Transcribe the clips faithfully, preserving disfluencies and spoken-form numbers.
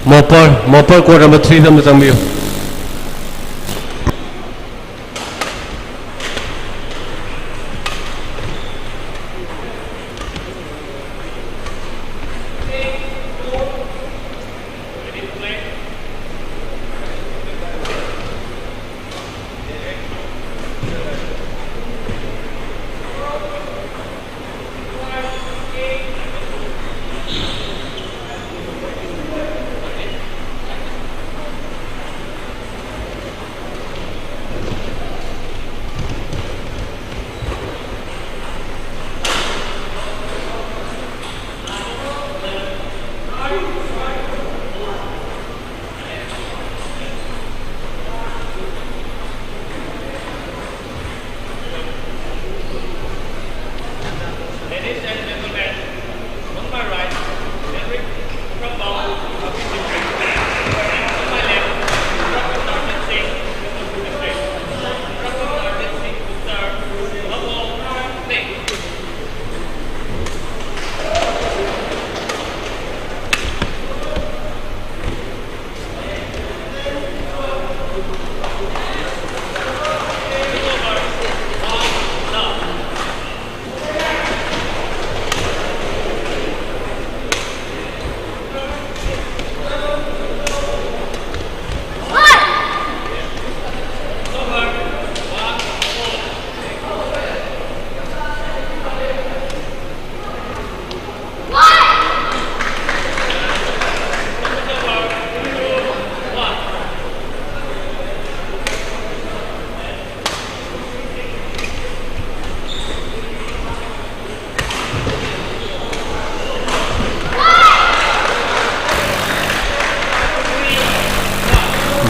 Mopper, Mopper, court number three ꯗ ꯑꯃ ꯆꯪꯕꯤꯌꯨ꯫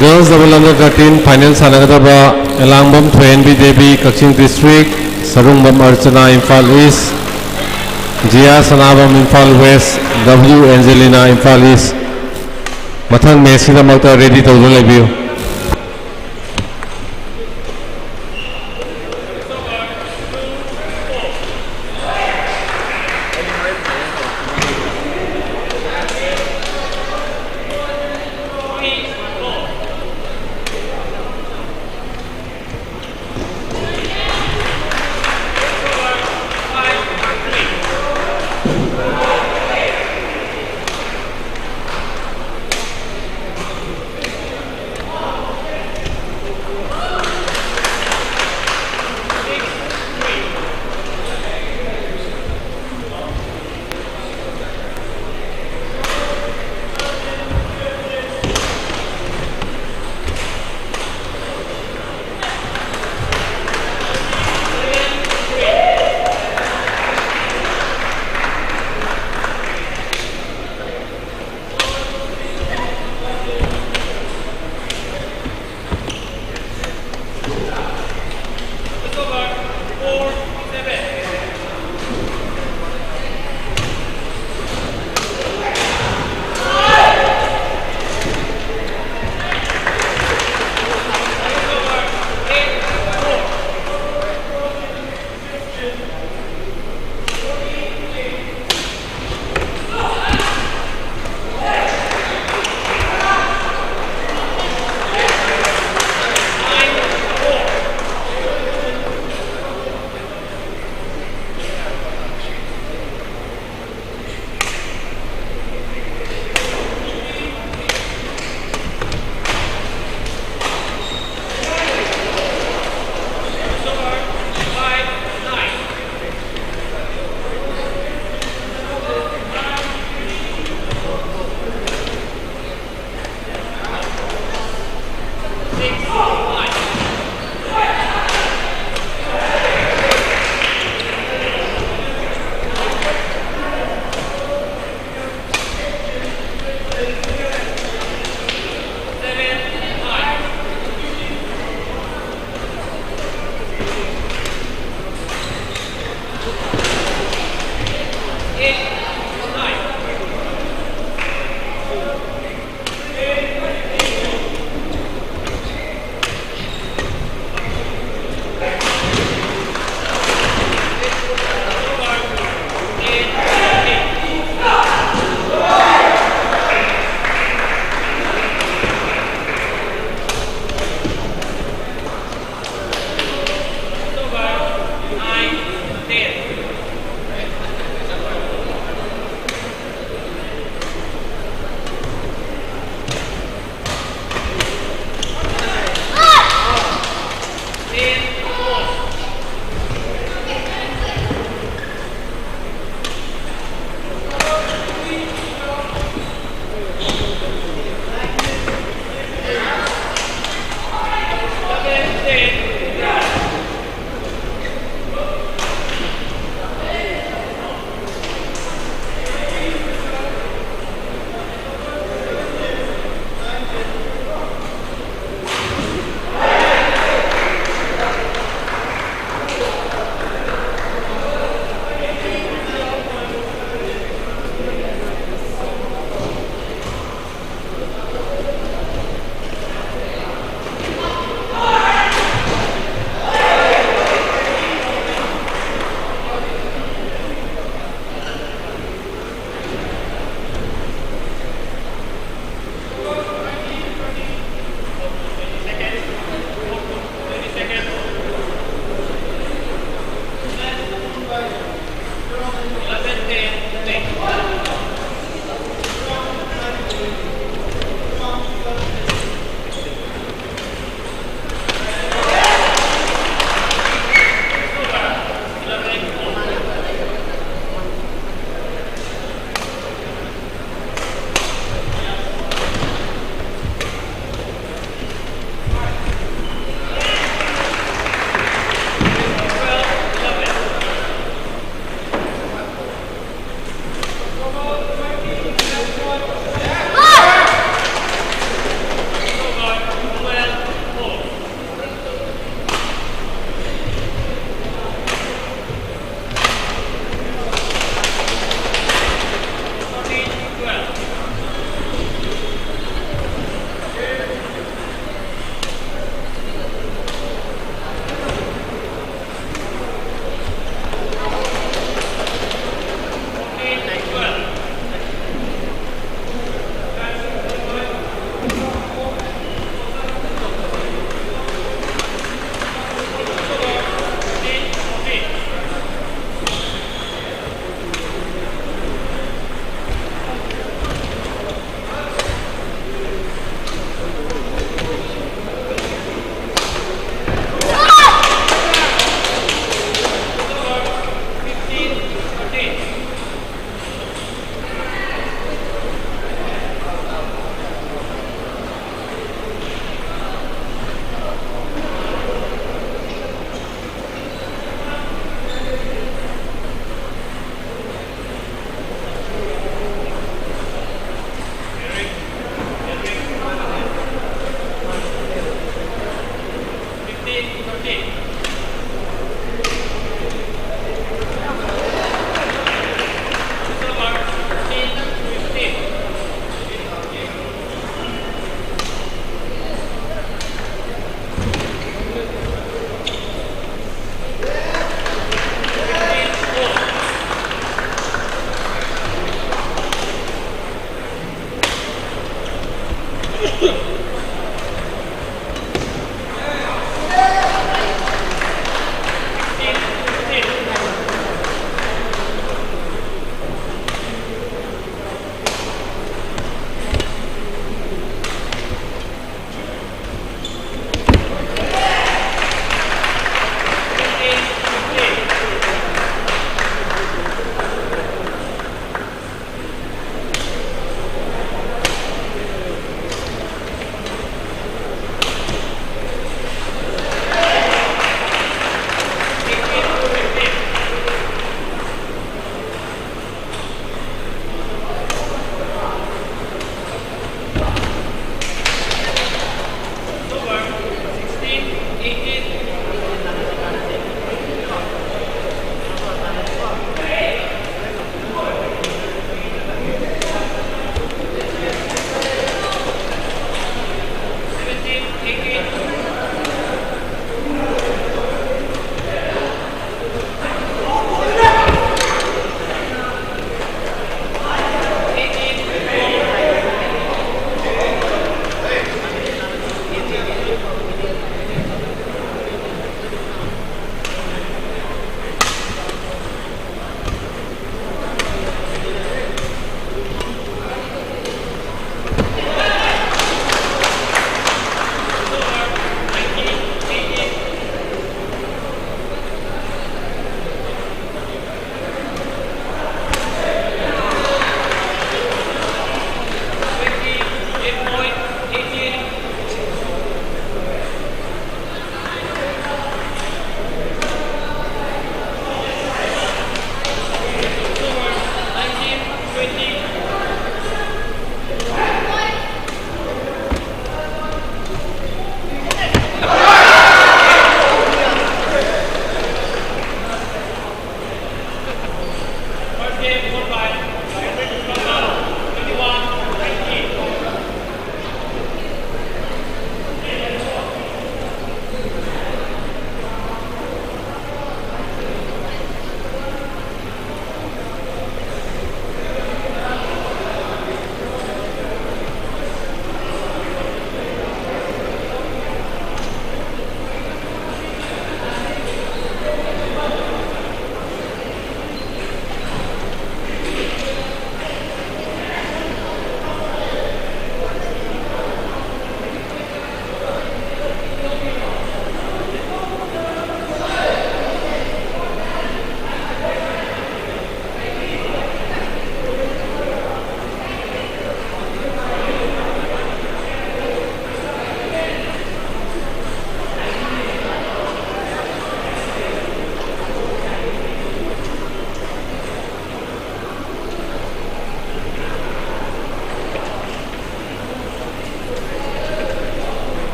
Girls double under thirteen final ꯁꯥꯟꯅꯒꯗꯕ Elangbam Thoihanbi Devi, Kakching district, Sarungbam Archana, Imphal East, Jiya Sanabam, Imphal West, W Angelina, Imphal East꯫ ꯃꯊꯪ match ꯀꯤꯗꯃꯛꯇ ready ꯇꯧꯗꯨꯅ ꯂꯩꯕꯤꯌꯨ꯫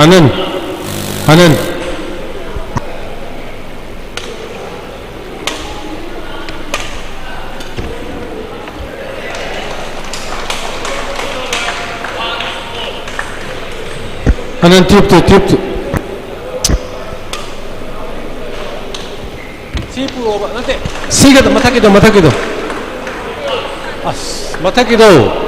Anand. Anand. Anand, tip to, tip to. ꯁꯤ ꯄꯨꯔꯛꯑꯣꯕ, ꯅꯠꯇꯦ꯫ ꯁꯤꯒ ꯃꯊꯛꯀꯤꯗꯣ, ꯃꯊꯛꯀꯤꯗꯣ꯫ ꯑꯁ, ꯃꯊꯛꯀꯤꯗꯣ꯫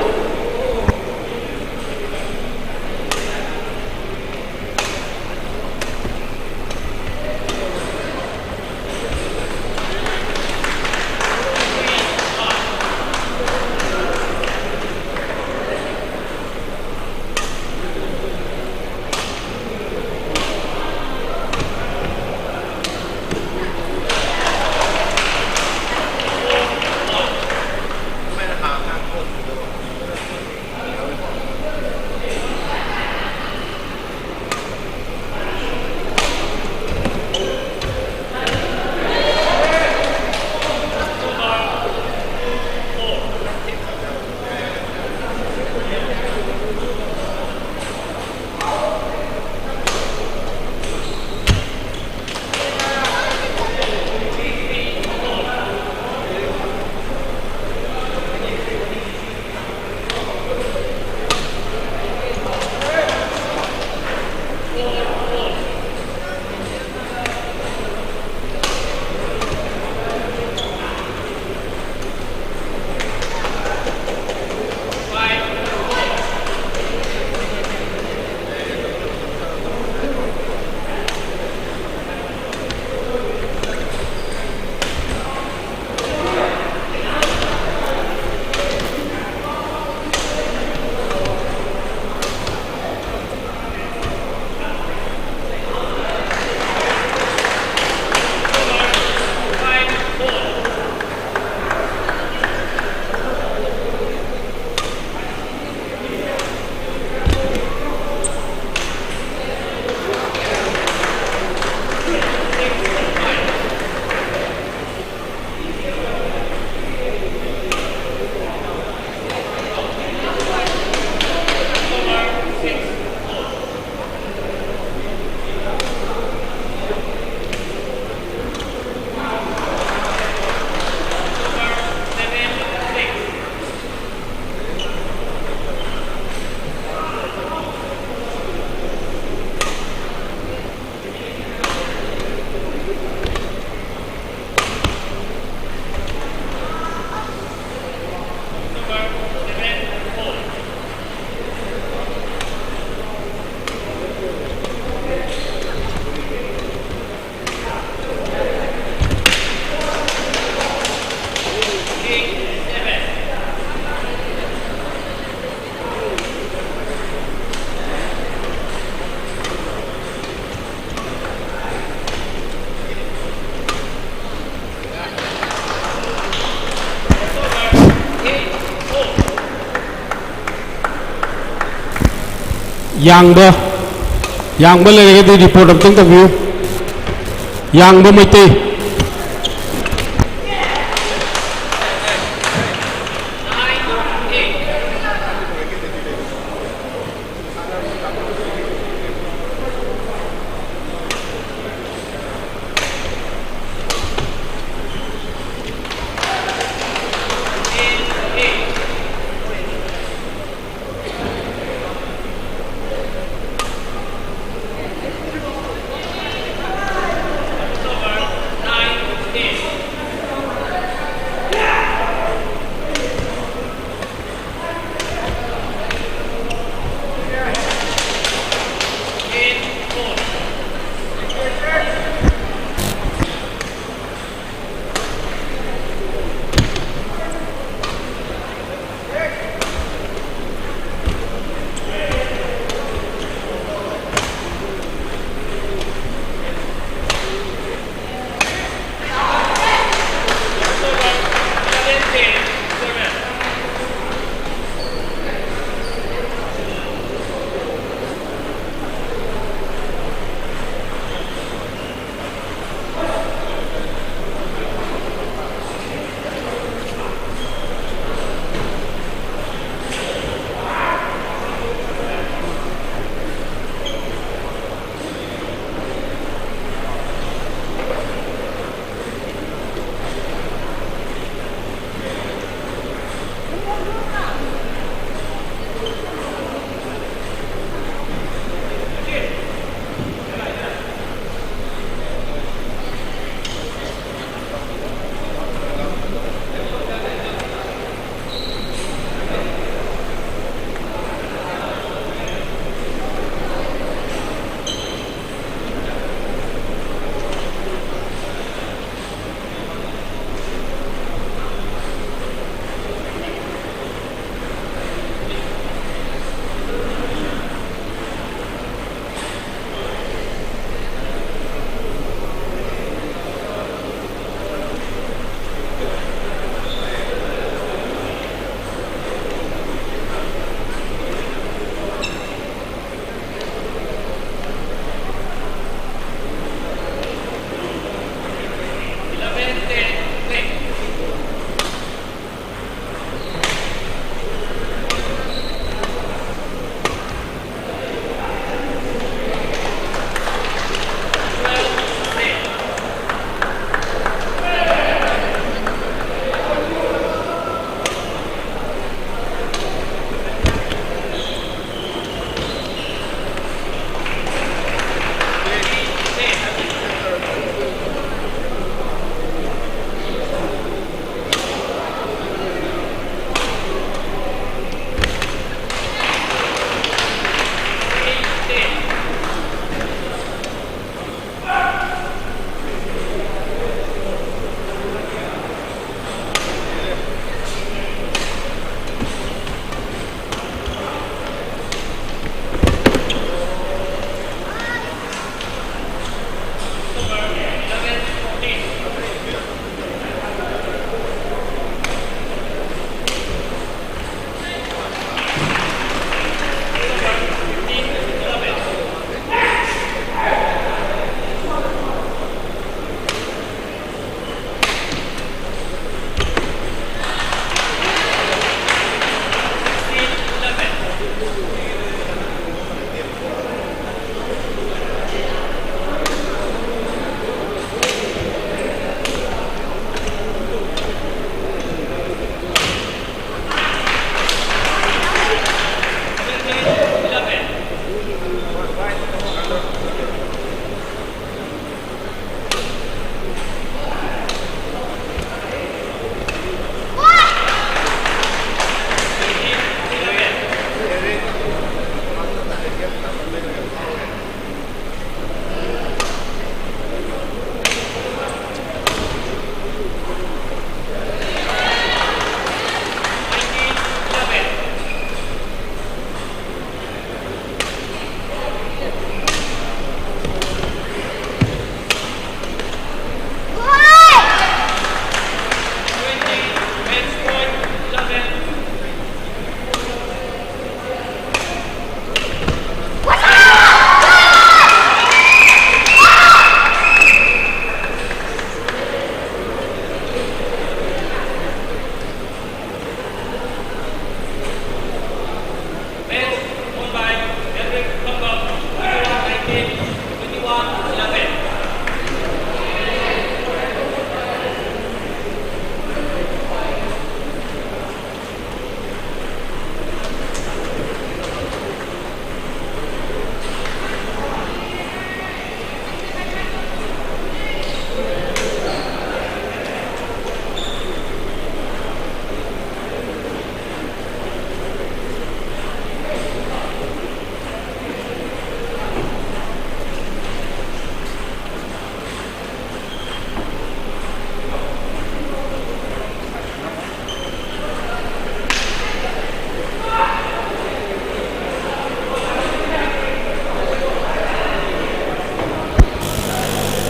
ꯌꯥꯡꯕ, ꯌꯥꯡꯕ ꯂꯩꯔꯒꯗꯤ ꯔꯤꯄꯣꯔꯠ ꯑꯝꯇꯪ ꯇꯧꯕꯤꯌꯨ꯫ ꯌꯥꯡꯕ Meitei.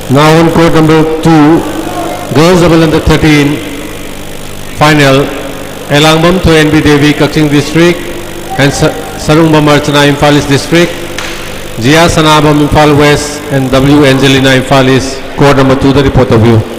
Now on court number two, girls double under thirteen final, Elangbam Thoyenbi Devi, Kakching District, and Sa-, Sarungbam Archana, Imphal East District, Jia Sanabam, Imphal West, and W Angelina, Imphal East, court number two the report ꯇꯧꯕꯤꯌꯨ꯫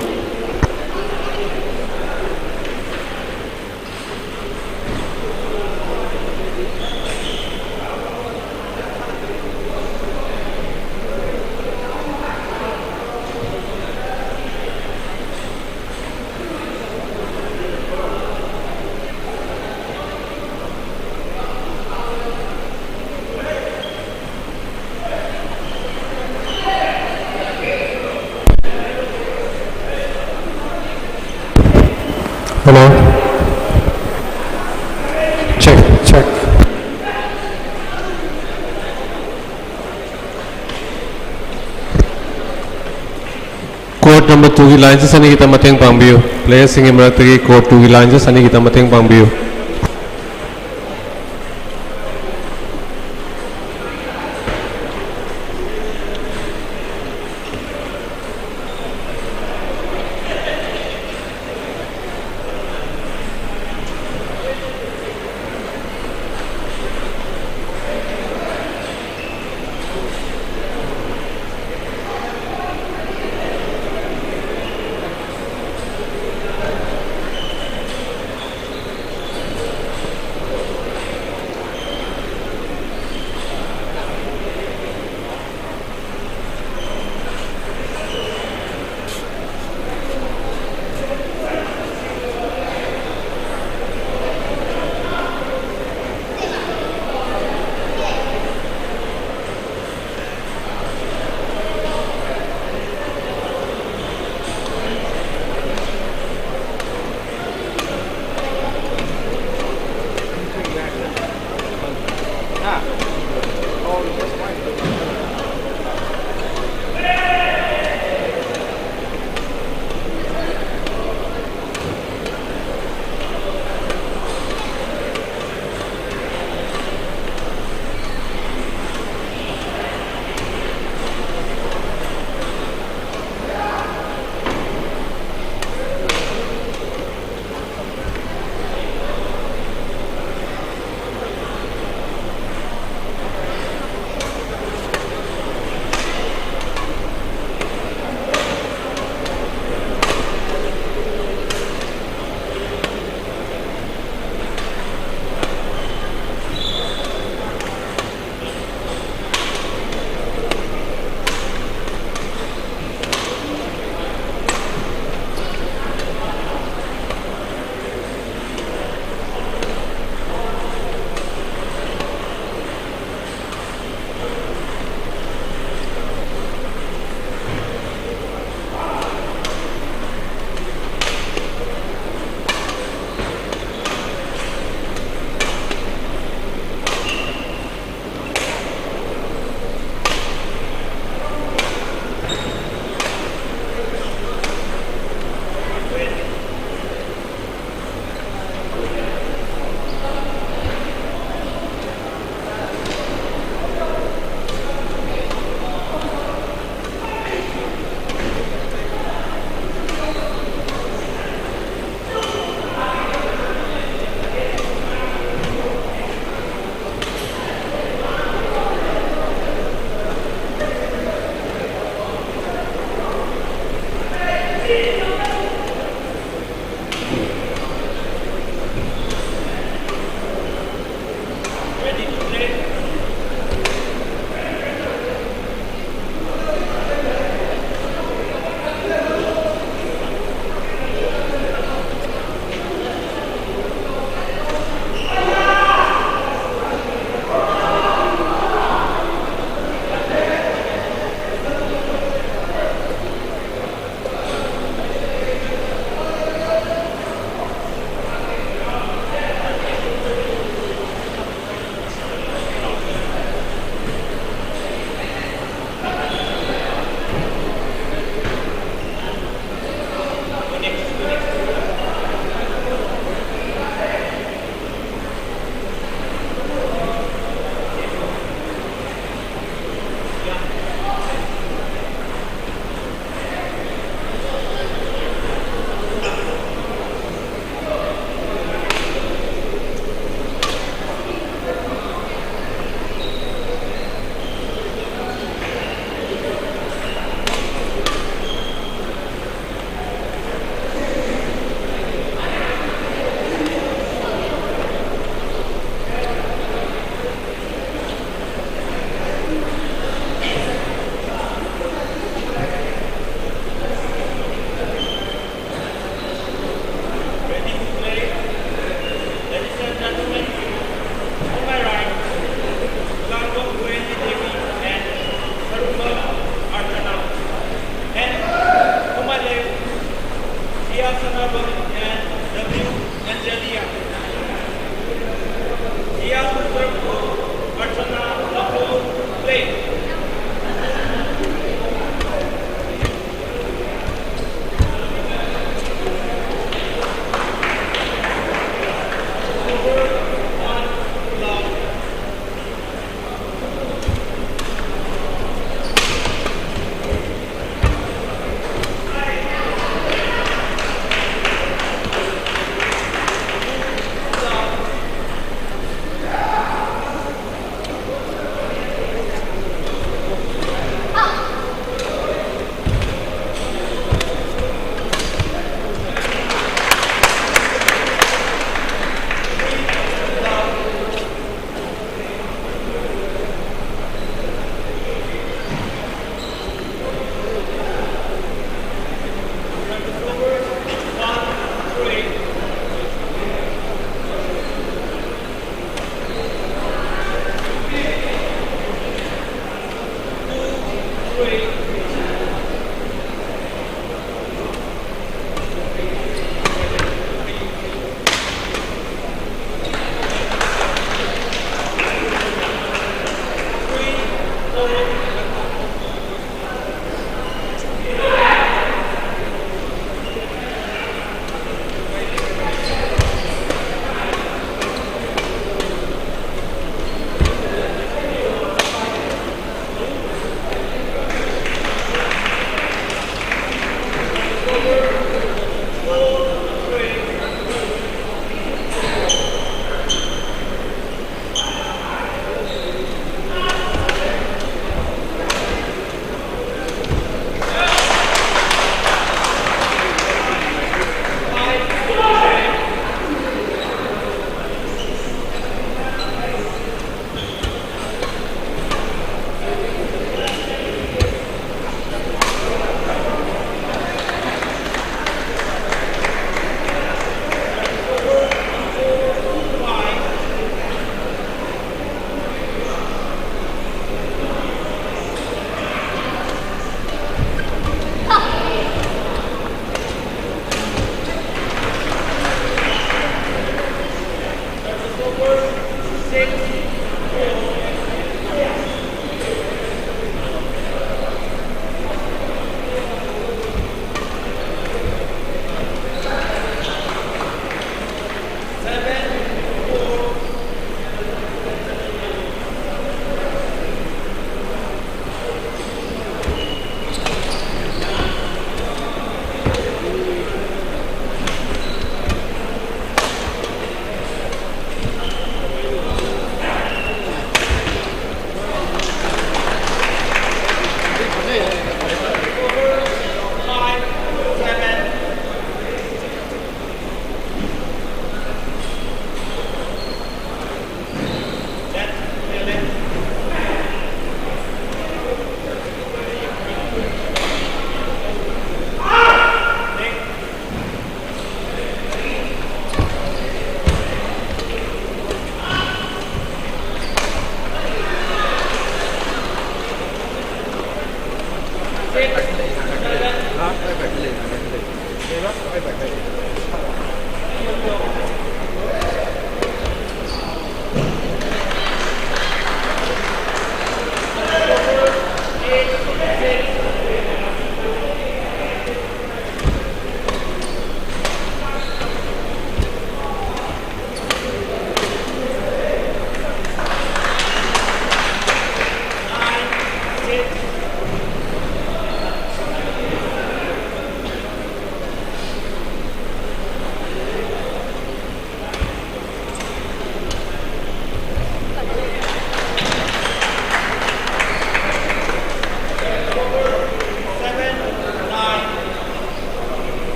Hello. Check, check. Court number two ꯒꯤ line judge ꯑꯅꯤ ꯈꯤꯇꯪ ꯃꯇꯦꯡ ꯄꯥꯡꯕꯤꯌꯨ꯫ Playerꯁꯤꯡꯒꯤ ꯃꯔꯛꯇꯒꯤ court two ꯒꯤ line judge ꯑꯅꯤ ꯈꯤꯇꯪ ꯃꯇꯦꯡ ꯄꯥꯡꯕꯤꯌꯨ꯫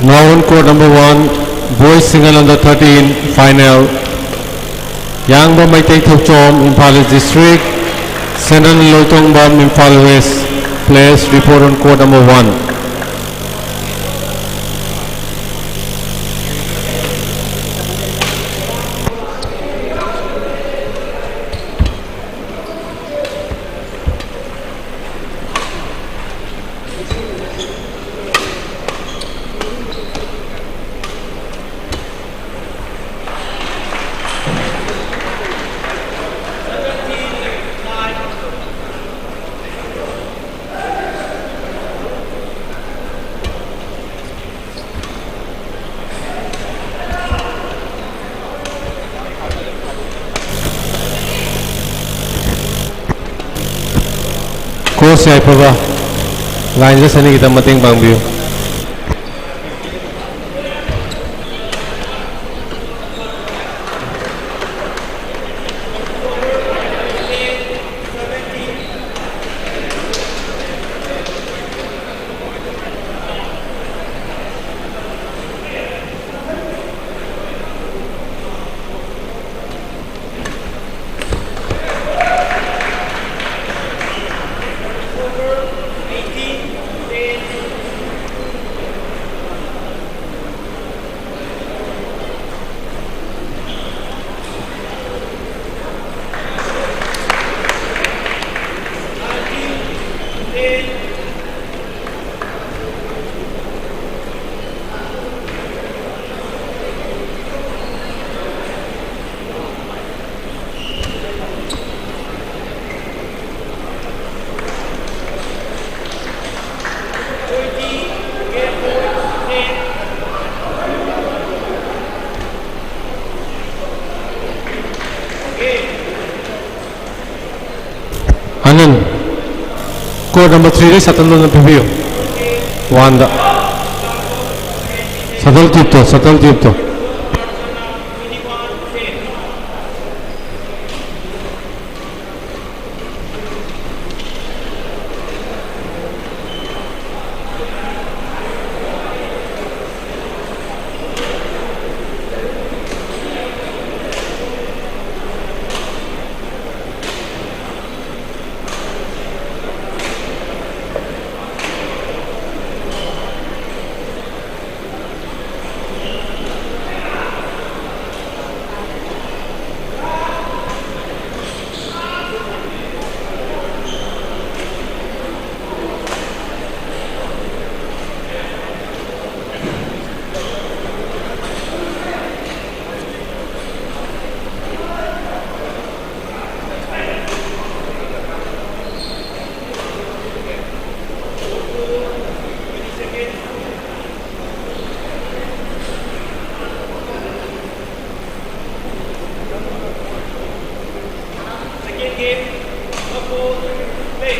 Now on court number one, boys single under thirteen final. Yangba Maitei Thokchom, Imphal East District, Senan Loitongbam, Imphal West. Players report on court number one. Coach ꯌꯥꯏꯐꯕ, line just ꯑꯅꯤꯒꯤꯗ ꯃꯇꯦꯡ ꯄꯥꯡꯕꯤꯌꯨ꯫ ꯑꯅꯟ, court number three ꯗ shuttle ꯑꯃ ꯄꯤꯕꯤꯌꯨ꯫ One the. Shuttle tube to, shuttle tube to. Second game, Liverpool, play.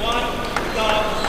One, love.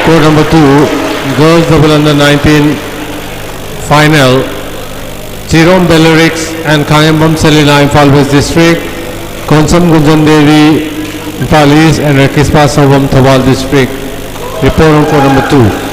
Court number two, girls double under nineteen final. Chirom Belorix and Kayambam Selina, Imphal West District. Konsam Gunjan Devi, Imphal East, and Rakispa Sobam, Thoubal District. Report on court number two.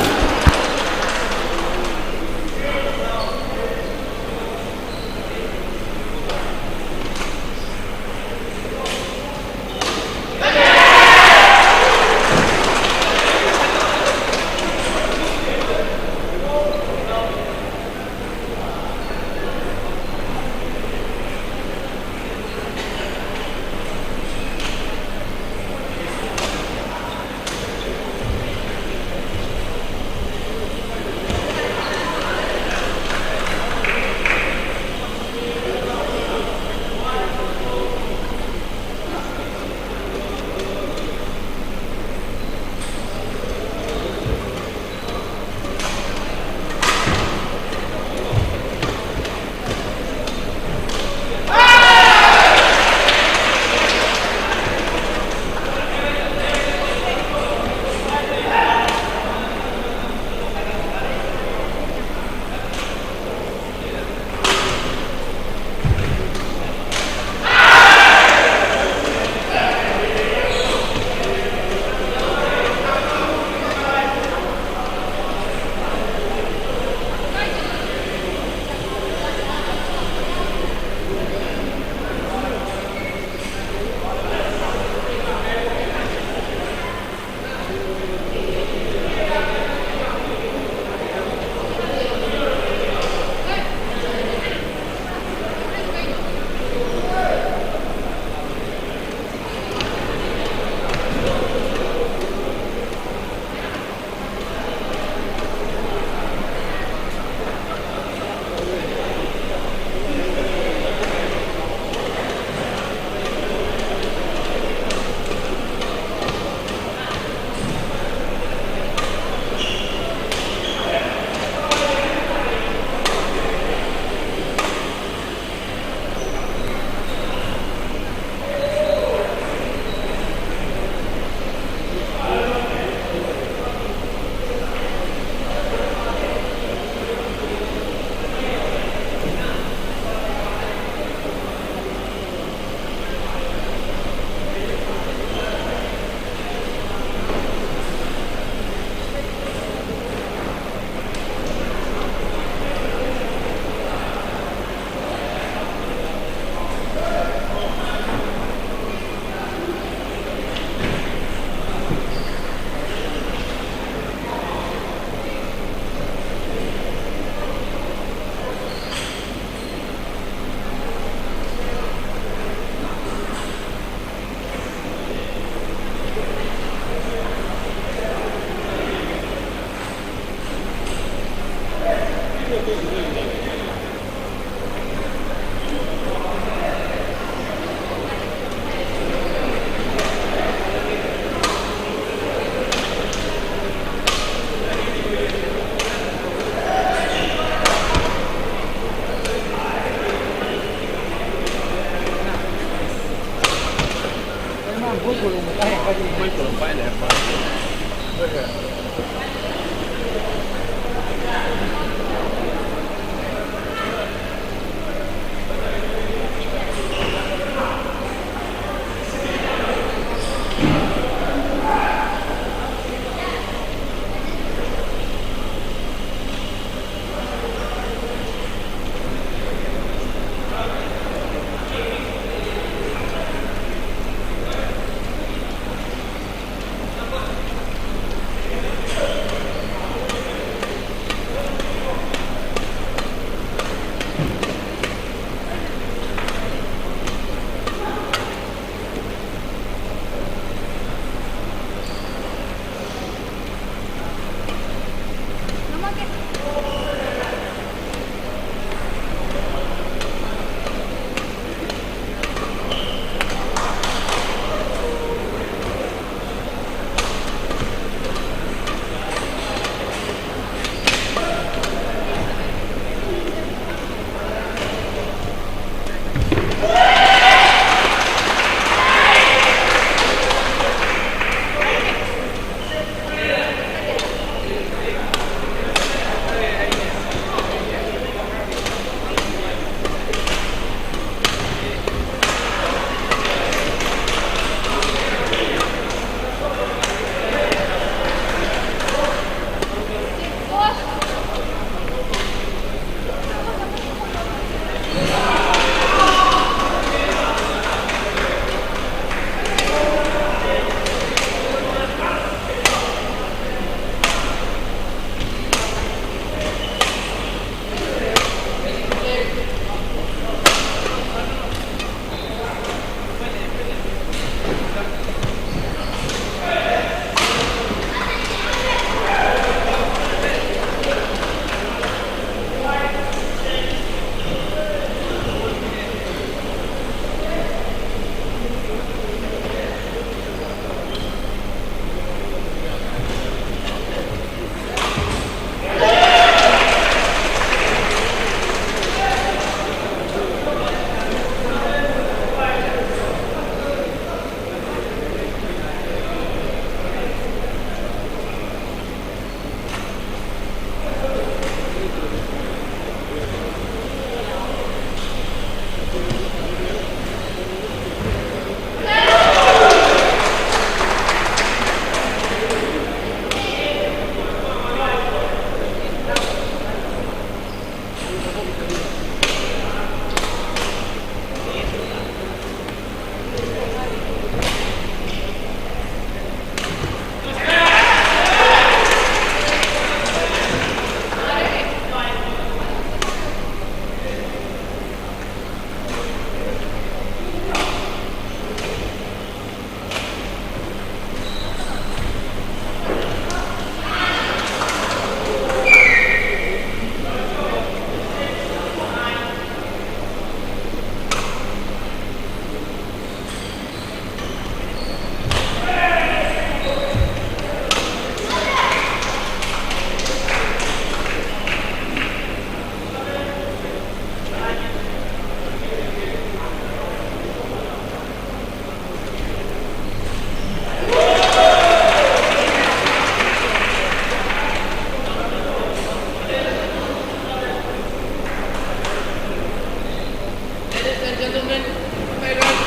Gentlemen, on my right,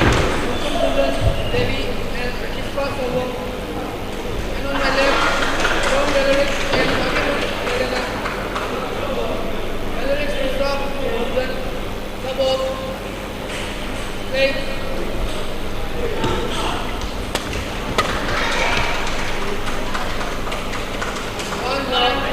Mukum Dundan, Devi, and Akispa Sawong. And on my left, John Valerie and Akimon Valerie. Valerie Christoph Dundan, double, play. One love.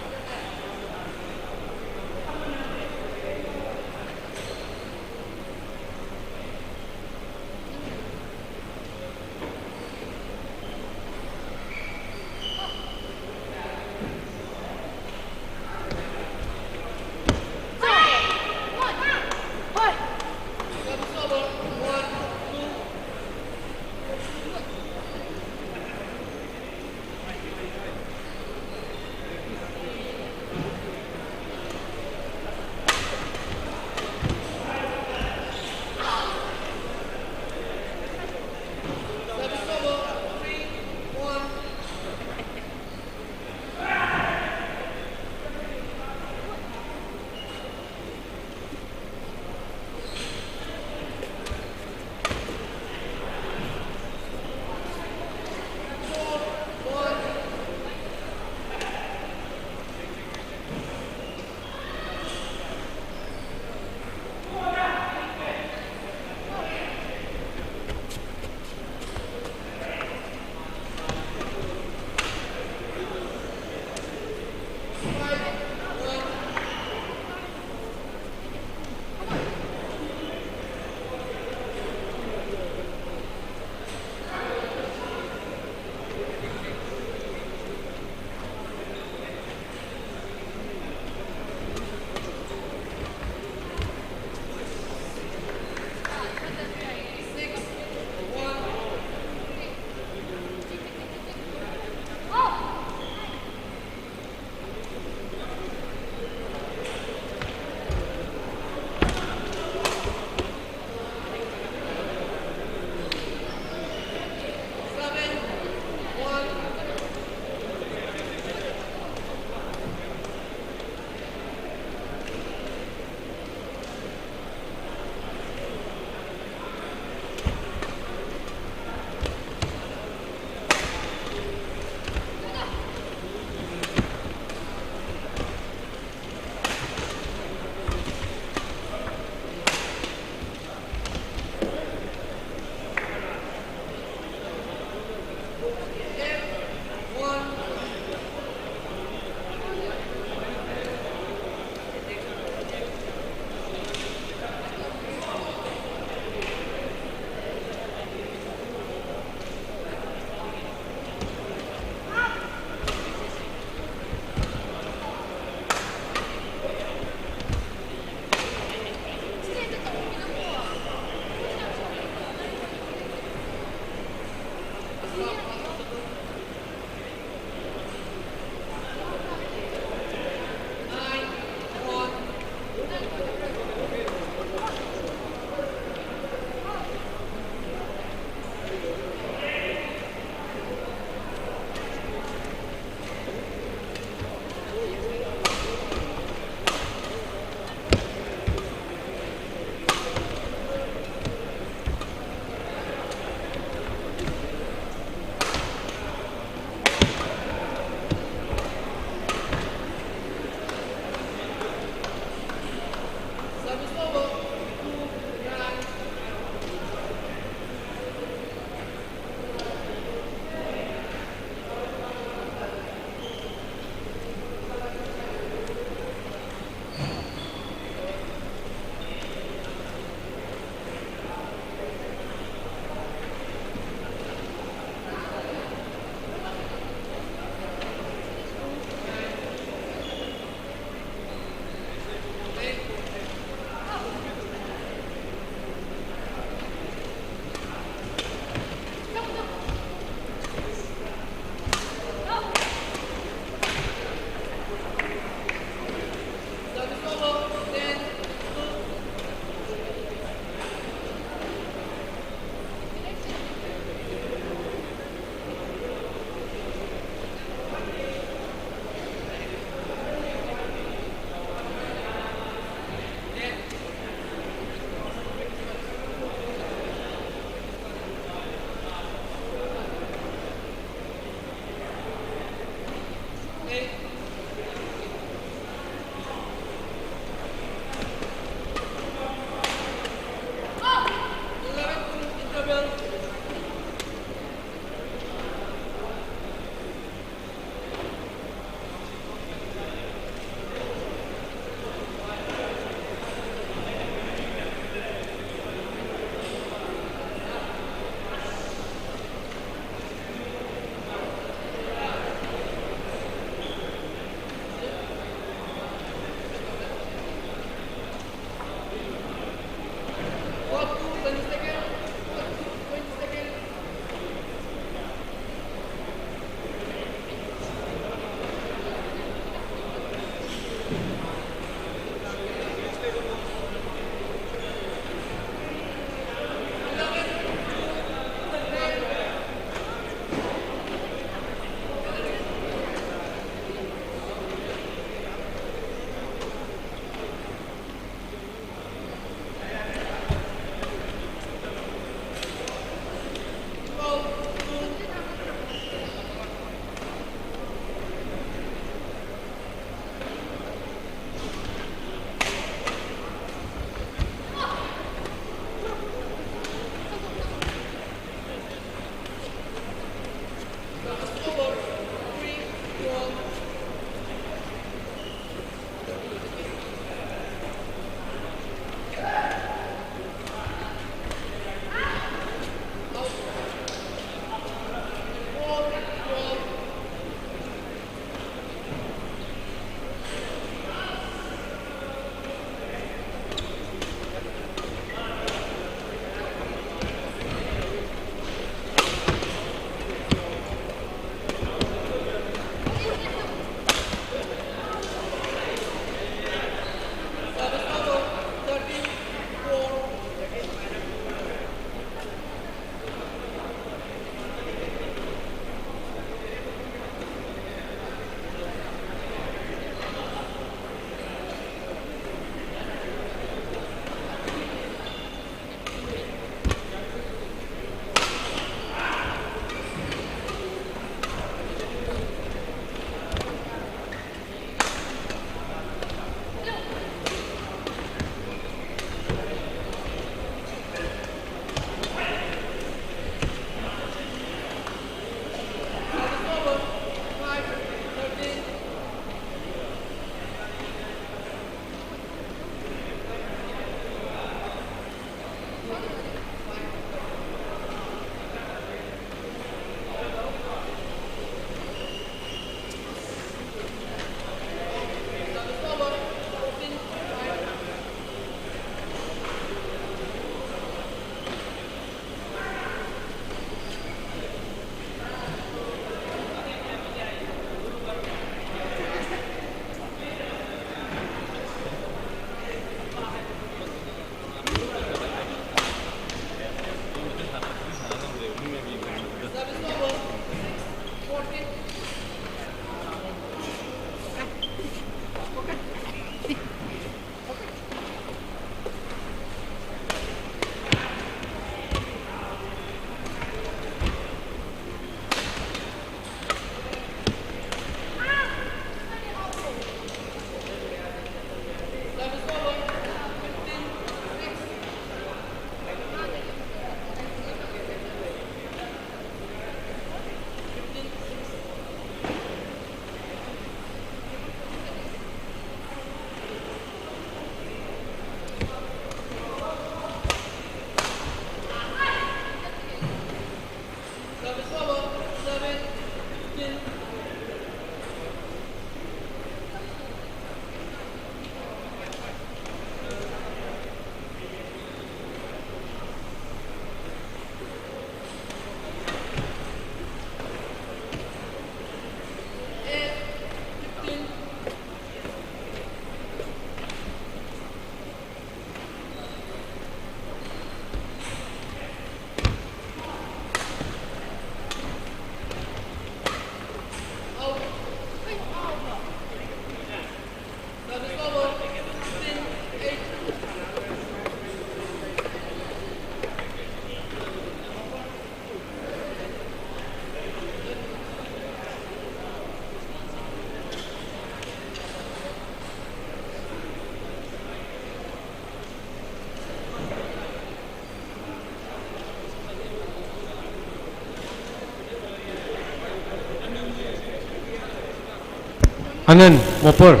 ꯑꯉꯟ ꯃꯣꯄꯔ꯫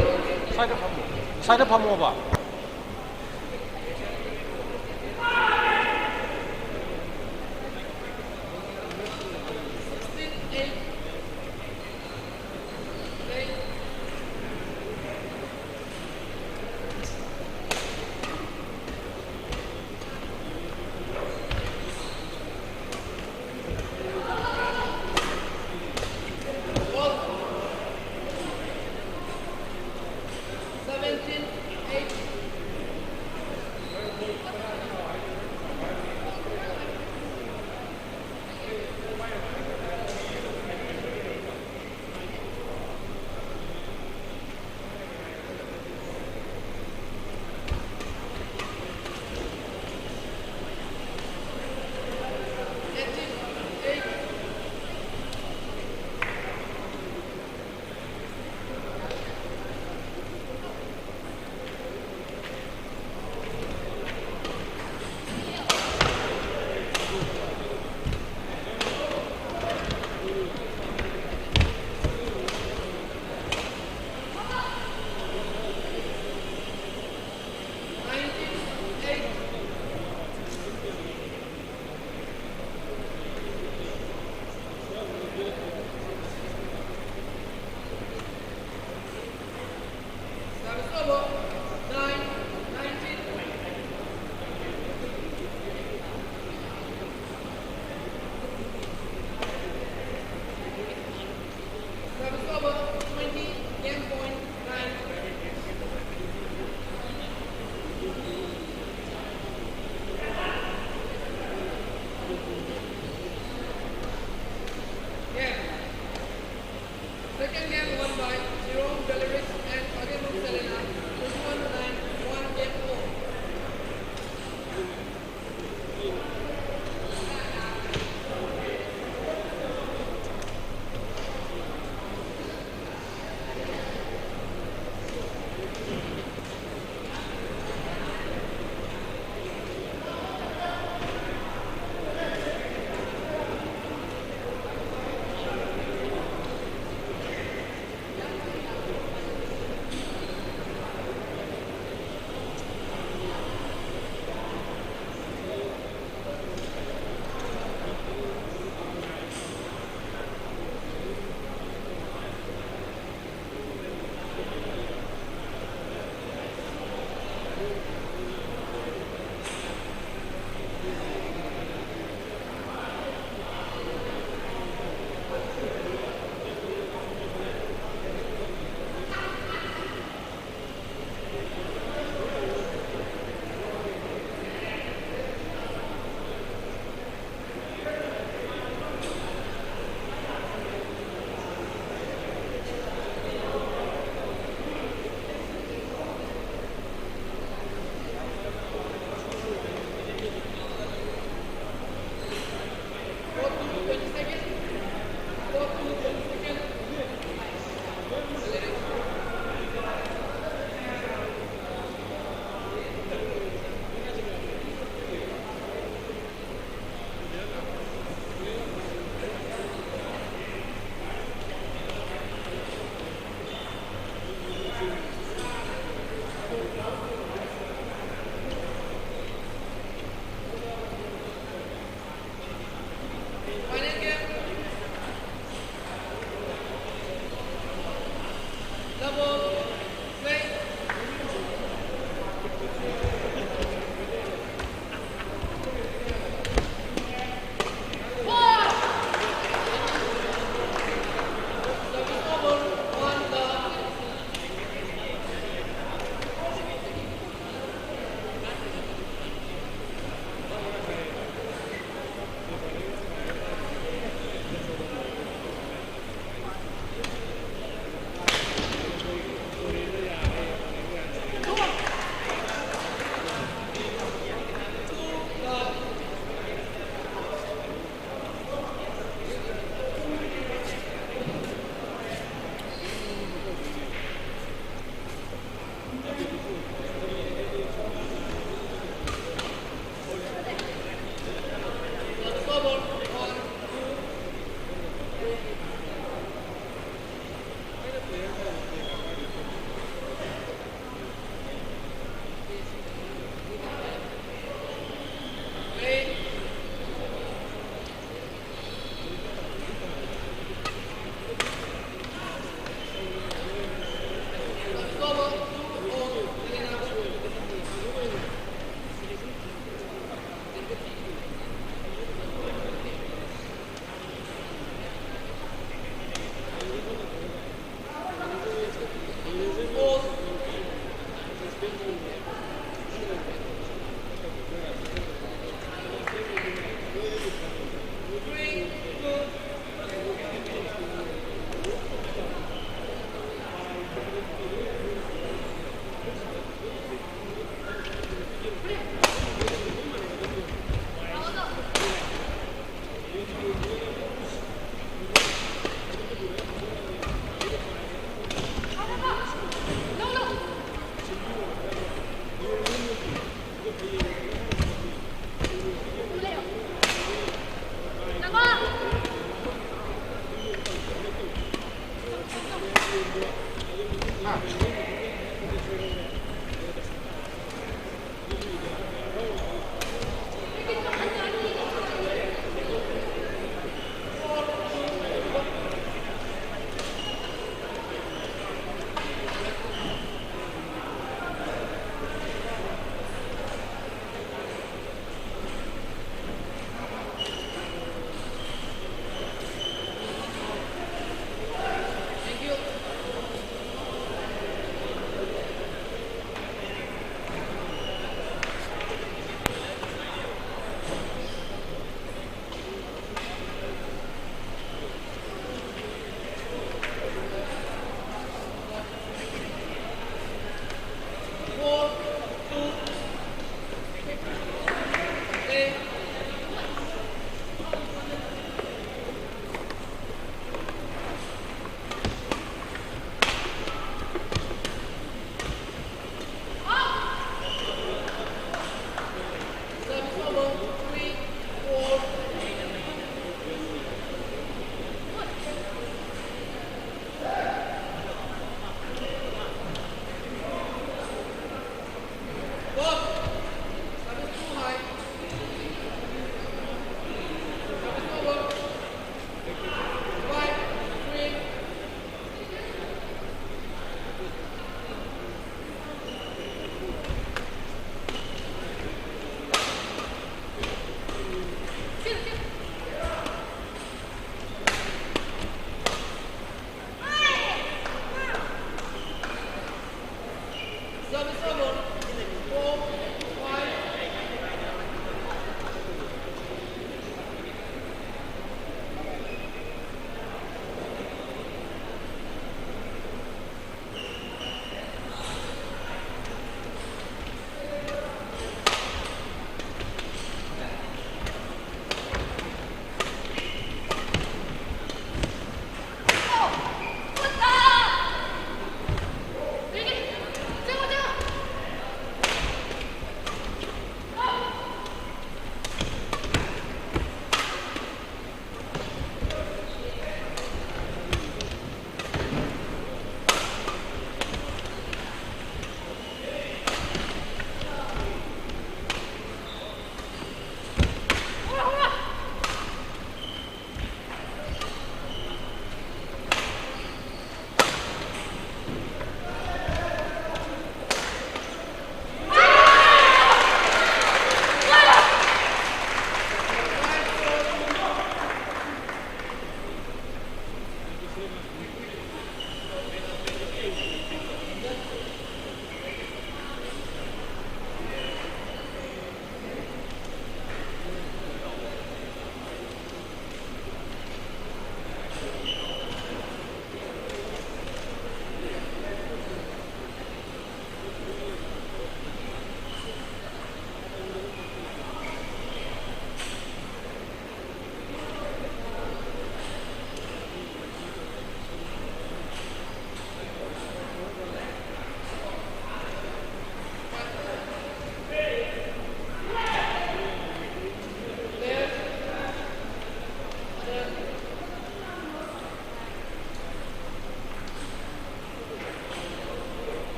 ꯁ꯭ꯋꯥꯏꯗ ꯐꯝꯃꯣ꯫ ꯁ꯭ꯋꯥꯏꯗ ꯐꯝꯃꯣꯕ꯫ Seventeen eight.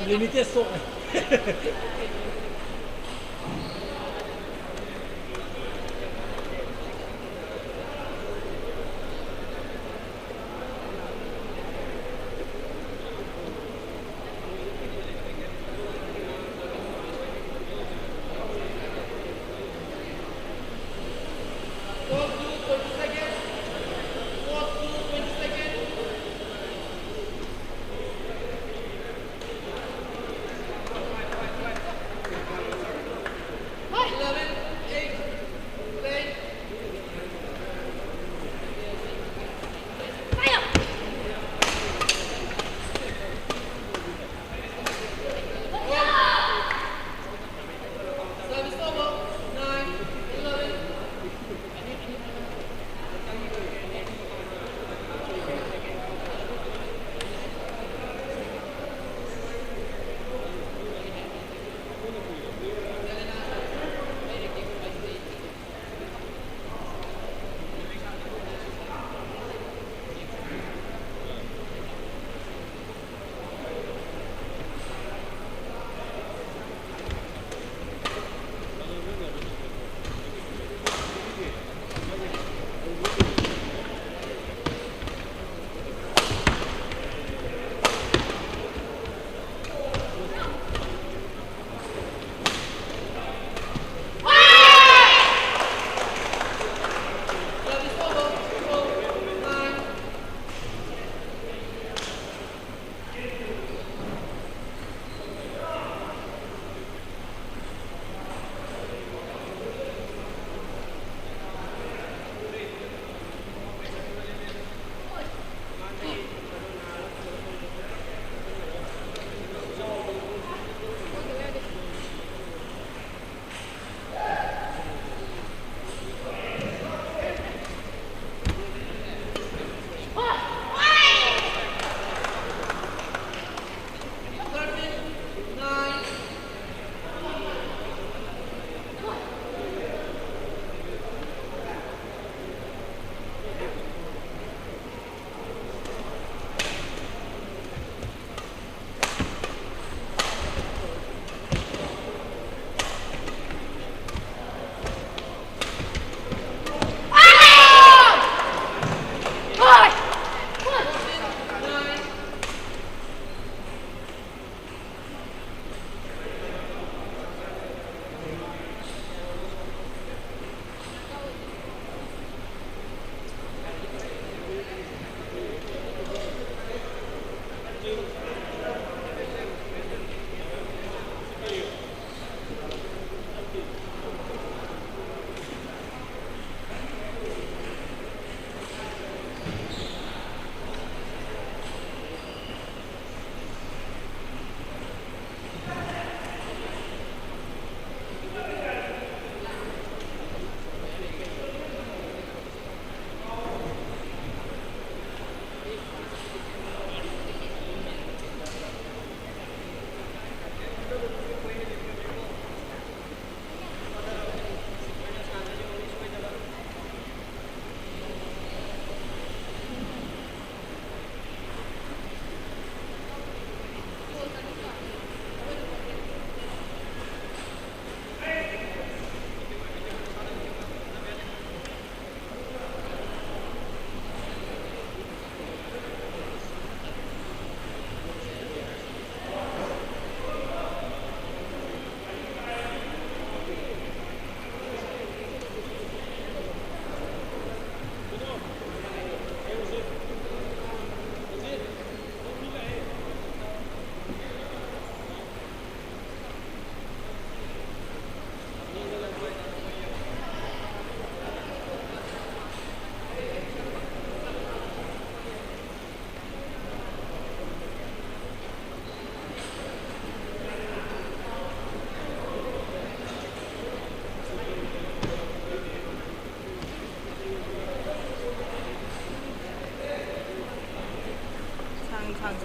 Limited stock.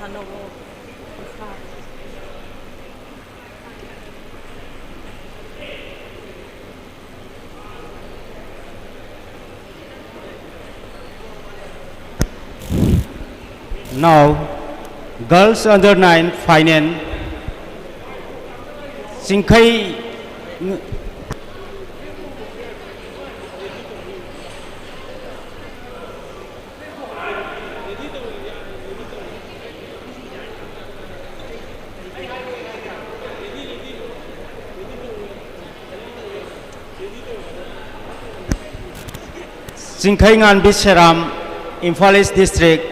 Now, girls under nine final, ꯆꯤꯡꯈꯩ꯫ ꯆꯤꯡꯈꯩꯉꯥꯟꯕꯤ ꯁꯦꯔꯥꯝ, Imphal East District,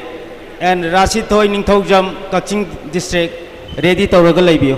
and ꯔꯥꯁꯤꯊꯣꯏ Ningthoujam, Kakching District, ready ꯇꯧꯔꯒ ꯂꯩꯕꯤꯌꯨ꯫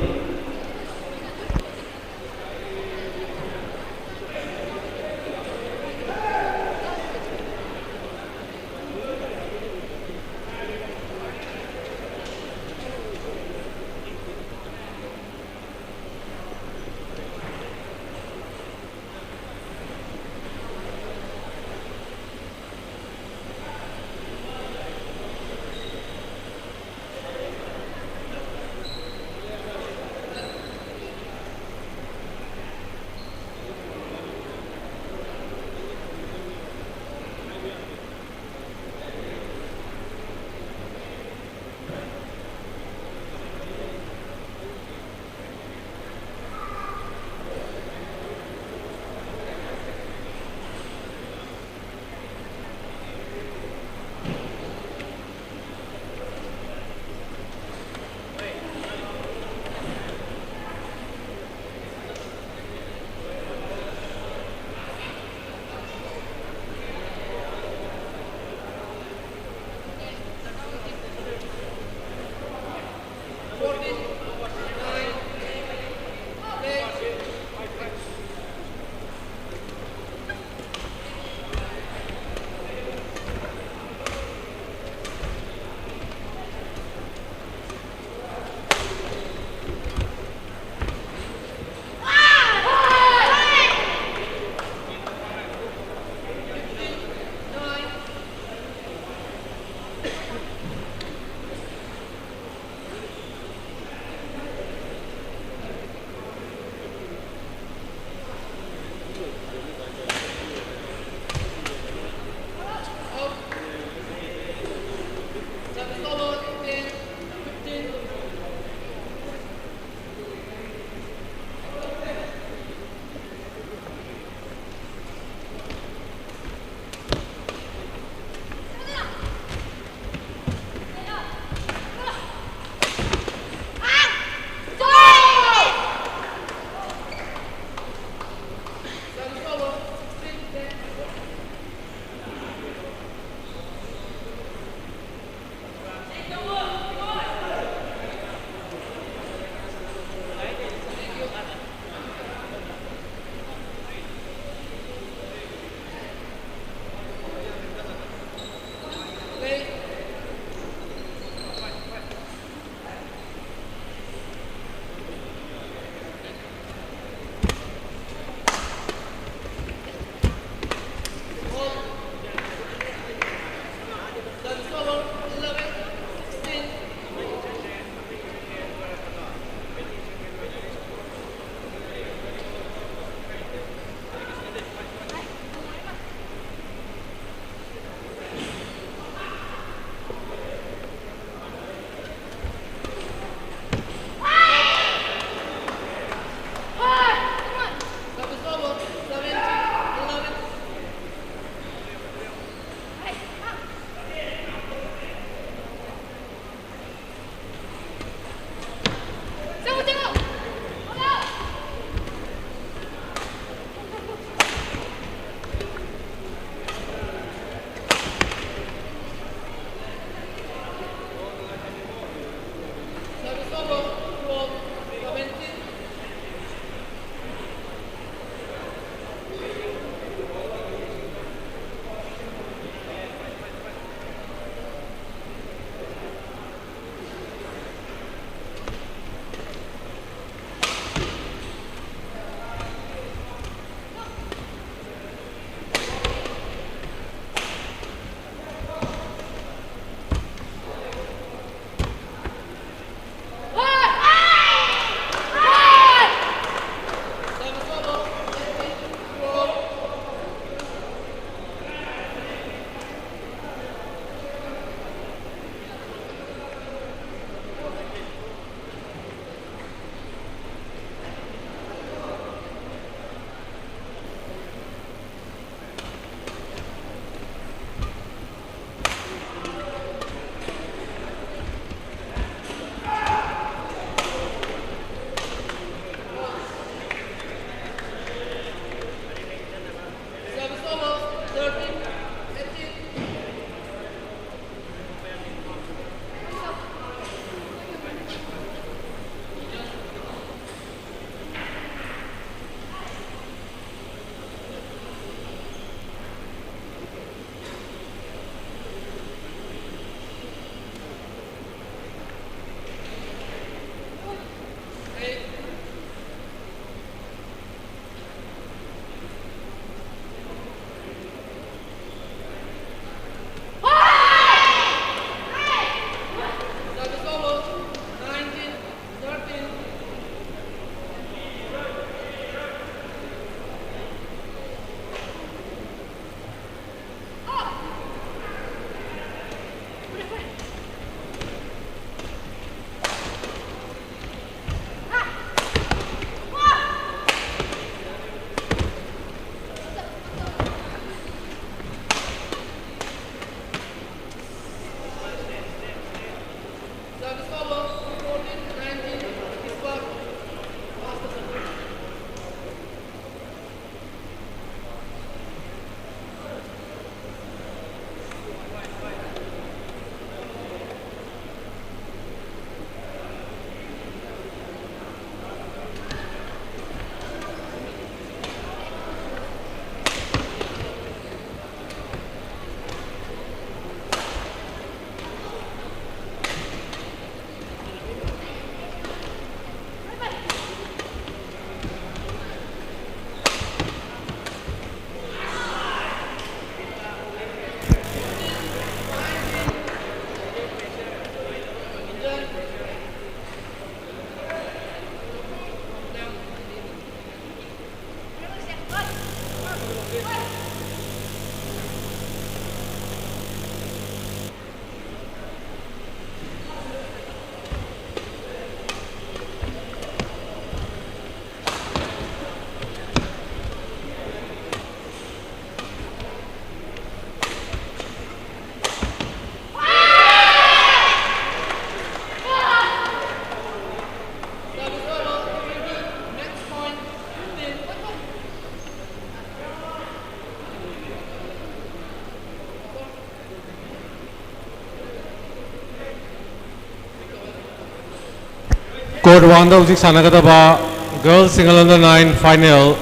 Court one ꯗ ꯍꯧꯖꯤꯛ ꯁꯥꯟꯅꯒꯗꯕ Girls Single Under nine final,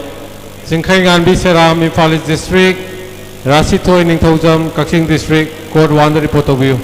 ꯆꯤꯡꯈꯩꯉꯥꯟꯕꯤ ꯁꯦꯔꯥꯝ, Imphal East District, ꯔꯥꯁꯤꯊꯣꯏ ꯅꯤꯡꯊꯧꯖꯝ, ꯀꯛꯆꯤꯡ District, Court one ꯗ report ꯇꯧꯕꯤꯌꯨ꯫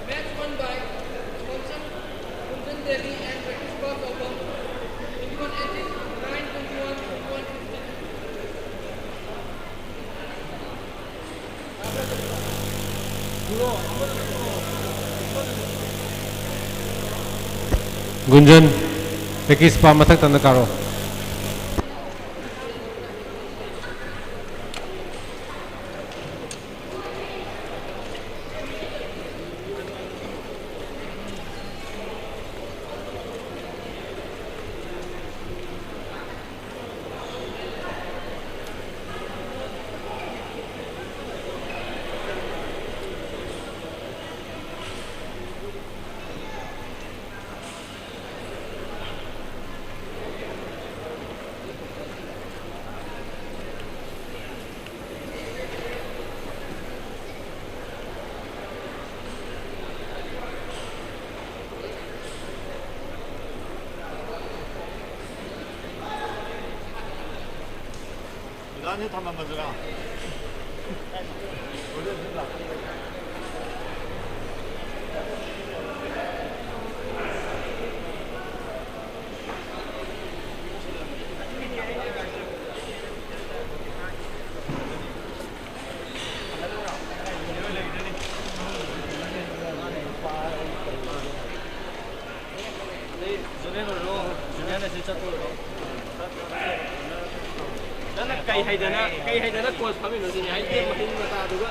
Match won by Thompson, Kundan Devi and Rakishma Gautam. Twenty-one eighteen, nine twenty-one, twenty-one fifteen. ꯒꯨꯟꯖꯟ, ꯔꯦꯀꯤꯁꯄꯥ ꯃꯊꯛ ꯇꯝꯅ ꯀꯥꯔꯣ꯫ ꯃꯦꯗꯥꯝꯁꯦ ꯊꯝꯃꯝꯃꯁꯤꯔꯥ? Junior ꯑꯣꯏꯔꯣ, ꯖꯨꯅꯤꯌꯔꯅ ꯁꯤ ꯆꯠꯄ ꯑꯣꯏꯔꯣ꯫ ꯀꯩ ꯍꯥꯏꯗꯅ ꯀꯩ ꯍꯥꯏꯗꯅ ꯀꯣꯆ ꯐꯝꯃꯤꯅꯣ ꯁꯤꯅꯤ, ꯍꯥꯏꯗꯤ ꯃꯇꯤꯟ ꯃꯇꯥꯗꯨꯒ꯫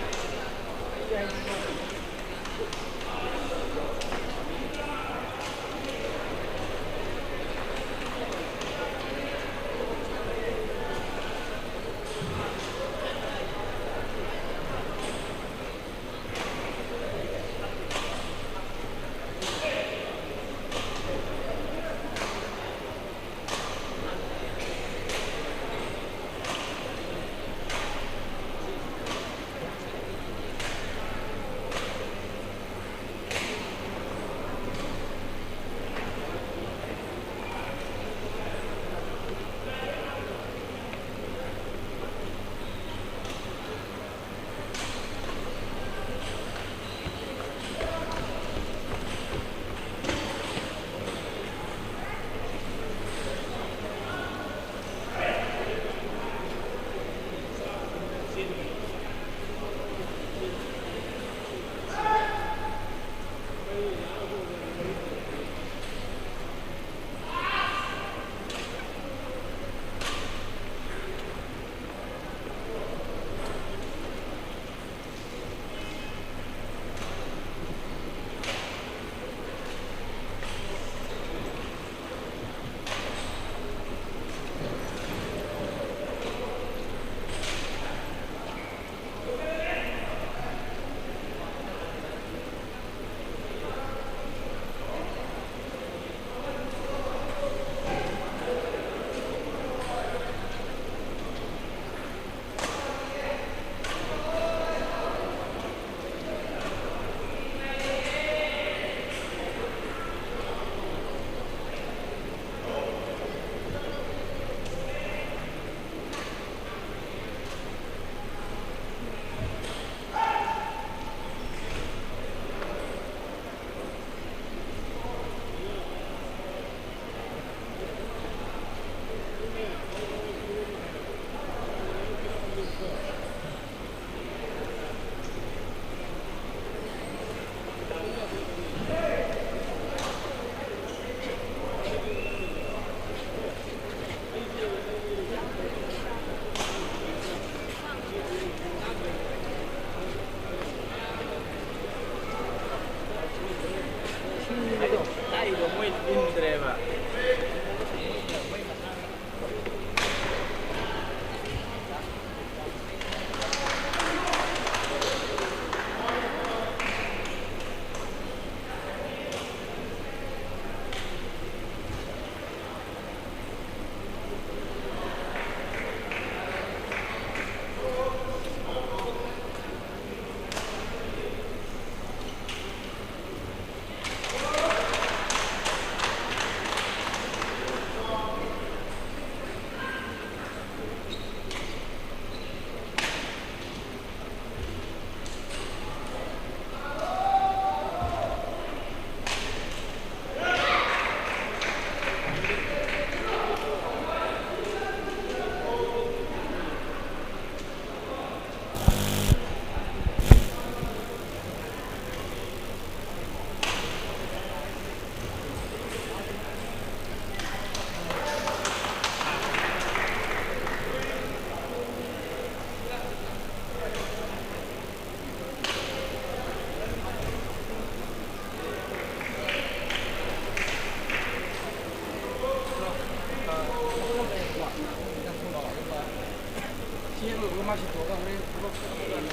ꯍꯦꯛ ꯂꯣꯏꯕꯒ ꯃꯥ ꯁꯤꯟꯊꯣꯛꯑꯒ ꯍꯣꯔꯦꯟ ꯊꯕꯛ ꯆꯠꯅꯕ ꯇꯧꯔꯅꯤ꯫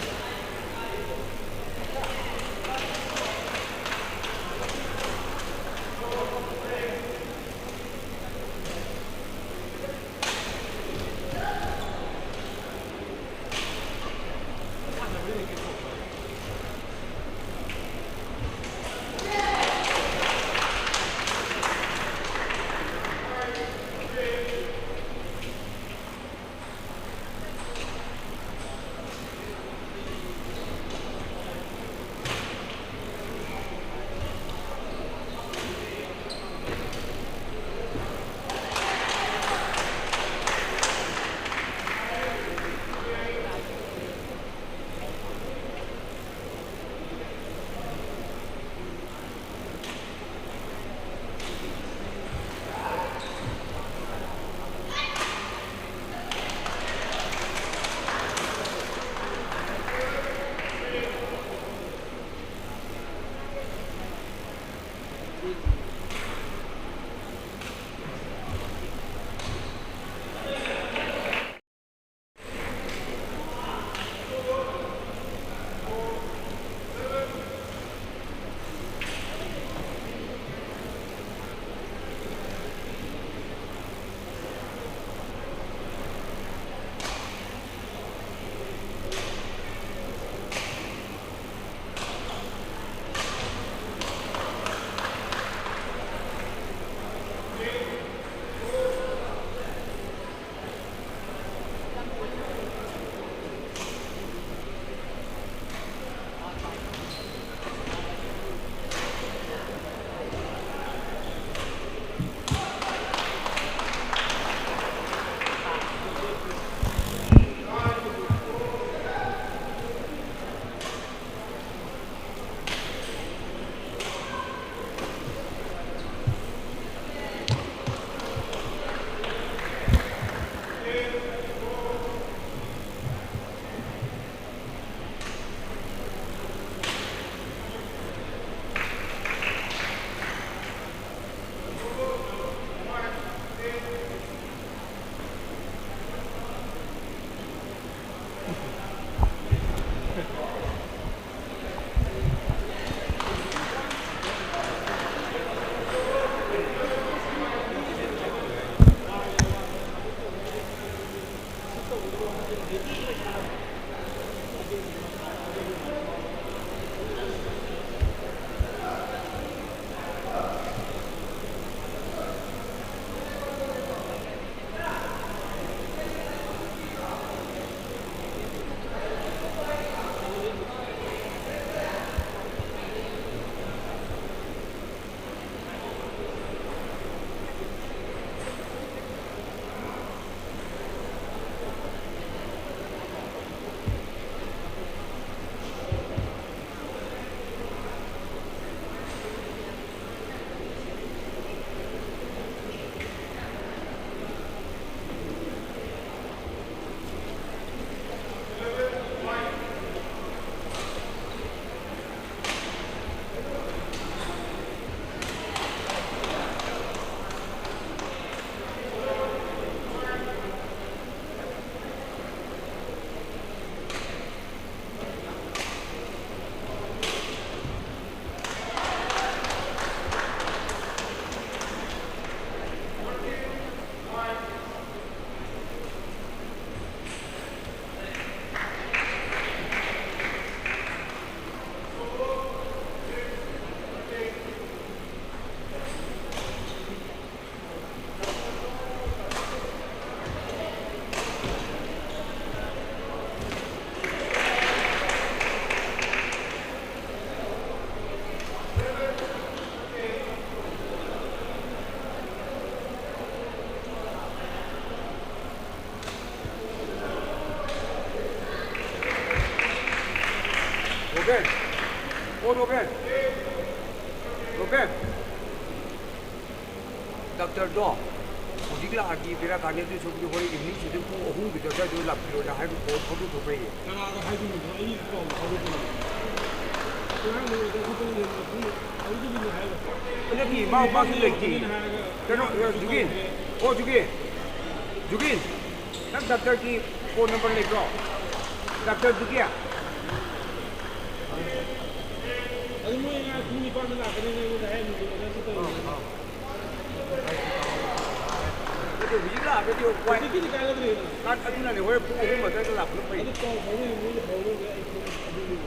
ꯔꯣꯕꯦꯟ! ꯑꯣ, ꯔꯣꯕꯦꯟ! ꯔꯣꯕꯦꯟ! ꯗꯥꯛꯇꯔꯗꯣ ꯍꯧꯖꯤꯛ ꯂꯥꯛꯑꯗꯤ ꯕꯦꯔꯥ ꯀꯥꯅꯤ, ꯑꯗꯨ ꯁꯔꯨꯛꯄꯨꯗꯤ ꯍꯣꯔꯦꯟ ꯏꯚꯤꯅꯤꯡ ꯁꯤꯗ ꯄꯨꯡ ꯑꯍꯨꯝꯒꯤꯗ ꯑꯗꯨꯋꯥꯏꯗ ꯂꯥꯛꯄꯤꯔꯣꯅ ꯍꯥꯏꯕ ꯄꯥꯎ ꯐꯥꯎꯗꯣꯛꯈ꯭ꯔꯕ꯭ꯔꯥ ꯌꯦꯡꯉꯦ꯫ ꯀꯅꯥꯗ ꯍꯥꯏꯗꯣꯏꯅꯣ? ꯑꯩ ꯄꯥꯎ ꯐꯥꯎꯗꯣꯛꯄꯅꯣ? ꯉꯔꯥꯡ ꯅꯨꯃꯤꯠꯇ ꯑꯩꯈꯣꯏ ꯄꯨꯡ ꯌꯦꯟ ꯃꯇꯨꯡ ꯍꯧꯖꯤꯛꯀꯤꯗꯤ ꯍꯥꯏꯔꯣ꯫ ꯅꯠꯇꯦ, ꯃꯥ, ꯃꯥꯁꯨ ꯂꯩꯇꯦ꯫ ꯍꯥꯏꯔꯒ ꯀꯩꯅꯣ, ꯖꯨꯒꯤꯟ꯫ ꯑꯣ, ꯖꯨꯒꯤꯟ꯫ ꯖꯨꯒꯤꯟ, ꯅꯪ ꯗꯥꯛꯇꯔꯒꯤ ꯐꯣꯟ ꯅꯝꯕꯔ ꯂꯩꯕ꯭ꯔꯣ? ꯗꯥꯛꯇꯔꯗꯨꯒꯤ? ꯑꯗꯨ ꯃꯣꯏ ꯉꯥ ꯄꯨꯡ ꯅꯤꯄꯥꯟꯗ ꯂꯥꯛꯀꯅꯤꯅ ꯑꯩꯉꯣꯟꯗ ꯍꯥꯏꯔꯝꯃꯤꯗꯨ ꯀꯩꯅꯣ ꯁꯤ ꯇꯧꯔꯤꯅꯦ꯫ ꯅꯠꯇꯦ, ꯍꯧꯖꯤꯛ ꯂꯥꯛꯑꯒꯗꯤ ꯎꯄꯥꯏ꯫ ꯍꯧꯖꯤꯛꯀꯤꯗꯤ ꯀꯥꯟꯅꯗ꯭ꯔꯦꯗꯅ꯫ ꯀꯥꯟ-, ꯑꯗꯨꯅꯅꯦ, ꯍꯣꯔꯦꯟ ꯄꯨꯡ ꯑꯍꯨꯝ ꯑꯗꯨꯋꯥꯏꯗ ꯂꯥꯛꯄꯅ ꯐꯩ꯫ ꯑꯗꯨ ꯄꯥꯎ ꯐꯥꯎꯅꯔꯤ, ꯃꯣꯏꯗ ꯐꯥꯎꯅꯔꯒ ꯑꯩ ꯈꯪꯗꯦ꯫ ꯑꯗꯨꯅꯤ꯫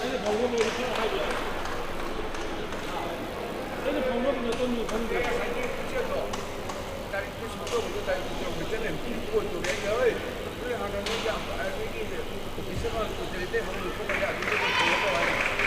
ꯑꯩꯅ ꯐꯥꯎꯅꯕ ꯑꯣꯏꯔꯗꯤ ꯈꯔ ꯍꯥꯏꯕ ꯌꯥꯏ꯫ ꯑꯩꯅ ꯐꯥꯎꯅꯕ ꯅꯠꯇꯕꯅꯤ ꯈꯪꯗꯦ꯫ ꯉꯁꯥꯏꯒꯤ ꯏꯆꯦꯗꯣ, ꯇꯥꯔꯤꯛꯇꯨ ꯁꯨꯝ ꯇꯧꯕꯗꯣ, ꯇꯥꯔꯤꯛꯇꯨ ꯇꯧꯕ ꯆꯠꯂꯦ꯫ ꯐꯣꯟ ꯇꯧꯔꯛꯑꯦ, ꯑꯩꯅ, "ꯍꯣꯏ, ꯅꯣꯏ ꯍꯥꯟꯅ ꯅꯣꯏꯒꯤ ꯑꯥ-, ꯅꯣꯏꯒꯤ ꯑꯣꯐꯤꯁ ꯑꯃ ꯂꯩꯇ꯭ꯔꯗꯤ ꯍꯪꯉꯨ ꯈꯣꯠꯂꯨ ꯑꯗꯨꯗ ꯐꯣꯟ ꯇꯧ" ꯍꯥꯏꯅ꯫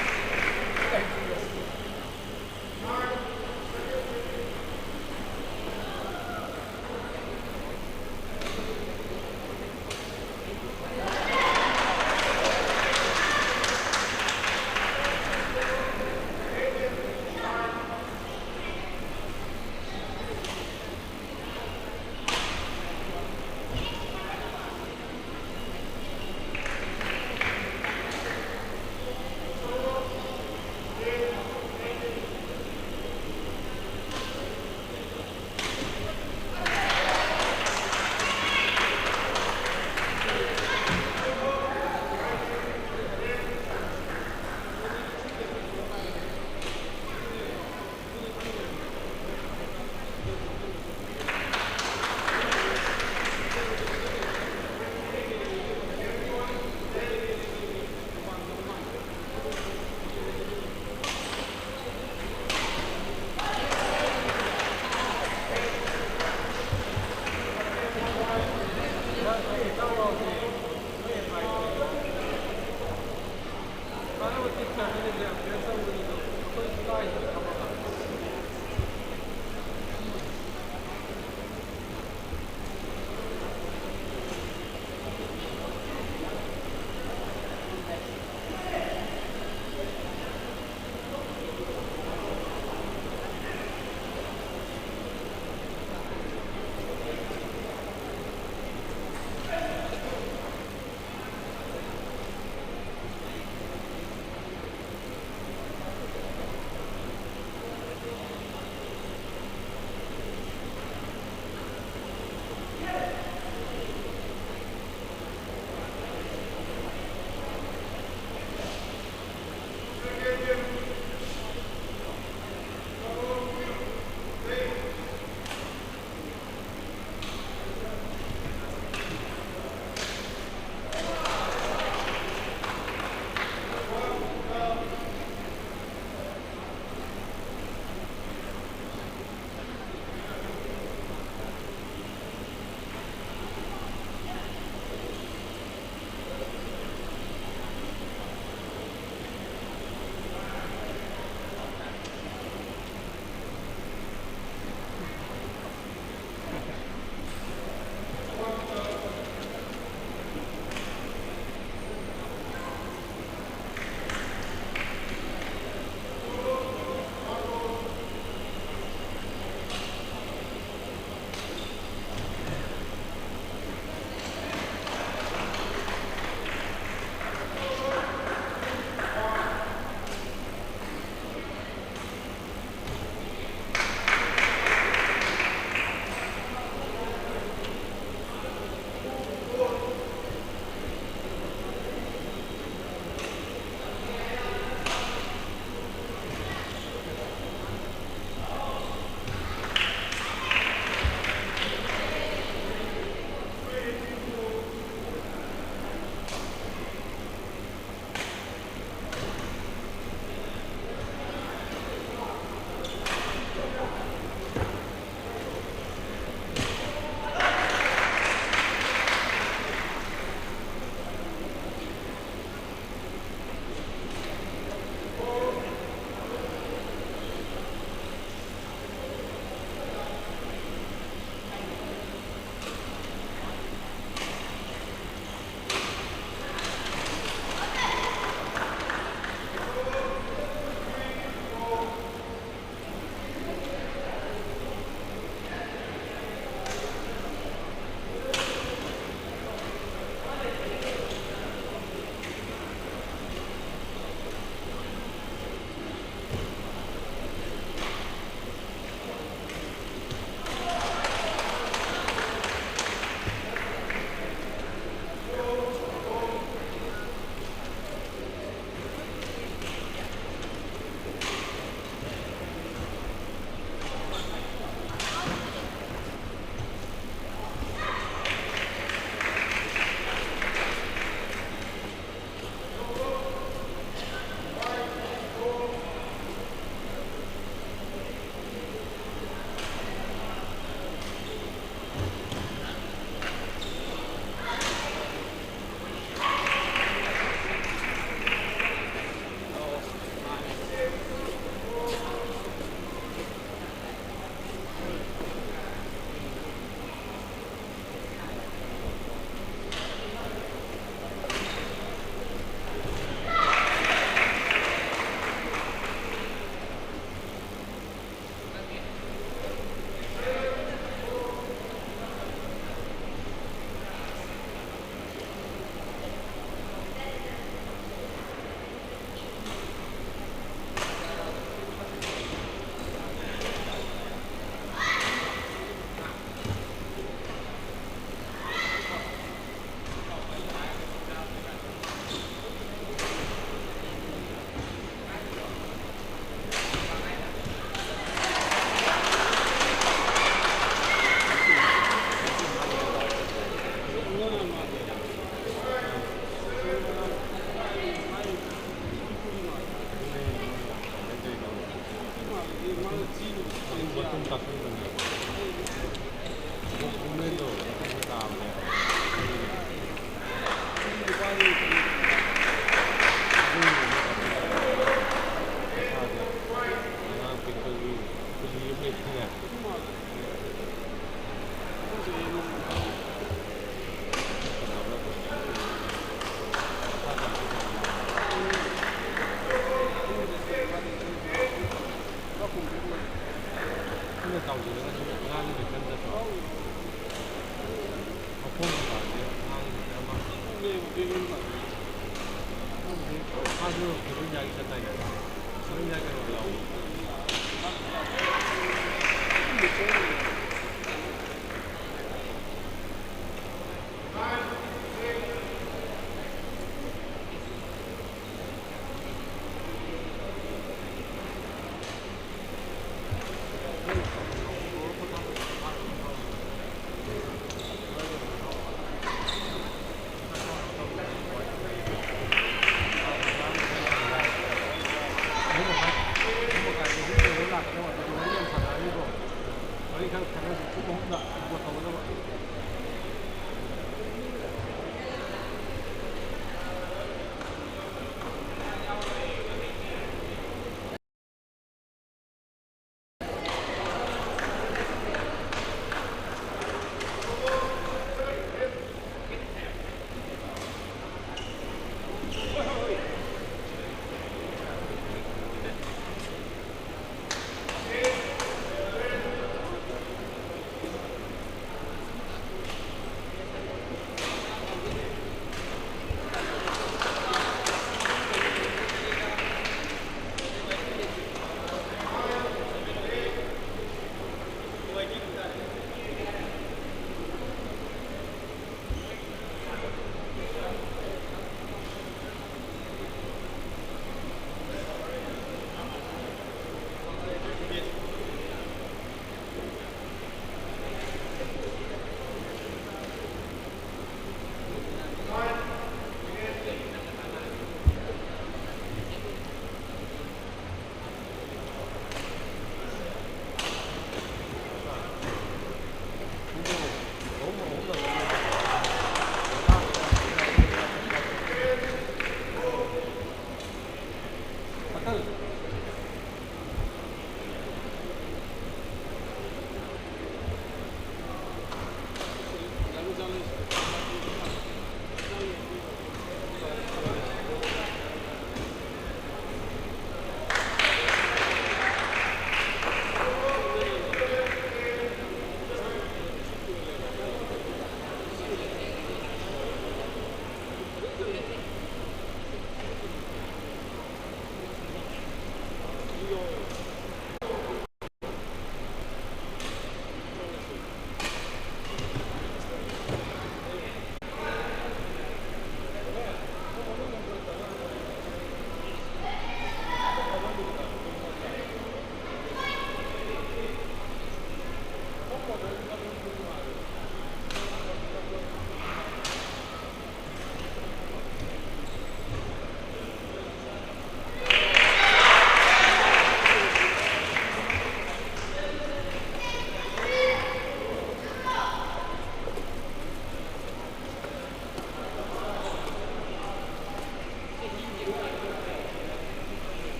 ꯋꯥꯔꯤ ꯈꯔ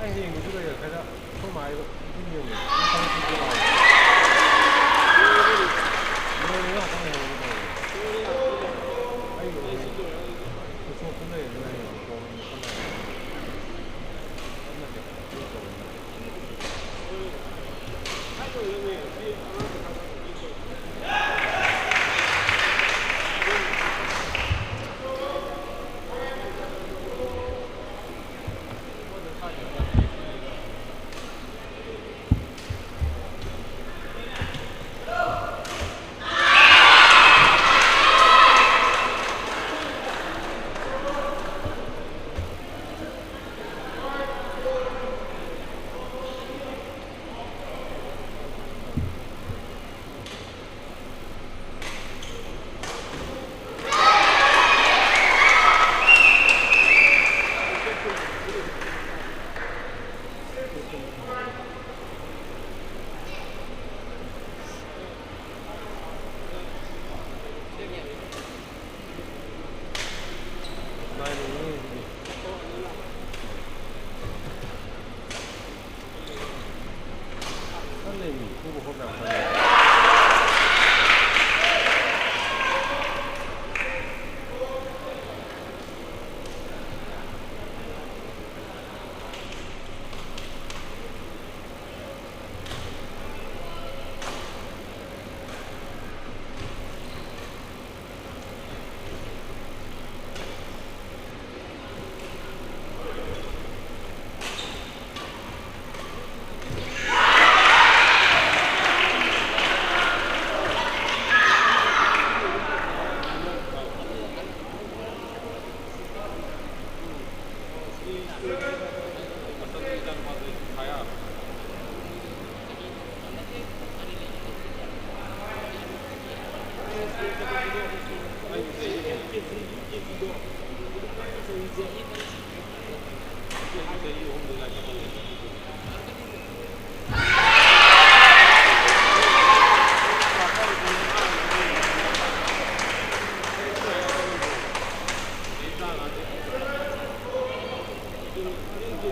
ꯑꯩ ꯍꯌꯦꯡꯒꯤꯁꯨ ꯂꯩꯔꯦ꯫ ꯈꯔ ꯑꯩꯈꯣꯏ ꯃꯥ ꯍꯥꯏꯗꯣ ꯑꯗꯨꯝ ꯌꯦꯡꯉꯦ꯫ ꯂꯣꯏꯔꯦ ꯉꯥꯛꯇꯪ ꯂꯩꯍꯧꯔꯒꯦ ꯇꯧꯔꯦ꯫ ꯑꯩ ꯎꯁꯣꯞꯇ ꯂꯩꯔꯦ꯫ ꯍꯌꯦꯡ ꯄ꯭ꯔꯣꯒ꯭ꯔꯥꯝ ꯈꯔ ꯂꯩꯔꯦ꯫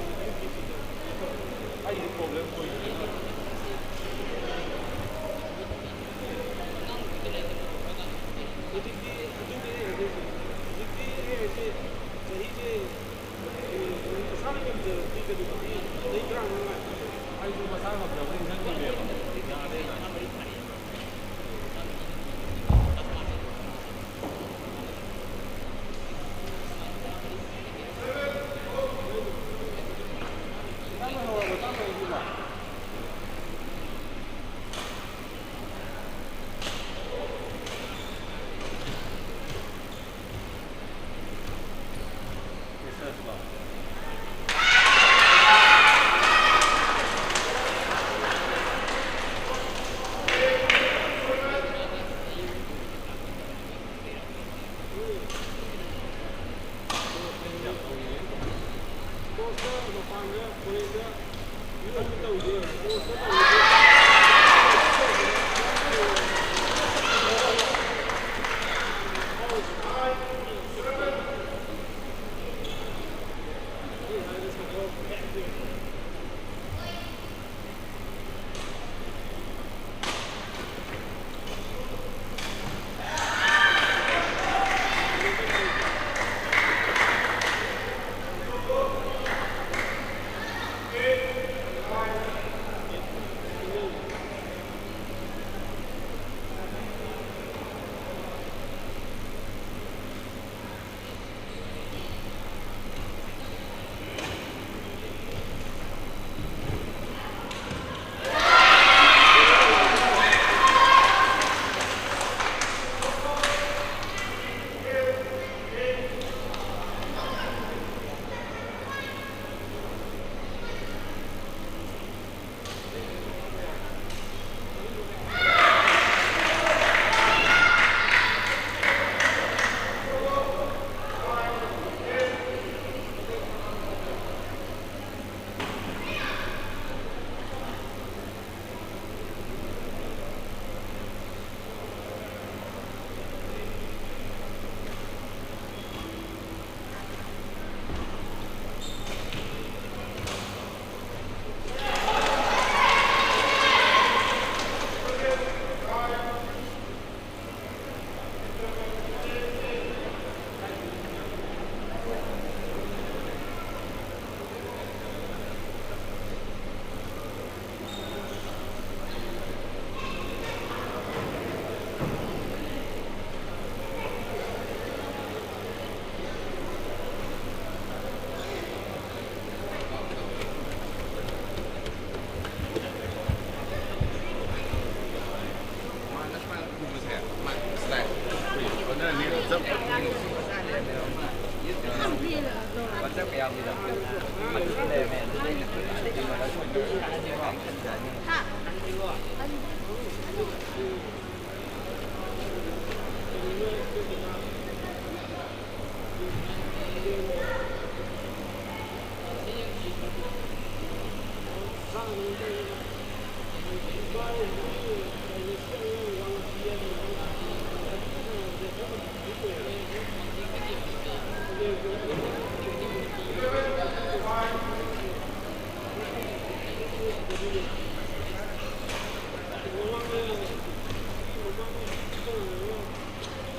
ꯆꯠꯅꯗꯦ꯫ ꯑꯩꯁꯨ ꯃꯁꯥ ꯉꯝꯗꯕꯅꯤ ꯆꯪꯗꯕꯅꯦꯕ꯫ ꯌꯥꯗꯦꯅ꯫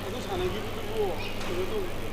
ꯑꯗꯨ ꯁꯥꯟꯅꯈꯤꯕꯗꯨꯕꯨ ꯀꯩꯅꯣ ꯇꯧꯕꯅꯦ꯫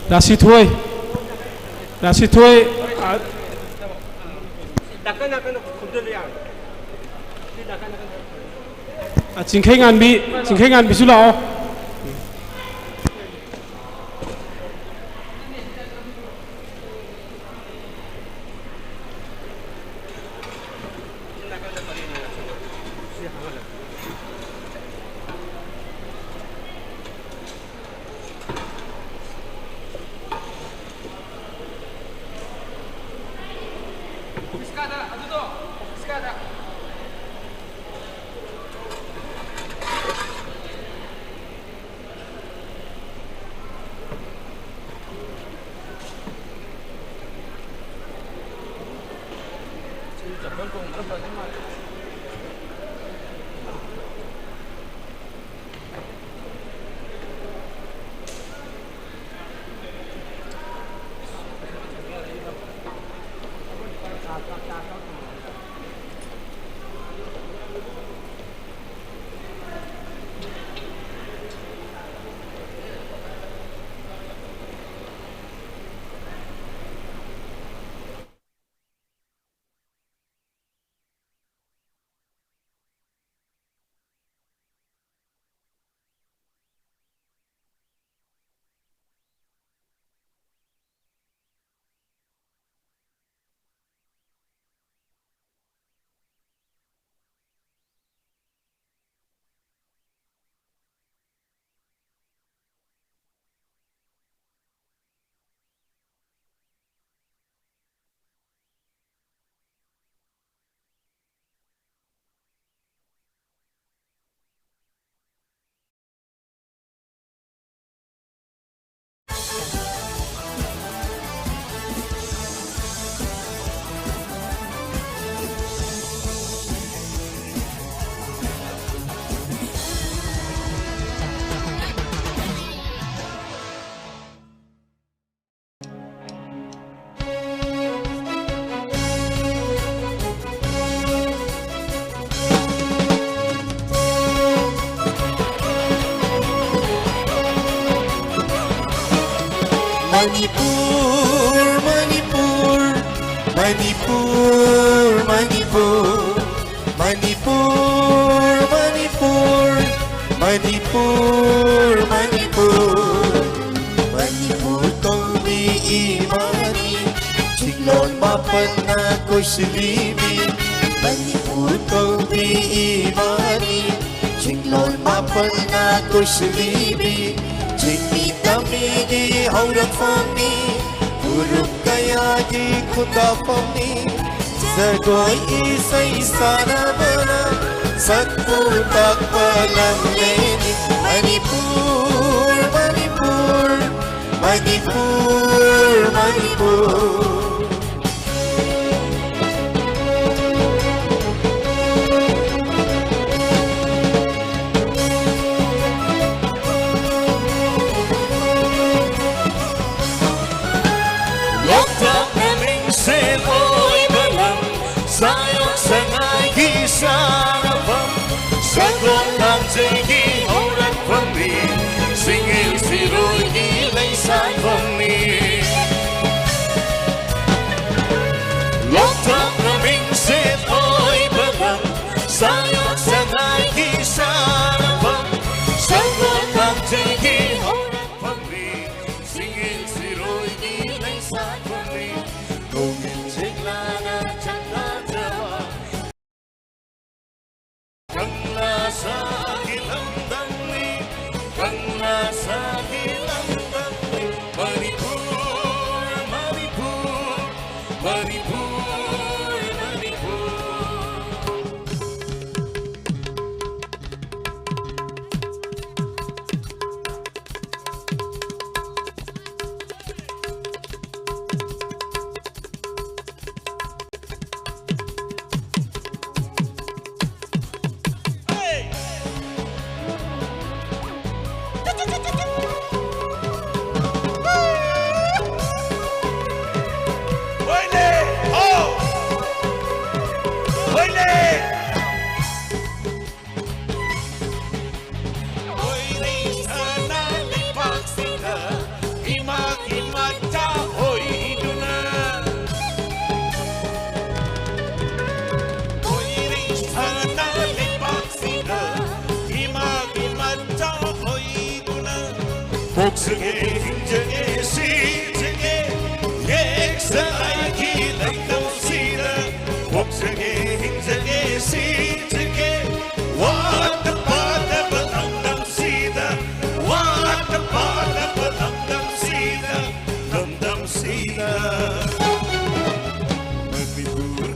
ꯔꯥꯁꯤꯊꯣꯏ, ꯔꯥꯁꯤꯊꯣꯏ, ꯑ, ꯑ, ꯆꯤꯡꯈꯩꯉꯥꯟꯕꯤ, ꯆꯤꯡꯈꯩꯉꯥꯟꯕꯤꯁꯨ ꯂꯥꯛꯑꯣ꯫ ꯃꯅꯤꯄꯨꯔ, ꯃꯅꯤꯄꯨꯔ, ꯃꯅꯤꯄꯨꯔ, ꯃꯅꯤꯄꯨꯔ, ꯃꯅꯤꯄꯨꯔ, ꯃꯅꯤꯄꯨꯔ, ꯃꯅꯤꯄꯨꯔ, ꯃꯅꯤꯄꯨꯔ, ꯃꯅꯤꯄꯨꯔ ꯀꯧꯕꯤ ꯏꯃꯥꯅꯤ, ꯆꯤꯡꯂꯣꯟ ꯃꯥꯄꯟꯅ ꯀꯣꯏꯁꯤꯜꯂꯤꯕꯤ, ꯃꯅꯤꯄꯨꯔ ꯀꯧꯕꯤ ꯏꯃꯥꯅꯤ, ꯆꯤꯡꯂꯣꯟ ꯃꯥꯄꯟꯅ ꯀꯣꯏꯁꯤꯜꯂꯤꯕꯤ, ꯆꯤꯡꯃꯤ ꯇꯝꯃꯤꯒꯤ ꯍꯧꯔꯛꯐꯝꯅꯤ, ꯐꯨꯔꯨꯞ ꯀꯌꯥꯒꯤ ꯈꯨꯟꯗꯥꯐꯝꯅꯤ, ꯖꯒꯣꯏ ꯏꯁꯩ ꯁꯥꯟꯅꯕꯅ ꯁꯛꯄꯨ ꯇꯥꯛꯄ ꯂꯝꯂꯦꯟꯅꯤ ꯃꯅꯤꯄꯨꯔ, ꯃꯅꯤꯄꯨꯔ, ꯃꯅꯤꯄꯨꯔ, ꯃꯅꯤꯄꯨꯔ꯫ ꯂꯣꯛꯇꯥꯛꯅ ꯃꯤꯡꯁꯦꯜ ꯑꯣꯏꯕ ꯂꯝ, ꯁꯥꯌꯣꯛ ꯁꯉꯥꯏꯒꯤ ꯁꯥꯟꯅꯐꯝ, ꯁꯒꯣꯜ ꯀꯥꯡꯖꯩꯒꯤ ꯍꯧꯔꯛꯐꯝꯅꯤ, ꯁꯤꯡꯉꯤꯜ ꯁꯤꯔꯣꯏꯒꯤ ꯂꯩꯁꯥꯠꯐꯝꯅꯤ꯫ ꯂꯣꯛꯇꯥꯛꯅ ꯃꯤꯡꯁꯦꯜ ꯑꯣꯏꯕ ꯂꯝ, ꯁꯥꯌꯣꯛ ꯁꯉꯥꯏꯒꯤ ꯁꯥꯟꯅꯐꯝ, ꯁꯒꯣꯜ ꯀꯥꯡꯖꯩꯒꯤ ꯍꯧꯔꯛꯐꯝꯅꯤ, ꯁꯤꯡꯉꯤꯜ ꯁꯤꯔꯣꯏꯒꯤ ꯂꯩꯁꯥꯠꯐꯝꯅꯤ, ꯅꯣꯡꯏꯜ ꯆꯤꯡꯂꯥꯅ ꯆꯥꯛꯇꯥꯖꯕ꯫ ꯀꯪꯂꯥ ꯁꯥꯒꯤ ꯂꯝꯗꯝꯅꯤ, ꯀꯪꯂꯥ ꯁꯥꯒꯤ ꯂꯝꯗꯝꯅꯤ, ꯃꯅꯤꯄꯨꯔ, ꯃꯅꯤꯄꯨꯔ, ꯃꯅꯤꯄꯨꯔ, ꯃꯅꯤꯄꯨꯔ꯫ ꯍꯣꯏꯔꯤ ꯁꯅꯥ ꯂꯩꯕꯥꯛꯁꯤꯗ ꯏꯃꯥꯒꯤ ꯃꯆꯥ ꯑꯣꯏꯗꯨꯅ꯫ ꯍꯣꯏꯔꯤ ꯁꯅꯥ ꯂꯩꯕꯥꯛꯁꯤꯗ ꯏꯃꯥꯒꯤ ꯃꯆꯥ ꯑꯣꯏꯗꯨꯅ꯫ ꯄꯣꯛꯆꯒꯦ, ꯍꯤꯡꯖꯒꯦ, ꯁꯤꯖꯒꯦ, ꯌꯦꯛꯁ ꯑꯩꯒꯤ ꯂꯩꯇꯧꯁꯤꯗ꯫ ꯄꯣꯛꯆꯒꯦ, ꯍꯤꯡꯖꯒꯦ, ꯁꯤꯖꯒꯦ, ꯋꯥꯠꯇ ꯄꯥꯗꯕ ꯂꯝꯗꯝꯁꯤꯗ, ꯋꯥꯠꯇ ꯄꯥꯗꯕ ꯂꯝꯗꯝꯁꯤꯗ, ꯂꯝꯗꯝꯁꯤꯗ꯫ ꯃꯅꯤꯄꯨꯔ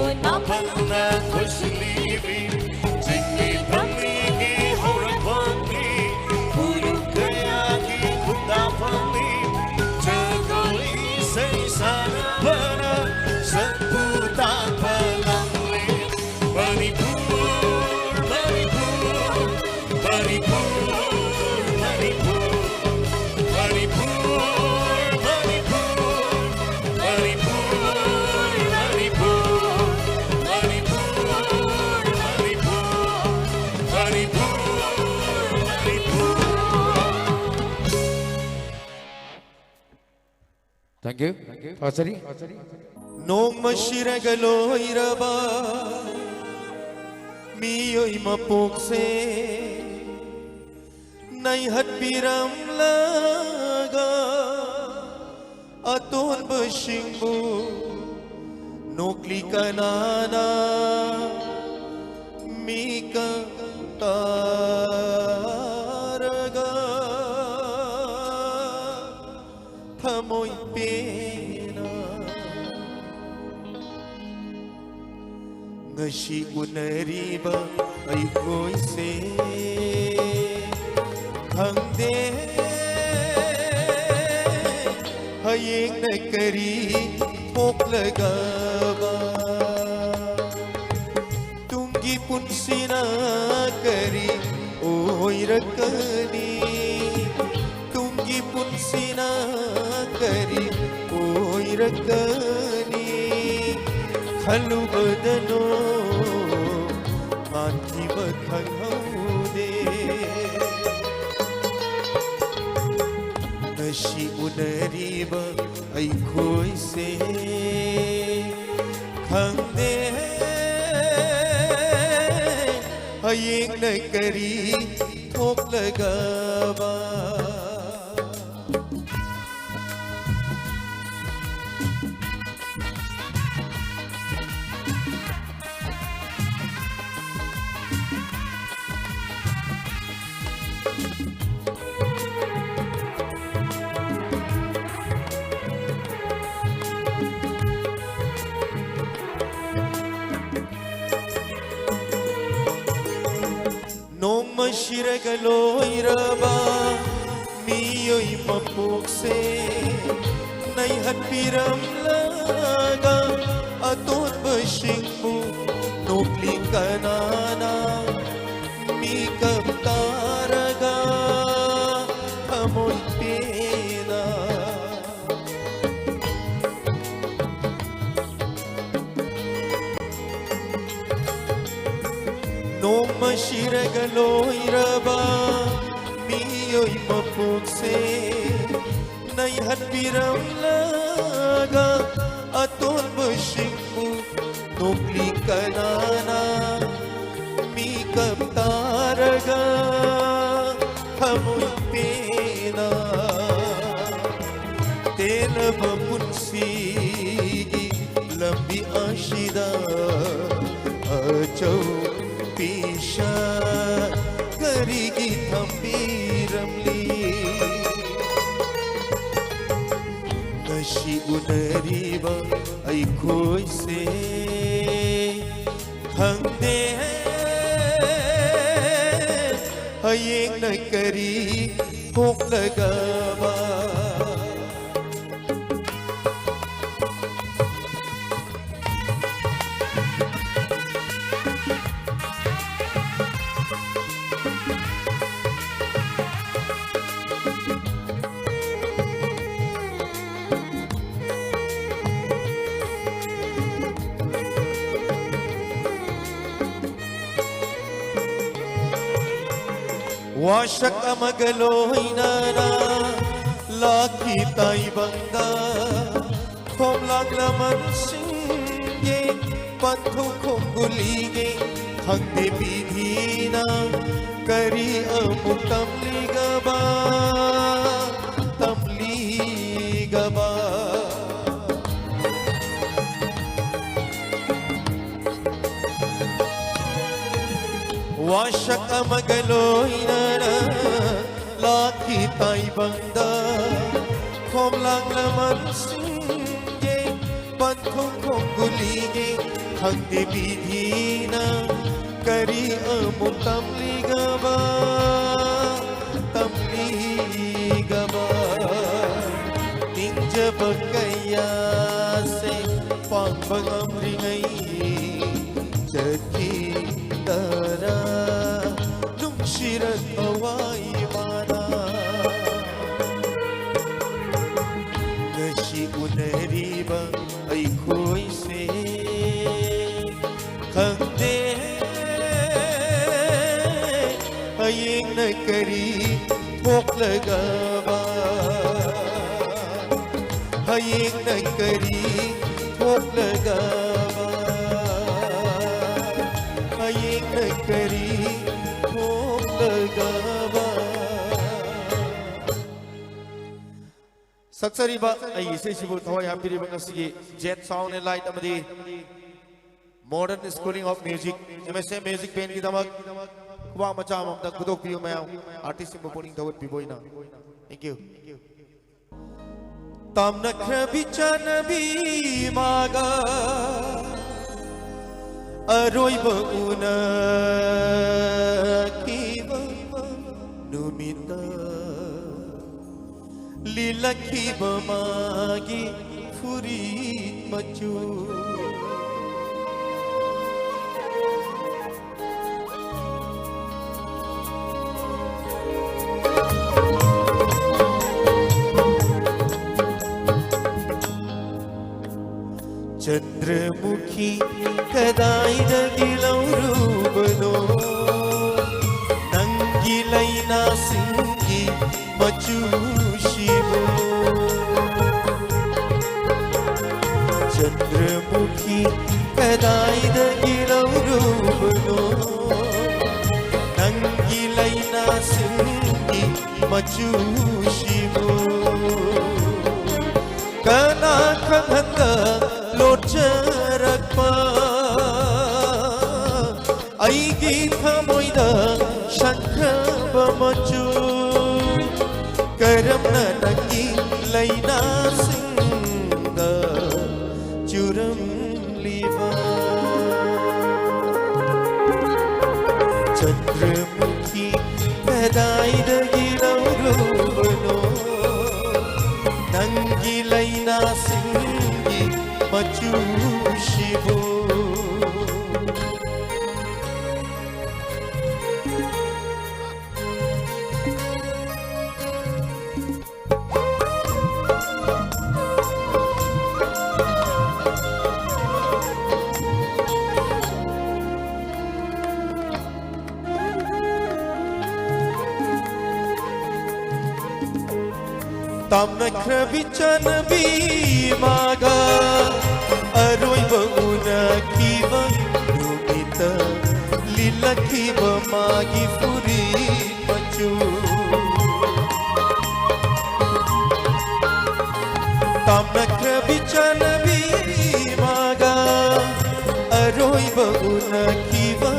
ꯃꯥꯄꯜꯅ ꯀꯣꯏꯁꯤꯜꯂꯤꯕꯤ ꯆꯤꯡꯒꯤ ꯐꯝꯅꯤꯒꯤ ꯍꯧꯔꯛꯐꯝꯅꯤ, ꯐꯨꯔꯨꯞ ꯀꯌꯥꯒꯤ ꯈꯨꯟꯗꯥꯐꯝꯅꯤ꯫ ꯖꯒꯣꯏ ꯏꯁꯩ ꯁꯥꯟꯅꯕꯅ ꯁꯛꯄꯨ ꯇꯥꯛꯄ ꯂꯝꯅꯤ ꯃꯅꯤꯄꯨꯔ, ꯃꯅꯤꯄꯨꯔ, ꯃꯅꯤꯄꯨꯔ, ꯃꯅꯤꯄꯨꯔ꯫ ꯃꯅꯤꯄꯨꯔ, ꯃꯅꯤꯄꯨꯔ, ꯃꯅꯤꯄꯨꯔ, ꯃꯅꯤꯄꯨꯔ, ꯃꯅꯤꯄꯨꯔ, ꯃꯅꯤꯄꯨꯔ, ꯃꯅꯤꯄꯨꯔ꯫ Thank you. ꯊꯥꯒꯠꯆꯔꯤ꯫ ꯅꯣꯡꯃ ꯁꯤꯔꯒ ꯂꯣꯏꯔꯕ ꯃꯤꯑꯣꯏ ꯃꯄꯣꯛꯁꯦ ꯅꯩꯍꯠꯄꯤꯔꯝꯂꯒ ꯑꯇꯣꯟꯕꯁꯤꯡꯕꯨ ꯅꯣꯛꯂꯤ ꯀꯅꯥꯅ ꯃꯤꯀꯞ ꯇꯥꯔꯒ ꯊꯃꯣꯏ ꯄꯦꯟꯅ ꯉꯁꯤ ꯎꯅꯔꯤꯕ ꯑꯩꯈꯣꯏꯁꯦ ꯈꯪꯗꯦ ꯍꯌꯦꯡꯅ ꯀꯔꯤ ꯊꯣꯛꯂꯒꯕ꯫ ꯇꯨꯡꯒꯤ ꯄꯨꯟꯁꯤꯅ ꯀꯔꯤ ꯑꯣꯏꯔꯛꯀꯅꯤ? ꯇꯨꯡꯒꯤ ꯄꯨꯟꯁꯤꯅ ꯀꯔꯤ ꯑꯣꯏꯔꯛꯀꯅꯤ? ꯈꯜꯂꯨꯕꯗꯅꯣ ꯃꯥꯟꯈꯤꯕ ꯈꯪꯍꯧꯗꯦ꯫ ꯉꯁꯤ ꯎꯅꯔꯤꯕ ꯑꯩꯈꯣꯏꯁꯦ ꯈꯪꯗꯦ ꯍꯌꯦꯡꯅ ꯀꯔꯤ ꯊꯣꯛꯂꯒꯕ꯫ ꯅꯣꯡꯃ ꯁꯤꯔꯒ ꯂꯣꯏꯔꯕ ꯃꯤꯑꯣꯏ ꯃꯄꯣꯛꯁꯦ, ꯅꯩꯍꯠꯄꯤꯔꯝꯂꯒ ꯑꯇꯣꯟꯕꯁꯤꯡꯕꯨ ꯅꯣꯛꯂꯤ ꯀꯅꯥꯅ? ꯃꯤꯀꯞ ꯇꯥꯔꯒ ꯊꯃꯣꯏ ꯄꯦꯟꯅ ꯅꯣꯡꯃ ꯁꯤꯔꯒ ꯂꯣꯏꯔꯕ ꯃꯤꯑꯣꯏ ꯃꯄꯣꯛꯁꯦ, ꯅꯩꯍꯠꯄꯤꯔꯝꯂꯒ ꯑꯇꯣꯟꯕꯁꯤꯡꯕꯨ ꯅꯣꯛꯂꯤ ꯀꯅꯥꯅ? ꯃꯤꯀꯞ ꯇꯥꯔꯒ ꯊꯃꯣꯏ ꯄꯦꯟꯅ ꯇꯦꯜꯂꯕ ꯄꯨꯟꯁꯤꯒꯤ ꯂꯝꯕꯤ ꯑꯁꯤꯗ ꯑꯆꯧ ꯄꯤꯁꯥ ꯀꯔꯤꯒꯤ ꯊꯝꯕꯤꯔꯝꯂꯤ? ꯉꯁꯤ ꯎꯅꯔꯤꯕ ꯑꯩꯈꯣꯏꯁꯦ ꯈꯪꯗꯦ ꯍꯌꯦꯡꯅ ꯀꯔꯤ ꯊꯣꯛꯂꯒꯕ꯫ ꯋꯥꯁꯛ ꯑꯃꯒ ꯂꯣꯏꯅꯅ ꯂꯥꯛꯈꯤ ꯇꯥꯏꯕꯪꯗ꯫ ꯈꯣꯝꯂꯥꯡ ꯂꯃꯟꯁꯤꯡꯒꯤ ꯄꯟꯊꯨꯡ ꯈꯣꯡꯒꯨꯜꯂꯤꯒꯤ ꯈꯪꯗꯦ ꯄꯤꯊꯤꯅ ꯀꯔꯤ ꯑꯃꯨꯛ ꯇꯝꯂꯤꯒꯕ, ꯇꯝꯂꯤꯒꯕ꯫ ꯋꯥꯁꯛ ꯑꯃꯒ ꯂꯣꯏꯅꯅ ꯂꯥꯛꯈꯤ ꯇꯥꯏꯕꯪꯗ꯫ ꯈꯣꯝꯂꯥꯡ ꯂꯃꯟꯁꯤꯡꯒꯤ ꯄꯟꯊꯨꯡ ꯈꯣꯡꯒꯨꯜꯂꯤꯒꯤ ꯈꯪꯗꯦ ꯄꯤꯊꯤꯅ ꯀꯔꯤ ꯑꯃꯨꯛ ꯇꯝꯂꯤꯒꯕ, ꯇꯝꯂꯤꯒꯕ꯫ ꯅꯤꯡꯖꯕ ꯀꯌꯥꯁꯦ ꯄꯥꯡꯕ ꯉꯝꯗ꯭ꯔꯤꯉꯩ ꯆꯠꯈꯤꯗꯔꯥ ꯅꯨꯡꯁꯤꯔꯛ ꯊꯋꯥꯏ ꯃꯥꯅ꯫ ꯉꯁꯤ ꯎꯅꯔꯤꯕ ꯑꯩꯈꯣꯏꯁꯦ ꯈꯪꯗꯦ ꯍꯌꯦꯡꯅ ꯀꯔꯤ ꯊꯣꯛꯂꯒꯕ, ꯍꯌꯦꯡꯅ ꯀꯔꯤ ꯊꯣꯛꯂꯒꯕ, ꯍꯌꯦꯡꯅ ꯀꯔꯤ ꯊꯣꯛꯂꯒꯕ꯫ ꯁꯛꯆꯔꯤꯕ ꯑꯩꯒꯤ ꯏꯁꯩꯁꯤꯕꯨ ꯊꯋꯥꯏ ꯍꯥꯞꯄꯤꯔꯤꯕ ꯉꯁꯤꯒꯤ Jet Sound and Light ꯑꯃꯗꯤ Modern Schooling of Music, M S M Music Bandꯒꯤꯗꯃꯛ ꯈꯨꯕꯥꯛ ꯃꯆꯥ ꯑꯃꯃꯝꯇꯪ ꯈꯨꯗꯣꯛꯄꯤꯌꯨ ꯃꯌꯥꯝ, artistꯁꯤꯡꯕꯨ ꯄꯨꯛꯅꯤꯡ ꯊꯧꯒꯠꯄꯤꯕ ꯑꯣꯏꯅ꯫ Thank you. ꯇꯥꯝꯅꯈ꯭ꯔꯕꯤ ꯆꯥꯟꯅꯕꯤ ꯃꯥꯒ ꯑꯔꯣꯏꯕ ꯎꯅꯈꯤꯕ ꯅꯨꯃꯤꯠꯇ ꯂꯤꯂꯛꯈꯤꯕ ꯃꯥꯒꯤ ꯐꯨꯔꯤꯠ ꯃꯆꯨ꯫ ꯆꯟꯗ꯭ꯔꯃꯨꯈꯤ ꯀꯗꯥꯏꯗꯒꯤ ꯂꯧꯔꯨꯕꯅꯣ ꯅꯪꯒꯤ ꯂꯩꯅꯥꯁꯤꯡꯒꯤ ꯃꯆꯨꯁꯤꯕꯨ? ꯆꯟꯗ꯭ꯔꯃꯨꯈꯤ ꯀꯗꯥꯏꯗꯒꯤ ꯂꯧꯔꯨꯕꯅꯣ ꯅꯪꯒꯤ ꯂꯩꯅꯥꯁꯤꯡꯒꯤ ꯃꯆꯨꯁꯤꯕꯨ? ꯀꯅꯥ ꯈꯪꯍꯟꯗ ꯂꯣꯠꯆꯔꯛꯄ ꯑꯩꯒꯤ ꯊꯃꯣꯏꯗ ꯁꯪꯈ꯭ꯔꯕ ꯃꯆꯨ? ꯀꯔꯝꯅ ꯅꯪꯒꯤ ꯂꯩꯅꯥꯁꯤꯡꯗ ꯆꯨꯔꯝ ꯂꯤꯕ? ꯆꯟꯗ꯭ꯔꯃꯨꯈꯤ ꯀꯗꯥꯏꯗꯒꯤ ꯂꯧꯔꯨꯕꯅꯣ? ꯅꯪꯒꯤ ꯂꯩꯅꯥꯁꯤꯡꯒꯤ ꯃꯆꯨꯁꯤꯕꯨ꯫ ꯇꯥꯝꯅꯈ꯭ꯔꯕꯤ ꯆꯥꯟꯅꯕꯤ ꯃꯥꯒ ꯑꯔꯣꯏꯕ ꯎꯅꯈꯤꯕ ꯅꯨꯃꯤꯠꯇ ꯂꯤꯠꯂꯛꯈꯤꯕ ꯃꯥꯒꯤ ꯐꯨꯔꯤꯠ ꯃꯆꯨ꯫ ꯇꯥꯝꯅꯈ꯭ꯔꯕꯤ ꯆꯥꯟꯅꯕꯤ ꯃꯥꯒ ꯑꯔꯣꯏꯕ ꯎꯅꯈꯤꯕ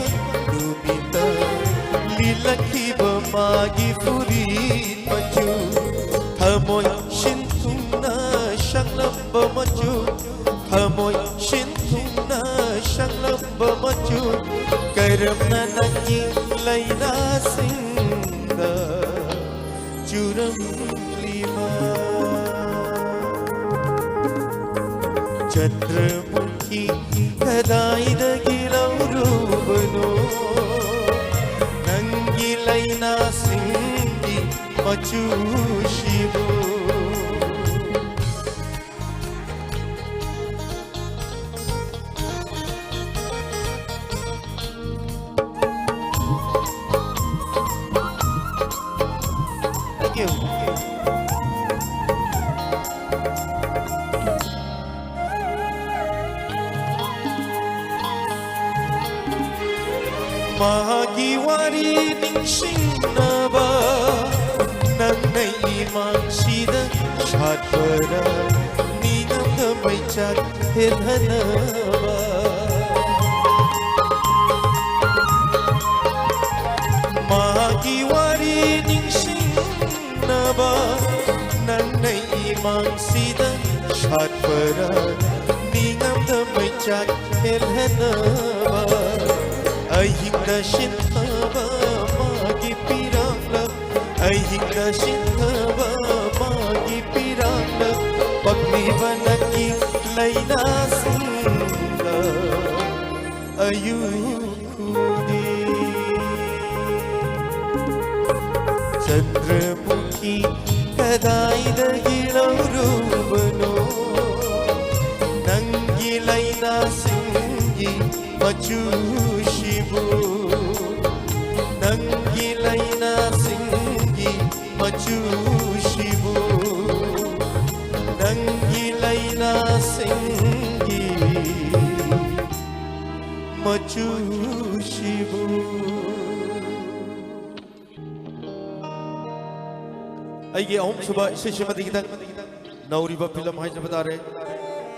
ꯅꯨꯃꯤꯠꯇ ꯂꯤꯠꯂꯛꯈꯤꯕ ꯃꯥꯒꯤ ꯐꯨꯔꯤꯠ ꯃꯆꯨ꯫ ꯊꯃꯣꯏ ꯁꯤꯟꯊꯨꯡꯅ ꯁꯪꯂꯝꯕ ꯃꯆꯨ, ꯊꯃꯣꯏ ꯁꯤꯟꯊꯨꯡꯅ ꯁꯪꯂꯝꯕ ꯃꯆꯨ꯫ ꯀꯔꯝꯅ ꯅꯪꯒꯤ ꯂꯩꯅꯥꯁꯤꯡꯗ ꯆꯨꯔꯝꯂꯤꯕ? ꯆꯟꯗ꯭ꯔꯃꯨꯈꯤ ꯀꯗꯥꯏꯗꯒꯤ ꯂꯧꯔꯨꯕꯅꯣ? ꯅꯪꯒꯤ ꯂꯩꯅꯥꯁꯤꯡꯒꯤ ꯃꯆꯨꯁꯤꯕꯨ꯫ Thank you. ꯃꯍꯥꯛꯀꯤ ꯋꯥꯔꯤ ꯅꯤꯡꯁꯤꯡꯅꯕ ꯅꯪꯅ ꯏꯃꯥꯡꯁꯤꯗ ꯁꯥꯠꯄꯔ, ꯅꯤꯡꯉꯝꯗ ꯃꯩꯆꯥꯛ ꯍꯦꯜꯍꯟꯅꯕ꯫ ꯃꯍꯥꯛꯀꯤ ꯋꯥꯔꯤ ꯅꯤꯡꯁꯤꯡꯅꯕ ꯅꯪꯅ ꯏꯃꯥꯡꯁꯤꯗ ꯁꯥꯠꯄꯔ, ꯅꯤꯡꯉꯝꯗ ꯃꯩꯆꯥꯛ ꯍꯦꯜꯍꯟꯅꯕ꯫ ꯑꯍꯤꯡꯗ ꯁꯤꯟꯊꯕ ꯃꯥꯒꯤ ꯄꯤꯔꯥꯡꯅ, ꯑꯍꯤꯡꯗ ꯁꯤꯟꯊꯕ ꯃꯥꯒꯤ ꯄꯤꯔꯥꯡꯅ, ꯄꯛꯂꯤꯕ ꯅꯪꯒꯤ ꯂꯩꯅꯥꯁꯤꯡꯗ ꯑꯌꯨꯛ ꯈꯨꯗꯤꯡ꯫ ꯆꯟꯗ꯭ꯔꯃꯨꯈꯤ ꯀꯗꯥꯏꯗꯒꯤ ꯂꯧꯔꯨꯕꯅꯣ? ꯅꯪꯒꯤ ꯂꯩꯅꯥꯁꯤꯡꯒꯤ ꯃꯆꯨꯁꯤꯕꯨ, ꯅꯪꯒꯤ ꯂꯩꯅꯥꯁꯤꯡꯒꯤ ꯃꯆꯨꯁꯤꯕꯨ, ꯅꯪꯒꯤ ꯂꯩꯅꯥꯁꯤꯡꯒꯤ ꯃꯆꯨꯁꯤꯕꯨ꯫ ꯑꯩꯒꯤ ꯑꯍꯨꯝꯁꯨꯕ ꯏꯁꯩꯁꯤꯃꯗꯤ ꯈꯤꯇꯪ ꯅꯧꯔꯤꯕ ꯐꯤꯂꯝ ꯍꯥꯏꯖꯕ ꯇꯥꯔꯦ꯫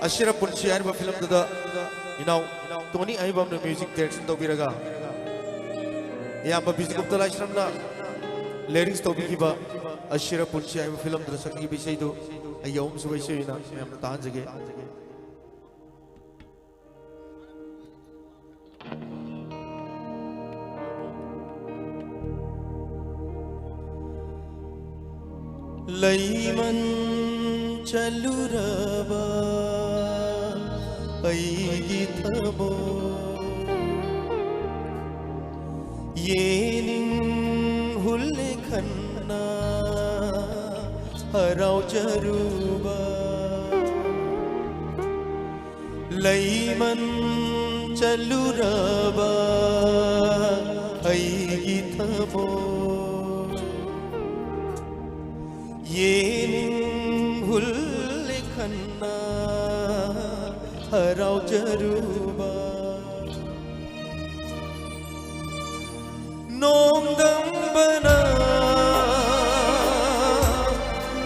ꯑꯁꯤꯔ ꯄꯨꯟꯁꯤ ꯍꯥꯏꯔꯤꯕ ꯐꯤꯂꯝꯗꯨꯗ ꯏꯅꯥꯎ ꯇꯣꯅꯤ ꯑꯍꯩꯕꯝꯅ ꯃ꯭ꯌꯨꯖꯤꯛ ꯗꯥꯏꯔꯦꯛꯁꯟ ꯇꯧꯕꯤꯔꯒ ꯏꯌꯥꯝꯕ ꯕꯤꯖꯨꯒꯨꯞꯇ ꯂꯥꯏꯁ꯭ꯔꯝꯅ ꯂꯤꯔꯤꯛꯁ ꯇꯧꯕꯤꯈꯤꯕ ꯑꯁꯤꯔ ꯄꯨꯟꯁꯤ ꯍꯥꯏꯕ ꯐꯤꯂꯝꯗꯨꯗ ꯁꯛꯈꯤꯕ ꯏꯁꯩꯗꯨ ꯑꯩꯒꯤ ꯑꯍꯨꯝꯁꯨꯕ ꯏꯁꯩ ꯑꯣꯏꯅ ꯃꯌꯥꯝꯅ ꯇꯥꯍꯟꯖꯒꯦ꯫ ꯂꯩꯃꯟ ꯆꯠꯂꯨꯔꯕ ꯑꯩꯒꯤ ꯊꯃꯣꯏ, ꯌꯦꯅꯤꯡ ꯍꯨꯜꯂꯦ ꯈꯟꯅ ꯍꯔꯥꯎꯖꯔꯨꯕ꯫ ꯂꯩꯃꯟ ꯆꯠꯂꯨꯔꯕ ꯑꯩꯒꯤ ꯊꯃꯣꯏ, ꯌꯦꯅꯤꯡ ꯍꯨꯜꯂꯦ ꯈꯟꯅ ꯍꯔꯥꯎꯖꯔꯨꯕ꯫ ꯅꯣꯡꯗꯝꯕꯅ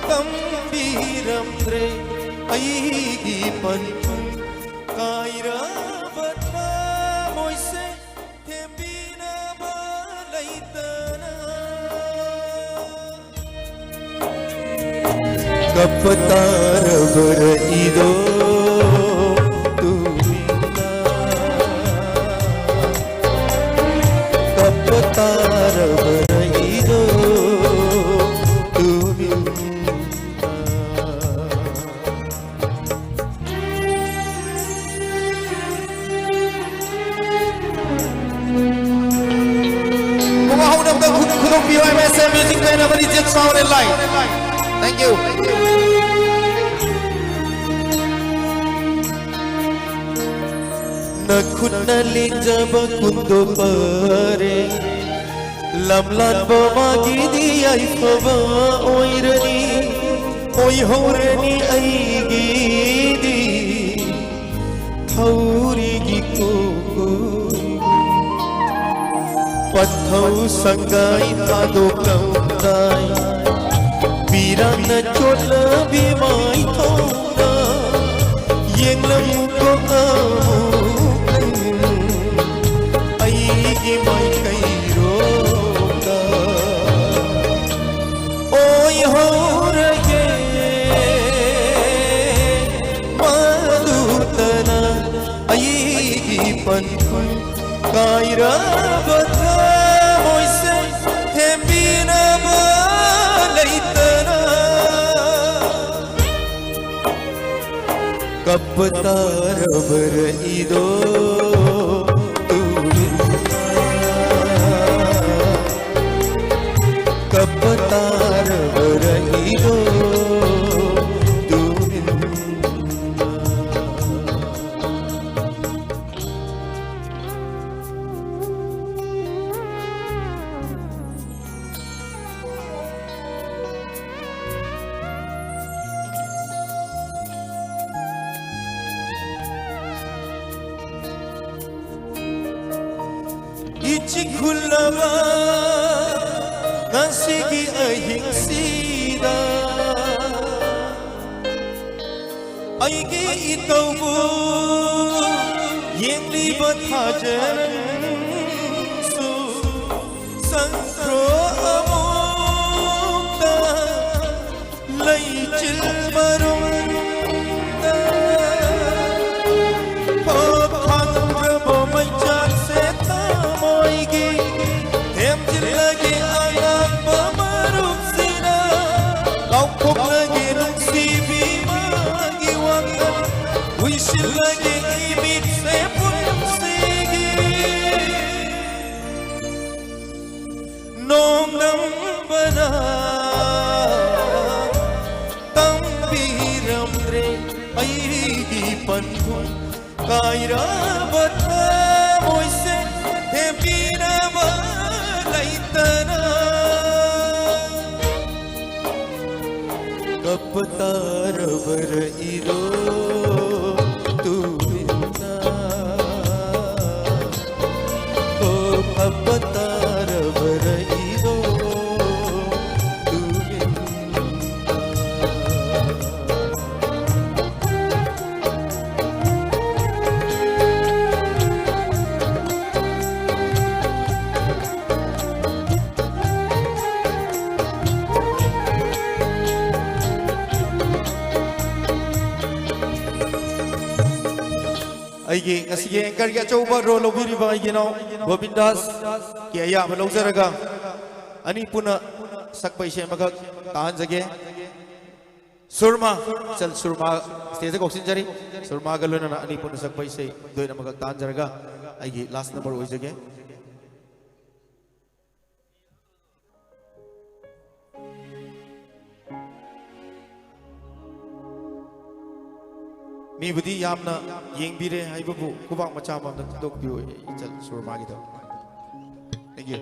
ꯇꯝꯕꯤꯔꯝꯗ꯭ꯔꯦ ꯑꯩꯒꯤ ꯄꯟꯊꯨꯡ꯫ ꯀꯥꯏꯔꯕ ꯊꯃꯣꯏꯁꯦ ꯊꯦꯝꯕꯤꯅꯕ ꯂꯩꯇꯅ ꯀꯞꯄ ꯇꯥꯔꯕꯔ ꯏꯗꯣ ꯇꯨꯃꯤꯟꯅ? P Y M S M Music Band ꯑꯃꯗꯤ Jet Sound and Light. Thank you. ꯅꯈꯨꯠꯅ ꯂꯦꯡꯖꯕ ꯀꯨꯟꯗꯣ ꯐꯔꯦ, ꯂꯝꯂꯥꯟꯕ ꯃꯥꯒꯤꯗꯤ ꯌꯥꯏꯐꯕ ꯑꯣꯏꯔꯅꯤ, ꯑꯣꯏꯍꯧꯔꯅꯤ ꯑꯩꯒꯤꯗꯤ ꯊꯧꯔꯤꯒꯤ ꯀꯣꯀꯣꯏ꯫ ꯄꯟꯊꯧ ꯁꯪꯒꯥꯏ ꯊꯥꯗꯣꯛꯂꯝꯗꯥꯏ, ꯄꯤꯔꯥꯡꯅ ꯆꯣꯠꯂꯕꯤ ꯃꯥꯏꯊꯣꯡꯅ ꯌꯦꯡꯂꯝꯃꯨꯀꯣ ꯑꯃꯨꯛꯇꯪ ꯑꯩꯒꯤ ꯃꯥꯏꯀꯩꯔꯣꯝꯗ꯫ ꯑꯣꯏꯍꯧꯔꯒꯦ ꯃꯗꯨꯇꯅ ꯑꯩꯒꯤ ꯄꯟꯊꯨꯡ ꯀꯥꯏꯔꯕ ꯊꯃꯣꯏꯁꯦ ꯊꯦꯝꯕꯤꯅꯕ ꯂꯩꯇꯅ ꯀꯞꯄ ꯇꯥꯔꯕꯔ ꯏꯗꯣ ꯇꯨꯔꯤꯜꯂꯥ? ꯀꯞꯄ ꯇꯥꯔꯕꯔ ꯏꯗꯣ ꯇꯨꯔꯤꯜꯂꯥ? ꯏꯆꯤꯛ ꯈꯨꯜꯂꯕ ꯉꯁꯤꯒꯤ ꯑꯍꯤꯡꯁꯤꯗ ꯑꯩꯒꯤ ꯏꯇꯧꯕꯨ ꯌꯦꯡꯂꯤꯕ ꯊꯥꯖꯅꯁꯨ ꯁꯪꯈ꯭ꯔꯣ ꯑꯃꯨꯛꯇ ꯂꯩꯆꯤꯜ ꯃꯔꯨꯝꯗ꯫ ꯍꯣ ꯈꯪꯗ꯭ꯔꯕ ꯃꯩꯆꯥꯛꯁꯦ ꯊꯃꯣꯏꯒꯤ ꯊꯦꯝꯖꯤꯜꯂꯒꯦ ꯑꯉꯥꯡꯕ ꯃꯔꯨꯞꯁꯤꯅ꯫ ꯂꯥꯎꯊꯣꯛꯂꯒꯦ ꯅꯨꯡꯁꯤꯕꯤ ꯃꯥꯒꯤ ꯋꯥꯈꯜ꯫ ꯎꯏꯁꯤꯜꯂꯒꯦ ꯏꯃꯤꯠꯁꯦ ꯄꯨꯟꯁꯤꯒꯤ ꯅꯣꯡ ꯕꯅ ꯇꯝꯕꯤꯔꯝꯗ꯭ꯔꯦ ꯑꯩꯒꯤ ꯄꯟꯊꯨꯡ ꯀꯥꯏꯔꯕ ꯊꯃꯣꯏꯁꯦ ꯊꯦꯝꯕꯤꯅꯕ ꯂꯩꯇꯅ ꯀꯞꯄ ꯇꯥꯔꯕꯔ ꯏꯔꯣ ꯇꯨꯃꯤꯟꯅ ꯀꯞꯄ ꯇꯥꯔꯕꯔ ꯏꯔꯣ ꯇꯨꯃꯤꯟꯅ꯫ ꯑꯩꯒꯤ ꯉꯁꯤꯒꯤ anchorꯒꯤ ꯑꯆꯧꯕ role ꯂꯧꯕꯤꯔꯤꯕ ꯑꯩꯒꯤ ꯏꯅꯥꯎ ꯒꯣꯕꯤꯟꯗꯥꯁꯀꯤ ꯑꯌꯥꯕ ꯂꯧꯖꯔꯒ ꯑꯅꯤ ꯄꯨꯟꯅ ꯁꯛꯄ ꯏꯁꯩ ꯑꯃꯈꯛ ꯇꯥꯍꯟꯖꯒꯦ꯫ ꯁꯨꯔꯃꯥ, ꯆꯜ ꯁꯨꯔꯃꯥ stageꯇ ꯀꯧꯁꯤꯟꯖꯔꯤ꯫ ꯁꯨꯔꯃꯥꯒ ꯂꯣꯏꯅꯅ ꯑꯅꯤ ꯄꯨꯟꯅ ꯁꯛꯄ ꯏꯁꯩ ꯗꯨꯌꯦꯠ ꯑꯃꯈꯛ ꯇꯥꯍꯟꯖꯔꯒ ꯑꯩꯒꯤ last number ꯑꯣꯏꯖꯒꯦ꯫ ꯃꯤꯕꯨꯗꯤ ꯌꯥꯝꯅ ꯌꯦꯡꯕꯤꯔꯦ ꯍꯥꯏꯕꯕꯨ ꯈꯨꯕꯥꯛ ꯃꯆꯥ ꯑꯃ ꯑꯝꯇ ꯊꯥꯗꯣꯛꯄꯤꯌꯨ, ꯏꯆꯜ ꯁꯨꯔꯃꯥꯒꯤꯗꯣ꯫ Thank you.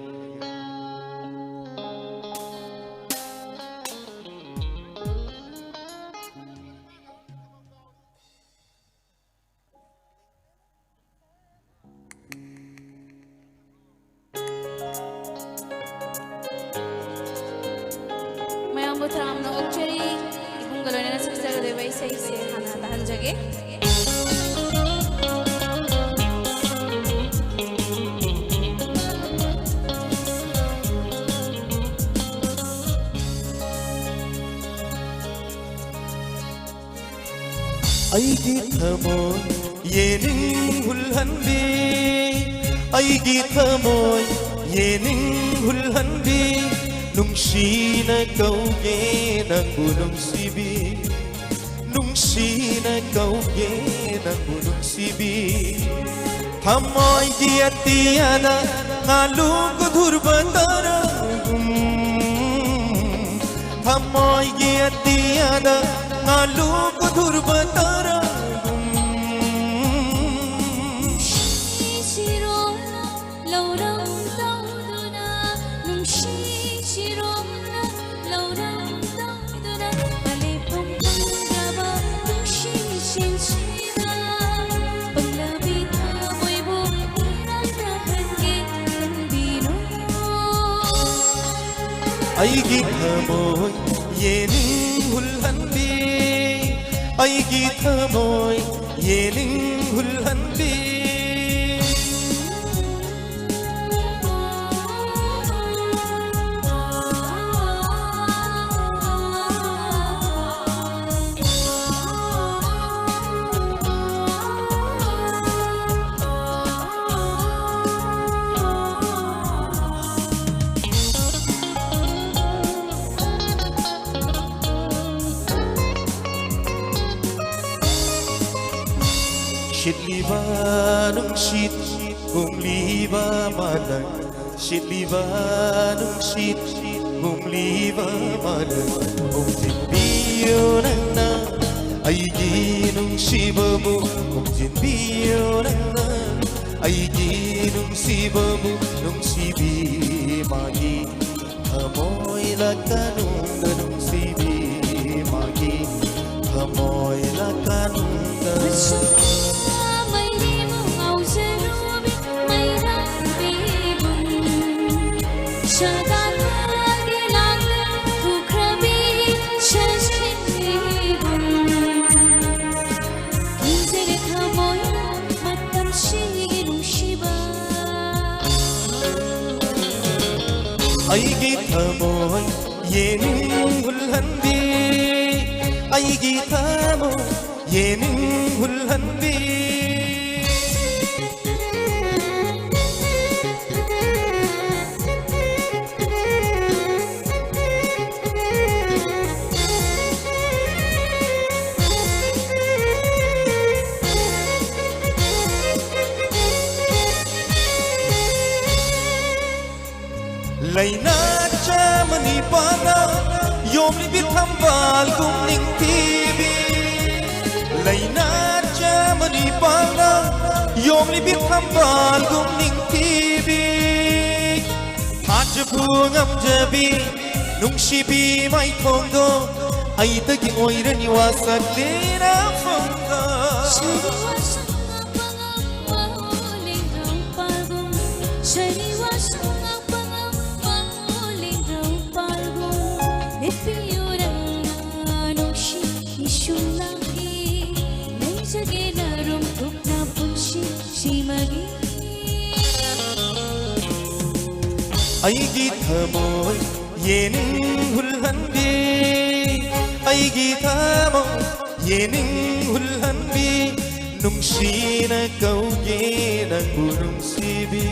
ꯃꯌꯥꯝꯕꯨ ꯇꯔꯥꯝꯅ ꯑꯣꯛꯆꯔꯤ꯫ ꯏꯕꯨꯡꯒ ꯂꯣꯏꯅꯅ ꯁꯛꯆꯒꯗꯧꯔꯤꯕ ꯏꯁꯩꯁꯦ ꯍꯥꯟꯅ ꯇꯥꯍꯟꯖꯒꯦ꯫ ꯑꯩꯒꯤ ꯊꯃꯣꯏ ꯌꯦꯅꯤꯡ ꯍꯨꯜꯍꯟꯕꯤ, ꯑꯩꯒꯤ ꯊꯃꯣꯏ ꯌꯦꯅꯤꯡ ꯍꯨꯜꯍꯟꯕꯤ, ꯅꯨꯡꯁꯤꯅ ꯀꯧꯒꯦ ꯅꯪꯕꯨ ꯅꯨꯡꯁꯤꯕꯤ, ꯅꯨꯡꯁꯤꯅ ꯀꯧꯒꯦ ꯅꯪꯕꯨ ꯅꯨꯡꯁꯤꯕꯤ꯫ ꯊꯃꯣꯏꯒꯤ ꯑꯇꯤꯌꯥꯗ ꯉꯥꯂꯨ ꯀꯨꯊꯨꯔꯕ ꯇꯥꯔꯒꯨꯝ ꯊꯃꯣꯏꯒꯤ ꯑꯇꯤꯌꯥꯗ ꯉꯥꯂꯨ ꯀꯨꯊꯨꯔꯕ ꯇꯥꯔꯥꯒꯨꯝ꯫ ꯁꯤꯔꯣ ꯂꯧꯔꯝ ꯇꯧꯗꯨꯅ, ꯅꯨꯡꯁꯤ ꯁꯤꯔꯣ ꯂꯧꯔꯝ ꯇꯧꯗꯨꯅ, ꯑꯂꯦꯞꯄꯝ ꯈꯪꯗ꯭ꯔꯕ ꯅꯨꯡꯁꯤ ꯁꯤꯟꯁꯤꯅ, ꯄꯪꯂꯕꯤ ꯊꯃꯣꯏꯕꯨ ꯏꯔꯥꯡ ꯇꯥꯍꯟꯒꯦ ꯈꯟꯕꯤꯅꯨ꯫ ꯑꯩꯒꯤ ꯊꯃꯣꯏ ꯌꯦꯅꯤꯡ ꯍꯨꯜꯍꯟꯕꯤ, ꯑꯩꯒꯤ ꯊꯃꯣꯏ ꯌꯦꯅꯤꯡ ꯍꯨꯜꯍꯟꯕꯤ꯫ ꯁꯤꯠꯂꯤꯕ ꯅꯨꯡꯁꯤꯠ ꯍꯨꯝꯂꯤꯕ ꯃꯥꯂꯪ, ꯁꯤꯠꯂꯤꯕ ꯅꯨꯡꯁꯤꯠ ꯍꯨꯝꯂꯤꯕ ꯃꯥꯂꯪ, ꯍꯨꯝꯖꯤꯟꯕꯤꯌꯨ ꯅꯪꯅ ꯑꯩꯒꯤ ꯅꯨꯡꯁꯤꯕꯕꯨ, ꯍꯨꯝꯖꯤꯟꯕꯤꯌꯨ ꯅꯪꯅ ꯑꯩꯒꯤ ꯅꯨꯡꯁꯤꯕꯕꯨ, ꯅꯨꯡꯁꯤꯕꯤ ꯃꯥꯒꯤ ꯊꯃꯣꯏ ꯂꯥꯛꯀꯅꯨꯗ, ꯅꯨꯡꯁꯤꯕꯤ ꯃꯥꯒꯤ ꯊꯃꯣꯏ ꯂꯥꯛꯀꯅꯨꯗ꯫ ꯃꯩꯔꯤꯕꯨ ꯉꯥꯎꯖꯔꯨꯕꯤ ꯃꯩꯔꯥꯕꯤꯕꯨ, ꯁꯗꯥꯅꯥꯒꯤ ꯂꯥꯡꯗ ꯊꯨꯈ꯭ꯔꯕꯤ ꯁꯖꯤꯟꯕꯤꯕꯨ, ꯀꯤꯖꯔꯦ ꯊꯃꯣꯏꯅ ꯃꯇꯝꯁꯤꯒꯤ ꯅꯨꯡꯁꯤꯕ꯫ ꯑꯩꯒꯤ ꯊꯃꯣꯏ ꯌꯦꯅꯤꯡ ꯍꯨꯜꯍꯟꯕꯤ, ꯑꯩꯒꯤ ꯊꯃꯣꯏ ꯌꯦꯅꯤꯡ ꯍꯨꯜꯍꯟꯕꯤ꯫ ꯂꯩꯅꯥ ꯆꯥꯝꯃ ꯅꯤꯄꯥꯟꯅ ꯌꯣꯝꯂꯤꯕꯤ ꯊꯝꯕꯥꯜꯒꯨꯝ ꯅꯤꯡꯊꯤꯕꯤ, ꯂꯩꯅꯥ ꯆꯥꯃꯅꯤ ꯄꯥꯛꯅ ꯌꯣꯝꯂꯤꯕꯤ ꯊꯝꯕꯥꯜꯒꯨꯝ ꯅꯤꯡꯊꯤꯕꯤ, ꯊꯥꯖꯕꯨ ꯉꯝꯖꯕꯤ, ꯅꯨꯡꯁꯤꯕꯤ ꯃꯥꯏꯊꯣꯡꯗꯣ ꯑꯩꯗꯒꯤ ꯑꯣꯏꯔꯅꯤ ꯋꯥꯁꯛꯂꯦꯅ ꯐꯣꯡꯗꯣ꯫ ꯑꯩꯒꯤ ꯊꯃꯣꯏ ꯌꯦꯅꯤꯡ ꯍꯨꯜꯍꯟꯕꯤ, ꯑꯩꯒꯤ ꯊꯃꯣꯏ ꯌꯦꯅꯤꯡ ꯍꯨꯜꯍꯟꯕꯤ, ꯅꯨꯡꯁꯤꯅ ꯀꯧꯒꯦ ꯅꯪꯕꯨ ꯅꯨꯡꯁꯤꯕꯤ꯫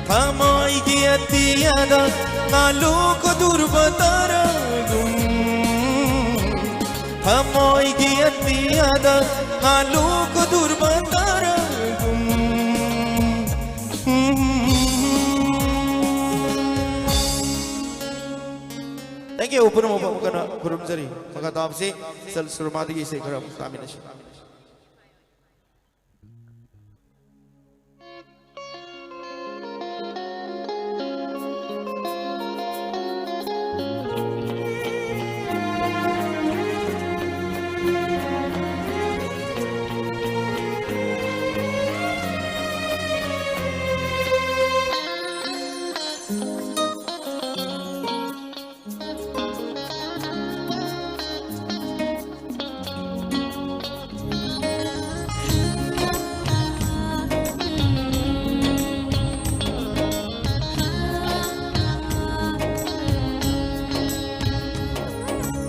ꯊꯃꯣꯏꯒꯤ ꯑꯇꯤꯌꯥꯗ ꯉꯥꯜꯂꯨꯀꯣ ꯙ꯭ꯔꯨꯕ ꯇꯥꯔꯥꯒꯨꯝ, ꯊꯃꯣꯏꯒꯤ ꯑꯇꯤꯌꯥꯗ ꯉꯥꯜꯂꯨꯀꯣ ꯙ꯭ꯔꯨꯕ ꯇꯥꯔꯥꯒꯨꯝ꯫ Thank you. ꯄꯨꯝꯅꯃꯛꯄꯨ ꯑꯃꯨꯛ ꯍꯟꯅ ꯈꯨꯔꯨꯝꯖꯔꯤ꯫ ꯃꯈꯥ ꯇꯥꯕꯁꯤ ꯁꯦꯜ ꯁꯨꯔꯃꯥꯗꯒꯤ ꯏꯁꯩ ꯈꯔ ꯑꯃꯨꯛ ꯇꯥꯃꯤꯟꯅꯁꯤ꯫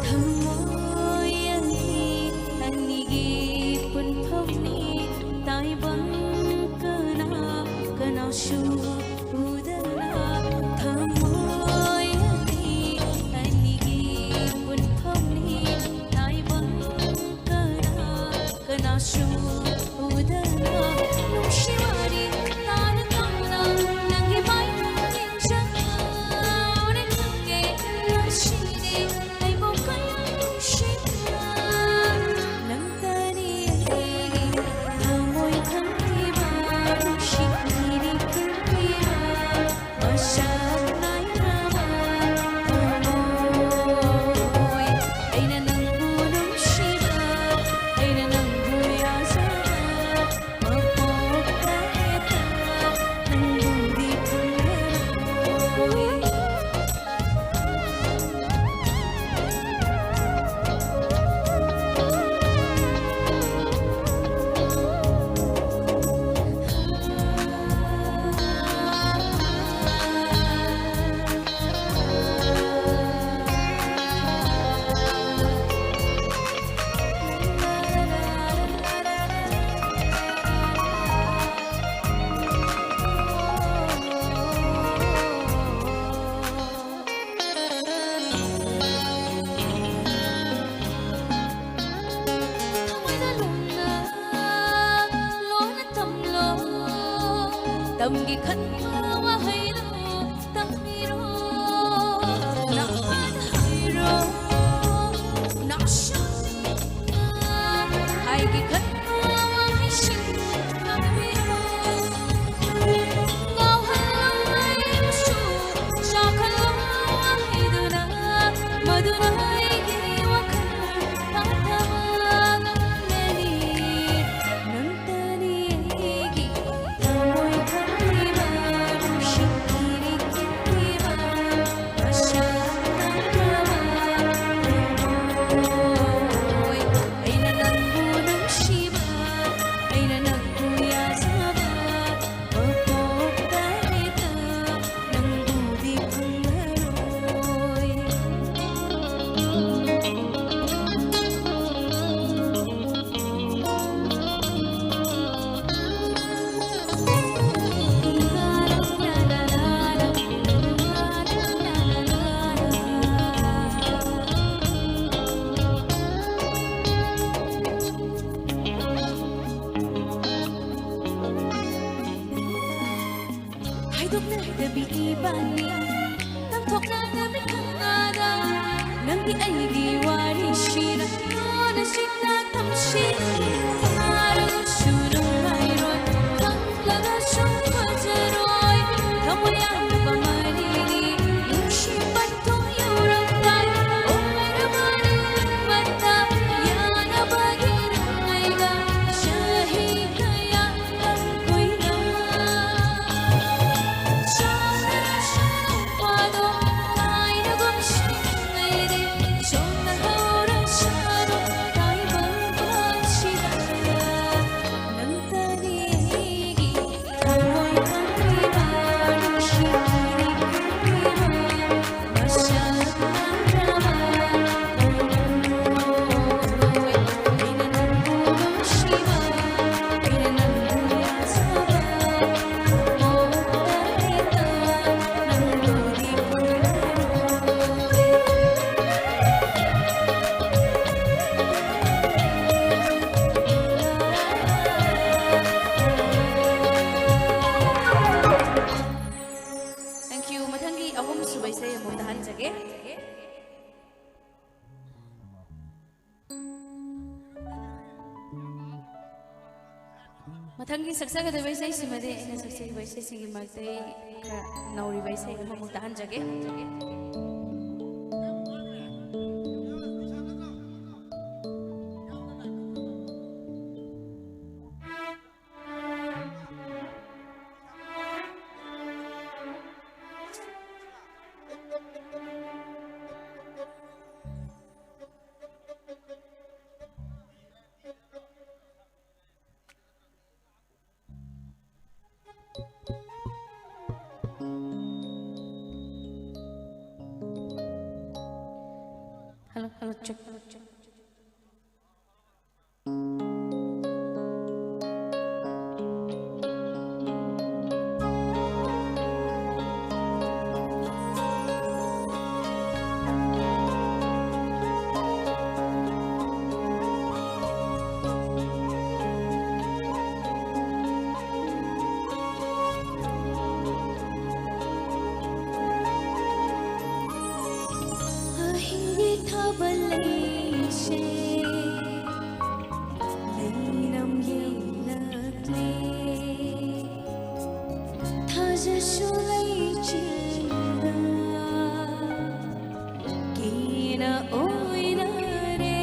ꯊꯃꯣꯏ ꯑꯅꯤ ꯑꯅꯤꯒꯤ ꯄꯨꯟꯐꯝꯅꯤ, ꯇꯥꯏꯕꯪ ꯀꯅꯥ ꯀꯅꯥꯁꯨ ꯎꯗꯅ꯫ ꯊꯃꯣꯏ ꯑꯅꯤ ꯑꯅꯤꯒꯤ ꯄꯨꯟꯐꯝꯅꯤ, ꯇꯥꯏꯕꯪ ꯀꯅꯥ ꯀꯅꯥꯁꯨ ꯎꯗꯅ꯫ ꯅꯨꯡꯁꯤ ꯋꯥꯔꯤ ꯇꯥꯔꯀꯥꯟꯗ ꯅꯪꯒꯤ ꯃꯥꯏ ꯌꯦꯡꯖꯅ ꯎꯅꯤꯡꯉꯦ, ꯅꯨꯡꯁꯤꯔꯦ꯫ ꯂꯝꯒꯤ ꯈꯟꯕ ꯋꯥꯍꯩꯗꯣ ꯇꯝꯕꯤꯔꯣ, ꯅꯍꯥꯟ ꯍꯥꯏꯔꯣ, ꯅꯛꯁꯟꯅ ꯍꯥꯏꯒꯦ ꯈꯟꯕ ꯋꯥꯍꯩꯁꯤꯡ ꯇꯝꯕꯤꯔꯣ꯫ ꯉꯥꯎꯍꯜꯂꯣ ꯍꯥꯏꯔꯁꯨ, ꯆꯥꯛꯍꯜꯂꯣ ꯍꯥꯏꯗꯨꯅ, ꯃꯗꯨꯅ ꯑꯩꯒꯤ ꯋꯥꯈꯜ ꯐꯥꯊꯕ ꯉꯝꯂꯅꯤ꯫ ꯅꯪꯇꯅꯤ ꯑꯩꯒꯤ ꯊꯃꯣꯏ ꯈꯪꯕꯤꯕ, ꯅꯨꯡꯁꯤꯕꯤꯔꯤꯕ, ꯃꯁꯥ ꯈꯪꯕ ꯊꯃꯣꯏ꯫ ꯑꯩꯅ ꯅꯪꯕꯨ ꯅꯨꯡꯁꯤꯕ, ꯑꯩꯅ ꯅꯪꯕꯨ ꯌꯥꯖꯕ, ꯃꯄꯣꯛꯇ ꯍꯦꯛꯇ ꯅꯪꯕꯨꯗꯤ ꯐꯪꯂꯔꯣꯏ꯫ ꯍꯥꯏꯗꯣꯛꯅꯗꯕꯤ ꯏꯕꯥꯅꯤ, ꯇꯝꯊꯣꯛꯅꯗꯕꯤ ꯈꯪꯅꯗ, ꯅꯪꯒꯤ ꯑꯩꯒꯤ ꯋꯥꯔꯤꯁꯤꯗ ꯂꯣꯟꯅ ꯁꯤꯡꯅ ꯊꯝꯁꯤ꯫ ꯋꯥꯔꯒꯁꯨ ꯅꯨꯡꯉꯥꯏꯔꯣꯏ, ꯈꯪꯂꯒꯁꯨ ꯐꯖꯔꯣꯏ, ꯊꯃꯣꯏ ꯌꯥꯅꯕ ꯃꯔꯤꯅꯤ, ꯅꯨꯡꯁꯤꯕ ꯊꯣꯡ ꯌꯧꯔꯝꯗꯥꯏ, ꯑꯣꯏꯔꯕꯅꯤ ꯃꯇꯝ ꯌꯥꯅꯕꯒꯤ ꯅꯪ ꯑꯩꯒ ꯆꯍꯤ ꯀꯌꯥ ꯃꯊꯪꯒꯤ ꯁꯛꯆꯒꯗꯕ ꯏꯁꯩꯁꯤꯃꯗꯤ ꯑꯩꯅ ꯁꯛꯆꯔꯤꯕ ꯏꯁꯩꯁꯤꯡꯒꯤ ꯃꯔꯛꯇꯒꯤ ꯈꯔ ꯅꯧꯔꯤꯕ ꯏꯁꯩ ꯑꯃꯃꯨꯛ ꯇꯥꯍꯟꯖꯒꯦ꯫ Hello, hello, check, hello, check. ꯑꯍꯤꯡꯒꯤ ꯊꯥꯕꯜ ꯂꯩꯁꯦ ꯂꯩꯔꯝ ꯌꯦꯡꯂꯛꯂꯦ꯫ ꯊꯥꯖꯁꯨ ꯂꯩꯆꯤꯟꯗ ꯀꯦꯅ ꯑꯣꯏꯅꯔꯦ꯫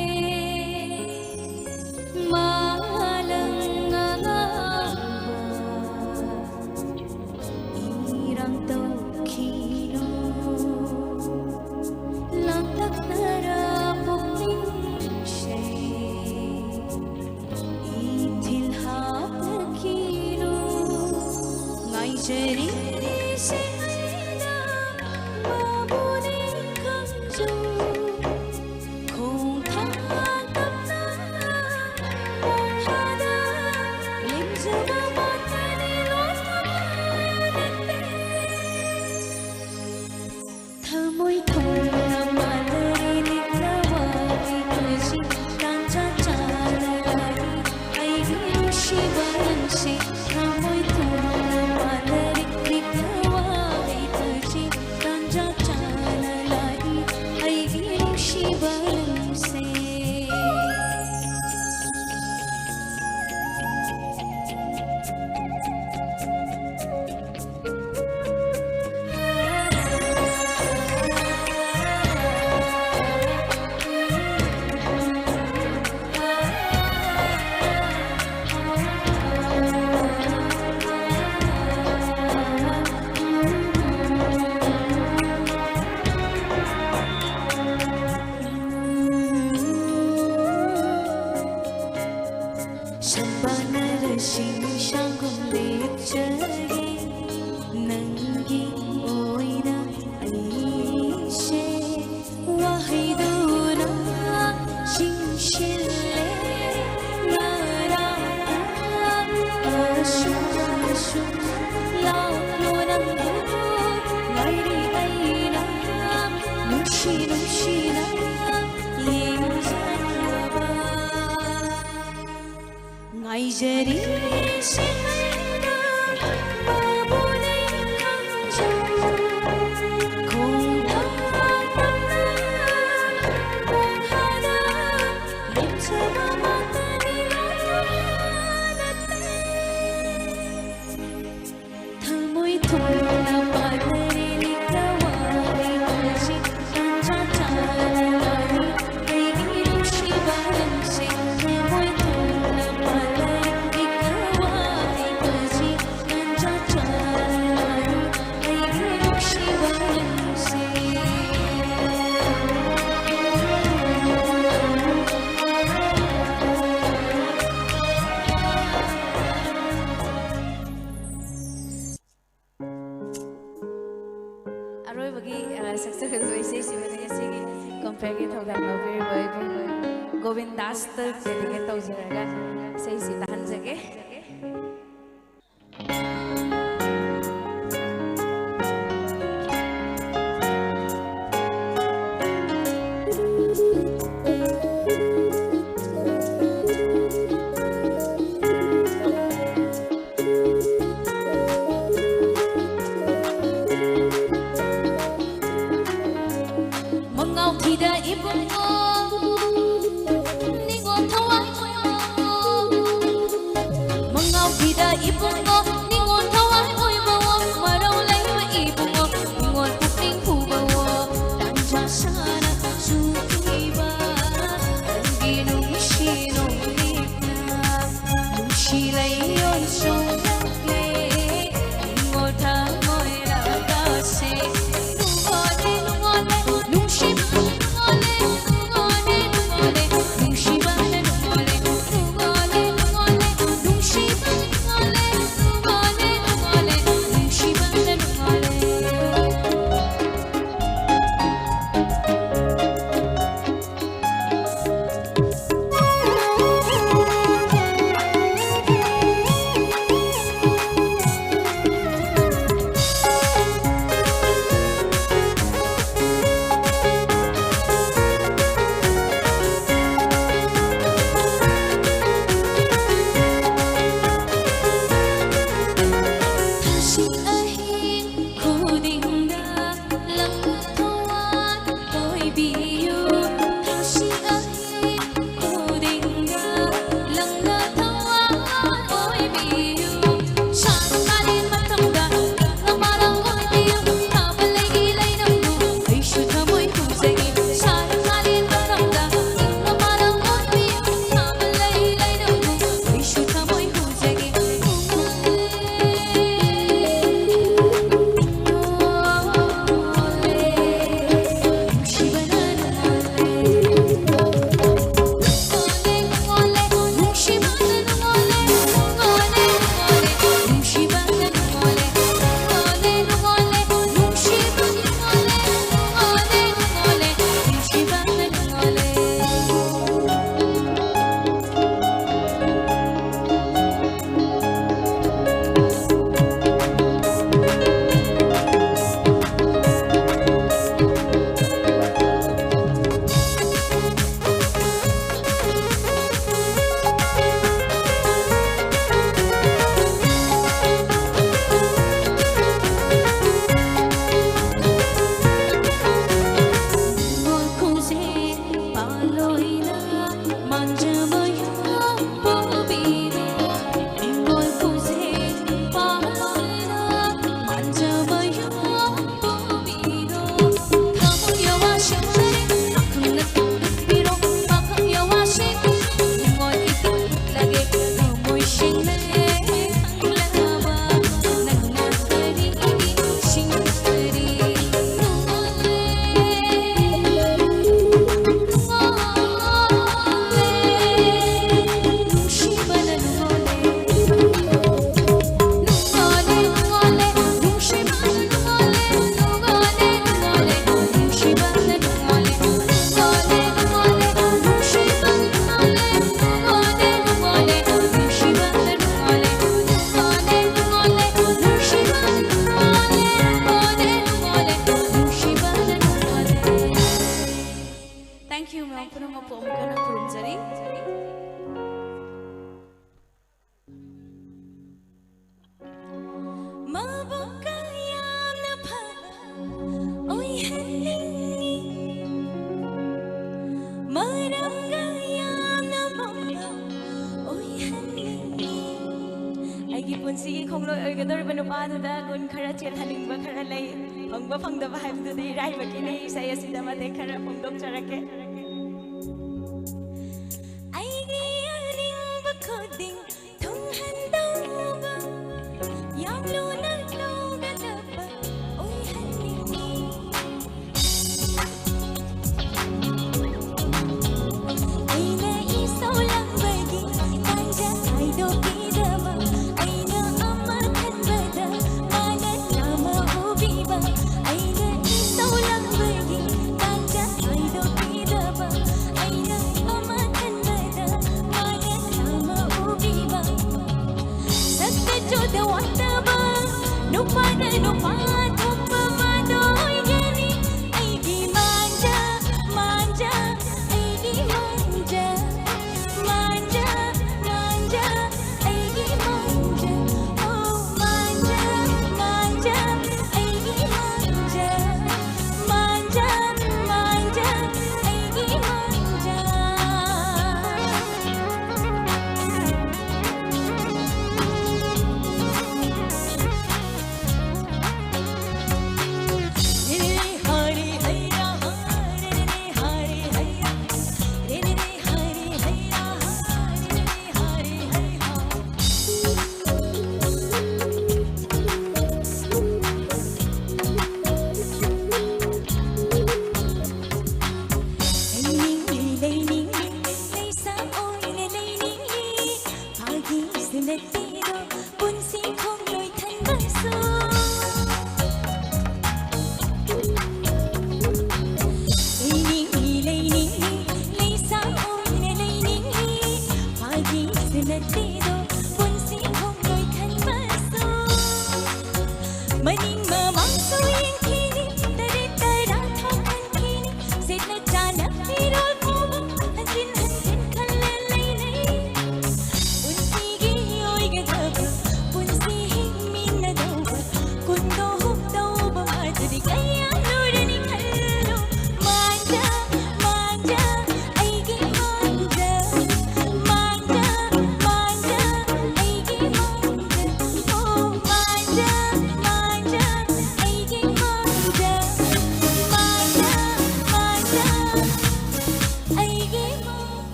ꯃꯥꯂꯪ ꯑꯉꯥꯡꯕ ꯏꯔꯥꯡ ꯇꯧꯈꯤꯅꯨ꯫ ꯂꯥꯡꯇꯛꯅꯔ ꯄꯨꯛꯅꯤꯡꯁꯦ ꯏꯊꯤꯜ ꯍꯥꯞꯂꯛꯈꯤꯅꯨ꯫ ꯉꯥꯏꯖꯔꯤꯁꯦ ꯑꯩꯅ ꯃꯥꯕꯨꯅꯦ ꯈꯪꯖꯧ꯫ ꯈꯣꯡꯊꯥꯡ ꯇꯞꯅ ꯃꯣꯡꯐꯥꯗ ꯂꯦꯝꯖꯕ ꯃꯥꯇꯅꯤ ꯂꯣꯟ ꯊꯃꯣꯏ ꯊꯣꯡꯅ ꯃꯥꯂꯔꯤ ꯅꯤꯛꯅ ꯋꯥꯔꯤ ꯀꯣꯏꯁꯤ ꯇꯥꯟꯖꯥ ꯆꯥꯅ ꯂꯥꯛꯏ ꯑꯩꯒꯤ ꯅꯨꯡꯁꯤꯕ ꯅꯪꯁꯤ ꯊꯃꯣꯏ ꯊꯣꯡꯅ ꯃꯥꯂꯔꯤ ꯅꯤꯛꯅ ꯋꯥꯔꯤ ꯑꯔꯣꯏꯕꯒꯤ, ꯑ, ꯁꯛꯆꯒꯗꯕ ꯏꯁꯩꯁꯤꯃꯗꯤ ꯉꯁꯤꯒꯤ ꯀꯣꯝꯐꯦꯌꯔꯒꯤ ꯊꯧꯗꯥꯡ ꯂꯧꯕꯤꯔꯤꯕ ꯏꯕꯨꯡ ꯒꯣꯕꯤꯟꯗꯥꯁꯇ dedicate ꯇꯧꯖꯔꯒ ꯏꯁꯩꯁꯤ ꯇꯥꯍꯟꯖꯒꯦ꯫ ꯃꯉꯥꯎꯊꯤꯗ ꯏꯕꯨꯡꯉꯣ, ꯅꯤꯉꯣꯜ ꯊꯋꯥꯏ ꯃꯕꯨꯛꯀ ꯌꯥꯝꯅ ꯐꯕ ꯑꯣꯏꯍꯟꯅꯤꯡꯏ, ꯃꯔꯝꯒ ꯌꯥꯝꯅ ꯃꯣꯠꯄ ꯑꯣꯏꯍꯟꯅꯤꯡꯏ꯫ ꯑꯩꯒꯤ ꯄꯨꯟꯁꯤꯒꯤ ꯈꯣꯡꯂꯣꯏ ꯑꯣꯏꯒꯗꯧꯔꯤꯕ ꯅꯨꯄꯥꯗꯨꯗ ꯒꯨꯟ ꯈꯔ ꯆꯦꯜꯍꯟꯅꯤꯡꯕ ꯈꯔ ꯂꯩ꯫ ꯐꯪꯕ ꯐꯪꯗꯕ ꯍꯥꯏꯕꯗꯨꯗꯤ ꯏꯔꯥꯏꯕꯛꯀꯤꯅꯤ꯫ ꯏꯁꯩ ꯑꯁꯤꯗ ꯃꯇꯦꯛ ꯈꯔ ꯐꯣꯡꯗꯣꯛꯆꯔꯛꯀꯦ꯫ ꯑꯩꯒꯤ ꯑꯅꯤꯡꯕ ꯈꯨꯗꯤꯡ ꯊꯨꯡꯍꯟꯗꯧꯕ, ꯌꯥꯝ ꯂꯨꯅ ꯂꯧꯒꯗꯕ ꯑꯣꯏꯍꯟꯅꯤꯡꯏ꯫ ꯑꯩꯅ ꯏꯁꯧ ꯂꯥꯡꯕꯒꯤ ꯇꯥꯟꯖꯥ ꯈꯥꯏꯗꯣꯛꯄꯤꯗꯕ, ꯑꯩꯅ ꯑꯃ ꯈꯟꯕꯗ ꯃꯥꯅ ꯂꯥꯝꯃ ꯎꯕꯤꯕ, ꯑꯩꯅ ꯏꯁꯧ ꯂꯥꯡꯕꯒꯤ ꯇꯥꯟꯖꯥ ꯈꯥꯏꯗꯣꯛꯄꯤꯗꯕ, ꯑꯩꯅ ꯑꯃ ꯈꯟꯕꯗ ꯃꯥꯅ ꯂꯥꯝꯃ ꯎꯕꯤꯕ꯫ ꯁꯛꯇ ꯆꯨꯗ ꯋꯥꯠꯇꯕ ꯅꯨꯄꯥꯅ ꯅꯨꯄꯥ ꯊꯣꯛꯄ ꯃꯥꯗꯣ ꯑꯣꯏꯒꯅꯤ꯫ ꯑꯩꯒꯤ ꯃꯥꯟꯖ, ꯃꯥꯟꯖ, ꯑꯩꯒꯤ ꯃꯥꯟꯖ, ꯃꯥꯟꯖ, ꯃꯥꯟꯖ, ꯑꯩꯒꯤ ꯃꯥꯟꯖ, ꯑꯣ ꯃꯥꯟꯖ, ꯃꯥꯟꯖ, ꯑꯩꯒꯤ ꯃꯥꯟꯖ, ꯃꯥꯟꯖ, ꯃꯥꯟꯖ, ꯑꯩꯒꯤ ꯃꯥꯟꯖ꯫ ꯂꯩꯅꯤꯡꯏ, ꯂꯩꯅꯤꯡꯏ, ꯂꯩꯁꯥ ꯑꯣꯏꯅ ꯂꯩꯅꯤꯡꯏ꯫ ꯐꯥꯒꯤꯁꯨ ꯅꯠꯇꯦꯗꯣ, ꯄꯨꯟꯁꯤ ꯈꯣꯡꯂꯣꯏ ꯈꯟꯕꯁꯨ꯫ ꯂꯩꯅꯤꯡꯏ, ꯂꯩꯅꯤꯡꯏ, ꯂꯩꯁꯥ ꯑꯣꯏꯅ ꯂꯩꯅꯤꯡꯏ꯫ ꯐꯥꯒꯤꯁꯨ ꯅꯠꯇꯦꯗꯣ, ꯄꯨꯟꯁꯤ ꯈꯣꯡꯂꯣꯏ ꯈꯟꯕꯁꯨ꯫ ꯃꯅꯤꯡ ꯃꯃꯥꯡꯁꯨ ꯌꯦꯡꯈꯤꯅꯤ, ꯇꯔꯦꯠ ꯇꯔꯥ ꯊꯣꯛꯍꯟꯈꯤꯅꯤ꯫ ꯁꯦꯠꯅ ꯆꯥꯅ ꯐꯤꯔꯣꯜ ꯐꯥꯎꯕ ꯍꯟꯖꯤꯟ ꯍꯟꯖꯤꯟ ꯈꯜꯂ ꯂꯩꯅꯩ꯫ ꯄꯨꯟꯁꯤꯒꯤ ꯑꯣꯏꯒꯗꯕ, ꯄꯨꯟꯁꯤ ꯍꯤꯡꯃꯤꯟꯅꯗꯧꯕ,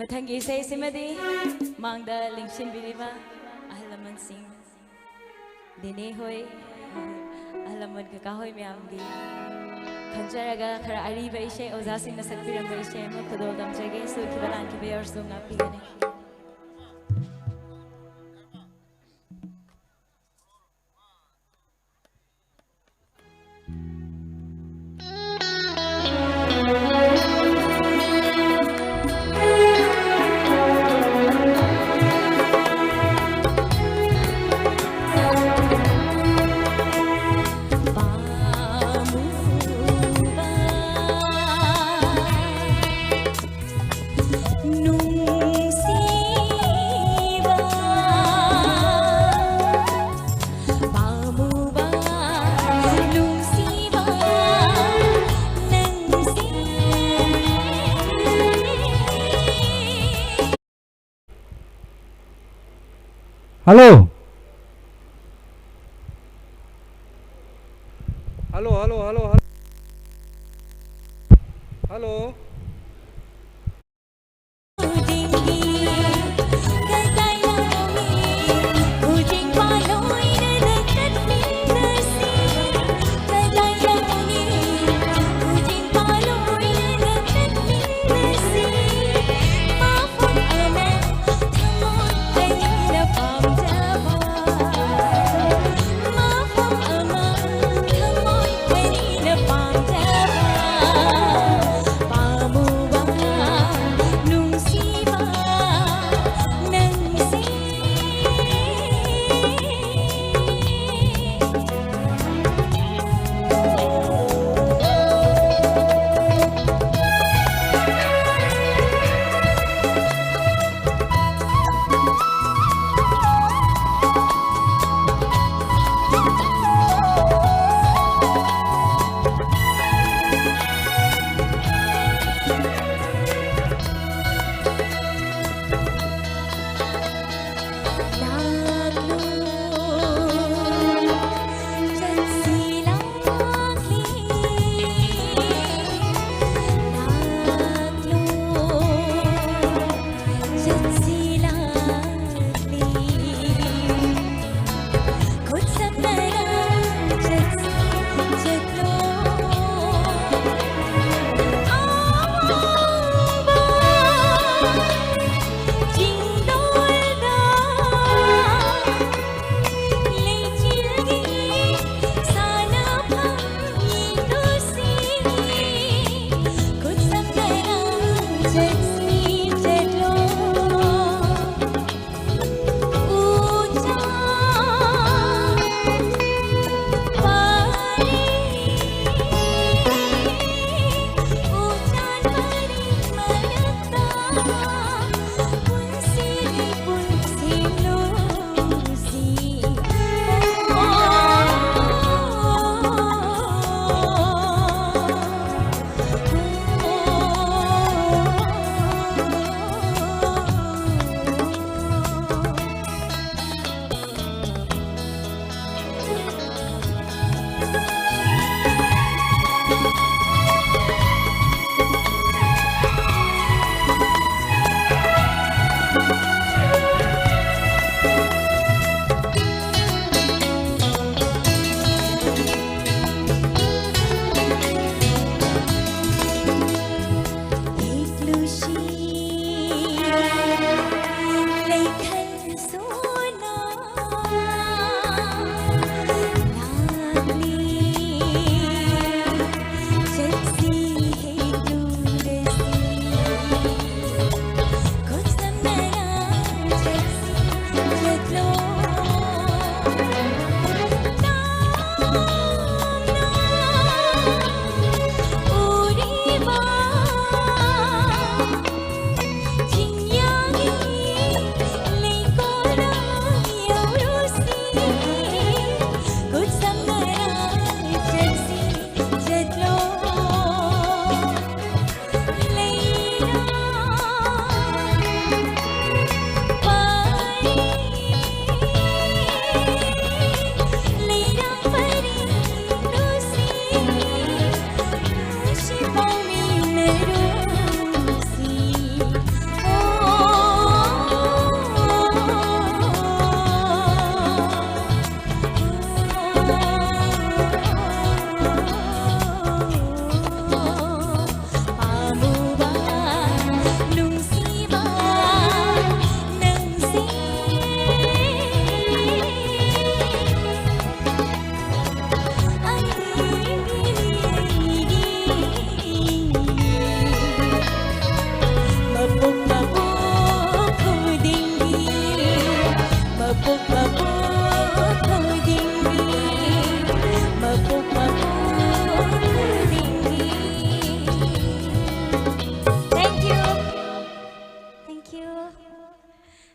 ꯃꯊꯪꯒꯤ ꯏꯁꯩꯁꯤꯃꯗꯤ ꯃꯥꯡꯗ ꯂꯦꯡꯁꯤꯟꯕꯤꯔꯤꯕ ꯑꯍꯜ ꯂꯃꯟꯁꯤꯡ, ꯅꯦꯅꯦ ꯍꯣꯏ, ꯑꯍꯜ ꯂꯃꯟ ꯀꯀꯥ ꯍꯣꯏ ꯃꯌꯥꯝꯒꯤ ꯈꯟꯖꯔꯒ ꯈꯔ ꯑꯔꯤꯕ ꯏꯁꯩ, ꯑꯣꯖꯥꯁꯤꯡꯅ ꯁꯛꯄꯤꯔꯝꯕ ꯏꯁꯩ ꯑꯃ ꯈꯨꯗꯣꯜ ꯇꯝꯖꯒꯦ꯫ ꯁꯣꯏꯈꯤꯕ ꯂꯥꯟꯈꯤꯕ ꯌꯥꯎꯔꯁꯨ ꯉꯥꯛꯄꯤꯒꯅꯤ꯫ Hello. Hello, hello, hello, hello. Hello.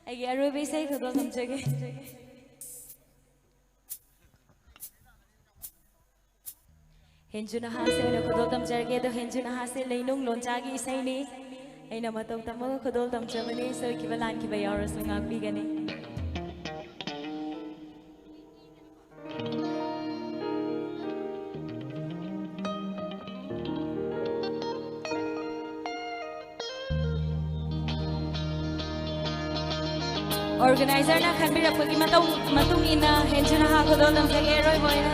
ꯑꯩꯒꯤ ꯑꯔꯣꯏꯕ ꯏꯁꯩ ꯈꯨꯗꯣꯜ ꯇꯝꯖꯒꯦ꯫ ꯍꯦꯟꯖꯨ ꯅꯍꯥꯁꯦ ꯑꯣꯏꯅ ꯈꯨꯗꯣꯜ ꯇꯝꯖꯔꯒꯦ꯫ ꯑꯗꯣ ꯍꯦꯟꯖꯨ ꯅꯍꯥꯁꯦ ꯂꯩꯅꯨꯡ ꯂꯣꯟꯆꯥꯒꯤ ꯏꯁꯩꯅꯤ꯫ ꯑꯩꯅ ꯃꯇꯧ ꯇꯝꯃꯒ ꯈꯨꯗꯣꯜ ꯇꯝꯖꯕꯅꯤ꯫ ꯁꯣꯏꯈꯤꯕ ꯂꯥꯟꯈꯤꯕ ꯌꯥꯎꯔꯁꯨ ꯉꯥꯛꯄꯤꯒꯅꯤ꯫ Organizerꯅ ꯈꯟꯕꯤꯔꯛꯄꯒꯤ ꯃꯇꯧ-, ꯃꯇꯨꯡ ꯏꯟꯅ ꯍꯦꯟꯖꯨ ꯅꯍꯥ ꯈꯨꯗꯣꯜ ꯇꯝꯖꯒꯦ ꯑꯔꯣꯏꯕ ꯑꯣꯏꯅ꯫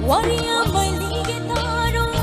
ꯋꯥꯔꯤ ꯑꯃ ꯂꯤꯒꯦ ꯇꯥꯔꯣ꯫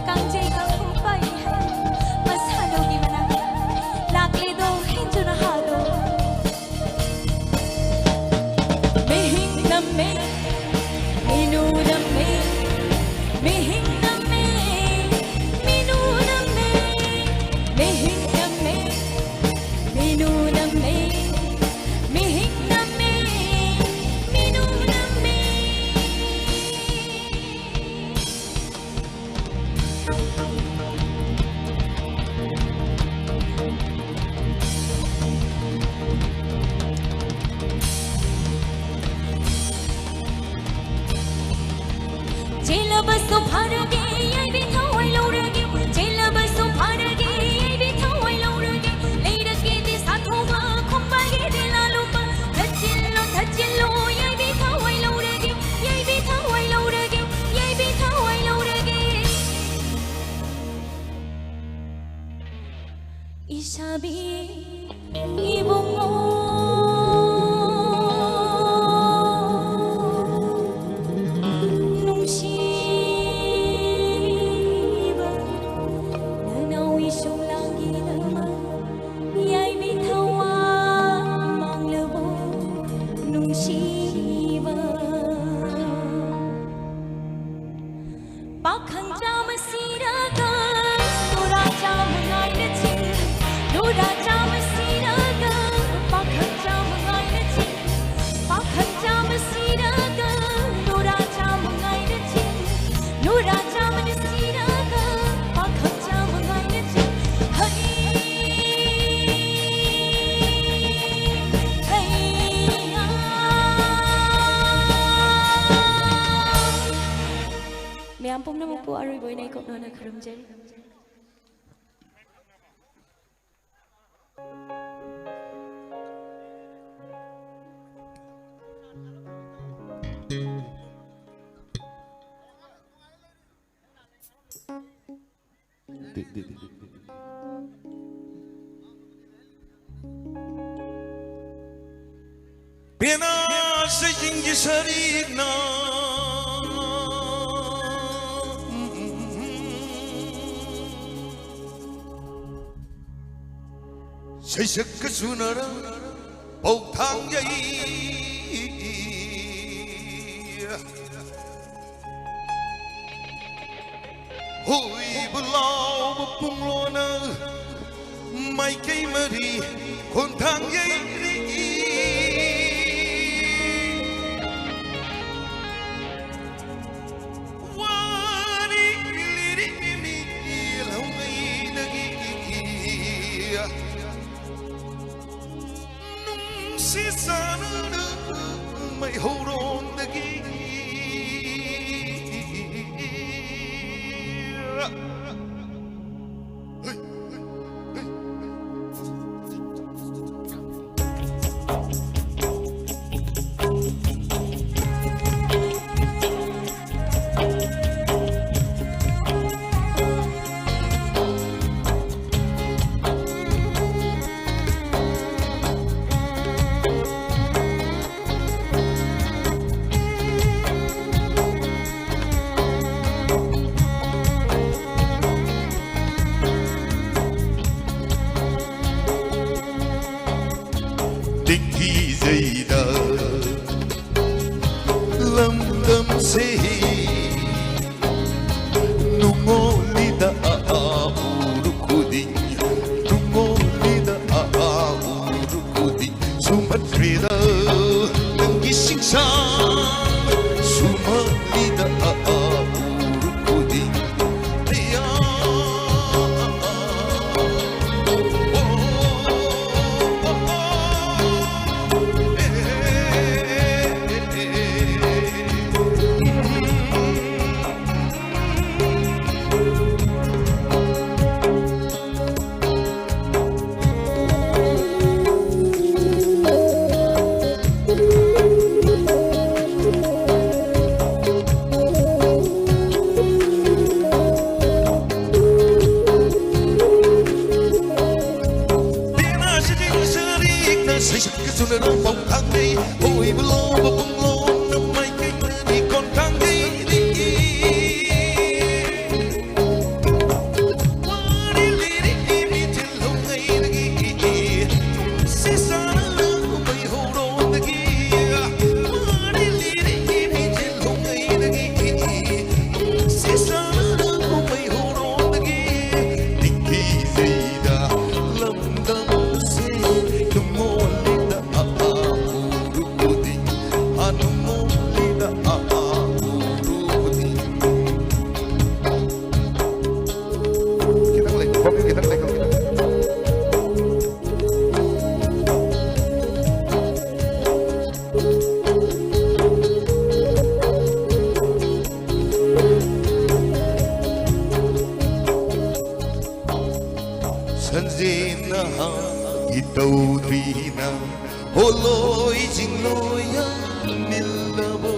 ꯀꯥꯡꯖꯩ ꯀꯥꯡꯄꯣꯛꯄ ꯏꯍꯟ ꯃꯁꯥꯗꯧꯒꯤ ꯃꯅꯥꯛꯇ ꯂꯥꯛꯂꯦꯗꯣ ꯍꯦꯟꯖꯨꯅ ꯍꯥꯗꯣ꯫ ꯃꯤꯍꯤꯡ ꯅꯝꯃꯦ, ꯃꯤꯅꯨ ꯅꯝꯃꯦ, ꯃꯤꯍꯤꯡ ꯅꯝꯃꯦ, ꯃꯤꯅꯨ ꯅꯝꯃꯦ, ꯃꯤꯍꯤꯡ ꯅꯝꯃꯦ, ꯃꯤꯅꯨ ꯅꯝꯃꯦ, ꯃꯤꯍꯤꯡ ꯅꯝꯃꯦ, ꯃꯤꯅꯨ ꯅꯝꯃꯦ꯫ ꯆꯦꯜꯂꯕꯁꯨ ꯐꯥꯔꯒꯦ, ꯌꯥꯏꯕꯤ ꯊꯋꯥꯏ ꯂꯧꯔꯒꯦ꯫ ꯆꯦꯜꯂꯕꯁꯨ ꯐꯥꯔꯒꯦ, ꯌꯥꯏꯕꯤ ꯊꯋꯥꯏ ꯂꯧꯔꯒꯦ꯫ ꯂꯩꯔꯛꯀꯤꯗꯤ ꯁꯥꯊꯧꯕ, ꯈꯣꯡꯕꯥꯜꯒꯤꯗꯤ ꯂꯥꯂꯨꯕ꯫ ꯊꯠꯆꯤꯜꯂꯣ, ꯊꯠꯆꯤꯜꯂꯣ, ꯌꯥꯏꯕꯤ ꯊꯋꯥꯏ ꯂꯧꯔꯒꯦ꯫ ꯌꯥꯏꯕꯤ ꯊꯋꯥꯏ ꯂꯧꯔꯒꯦ, ꯌꯥꯏꯕꯤ ꯊꯋꯥꯏ ꯂꯧꯔꯒꯦ꯫ ꯏꯁꯥꯕꯤ ꯏꯕꯨꯡꯉꯣ ꯅꯨꯡꯁꯤꯕ, ꯅꯅꯥꯎ ꯏꯁꯨ ꯂꯥꯡꯒꯤꯗꯃꯛ ꯌꯥꯏꯕꯤ ꯊꯋꯥꯏ ꯃꯥꯡꯂꯕꯣ ꯅꯨꯡꯁꯤꯕ꯫ ꯄꯥꯈꯪ ꯆꯥꯝꯃ ꯁꯤꯔꯒ ꯅꯨꯔꯥ ꯆꯥꯝꯃ ꯉꯥꯏꯅ ꯆꯤꯡ, ꯅꯨꯔꯥ ꯆꯥꯝꯃ ꯁꯤꯔꯒ ꯄꯥꯈꯪ ꯆꯥꯝꯃ ꯉꯥꯏꯅ ꯆꯤꯡ, ꯄꯥꯈꯪ ꯆꯥꯝꯃ ꯁꯤꯔꯒ ꯅꯨꯔꯥ ꯆꯥꯝꯃ ꯉꯥꯏꯅ ꯆꯤꯡ, ꯅꯨꯔꯥ ꯆꯥꯝꯃꯅ ꯁꯤꯔꯒ ꯄꯥꯈꯪ ꯆꯥꯝꯃ ꯉꯥꯏꯅ ꯆꯤꯡ꯫ ꯍꯩ, ꯍꯩ, ꯌꯥ꯫ ꯃꯌꯥꯝ ꯄꯨꯝꯅꯃꯛꯄꯨ ꯑꯔꯣꯏꯕ ꯑꯣꯏꯅ ꯏꯀꯣꯛꯅꯅ ꯈꯨꯔꯨꯝꯖꯔꯤ꯫ ꯄꯦꯅꯥꯁꯦ ꯌꯦꯡꯖꯁꯔꯤꯅ꯫ ꯁꯩꯁꯛꯀ ꯆꯨꯅꯔ ꯄꯧꯊꯥꯡ ꯌꯩ꯫ ꯍꯣꯏꯕ ꯂꯥꯎꯕ ꯄꯨꯡꯂꯣꯅ ꯃꯥꯏꯀꯩ ꯃꯔꯤ ꯈꯣꯟꯊꯥꯡ ꯌꯩꯔꯤ꯫ ꯋꯥꯔꯤ ꯂꯤꯔꯤ ꯃꯤ ꯂꯧꯉꯩꯗꯒꯤ ꯅꯨꯡꯁꯤ ꯆꯥꯟꯅꯅ ꯃꯩꯍꯧꯔꯣꯟꯗꯒꯤ꯫ ꯅꯤꯡꯊꯤꯖꯩꯗ ꯂꯝꯗꯝꯁꯦ ꯅꯨꯡꯉꯣꯜꯂꯤꯗ ꯑꯥ ꯎꯔꯨ ꯈꯨꯗꯤꯡ, ꯅꯨꯡꯉꯣꯜꯂꯤꯗ ꯑꯥ ꯎꯔꯨ ꯈꯨꯗꯤꯡ, ꯁꯨꯝꯍꯠꯈ꯭ꯔꯦꯗ ꯅꯪꯒꯤ ꯁꯤꯡꯁꯥ, ꯁꯨꯝꯍꯠꯂꯤꯗ ꯑꯥ ꯎꯔꯨ ꯈꯨꯗꯤꯡ꯫ ꯑꯌꯥ꯫ ꯁꯩꯁꯛꯀ ꯆꯨꯅꯔ ꯄꯧꯊꯥꯡ ꯌꯩ, ꯍꯣꯏꯕ ꯂꯥꯎꯕ ꯄꯨꯡꯂꯣꯟꯅ ꯃꯥꯏꯀꯩ ꯃꯔꯤ ꯈꯣꯟꯊꯥꯡ ꯌꯩꯔꯤ꯫ ꯋꯥꯔꯤ ꯂꯤꯔꯤ ꯃꯤꯊꯤꯜ ꯂꯧꯉꯩꯗꯒꯤ ꯈꯟꯖꯦꯟꯅ ꯍꯥꯒꯤ ꯇꯧꯗ꯭ꯔꯤꯅ ꯍꯣꯂꯣꯏ ꯆꯤꯡꯂꯣꯏ ꯌꯥꯝ ꯃꯤꯜꯂꯕꯣ?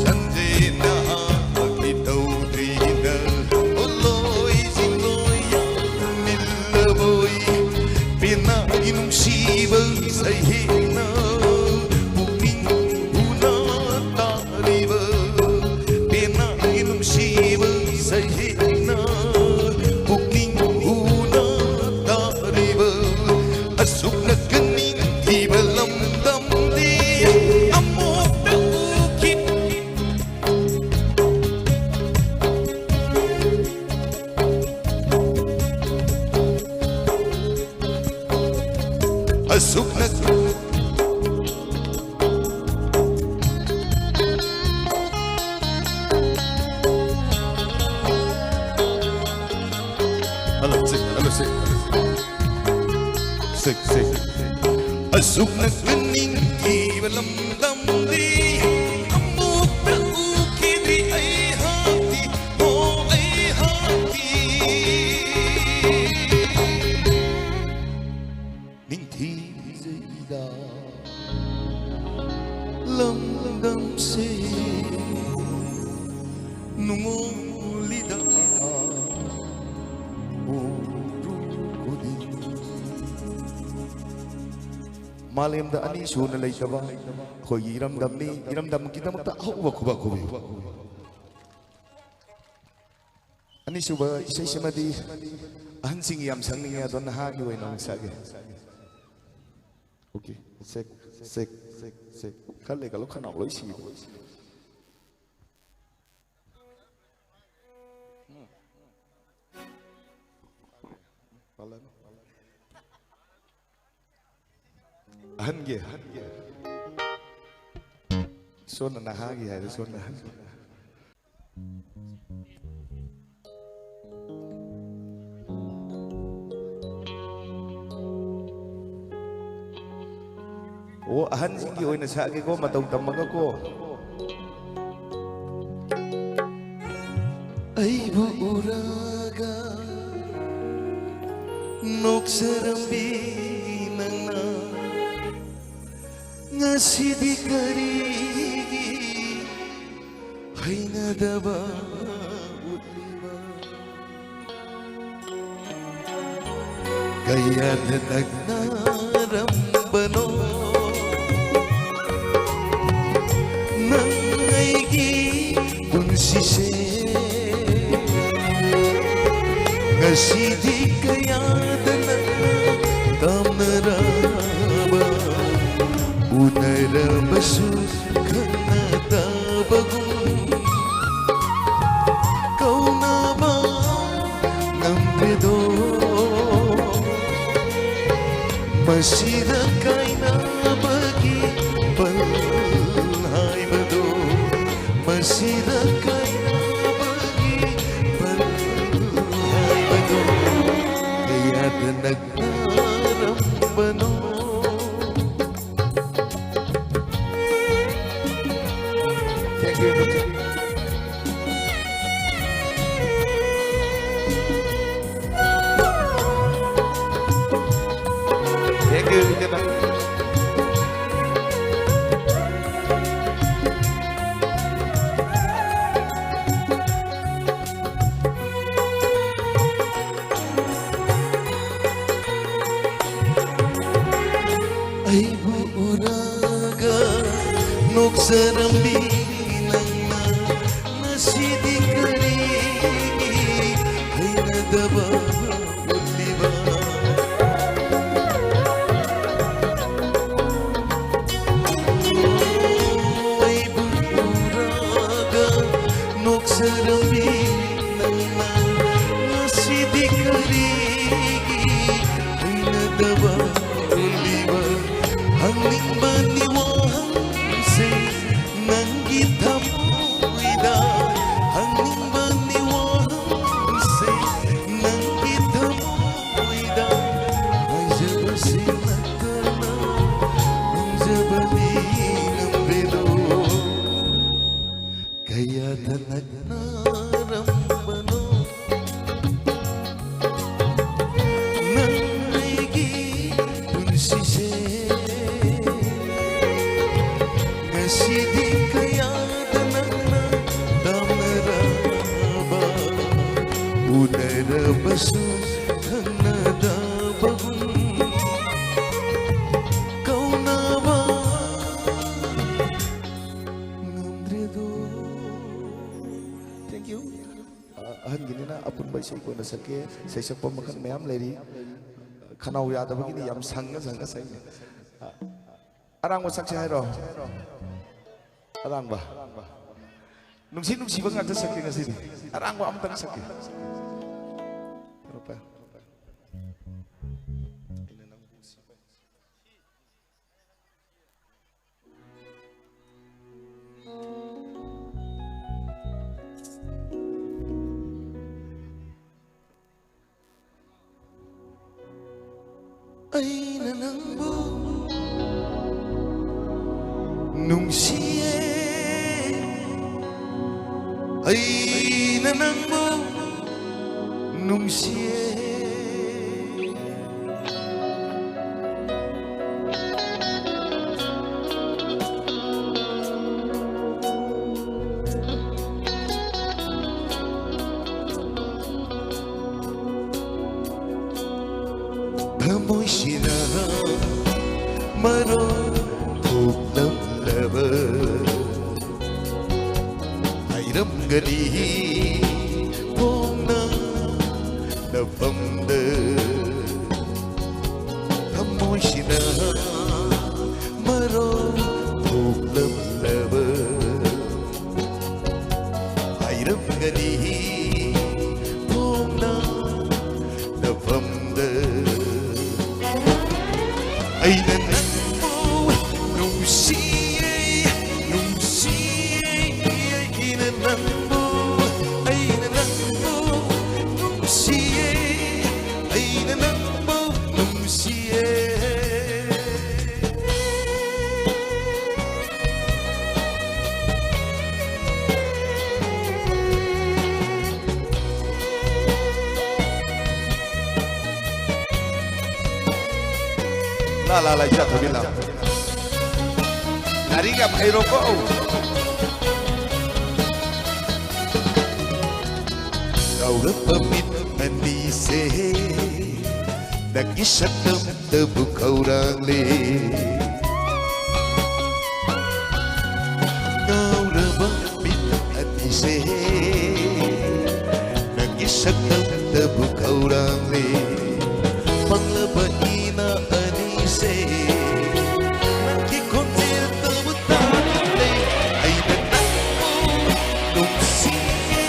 ꯈꯟꯖꯦꯟꯅ ꯍꯥꯒꯤ ꯇꯧꯗ꯭ꯔꯤꯅ ꯍꯣꯂꯣꯏ ꯆꯤꯡꯂꯣꯏ ꯌꯥꯝ ꯃꯤꯜꯂꯕꯣꯏ? ꯄꯦꯟꯅ ꯅꯨꯡꯁꯤꯕ ꯁꯩꯍꯦꯛꯅ ꯄꯨꯛꯅꯤꯡ ꯍꯨꯅ ꯇꯥꯔꯤꯕ, ꯄꯦꯟꯅ ꯅꯨꯡꯁꯤꯕ ꯁꯩꯍꯦꯛꯅ ꯄꯨꯛꯅꯤꯡ ꯍꯨꯅ ꯇꯥꯔꯤꯕ, ꯑꯁꯨꯛꯅ ꯀꯅꯤꯡꯊꯤꯕ ꯂꯝꯗꯝꯗꯤ ꯑꯃꯨꯛꯇ ꯎꯈꯤꯗ꯭ꯔꯤ꯫ ꯑꯁꯨꯛꯅ Hello, six, hello, six. Six, six. ꯑꯁꯨꯛꯅ ꯀꯅꯤꯡꯊꯤꯕ ꯂꯝꯗꯝꯗꯤ ꯑꯃꯨꯛꯇ ꯎꯈꯤꯗ꯭ꯔꯤ ꯑꯩꯍꯥꯛꯇꯤ, ꯍꯣ ꯑꯩꯍꯥꯛꯇꯤ꯫ ꯅꯤꯡꯊꯤꯖꯩꯗ ꯂꯝꯗꯝꯁꯦ ꯅꯨꯡꯉꯣꯜꯂꯤꯗ ꯎꯔꯨ ꯈꯨꯗꯤꯡ꯫ ꯃꯥꯂꯦꯝꯗ ꯑꯅꯤ ꯁꯨꯅ ꯂꯩꯇꯕ ꯑꯩꯈꯣꯏꯒꯤ ꯏꯔꯝꯗꯝꯅꯤ꯫ ꯏꯔꯝꯗꯝꯒꯤꯗꯃꯛꯇ ꯑꯍꯧꯕ ꯈꯨꯕꯥꯛ ꯈꯨꯕꯤꯌꯨ꯫ ꯑꯅꯤꯁꯨꯕ ꯏꯁꯩꯁꯤꯃꯗꯤ ꯑꯍꯟꯁꯤꯡꯒꯤ ꯌꯥꯝ ꯁꯛꯅꯤꯡꯉꯦ, ꯑꯗꯣ ꯅꯍꯥꯒꯤ ꯑꯣꯏꯅ ꯑꯃꯨꯛ ꯁꯛꯑꯒꯦ꯫ Okay, check, check, check, check. ꯈꯔ ꯂꯩꯈꯠꯂꯣ, ꯈꯅꯥꯎ ꯂꯣꯏ ꯁꯤꯔꯦ꯫ ꯎꯝ꯫ ꯄꯥꯜꯂꯅꯨ꯫ ꯑꯍꯟꯒꯤ, ꯑꯍꯟꯒꯤ꯫ ꯁꯣꯝꯅ ꯅꯍꯥꯒꯤ ꯍꯥꯏꯔꯦ, ꯁꯣꯝꯅ ꯑꯍꯟꯒꯤ꯫ ꯑꯣ, ꯑꯍꯟꯁꯤꯡꯒꯤ ꯑꯣꯏꯅ ꯁꯛꯑꯒꯦꯀꯣ, ꯃꯇꯧ ꯇꯝꯃꯒꯀꯣ꯫ ꯑꯩꯕꯨ ꯎꯔꯒ ꯅꯣꯛꯆꯔꯝꯕꯤ ꯅꯪꯅ ꯉꯁꯤꯗꯤ ꯀꯔꯤꯒꯤ ꯍꯩꯅꯗꯕ ꯎꯠꯂꯤꯕ? ꯀꯌꯥꯗ ꯅꯛꯅꯔꯝꯕꯅꯣ ꯅꯪ ꯑꯩꯒꯤ ꯄꯨꯟꯁꯤꯁꯦ? ꯉꯁꯤꯗꯤ ꯀꯌꯥꯗ ꯅꯛꯅ ꯇꯝꯅꯔꯕ, ꯎꯅꯔꯕꯁꯨ ꯈꯪꯅꯗꯕꯒꯨꯝ ꯀꯧꯅꯕ ꯉꯝꯗ꯭ꯔꯦꯗꯣ꯫ ꯃꯁꯤꯗ ꯀꯥꯏꯅꯕꯒꯤ ꯄꯜ ꯍꯥꯏꯕꯗꯣ, ꯃꯁꯤꯗ ꯀꯥꯏꯅꯕꯒꯤ ꯄꯜ ꯍꯥꯏꯕꯗꯣ ꯀꯌꯥꯗ ꯅꯛꯅꯔꯝꯕꯅꯣ? Thank you, Doctor. Thank you, Doctor. ꯑꯩꯕꯨ ꯎꯔꯒ ꯅꯣꯛꯆꯔꯝꯕꯤ ꯅꯪꯅ ꯉꯁꯤꯗꯤ ꯀꯔꯤꯒꯤ ꯍꯩꯅꯗꯕ ꯎꯠꯂꯤꯕ? ꯑꯩꯕꯨ ꯎꯔꯒ ꯅꯣꯛꯆꯔꯝꯕꯤ ꯅꯪꯅ ꯉꯁꯤꯗꯤ ꯀꯔꯤꯒꯤ ꯍꯩꯅꯗꯕ ꯎꯠꯂꯤꯕ? ꯍꯪꯅꯤꯡꯕꯅꯤ ꯋꯥꯍꯪꯁꯦ ꯅꯪꯒꯤ ꯊꯃꯣꯏꯗ, ꯍꯪꯅꯤꯡꯕꯅꯤ ꯋꯥꯍꯪꯁꯦ ꯅꯪꯒꯤ ꯊꯃꯣꯏꯗ꯫ ꯍꯥꯏꯖꯕꯁꯤ ꯅꯠꯇꯅ ꯉꯝꯖꯕꯗꯤ ꯉꯝꯗꯦꯗꯣ꯫ ꯀꯌꯥꯗ ꯅꯛꯅꯔꯝꯕꯅꯣ? ꯁꯤꯗꯤ ꯀꯌꯥꯗ ꯅꯪꯅ ꯇꯝꯅꯔꯕ, ꯎꯅꯔꯕꯁꯨ ꯈꯪꯅꯗꯕꯒꯨꯝ, ꯀꯧꯅꯕ ꯉꯝꯗ꯭ꯔꯦꯗꯣ꯫ Thank you. ꯑ, ꯑꯍꯟꯒꯤꯅꯤꯅ ꯑꯄꯨꯟꯕ ꯏꯁꯩ ꯀꯣꯟꯅ ꯁꯛꯀꯦ꯫ ꯏꯁꯩ ꯁꯛꯄ ꯃꯈꯜ ꯃꯌꯥꯝ ꯂꯩꯔꯤ꯫ ꯈꯅꯥꯎ ꯌꯥꯗꯕꯒꯤꯅꯤ, ꯌꯥꯝ ꯁꯪꯉ ꯁꯪꯉ ꯁꯛꯏꯅꯦ꯫ ꯑ, ꯑꯔꯥꯡꯕ ꯁꯛꯁꯦ ꯍꯥꯏꯔꯣ? ꯑꯔꯥꯡꯕ꯫ ꯅꯨꯡꯁꯤ ꯅꯨꯡꯁꯤꯕ ꯉꯥꯛꯇ ꯁꯛꯀꯦ ꯉꯁꯤꯗꯤ꯫ ꯑꯔꯥꯡꯕ ꯑꯝꯇꯪ ꯁꯛꯀꯦ꯫ ꯐꯔꯛꯄ꯫ ꯑꯩꯅ ꯅꯪꯕꯨ ꯅꯨꯡꯁꯤꯌꯦ, ꯑꯩꯅ ꯅꯪꯕꯨ ꯅꯨꯡꯁꯤꯌꯦ꯫ ꯊꯃꯣꯏꯁꯤꯅ ꯃꯔꯣꯜ ꯊꯣꯛꯂꯝꯂꯕ, ꯍꯥꯏꯔꯝꯒꯅꯤ ꯐꯣꯡꯅ ꯅꯐꯝꯗ꯫ ꯊꯃꯣꯏꯁꯤꯅ ꯃꯔꯣꯜ ꯊꯣꯛꯂꯝꯂꯕ, ꯍꯥꯏꯔꯝꯒꯅꯤ ꯐꯣꯡꯅ ꯅꯐꯝꯗ꯫ ꯑꯩꯅ ꯅꯪꯕꯨ ꯅꯨꯡꯁꯤꯌꯦ, ꯅꯨꯡꯁꯤꯌꯦ, ꯑꯩꯅ ꯅꯪꯕꯨ, ꯑꯩꯅ ꯅꯪꯕꯨ ꯅꯨꯡꯁꯤꯌꯦ, ꯑꯩꯅ ꯅꯪꯕꯨ ꯅꯨꯡꯁꯤꯌꯦ꯫ ꯂꯥ, ꯂꯥ, ꯂꯥ, ꯏꯆꯥ ꯊꯣꯏꯕꯤ, ꯂꯥ꯫ ꯂꯥ, ꯂꯥꯏꯔꯤꯛ ꯌꯥꯝ ꯍꯩꯔꯣꯀꯣ꯫ ꯀꯧꯔꯛꯄ ꯃꯤꯠ ꯑꯅꯤꯁꯦ ꯅꯪꯒꯤ ꯁꯛꯇꯝꯇꯕꯨ ꯈꯧꯔꯥꯡꯂꯦ꯫ ꯀꯧꯔꯕ ꯃꯤꯠ ꯑꯅꯤꯁꯦ ꯅꯪꯒꯤ ꯁꯛꯇꯝꯇꯕꯨ ꯈꯧꯔꯥꯡꯂꯦ꯫ ꯄꯪꯂꯕ ꯏꯅ ꯑꯅꯤꯁꯦ ꯅꯪꯒꯤ ꯈꯣꯟꯖꯦꯜꯇꯕꯨ ꯇꯥꯅꯤꯡꯂꯦ꯫ ꯑꯩꯅ ꯅꯪꯕꯨ ꯅꯨꯡꯁꯤꯌꯦ,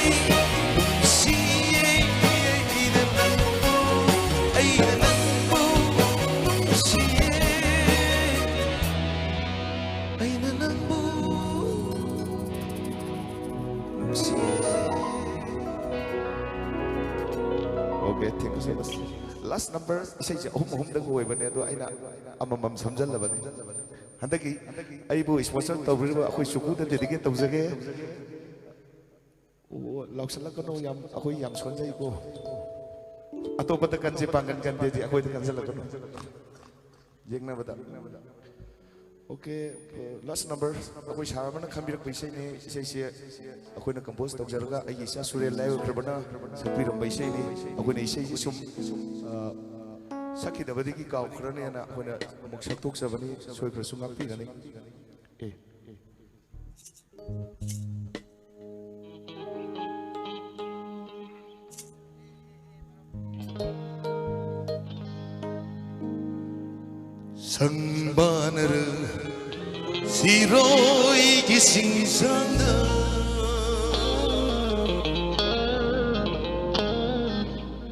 ꯅꯨꯡꯁꯤꯌꯦ, ꯑꯩꯅ ꯅꯪꯕꯨ, ꯑꯩꯅ ꯅꯪꯕꯨ ꯅꯨꯡꯁꯤꯌꯦ, ꯑꯩꯅ ꯅꯪꯕꯨ ꯅꯨꯡꯁꯤꯌꯦ꯫ Okay, thank you so much. Last number, ꯏꯁꯩꯁꯦ ꯑꯍꯨꯝ ꯑꯍꯨꯝꯗꯪ ꯑꯣꯏꯕꯅꯦ, ꯑꯗꯣ ꯑꯩꯅ ꯑꯃꯃꯝ ꯁꯝꯖꯜꯂꯕꯅꯦ꯫ ꯍꯟꯗꯛꯀꯤ ꯑꯩꯕꯨ sponsor ꯇꯧꯕꯤꯔꯤꯕ ꯑꯩꯈꯣꯏ ꯆꯨꯀꯨꯗ dedicate ꯇꯧꯖꯒꯦ꯫ ꯑꯣ, ꯂꯥꯎꯁꯜꯂꯛꯀꯅꯨ, ꯌꯥꯝ, ꯑꯩꯈꯣꯏ ꯌꯥꯝ ꯁꯣꯟꯖꯩꯀꯣ꯫ ꯑꯇꯣꯞꯄꯗ ꯀꯟꯁꯦ, ꯄꯥꯡꯒꯟ ꯀꯟꯗꯦꯗꯤ ꯑꯩꯈꯣꯏꯗ ꯀꯟꯁꯤꯜꯂꯛꯀꯅꯨ꯫ ꯌꯦꯡꯅꯕꯗ꯫ Okay, last number, ꯑꯩꯈꯣꯏ ꯁꯥꯔ ꯑꯃꯅ ꯈꯟꯕꯤꯔꯛꯄ ꯏꯁꯩꯅꯦ꯫ ꯏꯁꯩꯁꯦ ꯑꯩꯈꯣꯏꯅ compose ꯇꯧꯖꯔꯒ ꯑꯩꯒꯤ ꯏꯆꯥ ꯁꯨꯔꯦꯜ ꯂꯥꯏꯑꯣꯏꯈ꯭ꯔꯕꯅ ꯁꯛꯄꯤꯔꯝꯕ ꯏꯁꯩꯅꯤ꯫ ꯑꯩꯈꯣꯏꯅ ꯏꯁꯩꯁꯦ ꯁꯨꯝ, ꯑ, ꯁꯛꯈꯤꯗꯕꯗꯒꯤ ꯀꯥꯎꯈ꯭ꯔꯅꯦꯅ ꯑꯩꯈꯣꯏꯅ ꯑꯃꯨꯛ ꯁꯛꯇꯣꯛꯆꯕꯅꯤ꯫ ꯁꯣꯏꯈ꯭ꯔꯁꯨ ꯉꯥꯛꯄꯤꯒꯅꯤ꯫ ꯑꯦ꯫ ꯁꯪꯕꯥꯅꯔ ꯁꯤꯔꯣꯏꯒꯤ ꯁꯤꯡꯁꯥꯡꯗ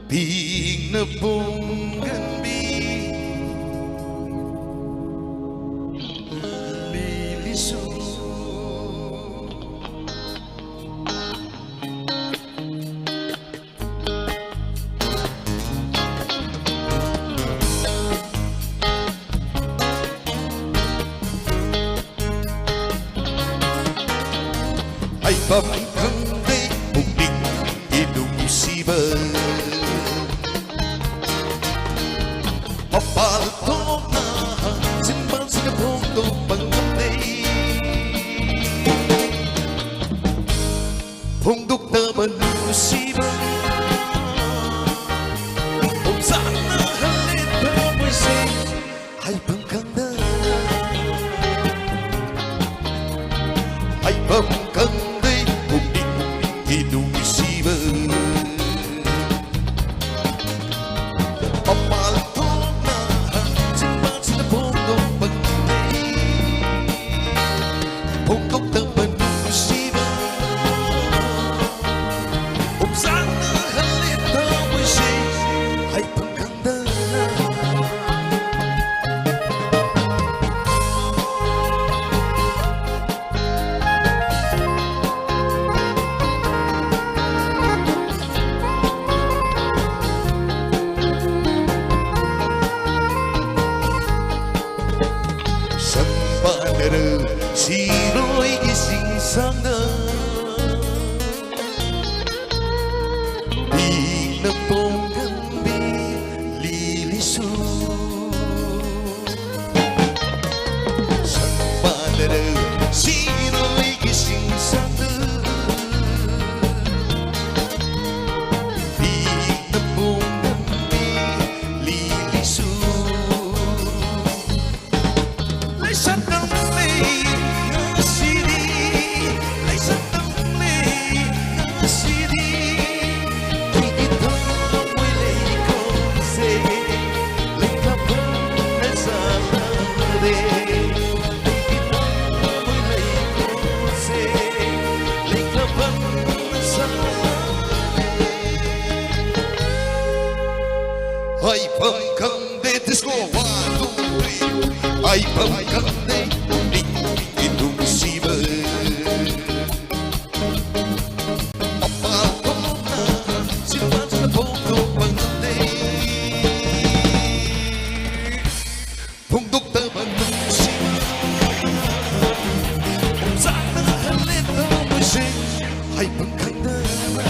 ꯄꯤꯛꯅ ꯄꯣꯡꯒꯟꯕꯤ ꯂꯤꯂꯤꯁꯨ꯫ ꯍꯥꯏꯐꯝ ꯈꯪꯗꯦ ꯄꯨꯛꯅꯤꯡꯒꯤ ꯅꯨꯡꯁꯤꯕ꯫ ꯃꯄꯥꯜ ꯊꯣꯛꯅ ꯆꯤꯟꯕꯥꯜꯁꯤꯡꯅ ꯐꯣꯡꯗꯣꯛꯄ ꯉꯝꯗꯦ꯫ ꯁꯤꯔꯣꯏꯒꯤ ꯆꯤꯡꯁꯥꯡꯗ ꯄꯤꯛꯅ ꯄꯣꯡꯒꯟꯕꯤ ꯂꯤꯂꯤꯁꯨ ꯁꯛ ꯄꯥꯟꯅꯔ ꯁꯤꯔꯣꯏꯒꯤ ꯆꯤꯡꯁꯥꯡꯗ ꯄꯤꯛꯅ ꯄꯣꯡꯒꯟꯕꯤ ꯂꯤꯂꯤꯁꯨ ꯂꯩꯁꯛꯇꯝꯂꯦ ꯉꯁꯤꯗꯤ, ꯂꯩꯁꯛꯇꯝꯂꯦ ꯉꯁꯤꯗꯤ꯫ ꯑꯩꯒꯤ ꯊꯃꯣꯏ ꯂꯩꯀꯣꯜꯁꯦ ꯂꯩꯈꯥ ꯐꯪꯅ ꯆꯥꯟꯅꯔꯦ꯫ ꯑꯩꯒꯤ ꯊꯃꯣꯏ ꯂꯩꯀꯣꯜꯁꯦ ꯂꯩꯈꯥ ꯐꯪꯅ ꯆꯥꯟꯅꯔꯦ꯫ ꯍꯥꯏꯐꯝ ꯈꯪꯗꯦ꯫ Disco, one, two, three. ꯍꯥꯏꯐꯝ ꯈꯪꯗꯦ ꯄꯨꯛꯅꯤꯡꯒꯤ ꯅꯨꯡꯁꯤꯕ꯫ ꯃꯄꯥꯟ ꯊꯣꯛꯅ ꯁꯤꯟꯕꯥꯡꯁꯤꯗ ꯐꯣꯡꯗꯣꯛꯄ ꯉꯝꯗꯦ꯫ ꯐꯣꯡꯗꯣꯛꯇꯕ ꯅꯨꯡꯁꯤꯕ ꯆꯥꯛꯅ ꯍꯜꯂꯦ ꯊꯃꯣꯏꯁꯦ ꯍꯥꯏꯐꯝ ꯈꯪꯗꯅ꯫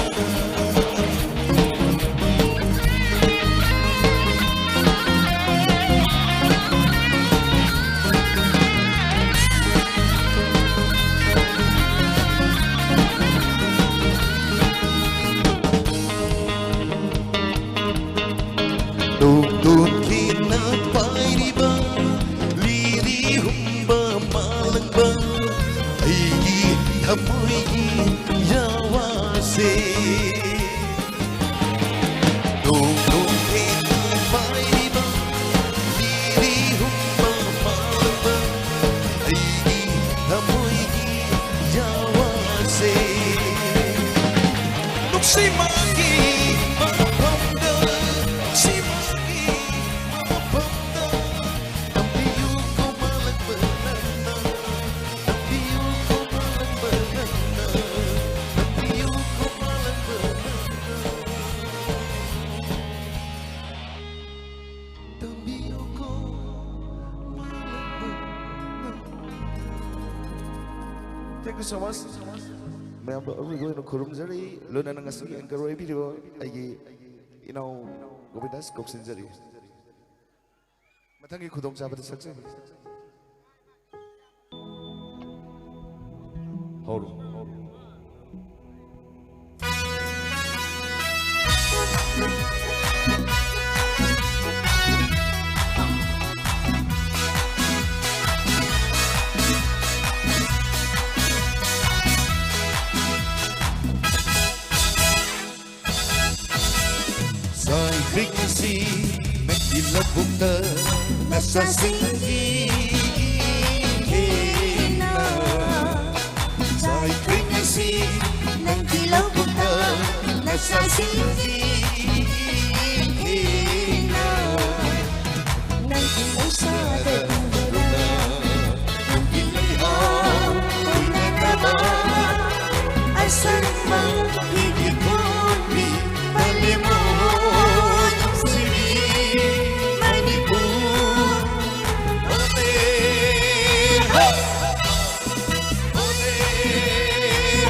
ꯅꯣꯡꯗꯣꯟꯈꯤꯅ ꯄꯥꯏꯔꯤꯕ ꯂꯤꯔꯤ ꯍꯨꯝꯕ ꯃꯥꯂꯪꯕ ꯑꯩꯒꯤ ꯊꯃꯣꯏꯒꯤ ꯌꯥꯋꯥꯁꯦ꯫ ꯅꯣꯡꯗꯣꯟꯈꯤꯅ ꯄꯥꯏꯔꯤꯕ ꯂꯤꯔꯤ ꯍꯨꯝꯕ ꯃꯥꯂꯪꯕ ꯑꯩꯒꯤ ꯊꯃꯣꯏꯒꯤ ꯌꯥꯋꯥꯁꯦ꯫ ꯅꯨꯡꯁꯤꯃꯛꯀꯤ ꯃꯐꯝꯗ, ꯅꯨꯡꯁꯤꯃꯛꯀꯤ ꯃꯐꯝꯗ ꯇꯝꯕꯤꯌꯨ ꯀꯣ ꯃꯥꯂꯪꯕ ꯅꯪꯅ, ꯇꯝꯕꯤꯌꯨ ꯀꯣ ꯃꯥꯂꯪꯕ ꯅꯪꯅ, ꯇꯝꯕꯤꯌꯨ ꯀꯣ ꯃꯥꯂꯪꯕ ꯅꯪꯅ, ꯇꯝꯕꯤꯌꯨ ꯀꯣ ꯃꯥꯂꯪꯕ ꯅꯪꯅ꯫ Thank you so much. ꯃꯌꯥꯝꯕꯨ ꯑꯔꯣꯏꯕ ꯑꯣꯏꯅ ꯈꯨꯔꯨꯝꯖꯔꯤ, ꯂꯣꯏꯅꯅ ꯉꯁꯤꯒꯤ anchor ꯑꯣꯏꯕꯤꯔꯤꯕ ꯑꯩꯒꯤ ꯏꯅꯥꯎ ꯒꯣꯕꯤꯟꯗꯥꯁ ꯀꯧꯁꯤꯟꯖꯔꯤ꯫ ꯃꯊꯪꯒꯤ ꯈꯨꯗꯣꯡꯆꯥꯕꯗ ꯁꯛꯆꯒꯦ꯫ ꯍꯧꯔꯣ꯫ ꯆꯥꯏꯈ꯭ꯔꯦ ꯉꯁꯤ ꯅꯪꯒꯤ ꯂꯧꯕꯨꯛꯇ ꯅꯆꯥꯁꯤꯡꯒꯤ ꯍꯦꯟꯅ꯫ ꯆꯥꯏꯈ꯭ꯔꯦ ꯉꯁꯤ ꯅꯪꯒꯤ ꯂꯧꯕꯨꯛꯇ ꯅꯆꯥꯁꯤꯡꯒꯤ ꯍꯦꯟꯅ꯫ ꯅꯪꯒꯤ ꯃꯩꯁꯥꯗ ꯇꯨꯝꯗꯨꯅ ꯅꯪꯒꯤ ꯂꯩꯍꯥꯎ ꯑꯣꯏꯅꯅꯕ ꯑꯁꯪꯕ ꯐꯤꯒꯤ ꯊꯣꯟꯕꯤ ꯄꯥꯂꯦꯝ ꯅꯨꯡꯁꯤꯕꯤ ꯃꯅꯤꯄꯨꯔ꯫ ꯍꯣꯂꯦ ꯍꯣ! ꯍꯣꯂꯦ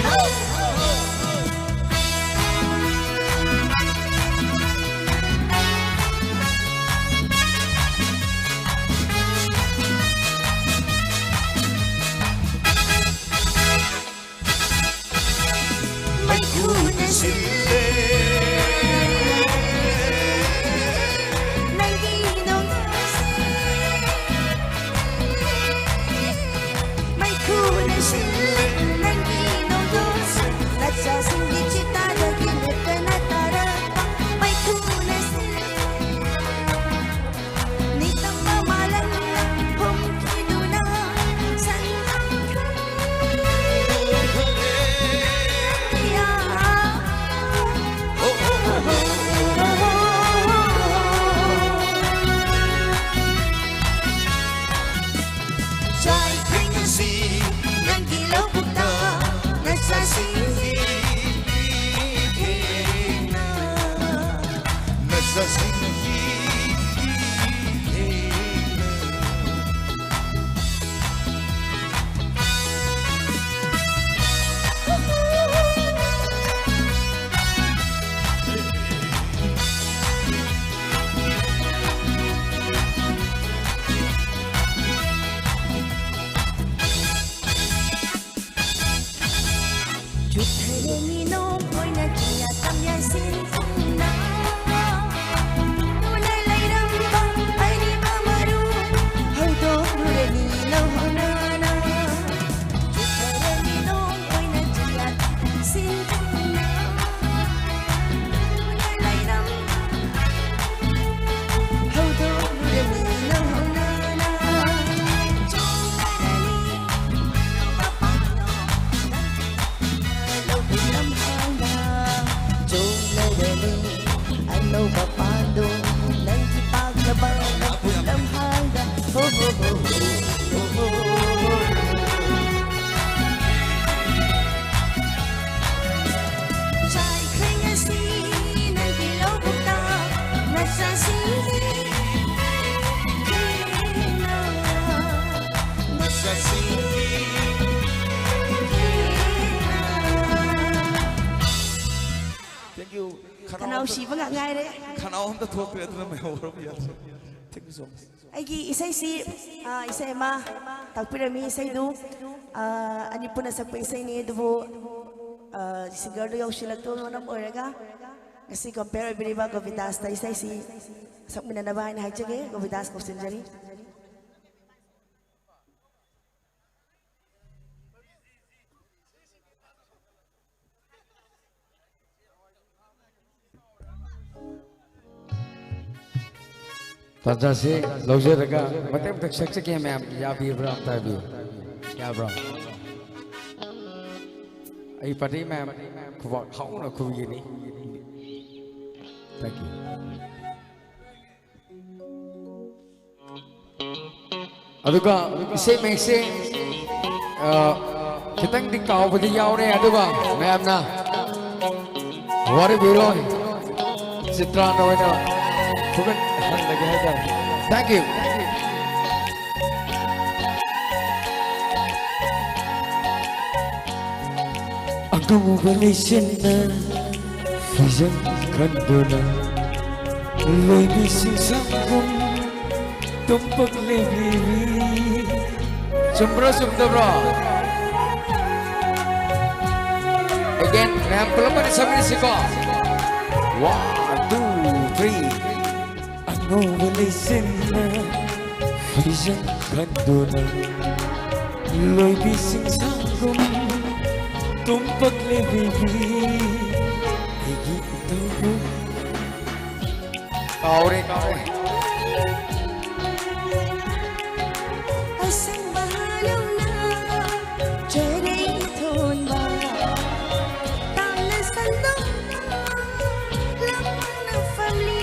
ꯍꯣ! ꯃꯩꯈꯨꯅ ꯁꯤꯜꯂꯦ ꯅꯪꯒꯤ ꯅꯣꯡꯗꯥꯁꯦ꯫ ꯃꯩꯈꯨꯅ ꯁꯤꯜꯂꯦ ꯅꯪꯒꯤ ꯅꯣꯡꯗꯥꯁꯦ꯫ ꯅꯆꯥꯁꯤꯡꯒꯤ ꯆꯤꯇꯥꯗꯒꯤ ꯂꯦꯞꯇꯅ ꯇꯥꯔꯛꯄ ꯃꯩꯈꯨꯅ ꯁꯤꯜꯂꯦ꯫ ꯅꯤꯡꯇꯝꯕ ꯃꯥꯂꯪ ꯍꯨꯝꯈꯤꯗꯨꯅ ꯁꯟ ꯆꯥꯏꯈ꯭ꯔꯦ ꯉꯁꯤ ꯅꯪꯒꯤ ꯅꯨꯡꯁꯤꯕ ꯉꯥꯛ ꯉꯥꯏꯔꯦ꯫ ꯈꯅꯥꯎ ꯑꯝꯇ ꯊꯣꯛꯇ꯭ꯔꯦ, ꯑꯗꯨꯅ ꯃꯌꯥꯝ ꯍꯧꯔꯕ ꯌꯥꯗ꯭ꯔꯦ꯫ Thank you so much. ꯑꯩꯒꯤ ꯏꯁꯩꯁꯤ, ꯑ, ꯏꯁꯩ ꯑꯃ ꯇꯥꯛꯄꯤꯔꯝꯃꯤ꯫ ꯏꯁꯩꯗꯨ, ꯑ, ꯑꯅꯤ ꯄꯨꯟꯅ ꯁꯛꯄ ꯏꯁꯩꯅꯤ, ꯑꯗꯨꯕꯨ, ꯑ, ꯁꯤꯡꯒꯔꯗꯨ ꯌꯧꯁꯤꯜꯂꯛꯇꯕ ꯃꯔꯝ ꯑꯣꯏꯔꯒ ꯉꯁꯤ ꯀꯝꯄꯦꯌꯔ ꯑꯣꯏꯕꯤꯔꯤꯕ ꯒꯣꯕꯤꯟꯗꯥꯁꯇ ꯏꯁꯩꯁꯤ ꯁꯛꯃꯤꯟꯅꯅꯕ ꯍꯥꯏꯅ ꯍꯥꯏꯖꯒꯦ꯫ ꯒꯣꯕꯤꯟꯗꯥꯁ ꯀꯧꯁꯤꯟꯖꯔꯤ꯫ ꯇꯥꯟꯖꯥꯁꯤ ꯂꯧꯖꯔꯒ ꯃꯇꯦꯛ ꯃꯇꯦꯛ ꯁꯛꯆꯒꯦ ꯃꯌꯥꯝ, ꯌꯥꯕꯤꯕ꯭ꯔꯥ ꯑꯝꯇ ꯍꯥꯏꯕꯤꯌꯨ꯫ ꯌꯥꯕ꯭ꯔꯣ? ꯑꯩ ꯄꯥꯔꯇꯤ ꯃꯌꯥꯝ ꯈꯨꯕꯥꯛ ꯍꯧꯅ ꯈꯨꯕꯤꯒꯅꯤ꯫ Thank you. ꯑꯗꯨꯒ ꯏꯁꯩ ꯃꯌꯦꯛꯁꯦ, ꯑ, ꯈꯤꯇꯪꯗꯤ ꯀꯥꯎꯕꯗꯤ ꯌꯥꯎꯔꯦ, ꯑꯗꯨꯒ ꯃꯌꯥꯝꯅ ꯋꯥꯔꯤꯕꯤꯔꯣꯏ꯫ ꯆꯤꯇ꯭ꯔꯥꯟꯗ ꯑꯣꯏꯅ ꯐꯨꯒꯠꯍꯜꯂꯒꯦ ꯍꯥꯏꯇꯥꯔꯦ꯫ Thank you. ꯑꯉꯧꯕ ꯂꯩꯆꯤꯟꯅ ꯐꯤꯖꯪ ꯈꯟꯗꯨꯅ ꯂꯣꯏꯕꯤꯁꯤꯡ ꯁꯪꯒꯨꯝ ꯇꯨꯝꯄꯛ ꯂꯦꯞꯂꯤꯕꯤ꯫ ꯆꯨꯝꯕ꯭ꯔꯣ ꯆꯨꯝꯗꯕ꯭ꯔꯣ? Again, ꯃꯌꯥꯝ ꯄꯨꯂꯞ ꯑꯣꯏꯅ ꯁꯛꯃꯤꯟꯅꯁꯤꯀꯣ꯫ One, two, three. ꯑꯉꯧꯕ ꯂꯩꯆꯤꯟꯅ ꯐꯤꯖꯪ ꯈꯟꯗꯨꯅ ꯂꯣꯏꯕꯤꯁꯤꯡ ꯁꯪꯒꯨꯝ ꯇꯨꯝꯄꯛ ꯂꯦꯞꯂꯤꯕꯤ ꯑꯩꯒꯤ ꯏꯇꯧꯕꯨ꯫ ꯀꯥꯎꯔꯦ, ꯀꯥꯎꯔꯦ꯫ ꯑꯁꯪꯕ ꯍꯥꯂꯧꯅ ꯆꯦꯔꯩ ꯊꯣꯟꯕ, ꯇꯥꯝꯅ ꯁꯟꯗꯣꯛꯅ ꯂꯝꯃꯥꯡꯅ ꯐꯝꯂꯤ꯫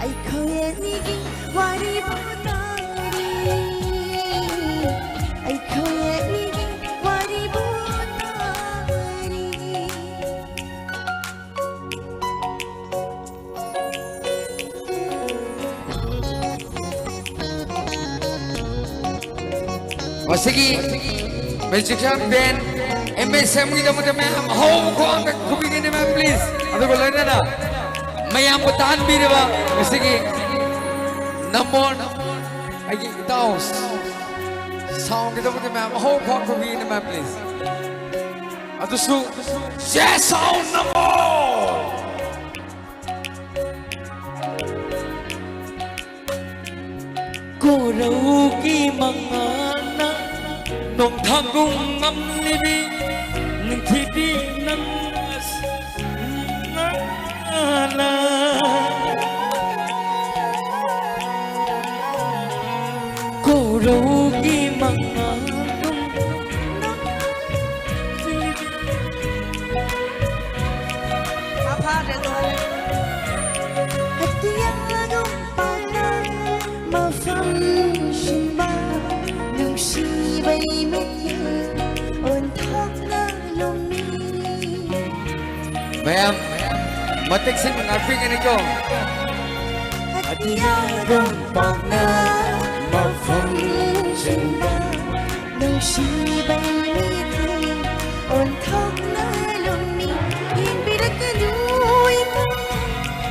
ꯑꯩꯈꯣꯏ ꯑꯅꯤꯒꯤ ꯋꯥꯔꯤꯕꯨ ꯇꯥꯔꯤ꯫ ꯑꯩꯈꯣꯏ ꯑꯅꯤꯒꯤ ꯋꯥꯔꯤꯕꯨ ꯇꯥꯔꯤ꯫ ꯃꯁꯤꯒꯤ musician band ꯑꯦꯝ ꯑꯦꯁ ꯑꯦꯝꯒꯤꯗꯃꯛꯇ ꯃꯌꯥꯝ ꯑꯍꯧꯕ ꯈꯨꯍꯥꯡꯗ ꯈꯨꯕꯤꯒꯤꯅꯤ ꯃꯌꯥꯝ, please꯫ ꯑꯗꯨꯒ ꯂꯣꯏꯅꯅ ꯃꯌꯥꯝꯕꯨ ꯇꯥꯍꯟꯕꯤꯔꯤꯕ ꯉꯁꯤꯒꯤ ꯅꯝꯕꯣꯜ ꯑꯩꯒꯤ ꯏꯇꯥꯎ ꯁꯥꯎꯟꯒꯤꯗꯃꯛꯇ ꯃꯌꯥꯝ ꯑꯍꯧꯕ ꯈꯨꯍꯥꯡ ꯈꯨꯕꯤꯒꯤꯅꯤ ꯃꯌꯥꯝ, please꯫ ꯑꯗꯨꯁꯨ ꯖꯦ ꯁꯥꯎꯟ ꯅꯝꯕꯣꯜ꯫ ꯀꯣꯔꯧꯒꯤ ꯃꯉꯥꯜꯅ ꯅꯣꯡꯊꯥꯡꯒꯨꯝ ꯉꯝꯂꯤꯕꯤ ꯅꯤꯡꯊꯤꯕꯤ ꯅꯪꯅ ꯉꯥꯅ꯫ ꯀꯣꯔꯧꯒꯤ ꯃꯉꯥꯜꯗꯨꯝ ꯐꯥꯔꯦꯗꯣ꯫ ꯑꯇꯤꯌꯥꯒꯨꯝ ꯄꯥꯛꯅ ꯃꯐꯝ ꯁꯤꯟꯕ ꯅꯨꯡꯁꯤꯕꯩ ꯃꯤꯠꯌꯦꯡ ꯑꯣꯟꯊꯣꯛꯅ ꯂꯨꯝꯃꯤ꯫ ꯃꯌꯥꯝ ꯃꯇꯤꯛꯁꯤꯡ ꯉꯥꯛꯄꯤꯒꯅꯤꯀꯣ꯫ ꯑꯇꯤꯌꯥꯒꯨꯝ ꯄꯥꯛꯅ ꯃꯐꯝ ꯁꯤꯟꯕ ꯅꯨꯡꯁꯤꯕꯩ ꯃꯤꯠꯌꯦꯡ ꯑꯣꯟꯊꯣꯛꯅ ꯂꯨꯝꯃꯤ꯫ ꯌꯦꯡꯕꯤꯔꯛꯀꯅꯨ ꯏꯃꯥ,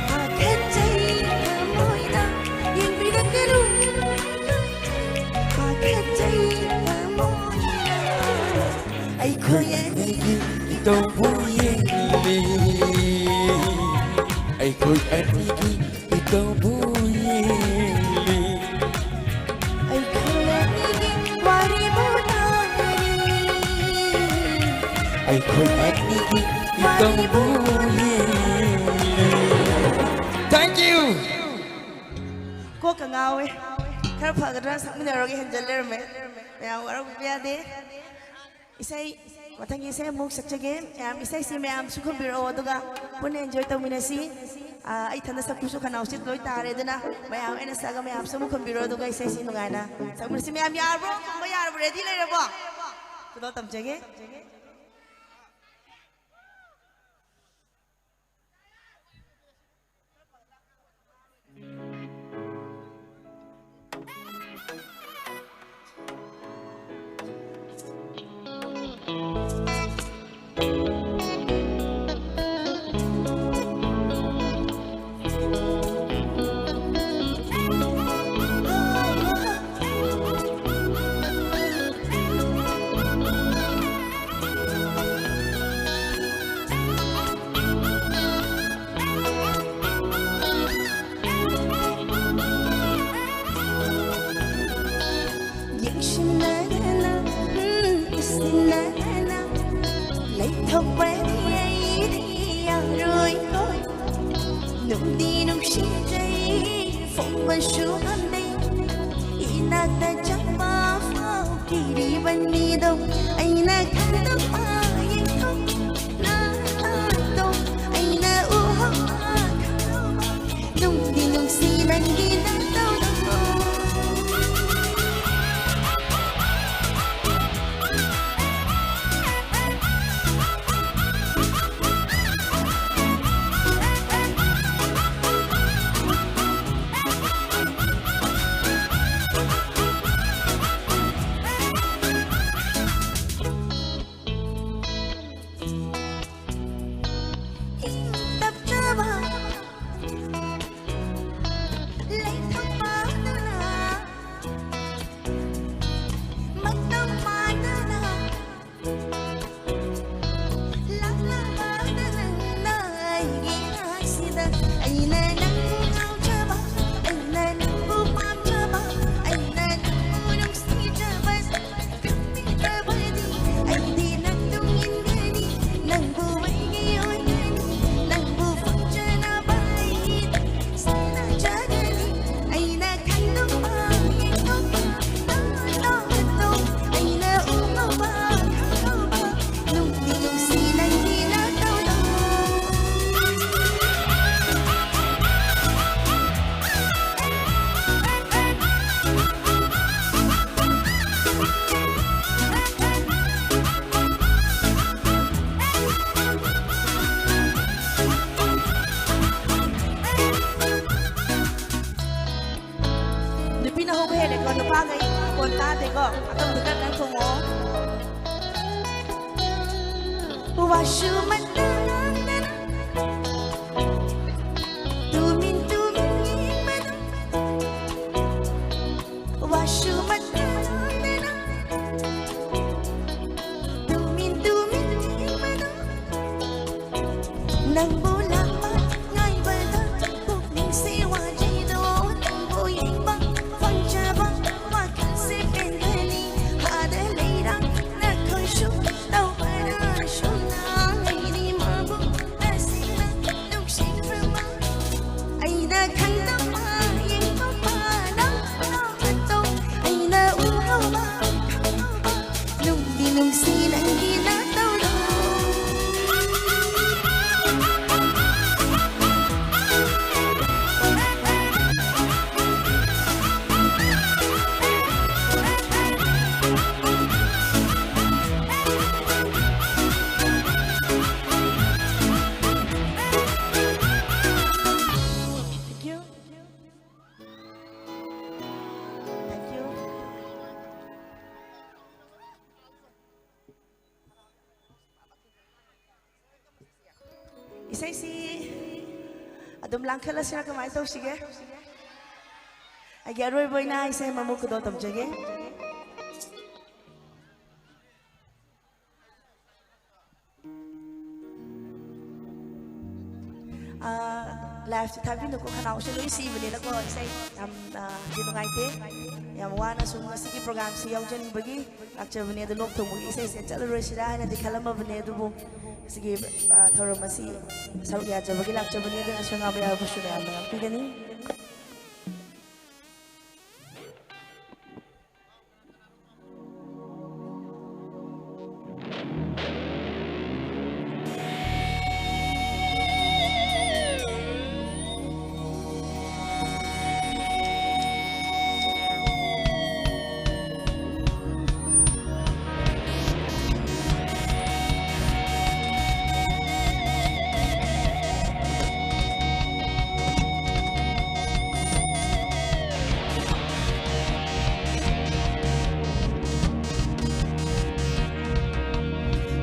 ꯄꯥꯈꯠꯆꯩ ꯊꯃꯣꯏꯅ꯫ ꯌꯦꯡꯕꯤꯔꯛꯀꯅꯨ, ꯄꯥꯈꯠꯆꯩ ꯊꯃꯣꯏꯅ꯫ ꯑꯩꯈꯣꯏ ꯑꯅꯤꯒꯤ ꯏꯇꯧꯕꯨ ꯌꯦꯡꯂꯤ꯫ ꯑꯩꯈꯣꯏ ꯑꯅꯤꯒꯤ ꯏꯇꯧꯕꯨ ꯌꯦꯡꯂꯤ꯫ ꯑꯩꯈꯣꯏ ꯑꯅꯤꯒꯤ ꯋꯥꯔꯤꯕꯨ ꯇꯥꯔꯤ꯫ ꯑꯩꯈꯣꯏ ꯑꯅꯤꯒꯤ ꯏꯇꯧꯕꯨ ꯌꯦꯡꯂꯤ꯫ Thank you꯫ ꯀꯣꯛꯀ ꯉꯥꯎꯋꯦ꯫ ꯈꯔ ꯐꯒꯗ꯭ꯔꯥ ꯁꯛꯃꯤꯟꯅꯔꯒ ꯍꯦꯟꯖꯜ ꯂꯩꯔꯝꯃꯦ꯫ ꯃꯌꯥꯝ ꯋꯥꯔꯧꯕꯤꯕ ꯌꯥꯗꯦ꯫ ꯏꯁꯩ, ꯃꯊꯪꯒꯤ ꯏꯁꯩ ꯑꯃꯨꯛ ꯁꯛꯆꯒꯦ꯫ ꯃꯌꯥꯝ ꯏꯁꯩꯁꯤ ꯃꯌꯥꯝꯁꯨ ꯈꯨꯝꯕꯤꯔꯛꯑꯣ, ꯑꯗꯨꯒ ꯄꯨꯟꯅ enjoy ꯇꯧꯃꯤꯟꯅꯁꯤ꯫ ꯑꯥ, ꯑꯩ ꯏꯊꯟꯗ ꯁꯛꯄꯁꯨ ꯈꯅꯥꯎꯁꯤ ꯂꯣꯏ ꯇꯥꯔꯦ, ꯑꯗꯨꯅ ꯃꯌꯥꯝ ꯑꯩꯅ ꯁꯛꯑꯒ ꯃꯌꯥꯝꯁꯨ ꯑꯃꯨꯛ ꯈꯨꯝꯕꯤꯔꯣ, ꯑꯗꯨꯒ ꯏꯁꯩꯁꯤ ꯅꯨꯡꯉꯥꯏꯅ ꯁꯛꯃꯤꯟꯅꯁꯤ꯫ ꯃꯌꯥꯝ ꯌꯥꯔꯕ꯭ꯔꯣ? ꯈꯨꯝꯕ ꯌꯥꯔꯕ? Ready ꯂꯩꯔꯕꯣ? ꯈꯨꯗꯣꯜ ꯇꯝꯖꯒꯦ꯫ ꯂꯩꯕꯅꯤꯗꯣ ꯑꯩꯅ ꯈꯪꯗꯕ ꯌꯦꯡꯊꯣꯛꯅꯗꯣ ꯑꯩꯅ ꯎꯍꯧꯕ ꯈꯪꯍꯧꯕ ꯅꯨꯡꯗꯤ ꯅꯨꯡꯁꯤ ꯅꯪꯒꯤ ꯅꯇꯧꯗꯣ꯫ ꯏꯪ ꯇꯞꯆꯕ ꯂꯩꯊꯧ ꯃꯥꯟꯗꯅ ꯃꯇꯧ ꯃꯥꯟꯗꯅ ꯂꯥꯛꯂꯕꯗ ꯅꯪꯅ ꯑꯩꯒꯤ ꯉꯥꯏꯁꯤꯗ ꯑꯩꯅ ꯅꯪꯕꯨ ꯉꯥꯎꯖꯕ ꯑꯩꯅ ꯅꯪꯕꯨ ꯄꯥꯝꯖꯕ ꯑꯩꯅ ꯅꯪꯕꯨ ꯅꯨꯡꯁꯤꯖꯕ ꯈꯪꯕꯤꯗ꯭ꯔꯕꯗꯤ ꯑꯩꯗꯤ ꯅꯪ ꯇꯨꯡ ꯏꯟꯒꯅꯤ ꯅꯪꯕꯨ ꯑꯩꯒꯤ ꯑꯣꯏꯒꯅꯤ ꯅꯪꯕꯨ ꯐꯪꯖꯅꯕ ꯑꯩ ꯁꯦꯟꯅꯖꯒꯅꯤ ꯑꯩꯅ ꯈꯟꯗꯣꯛꯄ ꯌꯦꯡꯊꯣꯛꯄ ꯅꯪ ꯃꯇꯧ ꯃꯇꯧ ꯑꯩꯅ ꯎꯍꯧꯕ ꯈꯪꯍꯧꯕ ꯅꯨꯡꯗꯤ ꯅꯨꯡꯁꯤ ꯅꯪꯒꯤ ꯅꯇꯧꯗꯣ꯫ ꯅꯨꯄꯤꯅ ꯍꯧꯕ ꯍꯦꯜꯂꯦꯀꯣ, ꯅꯨꯄꯥꯈꯩ ꯈꯣꯟ ꯇꯥꯗꯦꯀꯣ, ꯑꯗꯣꯝꯗ ꯈꯔ ꯀꯟꯅ ꯈꯣꯡꯉꯛꯑꯣ꯫ ꯋꯥꯁꯨ ꯃꯇꯥ ꯉꯥꯡꯗꯅ, ꯇꯨꯃꯤꯟ ꯇꯨꯃꯤꯟ ꯌꯦꯡꯕꯗꯨ꯫ ꯋꯥꯁꯨ ꯃꯇꯥ ꯉꯥꯡꯗꯅ, ꯇꯨꯃꯤꯟ ꯇꯨꯃꯤꯟ ꯌꯦꯡꯕꯗꯨ꯫ ꯅꯪꯕꯨ ꯂꯥꯛꯄ ꯉꯥꯏꯕꯗ ꯄꯨꯛꯅꯤꯡꯁꯦ ꯋꯥꯖꯩꯗꯣ꯫ ꯅꯪꯕꯨ ꯌꯦꯡꯕ ꯐꯪꯖꯕ ꯋꯥꯈꯜꯁꯦ ꯄꯦꯟꯒꯅꯤ꯫ ꯑꯥꯗ ꯂꯩꯔꯥꯡ ꯅꯈꯣꯏꯁꯨ ꯇꯧꯕꯗ ꯁꯨꯝ ꯉꯥꯏꯔꯤ꯫ ꯏꯁꯩꯁꯤ ꯑꯗꯨꯝ ꯂꯥꯡꯈꯠꯂꯁꯤꯔꯥ, ꯀꯃꯥꯏꯅ ꯇꯧꯁꯤꯒꯦ? ꯑꯩꯒꯤ ꯑꯔꯣꯏꯕ ꯑꯣꯏꯅ ꯏꯁꯩ ꯑꯃꯃꯨꯛ ꯈꯨꯗꯣꯜ ꯇꯝꯖꯒꯦ꯫ ꯂꯥꯏꯐꯁꯦ ꯊꯥꯕꯤꯅꯨꯀꯣ, ꯈꯅꯥꯎꯁꯦ ꯂꯣꯏ ꯁꯤꯕꯅꯤꯅꯀꯣ꯫ ꯏꯁꯩ ꯌꯥꯝ, ꯑ, ꯗꯤ ꯅꯨꯡꯉꯥꯏꯇꯦ꯫ ꯌꯥꯝ ꯋꯥꯅ ꯁꯨꯝ ꯉꯁꯤꯒꯤ ꯄ꯭ꯔꯣꯒ꯭ꯔꯥꯝꯁꯤ ꯌꯥꯎꯖꯅꯤꯡꯕꯒꯤ ꯂꯥꯛꯆꯕꯅꯦ꯫ ꯑꯗꯣ ꯂꯣꯛ ꯊꯨꯡꯕꯒꯤ ꯏꯁꯩꯁꯦ ꯆꯠꯂꯔꯣꯏꯁꯤꯔꯥ ꯍꯥꯏꯅꯗꯤ ꯈꯜꯂꯝꯃꯕꯅꯦ, ꯑꯗꯨꯕꯨ ꯁꯤꯒꯤ, ꯑ, ꯊꯧꯔꯝ ꯑꯁꯤ ꯁꯔꯨꯛ ꯌꯥꯖꯕꯒꯤ ꯂꯥꯛꯆꯕꯅꯤ꯫ ꯑꯗꯨꯅ ꯑꯁꯣꯏ ꯑꯉꯥꯝ ꯌꯥꯎꯔꯕꯁꯨ ꯃꯌꯥꯝꯅ ꯉꯥꯛꯄꯤꯒꯅꯤ꯫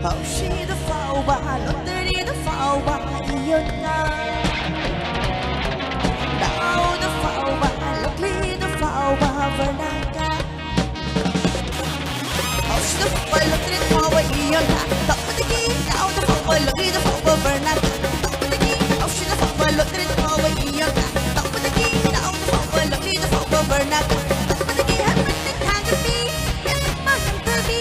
ꯍꯧꯁꯤꯗ ꯐꯥꯎꯕ, ꯂꯣꯇꯔꯤꯗ ꯐꯥꯎꯕ, ꯏꯌꯣꯟꯅ꯫ ꯗꯥꯎꯗ ꯐꯥꯎꯕ, ꯂꯛꯂꯤꯗ ꯐꯥꯎꯕ, ꯕꯔꯅꯥꯀꯥ꯫ ꯍꯧꯁꯤꯗ ꯐꯥꯎꯕ, ꯂꯣꯇꯔꯤꯗ ꯐꯥꯎꯕ, ꯏꯌꯣꯟꯅ꯫ ꯇꯧꯕꯗꯒꯤ ꯗꯥꯎꯗ ꯐꯥꯎꯕ, ꯂꯛꯂꯤꯗ ꯐꯥꯎꯕ, ꯕꯔꯅꯥꯀꯥ꯫ ꯇꯧꯕꯗꯒꯤ ꯍꯧꯁꯤꯗ ꯐꯥꯎꯕ, ꯂꯣꯇꯔꯤꯗ ꯐꯥꯎꯕ, ꯏꯌꯣꯟꯅ꯫ ꯇꯧꯕꯗꯒꯤ ꯗꯥꯎꯗ ꯐꯥꯎꯕ, ꯂꯛꯂꯤꯗ ꯐꯥꯎꯕ, ꯕꯔꯅꯥꯀꯥ꯫ ꯇꯧꯕꯗꯒꯤ ꯍꯦꯟꯕ ꯊꯥꯒꯠꯄꯤ, ꯍꯦꯟꯕ ꯍꯟꯊꯕꯤ꯫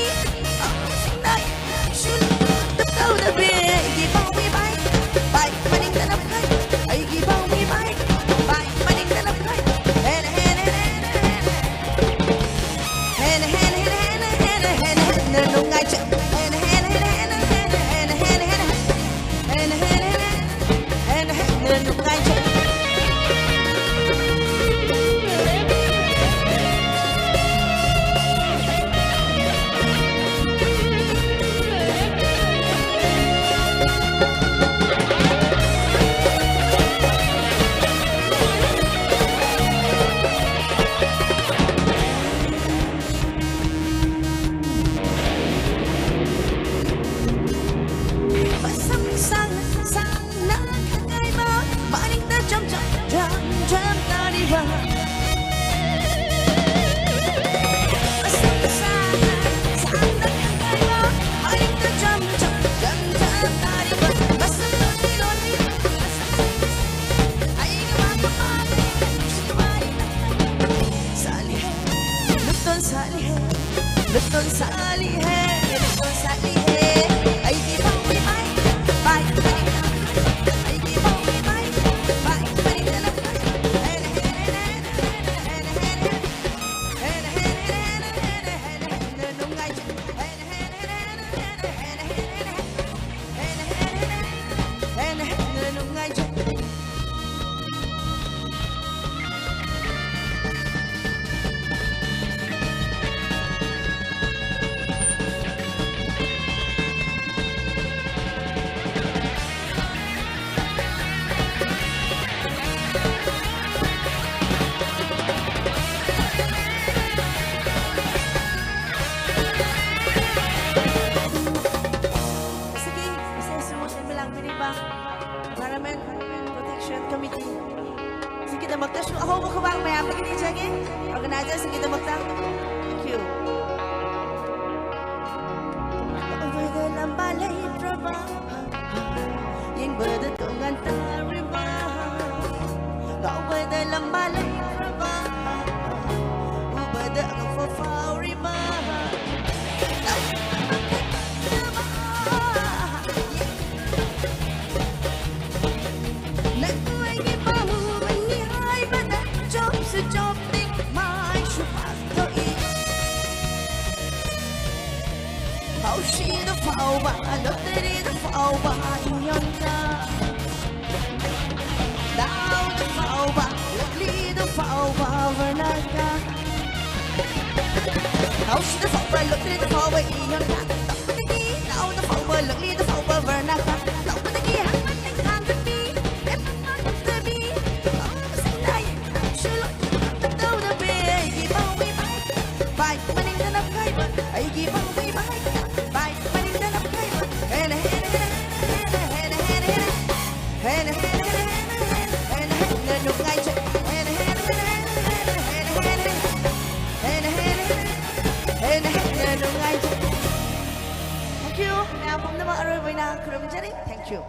Sige, isa-isa mo sa ibalang biniba. Environment Protection Committee. Sikidamaqta shu, aho, mukhabang mayam da kini jage. Organizer, sikidamaqta. Thank you. Over the lamba lay prabha. Ying bada tungan tarima. Over the lamba lay prabha. Over the for faurima. Haushi the faoba, lottery the faoba, inyonta. Down the faoba, lovely the faoba, vernaka. Haushi the faoba, lottery the faoba, inyonta. Down the faoba, lovely the faoba, vernaka. Thank you. ꯃꯌꯥꯝ ꯄꯨꯝꯅꯃꯛ ꯑꯔꯣꯏꯕ ꯑꯣꯏꯅ ꯈꯨꯔꯨꯝꯖꯔꯤ꯫ Thank you.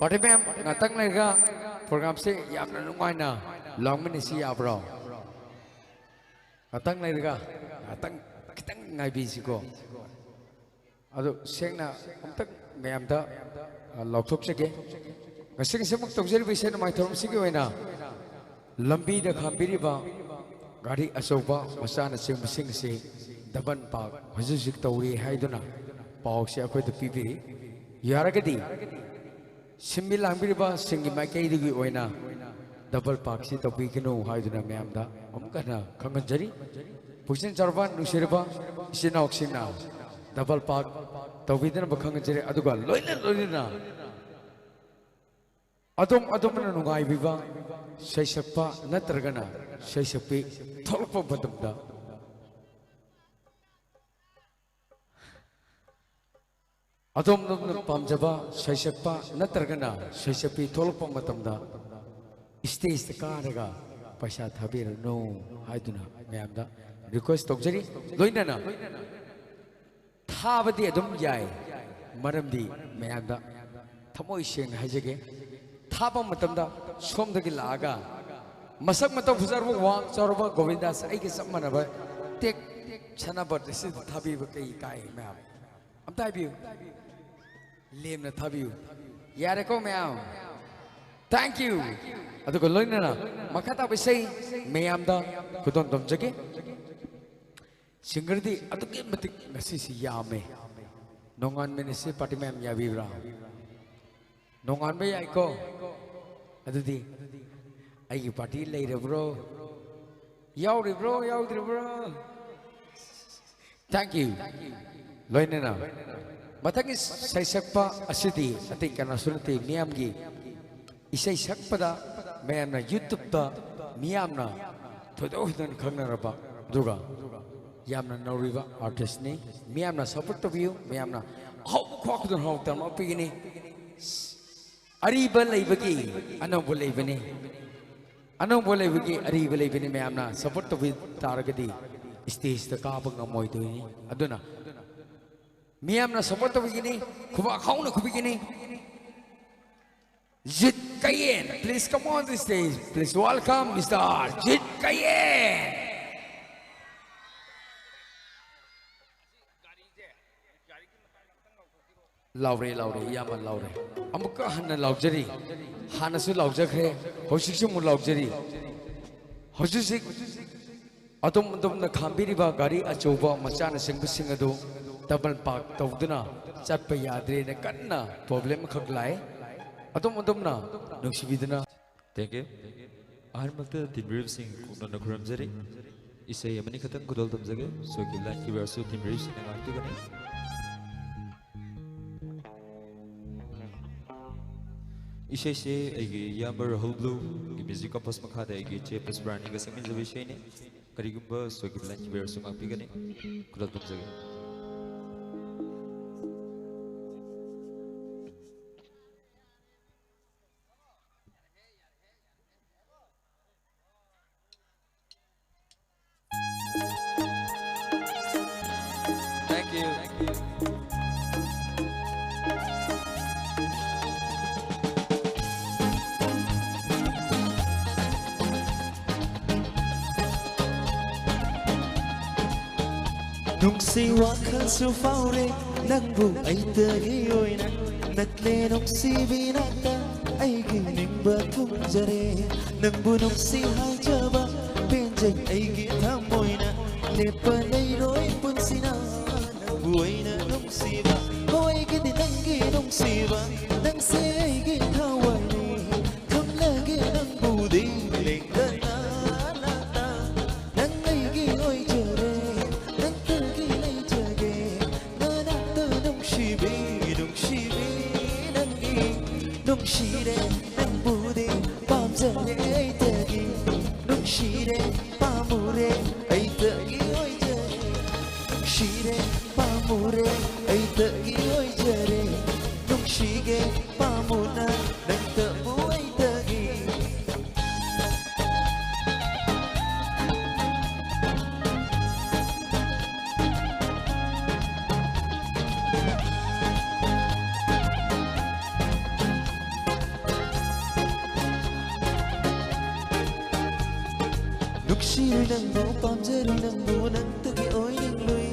Party ꯃꯌꯥꯝ, ꯉꯥꯛꯇꯪ ꯂꯩꯔꯒ ꯄ꯭ꯔꯣꯒ꯭ꯔꯥꯝꯁꯦ ꯌꯥꯝꯅ ꯅꯨꯡꯉꯥꯏꯅ ꯂꯥꯎꯃꯤꯟꯅꯁꯤ, ꯌꯥꯕ꯭ꯔꯣ? ꯉꯥꯛꯇꯪ ꯂꯩꯔꯒ, ꯉꯥꯛꯇꯪ, ꯈꯤꯇꯪ ꯉꯥꯏꯕꯤꯁꯤꯀꯣ꯫ ꯑꯗꯨ ꯁꯦꯡꯅ ꯑꯝꯇꯪ ꯃꯌꯥꯝꯗ, ꯑ, ꯂꯥꯎꯊꯣꯛꯆꯒꯦ꯫ ꯉꯁꯤ, ꯉꯁꯤꯃꯛ ꯇꯧꯖꯔꯤꯕ ꯏꯁꯩ ꯅꯣꯡꯃꯥꯏ ꯊꯧꯔꯝꯁꯤꯒꯤ ꯑꯣꯏꯅ ꯂꯝꯕꯤꯗ ꯈꯥꯝꯕꯤꯔꯤꯕ ꯒꯥꯔꯤ ꯑꯆꯧꯕ, ꯃꯆꯥꯅꯆꯤꯡꯕꯁꯤꯡ ꯑꯁꯤ ꯗꯕꯜ ꯄꯥꯔꯛ ꯍꯧꯖꯤꯛ ꯍꯧꯖꯤꯛ ꯇꯧꯔꯤ ꯍꯥꯏꯗꯨꯅ ꯄꯥꯎꯁꯦ ꯑꯩꯈꯣꯏꯗ ꯄꯤꯕꯤꯔꯤ꯫ ꯌꯥꯔꯒꯗꯤ ꯁꯤꯟꯕꯤ ꯂꯥꯡꯕꯤꯔꯤꯕꯁꯤꯡꯒꯤ ꯃꯥꯏꯀꯩꯗꯒꯤ ꯑꯣꯏꯅ ꯗꯕꯜ ꯄꯥꯔꯛꯁꯤ ꯇꯧꯕꯤꯒꯅꯨ ꯍꯥꯏꯗꯨꯅ ꯃꯌꯥꯝꯗ ꯑꯃꯨꯛ ꯍꯟꯅ ꯈꯪꯍꯟꯖꯔꯤ꯫ ꯄꯨꯛꯆꯦꯜ ꯆꯥꯎꯔꯕ ꯅꯨꯡꯁꯤꯔꯕ ꯏꯆꯤꯟꯅꯥꯎꯁꯤꯡꯅ ꯗꯕꯜ ꯄꯥꯔꯛ ꯇꯧꯕꯤꯗꯅꯕ ꯈꯪꯍꯟꯖꯔꯤ꯫ ꯑꯗꯨꯒ ꯂꯣꯏꯅ ꯂꯣꯏꯅꯅ ꯑꯗꯣꯝ ꯑꯗꯣꯝꯅ ꯅꯨꯡꯉꯥꯏꯕꯤꯕ ꯁꯩꯁꯛꯄ ꯅꯠꯇ꯭ꯔꯒꯅ ꯁꯩꯁꯛꯄꯤ ꯊꯣꯛꯂꯛꯄ ꯃꯇꯝꯗ, ꯑꯗꯣꯝ ꯑꯗꯣꯝꯅ ꯄꯥꯝꯖꯕ ꯁꯩꯁꯛꯄ ꯅꯠꯇ꯭ꯔꯒꯅ ꯁꯩꯁꯛꯄꯤ ꯊꯣꯛꯂꯛꯄ ꯃꯇꯝꯗ ꯁ꯭ꯇꯦꯖꯇ ꯀꯥꯔꯒ ꯄꯩꯁꯥ ꯊꯥꯕꯤꯔꯅꯨ ꯍꯥꯏꯗꯨꯅ ꯃꯌꯥꯝꯗ ꯔꯤꯀ꯭ꯋꯦꯁ ꯇꯧꯖꯔꯤ꯫ ꯂꯣꯏꯅꯅ ꯊꯥꯕꯗꯤ ꯑꯗꯨꯝ ꯌꯥꯏ, ꯃꯔꯝꯗꯤ ꯃꯌꯥꯝꯗ ꯊꯃꯣꯏ ꯁꯦꯡꯅ ꯍꯥꯏꯖꯒꯦ, ꯊꯥꯕ ꯃꯇꯝꯗ ꯁꯣꯝꯗꯒꯤ ꯂꯥꯛꯑꯒ ꯃꯁꯛ ꯃꯇꯧ ꯐꯖꯔꯕ, ꯋꯥꯡ ꯆꯥꯎꯔꯕ ꯒꯣꯕꯤꯟꯗꯥꯁ ꯑꯩꯒ ꯆꯞ ꯃꯥꯟꯅꯕ ꯇꯦꯛ ꯁꯥꯟꯅꯕ ꯑꯁꯤꯗ ꯊꯥꯕꯤꯕ ꯀꯩ ꯀꯥꯏ ꯃꯌꯥꯝ? ꯑꯝꯇ ꯍꯥꯏꯕꯤꯌꯨ꯫ ꯂꯦꯝꯅ ꯊꯥꯕꯤꯌꯨ꯫ ꯌꯥꯔꯦꯀꯣ ꯃꯌꯥꯝ? Thank you꯫ ꯑꯗꯨꯒ ꯂꯣꯏꯅꯅ ꯃꯈꯥ ꯇꯥꯕ ꯏꯁꯩ ꯃꯌꯥꯝꯗ ꯈꯨꯗꯣꯜ ꯇꯝꯖꯒꯦ꯫ ꯁꯤꯡꯒꯔꯗꯤ ꯑꯗꯨꯛꯀꯤ ꯃꯇꯤꯛ ꯉꯁꯤꯁꯤ ꯌꯥꯝꯃꯦ꯫ ꯅꯣꯡꯉꯥꯟꯕ ꯅꯤꯁꯤ ꯄꯥꯔꯇꯤ ꯃꯌꯥꯝ ꯌꯥꯕꯤꯕ꯭ꯔꯥ? ꯅꯣꯡꯉꯥꯟꯕ ꯌꯥꯏꯀꯣ? ꯑꯗꯨꯗꯤ ꯑꯩꯒꯤ ꯄꯥꯔꯇꯤ ꯂꯩꯔꯕ꯭ꯔꯣ? ꯌꯥꯎꯔꯤꯕ꯭ꯔꯣ? ꯌꯥꯎꯗ꯭ꯔꯤꯕ꯭ꯔꯣ? Thank you꯫ ꯂꯣꯏꯅꯅ ꯃꯊꯪꯒꯤ ꯁꯩꯁꯛꯄ ꯑꯁꯤꯗꯤ ꯑꯇꯩ ꯀꯅꯥꯁꯨ ꯅꯠꯇꯦ, ꯃꯤꯌꯥꯝꯒꯤ ꯏꯁꯩ ꯁꯛꯄꯗ ꯃꯌꯥꯝꯅ YouTubeꯇ ꯃꯤꯌꯥꯝꯅ ꯊꯣꯏꯗꯣꯛ ꯍꯦꯟꯗꯣꯛꯅ ꯈꯪꯅꯔꯕ, ꯑꯗꯨꯒ ꯌꯥꯝꯅ ꯅꯧꯔꯤꯕ ꯑꯥꯔꯇꯤꯁꯅꯤ꯫ ꯃꯤꯌꯥꯝꯅ ꯁꯄꯣꯔꯠ ꯇꯧꯕꯤꯌꯨ꯫ ꯃꯌꯥꯝꯅ ꯑꯍꯧꯕ ꯈ꯭ꯋꯥꯛꯄꯗꯨꯅ ꯍꯧꯔꯛꯇꯅ ꯄꯤꯒꯅꯤ꯫ ꯑꯔꯤꯕ ꯂꯩꯕꯒꯤ ꯑꯅꯧꯕ ꯂꯩꯕꯅꯤ, ꯑꯅꯧꯕ ꯂꯩꯕꯒꯤ ꯑꯔꯤꯕ ꯂꯩꯕꯅꯤ꯫ ꯃꯌꯥꯝꯅ ꯁꯄꯣꯔꯠ ꯇꯧꯕꯤ ꯇꯥꯔꯒꯗꯤ ꯁ꯭ꯇꯦꯖꯇ ꯀꯥꯕ ꯉꯝꯃꯣꯏꯗꯣꯏꯅꯤ꯫ ꯑꯗꯨꯅ ꯃꯤꯌꯥꯝꯅ ꯁꯄꯣꯔꯠ ꯇꯧꯕꯤꯒꯅꯤ, ꯈꯨꯕꯥꯛ ꯍꯧꯅ ꯈꯨꯕꯤꯒꯅꯤ꯫ Jit Kayen, please come on the stage. Please welcome Mister Jit Kayen. ꯂꯥꯎꯔꯦ, ꯂꯥꯎꯔꯦ, ꯏꯌꯥꯝꯕ ꯂꯥꯎꯔꯦ꯫ ꯑꯃꯨꯛꯀ ꯍꯟꯅ ꯂꯥꯎꯖꯔꯤ꯫ ꯍꯥꯟꯅꯁꯨ ꯂꯥꯎꯖꯈ꯭ꯔꯦ, ꯍꯧꯖꯤꯛꯁꯨ ꯑꯃꯨꯛ ꯂꯥꯎꯖꯔꯤ꯫ ꯍꯧꯖꯤꯛ ꯍꯧꯖꯤꯛ ꯑꯗꯣꯝ ꯑꯗꯣꯝꯅ ꯈꯥꯝꯕꯤꯔꯤꯕ ꯒꯥꯔꯤ ꯑꯆꯧꯕ ꯃꯆꯥꯅꯆꯤꯡꯕꯁꯤꯡ ꯑꯗꯨ ꯗꯕꯜ ꯄꯥꯔꯛ ꯇꯧꯗꯨꯅ ꯆꯠꯄ ꯌꯥꯗ꯭ꯔꯦꯅ ꯀꯟꯅ ꯄ꯭ꯔꯣꯕ꯭ꯂꯦꯝ ꯑꯃꯈꯛ ꯂꯥꯛꯑꯦ꯫ ꯑꯗꯣꯝ ꯑꯗꯣꯝꯅ ꯅꯨꯡꯁꯤꯕꯤꯗꯨꯅ Thank you. ꯑꯍꯥꯟꯕꯃꯛꯇ ꯊꯤꯟꯕꯤꯔꯤꯕꯁꯤꯡ ꯀꯣꯛꯅꯅ ꯈꯨꯔꯨꯝꯖꯔꯤ꯫ ꯏꯁꯩ ꯑꯃꯅꯤ ꯈꯛꯇꯪ ꯈꯨꯗꯣꯜ ꯇꯝꯖꯒꯦ꯫ ꯁꯣꯏꯈꯤꯕ ꯂꯥꯟꯈꯤꯕ ꯑꯣꯏꯔꯁꯨ ꯊꯤꯟꯕꯤꯔꯤꯕꯁꯤꯡꯅ ꯉꯥꯛꯄꯤꯒꯅꯤ꯫ ꯏꯁꯩꯁꯦ ꯑꯩꯒꯤ ꯏꯌꯥꯝꯕ ꯔꯥꯍꯨꯜ ꯕ꯭ꯂꯨꯒꯤ ꯃ꯭ꯌꯨꯖꯤꯛ ꯀꯝꯄꯣꯁ ꯃꯈꯥꯗ ꯑꯩꯒꯤ ꯏꯆꯦ ꯄꯨꯁꯄꯔꯥꯅꯤꯒ ꯁꯛꯃꯤꯟꯅꯖꯕ ꯏꯁꯩꯅꯤ꯫ ꯀꯔꯤꯒꯨꯝꯕ ꯁꯣꯏꯈꯤꯕ ꯂꯥꯟꯈꯤꯕ ꯑꯣꯏꯔꯁꯨ ꯉꯥꯛꯄꯤꯒꯅꯤ꯫ ꯈꯨꯗꯣꯜ ꯇꯝꯖꯒꯦ꯫ Thank you. ꯅꯨꯡꯁꯤ ꯋꯥꯈꯜꯁꯨ ꯐꯥꯎꯔꯦ ꯅꯪꯕꯨ ꯑꯩꯇꯒꯤ ꯑꯣꯏꯅ ꯅꯠꯂꯦ ꯅꯨꯡꯁꯤꯕꯤ ꯅꯥꯛꯇ ꯑꯩꯒꯤ ꯅꯤꯡꯕ ꯊꯨꯡꯖꯔꯦ ꯅꯪꯕꯨ ꯅꯨꯡꯁꯤ ꯍꯥꯏꯖꯕ ꯄꯦꯟꯖꯩ ꯑꯩꯒꯤ ꯊꯃꯣꯏꯅ ꯂꯦꯞꯄ ꯂꯩꯔꯣꯏ ꯄꯨꯟꯁꯤꯅ ꯅꯪꯕꯨ ꯑꯩꯅ ꯅꯨꯡꯁꯤꯕ ꯍꯣꯏꯒꯤꯗꯤ ꯅꯪꯒꯤ ꯅꯨꯡꯁꯤꯕ ꯅꯪꯁꯦ ꯑꯩꯒꯤ ꯊꯋꯥꯏꯅꯤ ꯊꯝꯂꯒꯦ ꯅꯪꯕꯨꯗꯤ ꯂꯦꯡꯗꯅ ꯅꯪ ꯑꯩꯒꯤ ꯑꯣꯏꯖꯔꯦ ꯅꯪꯇꯒꯤ ꯂꯩꯖꯒꯦ ꯅꯅꯥꯛꯇ ꯅꯨꯡꯁꯤꯕꯤ ꯅꯨꯡꯁꯤꯕꯤ ꯅꯪꯒꯤ ꯅꯨꯡꯁꯤꯔꯦ ꯅꯪꯕꯨꯗꯤ ꯄꯥꯝꯖꯔꯦ ꯑꯩꯇꯒꯤ ꯅꯨꯡꯁꯤꯔꯦ ꯄꯥꯝꯃꯨꯔꯦ ꯑꯩꯇꯒꯤ ꯑꯣꯏꯖꯔꯦ ꯅꯨꯡꯁꯤꯔꯦ ꯄꯥꯝꯃꯨꯔꯦ ꯑꯩꯇꯒꯤ ꯑꯣꯏꯖꯔꯦ ꯅꯨꯡꯁꯤꯒꯦ ꯄꯥꯝꯃꯨꯅ ꯅꯪꯇꯕꯨ ꯑꯩꯇꯒꯤ ꯅꯨꯡꯁꯤꯔꯨꯏ ꯅꯪꯕꯨ, ꯄꯥꯝꯖꯔꯨꯏ ꯅꯪꯕꯨ, ꯅꯪꯇꯒꯤ ꯑꯣꯏꯅꯤꯡꯂꯨꯏ꯫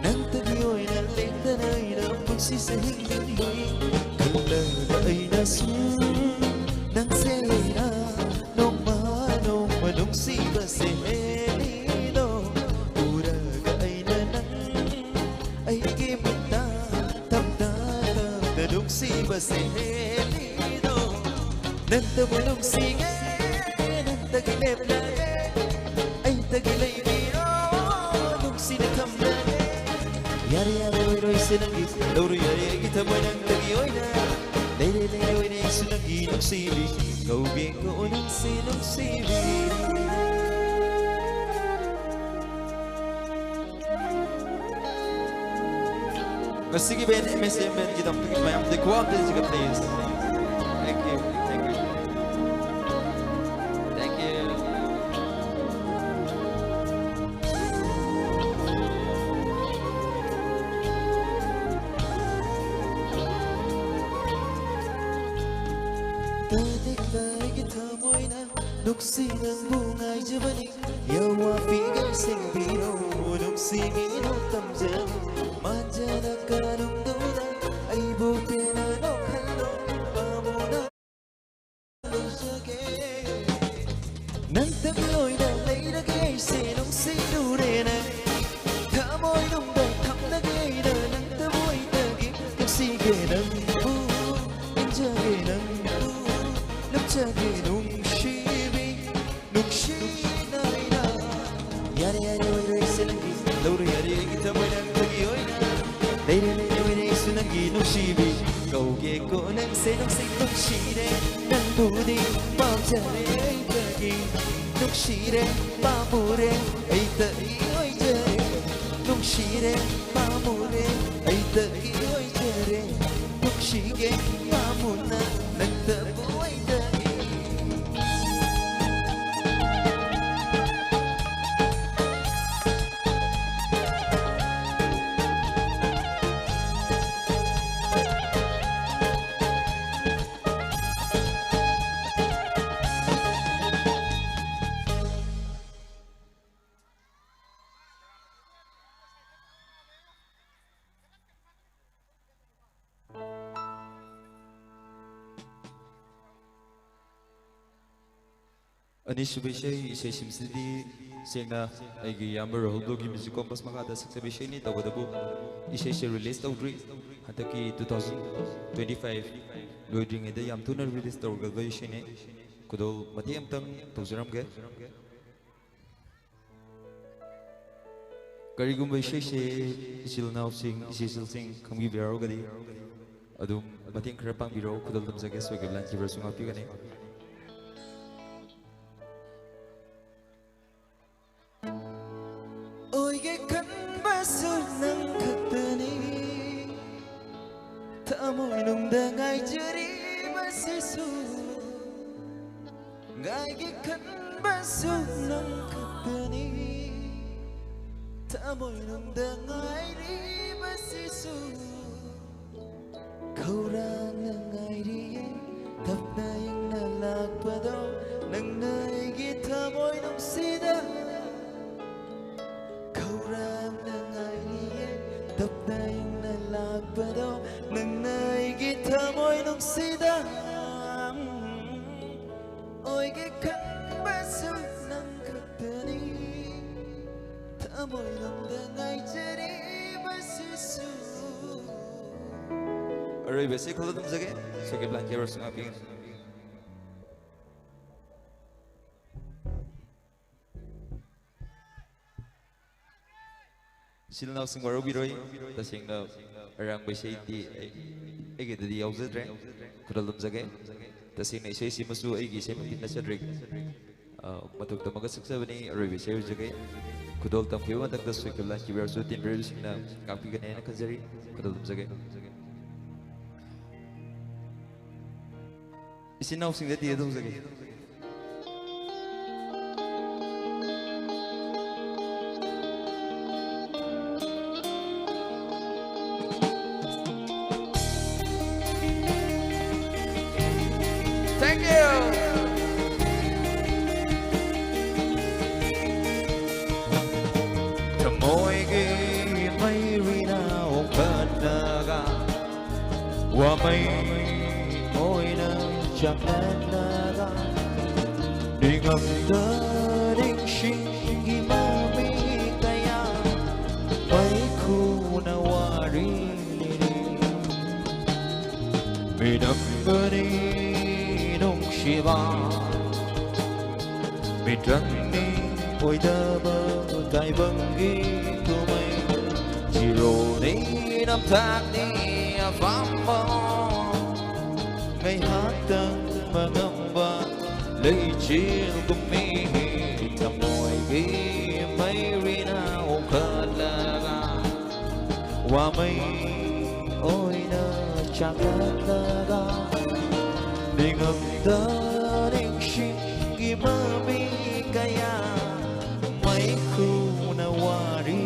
ꯅꯪꯇꯒꯤ ꯑꯣꯏꯅ ꯂꯦꯡꯗꯅ ꯑꯩꯅ ꯄꯨꯟꯁꯤꯁꯦ ꯍꯤꯡꯅꯤꯡꯂꯨꯏ꯫ ꯈꯜꯂꯒ ꯑꯩꯅꯁꯨ ꯅꯪꯁꯦ ꯑꯩꯅ ꯅꯣꯡꯃ ꯅꯣꯡꯃ ꯅꯨꯡꯁꯤꯕꯁꯦ ꯍꯦꯜꯂꯤꯗꯣ꯫ ꯎꯔꯒ ꯑꯩꯅ ꯅꯪ ꯑꯩꯒꯤ ꯃꯤꯠꯇ ꯇꯞꯅ ꯇꯞꯅ ꯅꯨꯡꯁꯤꯕꯁꯦ ꯍꯦꯜꯂꯤꯗꯣ꯫ ꯅꯪꯇꯕꯨ ꯅꯨꯡꯁꯤꯒꯦ, ꯅꯪꯇꯒꯤ ꯂꯦꯞꯂꯒꯦ, ꯑꯩꯇꯒꯤ ꯂꯩꯕꯤꯔꯣ, ꯅꯨꯡꯁꯤꯅ ꯊꯝꯂꯒꯦ꯫ ꯌꯥꯔꯦ, ꯌꯥꯔꯦ, ꯑꯣꯏꯔꯣꯏꯁꯦ ꯅꯪꯒꯤ, ꯂꯧꯔꯣꯏ, ꯌꯥꯔꯦ, ꯑꯩꯒꯤ ꯊꯃꯣꯏ ꯅꯪꯇꯒꯤ ꯑꯣꯏꯅ꯫ ꯂꯩꯔꯦ, ꯂꯩꯔꯦ, ꯑꯣꯏꯔꯦ, ꯑꯩꯁꯨ ꯅꯪꯒꯤ ꯅꯨꯡꯁꯤꯕꯤ, ꯀꯧꯒꯦꯀꯣ ꯅꯪꯁꯦ ꯅꯨꯡꯁꯤꯕꯤ꯫ ꯉꯁꯤꯒꯤ band, M S M band ꯒꯤꯗꯃꯛꯇꯒꯤ ꯃꯌꯥꯝ ꯗꯦꯀꯣ ꯑꯝꯇ ꯁꯤꯒ please. Thank you, thank you, thank you. ꯇꯥꯅꯤꯡꯕ ꯑꯩꯒꯤ ꯊꯃꯣꯏꯅ ꯅꯨꯡꯁꯤ ꯅꯪꯕꯨ ꯉꯥꯏꯖꯕꯅꯤ꯫ ꯌꯥꯋꯥ ꯐꯤꯒꯔ ꯁꯦꯡꯕꯤꯔꯣ, ꯅꯨꯡꯁꯤꯕꯤꯔꯣ ꯇꯝꯖꯧ꯫ ꯃꯥꯟꯖꯅ ꯀꯥꯅꯨꯡꯗꯨꯗ ꯑꯩꯕꯨ ꯄꯦꯟꯅ ꯅꯣꯛꯍꯜꯂꯣ꯫ ꯄꯥꯝꯃꯨꯅ ꯂꯩꯖꯒꯦ꯫ ꯅꯪꯇꯪ ꯑꯣꯏꯅ ꯂꯩꯔꯒꯦ ꯑꯩꯁꯦ ꯅꯨꯡꯁꯤꯔꯨꯔꯦ ꯅꯪ꯫ ꯊꯃꯣꯏꯅꯨꯡꯗ ꯊꯝꯂꯒꯦ ꯑꯩꯅ ꯅꯪꯇꯕꯨ ꯑꯩꯇꯒꯤ꯫ ꯅꯨꯡꯁꯤꯒꯦ ꯅꯪꯕꯨ, ꯄꯦꯟꯖꯒꯦ ꯅꯪꯕꯨ, ꯂꯨꯞꯆꯒꯦ ꯅꯨꯡꯁꯤꯕꯤ꯫ ꯅꯨꯡꯁꯤꯅ ꯑꯩꯅ ꯌꯥꯔꯦ, ꯌꯥꯔꯦ, ꯑꯣꯏꯔꯣꯏꯁꯦ ꯅꯪꯒꯤ, ꯂꯧꯔꯣꯏ, ꯌꯥꯔꯦ, ꯑꯩꯒꯤ ꯊꯃꯣꯏ ꯅꯪꯇꯒꯤ ꯑꯣꯏꯅ꯫ ꯂꯩꯔꯦ, ꯂꯩꯔꯦ, ꯑꯣꯏꯔꯦ, ꯑꯩꯁꯨ ꯅꯪꯒꯤ ꯅꯨꯡꯁꯤꯕꯤ꯫ ꯀꯧꯒꯦꯀꯣ ꯅꯪꯁꯦ ꯅꯨꯡꯁꯤ, ꯅꯨꯡꯁꯤꯔꯦ, ꯅꯪꯕꯨꯗꯤ ꯄꯥꯝꯖꯔꯦ ꯑꯩꯇꯒꯤ꯫ ꯅꯨꯡꯁꯤꯔꯦ, ꯄꯥꯝꯃꯨꯔꯦ, ꯑꯩꯇꯒꯤ ꯑꯣꯏꯖꯔꯦ꯫ ꯅꯨꯡꯁꯤꯔꯦ, ꯄꯥꯝꯃꯨꯔꯦ, ꯑꯩꯇꯒꯤ ꯑꯣꯏꯖꯔꯦ꯫ ꯅꯨꯡꯁꯤꯒꯦ, ꯄꯥꯝꯃꯨꯅ ꯅꯪꯇꯕꯨ ꯑꯩꯇꯒꯤ꯫ ꯑꯅꯤꯁꯨꯕ ꯏꯁꯩ, ꯏꯁꯩꯁꯤꯡꯁꯤꯗꯤ ꯁꯦꯡꯅ ꯑꯩꯒꯤ ꯏꯌꯥꯝꯕ ꯔꯥꯍꯨꯜ ꯕ꯭ꯂꯨꯒꯤ ꯃ꯭ꯌꯨꯖꯤꯛ ꯀꯣꯝꯄꯁ ꯃꯈꯥꯗ ꯁꯛꯆꯕ ꯏꯁꯩꯅꯤ꯫ ꯇꯧꯕꯇꯕꯨ ꯏꯁꯩꯁꯦ ꯔꯤꯂꯤꯁ ꯇꯧꯗ꯭ꯔꯤ꯫ ꯍꯟꯗꯛꯀꯤ ꯇꯨ ꯊꯥꯎꯖꯟ ꯇ꯭ꯋꯦꯟꯇꯤ ꯐꯥꯏꯚ ꯂꯣꯏꯗ꯭ꯔꯤꯉꯩꯗ ꯌꯥꯝ ꯊꯨꯅ ꯔꯤꯂꯤꯁ ꯇꯧꯔꯒꯗꯕ ꯏꯁꯩꯅꯤ꯫ ꯈꯨꯗꯣꯜ ꯃꯇꯦꯛ ꯑꯃꯇꯪ ꯇꯧꯖꯔꯝꯒꯦ꯫ ꯀꯔꯤꯒꯨꯝꯕ ꯏꯁꯩꯁꯦ ꯏꯆꯤꯜ ꯏꯅꯥꯎꯁꯤꯡ, ꯏꯆꯦ ꯏꯆꯜꯁꯤꯡ ꯈꯪꯕꯤꯕ ꯌꯥꯎꯔꯒꯗꯤ ꯑꯗꯨꯝ ꯃꯇꯦꯡ ꯈꯔ ꯄꯥꯡꯕꯤꯔꯛꯑꯣ꯫ ꯈꯨꯗꯣꯜ ꯇꯝꯖꯒꯦ, ꯁꯣꯏꯈꯤꯕ ꯂꯥꯟꯈꯤꯕꯁꯨ ꯉꯥꯛꯄꯤꯒꯅꯤ꯫ ꯑꯣꯏꯒꯦ ꯈꯟꯕꯁꯨ ꯅꯪ ꯈꯛꯇꯅꯤ, ꯊꯃꯣꯏꯅꯨꯡꯗ ꯉꯥꯏꯖꯔꯤꯕꯁꯤꯁꯨ꯫ ꯉꯥꯏꯒꯦ ꯈꯟꯕꯁꯨ ꯅꯪ ꯈꯛꯇꯅꯤ, ꯊꯃꯣꯏꯅꯨꯡꯗ ꯉꯥꯏꯔꯤꯕꯁꯤꯁꯨ꯫ ꯈꯧꯔꯥꯡꯅ ꯉꯥꯏꯔꯤꯌꯦ, ꯇꯞꯅ ꯏꯪꯅ ꯂꯥꯛꯄꯗꯣ ꯅꯪꯅ ꯑꯩꯒꯤ ꯊꯃꯣꯏ ꯅꯨꯡꯁꯤꯗ꯫ ꯈꯧꯔꯥꯡꯅ ꯉꯥꯏꯔꯤꯌꯦ, ꯇꯞꯅ ꯏꯪꯅ ꯂꯥꯛꯄꯗꯣ ꯅꯪꯅ ꯑꯩꯒꯤ ꯊꯃꯣꯏ ꯅꯨꯡꯁꯤꯗ꯫ ꯑꯣꯏꯒꯦ ꯈꯟꯕꯁꯨ ꯅꯪ ꯈꯛꯇꯅꯤ, ꯊꯃꯣꯏꯅꯨꯡꯗ ꯉꯥꯏꯖꯔꯤꯕꯁꯤꯁꯨ꯫ ꯑꯔꯣꯏꯕꯁꯤ ꯈꯨꯗꯣꯜ ꯇꯝꯖꯒꯦ, ꯁꯣꯏꯈꯤꯕ ꯂꯥꯟꯈꯤꯕꯁꯨ ꯉꯥꯛꯄꯤꯒꯅꯤ꯫ ꯏꯆꯤꯜ ꯏꯅꯥꯎꯁꯤꯡ ꯋꯥꯔꯧꯕꯤꯔꯣꯏ, ꯇꯁꯦꯡꯅ ꯑꯔꯥꯡꯕ ꯏꯁꯩꯗꯤ ꯑꯩ, ꯑꯩꯒꯤꯗꯗꯤ ꯌꯥꯎꯖꯗ꯭ꯔꯦ꯫ ꯈꯨꯗꯣꯜ ꯇꯝꯖꯒꯦ꯫ ꯇꯁꯦꯡꯅ ꯏꯁꯩꯁꯤꯃꯁꯨ ꯑꯩꯒꯤ ꯏꯁꯩꯃꯛꯇꯤ ꯅꯠꯆꯗ꯭ꯔꯦ꯫ ꯑ, ꯃꯇꯧ ꯇꯝꯃꯒ ꯁꯛꯆꯕꯅꯤ, ꯑꯔꯣꯏꯕ ꯏꯁꯩ ꯑꯣꯏꯖꯒꯦ꯫ ꯈꯨꯗꯣꯜ ꯇꯝꯈꯤꯕ ꯃꯊꯛꯇ ꯁꯣꯏꯈꯤꯕ ꯂꯥꯟꯈꯤꯕ ꯌꯥꯎꯔꯁꯨ ꯇꯦꯟ ꯕ꯭ꯔꯦꯗꯔꯁꯤꯡꯅ ꯉꯥꯛꯄꯤꯒꯅꯤ ꯍꯥꯏꯅ ꯈꯟꯖꯔꯤ꯫ ꯈꯨꯗꯣꯜ ꯇꯝꯖꯒꯦ꯫ ꯏꯆꯤꯟ ꯏꯅꯥꯎꯁꯤꯡꯗ ꯗꯤꯌꯦ ꯇꯧꯖꯒꯦ꯫ Thank you. ꯊꯃꯣꯏꯒꯤ ꯃꯩꯔꯤꯅ ꯑꯣꯡꯈꯠꯂꯒ ꯋꯥꯃꯩ ꯑꯣꯏꯅ ꯆꯥꯛꯂꯛꯂꯒ ꯅꯤꯡ ꯈꯪꯗ ꯅꯤꯡꯁꯤꯡꯒꯤ ꯃꯃꯤ ꯀꯌꯥ ꯃꯩꯈꯨꯅ ꯋꯥꯔꯤ ꯂꯤꯔꯤ꯫ ꯃꯤꯅꯝꯒꯅꯤ ꯅꯨꯡꯁꯤꯕ, ꯃꯤꯇ꯭ꯔꯪꯅꯤ ꯑꯣꯏꯗꯕ ꯇꯥꯏꯕꯪꯒꯤ ꯀꯨꯝꯍꯩ꯫ ꯆꯤꯔꯣꯜꯅꯤ ꯅꯝꯊꯥꯛꯅꯤ ꯑꯄꯥꯝꯕ, ꯉꯥꯏꯍꯥꯛꯇꯪ ꯃꯉꯝꯕ ꯂꯩꯆꯤꯜ ꯀꯨꯝꯃꯤ꯫ ꯊꯃꯣꯏꯒꯤ ꯃꯩꯔꯤꯅ ꯑꯣꯟꯈꯠꯂꯒ ꯋꯥꯃꯩ ꯑꯣꯏꯅ ꯆꯥꯛꯂꯛꯂꯒ ꯅꯤꯡꯉꯝꯗ ꯅꯤꯡꯁꯤꯡꯒꯤ ꯃꯃꯤ ꯀꯌꯥ ꯃꯩꯈꯨꯅ ꯋꯥꯔꯤ꯫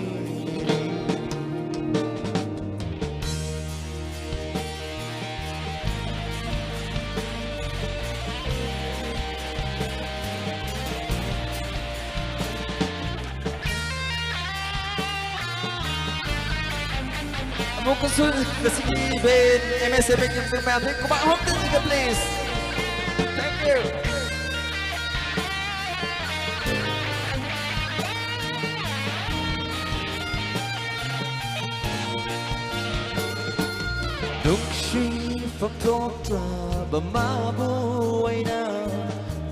ꯑꯃꯨꯛꯀꯁꯨ ꯉꯁꯤꯒꯤ event, M S Epic Infilm ꯃꯌꯥꯝꯗꯒꯤ ꯈꯨꯕꯥꯛ ꯑꯍꯨꯝ ꯊꯤꯟꯖꯒꯦ, please. Thank you. ꯅꯨꯡꯁꯤꯐꯝ ꯊꯣꯛꯇ꯭ꯔꯕ ꯃꯥꯕꯨ ꯑꯩꯅ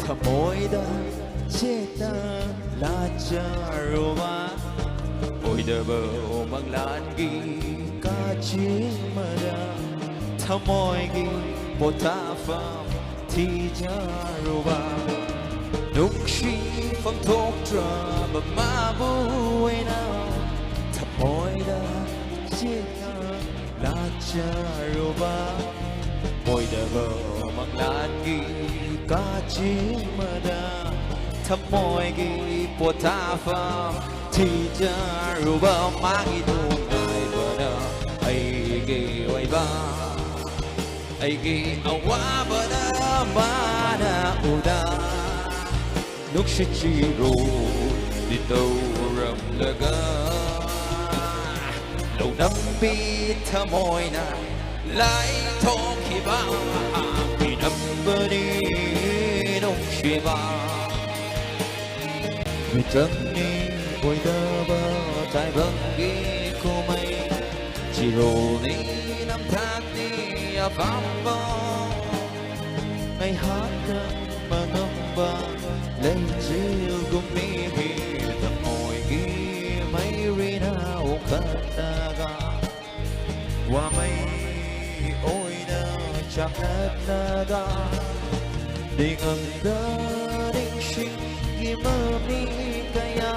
ꯊꯃꯣꯏꯗ ꯆꯦꯠꯅ ꯂꯥꯠꯆꯔꯨꯕ꯫ ꯑꯣꯏꯗꯕ ꯃꯪꯂꯥꯟꯒꯤ ꯀꯥꯆꯤꯟ ꯑꯃꯗ ꯊꯃꯣꯏꯒꯤ ꯄꯣꯊꯥꯐꯝ ꯊꯤꯖꯔꯨꯕ꯫ ꯅꯨꯡꯁꯤꯐꯝ ꯊꯣꯛꯇ꯭ꯔꯕ ꯃꯥꯕꯨ ꯑꯩꯅ ꯊꯃꯣꯏꯗ ꯆꯦꯠꯅ ꯂꯥꯠꯆꯔꯨꯕ꯫ ꯑꯣꯏꯗꯕ ꯃꯪꯂꯥꯟꯒꯤ ꯀꯥꯆꯤꯟ ꯑꯃꯗ ꯊꯃꯣꯏꯒꯤ ꯄꯣꯊꯥꯐꯝ ꯊꯤꯖꯔꯨꯕ꯫ ꯃꯥꯒꯤ ꯅꯨꯡꯉꯥꯏꯕꯅ ꯑꯩꯒꯤ ꯑꯣꯏꯕ, ꯑꯩꯒꯤ ꯑꯋꯥꯕꯅ ꯃꯥꯅ ꯎꯅ ꯅꯨꯡꯁꯤꯠ ꯆꯤꯔꯣꯜꯗꯤ ꯇꯧꯔꯝꯂꯒ ꯂꯧꯅꯝꯕꯤ ꯊꯃꯣꯏꯅ ꯂꯥꯏꯊꯣꯛꯈꯤꯕ꯫ ꯃꯤꯅꯝꯕꯅꯤ ꯅꯨꯡꯁꯤꯕ, ꯃꯤꯇꯝꯅꯤ ꯑꯣꯏꯗꯕ ꯇꯥꯏꯕꯪꯒꯤ ꯀꯨꯝꯍꯩ, ꯆꯤꯔꯣꯜꯅꯤ ꯅꯝꯊꯥꯛꯅꯤ ꯑꯄꯥꯝꯕ, ꯉꯥꯏꯍꯥꯛꯇꯪ ꯃꯉꯝꯕ ꯂꯩꯆꯤꯜꯒꯨꯝ ꯃꯤꯒꯤ ꯊꯃꯣꯏꯒꯤ ꯃꯩꯔꯤꯅ ꯑꯣꯟꯈꯠꯂꯒ ꯋꯥꯃꯩ ꯑꯣꯏꯅ ꯆꯥꯛꯅꯠꯂꯒ ꯅꯤꯡꯉꯝꯗ ꯅꯤꯡꯁꯤꯡꯒꯤ ꯃꯃꯤ ꯀꯌꯥ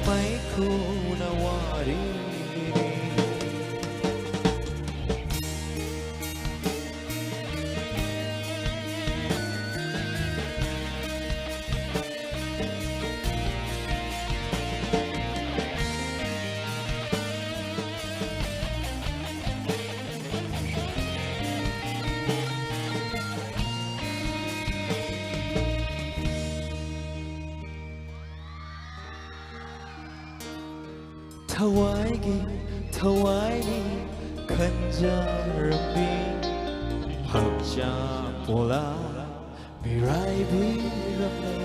ꯃꯩꯈꯨꯅ ꯋꯥꯔꯤꯅꯤ꯫ ꯊꯋꯥꯏꯒꯤ ꯊꯋꯥꯏꯅꯤ ꯈꯟꯖꯔꯝꯃꯤ, ꯍꯛꯆꯥꯡ ꯄꯣꯂꯥ ꯃꯤꯔꯥꯏꯕꯤꯔꯝꯂꯦ,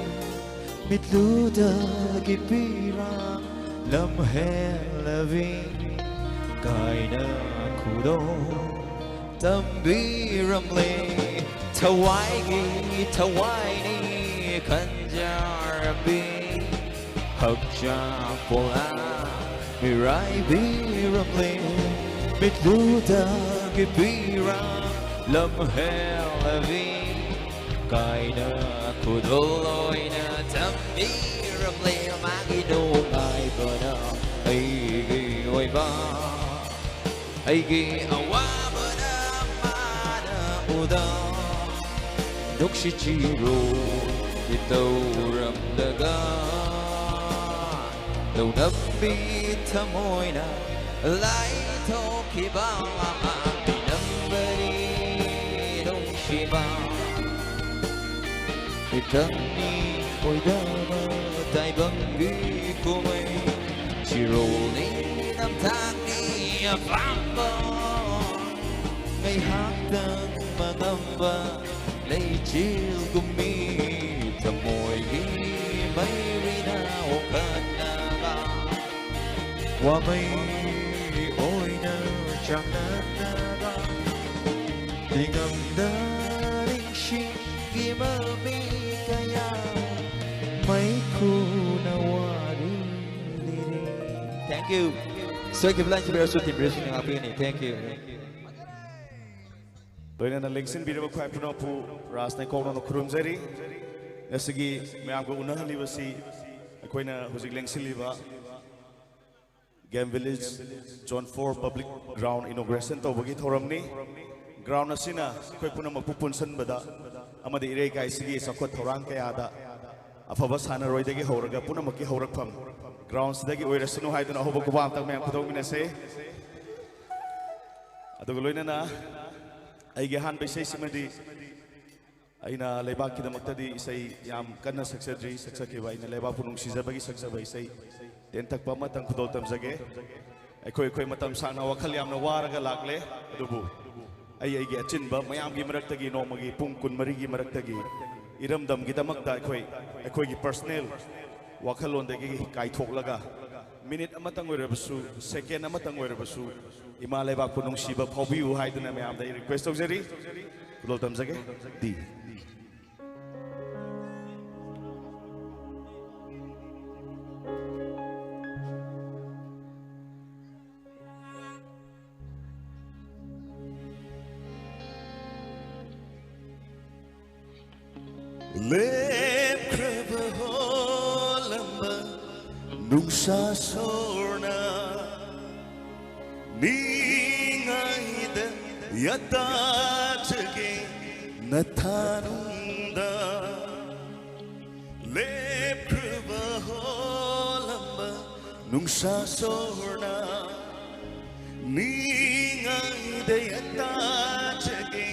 ꯃꯤꯠꯂꯨꯗꯒꯤ ꯄꯤꯔꯥꯡ ꯂꯝꯍꯦꯜꯂꯕꯤ ꯀꯥꯏꯅ ꯈꯨꯗꯣ ꯇꯝꯕꯤꯔꯝꯂꯦ꯫ ꯊꯋꯥꯏꯒꯤ ꯊꯋꯥꯏꯅꯤ ꯈꯟꯖꯔꯝꯕꯤ, ꯍꯛꯆꯥꯡ ꯄꯣꯂꯥ ꯃꯤꯔꯥꯏꯕꯤꯔꯝꯂꯦ, ꯃꯤꯠꯂꯨꯗꯒꯤ ꯄꯤꯔꯥꯡ ꯂꯝꯍꯦꯜꯂꯕꯤ ꯀꯥꯏꯅ ꯈꯨꯗꯣꯜ ꯑꯣꯏꯅ ꯊꯝꯕꯤꯔꯝꯂꯦ꯫ ꯃꯥꯒꯤ ꯅꯨꯡꯉꯥꯏꯕꯅ ꯑꯩꯒꯤ ꯑꯣꯏꯕ, ꯑꯩꯒꯤ ꯑꯋꯥꯕꯅ ꯃꯥꯅ ꯎꯗ, ꯅꯨꯡꯁꯤꯠ ꯆꯤꯔꯨ ꯇꯧꯔꯝꯂꯒ ꯂꯧꯅꯝꯕꯤ ꯊꯃꯣꯏꯅ ꯂꯥꯏꯊꯣꯛꯈꯤꯕ ꯃꯃꯥꯡꯒꯤ ꯅꯝꯕꯔꯤ ꯅꯨꯡꯁꯤꯕ꯫ ꯃꯤꯇꯝꯅꯤ ꯑꯣꯏꯗꯕ ꯇꯥꯏꯕꯪꯒꯤ ꯀꯨꯝꯍꯩ, ꯆꯤꯔꯣꯜꯅꯤ ꯅꯝꯊꯥꯛꯅꯤ ꯑꯄꯥꯝꯕ, ꯉꯥꯏꯍꯥꯛꯇꯪ ꯃꯉꯝꯕ ꯂꯩꯆꯤꯜꯒꯨꯝꯃꯤ ꯊꯃꯣꯏꯒꯤ ꯃꯩꯔꯤ ꯄꯟꯅꯕ ꯋꯥꯃꯩ ꯑꯣꯏꯅ ꯆꯥꯡꯗꯝꯅꯕ ꯅꯤꯡꯉꯝꯗ ꯅꯤꯡꯁꯤꯡꯒꯤ ꯃꯃꯤ ꯀꯌꯥ ꯃꯩꯈꯨꯅ ꯋꯥꯔꯤ ꯂꯤꯔꯤ꯫ Thank you. ꯁꯣꯏꯈꯤꯕ ꯂꯥꯟꯈꯤꯕ ꯌꯥꯎꯔꯁꯨ team ꯕ꯭ꯔꯦꯁꯤꯡꯅ ꯉꯥꯛꯄꯤꯒꯅꯤ꯫ Thank you. ꯂꯣꯏꯅꯅ ꯂꯦꯡꯁꯤꯟꯕꯤꯔꯕ ꯈ꯭ꯋꯥꯏ ꯄꯨꯅꯄꯨ ꯔꯥꯖ ꯅꯥꯏꯀꯣꯛꯅ ꯈꯨꯔꯨꯝꯖꯔꯤ꯫ ꯉꯁꯤꯒꯤ ꯃꯌꯥꯝꯒ ꯎꯅꯍꯜꯂꯤꯕꯁꯤ ꯑꯩꯈꯣꯏꯅ ꯍꯧꯖꯤꯛ ꯂꯦꯡꯁꯤꯜꯂꯤꯕ Game Village Zone four Public Ground Inauguration ꯇꯧꯕꯒꯤ ꯊꯧꯔꯝꯅꯤ꯫ Ground ꯑꯁꯤꯅ ꯑꯩꯈꯣꯏ ꯄꯨꯝꯅꯃꯛꯄꯨ ꯄꯨꯟꯁꯤꯟꯕꯗ ꯑꯃꯗꯤ ꯏꯔꯩꯀꯥꯏꯁꯤꯒꯤ ꯆꯥꯎꯈꯠ ꯊꯧꯔꯥꯡ ꯀꯌꯥꯗ ꯑꯐꯕ ꯁꯥꯟꯅꯔꯣꯏꯗꯒꯤ ꯍꯧꯔꯒ ꯄꯨꯝꯅꯃꯛꯀꯤ ꯍꯧꯔꯛꯐꯝ ground ꯁꯤꯗꯒꯤ ꯑꯣꯏꯔꯁꯅꯨ ꯍꯥꯏꯗꯨꯅ ꯑꯍꯧꯕ ꯈꯨꯕꯥꯛ ꯑꯃꯇꯪ ꯃꯌꯥꯝ ꯈꯨꯗꯣꯛꯃꯤꯟꯅꯁꯦ꯫ ꯑꯗꯨꯒ ꯂꯣꯏꯅꯅ ꯑꯩꯒꯤ ꯑꯍꯥꯟꯕ ꯏꯁꯩꯁꯤꯃꯗꯤ ꯑꯩꯅ ꯂꯩꯕꯥꯛꯀꯤꯗꯃꯛꯇꯗꯤ ꯏꯁꯩ ꯌꯥꯝ ꯀꯟꯅ ꯁꯛꯆꯗ꯭ꯔꯤ, ꯁꯛꯆꯈꯤꯕ ꯑꯩꯅ ꯂꯩꯕꯥꯛꯄꯨ ꯅꯨꯡꯁꯤꯖꯕꯒꯤ ꯁꯛꯆꯕ ꯏꯁꯩ ꯇꯦꯟꯊꯛꯄ ꯑꯃꯇꯪ ꯈꯨꯗꯣꯜ ꯇꯝꯖꯒꯦ꯫ ꯑꯩꯈꯣꯏ ꯑꯩꯈꯣꯏ ꯃꯇꯝ ꯁꯥꯡꯅ ꯋꯥꯈꯜ ꯌꯥꯝꯅ ꯋꯥꯔꯒ ꯂꯥꯛꯂꯦ, ꯑꯗꯨꯕꯨ ꯑꯩ ꯑꯩꯒꯤ ꯑꯆꯤꯟꯕ ꯃꯌꯥꯝꯒꯤ ꯃꯔꯛꯇꯒꯤ ꯅꯣꯡꯃꯒꯤ ꯄꯨꯡ ꯀꯨꯟꯃꯔꯤꯒꯤ ꯃꯔꯛꯇꯒꯤ ꯏꯔꯝꯗꯝꯒꯤꯗꯃꯛꯇ ꯑꯩꯈꯣꯏ ꯑꯩꯈꯣꯏꯒꯤ personal ꯋꯥꯈꯜꯂꯣꯟꯗꯒꯤ ꯀꯥꯏꯊꯣꯛꯂꯒ minute ꯑꯃꯇꯪ ꯑꯣꯏꯔꯕꯁꯨ, second ꯑꯃꯇꯪ ꯑꯣꯏꯔꯕꯁꯨ ꯏꯃꯥ ꯂꯩꯕꯥꯛꯄꯨ ꯅꯨꯡꯁꯤꯕ ꯐꯥꯎꯕꯤꯌꯨ ꯍꯥꯏꯗꯨꯅ ꯃꯌꯥꯝꯗ ꯑꯩ request ꯇꯧꯖꯔꯤ꯫ ꯈꯨꯗꯣꯜ ꯇꯝꯖꯒꯦ꯫ ꯗꯤ꯫ ꯂꯦꯞꯈ꯭ꯔꯕ ꯍꯣꯜꯂꯝꯕ ꯅꯨꯡꯁꯥ ꯁꯣꯔꯅ ꯅꯤꯡꯉꯥꯏꯗ ꯌꯥꯇꯥꯖꯒꯦ ꯅꯊꯥꯅꯨꯡꯗ꯫ ꯂꯦꯞꯈ꯭ꯔꯕ ꯍꯣꯜꯂꯝꯕ ꯅꯨꯡꯁꯥ ꯁꯣꯔꯅ ꯅꯤꯡꯉꯥꯏꯗ ꯌꯥꯇꯥꯖꯒꯦ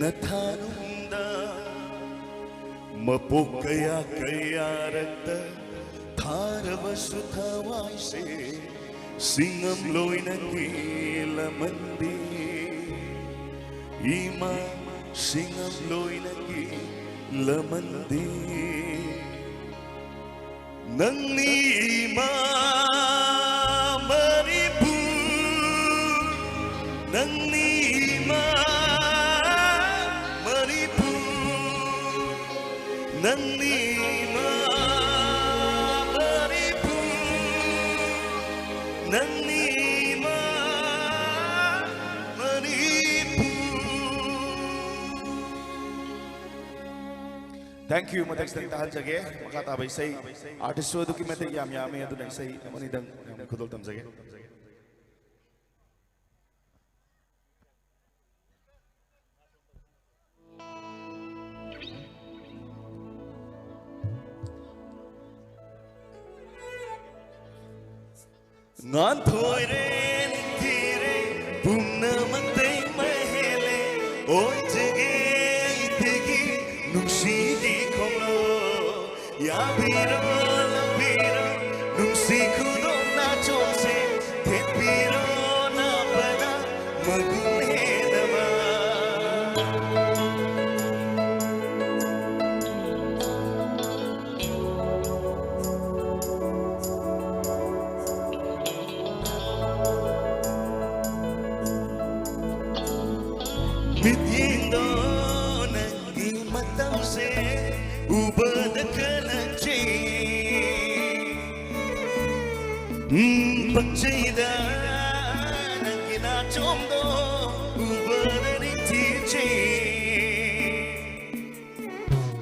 ꯅꯊꯥꯅꯨꯡꯗ꯫ ꯃꯄꯣꯛ ꯀꯌꯥ ꯀꯌꯥꯔꯛꯇ ꯊꯥꯔꯕꯁꯨ ꯊꯋꯥꯏꯁꯦ ꯁꯤꯡꯉꯝꯂꯣꯏ ꯅꯪꯒꯤ ꯂꯃꯟꯗꯤ꯫ ꯏꯃꯥ ꯁꯤꯡꯉꯝꯂꯣꯏ ꯅꯪꯒꯤ ꯂꯃꯟꯗꯤ꯫ ꯅꯪꯅꯤ ꯏꯃꯥ ꯃꯅꯤꯄꯨꯔ, ꯅꯪꯅꯤ ꯏꯃꯥ ꯃꯅꯤꯄꯨꯔ, ꯅꯪꯅꯤ ꯏꯃꯥ ꯃꯅꯤꯄꯨꯔ, ꯅꯪꯅꯤ ꯏꯃꯥ ꯃꯅꯤꯄꯨꯔ꯫ Thank you. ꯃꯊꯪꯁꯤꯗ ꯇꯥꯍꯟꯖꯒꯦ꯫ ꯃꯈꯥ ꯇꯥꯕ ꯏꯁꯩ artist ꯁꯨ ꯑꯗꯨꯛꯀꯤ ꯃꯇꯤꯛ ꯌꯥꯝ ꯌꯥꯝꯃꯤ, ꯑꯗꯨꯅ ꯏꯁꯩ ꯑꯃꯅꯤꯗꯪ ꯈꯨꯗꯣꯜ ꯇꯝꯖꯒꯦ꯫ ꯉꯥꯟꯊꯣꯏꯔꯦ, ꯅꯤꯡꯊꯤꯔꯦ, ꯄꯨꯝꯅꯃꯛꯇꯩ ꯃꯍꯦꯜꯂꯦ, ꯑꯣꯏꯖꯒꯦ ꯑꯩꯗꯒꯤ ꯅꯨꯡꯁꯤꯒꯤ ꯈꯣꯡꯂꯣ꯫ ꯌꯥꯕꯤꯔꯣ, ꯂꯧꯕꯤꯔꯣ, ꯅꯨꯡꯁꯤ ꯈꯨꯗꯣꯜ ꯅꯥꯆꯣꯝꯁꯦ, ꯊꯦꯠꯄꯤꯔꯣ, ꯅꯥꯕꯅ ꯃꯒꯨꯟ ꯍꯦꯟꯅꯕ꯫ ꯃꯤꯠꯌꯦꯡꯗꯣ ꯅꯪꯒꯤ ꯃꯇꯧꯁꯦ ꯎꯕꯗ ꯀꯜꯂꯛꯆꯩ꯫ ꯎꯝ, ꯄꯛꯆꯩꯗ ꯅꯪꯒꯤ ꯅꯥꯆꯣꯝꯗꯣ ꯎꯕꯗ ꯅꯤꯡꯊꯤꯖꯩ꯫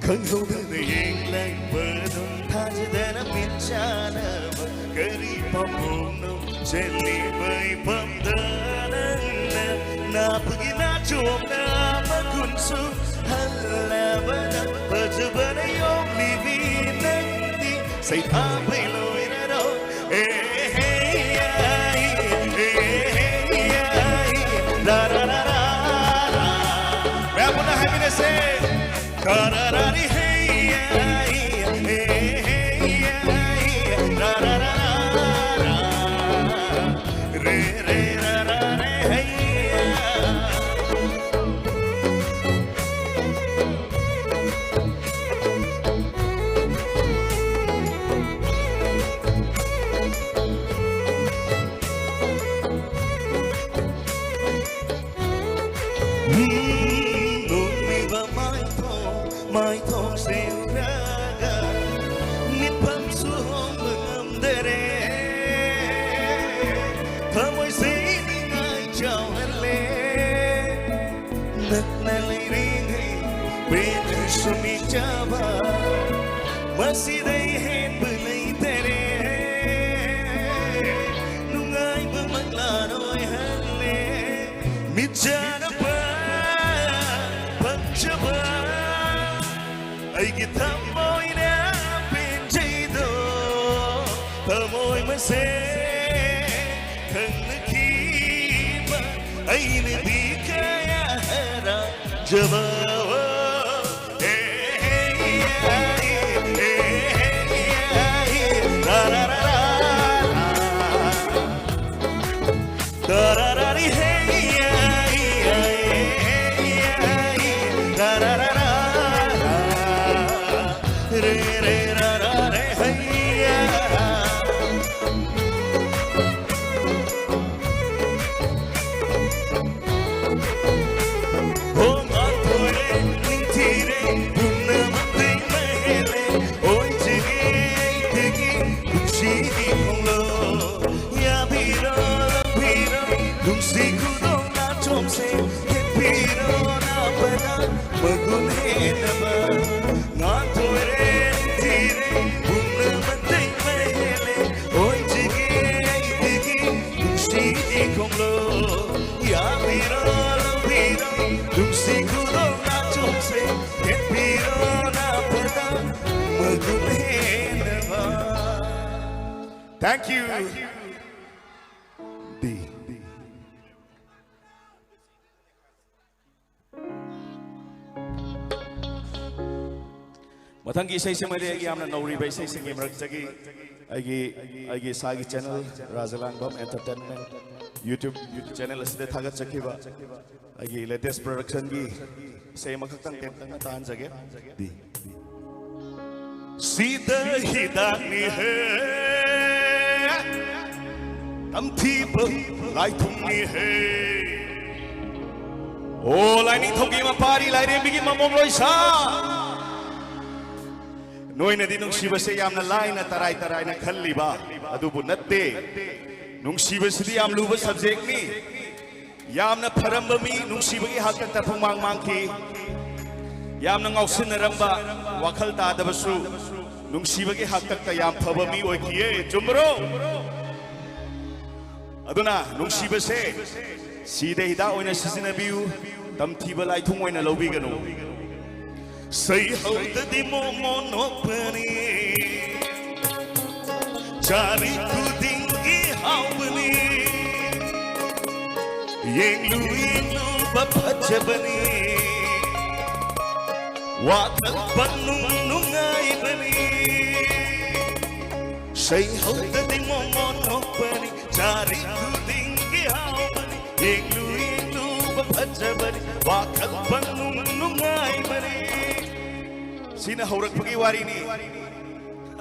ꯈꯪꯍꯧꯗꯅ ꯌꯦꯡꯂꯛꯄꯗꯨ ꯊꯥꯖꯗꯅ ꯃꯤꯠ ꯆꯥꯟꯅꯕ ꯀꯔꯤ ꯄꯥꯎꯈꯨꯝꯅꯣ? ꯆꯦꯜꯂꯤꯕ ꯏꯐꯝꯗ ꯅꯪꯅ ꯅꯥꯕꯒꯤ ꯅꯥꯆꯣꯝꯅ ꯃꯒꯨꯟꯁꯨ ꯍꯜꯂꯕꯅ ꯐꯖꯕꯅ ꯌꯣꯝꯂꯤꯕꯤ ꯅꯪꯗꯤ ꯁꯩꯊꯥꯕꯩ ꯂꯣꯏꯔꯔꯣ꯫ ꯑꯦ ꯍꯦ ꯌꯥꯏ, ꯑꯦ ꯍꯦ ꯌꯥꯏ, ꯔꯥ ꯔꯥ ꯔꯥ ꯔꯥ ꯔꯥ꯫ ꯃꯌꯥꯝ ꯄꯨꯟꯅ ꯍꯥꯏꯃꯤꯟꯅꯁꯦ꯫ ꯀꯔꯔꯥꯔꯤ ꯍꯦ ꯌꯥꯏ, ꯍꯦ ꯍꯦ ꯌꯥꯏ, ꯔꯥ ꯔꯥ ꯔꯥ ꯔꯥ, ꯔꯦ ꯔꯦ ꯔꯥ ꯔꯥ ꯔꯦ ꯍꯦ ꯌꯥ꯫ ꯅꯣꯛꯂꯤꯕ ꯃꯥꯏꯊꯣꯡ, ꯃꯥꯏꯊꯣꯡꯁꯦ ꯎꯔꯒ ꯃꯤꯠꯐꯝꯁꯨ ꯍꯣꯡꯕ ꯉꯝꯗꯔꯦ꯫ ꯊꯃꯣꯏꯁꯦ ꯅꯤꯡꯉꯥꯏ ꯆꯥꯎꯍꯜꯂꯦ꯫ ꯅꯛꯅ ꯂꯩꯔꯤꯉꯩ ꯄꯦꯟꯅꯁꯨ ꯃꯤꯠꯆꯥꯕ, ꯃꯁꯤꯗꯩ ꯍꯦꯟꯕ ꯂꯩꯇꯔꯦ꯫ ꯅꯨꯡꯉꯥꯏꯕ ꯃꯪꯂꯥꯟ ꯑꯣꯏꯍꯜꯂꯦ꯫ ꯃꯤꯠꯆꯥꯟꯅꯕ ꯐꯪꯖꯕ ꯑꯩꯒꯤ ꯊꯃꯣꯏꯅ ꯄꯦꯟꯖꯩꯗꯣ꯫ ꯊꯃꯣꯏ ꯃꯁꯦꯟ ꯈꯪꯅꯈꯤꯕ ꯑꯩꯅꯗꯤ ꯀꯌꯥ ꯍꯔꯥꯎꯖꯕ꯫ ꯍꯣ ꯉꯥꯟꯊꯣꯏꯔꯦ, ꯅꯤꯡꯊꯤꯔꯦ, ꯄꯨꯝꯅꯃꯛꯇꯩ ꯃꯍꯦꯜꯂꯦ꯫ ꯑꯣꯏꯖꯒꯦ ꯑꯩꯗꯒꯤ ꯄꯨꯟꯁꯤꯒꯤ ꯈꯣꯡꯂꯣꯏ꯫ ꯌꯥꯕꯤꯔꯣ, ꯂꯧꯕꯤꯔꯣ, ꯅꯨꯡꯁꯤ ꯈꯨꯗꯣꯜ ꯅꯥꯆꯣꯝꯁꯦ꯫ ꯊꯦꯠꯄꯤꯔꯣ ꯅꯥꯄꯅ ꯃꯒꯨꯟ ꯍꯦꯟꯅꯕ꯫ ꯉꯥꯟꯊꯣꯏꯔꯦ, ꯅꯤꯡꯊꯤꯔꯦ, ꯄꯨꯝꯅꯃꯛꯇꯩ ꯃꯍꯦꯜꯂꯦ꯫ ꯑꯣꯏꯖꯒꯦ ꯑꯩꯗꯒꯤ ꯄꯨꯟꯁꯤꯒꯤ ꯈꯣꯡꯂꯣꯏ꯫ ꯌꯥꯕꯤꯔꯣ, ꯂꯧꯕꯤꯔꯣ, ꯅꯨꯡꯁꯤ ꯈꯨꯗꯣꯜ ꯅꯥꯆꯣꯝꯁꯦ꯫ ꯊꯦꯠꯄꯤꯔꯣ ꯅꯥꯄꯅ ꯃꯒꯨꯟ ꯍꯦꯟꯅꯕ꯫ Thank you. ꯗꯤ꯫ ꯃꯊꯪꯒꯤ ꯏꯁꯩꯁꯤꯃꯗꯤ ꯑꯩꯒꯤ ꯌꯥꯝꯅ ꯅꯧꯔꯤꯕ ꯏꯁꯩꯁꯤꯡꯒꯤ ꯃꯔꯛꯇꯒꯤ ꯑꯩꯒꯤ, ꯑꯩꯒꯤ ꯏꯁꯥꯒꯤ ꯆꯦꯅꯦꯜ, ꯔꯥꯖꯂꯥꯡꯕꯝ ꯑꯦꯟꯇꯔꯇꯦꯟꯃꯦꯟ ꯌꯨꯇ꯭ꯌꯨꯕ ꯆꯦꯅꯦꯜ ꯑꯁꯤꯗ ꯊꯥꯒꯠꯆꯈꯤꯕ ꯑꯩꯒꯤ ꯂꯦꯇꯦꯁ ꯄ꯭ꯔꯗꯛꯁꯟꯒꯤ ꯏꯁꯩ ꯑꯃꯈꯛꯇꯪ ꯇꯦꯟꯇꯛꯅ ꯇꯥꯍꯟꯖꯒꯦ꯫ ꯗꯤ꯫ ꯁꯤꯗ ꯍꯤꯗꯥꯛꯅꯤ ꯍꯦ, ꯇꯝꯊꯤꯕ ꯂꯥꯏꯊꯨꯝꯅꯤ ꯍꯦ, ꯑꯣ, ꯂꯥꯏꯅꯤꯡꯊꯧꯒꯤ ꯃꯄꯥꯔꯤ, ꯂꯥꯏꯔꯦꯝꯕꯤꯒꯤ ꯃꯃꯣꯝ ꯂꯣꯏꯁꯥ꯫ ꯅꯣꯏꯅꯗꯤ ꯅꯨꯡꯁꯤꯕꯁꯦ ꯌꯥꯝꯅ ꯂꯥꯏꯅ ꯇꯔꯥꯏ ꯇꯔꯥꯏꯅ ꯈꯜꯂꯤꯕ, ꯑꯗꯨꯕꯨ ꯅꯠꯇꯦ꯫ ꯅꯨꯡꯁꯤꯕꯁꯤꯗꯤ ꯌꯥꯝ ꯂꯨꯕ subjectꯅꯤ꯫ ꯌꯥꯝꯅ ꯐꯔꯝꯕ ꯃꯤ ꯅꯨꯡꯁꯤꯕꯒꯤ ꯍꯥꯛꯇꯛꯇ ꯄꯨꯡꯃꯥꯡ ꯃꯥꯡꯈꯤ꯫ ꯌꯥꯝꯅ ꯉꯥꯎꯁꯤꯟꯅꯔꯝꯕ, ꯋꯥꯈꯜ ꯇꯥꯗꯕꯁꯨ ꯅꯨꯡꯁꯤꯕꯒꯤ ꯍꯥꯛꯇꯛꯇ ꯌꯥꯝ ꯐꯕ ꯃꯤ ꯑꯣꯏꯈꯤꯌꯦ꯫ ꯆꯨꯝꯕ꯭ꯔꯣ? ꯑꯗꯨꯅ ꯅꯨꯡꯁꯤꯕꯁꯦ ꯁꯤꯗ ꯍꯤꯗꯥꯛ ꯑꯣꯏꯅ ꯁꯤꯖꯤꯟꯅꯕꯤꯌꯨ, ꯇꯝꯊꯤꯕ ꯂꯥꯏꯊꯨꯡ ꯑꯣꯏꯅ ꯂꯧꯕꯤꯒꯅꯨ꯫ ꯁꯩꯍꯧꯗꯗꯤ ꯃꯣꯃꯣ ꯅꯣꯛꯄꯅꯤ, ꯆꯥꯔꯤ ꯈꯨꯗꯤꯡꯒꯤ ꯍꯥꯎꯕꯅꯤ, ꯌꯦꯡꯂꯨ ꯌꯦꯡꯂꯨꯕ ꯐꯖꯕꯅꯤ, ꯋꯥꯈꯜ ꯄꯪꯅꯨꯡ ꯅꯨꯡꯉꯥꯏꯕꯅꯤ꯫ ꯁꯩꯍꯧꯗꯗꯤ ꯃꯣꯃꯣ ꯅꯣꯛꯄꯅꯤ, ꯆꯥꯔꯤ ꯈꯨꯗꯤꯡꯒꯤ ꯍꯥꯎꯕꯅꯤ, ꯌꯦꯡꯂꯨ ꯌꯦꯡꯂꯨꯕ ꯐꯖꯕꯅꯤ, ꯋꯥꯈꯜ ꯄꯪꯅꯨꯡ ꯅꯨꯡꯉꯥꯏꯕꯅꯤ꯫ ꯁꯤꯅ ꯍꯧꯔꯛꯄꯒꯤ ꯋꯥꯔꯤꯅꯤ꯫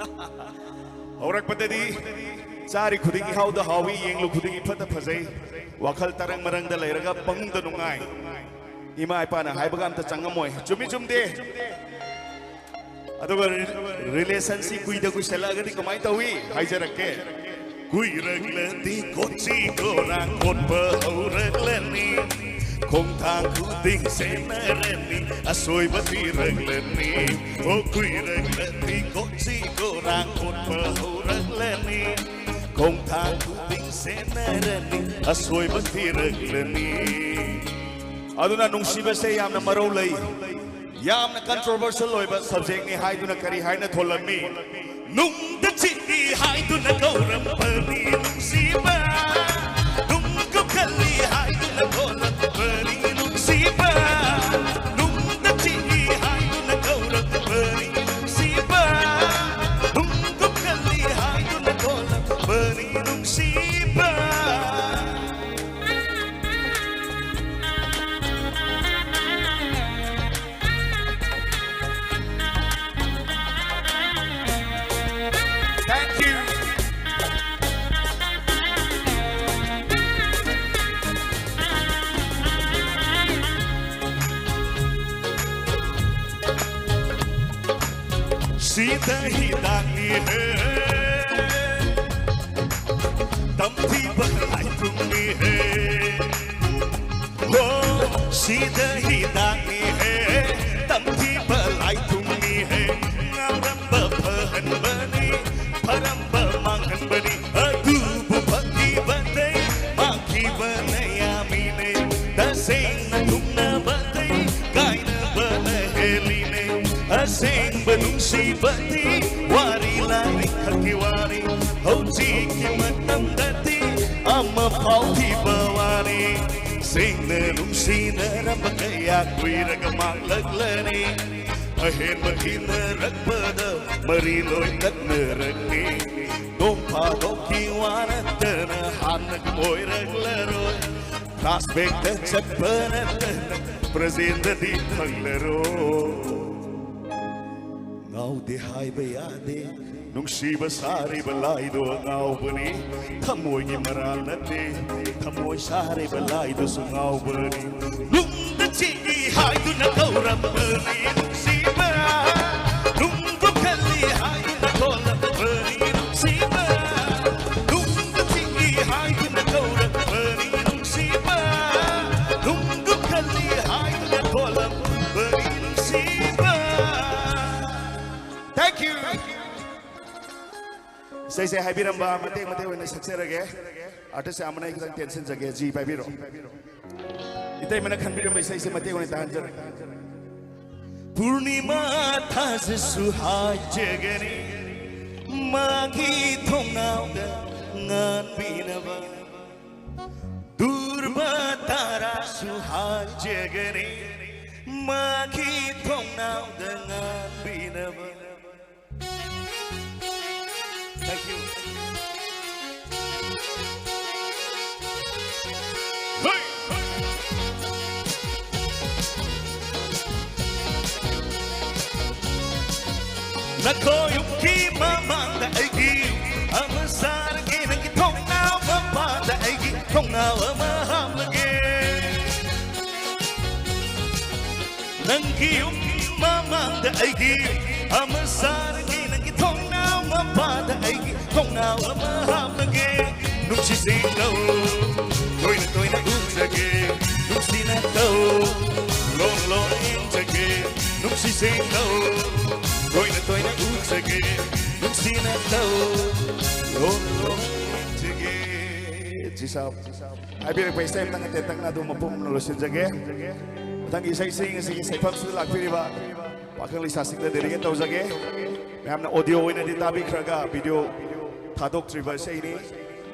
ꯍꯧꯔꯛꯄꯗꯗꯤ ꯆꯥꯔꯤ ꯈꯨꯗꯤꯡꯒꯤ ꯍꯥꯎꯗ ꯍꯥꯎꯏ, ꯌꯦꯡꯂꯨ ꯈꯨꯗꯤꯡꯒꯤ ꯐꯠꯇ ꯐꯖꯩ, ꯋꯥꯈꯜ ꯇꯔꯪ ꯃꯔꯪꯗ ꯂꯩꯔꯒ ꯄꯪꯅꯨꯡꯗ ꯅꯨꯡꯉꯥꯏ꯫ ꯏꯃꯥ ꯏꯄꯥꯅ ꯍꯥꯏꯕꯒ ꯑꯝꯇ ꯆꯪꯉꯝꯃꯣꯏ꯫ ꯆꯨꯝꯃꯤ ꯆꯨꯝꯗꯦ? ꯑꯗꯨꯒ ꯔꯤ-, relationꯁꯤ ꯀꯨꯏꯗ ꯀꯨꯏꯁꯜꯂꯛꯑꯒꯗꯤ ꯀꯃꯥꯏꯅ ꯇꯧꯏ? ꯍꯥꯏꯖꯔꯛꯀꯦ꯫ ꯀꯨꯏꯔꯛꯂꯗꯤ ꯀꯣꯆꯤ ꯀꯣꯔꯥꯡ ꯀꯣꯠꯄ ꯍꯧꯔꯛꯂꯅꯤ, ꯈꯣꯡꯊꯥꯡ ꯈꯨꯗꯤꯡ ꯁꯦꯟꯅꯔꯅꯤ, ꯑꯁꯣꯏꯕ ꯊꯤꯔꯛꯂꯅꯤ꯫ ꯑꯣ, ꯀꯨꯏꯔꯛꯂꯗꯤ ꯀꯣꯆꯤ ꯀꯣꯔꯥꯡ ꯀꯣꯠꯄ ꯍꯧꯔꯛꯂꯅꯤ, ꯈꯣꯡꯊꯥꯡ ꯈꯨꯗꯤꯡ ꯁꯦꯟꯅꯔꯅꯤ, ꯑꯁꯣꯏꯕ ꯊꯤꯔꯛꯂꯅꯤ꯫ ꯑꯗꯨꯅ ꯅꯨꯡꯁꯤꯕꯁꯦ ꯌꯥꯝꯅ ꯃꯔꯧ ꯂꯩ꯫ ꯌꯥꯝꯅ controversial ꯑꯣꯏꯕ subjectꯅꯤ ꯍꯥꯏꯗꯨꯅ ꯀꯔꯤ ꯍꯥꯏꯅ ꯊꯣꯜꯂꯝꯃꯤ? ꯅꯨꯡꯗ ꯆꯤꯛꯏ ꯍꯥꯏꯗꯨꯅ ꯀꯧꯔꯝꯕꯅꯤ ꯅꯨꯡꯁꯤꯕ, ꯅꯨꯡ ꯀꯨꯞꯈꯠꯂꯤ ꯍꯥꯏꯗꯨꯅ ꯊꯣꯜꯂꯝꯕꯅꯤ ꯅꯨꯡꯁꯤꯕ, ꯅꯨꯡꯗ ꯆꯤꯛꯏ ꯍꯥꯏꯗꯨꯅ ꯀꯧꯔꯝꯕꯅꯤ ꯅꯨꯡꯁꯤꯕ, ꯅꯨꯡ ꯀꯨꯞꯈꯠꯂꯤ ꯍꯥꯏꯗꯨꯅ ꯊꯣꯜꯂꯝꯕꯅꯤ ꯅꯨꯡꯁꯤꯕ꯫ Thank you. ꯁꯤꯗ ꯍꯤꯗꯥꯛꯅꯤ ꯍꯦ, ꯇꯝꯊꯤꯕ ꯂꯥꯏꯊꯨꯝꯅꯤ ꯍꯦ꯫ ꯍꯣ, ꯁꯤꯗ ꯍꯤꯗꯥꯛꯅꯤ ꯍꯦ, ꯇꯝꯊꯤꯕ ꯂꯥꯏꯊꯨꯝꯅꯤ ꯍꯦ꯫ ꯉꯥꯎꯔꯝꯕ ꯐꯍꯟꯕꯅꯤ, ꯐꯔꯝꯕ ꯃꯥꯡꯍꯟꯕꯅꯤ꯫ ꯑꯗꯨꯕꯨ ꯐꯈꯤꯕꯗꯩ ꯃꯥꯡꯈꯤꯕꯅ ꯌꯥꯝꯃꯤꯅꯦ꯫ ꯇꯁꯦꯡꯅ ꯊꯨꯡꯅꯕꯗꯩ ꯀꯥꯏꯅꯕꯅ ꯍꯦꯜꯂꯤꯅꯦ꯫ ꯑꯁꯦꯡꯕ ꯅꯨꯡꯁꯤꯕꯗꯤ ꯋꯥꯔꯤ ꯂꯥꯏꯔꯤꯛ ꯈꯛꯀꯤ ꯋꯥꯅꯤ꯫ ꯍꯧꯖꯤꯛꯀꯤ ꯃꯇꯝꯗꯗꯤ ꯑꯃꯐꯥꯎ ꯊꯤꯕ ꯋꯥꯅꯤ꯫ ꯁꯦꯡꯅ ꯅꯨꯡꯁꯤꯅꯔꯝꯕ ꯀꯌꯥ ꯀꯨꯏꯔꯒ ꯃꯥꯡꯂꯛꯂꯅꯤ꯫ ꯑꯍꯦꯟꯕ ꯊꯤꯅꯔꯛꯄꯗ ꯃꯔꯤ ꯂꯣꯏ ꯇꯠꯅꯔꯛꯅꯤ꯫ ꯅꯣꯡ ꯐꯥꯗꯣꯛꯀꯤ ꯋꯥ ꯅꯠꯇꯅ ꯍꯥꯟꯅꯒ ꯑꯣꯏꯔꯛꯂꯔꯣꯏ꯫ Flashbackꯇ ꯆꯠꯄ ꯅꯠꯇꯅ presentꯗꯗꯤ ꯐꯪꯂꯔꯣꯏ꯫ ꯉꯥꯎꯗꯦ ꯍꯥꯏꯕ ꯌꯥꯗꯦ, ꯅꯨꯡꯁꯤꯕ ꯁꯥꯔꯤꯕ ꯂꯥꯏꯗꯣ ꯑꯉꯥꯎꯕꯅꯤ꯫ ꯊꯃꯣꯏꯒꯤ ꯃꯔꯥꯜ ꯅꯠꯇꯦ, ꯊꯃꯣꯏ ꯁꯥꯔꯤꯕ ꯂꯥꯏꯗꯨꯁꯨ ꯉꯥꯎꯕꯅꯤ꯫ ꯅꯨꯡꯗ ꯆꯤꯡꯏ ꯍꯥꯏꯗꯨꯅ ꯀꯧꯔꯝꯕꯅꯤ ꯅꯨꯡꯁꯤꯕ, ꯅꯨꯡꯕꯨ ꯈꯜꯂꯤ ꯍꯥꯏꯗꯨꯅ ꯊꯣꯂꯝꯕꯅꯤ ꯅꯨꯡꯁꯤꯕ꯫ ꯅꯨꯡꯗ ꯆꯤꯡꯏ ꯍꯥꯏꯗꯨꯅ ꯀꯧꯔꯝꯕꯅꯤ ꯅꯨꯡꯁꯤꯕ, ꯅꯨꯡꯕꯨ ꯈꯜꯂꯤ ꯍꯥꯏꯗꯨꯅ ꯊꯣꯂꯝꯕꯅꯤ ꯅꯨꯡꯁꯤꯕ꯫ Thank you. ꯏꯁꯩꯁꯦ ꯍꯥꯏꯕꯤꯔꯝꯕ ꯃꯇꯦꯛ ꯃꯇꯦꯛ ꯑꯣꯏꯅ ꯁꯛꯆꯔꯒꯦ꯫ Artist ꯑꯃꯅ ꯑꯩ ꯈꯤꯇꯪ ꯇꯦꯟꯁꯤꯟꯖꯒꯦ꯫ ꯖꯤ ꯄꯥꯏꯕꯤꯔꯣ꯫ ꯏꯇꯩꯃꯅ ꯈꯟꯕꯤꯔꯝꯕ ꯏꯁꯩꯁꯦ ꯃꯇꯦꯛ ꯑꯣꯏꯅ ꯇꯥꯍꯟꯖꯔꯒꯦ꯫ ꯄꯨꯔꯅꯤꯃꯥ ꯊꯥꯖꯁꯨ ꯍꯥꯏꯖꯒꯅꯤ ꯃꯥꯒꯤ ꯊꯣꯡꯅꯥꯎꯗ ꯉꯥꯟꯕꯤꯅꯕ꯫ ꯙ꯭ꯔꯨꯕ ꯇꯥꯔꯥꯁꯨ ꯍꯥꯏꯖꯒꯅꯤ ꯃꯥꯒꯤ ꯊꯣꯡꯅꯥꯎꯗ ꯉꯥꯟꯕꯤꯅꯕ꯫ Thank you. ꯍꯣꯏ! ꯅꯈꯣꯏ ꯌꯨꯝꯒꯤ ꯃꯃꯥꯡꯗ ꯑꯩꯒꯤ ꯌꯨꯝ ꯑꯃ ꯁꯥꯔꯒꯦ, ꯅꯪꯒꯤ ꯊꯣꯡꯅꯥꯎ ꯃꯄꯥꯟꯗ ꯑꯩꯒꯤ ꯊꯣꯡꯅꯥꯎ ꯑꯃ ꯍꯥꯞꯂꯒꯦ꯫ ꯅꯪꯒꯤ ꯌꯨꯝ ꯃꯃꯥꯡꯗ ꯑꯩꯒꯤ ꯌꯨꯝ ꯑꯃ ꯁꯥꯔꯒꯦ ꯅꯪꯒꯤ ꯊꯣꯡꯅꯥꯎ ꯃꯄꯥꯗ ꯑꯩꯒꯤ ꯊꯣꯡꯅꯥꯎ ꯑꯃ ꯍꯥꯞꯂꯒꯦ꯫ ꯅꯨꯡꯁꯤ ꯁꯦꯡꯅꯧ ꯇꯣꯏꯅ ꯇꯣꯏꯅ ꯎꯖꯒꯦ꯫ ꯅꯨꯡꯁꯤꯅ ꯇꯧ ꯂꯣꯟ ꯂꯣꯟ ꯌꯦꯡꯖꯒꯦ꯫ ꯅꯨꯡꯁꯤ ꯁꯦꯡꯅꯧ ꯇꯣꯏꯅ ꯇꯣꯏꯅ ꯎꯖꯒꯦ꯫ ꯅꯨꯡꯁꯤꯅ ꯇꯧ ꯂꯣꯟ ꯂꯣꯟ ꯌꯦꯡꯖꯒꯦ꯫ ꯖꯤ ꯁꯥꯕ꯫ ꯍꯥꯏꯕꯤꯔꯛꯄ ꯏꯁꯩ ꯑꯃꯇꯪ ꯑꯇꯦꯟꯇꯛꯅ ꯑꯗꯨꯝ ꯃꯄꯨꯝ ꯑꯣꯏꯅ ꯂꯣꯏꯁꯤꯟꯖꯒꯦ꯫ ꯃꯊꯪꯒꯤ ꯏꯁꯩꯁꯤ ꯉꯁꯤꯒꯤ ꯁꯩꯐꯝꯁꯤꯗ ꯂꯥꯛꯄꯤꯔꯤꯕ ꯄꯥꯈꯪ ꯂꯩꯁꯥꯁꯤꯡꯗ ꯗꯦꯗꯤꯀꯦꯠ ꯇꯧꯖꯒꯦ꯫ ꯃꯌꯥꯝꯅ ꯑꯣꯗꯤꯑꯣ ꯑꯣꯏꯅꯗꯤ ꯇꯥꯕꯤꯈ꯭ꯔꯒ ꯚꯤꯗꯤꯑꯣ ꯊꯥꯗꯣꯛꯇ꯭ꯔꯤꯕ ꯏꯁꯩꯅꯤ꯫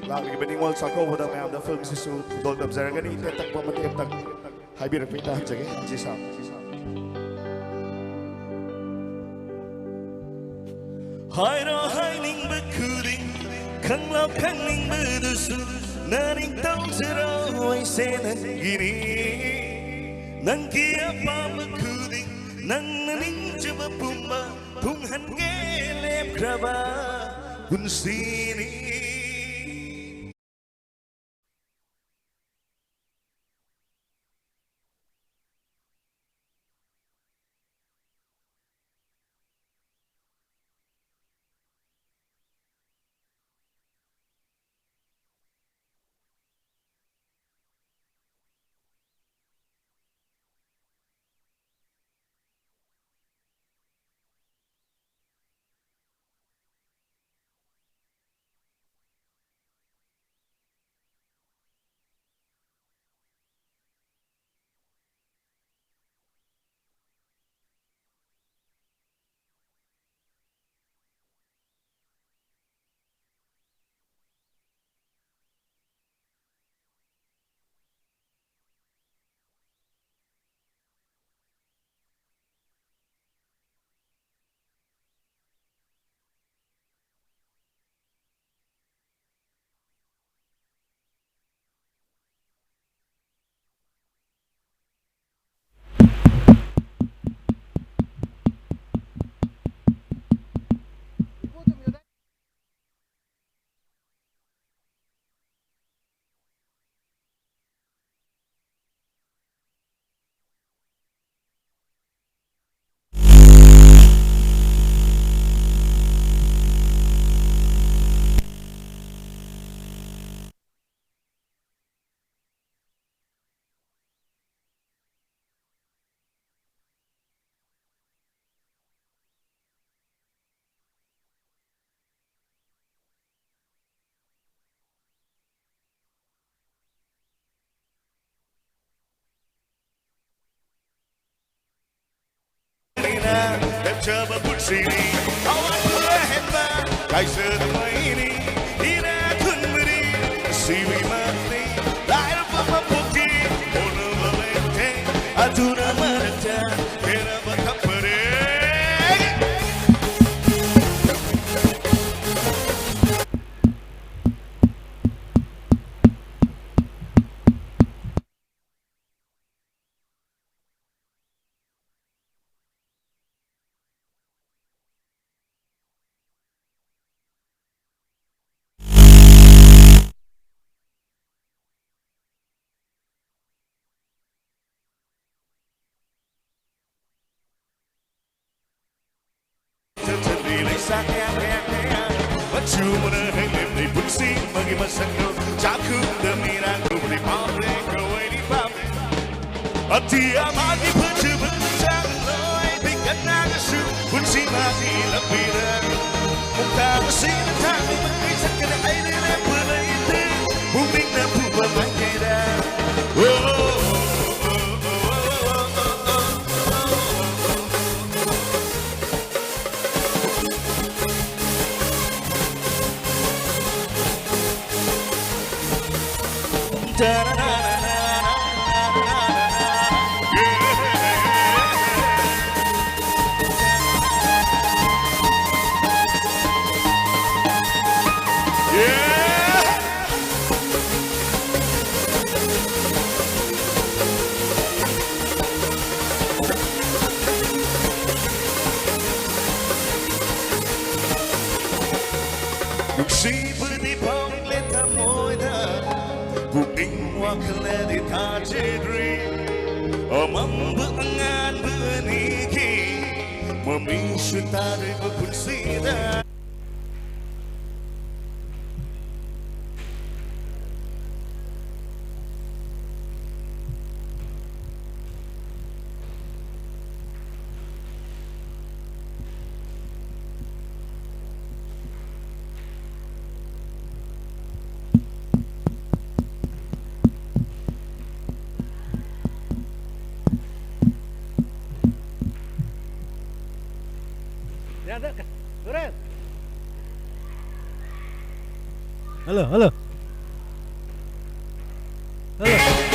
ꯂꯥꯛꯂꯤꯕ ꯅꯤꯉꯣꯜ ꯆꯥꯛꯀꯧꯕꯗ ꯃꯌꯥꯝꯗ ꯐꯤꯂꯝꯁꯤꯁꯨ ꯈꯨꯗꯣꯜ ꯇꯝꯖꯔꯒꯅꯤ꯫ ꯇꯦꯟꯇꯛꯄ ꯃꯇꯦꯛ ꯑꯃꯇꯪ ꯍꯥꯏꯕꯤꯔꯛꯄ ꯇꯥꯍꯟꯖꯒꯦ꯫ ꯖꯤ ꯁꯥ꯫ ꯍꯥꯏꯔꯣ ꯍꯥꯏꯅꯤꯡꯕ ꯈꯨꯗꯤꯡ, ꯈꯪꯂꯣ ꯈꯪꯅꯤꯡꯕꯗꯨꯁꯨ, ꯅꯅꯤꯡ ꯇꯧꯖꯔꯣ ꯑꯩꯁꯦ ꯅꯪꯒꯤꯅꯤ꯫ ꯅꯪꯒꯤ ꯑꯄꯥꯝꯕ ꯈꯨꯗꯤꯡ, ꯅꯪꯅ ꯅꯤꯡꯖꯕ ꯄꯨꯝꯕ, ꯐꯨꯡꯍꯟꯒꯦ ꯂꯦꯞꯈ꯭ꯔꯕ ꯄꯨꯟꯁꯤꯅꯤ꯫ ꯆꯥꯕ ꯄꯨꯟꯁꯤꯅꯤ꯫ ꯑꯋꯥꯠꯄ ꯑꯍꯦꯟꯕ ꯀꯥꯏꯖꯗꯕ ꯃꯩꯅꯤ꯫ ꯏꯅꯥꯛ ꯈꯨꯟꯕꯅꯤ꯫ ꯑꯁꯤꯕꯒꯤ ꯃꯍꯩꯅꯤ꯫ ꯂꯥꯏꯔꯕ ꯃꯄꯣꯛꯀꯤ ꯍꯣꯠꯅꯕ ꯂꯩꯇꯦ꯫ ꯑꯗꯨꯅ ꯃꯔꯛꯇ ꯈꯦꯠꯅꯕ ꯊꯝꯕꯅꯦ꯫ ꯆꯠꯆꯅꯤ ꯂꯩꯁꯥ ꯀꯌꯥ ꯀꯌꯥ ꯀꯌꯥ꯫ ꯃꯆꯨ ꯃꯅꯥ ꯍꯩꯂꯦꯝꯂꯩ ꯄꯨꯟꯁꯤ ꯑꯃꯒꯤ ꯃꯁꯛꯇꯣ꯫ ꯆꯥꯛꯈꯨꯝꯗ ꯃꯤꯔꯥꯡ ꯇꯧꯕꯗꯤ ꯄꯥꯝꯂꯦ, ꯀꯋꯩꯗꯤ ꯄꯥꯝꯂꯦ꯫ ꯑꯇꯤꯌꯥ ꯃꯥꯒꯤ ꯐꯖꯕ ꯆꯥꯡ ꯂꯣꯏ ꯄꯤꯛꯀꯠꯅꯒꯁꯨ ꯄꯨꯟꯁꯤ ꯃꯥꯒꯤ ꯂꯝꯕꯤꯗ꯫ ꯃꯨꯛꯇꯥ ꯃꯁꯤꯅ ꯊꯥꯡꯂꯤ ꯃꯈꯩ ꯆꯠꯀꯅꯤ ꯑꯩꯗꯤ ꯂꯦꯞꯄ ꯂꯩꯇꯦ꯫ ꯄꯨꯛꯅꯤꯡꯅ ꯄꯨꯕ ꯃꯥꯏꯀꯩꯗ꯫ ꯅꯨꯡꯁꯤꯕꯗꯤ ꯐꯥꯎꯔꯛꯂꯦ ꯊꯃꯣꯏꯗ, ꯄꯨꯛꯅꯤꯡ ꯋꯥꯈꯜꯗꯤ ꯊꯥꯖꯗ꯭ꯔꯤ꯫ ꯑꯃꯝꯕ ꯑꯉꯥꯟꯕ ꯑꯅꯤꯒꯤ ꯃꯃꯤꯁꯨ ꯇꯥꯔꯤꯕ ꯄꯨꯟꯁꯤꯗ꯫ Hello, hello. Hello.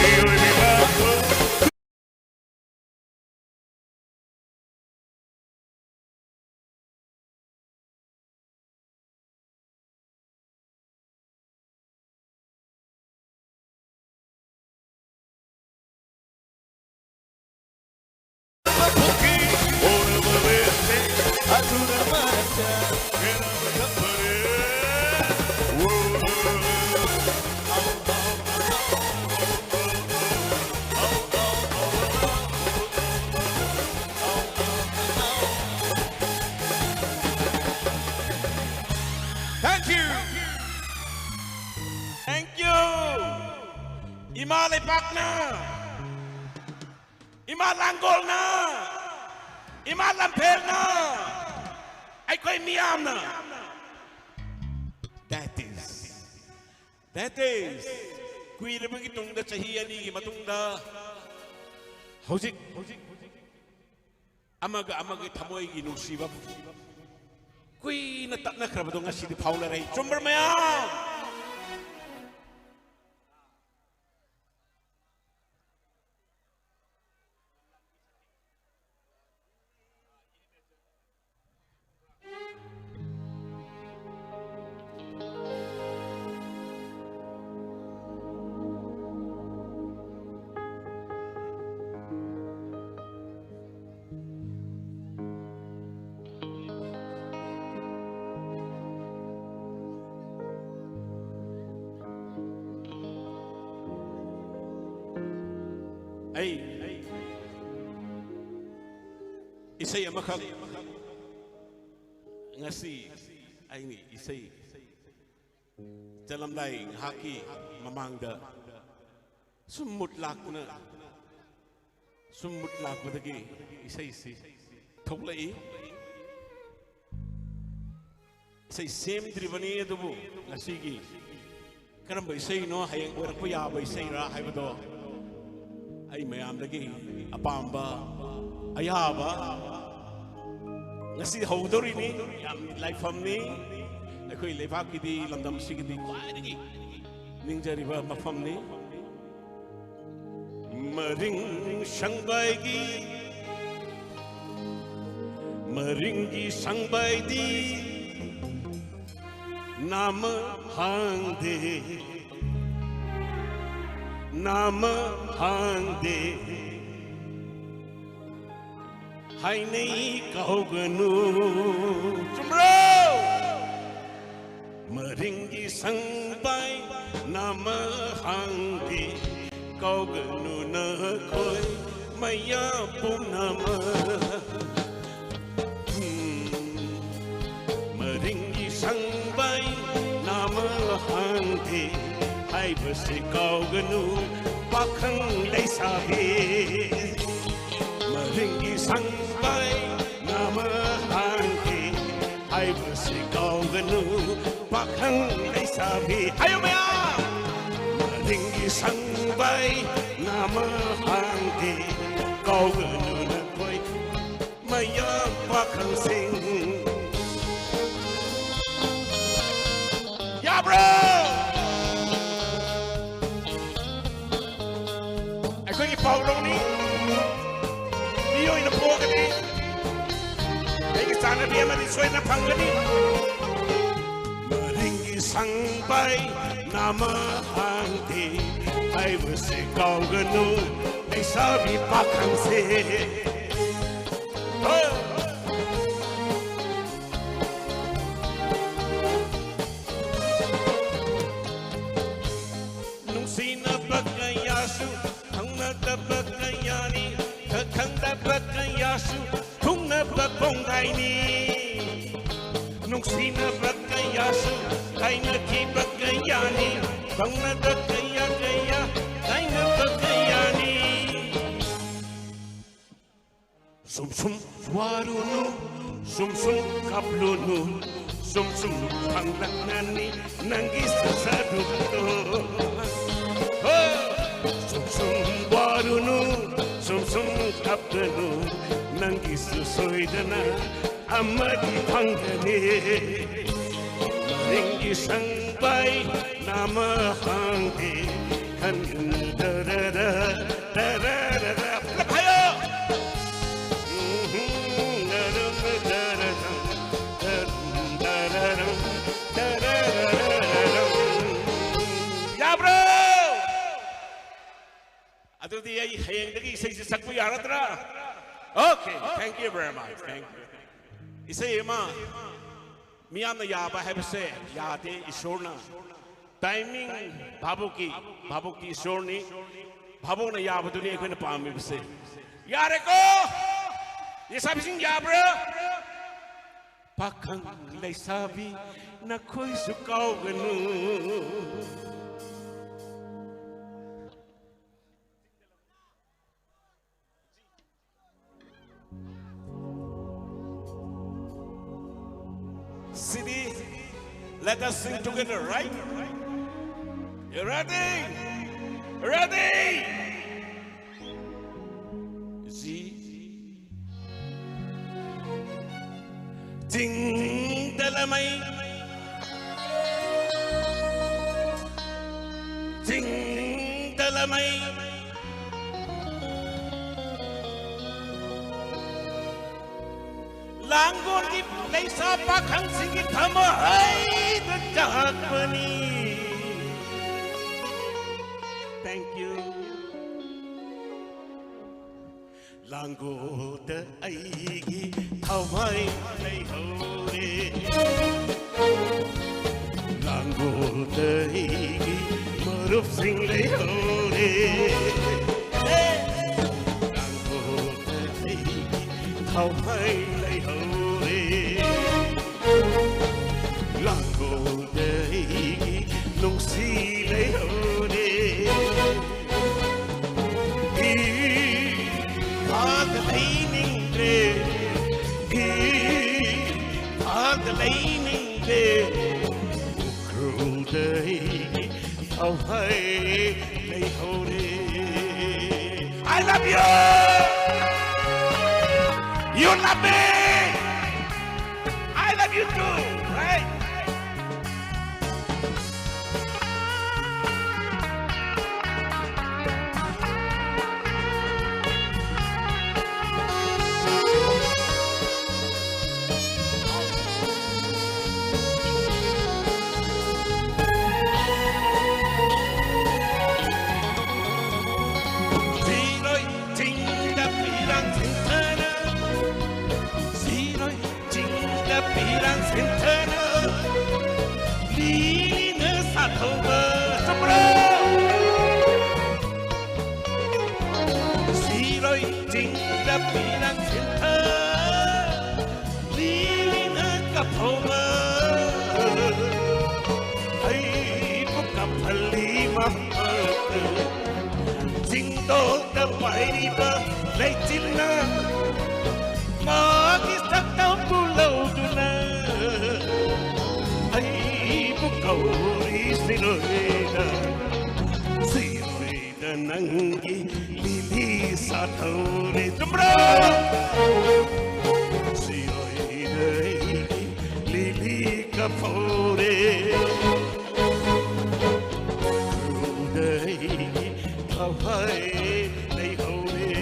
Thank you. Thank you. ꯏꯃꯥ ꯂꯩꯄꯥꯛꯅ, ꯏꯃꯥ ꯂꯥꯡꯒꯣꯜꯅ, ꯏꯃꯥ ꯂꯝꯐꯦꯜꯅ, ꯑꯩꯈꯣꯏ ꯃꯤꯌꯥꯝꯅ, that is, that is, ꯀꯨꯏꯔꯕꯒꯤ ꯇꯨꯡꯗ, ꯆꯍꯤ ꯑꯅꯤꯒꯤ ꯃꯇꯨꯡꯗ, ꯍꯧꯖꯤꯛ, ꯍꯧꯖꯤꯛ ꯑꯃꯒ ꯑꯃꯒꯤ ꯊꯃꯣꯏꯒꯤ ꯅꯨꯡꯁꯤꯕ ꯀꯨꯏꯅ ꯇꯠꯅꯈ꯭ꯔꯕꯗꯣ ꯉꯁꯤꯗꯤ ꯐꯥꯎꯅꯔꯦ꯫ ꯆꯨꯝꯕ꯭ꯔꯥ ꯃꯌꯥꯝ? ꯑꯩ ꯏꯁꯩ ꯑꯃꯈꯛ ꯉꯁꯤ ꯑꯩꯅ ꯏꯁꯩ ꯆꯠꯂꯝꯗꯥꯏ ꯉꯥꯏꯍꯥꯛꯀꯤ ꯃꯃꯥꯡꯗ ꯁꯨꯝ ꯃꯨꯠ ꯂꯥꯛꯇꯨꯅ, ꯁꯨꯝ ꯃꯨꯠ ꯂꯥꯛꯄꯗꯒꯤ ꯏꯁꯩꯁꯤ ꯊꯣꯛꯂꯛꯏ꯫ ꯏꯁꯩ ꯁꯦꯝꯗ꯭ꯔꯤꯕꯅꯤ, ꯑꯗꯨꯕꯨ ꯉꯁꯤꯒꯤ ꯀꯔꯝꯕ ꯏꯁꯩꯅꯣ, ꯍꯌꯦꯡ ꯑꯣꯏꯔꯛꯄ ꯌꯥꯕ ꯏꯁꯩꯔꯥ ꯍꯥꯏꯕꯗꯣ ꯑꯩ ꯃꯌꯥꯝꯗꯒꯤ ꯑꯄꯥꯝꯕ, ꯑꯌꯥꯕ ꯉꯁꯤ ꯍꯧꯗꯧꯔꯤꯅꯤ꯫ ꯌꯥꯝ ꯂꯥꯏꯐꯝꯅꯤ꯫ ꯑꯩꯈꯣꯏ ꯂꯩꯕꯥꯛꯀꯤꯗꯤ, ꯂꯝꯗꯝꯁꯤꯒꯤꯗꯤ ꯈ꯭ꯋꯥꯏꯗꯒꯤ ꯅꯤꯡꯖꯔꯤꯕ ꯃꯐꯝꯅꯤ꯫ ꯃꯔꯤꯡ ꯁꯪꯕꯥꯏꯒꯤ, ꯃꯔꯤꯡꯒꯤ ꯁꯪꯕꯥꯏꯗꯤ ꯅꯥꯃ ꯍꯥꯡꯗꯦ, ꯅꯥꯃ ꯍꯥꯡꯗꯦ ꯍꯥꯏꯅꯩ ꯀꯥꯎꯒꯅꯨ꯫ ꯆꯨꯝꯕ꯭ꯔꯣ? ꯃꯔꯤꯡꯒꯤ ꯁꯪꯕꯥꯏ ꯅꯥꯃ ꯍꯥꯡꯗꯦ ꯀꯥꯎꯒꯅꯨ ꯅꯈꯣꯏ ꯃꯌꯥꯝ ꯄꯨꯝꯅꯃꯛ꯫ ꯎꯝ, ꯃꯔꯤꯡꯒꯤ ꯁꯪꯕꯥꯏ ꯅꯥꯃ ꯍꯥꯡꯗꯦ ꯍꯥꯏꯕꯁꯤ ꯀꯥꯎꯒꯅꯨ ꯄꯥꯈꯪ ꯂꯩꯁꯥꯕꯤ꯫ ꯃꯔꯤꯡꯒꯤ ꯁꯪꯕꯥꯏ ꯅꯥꯃ ꯍꯥꯡꯗꯦ ꯍꯥꯏꯕꯁꯤ ꯀꯥꯎꯒꯅꯨ ꯄꯥꯈꯪ ꯂꯩꯁꯥꯕꯤ꯫ ꯍꯥꯏꯌꯨ ꯃꯌꯥꯝ! ꯃꯔꯤꯡꯒꯤ ꯁꯪꯕꯥꯏ ꯅꯥꯃ ꯍꯥꯡꯗꯦ ꯀꯥꯎꯒꯅꯨ ꯅꯈꯣꯏ ꯃꯌꯥꯝ ꯄꯥꯈꯪꯁꯤꯡ꯫ ꯌꯥꯕ꯭ꯔꯣ? ꯑꯩꯈꯣꯏꯒꯤ ꯄꯥꯎꯔꯧꯅꯤ꯫ ꯃꯤ ꯑꯣꯏꯅ ꯄꯣꯛꯑꯒꯗꯤ ꯑꯩꯒꯤ ꯆꯥꯅꯕꯤ ꯑꯃꯗꯤ ꯁꯣꯏꯗꯅ ꯐꯪꯒꯅꯤ꯫ ꯃꯔꯤꯡꯒꯤ ꯁꯪꯕꯥꯏ ꯅꯥꯃ ꯍꯥꯡꯗꯦ ꯍꯥꯏꯕꯁꯦ ꯀꯥꯎꯒꯅꯨ ꯂꯩꯁꯥꯕꯤ ꯄꯥꯈꯪꯁꯦ꯫ ꯍꯣ! ꯅꯨꯡꯁꯤꯅꯕ ꯀꯌꯥꯁꯨ ꯈꯪꯅꯗꯕ ꯀꯌꯥꯅꯤ, ꯈꯪꯗꯕ ꯀꯌꯥꯁꯨ ꯊꯨꯡꯅꯕ ꯀꯣꯡꯒꯥꯏꯅꯤ꯫ ꯅꯨꯡꯁꯤꯅꯕ ꯀꯌꯥꯁꯨ ꯀꯥꯏꯅꯈꯤꯕ ꯀꯌꯥꯅꯤ, ꯈꯪꯅꯗ ꯀꯌꯥ ꯀꯌꯥ ꯀꯥꯏꯅꯕ ꯀꯌꯥꯅꯤ꯫ ꯁꯨꯝ ꯁꯨꯝ ꯋꯥꯔꯨꯅꯨ, ꯁꯨꯝ ꯁꯨꯝ ꯀꯞꯂꯨꯅꯨ, ꯁꯨꯝ ꯁꯨꯝ ꯈꯪꯂꯛꯅꯅꯤ ꯅꯪꯒꯤ ꯁꯔꯨꯛꯇꯣ꯫ ꯍꯣ! ꯁꯨꯝ ꯁꯨꯝ ꯋꯥꯔꯨꯅꯨ, ꯁꯨꯝ ꯁꯨꯝ ꯀꯞꯂꯨꯅꯨ, ꯅꯪꯒꯤꯁꯨ ꯁꯣꯏꯗꯅ ꯑꯃꯗꯤ ꯐꯪꯒꯅꯤ꯫ ꯃꯔꯤꯡꯒꯤ ꯁꯪꯕꯥꯏ ꯅꯥꯃ ꯍꯥꯡꯗꯦ꯫ ꯈꯟꯗꯔꯔ, ꯇꯔꯔꯔ꯫ ꯄꯨꯂꯞ ꯍꯥꯏꯌꯣ꯫ ꯌꯥꯕ꯭ꯔꯣ? ꯑꯗꯨꯗꯤ ꯑꯩ ꯍꯌꯦꯡꯗꯒꯤ ꯏꯁꯩꯁꯦ ꯁꯛꯄ ꯌꯥꯔꯗ꯭ꯔꯥ? Okay, thank you very much. Thank you. ꯏꯁꯩ ꯑꯃ ꯃꯤꯌꯥꯝꯅ ꯌꯥꯕ ꯍꯥꯏꯕꯁꯦ ꯌꯥꯗꯦ, ꯏꯁꯣꯔꯅ꯫ Timing ꯚꯥꯕꯣꯛꯀꯤ, ꯚꯥꯕꯣꯛꯀꯤ ꯏꯁꯣꯔꯅꯤ꯫ ꯚꯥꯕꯣꯛꯅ ꯌꯥꯕꯗꯨꯅꯤ ꯑꯩꯈꯣꯏꯅ ꯄꯥꯝꯃꯤꯕꯁꯦ꯫ ꯌꯥꯔꯦꯀꯣ? ꯂꯩꯁꯥꯕꯤꯁꯤꯡ ꯌꯥꯕ꯭ꯔꯥ? ꯄꯥꯈꯪ ꯂꯩꯁꯥꯕꯤ ꯅꯈꯣꯏꯁꯨ ꯀꯥꯎꯒꯅꯨ꯫ City, let us sing together, right? You ready? Ready? G. ꯆꯤꯡꯗ ꯂꯃꯩ, ꯆꯤꯡꯗ ꯂꯃꯩ, ꯂꯥꯡꯒꯣꯜꯒꯤ ꯂꯩꯁꯥ ꯄꯥꯈꯪꯁꯤꯡꯒꯤ ꯊꯃꯣꯏꯗ ꯆꯥꯛꯄꯅꯤ꯫ Thank you. ꯂꯥꯡꯒꯣꯜꯗ ꯑꯩꯒꯤ ꯊꯋꯥꯏ ꯂꯩꯍꯧꯔꯦ꯫ ꯂꯥꯡꯒꯣꯜꯗ ꯑꯩꯒꯤ ꯃꯔꯨꯞꯁꯤꯡ ꯂꯩꯍꯧꯔꯦ꯫ ꯂꯥꯡꯒꯣꯜꯗ ꯑꯩꯒꯤ ꯊꯋꯥꯏ ꯂꯩꯍꯧꯔꯦ꯫ ꯂꯥꯡꯒꯣꯜꯗ ꯑꯩꯒꯤ ꯅꯨꯡꯁꯤ ꯂꯩꯍꯧꯔꯦ꯫ ꯏꯝꯐꯥꯜꯗ ꯂꯩꯅꯤꯡꯗ꯭ꯔꯦ, ꯏꯝꯐꯥꯜꯗ ꯂꯩꯅꯤꯡꯗ꯭ꯔꯦ, ꯎꯈ꯭ꯔꯨꯜꯗ ꯑꯩꯒꯤ ꯊꯋꯥꯏ ꯂꯩꯍꯧꯔꯦ꯫ I love you! You love me! ꯂꯥꯡꯁꯤꯟꯊꯅ ꯂꯤꯅ ꯁꯥꯊꯧꯕ ꯆꯨꯝꯕ꯭ꯔꯣ? ꯁꯤꯔꯣꯏ ꯆꯤꯡꯗ ꯄꯤꯔꯥꯡ ꯁꯤꯟꯊ ꯂꯤꯅ ꯀꯥꯞꯊꯧꯕ ꯑꯩꯕꯨ ꯀꯥꯞꯍꯜꯂꯤ ꯃꯍꯥꯛ꯫ ꯆꯤꯡꯗꯣꯛꯇ ꯄꯥꯏꯔꯤꯕ ꯂꯩꯆꯤꯟꯅ ꯃꯥꯒꯤ ꯁꯛꯇꯝꯕꯨ ꯂꯧꯗꯨꯅ ꯑꯩꯕꯨ ꯀꯧꯔꯤ ꯁꯤꯔꯣꯏꯗ, ꯁꯤꯔꯣꯏꯗ ꯅꯪꯒꯤ ꯂꯤꯂꯤ ꯁꯥꯊꯧꯔꯦ꯫ ꯆꯨꯝꯕ꯭ꯔꯣ? ꯁꯤꯔꯣꯏꯗ ꯑꯩꯒꯤ ꯂꯤꯂꯤ ꯀꯥꯞꯍꯧꯔꯦ꯫ ꯎꯔꯨꯗ ꯑꯩꯒꯤ ꯊꯋꯥꯏ ꯂꯩꯍꯧꯔꯦ꯫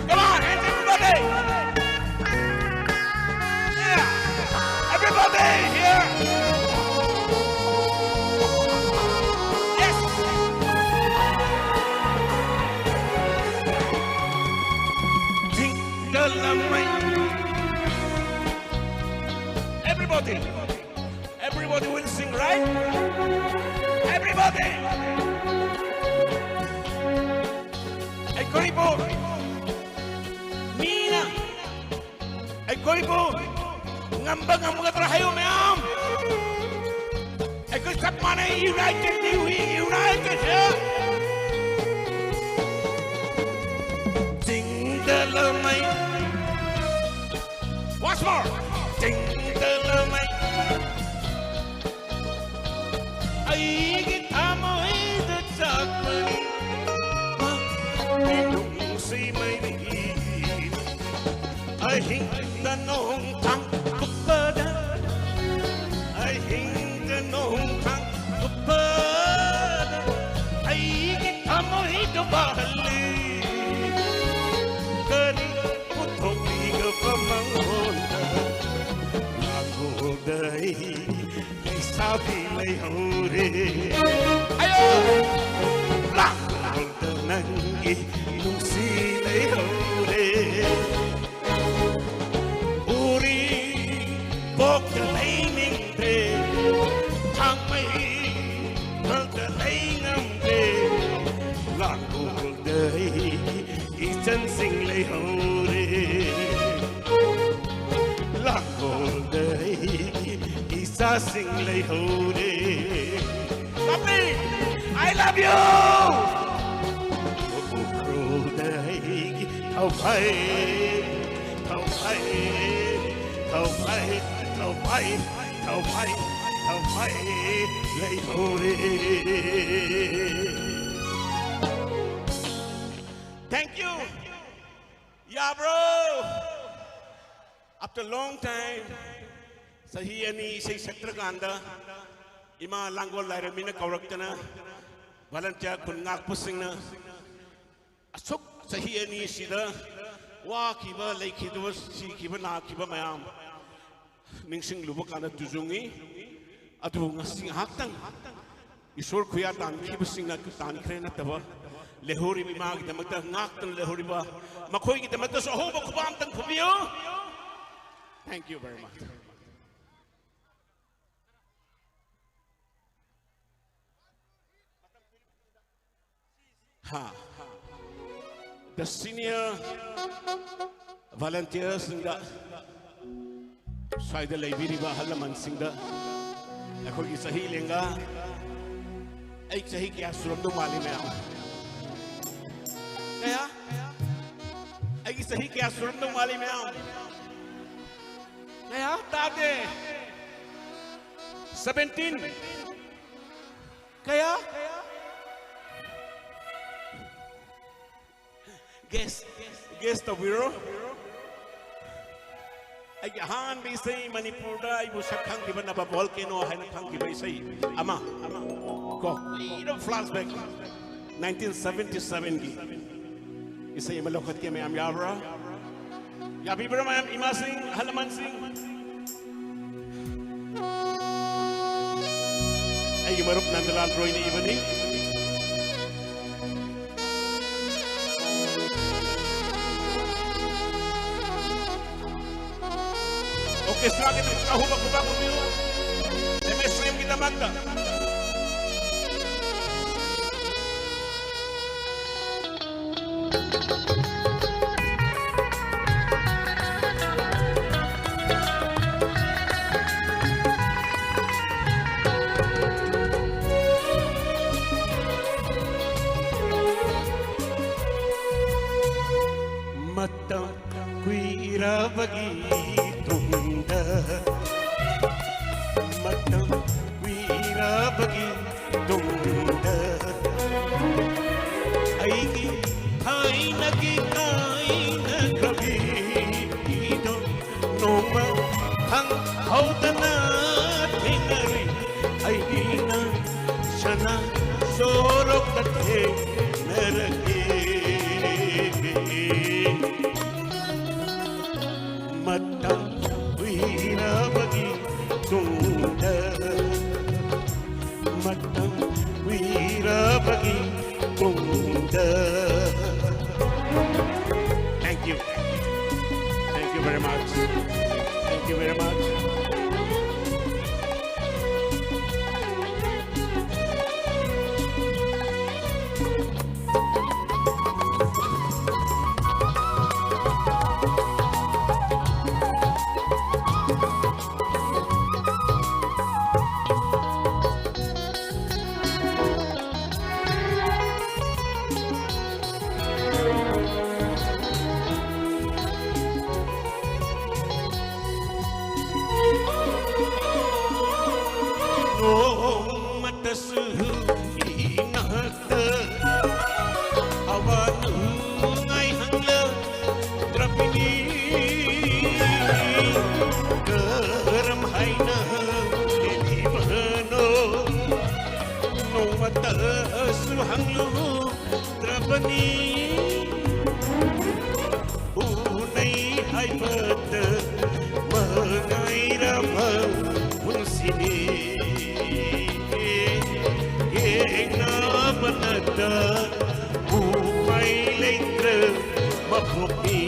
Come on, hands everybody! Yeah! Everybody here! Yes! ꯊꯤꯡꯒꯠꯂꯝꯃꯩ. Everybody, everybody will sing, right? Everybody. ꯑꯩꯈꯣꯏꯕꯨ ꯃꯤꯅ ꯑꯩꯈꯣꯏꯕꯨ ꯉꯝꯕ ꯉꯝꯒꯗ꯭ꯔꯥ ꯍꯥꯏꯌꯨ ꯃꯌꯥꯝ꯫ ꯑꯩꯈꯣꯏ ꯆꯞ ꯃꯥꯟꯅꯩ, united, we united, yeah. ꯆꯤꯡꯗ ꯂꯃꯩ꯫ Once more. ꯆꯤꯡꯗ ꯂꯃꯩ꯫ ꯑꯩꯒꯤ ꯊꯃꯣꯏꯗ ꯆꯥꯛꯄꯅꯤ꯫ ꯃꯍꯥꯛꯀꯤ ꯅꯨꯡꯁꯤ ꯃꯩꯔꯤ꯫ ꯑꯍꯤꯡꯗ ꯅꯣꯡ ꯊꯥꯡ ꯀꯨꯞꯄꯗ, ꯑꯍꯤꯡꯗ ꯅꯣꯡ ꯊꯥꯡ ꯀꯨꯞꯄꯗ, ꯑꯩꯒꯤ ꯊꯃꯣꯏꯗ ꯋꯥꯍꯜꯂꯤ꯫ ꯀꯔꯤ ꯄꯨꯊꯣꯛꯄꯤꯒꯕ ꯃꯉꯣꯟꯗ? ꯂꯥꯡꯒꯣꯜꯗ ꯑꯩ ꯂꯩꯁꯥꯕꯤ ꯂꯩꯍꯧꯔꯦ꯫ ꯑꯌꯣ! ꯂꯥꯡꯒꯣꯜꯗ ꯅꯪꯒꯤ ꯅꯨꯡꯁꯤ ꯂꯩꯅꯤꯡꯗ꯭ꯔꯦ, ꯊꯥꯡꯃꯩ ꯈꯛꯇ ꯂꯩ ꯉꯝꯗ꯭ꯔꯦ, ꯂꯥꯡꯒꯣꯜꯗ ꯑꯩꯒꯤ ꯏꯆꯟꯁꯤꯡ ꯂꯩꯍꯧꯔꯦ, ꯂꯥꯡꯒꯣꯜꯗ ꯑꯩꯒꯤ ꯏꯆꯥꯁꯤꯡ ꯂꯩꯍꯧꯔꯦ꯫ ꯀꯥꯞꯄꯤ! I love you! ꯎꯈ꯭ꯔꯨꯜꯗ ꯑꯩꯒꯤ ꯊꯧꯐꯩ, ꯊꯧꯐꯩ, ꯊꯧꯐꯩ, ꯊꯧꯐꯩ, ꯊꯧꯐꯩ, ꯊꯧꯐꯩ ꯂꯩꯍꯧꯔꯦ꯫ Thank you. ꯌꯥꯕ꯭ꯔꯣ? After long time, ꯆꯍꯤ ꯑꯅꯤ ꯏꯁꯩ ꯁꯛꯇ꯭ꯔꯀꯥꯟꯗ ꯏꯃꯥ ꯂꯥꯡꯒꯣꯜ ꯂꯥꯏꯔꯦꯝꯕꯤꯅ ꯀꯧꯔꯛꯇꯅ volunteer ꯈꯨꯟ ꯉꯥꯛꯄꯁꯤꯡꯅ ꯑꯁꯨꯛ ꯆꯍꯤ ꯑꯅꯤꯁꯤꯗ ꯋꯥꯈꯤꯕ, ꯂꯩꯈꯤꯗꯕ, ꯁꯤꯈꯤꯕ, ꯅꯥꯈꯤꯕ ꯃꯌꯥꯝ ꯅꯤꯡꯁꯤꯡꯂꯨꯕ ꯀꯥꯟꯗ ꯇꯨꯖꯨꯡꯉꯤ꯫ ꯑꯗꯨꯕꯨ ꯉꯁꯤ ꯉꯥꯏꯍꯥꯛꯇꯪ ꯏꯁꯣꯔ ꯈꯨꯌꯥ ꯇꯥꯟꯈꯤꯕꯁꯤꯡꯅ ꯇꯥꯟꯈ꯭ꯔꯦ ꯅꯠꯇꯕ, ꯂꯩꯍꯧꯔꯤꯕ ꯏꯃꯥꯒꯤꯗꯃꯛꯇ ꯉꯥꯛꯇꯅ ꯂꯩꯍꯧꯔꯤꯕ ꯃꯈꯣꯏꯒꯤꯗꯃꯛꯇꯁꯨ ꯑꯍꯧꯕ ꯈꯨꯕꯥꯛ ꯑꯝꯇꯪ ꯈꯨꯕꯤꯌꯨ꯫ Thank you very much. ꯍꯥ꯫ The senior volunteersꯁꯤꯡꯗ, ꯁ꯭ꯋꯥꯏꯗ ꯂꯩꯕꯤꯔꯤꯕ ꯑꯍꯜ ꯂꯃꯟꯁꯤꯡꯗ, ꯑꯩꯈꯣꯏꯒꯤ ꯆꯍꯤ ꯂꯦꯡꯒꯥ, ꯑꯩ ꯆꯍꯤ ꯀꯌꯥ ꯁꯨꯔꯝꯗꯧ ꯃꯥꯜꯂꯤ ꯃꯌꯥꯝ? ꯀꯌꯥ? ꯑꯩꯒꯤ ꯆꯍꯤ ꯀꯌꯥ ꯁꯨꯔꯝꯗꯧ ꯃꯥꯜꯂꯤ ꯃꯌꯥꯝ? ꯀꯌꯥ? ꯇꯥꯗꯦ꯫ Seventeen. ꯀꯌꯥ? Guess, guess ꯇꯧꯕꯤꯔꯣ꯫ ꯑꯩꯒꯤ ꯑꯍꯥꯟꯕ ꯏꯁꯩ ꯃꯅꯤꯄꯨꯔꯗ ꯑꯩꯕꯨ ꯁꯛ ꯈꯪꯈꯤꯕ ꯅꯕ volcano ꯍꯥꯏꯅ ꯈꯪꯈꯤꯕ ꯏꯁꯩ ꯑꯃ, ꯀꯣ, ꯀꯨꯏꯔꯕ flashback, nineteen seventy sevenꯒꯤ ꯏꯁꯩ ꯑꯃ ꯂꯧꯈꯠꯀꯦ, ꯃꯌꯥꯝ ꯌꯥꯕ꯭ꯔꯥ? ꯌꯥꯕꯤꯕ꯭ꯔꯥ ꯃꯌꯥꯝ, ꯏꯃꯥꯁꯤꯡ, ꯑꯍꯜ ꯂꯃꯟꯁꯤꯡ? ꯑꯩꯒꯤ ꯃꯔꯨꯞ ꯅꯟꯗꯂꯥꯜ ꯔꯣꯏꯅ ꯏꯕꯅꯤ꯫ OK, ꯑꯦꯁꯇ꯭ꯔꯥꯒꯤ ꯑꯍꯨꯝ ꯈꯨꯕꯥꯛ ꯈꯨꯕꯤꯌꯨ꯫ ꯑꯦꯝ ꯑꯦꯁ ꯁ꯭ꯔꯤꯝꯒꯤꯗꯃꯛꯇ꯫ ꯃꯇꯝ ꯀꯨꯏꯔꯕꯒꯤ ꯇꯨꯡꯗ, ꯃꯇꯝ ꯀꯨꯏꯔꯕꯒꯤ ꯇꯨꯡꯗ, ꯑꯩꯒꯤ ꯊꯥꯏꯅꯒꯤ ꯀꯥꯏꯅꯈ꯭ꯔꯕꯤꯗꯣ ꯅꯣꯡꯃ ꯈꯪꯍꯧꯗꯅ ꯊꯦꯡꯅꯔꯦ꯫ ꯑꯩꯅ ꯁꯅꯥ ꯁꯣꯔꯣꯛꯇ ꯊꯦꯡꯅꯔꯛꯑꯦ꯫ ꯃꯇꯝ ꯀꯨꯏꯔꯕꯒꯤ ꯇꯨꯡꯗ, ꯃꯇꯝ ꯀꯨꯏꯔꯕꯒꯤ ꯇꯨꯡꯗ꯫ Thank you. Thank you very much. Thank you very much. ꯅꯣꯡꯃꯇꯁꯨ ꯏꯅꯥꯛꯇ ꯑꯋꯥ ꯅꯨꯡꯉꯥꯏ ꯍꯪꯂꯛꯇ꯭ꯔꯕꯅꯤ꯫ ꯀꯔꯝ ꯍꯥꯏꯅ ꯍꯤꯡꯂꯤꯕꯅꯣ? ꯅꯣꯡꯃꯇꯁꯨ ꯍꯪꯂꯨꯗ꯭ꯔꯕꯅꯤ꯫ ꯎꯅꯩ ꯍꯥꯏꯕꯗ ꯃꯉꯥꯏꯔꯕ ꯄꯨꯟꯁꯤꯅꯤ꯫ ꯌꯦꯡꯅꯕ ꯅꯠꯇ ꯎꯄꯥꯏ ꯂꯩꯇ꯭ꯔ ꯃꯄꯣꯛꯅꯤ꯫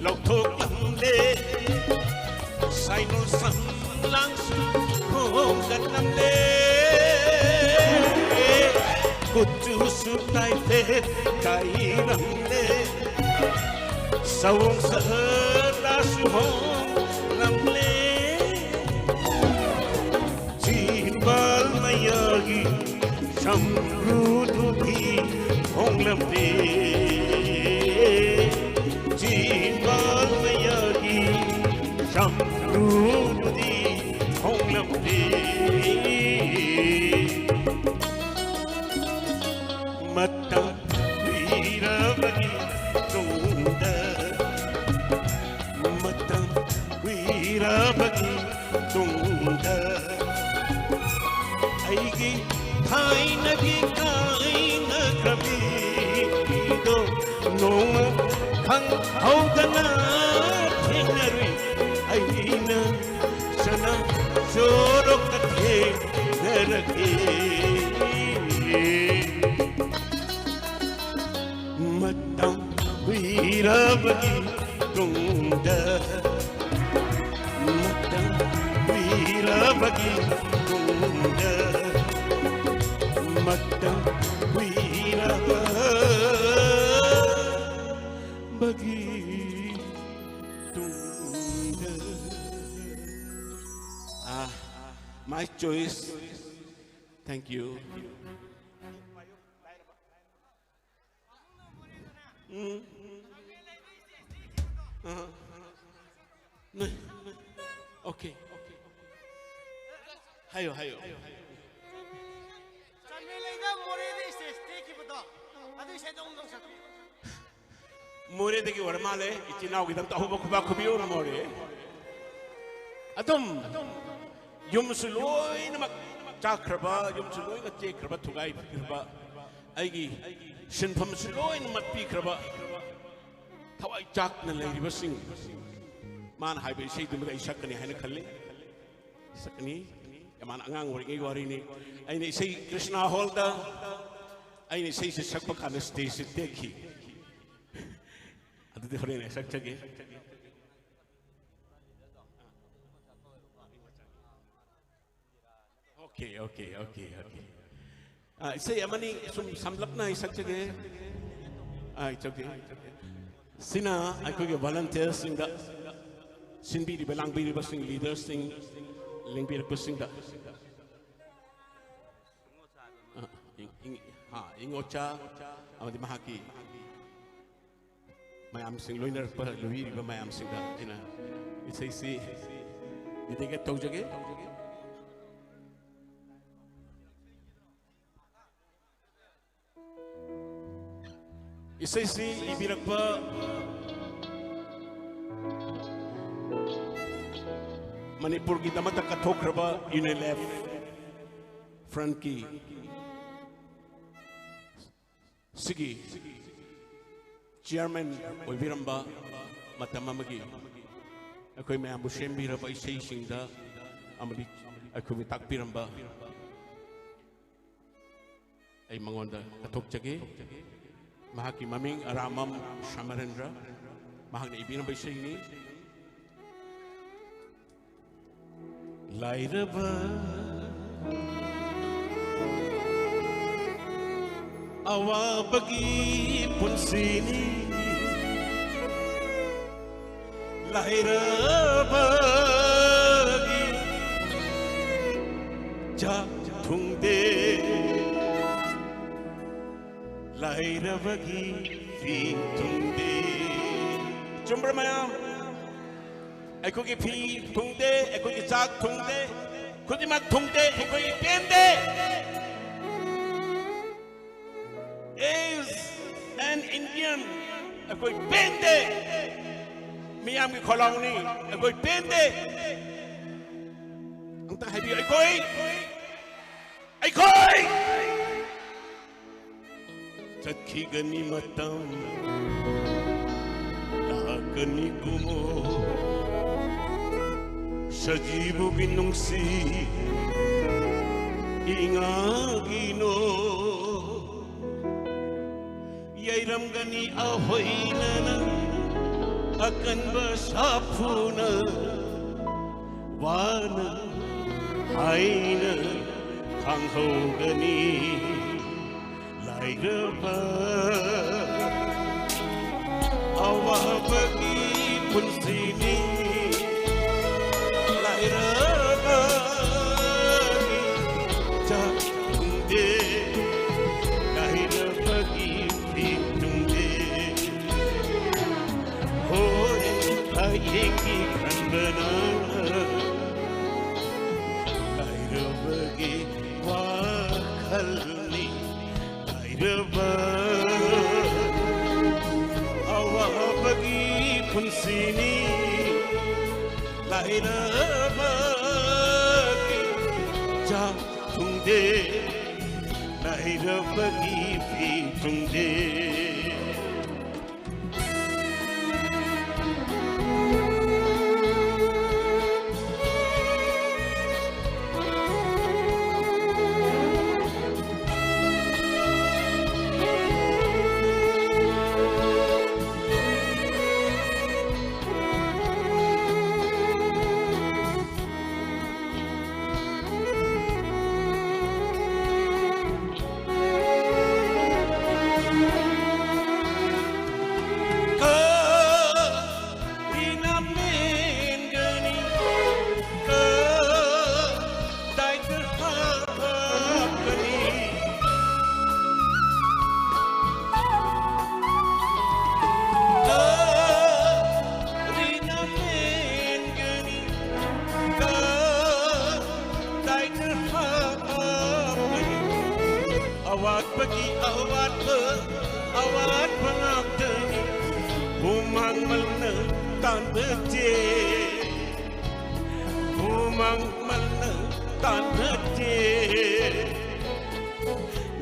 ꯂꯧꯊꯣꯛꯂꯝꯂꯦ꯫ ꯁꯥꯏꯅꯣ ꯁꯝꯂꯥꯡꯁꯨ ꯈꯣꯡꯒꯠꯂꯝꯂꯦ꯫ ꯀꯨꯆꯨꯁꯨ ꯇꯥꯏꯐꯦꯠ ꯀꯥꯏꯔꯝꯂꯦ꯫ ꯁꯑꯣꯡ ꯁꯥꯗꯥꯁꯨ ꯍꯣꯡꯂꯝꯂꯦ꯫ ꯆꯤꯝꯕꯥꯜ ꯃꯌꯥꯒꯤ ꯁꯝꯕ꯭ꯔꯨꯗꯨꯗꯤ ꯍꯣꯡꯂꯝꯂꯦ꯫ ꯆꯤꯝꯕꯥꯜ ꯃꯌꯥꯒꯤ ꯁꯝꯕ꯭ꯔꯨꯗꯨꯗꯤ ꯍꯣꯡꯂꯝꯂꯦ꯫ ꯃꯇꯝ ꯀꯨꯏꯔꯕꯒꯤ ꯇꯨꯡꯗ, ꯃꯇꯝ ꯀꯨꯏꯔꯕꯒꯤ ꯇꯨꯡꯗ, ꯑꯩꯒꯤ ꯊꯥꯏꯅꯒꯤ ꯀꯥꯏꯅꯈ꯭ꯔꯕꯤꯗꯣ ꯅꯣꯡꯃ ꯈꯪꯍꯧꯗꯅ ꯊꯦꯡꯅꯔꯨꯏ꯫ ꯑꯩꯅ ꯁꯅꯥ ꯆꯣꯔꯣꯛꯇ ꯊꯦꯡꯅꯔꯛꯏ꯫ ꯃꯇꯝ ꯀꯨꯏꯔꯕꯒꯤ ꯇꯨꯡꯗ, ꯃꯇꯝ ꯀꯨꯏꯔꯕꯒꯤ ꯇꯨꯡꯗ, ꯃꯇꯝ ꯀꯨꯏꯔꯕꯒꯤ ꯇꯨꯡꯗ꯫ Ah, my choice. Thank you. ꯎꯝ꯫ ꯑꯥ꯫ ꯅꯣꯏ꯫ Okay, okay. ꯍꯥꯏꯌꯣ, ꯍꯥꯏꯌꯣ꯫ ꯆꯥꯟꯕꯤꯂꯩꯗ ꯃꯣꯔꯦꯗ stage ꯇꯦꯛꯈꯤꯕꯗꯣ, ꯑꯗꯨ ꯏꯁꯩꯗꯣ ꯑꯃꯨꯛꯇꯪ ꯁꯛꯄꯤꯌꯨ꯫ ꯃꯣꯔꯦꯗꯒꯤ ꯑꯣꯏꯔ ꯃꯥꯜꯂꯦ, ꯏꯆꯤꯟ ꯏꯅꯥꯎꯒꯤꯗꯃꯛꯇ ꯑꯍꯧꯕ ꯈꯨꯕꯥꯛ ꯈꯨꯕꯤꯌꯨ, ꯃꯣꯔꯦ꯫ ꯑꯗꯨꯝ ꯌꯨꯝꯁꯨ ꯂꯣꯏꯅꯃꯛ ꯆꯥꯛꯈ꯭ꯔꯕ, ꯌꯨꯝꯁꯨ ꯂꯣꯏꯅ ꯇꯦꯛꯈ꯭ꯔꯕ, ꯊꯨꯒꯥꯏꯈ꯭ꯔꯕ, ꯑꯩꯒꯤ ꯁꯤꯟꯐꯝꯁꯨ ꯂꯣꯏꯅ ꯃꯠꯄꯤꯈ꯭ꯔꯕ, ꯊꯋꯥꯏ ꯆꯥꯛꯅ ꯂꯩꯔꯤꯕꯁꯤꯡ, ꯃꯥꯅ ꯍꯥꯏꯕ ꯏꯁꯩꯗꯨꯃꯗ ꯑꯩ ꯁꯛꯀꯅꯤ ꯍꯥꯏꯅ ꯈꯜꯂꯤ꯫ ꯁꯛꯀꯅꯤ꯫ ꯃꯥꯅ ꯑꯉꯥꯡ ꯑꯣꯏꯔꯤꯉꯩꯒꯤ ꯋꯥꯔꯤꯅꯤ꯫ ꯑꯩꯅ ꯏꯁꯩ ꯀ꯭ꯔꯤꯁꯅꯥ ꯍꯣꯜꯗ ꯑꯩꯅ ꯏꯁꯩꯁꯦ ꯁꯛꯄ ꯀꯥꯟꯗ stageꯁꯦ ꯇꯦꯛꯈꯤ꯫ ꯑꯗꯨ ꯍꯣꯔꯦꯟ ꯑꯩ ꯁꯛꯆꯒꯦ꯫ Okay, okay, okay, okay. ꯑꯥ, ꯏꯁꯩ ꯑꯃꯅꯤ ꯁꯨꯝ ꯁꯝꯂꯞꯅ ꯑꯩ ꯁꯛꯆꯒꯦ꯫ ꯑꯥ, it's okay, it's okay. ꯁꯤꯅ ꯑꯩꯈꯣꯏꯒꯤ volunteersꯁꯤꯡꯗ, ꯁꯤꯟꯕꯤꯔꯤꯕ ꯂꯥꯡꯕꯤꯔꯤꯕꯁꯤꯡ, leaderꯁꯤꯡ, ꯂꯦꯡꯕꯤꯔꯛꯄꯁꯤꯡꯗ, ꯑꯥ, ꯏꯪ-, ꯏꯪ-, ꯍꯥ, ꯏꯉꯣꯆꯥ ꯑꯃꯗꯤ ꯃꯍꯥꯛꯀꯤ ꯃꯌꯥꯝꯁꯤꯡ, ꯂꯣꯏꯅꯔꯛꯄ, ꯂꯣꯏꯕꯤꯔꯤꯕ ꯃꯌꯥꯝꯁꯤꯡꯗ ꯑꯩꯅ ꯏꯁꯩꯁꯤ dedicate ꯇꯧꯖꯒꯦ꯫ ꯏꯁꯩꯁꯤ ꯏꯕꯤꯔꯛꯄ ꯃꯅꯤꯄꯨꯔꯒꯤꯗꯃꯛꯇ ꯀꯠꯊꯣꯛꯈ꯭ꯔꯕ UNLF frontꯀꯤ ꯁꯤꯒꯤ chairman ꯑꯣꯏꯕꯤꯔꯝꯕ, ꯃꯇꯝ ꯑꯃꯒꯤ ꯑꯩꯈꯣꯏ ꯃꯌꯥꯝꯕꯨ ꯁꯦꯝꯕꯤꯔꯕ ꯏꯁꯩꯁꯤꯡꯗ ꯑꯃꯗꯤ ꯑꯩꯈꯣꯏꯕꯨ ꯇꯥꯛꯄꯤꯔꯝꯕ ꯑꯩ ꯃꯉꯣꯟꯗ ꯀꯠꯊꯣꯛꯆꯒꯦ꯫ ꯃꯍꯥꯛꯀꯤ ꯃꯃꯤꯡ ꯑꯔꯥꯃꯝ ꯁꯃꯔꯦꯟꯗ꯭ꯔ꯫ ꯃꯍꯥꯛꯅ ꯏꯕꯤꯔꯝꯕ ꯏꯁꯩꯅꯤ꯫ ꯂꯥꯏꯔꯕ ꯑꯋꯥꯕꯒꯤ ꯄꯨꯟꯁꯤꯅꯤ꯫ ꯂꯥꯏꯔꯕꯒꯤ ꯆꯥꯛ ꯊꯨꯡꯗꯦ꯫ ꯂꯥꯏꯔꯕꯒꯤ ꯐꯤ ꯊꯨꯡꯗꯦ꯫ ꯆꯨꯝꯕ꯭ꯔꯥ ꯃꯌꯥꯝ? ꯑꯩꯈꯣꯏꯒꯤ ꯐꯤ ꯊꯨꯡꯗꯦ, ꯑꯩꯈꯣꯏꯒꯤ ꯆꯥꯛ ꯊꯨꯡꯗꯦ, ꯈꯨꯗꯤꯡꯃꯛ ꯊꯨꯡꯗꯦ, ꯑꯩꯈꯣꯏꯒꯤ ꯄꯦꯟꯗꯦ꯫ As an Indian, ꯑꯩꯈꯣꯏ ꯄꯦꯟꯗꯦ꯫ ꯃꯤꯌꯥꯝꯒꯤ ꯈꯣꯜꯂꯥꯎꯅꯤ, ꯑꯩꯈꯣꯏ ꯄꯦꯟꯗꯦ꯫ ꯑꯝꯇ ꯍꯥꯏꯕꯤꯌꯨ, ꯑꯩꯈꯣꯏ, ꯑꯩꯈꯣꯏ꯫ ꯆꯠꯈꯤꯒꯅꯤ ꯃꯇꯝ, ꯂꯥꯛꯀꯅꯤ ꯀꯨꯝꯃꯣ꯫ ꯁꯖꯤꯕꯨꯒꯤ ꯅꯨꯡꯁꯤ ꯏꯉꯥꯒꯤꯅꯣ꯫ ꯌꯩꯔꯝꯒꯅꯤ ꯑꯍꯣꯏꯅꯅ ꯑꯀꯟꯕ ꯁꯥꯐꯨꯅ ꯋꯥꯅ ꯍꯥꯏꯅ ꯈꯥꯡꯍꯧꯒꯅꯤ꯫ ꯂꯥꯏꯔꯕ ꯑꯋꯥꯕꯒꯤ ꯄꯨꯟꯁꯤꯅꯤ꯫ ꯂꯥꯏꯔꯕꯒꯤ ꯆꯥꯛ ꯇꯨꯡꯗꯦ, ꯂꯥꯏꯔꯕꯒꯤ ꯐꯤ ꯇꯨꯡꯗꯦ꯫ ꯍꯣꯏ, ꯍꯌꯦꯡꯒꯤ ꯈꯟꯕꯅ ꯂꯥꯏꯔꯕꯒꯤ ꯋꯥꯈꯜꯅꯤ꯫ ꯂꯥꯏꯔꯕ ꯑꯋꯥꯕꯒꯤ ꯄꯨꯟꯁꯤꯅꯤ꯫ ꯂꯥꯏꯔꯕꯒꯤ ꯆꯥꯛ ꯇꯨꯡꯗꯦ, ꯂꯥꯏꯔꯕꯒꯤ ꯐꯤ ꯇꯨꯡꯗꯦ꯫ ꯀꯔꯤꯅ ꯃꯦꯟꯒꯅꯤ? ꯀꯗꯥꯏꯗ ꯍꯥꯞꯀꯅꯤ? ꯀꯔꯤꯅ ꯃꯦꯟꯒꯅꯤ? ꯀꯗꯥꯏꯗ ꯍꯥꯞꯀꯅꯤ? ꯑꯋꯥꯠꯄꯒꯤ ꯑꯋꯥꯠꯄ, ꯑꯋꯥꯠꯄ ꯉꯥꯛꯇꯅꯤ꯫ ꯍꯨꯃꯥꯡ ꯃꯜꯅ ꯇꯥꯟꯕ ꯆꯦ, ꯍꯨꯃꯥꯡ ꯃꯜꯅ ꯇꯥꯟꯕ ꯆꯦ꯫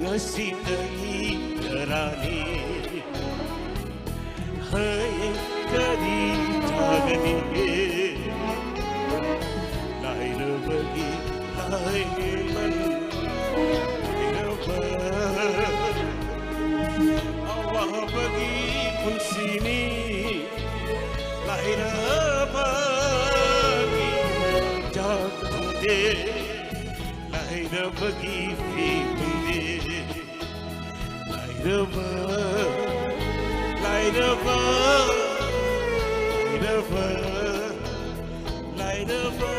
ꯉꯁꯤꯗꯒꯤ ꯆꯔꯥꯅꯤ꯫ ꯍꯌꯦꯡ ꯀꯔꯤ ꯆꯥꯒꯅꯤ? ꯂꯥꯏꯔꯕꯒꯤ ꯂꯥꯏꯔꯕ ꯑꯋꯥꯕꯒꯤ ꯄꯨꯟꯁꯤꯅꯤ꯫ ꯕꯒꯤ ꯐꯤꯕꯝꯗꯤ ꯂꯥꯏꯔꯕ, ꯂꯥꯏꯔꯕ, ꯂꯥꯏꯔꯕ, ꯂꯥꯏꯔꯕ,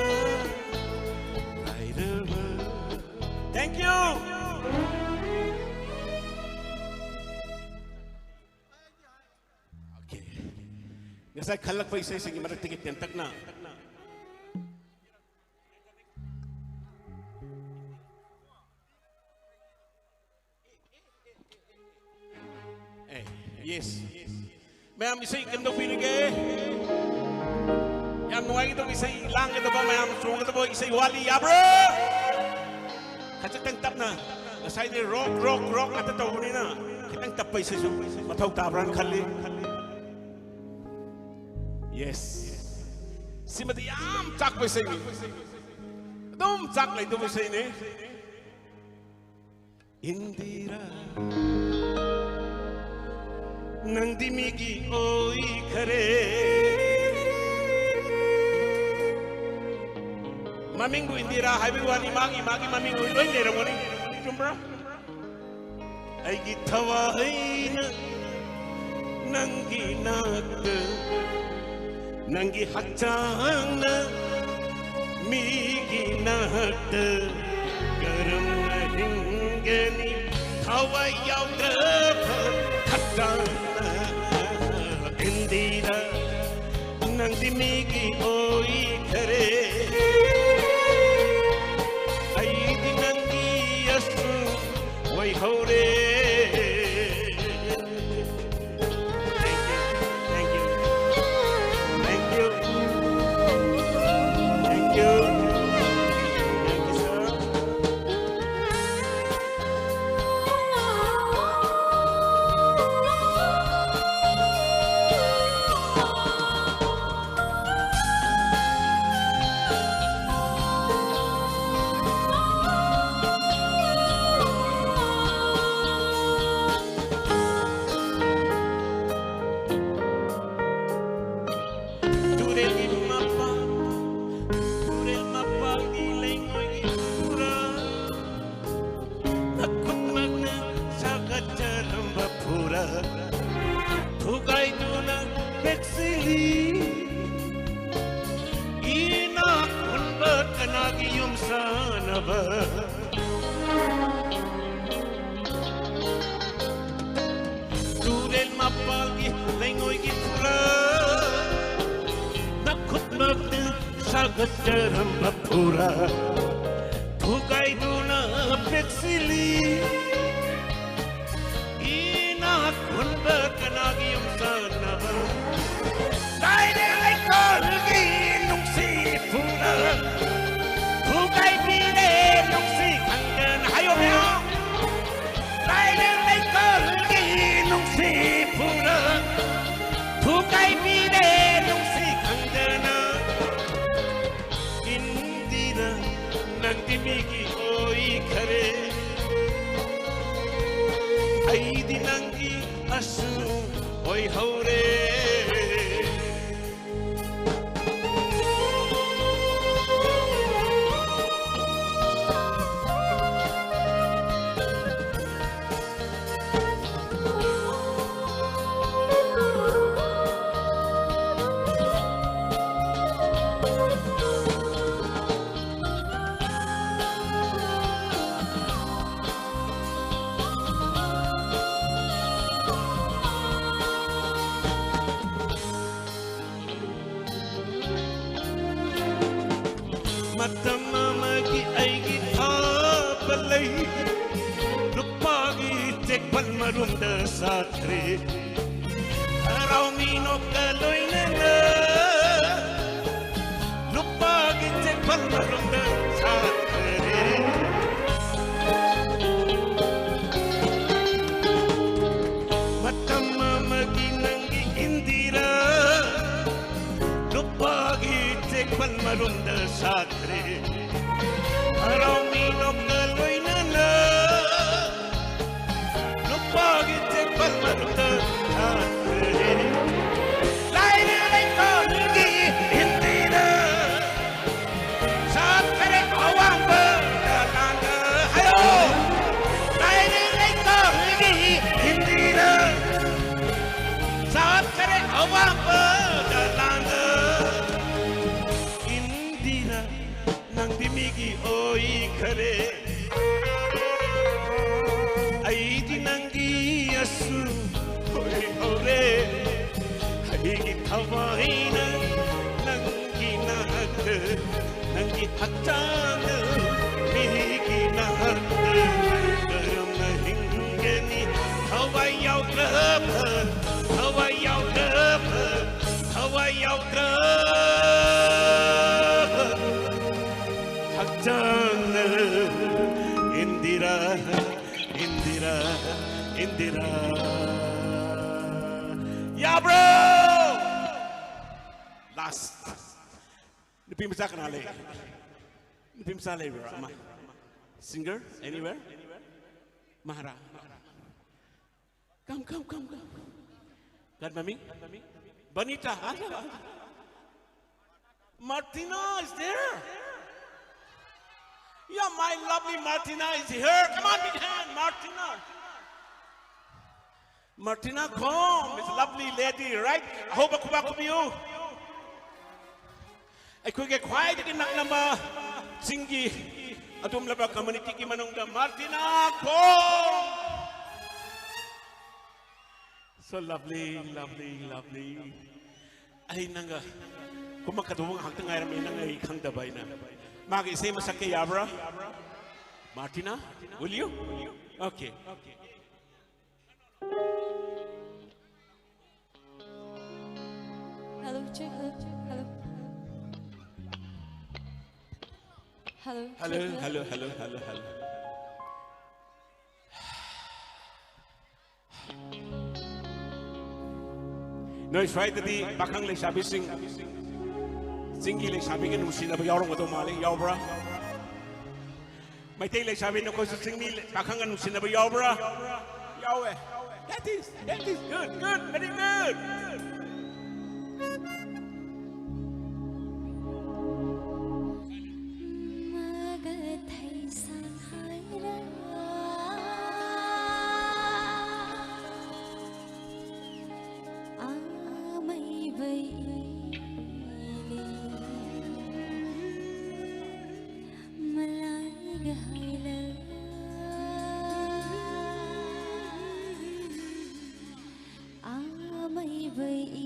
ꯂꯥꯏꯔꯕ꯫ Thank you. Okay. ꯉꯁꯥꯏ ꯈꯜꯂꯛꯄ ꯏꯁꯩꯁꯤꯡꯒꯤ ꯃꯔꯛꯇꯒꯤ ꯇꯦꯟꯇꯛꯅ ꯑꯦ, yes. ꯃꯌꯥꯝ ꯏꯁꯩ ꯀꯝꯗꯧꯕꯤꯔꯤꯒꯦ? ꯌꯥꯝ ꯅꯨꯡꯉꯥꯏꯒꯗꯧꯕ ꯏꯁꯩ, ꯂꯥꯡꯒꯗꯕ, ꯃꯌꯥꯝ ꯆꯣꯡꯒꯗꯕ ꯏꯁꯩ ꯋꯥꯠꯂꯤ, ꯌꯥꯕ꯭ꯔꯣ? ꯈꯖꯤꯛꯇꯪ ꯇꯞꯅ, ꯉꯁꯥꯏꯗꯤ rock, rock, rock ꯉꯥꯛꯇ ꯇꯧꯕꯅꯤꯅ ꯈꯤꯇꯪ ꯇꯞꯄ ꯏꯁꯩꯁꯨ ꯃꯊꯧ ꯇꯥꯕ꯭ꯔꯥꯅ ꯈꯜꯂꯤ꯫ Yes. ꯁꯤꯃꯗꯤ ꯌꯥꯝ ꯆꯥꯛꯄ ꯏꯁꯩꯅꯤ꯫ ꯑꯗꯨꯝ ꯆꯥꯛ ꯂꯩꯗꯧꯕ ꯏꯁꯩꯅꯤ꯫ ꯏꯟꯗꯤꯔꯥ, ꯅꯪꯗꯤ ꯃꯤꯒꯤ ꯑꯣꯏꯈꯔꯦ꯫ ꯃꯃꯤꯡꯕꯨ ꯏꯟꯗꯤꯔꯥ ꯍꯥꯏꯕꯒꯤ ꯋꯥꯅꯤ, ꯃꯥꯒꯤ, ꯃꯥꯒꯤ ꯃꯃꯤꯡ ꯑꯣꯏ ꯂꯣꯏ ꯂꯩꯔꯝꯒꯅꯤ꯫ ꯆꯨꯝꯕ꯭ꯔꯥ? ꯑꯩꯒꯤ ꯊꯋꯥꯏꯅ ꯅꯪꯒꯤ ꯅꯥꯛꯇ, ꯅꯪꯒꯤ ꯍꯛꯆꯥꯡꯅ ꯃꯤꯒꯤ ꯅꯥꯛꯇ ꯀꯔꯝꯅ ꯍꯤꯡꯒꯅꯤ? ꯊꯋꯥꯏ ꯌꯥꯎꯗ꯭ꯔꯕ ꯍꯛꯆꯥꯡꯅ꯫ ꯏꯟꯗꯤꯔꯥ, ꯅꯪꯗꯤ ꯃꯤꯒꯤ ꯑꯣꯏꯈꯔꯦ꯫ ꯑꯩꯗꯤ ꯅꯪꯒꯤ ꯑꯁꯨ ꯑꯣꯏꯍꯧꯔꯦ꯫ Thank you. Thank you. Thank you. Thank you. Thank you, sir. ꯆꯠꯆꯔꯝꯕ ꯐꯨꯔ ꯊꯨꯒꯥꯏꯗꯨꯅ ꯄꯦꯛꯁꯤꯜꯂꯤ꯫ ꯏꯅꯥꯛ ꯈꯨꯟꯕ ꯀꯅꯥꯒꯤ ꯌꯨꯝ ꯆꯠꯅꯕ? ꯂꯥꯏꯔꯦ ꯂꯩꯀꯣꯜꯒꯤ ꯅꯨꯡꯁꯤ ꯐꯨꯔ ꯊꯨꯒꯥꯏꯕꯤꯔꯦ ꯅꯨꯡꯁꯤ ꯈꯪꯗꯅ꯫ ꯍꯥꯏꯌꯣ ꯃꯌꯥꯝ꯫ ꯂꯥꯏꯔꯦ ꯂꯩꯀꯣꯜꯒꯤ ꯅꯨꯡꯁꯤ ꯐꯨꯔ ꯊꯨꯒꯥꯏꯕꯤꯔꯦ ꯅꯨꯡꯁꯤ ꯈꯪꯗꯅ꯫ ꯏꯟꯗꯤꯔꯥ, ꯅꯪꯗꯤ ꯃꯤꯒꯤ ꯑꯣꯏꯈꯔꯦ, ꯑꯩꯗꯤ ꯅꯪꯒꯤ ꯑꯁꯨ ꯑꯣꯏꯍꯧꯔꯦ꯫ ꯃꯇꯝ ꯑꯃꯒꯤ ꯑꯩꯒꯤ ꯊꯥꯕ ꯂꯩ, ꯂꯨꯄꯥꯒꯤ ꯆꯦꯛꯄꯜ ꯃꯔꯨꯝꯗ ꯁꯥꯠꯈ꯭ꯔꯦ꯫ ꯍꯔꯥꯎ ꯃꯤꯅꯣꯛꯀ ꯂꯣꯏꯅꯅ ꯂꯨꯄꯥꯒꯤ ꯆꯦꯛꯄꯜ ꯃꯔꯨꯝꯗ ꯁꯥꯠꯈ꯭ꯔꯦ꯫ ꯃꯇꯝ ꯑꯃꯒꯤ ꯅꯪꯒꯤ ꯏꯟꯗꯤꯔꯥ ꯂꯨꯄꯥꯒꯤ ꯆꯦꯛꯄꯜ ꯃꯔꯨꯝꯗ ꯁꯥꯠꯈ꯭ꯔꯦ꯫ ꯍꯔꯥꯎ ꯃꯤꯅꯣꯛꯀ ꯂꯣꯏꯅꯅ ꯂꯨꯄꯥꯒꯤ ꯆꯦꯛꯄꯜ ꯃꯔꯨꯝꯗ ꯁꯥꯠꯈ꯭ꯔꯦ꯫ ꯂꯥꯏꯔꯦ ꯂꯩꯀꯣꯜꯒꯤ ꯏꯟꯗꯤꯔꯥ ꯁꯥꯠꯈ꯭ꯔꯦ ꯑꯋꯥꯡꯕ ꯗꯂꯥꯟꯗ꯫ ꯍꯥꯏꯌꯣ꯫ ꯂꯥꯏꯔꯦ ꯂꯩꯀꯣꯜꯒꯤ ꯏꯟꯗꯤꯔꯥ ꯁꯥꯠꯈ꯭ꯔꯦ ꯑꯋꯥꯡꯕ ꯗꯂꯥꯟꯗ꯫ ꯏꯟꯗꯤꯔꯥ, ꯅꯪꯗꯤ ꯃꯤꯒꯤ ꯑꯣꯏꯈꯔꯦ, ꯑꯩꯗꯤ ꯅꯪꯒꯤ ꯑꯁꯨ ꯑꯣꯏꯍꯧꯔꯦ꯫ ꯑꯩꯒꯤ ꯊꯋꯥꯏꯅ ꯅꯪꯒꯤ ꯅꯥꯛꯇ ꯍꯛꯆꯥꯡ ꯃꯤꯒꯤ ꯅꯥꯍꯟꯗ ꯀꯔꯝꯅ ꯍꯤꯡꯒꯅꯤ? ꯊꯋꯥꯏ ꯌꯥꯎꯗ꯭ꯔꯕ, ꯊꯋꯥꯏ ꯌꯥꯎꯗ꯭ꯔꯕ, ꯊꯋꯥꯏ ꯌꯥꯎꯗ꯭ꯔꯕ ꯍꯛꯆꯥꯡꯅ ꯏꯟꯗꯤꯔꯥ, ꯏꯟꯗꯤꯔꯥ, ꯏꯟꯗꯤꯔꯥ꯫ ꯌꯥꯕ꯭ꯔꯣ? Last. ꯅꯨꯄꯤ ꯃꯆꯥ ꯀꯅꯥ ꯂꯩ? ꯅꯨꯄꯤ ꯃꯆꯥ ꯂꯩꯕ꯭ꯔꯥ ꯑꯃ? Singer? Anywhere? ꯃꯍꯥꯔꯥ? Come, come, come, come. Got mommy? Bonita, anda, anda. Martina is there. Yeah, my lovely Martina is here. Come on, big hand, Martina. Martina Khom is a lovely lady, right? ꯑꯍꯧꯕ ꯈꯨꯕꯥꯛ ꯈꯨꯕꯤꯌꯨ꯫ ꯑꯩꯈꯣꯏꯒꯤ ꯈ꯭ꯋꯥꯏꯗꯒꯤ ꯅꯛꯅꯕ ꯆꯤꯡꯒꯤ ꯑꯗꯨꯝꯂꯕ communityꯒꯤ ꯃꯅꯨꯡꯗ Martina Khom. So lovely, lovely, lovely. ꯑꯩ ꯅꯪꯒ ꯀꯨꯝꯃꯛꯀꯗꯧꯕ ꯉꯥꯏꯍꯥꯛꯇ ꯉꯥꯏꯔꯝꯃꯤ, ꯅꯪ ꯑꯩ ꯈꯪꯗꯕ ꯑꯩꯅ꯫ ꯃꯥꯒꯤ ꯏꯁꯩ ꯑꯃ ꯁꯛꯀꯦ ꯌꯥꯕ꯭ꯔꯥ? Martina, will you? Okay. Hello, check, hello, check, hello. Hello, hello, check, hello. Hello, hello, hello, hello, hello. ꯅꯣꯏ ꯁ꯭ꯋꯥꯏꯗꯗꯤ ꯄꯥꯈꯪ ꯂꯩꯁꯥꯕꯤꯁꯤꯡ ꯆꯤꯡꯒꯤ ꯂꯩꯁꯥꯕꯤꯒ ꯅꯨꯡꯁꯤꯅꯕ ꯌꯥꯎꯔꯝꯒꯗꯧ ꯃꯥꯜꯂꯤ, ꯌꯥꯎꯕ꯭ꯔꯥ? ꯃꯩꯇꯩ ꯂꯩꯁꯥꯕꯤ ꯅꯈꯣꯏꯁꯨ ꯆꯤꯡꯃꯤ ꯄꯥꯈꯪꯒ ꯅꯨꯡꯁꯤꯅꯕ ꯌꯥꯎꯕ꯭ꯔꯥ? ꯌꯥꯎꯋꯦ꯫ That is, that is good, good, very good. ꯃꯒ ꯊꯩꯁꯥꯡ ꯍꯥꯏꯔ ꯑꯃꯩꯕꯩ ꯃꯂꯥꯏꯒ ꯍꯥꯏꯂ ꯑꯃꯩꯕꯩ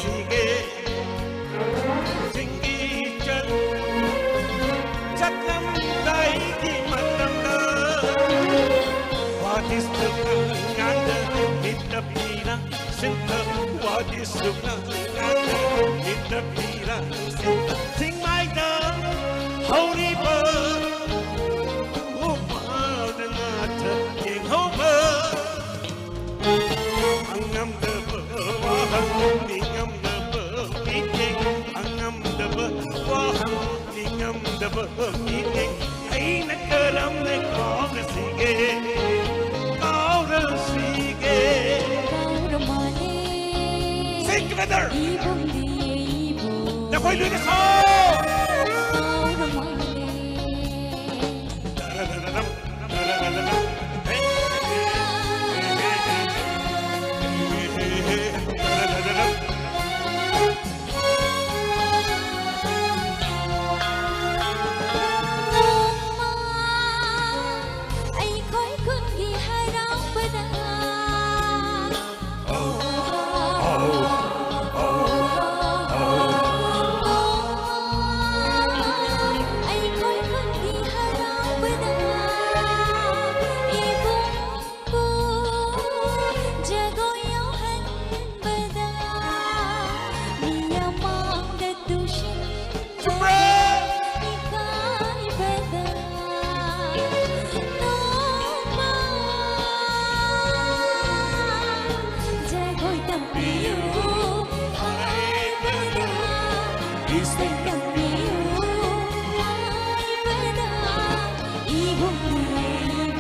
ꯁꯤꯒꯦ ꯆꯤꯡꯒꯤ ꯆꯠ ꯆꯠꯂꯝꯗꯥꯏꯒꯤ ꯃꯇꯝꯗ ꯋꯥꯗꯤꯁꯨ ꯉꯥꯡꯗ ꯃꯤꯠꯇ ꯄꯤꯔ ꯁꯤꯟꯇ ꯋꯥꯗꯤꯁꯨ ꯉꯥꯡꯗ ꯃꯤꯠꯇ ꯄꯤꯔ ꯁꯤꯟꯇ ꯆꯤꯡꯃꯥꯏꯗ ꯍꯧꯔꯤꯕ ꯎꯄꯥꯜꯗ ꯉꯥꯊ ꯌꯦꯡꯍꯧꯕ ꯑꯉꯝꯗꯕ ꯋꯥꯍꯪ ꯅꯤꯡꯉꯝꯗꯕ ꯃꯤꯠꯌꯦꯡ ꯑꯉꯝꯗꯕ ꯋꯥꯍꯪ ꯅꯤꯡꯉꯝꯗꯕ ꯃꯤꯠꯌꯦꯡ ꯑꯩꯅ ꯀꯔꯝꯅ ꯀꯥꯎꯔꯁꯤꯒꯦ ꯀꯥꯎꯔꯁꯤꯒꯦ ꯀꯥꯎꯔ ꯃꯥꯜꯂꯦ Sing together! ꯏꯕꯨꯡꯗꯤ ꯏꯕꯨꯡ ꯅꯈꯣꯏ ꯂꯣꯏꯅ ꯁꯥꯎ! ꯀꯥꯎꯔ ꯃꯥꯜꯂꯦ ꯑꯩꯈꯣꯏ ꯈꯨꯟꯒꯤ ꯍꯔꯥꯎꯕꯗ ꯑꯩꯈꯣꯏ ꯈꯨꯟꯒꯤ ꯍꯔꯥꯎꯕꯗ ꯏꯕꯨꯡꯕꯨ ꯖꯒꯣꯏ ꯌꯥꯎꯍꯟꯕꯗ ꯃꯤꯌꯥꯝ ꯃꯥꯡꯗ ꯇꯨꯁꯤꯟ ꯏꯀꯥꯏꯕꯗ ꯅꯣꯡꯃ ꯖꯒꯣꯏ ꯇꯝꯕꯤꯌꯨ ꯍꯥꯏꯕꯗ ꯏꯁꯩ ꯇꯝꯕꯤꯌꯨ ꯍꯥꯏꯕꯗ ꯏꯕꯨꯡ ꯏꯕꯨꯡ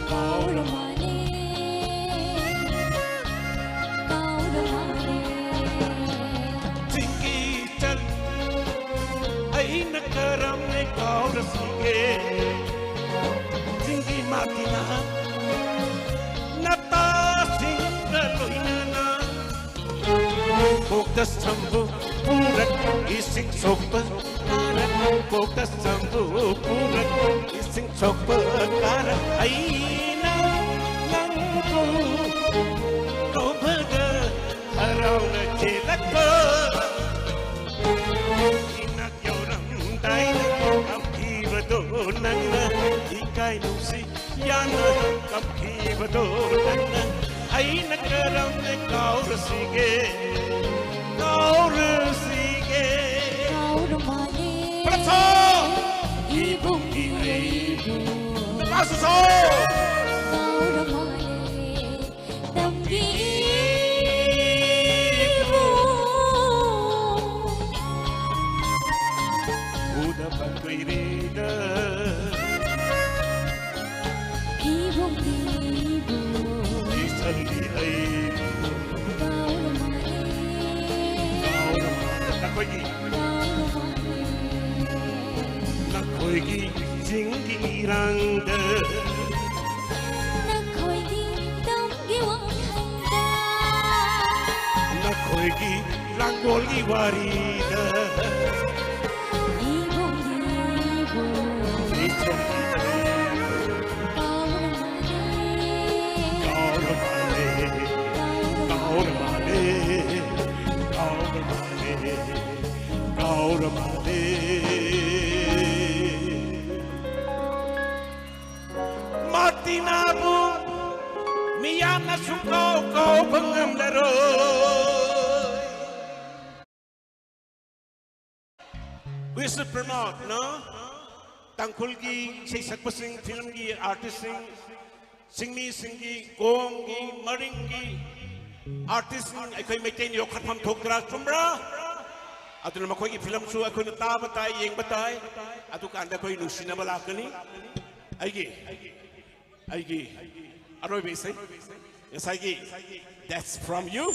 ꯀꯥꯎꯔ ꯃꯥꯜꯂꯦ ꯀꯥꯎꯔ ꯃꯥꯜꯂꯦ ꯆꯤꯡꯒꯤ ꯆꯠ ꯑꯩꯅ ꯀꯔꯝꯅ ꯀꯥꯎꯔꯁꯤꯒꯦ ꯆꯤꯡꯒꯤ ꯃꯥꯇꯤꯅ ꯅꯇꯥꯁꯤꯡꯒ ꯂꯣꯏꯅꯅ ꯀꯣꯛꯇ ꯁꯝꯕꯨ ꯄꯨꯔꯛ ꯏꯁꯤꯡ ꯁꯣꯛꯄ ꯀꯥꯔꯛ ꯀꯣꯛꯇ ꯁꯝꯕꯨ ꯄꯨꯔꯛ ꯏꯁꯤꯡ ꯁꯣꯛꯄ ꯀꯥꯔꯛ ꯑꯩꯅ ꯅꯪꯕꯨ ꯀꯧꯕ ꯂꯛꯄ ꯏꯅꯛ ꯌꯧꯔꯝꯗꯥꯏꯗ ꯀꯞꯈꯤꯕꯗꯣ ꯅꯪꯅ ꯏꯀꯥꯏ ꯅꯨꯡꯁꯤ ꯌꯥꯅ ꯀꯞꯈꯤꯕꯗꯣ ꯅꯪꯅ ꯑꯩꯅ ꯀꯔꯝꯅ ꯀꯥꯎꯔꯁꯤꯒꯦ? ꯀꯥꯎꯔꯁꯤꯒꯦ? ꯀꯥꯎꯔ ꯃꯥꯜꯂꯦ꯫ ꯄꯨꯂꯞ ꯁꯣ! ꯏꯕꯨꯡꯒꯤ ꯑꯩꯕꯨ꯫ ꯅꯨꯄꯥꯁꯨ ꯁꯣ! ꯀꯥꯎꯔ ꯃꯥꯜꯂꯦ꯫ ꯇꯝꯕꯤꯕꯨ ꯎꯗꯕ ꯀꯨꯏꯔꯦꯗ꯫ ꯏꯕꯨꯡꯒꯤꯕꯨ ꯏꯆꯜꯒꯤ ꯑꯩꯕꯨ ꯀꯥꯎꯔ ꯃꯥꯜꯂꯦ꯫ ꯀꯥꯎꯔ ꯃꯥꯜꯂꯦ꯫ ꯅꯈꯣꯏꯒꯤ ꯀꯥꯎꯔ ꯃꯥꯜꯂꯦ꯫ ꯅꯈꯣꯏꯒꯤ ꯆꯤꯡꯒꯤ ꯏꯔꯥꯡꯗ ꯅꯈꯣꯏꯒꯤ ꯇꯝꯒꯤ ꯋꯥꯈꯜꯗ ꯅꯈꯣꯏꯒꯤ ꯂꯥꯡꯒꯣꯜꯒꯤ ꯋꯥꯔꯤꯗ ꯏꯕꯨꯡꯒꯤꯕꯨ ꯏꯆꯜꯒꯤ ꯀꯥꯎꯔ ꯃꯥꯜꯂꯦ꯫ ꯀꯥꯎꯔ ꯃꯥꯜꯂꯦ꯫ ꯀꯥꯎꯔ ꯃꯥꯜꯂꯦ꯫ ꯀꯥꯎꯔ ꯃꯥꯜꯂꯦ꯫ ꯀꯥꯎꯔ ꯃꯥꯜꯂꯦ꯫ ꯃꯥꯔꯇꯤꯅꯥꯕꯨ ꯃꯤꯌꯥꯝꯅ ꯁꯨꯡꯀꯥꯎ ꯀꯥꯎꯕ ꯉꯝꯂꯔꯣꯏ꯫ We should promote, no? ꯇꯥꯡꯈꯨꯜꯒꯤ ꯏꯁꯩ ꯁꯛꯄꯁꯤꯡ, ꯐꯤꯂꯝꯒꯤ ꯑꯥꯔꯇꯤꯁꯁꯤꯡ, ꯆꯤꯡꯃꯤꯁꯤꯡꯒꯤ, ꯀꯣꯝꯒꯤ, ꯃꯔꯤꯡꯒꯤ ꯑꯥꯔꯇꯤꯁꯁꯤꯡ ꯑꯩꯈꯣꯏ ꯃꯩꯇꯩꯅ ꯌꯣꯛꯈꯠꯐꯝ ꯊꯣꯛꯇ꯭ꯔꯥ? ꯆꯨꯝꯕ꯭ꯔꯥ? ꯑꯗꯨꯅ ꯃꯈꯣꯏꯒꯤ ꯐꯤꯂꯝꯁꯨ ꯑꯩꯈꯣꯏꯅ ꯇꯥꯕ ꯇꯥꯏ, ꯌꯦꯡꯕ ꯇꯥꯏ꯫ ꯑꯗꯨꯀꯥꯟꯗ ꯑꯩꯈꯣꯏ ꯅꯨꯡꯁꯤꯅꯕ ꯂꯥꯛꯀꯅꯤ꯫ ꯑꯩꯒꯤ, ꯑꯩꯒꯤ ꯑꯔꯣꯏꯕ ꯏꯁꯩ, ꯉꯁꯥꯏꯒꯤ That's From You꯫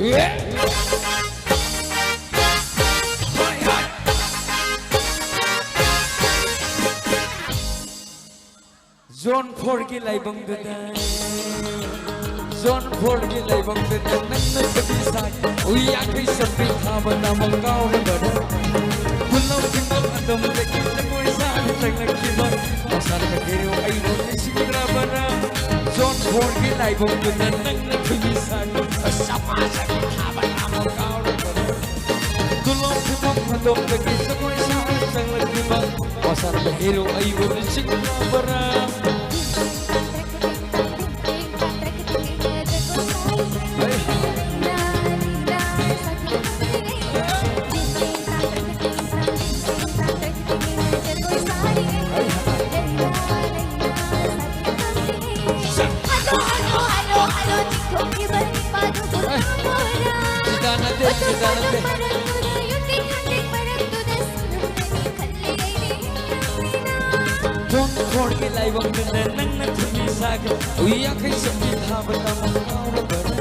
Zone four ꯒꯤ ꯂꯥꯏꯕꯨꯡꯗꯨꯗ, Zone four ꯒꯤ ꯂꯥꯏꯕꯨꯡꯗꯨꯗ ꯅꯪꯅ ꯈꯨꯕꯤ ꯁꯥꯏ, ꯎ ꯌꯥꯡꯈꯩ ꯆꯠꯄꯤ ꯊꯥꯕ ꯅꯃ ꯀꯥꯎꯔꯕꯔꯥ? ꯈꯨꯂꯧ ꯈꯨꯂꯧ ꯑꯗꯣꯝꯗꯒꯤ ꯖꯒꯣꯏ ꯁꯥꯅ ꯆꯪꯂꯛꯈꯤꯕ ꯃꯁꯥꯟꯅ ꯍꯦꯔꯣ ꯑꯩꯕꯨ ꯅꯤꯡꯁꯤꯡꯗ꯭ꯔꯕꯔꯥ? Zone four ꯒꯤ ꯂꯥꯏꯕꯨꯡꯗꯨꯗ ꯅꯪꯅ ꯈꯨꯕꯤ ꯁꯥꯏ, ꯁꯃꯥꯖ ꯊꯥꯕ ꯅꯃ ꯀꯥꯎꯔꯕꯔꯥ? ꯈꯨꯂꯧ ꯈꯨꯂꯧ ꯑꯗꯣꯝꯗꯒꯤ ꯖꯒꯣꯏ ꯁꯥꯅ ꯆꯪꯂꯛꯈꯤꯕ ꯃꯁꯥꯟꯅ ꯍꯦꯔꯣ ꯑꯩꯕꯨ ꯅꯤꯡꯁꯤꯡꯗ꯭ꯔꯕꯔꯥ? ꯈꯤꯇ ꯅꯠꯇꯦ, ꯈꯤꯇ ꯅꯠꯇꯦ꯫ ꯐꯣꯟ ꯐꯣꯟꯒꯤ ꯂꯥꯏꯕꯛꯇꯨꯗ ꯅꯪꯅ ꯊꯨꯝꯃꯤ ꯁꯥꯒꯦ꯫ ꯎꯏ ꯌꯥꯡꯈꯩ ꯆꯠꯄꯤ ꯊꯥꯕ ꯇꯝꯕ ꯀꯥꯎꯔꯕꯔꯥ?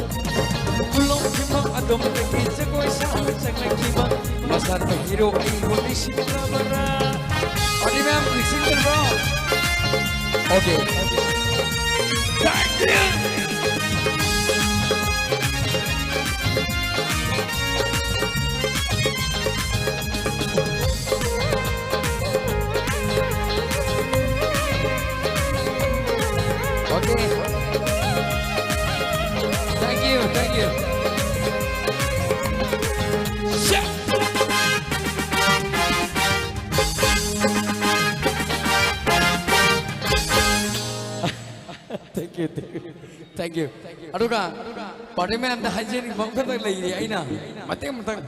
ꯈꯨꯂꯣꯛ ꯈꯤꯃꯛ ꯑꯗꯣꯝꯗꯒꯤ ꯖꯒꯣꯏ ꯁꯥꯕ ꯆꯪꯂꯛꯈꯤꯕ ꯃꯁꯥꯟꯅ ꯍꯤꯔꯣ ꯑꯩꯕꯨ ꯅꯤꯡꯁꯤꯡꯂꯕꯔꯥ? ꯑꯗꯨꯗꯤ ꯃꯌꯥꯝ ꯅꯤꯡꯁꯤꯡꯂꯕ꯭ꯔꯣ? Okay, okay. Thank you. Okay. Thank you, thank you. Thank you, thank you, thank you. ꯑꯗꯨꯒ party ꯃꯌꯥꯝꯗ ꯍꯥꯏꯖꯅꯤꯡꯕ ꯑꯃꯈꯛꯇꯪ ꯂꯩꯔꯤ, ꯑꯩꯅ ꯃꯇꯦꯛ ꯑꯃꯇꯪ꯫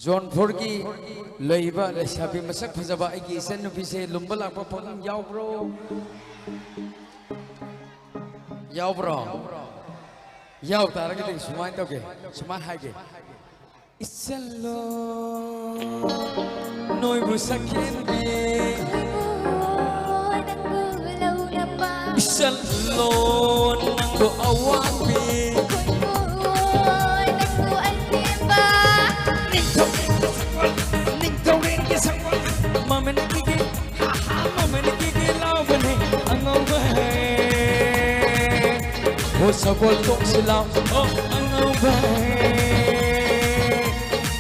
Zone four ꯒꯤ ꯂꯩꯔꯤꯕ ꯂꯩꯁꯥꯕꯤ ꯃꯁꯛ ꯐꯖꯕ ꯑꯩꯒꯤ ꯏꯆꯟꯅꯨꯄꯤꯁꯦ ꯂꯨꯝꯕ ꯂꯥꯛꯄ ꯄꯥꯈꯪ ꯌꯥꯎꯕ꯭ꯔꯣ? ꯌꯥꯎꯕ꯭ꯔꯣ? ꯌꯥꯎ ꯇꯥꯔꯒꯗꯤ ꯁꯨꯃꯥꯏꯅ ꯇꯧꯒꯦ, ꯁꯨꯃꯥꯏꯅ ꯍꯥꯏꯒꯦ꯫ ꯏꯆꯜꯂꯣ, ꯅꯣꯏꯕꯨ ꯁꯛꯍꯦꯟꯕꯤ꯫ ꯏꯆꯜꯂꯣ, ꯅꯪꯕꯨ ꯑꯋꯥꯡꯕꯤ꯫ ꯍꯣ ꯁꯒꯣꯜ ꯇꯣꯡꯁꯤꯜꯂꯣ, ꯑꯣ ꯑꯉꯥꯎꯕ꯫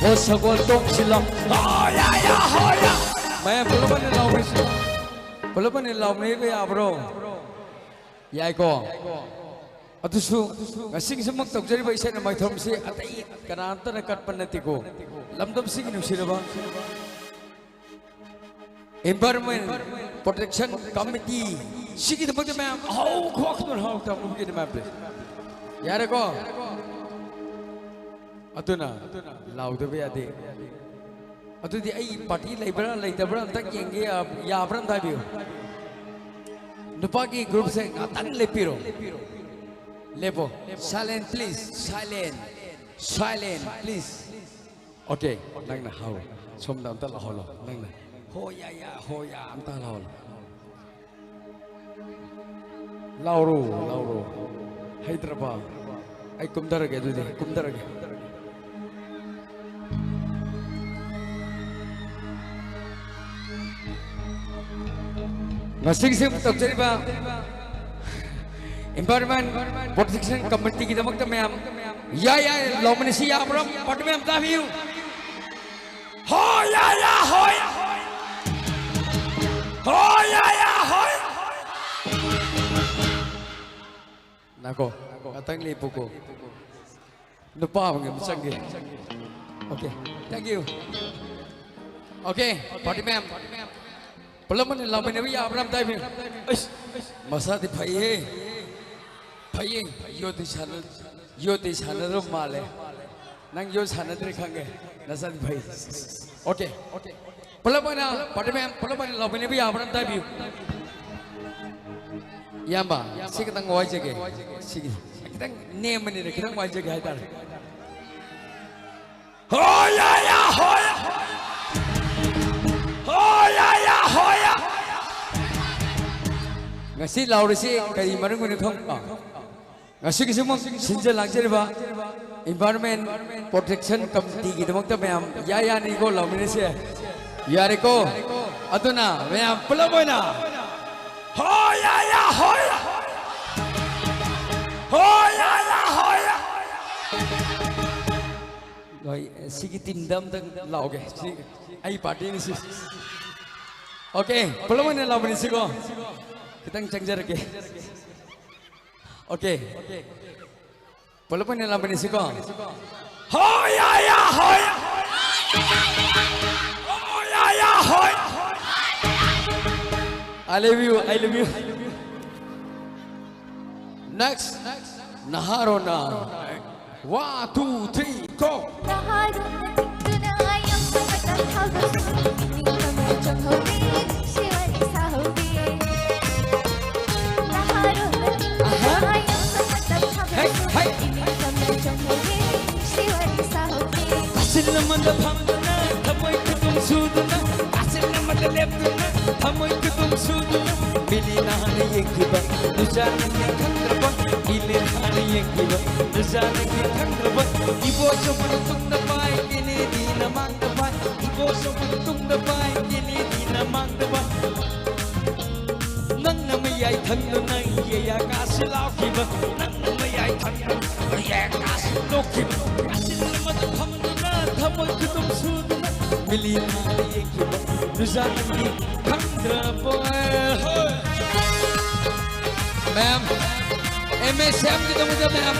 ꯍꯣ ꯁꯒꯣꯜ ꯇꯣꯡꯁꯤꯜꯂꯣ, ꯍꯣꯌꯥ ꯌꯥ ꯍꯣꯌꯥ꯫ ꯃꯌꯥꯝ ꯄꯨꯂꯞ ꯑꯣꯏꯅ ꯂꯥꯎꯃꯤꯟꯅꯁꯤ꯫ ꯄꯨꯂꯞ ꯑꯣꯏꯅ ꯂꯥꯎꯃꯤꯟꯅꯕ ꯌꯥꯕ꯭ꯔꯣ? ꯌꯥꯏꯀꯣ? ꯑꯗꯨꯁꯨ ꯉꯁꯤꯒꯤꯁꯨꯃꯛ ꯇꯧꯖꯔꯤꯕ ꯏꯁꯩ ꯅꯣꯡꯃꯥꯏ ꯊꯧꯔꯝꯁꯤ ꯑꯇꯩ ꯀꯅꯥꯝꯇꯅ ꯀꯠꯄ ꯅꯠꯇꯦꯀꯣ꯫ ꯂꯝꯗꯝꯁꯤꯒꯤ ꯅꯨꯡꯁꯤꯔꯕ Environment Protection Committee ꯁꯤꯒꯤꯗꯃꯛꯇ ꯃꯌꯥꯝ ꯑꯍꯧ ꯈꯣꯛꯇꯨꯅ ꯍꯧ ꯇꯧꯕꯒꯤꯗꯤ ꯃꯌꯥꯝ please꯫ ꯌꯥꯔꯦꯀꯣ? ꯑꯗꯨꯅ ꯂꯥꯎꯗꯕ ꯌꯥꯗꯦ꯫ ꯑꯗꯨꯗꯤ ꯑꯩ party ꯂꯩꯕ꯭ꯔꯥ ꯂꯩꯇꯕ꯭ꯔꯥ ꯑꯝꯇ ꯌꯦꯡꯒꯦ, ꯌꯥ-, ꯌꯥꯕ꯭ꯔꯥ ꯑꯝꯇ ꯍꯥꯏꯕꯤꯌꯨ꯫ ꯅꯨꯄꯥꯒꯤ groupꯁꯦ ꯉꯥꯛꯇꯪ ꯂꯦꯞꯄꯤꯔꯣ꯫ ꯂꯦꯞꯄꯣ꯫ Silent please, silent, silent please꯫ Okay, ꯅꯪꯅ ꯍꯧꯔꯣ꯫ ꯁꯣꯝꯗ ꯑꯝꯇ ꯂꯥꯎꯍꯜꯂꯣ, ꯅꯪꯅ꯫ ꯍꯣ ꯌꯥ ꯌꯥ, ꯍꯣ ꯌꯥ, ꯑꯝꯇ ꯂꯥꯎꯍꯜꯂꯣ꯫ ꯂꯥꯎꯔꯣ, ꯂꯥꯎꯔꯣ꯫ ꯍꯩꯇ꯭ꯔꯕ? ꯑꯩ ꯀꯨꯝꯊꯔꯒꯦ ꯑꯗꯨꯗꯤ, ꯀꯨꯝꯊꯔꯒꯦ꯫ ꯉꯁꯤꯒꯤꯁꯤ ꯇꯧꯖꯔꯤꯕ Environment Protection Committeeꯒꯤꯗꯃꯛꯇ ꯃꯌꯥꯝ ꯌꯥꯏ ꯌꯥꯏ ꯂꯥꯎꯃꯤꯟꯅꯁꯤ, ꯌꯥꯕ꯭ꯔꯥ? Party ꯃꯌꯥꯝ ꯇꯥꯕꯤꯌꯨ꯫ ꯍꯣ ꯌꯥ ꯌꯥ ꯍꯣꯏ꯫ ꯍꯣ ꯌꯥ ꯌꯥ ꯍꯣꯏ꯫ ꯉꯥꯏꯈꯣ, ꯉꯥꯛꯇꯪ ꯂꯦꯞꯄꯨꯀꯣ꯫ ꯅꯨꯄꯥ ꯑꯃꯒꯤ ꯑꯃ ꯆꯪꯒꯦ꯫ Okay, thank you꯫ Okay, party ꯃꯌꯥꯝ ꯄꯨꯂꯞ ꯑꯣꯏꯅ ꯂꯥꯎꯃꯤꯟꯅꯕ ꯌꯥꯕ꯭ꯔꯥ ꯑꯝꯇ ꯍꯥꯏꯕꯤꯌꯨ꯫ ꯑꯩꯁ, ꯃꯁꯥꯗꯤ ꯐꯩꯍꯦ꯫ ꯐꯩꯌꯦ꯫ ꯌꯣꯠꯇꯤ ꯁꯥꯟꯅ-, ꯌꯣꯠꯇꯤ ꯁꯥꯟꯅꯗ꯭ꯔꯕ ꯃꯥꯜꯂꯦ꯫ ꯅꯪ ꯌꯣꯠ ꯁꯥꯟꯅꯗ꯭ꯔꯦ ꯈꯪꯉꯦ꯫ ꯅꯁꯥꯗꯤ ꯐꯩ꯫ Okay꯫ ꯄꯨꯂꯞ ꯑꯣꯏꯅ, party ꯃꯌꯥꯝ ꯄꯨꯂꯞ ꯑꯣꯏꯅ ꯂꯥꯎꯃꯤꯟꯅꯕ ꯌꯥꯕ꯭ꯔꯥ ꯑꯝꯇ ꯍꯥꯏꯕꯤꯌꯨ꯫ ꯏꯌꯥꯝꯕ, ꯁꯤ ꯈꯤꯇꯪ ꯋꯥꯏꯖꯒꯦ꯫ ꯁꯤꯒꯤ ꯈꯤꯇꯪ ꯅꯦꯝꯕꯅꯤꯅ ꯈꯤꯇꯪ ꯋꯥꯏꯖꯒꯦ ꯍꯥꯏꯇꯥꯔꯦ꯫ ꯍꯣ ꯌꯥ ꯌꯥ ꯍꯣ ꯌꯥ꯫ ꯍꯣ ꯌꯥ ꯌꯥ ꯍꯣ ꯌꯥ꯫ ꯉꯁꯤ ꯂꯥꯎꯔꯤꯁꯤ ꯀꯔꯤ ꯃꯔꯝꯒꯤꯅꯣ ꯈꯪꯕ꯭ꯔꯣ? ꯉꯁꯤꯒꯤꯁꯤꯃꯛ ꯁꯤꯟꯖ ꯂꯥꯡꯖꯔꯤꯕ Environment Protection Committeeꯒꯤꯗꯃꯛꯇ ꯃꯌꯥꯝ ꯌꯥ ꯌꯥꯅꯤꯀꯣ ꯂꯥꯎꯃꯤꯟꯅꯁꯦ꯫ ꯌꯥꯔꯦꯀꯣ? ꯑꯗꯨꯅ ꯃꯌꯥꯝ ꯄꯨꯂꯞ ꯑꯣꯏꯅ ꯍꯣ ꯌꯥ ꯌꯥ ꯍꯣ ꯌꯥ꯫ ꯍꯣ ꯍꯣꯏ, ꯁꯤꯒꯤ ꯇꯤꯝꯗ ꯑꯝꯇꯪ ꯂꯥꯎꯒꯦ꯫ ꯁꯤ ꯑꯩ ꯄꯥꯔꯇꯤꯅꯤ ꯁꯤ꯫ ꯑꯣꯀꯦ, ꯄꯨꯂꯞ ꯑꯣꯏꯅ ꯂꯥꯎꯃꯤꯟꯅꯁꯤꯀꯣ꯫ ꯈꯤꯇꯪ ꯆꯪꯖꯔꯛꯀꯦ꯫ ꯑꯣꯀꯦ꯫ ꯄꯨꯂꯞ ꯑꯣꯏꯅ ꯂꯥꯎꯃꯤꯟꯅꯁꯤꯀꯣ꯫ ꯍꯣꯏ, ꯌꯥ, ꯌꯥ, ꯍꯣꯏ꯫ ꯍꯣꯏ, ꯌꯥ, ꯌꯥ, ꯍꯣꯏ꯫ I love you, I love you. Next, ꯅꯍꯥꯔꯣꯟꯅ꯫ One, two, three, go. ꯅꯍꯥꯔꯣꯟꯅ ꯆꯤꯡꯗꯨꯅ ꯑꯌꯥꯝꯕ ꯃꯇꯝ ꯊꯥꯕꯁꯨ ꯏꯅꯤꯡꯕ ꯃꯆꯪ ꯍꯧꯔꯦ, ꯅꯨꯡꯁꯤ ꯋꯥꯔꯤ ꯁꯥꯍꯧꯔꯦ꯫ ꯅꯍꯥꯔꯣꯟꯅ ꯆꯤꯡꯗꯨꯅ ꯑꯍꯥ꯫ ꯑꯌꯥꯝꯕ ꯃꯇꯝ ꯊꯥꯕꯁꯨ ꯍꯦ, ꯍꯦ꯫ ꯏꯅꯤꯡꯕ ꯃꯆꯪ ꯍꯧꯔꯦ, ꯅꯨꯡꯁꯤ ꯋꯥꯔꯤ ꯁꯥꯍꯧꯔꯦ꯫ ꯀꯥꯆꯤꯟ ꯑꯃꯗ ꯐꯝꯗꯨꯅ, ꯊꯃꯣꯏ ꯈꯨꯗꯨꯝ ꯁꯨꯗꯨꯅ, ꯀꯥꯆꯤꯟ ꯑꯃꯗ ꯂꯦꯞꯇꯨꯅ, ꯊꯃꯣꯏ ꯈꯨꯗꯨꯝ ꯁꯨꯗꯨꯅ, ꯃꯤꯂꯤ ꯅꯍꯥꯟꯅ ꯌꯦꯡꯈꯤꯕ, ꯅꯨꯖꯥꯅ ꯈꯪꯗ꯭ꯔꯕ, ꯃꯤꯂꯤ ꯅꯍꯥꯟꯅ ꯌꯦꯡꯈꯤꯕ, ꯅꯨꯖꯥꯅ ꯈꯪꯗ꯭ꯔꯕ, ꯏꯕꯣꯁꯨ ꯃꯇꯨꯡꯗ ꯄꯥꯏ, ꯀꯦꯅꯦꯗꯤꯅ ꯃꯥꯡꯗ ꯄꯥꯏ, ꯏꯕꯣꯁꯨ ꯃꯇꯨꯡꯗ ꯄꯥꯏ, ꯀꯦꯅꯦꯗꯤꯅ ꯃꯥꯡꯗ ꯄꯥꯏ꯫ ꯅꯪꯅ ꯃꯌꯥꯏ ꯊꯪꯅ ꯅꯪ ꯌꯦꯌꯥ ꯀꯥꯁꯤ ꯂꯥꯎꯈꯤꯕ, ꯅꯪꯅ ꯃꯌꯥꯏ ꯊꯪꯅ ꯌꯦꯌꯥ ꯀꯥꯁꯤ ꯂꯣꯛꯈꯤꯕ, ꯀꯥꯁꯤ ꯑꯃꯗ ꯐꯝꯗꯨꯅ ꯊꯃꯣꯏ ꯈꯨꯗꯨꯝ ꯁꯨꯗꯨꯅ ꯃꯤꯂꯤ ꯅꯍꯥꯟꯅ ꯌꯦꯡꯈꯤꯕ, ꯅꯨꯖꯥ ꯅꯪꯗꯤ ꯈꯪꯗ꯭ꯔꯕꯣ? ꯍꯣꯏ꯫ ꯃꯌꯥꯝ, ꯑꯦꯝ ꯑꯦꯁ ꯑꯦꯝꯒꯤꯗꯃꯛꯇ ꯃꯌꯥꯝ,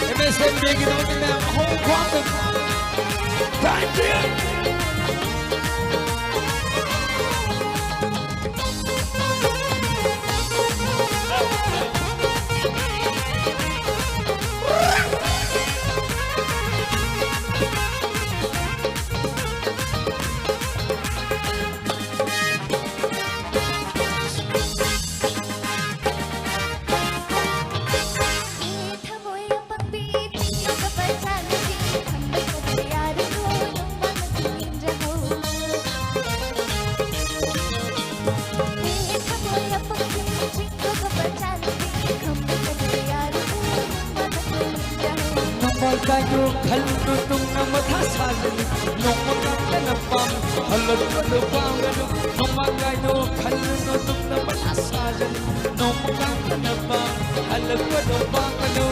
ꯑꯦꯝ ꯑꯦꯁ ꯑꯦꯝ ꯕꯤꯒꯤꯗꯃꯛꯇ ꯃꯌꯥꯝ ꯑꯍꯧꯕ ꯈ꯭ꯋꯥꯡꯗ꯫ Thank you. ꯅꯣꯡꯃꯥꯏꯀꯥꯏꯗꯣ ꯈꯜꯂꯨꯅꯨ ꯇꯨꯡꯅ ꯃꯊꯥ ꯁꯥꯒꯅꯨ, ꯅꯣꯡꯃ ꯉꯥꯛꯇꯅ ꯄꯥꯝꯃꯤ ꯍꯜꯂꯛꯄꯗꯣ ꯄꯥꯝꯒꯅꯨ꯫ ꯅꯣꯡꯃꯥꯏꯀꯥꯏꯗꯣ ꯈꯜꯂꯨꯅꯨ ꯇꯨꯡꯅ ꯃꯊꯥ ꯁꯥꯒꯅꯨ, ꯅꯣꯡꯃ ꯉꯥꯛꯇꯅ ꯄꯥꯝꯃꯤ ꯍꯜꯂꯛꯄꯗꯣ ꯄꯥꯝꯒꯅꯨ꯫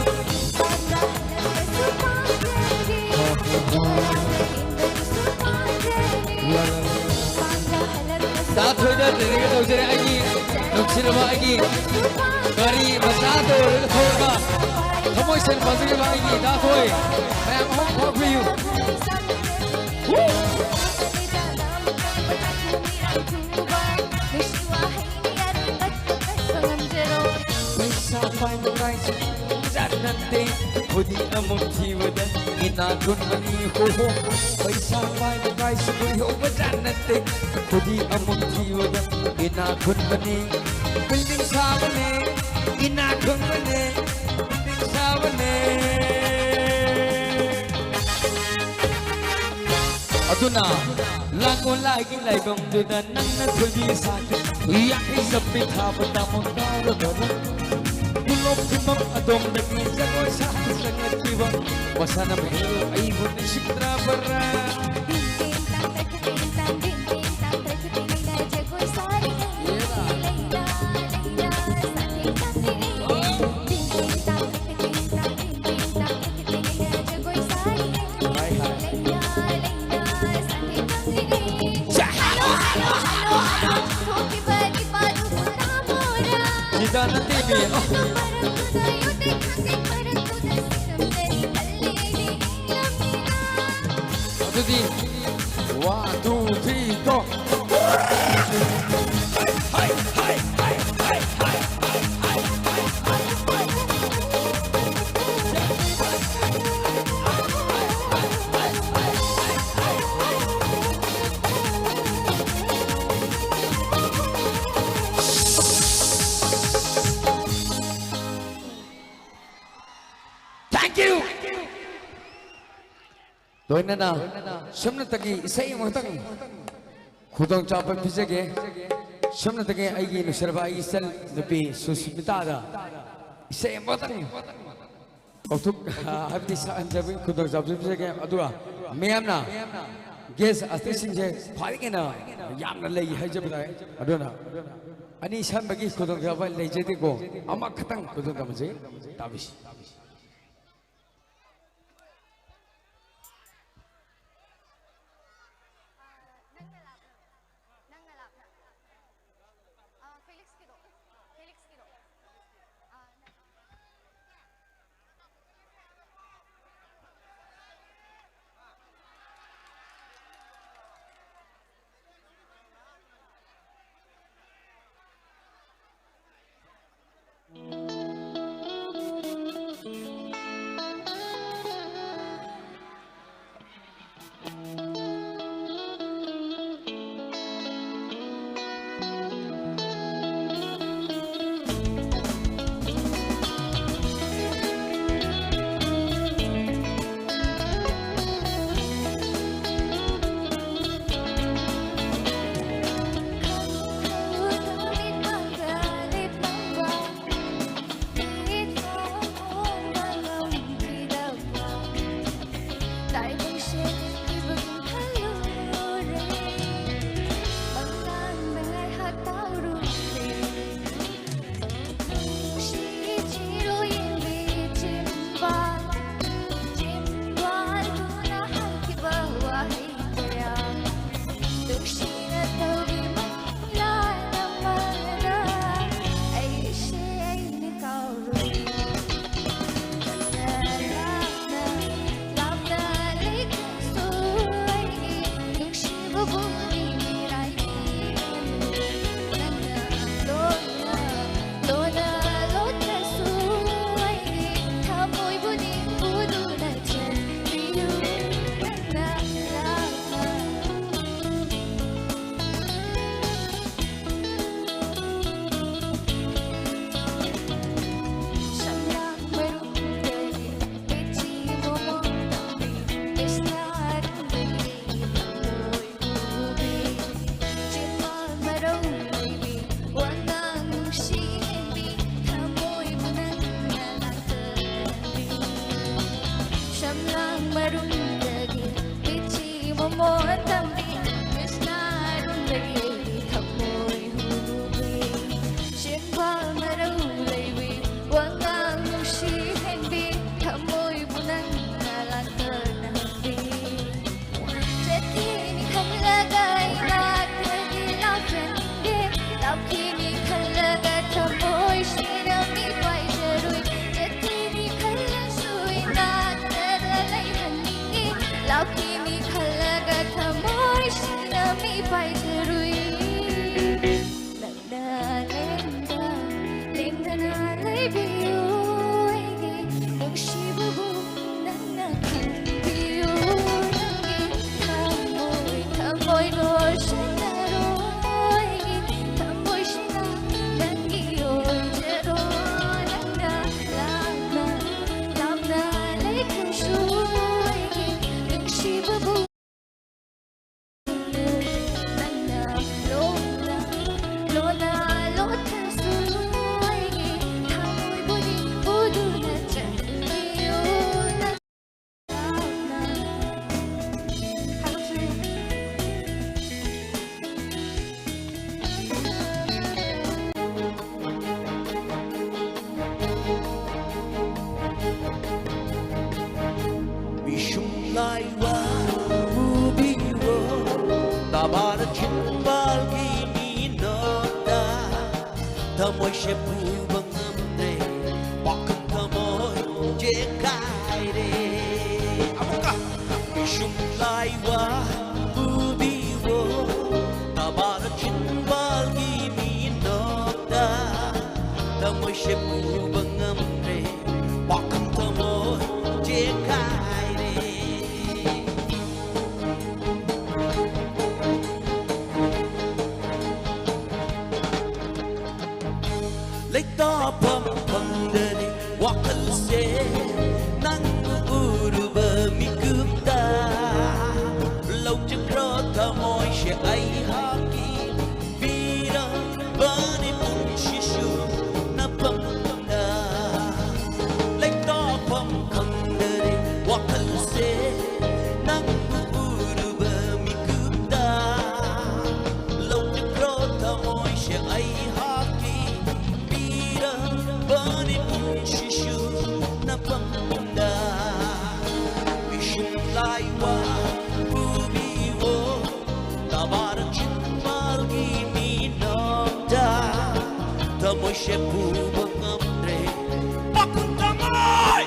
ꯂꯩꯔꯒ ꯇꯧꯖꯔꯦ꯫ ꯑꯩꯒꯤ ꯅꯨꯡꯁꯤꯔꯕ ꯑꯩꯒꯤ ꯒꯥꯔꯤ ꯃꯆꯥꯗ ꯑꯣꯏꯔꯒ ꯊꯧꯔꯒ ꯊꯃꯣꯏ ꯁꯦꯡꯅ ꯄꯥꯝꯖꯔꯤꯕ ꯑꯩꯒꯤ ꯏꯅꯥꯈꯣꯏ ꯃꯌꯥꯝ ꯑꯃ ꯐꯥꯎꯕꯤꯌꯨ꯫ ꯄꯩꯁꯥ ꯄꯥꯏꯕ ꯀꯥꯏꯁꯦ ꯖꯥꯠ ꯅꯠꯇꯦ, ꯈꯨꯗꯤ ꯑꯃꯨꯛ ꯊꯤꯕꯗ ꯏꯅꯥꯛ ꯈꯨꯟꯕꯅꯤ꯫ ꯍꯣ ꯍꯣ, ꯄꯩꯁꯥ ꯄꯥꯏꯕ ꯀꯥꯏꯁꯦ ꯀꯨꯏꯍꯧꯕ ꯖꯥꯠ ꯅꯠꯇꯦ, ꯈꯨꯗꯤ ꯑꯃꯨꯛ ꯊꯤꯕꯗ ꯏꯅꯥꯛ ꯈꯨꯟꯕꯅꯤ꯫ ꯕꯤꯜꯗꯤꯡ ꯁꯥꯕꯅꯦ, ꯏꯅꯥꯛ ꯈꯨꯟꯕꯅꯦ, ꯕꯤꯜꯗꯤꯡ ꯁꯥꯕꯅꯦ꯫ ꯑꯗꯨꯅ ꯂꯥꯡꯒꯣꯜ ꯂꯥꯏꯒꯤ ꯂꯥꯏꯐꯝꯗꯨꯗ ꯅꯪꯅ ꯊꯣꯏꯕꯤ ꯁꯥꯈꯤ꯫ ꯌꯥꯡꯈꯩ ꯆꯞꯄꯤ ꯊꯥꯕ ꯇꯥꯃꯣ ꯀꯥꯎꯔꯕꯔꯥ? ꯈꯨꯂꯣꯛ ꯈꯨꯃꯝ ꯑꯗꯣꯝꯗꯒꯤ ꯖꯒꯣꯏ ꯁꯥ ꯆꯪꯂꯛꯈꯤꯕ ꯃꯁꯥꯅ ꯃꯍꯦꯔꯣ ꯑꯩꯕꯨ ꯅꯤꯡꯁꯤꯡꯗ꯭ꯔꯕꯔꯥ? ꯁꯤꯗ ꯅꯠꯇꯦꯃꯤ꯫ ꯑ꯫ ꯑꯗꯨꯗꯤ, one, two, three, go. Thank you. ꯂꯣꯏꯅꯅ ꯁꯣꯝꯅꯇꯒꯤ ꯏꯁꯩ ꯑꯃꯈꯛꯇꯪ ꯈꯨꯗꯣꯡꯆꯥꯕ ꯄꯤꯖꯒꯦ꯫ ꯁꯣꯝꯅꯇꯒꯤ ꯑꯩꯒꯤ ꯅꯨꯡꯁꯤꯔꯕ ꯑꯩꯒꯤ ꯏꯆꯟ ꯅꯨꯄꯤ ꯁꯨꯁꯃꯤꯇꯥꯗ ꯏꯁꯩ ꯑꯃꯈꯛꯇꯪ ꯀꯧꯊꯣꯛ-, ꯍꯥꯏꯕꯗꯤ ꯁꯛꯍꯟꯖꯕꯒꯤ ꯈꯨꯗꯣꯡꯆꯥꯕꯁꯨ ꯄꯤꯖꯒꯦ꯫ ꯑꯗꯨꯒ ꯃꯌꯥꯝꯅ guest artistꯁꯤꯡꯁꯦ ꯐꯔꯤꯉꯩꯅ ꯌꯥꯝꯅ ꯂꯩ ꯍꯥꯏꯖꯕ ꯇꯥꯏ꯫ ꯑꯗꯨꯅ ꯑꯅꯤ ꯁꯟꯕꯒꯤ ꯈꯨꯗꯣꯡꯆꯥꯕ ꯂꯩꯖꯗꯦꯀꯣ꯫ ꯑꯃꯈꯛꯇꯪ ꯈꯨꯗꯣꯡꯆꯥꯕꯁꯤ ꯇꯥꯕꯤꯁꯤ꯫ ꯅꯪꯅ ꯂꯩꯕꯤꯌꯨ ꯑꯩꯒꯤ ꯅꯨꯡꯁꯤꯕꯕꯨ, ꯅꯪꯅ ꯈꯟꯕꯤꯌꯨ ꯅꯪꯒꯤ ꯊꯃꯣꯏ, ꯊꯃꯣꯏ ꯂꯣꯏꯁꯤꯟꯅꯔꯣ ꯑꯩꯒꯤ ꯊꯃꯣꯏꯁꯤꯅ ꯅꯪꯒꯤ ꯑꯣꯏꯖꯔꯣ꯫ ꯅꯪꯅ ꯂꯥꯞꯅ, ꯂꯥꯞꯅ ꯂꯩꯈ꯭ꯔꯁꯨ ꯑꯩꯒꯤ ꯅꯨꯡꯁꯤꯕꯕꯨ ꯄꯤꯁꯨꯝ ꯂꯥꯏ ꯋꯥ ꯎꯕꯤꯔꯣ, ꯇꯕꯥꯔ ꯆꯤꯟꯕꯥꯜꯒꯤ ꯃꯤꯅꯣꯛꯇ ꯊꯃꯣꯏꯁꯦ ꯄꯨꯕ ꯉꯝꯗ꯭ꯔꯦ, ꯄꯥꯈꯪ ꯊꯃꯣꯏ ꯆꯦꯈꯥꯏꯔꯦ꯫ ꯑꯃꯨꯛꯀ꯫ ꯄꯤꯁꯨꯝ ꯂꯥꯏ ꯋꯥ ꯎꯕꯤꯔꯣ, ꯇꯕꯥꯔ ꯆꯤꯟꯕꯥꯜꯒꯤ ꯃꯤꯅꯣꯛꯇ ꯊꯃꯣꯏꯁꯦ ꯄꯨꯕ ꯉꯝꯗ꯭ꯔꯦ, ꯄꯥꯈꯪ ꯊꯃꯣꯏ ꯆꯦꯈꯥꯏꯔꯦ꯫ ꯂꯩꯇꯥꯐꯝ ꯐꯪꯗꯔꯦ ꯋꯥꯈꯜꯁꯦ ꯅꯪꯕꯨ ꯎꯔꯨꯕ ꯃꯤꯀꯨꯞꯇ꯫ ꯂꯧꯖꯈ꯭ꯔꯣ ꯊꯃꯣꯏꯁꯦ ꯑꯩꯍꯥꯛꯀꯤ, ꯄꯤꯔꯕꯅꯤ ꯄꯨꯟꯁꯤꯁꯨ ꯅꯐꯝꯗ꯫ ꯂꯩꯇꯥꯐꯝ ꯈꯪꯗꯔꯦ ꯋꯥꯈꯜꯁꯦ ꯅꯪꯕꯨ ꯎꯔꯨꯕ ꯃꯤꯀꯨꯞꯇ꯫ ꯂꯧꯖꯈ꯭ꯔꯣ ꯊꯃꯣꯏꯁꯦ ꯑꯩꯍꯥꯛꯀꯤ, ꯄꯤꯔꯕꯅꯤ ꯄꯨꯟꯁꯤꯁꯨ ꯅꯐꯝꯗ꯫ ꯄꯤꯁꯨꯝ ꯂꯥꯏ ꯋꯥ ꯎꯕꯤꯌꯣ, ꯇꯕꯥꯔ ꯆꯤꯟꯕꯥꯜꯒꯤ ꯃꯤꯅꯣꯛꯇ ꯊꯃꯣꯏꯁꯦ ꯄꯨꯕ ꯉꯝꯗ꯭ꯔꯦ꯫ ꯄꯥꯈꯪ ꯊꯃꯣꯏ!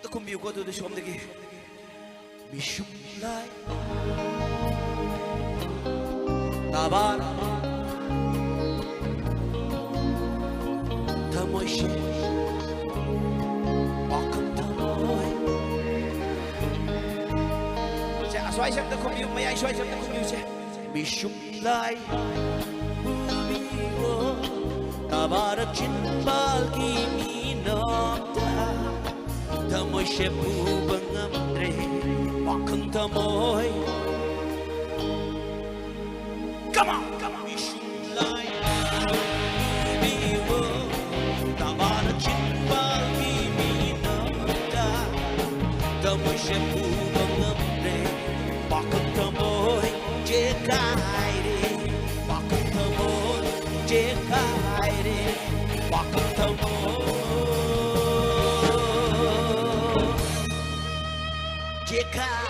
ꯈꯨꯝꯕꯤꯌꯨꯀꯣ ꯑꯗꯨꯗꯤ ꯁꯣꯝꯗꯒꯤ꯫ ꯃꯤꯁꯨꯝ ꯂꯥꯏ ꯇꯕꯥꯔ ꯊꯃꯣꯏꯁꯦ ꯋꯥꯈꯜ ꯊꯃꯣꯏ꯫ ꯁꯦ, ꯑꯁ꯭ꯋꯥꯏꯁꯦ ꯑꯝꯇ ꯈꯨꯝꯕꯤꯌꯨ, ꯃꯌꯥꯏ ꯁ꯭ꯋꯥꯏꯁꯦ ꯑꯝꯇ ꯈꯨꯝꯕꯤꯌꯨꯁꯦ꯫ ꯃꯤꯁꯨꯝ ꯂꯥꯏ ꯎꯕꯤꯌꯣ, ꯇꯕꯥꯔ ꯆꯤꯟꯕꯥꯜꯒꯤ ꯃꯤꯅꯣꯛꯇ ꯊꯃꯣꯏꯁꯦ ꯄꯨꯕ ꯉꯝꯗ꯭ꯔꯦ, ꯋꯥꯈꯜ ꯊꯃꯣꯏ꯫ Come on, come on. ꯃꯤꯁꯨꯝ ꯂꯥꯏ ꯎꯕꯤꯌꯣ, ꯇꯕꯥꯔ ꯆꯤꯟꯕꯥꯜꯒꯤ ꯃꯤꯅꯣꯛꯇ ꯊꯃꯣꯏꯁꯦ ꯄꯨꯕ ꯉꯝꯗ꯭ꯔꯦ, ꯋꯥꯈꯜ ꯊꯃꯣꯏ ꯆꯦꯈꯥꯏꯔꯦ, ꯋꯥꯈꯜ ꯊꯃꯣꯏ ꯆꯦꯈꯥꯏꯔꯦ, ꯋꯥꯈꯜ ꯊꯃꯣꯏ ꯆꯦꯈꯥꯏꯔꯦ꯫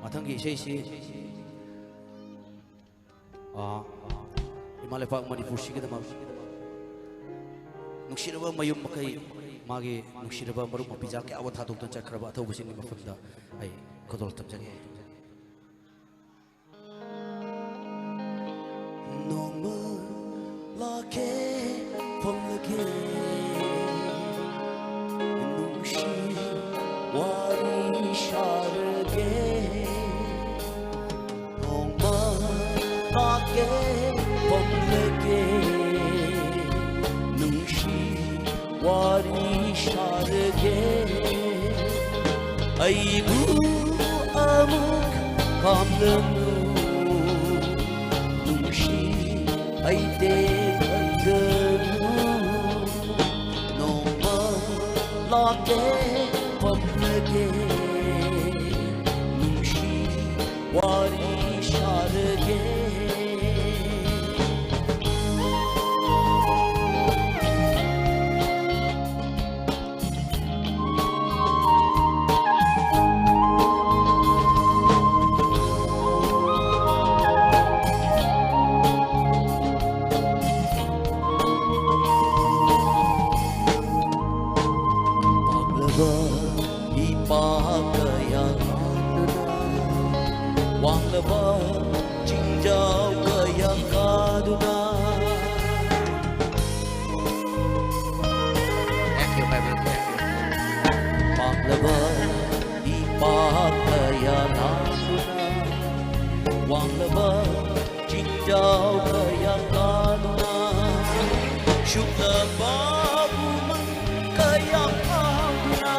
ꯃꯊꯪꯒꯤ ꯏꯁꯩꯁꯤ, ꯑꯥ, ꯏꯃꯥ ꯂꯩꯄꯥꯛ ꯃꯅꯤꯄꯨꯔꯁꯤꯒꯤꯗꯃꯛ ꯅꯨꯡꯁꯤꯔꯕ ꯃꯌꯨꯝ ꯃꯀꯩ, ꯃꯥꯒꯤ ꯅꯨꯡꯁꯤꯔꯕ ꯃꯔꯨꯞ ꯃꯄꯤꯖꯥ ꯀꯌꯥ ꯑꯃ ꯊꯥꯗꯣꯛꯇꯨꯅ ꯆꯠꯈ꯭ꯔꯕ ꯑꯊꯧꯕꯁꯤꯡꯒꯤ ꯃꯐꯝꯗ ꯑꯩ ꯈꯨꯗꯣꯜ ꯇꯝꯖꯒꯦ꯫ ꯅꯣꯡꯃ ꯂꯥꯛꯀꯦ ꯐꯝꯂꯒꯦ, ꯅꯨꯡꯁꯤ ꯋꯥꯔꯤ ꯁꯥꯔꯒꯦ꯫ ꯅꯣꯡꯃ ꯂꯥꯛꯀꯦ ꯐꯝꯂꯒꯦ, ꯅꯨꯡꯁꯤ ꯋꯥꯔꯤ ꯁꯥꯔꯒꯦ꯫ ꯑꯩꯕꯨ ꯑꯃꯨꯛ ꯈꯥꯝꯂꯅꯨ, ꯅꯨꯡꯁꯤ ꯑꯩ ꯇꯦꯟꯊꯒꯅꯨ꯫ ꯅꯣꯡꯃ ꯂꯥꯛꯀꯦ ꯐꯝꯂꯒꯦ, ꯅꯨꯡꯁꯤ ꯋꯥꯔꯤ ꯁꯥꯔꯒꯦ꯫ ꯏꯄꯥ ꯀꯌꯥ ꯂꯥꯛꯇꯨꯅ, ꯋꯥꯡꯂꯕ ꯆꯤꯡꯖꯥꯎ ꯀꯌꯥ ꯀꯥꯗꯨꯅ꯫ ꯄꯥꯛꯂꯕ ꯏꯄꯥ ꯀꯌꯥ ꯂꯥꯛꯇꯨꯅ, ꯋꯥꯡꯂꯕ ꯆꯤꯡꯖꯥꯎ ꯀꯌꯥ ꯀꯥꯗꯨꯅ, ꯁꯨꯞꯂꯕ ꯎꯃꯪ ꯀꯌꯥ ꯐꯥꯎꯗꯨꯅ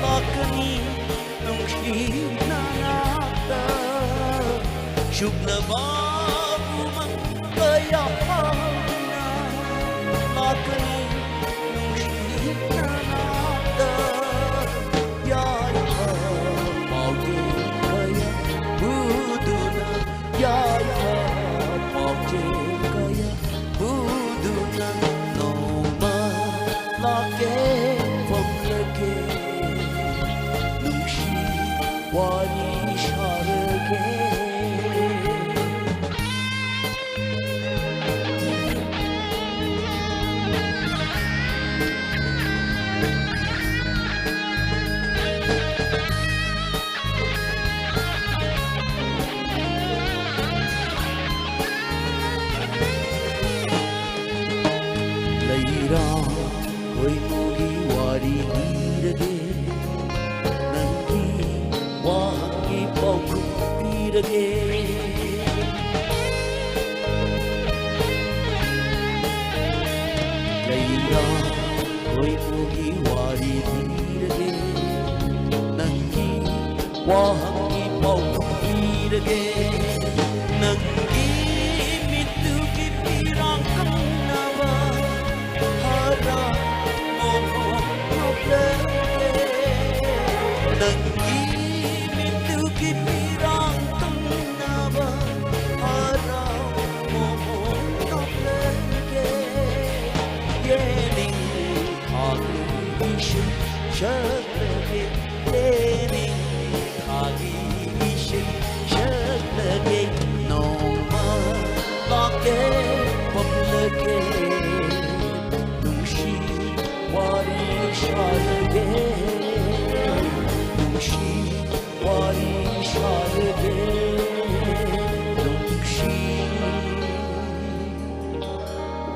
ꯂꯥꯛꯀꯅꯤ ꯅꯨꯡꯁꯤꯅ ꯅꯥꯛꯇ꯫ ꯁꯨꯞꯂꯕ ꯎꯃꯪ ꯀꯌꯥ ꯐꯥꯎꯗꯨꯅ ꯂꯥꯛꯀꯅꯤ ꯅꯨꯡꯁꯤꯅ ꯅꯥꯛꯇ꯫ ꯌꯥꯏꯐ ꯄꯥꯎꯖꯦꯜ ꯀꯌꯥ ꯄꯨꯗꯨꯅ, ꯌꯥꯏꯐ ꯄꯥꯎꯖꯦꯜ ꯀꯌꯥ ꯄꯨꯗꯨꯅ ꯅꯣꯡꯃ ꯂꯥꯛꯀꯦ ꯐꯝꯂꯒꯦ, ꯅꯨꯡꯁꯤ ꯋꯥꯔꯤ ꯁꯥꯔꯒꯦ꯫ ꯂꯩꯔꯥꯡ ꯈꯣꯏꯃꯨꯒꯤ ꯋꯥꯔꯤ ꯂꯤꯔꯒꯦ, ꯅꯪꯒꯤ ꯋꯥꯍꯪꯒꯤ ꯄꯥꯎꯈꯨꯝ ꯄꯤꯔꯒꯦ꯫ ꯂꯩꯔꯥꯡ ꯈꯣꯏꯃꯨꯒꯤ ꯋꯥꯔꯤ ꯂꯤꯔꯒꯦ, ꯅꯪꯒꯤ ꯋꯥꯍꯪꯒꯤ ꯄꯥꯎꯈꯨꯝ ꯄꯤꯔꯒꯦ꯫ ꯅꯪꯒꯤ ꯃꯤꯠꯇꯨꯒꯤ ꯄꯤꯔꯥꯡ ꯀꯪꯅꯕ ꯍꯔꯥꯎ ꯃꯣꯃꯣꯟ ꯅꯣꯛꯂꯒꯦ꯫ ꯅꯪꯒꯤ ꯃꯤꯠꯇꯨꯒꯤ ꯄꯤꯔꯥꯡ ꯀꯪꯅꯕ ꯍꯔꯥꯎ ꯃꯣꯃꯣꯟ ꯅꯣꯛꯂꯒꯦ꯫ ꯌꯦꯅꯤꯡ ꯊꯥꯒꯤ ꯏꯁꯩ ꯁꯛꯂꯒꯦ꯫ ꯌꯦꯅꯤꯡ ꯊꯥꯒꯤ ꯏꯁꯩ ꯁꯛꯂꯒꯦ꯫ ꯅꯣꯡꯃ ꯂꯥꯛꯀꯦ ꯐꯝꯂꯒꯦ, ꯅꯨꯡꯁꯤ ꯋꯥꯔꯤ ꯁꯥꯔꯒꯦ꯫ ꯅꯨꯡꯁꯤ ꯋꯥꯔꯤ ꯁꯥꯔꯒꯦ, ꯅꯨꯡꯁꯤ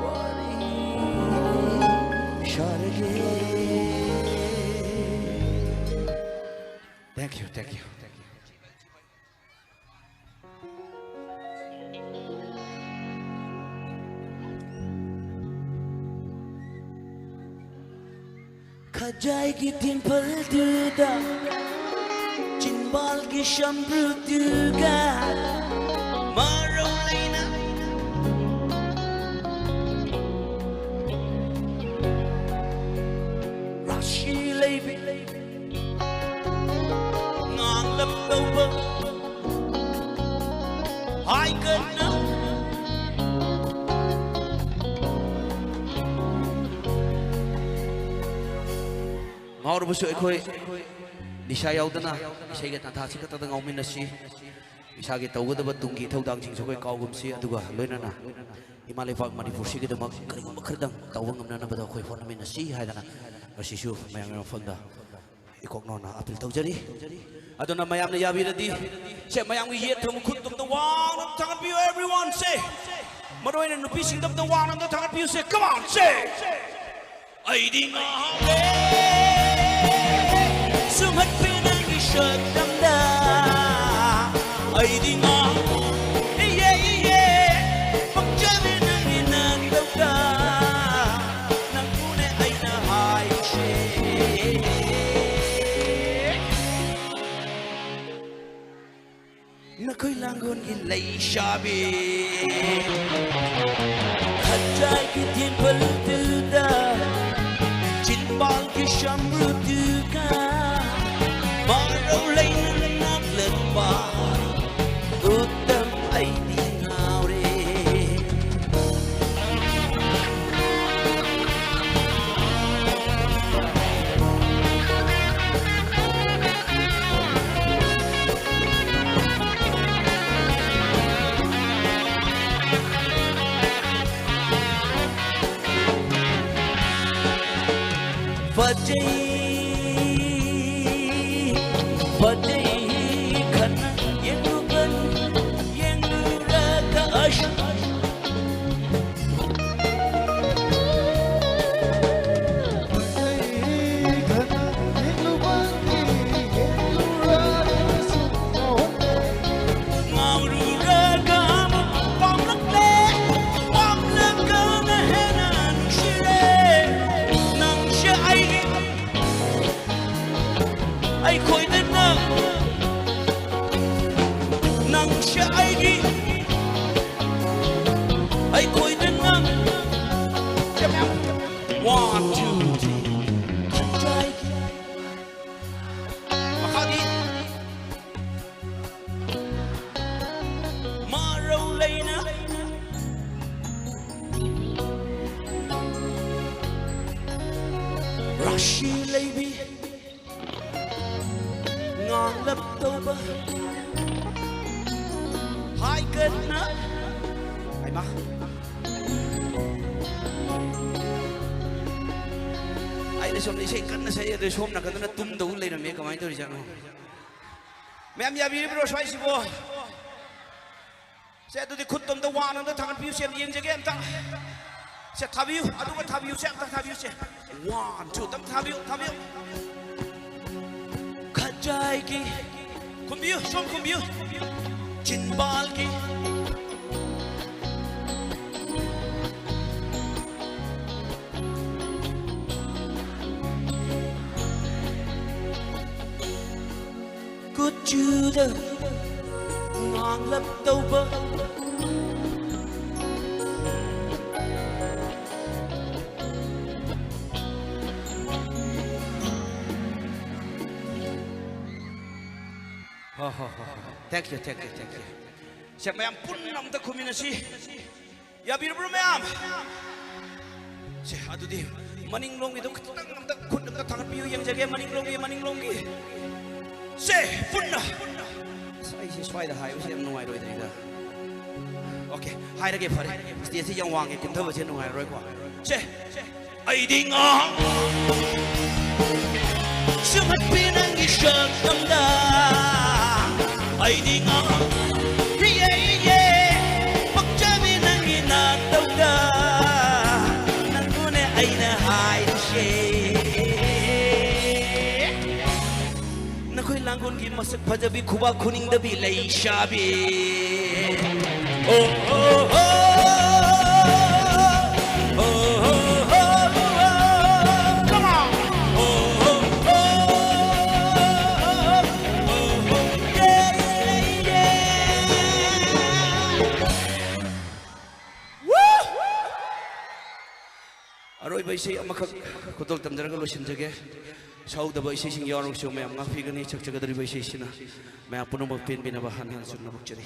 ꯋꯥꯔꯤ ꯁꯥꯔꯒꯦ꯫ Thank you, thank you, thank you. ꯈꯖꯥꯏꯒꯤ ꯗꯤꯝꯄꯜꯗꯨꯗ, ꯆꯤꯟꯕꯥꯜꯒꯤ ꯁꯝꯕ꯭ꯔꯨꯗꯨꯒ ꯃꯔꯧ ꯂꯩꯅ ꯔꯥꯁꯤ ꯂꯩꯕꯤ ꯉꯥꯡꯂꯝꯗꯧꯕ ꯍꯥꯏꯒꯅꯨ꯫ ꯉꯥꯎꯔꯕꯁꯨ ꯑꯩꯈꯣꯏ ꯅꯤꯁꯥ ꯌꯥꯎꯗꯅ ꯏꯁꯩꯒꯤ ꯇꯥꯟꯊꯥꯁꯤ ꯈꯛꯇꯗ ꯉꯥꯎꯃꯤꯟꯅꯁꯤ꯫ ꯏꯁꯥꯒꯤ ꯇꯧꯒꯗꯕ ꯇꯨꯡꯒꯤ ꯏꯊꯧꯗꯥꯡꯁꯤꯡꯁꯨ ꯑꯩꯈꯣꯏ ꯀꯥꯎꯒꯨꯝꯁꯤ, ꯑꯗꯨꯒ ꯂꯣꯏꯅꯅ ꯏꯃꯥ ꯂꯩꯕꯥꯛ ꯃꯅꯤꯄꯨꯔꯁꯤꯒꯤꯗꯃꯛ ꯀꯔꯤꯒꯨꯝꯕ ꯈꯔꯗꯪ ꯇꯧꯕ ꯉꯝꯅꯅꯕꯗ ꯑꯩꯈꯣꯏ ꯍꯣꯠꯅꯃꯤꯟꯅꯁꯤ ꯍꯥꯏꯗꯅ ꯉꯁꯤꯁꯨ ꯃꯌꯥꯝꯒꯤ ꯃꯐꯝꯗ ꯏꯀꯣꯛꯅꯣꯅ ꯑꯄꯤꯜ ꯇꯧꯖꯔꯤ꯫ ꯑꯗꯨꯅ ꯃꯌꯥꯝꯅ ꯌꯥꯕꯤꯔꯗꯤ, ꯁꯦ, ꯃꯌꯥꯝꯒꯤ ꯌꯦꯠ ꯊꯪꯕ ꯈꯨꯠꯇꯣ ꯑꯝꯇ ꯋꯥꯡꯅ ꯊꯥꯡꯒꯠꯄꯤꯌꯨ, everyone, ꯁꯦ꯫ ꯃꯔꯨ ꯑꯣꯏꯅ ꯅꯨꯄꯤꯁꯤꯡꯗꯣ ꯑꯝꯇ ꯋꯥꯡꯅ ꯑꯝꯇ ꯊꯥꯡꯒꯠꯄꯤꯌꯨ, ꯁꯦ, come on, ꯁꯦ꯫ ꯑꯩꯗꯤ ꯉꯥꯎꯔꯦ, ꯁꯨꯝꯍꯠꯄꯤ ꯅꯪꯒꯤ ꯁꯛꯇꯝꯗ꯫ ꯑꯩꯗꯤ ꯉꯥꯎꯔꯦ, ꯏꯌꯦ, ꯏꯌꯦ, ꯄꯛꯆꯕꯤ ꯅꯪꯒꯤ ꯅꯇꯧꯗ꯫ ꯅꯪꯕꯨꯅꯦ ꯑꯩꯅ ꯍꯥꯏꯁꯦ꯫ ꯅꯈꯣꯏ ꯂꯥꯡꯒꯣꯜꯒꯤ ꯂꯩꯁꯥꯕꯤ, ꯈꯖꯥꯏꯒꯤ ꯗꯤꯝꯄꯜꯗꯨꯗ, ꯆꯤꯟꯕꯥꯜꯒꯤ ꯁꯝꯕ꯭ꯔꯨꯗꯨꯒ, ꯃꯔꯧ ꯂꯩꯅ ꯉꯥꯛꯂꯝꯕ ꯎꯇꯝ ꯑꯩꯗꯤ ꯉꯥꯎꯔꯦ꯫ ꯐꯖꯩ ꯐꯖꯩ ꯈꯟꯅ ꯌꯦꯡꯂꯨꯕꯅꯤ, ꯌꯦꯡꯂꯨꯔꯒ ꯑꯁ꯫ ꯐꯖꯩ ꯈꯟꯅ ꯌꯦꯡꯂꯨꯕꯅꯤ, ꯌꯦꯡꯂꯨꯔꯒ ꯑꯁꯨꯝ ꯉꯥꯎꯍꯜꯂꯦ꯫ ꯉꯥꯎꯔꯨꯔꯒ ꯑꯃꯨꯛ ꯄꯥꯝꯂꯛꯂꯦ, ꯄꯥꯝꯂꯛꯂꯒꯅ ꯍꯦꯟꯅ ꯅꯨꯡꯁꯤꯔꯦ꯫ ꯅꯪꯁꯦ ꯑꯩꯒꯤ ꯑꯩꯈꯣꯏꯗꯅ ꯅꯪꯁꯦ ꯑꯩꯒꯤ, ꯑꯩꯈꯣꯏꯗꯅ one, two, three. ꯈꯟꯖꯥꯏꯒꯤ ꯃꯈꯥꯒꯤ ꯃꯔꯧ ꯂꯩꯅ ꯔꯥꯁꯤ ꯂꯩꯕꯤ ꯉꯥꯡꯂꯞ ꯇꯧꯕ ꯍꯥꯏꯒꯠꯅ꯫ ꯍꯩꯃꯥ꯫ ꯑꯩꯅ ꯁꯣꯝꯗ ꯏꯁꯩ ꯀꯟꯅ ꯁꯛꯑꯦ, ꯑꯗꯨ ꯁꯣꯝ ꯅꯥꯀꯟꯗꯅ ꯇꯨꯝꯗꯧ ꯂꯩꯔꯝꯃꯦ, ꯀꯃꯥꯏꯅ ꯇꯧꯔꯤꯖꯥꯠꯅꯣ? ꯃꯌꯥꯝ ꯌꯥꯕꯤꯔꯤꯕ꯭ꯔꯣ ꯁ꯭ꯋꯥꯏꯁꯤꯕꯣ? ꯁꯦ, ꯑꯗꯨꯗꯤ ꯈꯨꯠꯇꯣ ꯑꯝꯇ ꯋꯥꯡꯅ ꯑꯝꯇ ꯊꯥꯡꯒꯠꯄꯤꯌꯨꯁꯦ, ꯑꯝꯇ ꯌꯦꯡꯖꯒꯦ ꯑꯝꯇ꯫ ꯁꯦ, ꯊꯥꯕꯤꯌꯨ, ꯑꯗꯨꯒ ꯊꯥꯕꯤꯌꯨꯁꯦ, ꯑꯝꯇ ꯊꯥꯕꯤꯌꯨꯁꯦ꯫ One, two, ꯑꯝꯇ ꯊꯥꯕꯤꯌꯨ, ꯊꯥꯕꯤꯌꯨ꯫ ꯈꯖꯥꯏꯒꯤ ꯈꯨꯝꯕꯤꯌꯨ, ꯁꯣꯝ ꯈꯨꯝꯕꯤꯌꯨ꯫ ꯆꯤꯟꯕꯥꯜꯒꯤ ꯀꯨꯆꯨꯗ ꯉꯥꯡꯂꯞ ꯇꯧꯕ꯫ ꯍꯣ, ꯍꯣ, ꯍꯣ, ꯍꯣ꯫ Thank you, thank you, thank you꯫ ꯁꯦ, ꯃꯌꯥꯝ ꯄꯨꯟꯅ ꯑꯝꯇ ꯈꯨꯝꯃꯤꯟꯅꯁꯤ꯫ ꯌꯥꯕꯤꯔꯕ꯭ꯔꯣ ꯃꯌꯥꯝ? ꯁꯦ, ꯑꯗꯨꯗꯤ ꯃꯅꯤꯡꯂꯣꯝꯒꯤꯗꯣ ꯈꯤꯇꯪ ꯑꯝꯇ ꯈꯨꯠ ꯑꯝꯇ ꯊꯥꯡꯒꯠꯄꯤꯌꯨ, ꯌꯦꯡꯖꯒꯦ, ꯃꯅꯤꯡꯂꯣꯝꯒꯤ, ꯃꯅꯤꯡꯂꯣꯝꯒꯤ꯫ ꯁꯦ, ꯄꯨꯟꯅ꯫ ꯑꯁ, ꯑꯩꯁꯦ ꯁ꯭ꯋꯥꯏꯗ ꯍꯥꯏꯕꯁꯦ ꯌꯥꯝ ꯅꯨꯡꯉꯥꯏꯔꯣꯏꯗ꯭ꯔꯤꯗ꯫ Okay, ꯍꯥꯏꯔꯒꯦ, ꯐꯔꯦ꯫ Stageꯁꯦ ꯌꯥꯝ ꯋꯥꯡꯉꯦ, ꯀꯨꯝꯊꯕꯁꯦ ꯅꯨꯡꯉꯥꯏꯔꯔꯣꯏꯀꯣ꯫ ꯁꯦ, ꯑꯩꯗꯤ ꯉꯥꯏꯍꯥꯛ ꯁꯨꯝꯍꯠꯄꯤ ꯅꯪꯒꯤ ꯁꯛꯇꯝꯗ꯫ ꯑꯩꯗꯤ ꯉꯥꯎ ꯍꯤꯌꯦ ꯍꯤꯌꯦ ꯄꯛꯆꯕꯤ ꯅꯪꯒꯤ ꯅꯥꯇꯧꯗ ꯅꯪꯕꯨꯅꯦ ꯑꯩꯅ ꯍꯥꯏꯔꯤꯁꯦ꯫ ꯅꯈꯣꯏ ꯂꯥꯡꯒꯣꯜꯒꯤ ꯃꯁꯛ ꯐꯖꯕꯤ ꯈꯨꯕꯥꯛ ꯈꯨꯅꯤꯡꯗꯕꯤ ꯂꯩꯁꯥꯕꯤ꯫ ꯑꯣ, ꯑꯣ, ꯑꯣ, ꯑꯣ, ꯑꯣ, ꯑꯣ, ꯑꯣ, come on. ꯑꯣ, ꯑꯣ, ꯑꯣ, ꯑꯣ, ꯑꯣ, yeah, yeah, yeah. Woo! ꯑꯔꯣꯏꯕ ꯏꯁꯩ ꯑꯃꯈꯛ ꯈꯨꯗꯣꯜ ꯇꯝꯖꯔꯒ ꯂꯣꯏꯁꯤꯟꯖꯒꯦ꯫ ꯁꯛꯍꯧꯗꯕ ꯏꯁꯩꯁꯤꯡ ꯌꯥꯎꯔꯕꯁꯨ ꯃꯌꯥꯝ ꯉꯥꯛꯄꯤꯒꯅꯤ꯫ ꯁꯛꯆꯒꯗꯧꯔꯤꯕ ꯏꯁꯩꯁꯤꯅ ꯃꯌꯥꯝ ꯄꯨꯝꯅꯃꯛ ꯄꯦꯟꯕꯤꯅꯕ ꯍꯟꯅ ꯍꯟꯅꯁꯨ ꯅꯣꯛꯆꯔꯤ꯫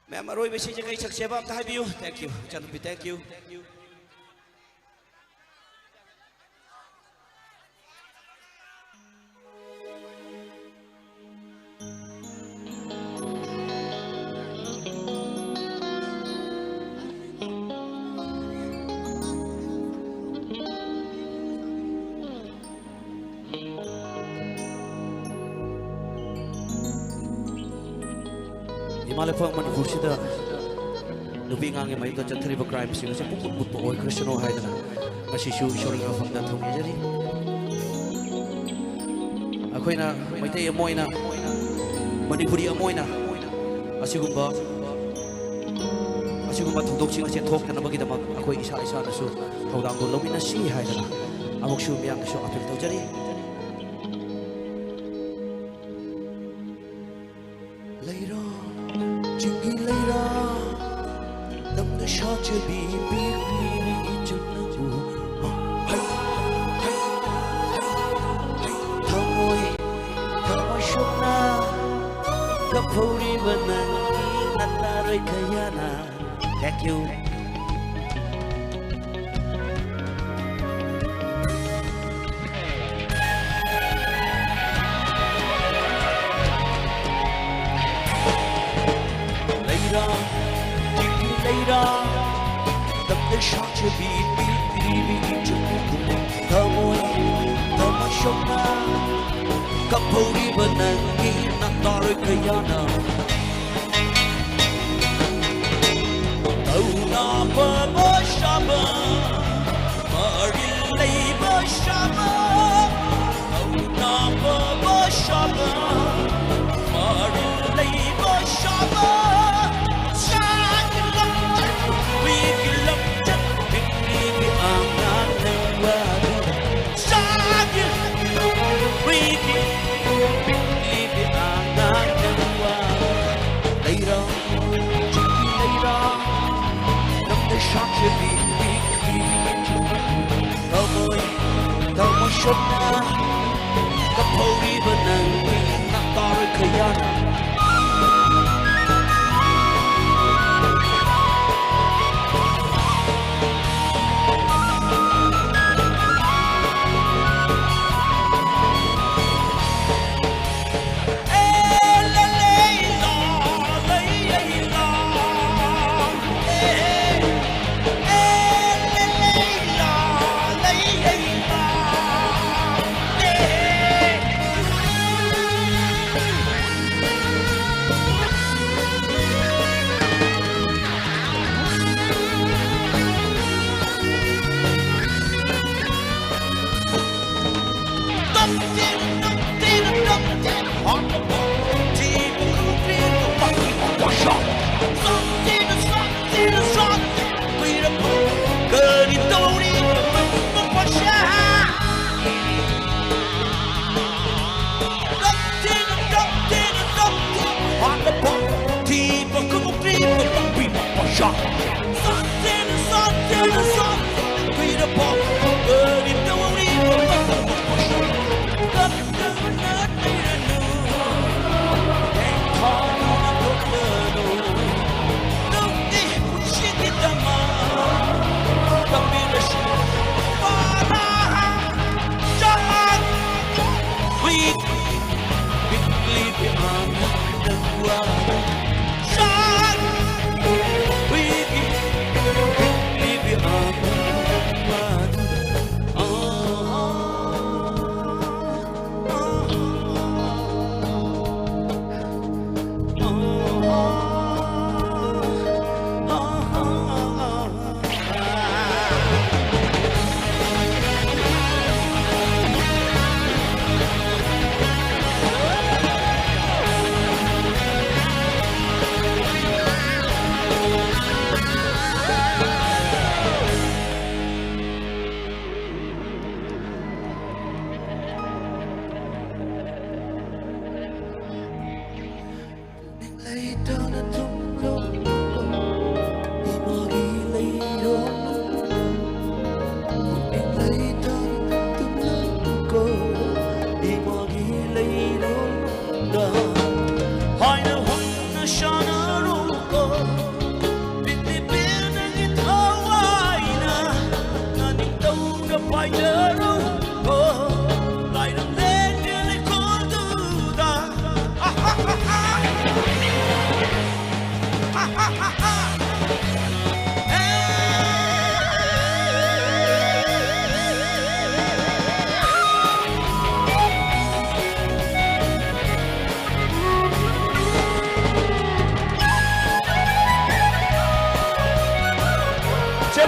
ꯃꯌꯥꯝ ꯑꯔꯣꯏꯕ ꯏꯁꯩꯁꯦ ꯀꯩ ꯁꯛꯁꯦꯕ ꯑꯝꯇ ꯍꯥꯏꯕꯤꯌꯨ꯫ Thank you, ꯏꯆꯥꯅꯨꯄꯤ, thank you꯫ ꯏꯃꯥ ꯂꯩꯄꯥꯛ ꯃꯅꯤꯄꯨꯔꯁꯤꯗ ꯅꯨꯄꯤ ꯑꯉꯥꯡꯒꯤ ꯃꯥꯌꯣꯛꯇ ꯆꯠꯊꯔꯤꯕ crimeꯁꯤꯡ ꯑꯁꯤ ꯄꯨꯡꯃꯨꯠ ꯃꯨꯠꯄ ꯑꯣꯏꯈ꯭ꯔꯁꯅꯨ ꯍꯥꯏꯗꯅ ꯉꯁꯤꯁꯨ ꯏꯁꯣꯔꯒꯤ ꯃꯐꯝꯗ ꯊꯧꯅꯤꯖꯔꯤ꯫ ꯑꯩꯈꯣꯏꯅ ꯃꯩꯇꯩ ꯑꯃ ꯑꯣꯏꯅ, ꯃꯅꯤꯄꯨꯔꯤ ꯑꯃ ꯑꯣꯏꯅ ꯑꯁꯤꯒꯨꯝꯕ, ꯑꯁꯤꯒꯨꯝꯕ ꯊꯧꯗꯣꯛꯁꯤꯡ ꯑꯁꯤ ꯊꯣꯛꯇꯅꯕꯒꯤꯗꯃꯛ ꯑꯩꯈꯣꯏ ꯏꯁꯥ ꯏꯁꯥꯅꯁꯨ ꯊꯧꯗꯥꯡꯗꯣ ꯂꯧꯃꯤꯟꯅꯁꯤ ꯍꯥꯏꯗꯅ ꯑꯃꯨꯛꯁꯨ ꯃꯤꯌꯥꯝꯗꯁꯨ appeal ꯇꯧꯖꯔꯤ꯫ ꯂꯩꯔꯣ ꯆꯤꯡꯒꯤ ꯂꯩꯔꯥ, ꯇꯝꯗ ꯁꯥꯖꯕꯤ ꯄꯤꯛꯂꯤꯕꯤ ꯏꯆꯝꯅꯕꯨ꯫ ꯍꯩ, ꯍꯩ, ꯍꯩ, ꯍꯩ, ꯊꯃꯣꯏ, ꯊꯃꯣꯏ ꯁꯣꯛꯅ ꯀꯞꯍꯧꯔꯤꯕ ꯅꯪꯒꯤ ꯅꯇꯥꯔꯣꯏ ꯀꯌꯥꯅ꯫ Thank you. ꯂꯩꯔꯥ, ꯆꯤꯡꯒꯤ ꯂꯩꯔꯥ, ꯇꯝꯗ ꯁꯥꯖꯕꯤ ꯄꯤꯛꯂꯤꯕꯤ ꯏꯆꯝꯅꯕꯨ꯫ ꯊꯃꯣꯏ, ꯊꯃꯣꯏ ꯁꯣꯛꯅ ꯍꯧꯔꯤꯕ ꯅꯪꯒꯤ ꯅꯇꯥꯔꯣꯏ ꯀꯌꯥꯅ ꯇꯧꯅꯕ ꯁꯥꯕ, ꯃꯔꯤꯜ ꯂꯩꯕ ꯁꯥꯕ, ꯇꯧꯅꯕ ꯁꯥꯕ, ꯃꯔꯤꯜ ꯂꯩꯕ ꯁꯥꯕ, ꯁꯥꯒꯤ ꯂꯝꯆꯠ, ꯍꯨꯏꯒꯤ ꯂꯝꯆꯠ, ꯄꯤꯛꯂꯤꯕꯤ ꯑꯉꯥꯡ ꯅꯪ ꯋꯥꯗꯨꯅ ꯁꯥꯒꯤ ꯍꯨꯏꯒꯤ ꯄꯤꯛꯂꯤꯕꯤ ꯑꯉꯥꯡ ꯅꯪ ꯋꯥ ꯂꯩꯔꯥ, ꯆꯤꯡꯒꯤ ꯂꯩꯔꯥ, ꯅꯪꯅ ꯁꯥꯠꯆꯕꯤ ꯄꯤꯛꯂꯤꯕꯤ ꯊꯃꯣꯏ, ꯊꯃꯣꯏ ꯁꯣꯛꯅ ꯀꯞꯍꯧꯔꯤꯕ ꯅꯪꯒꯤ ꯅꯇꯥꯔꯣꯏ ꯈꯌꯥꯅ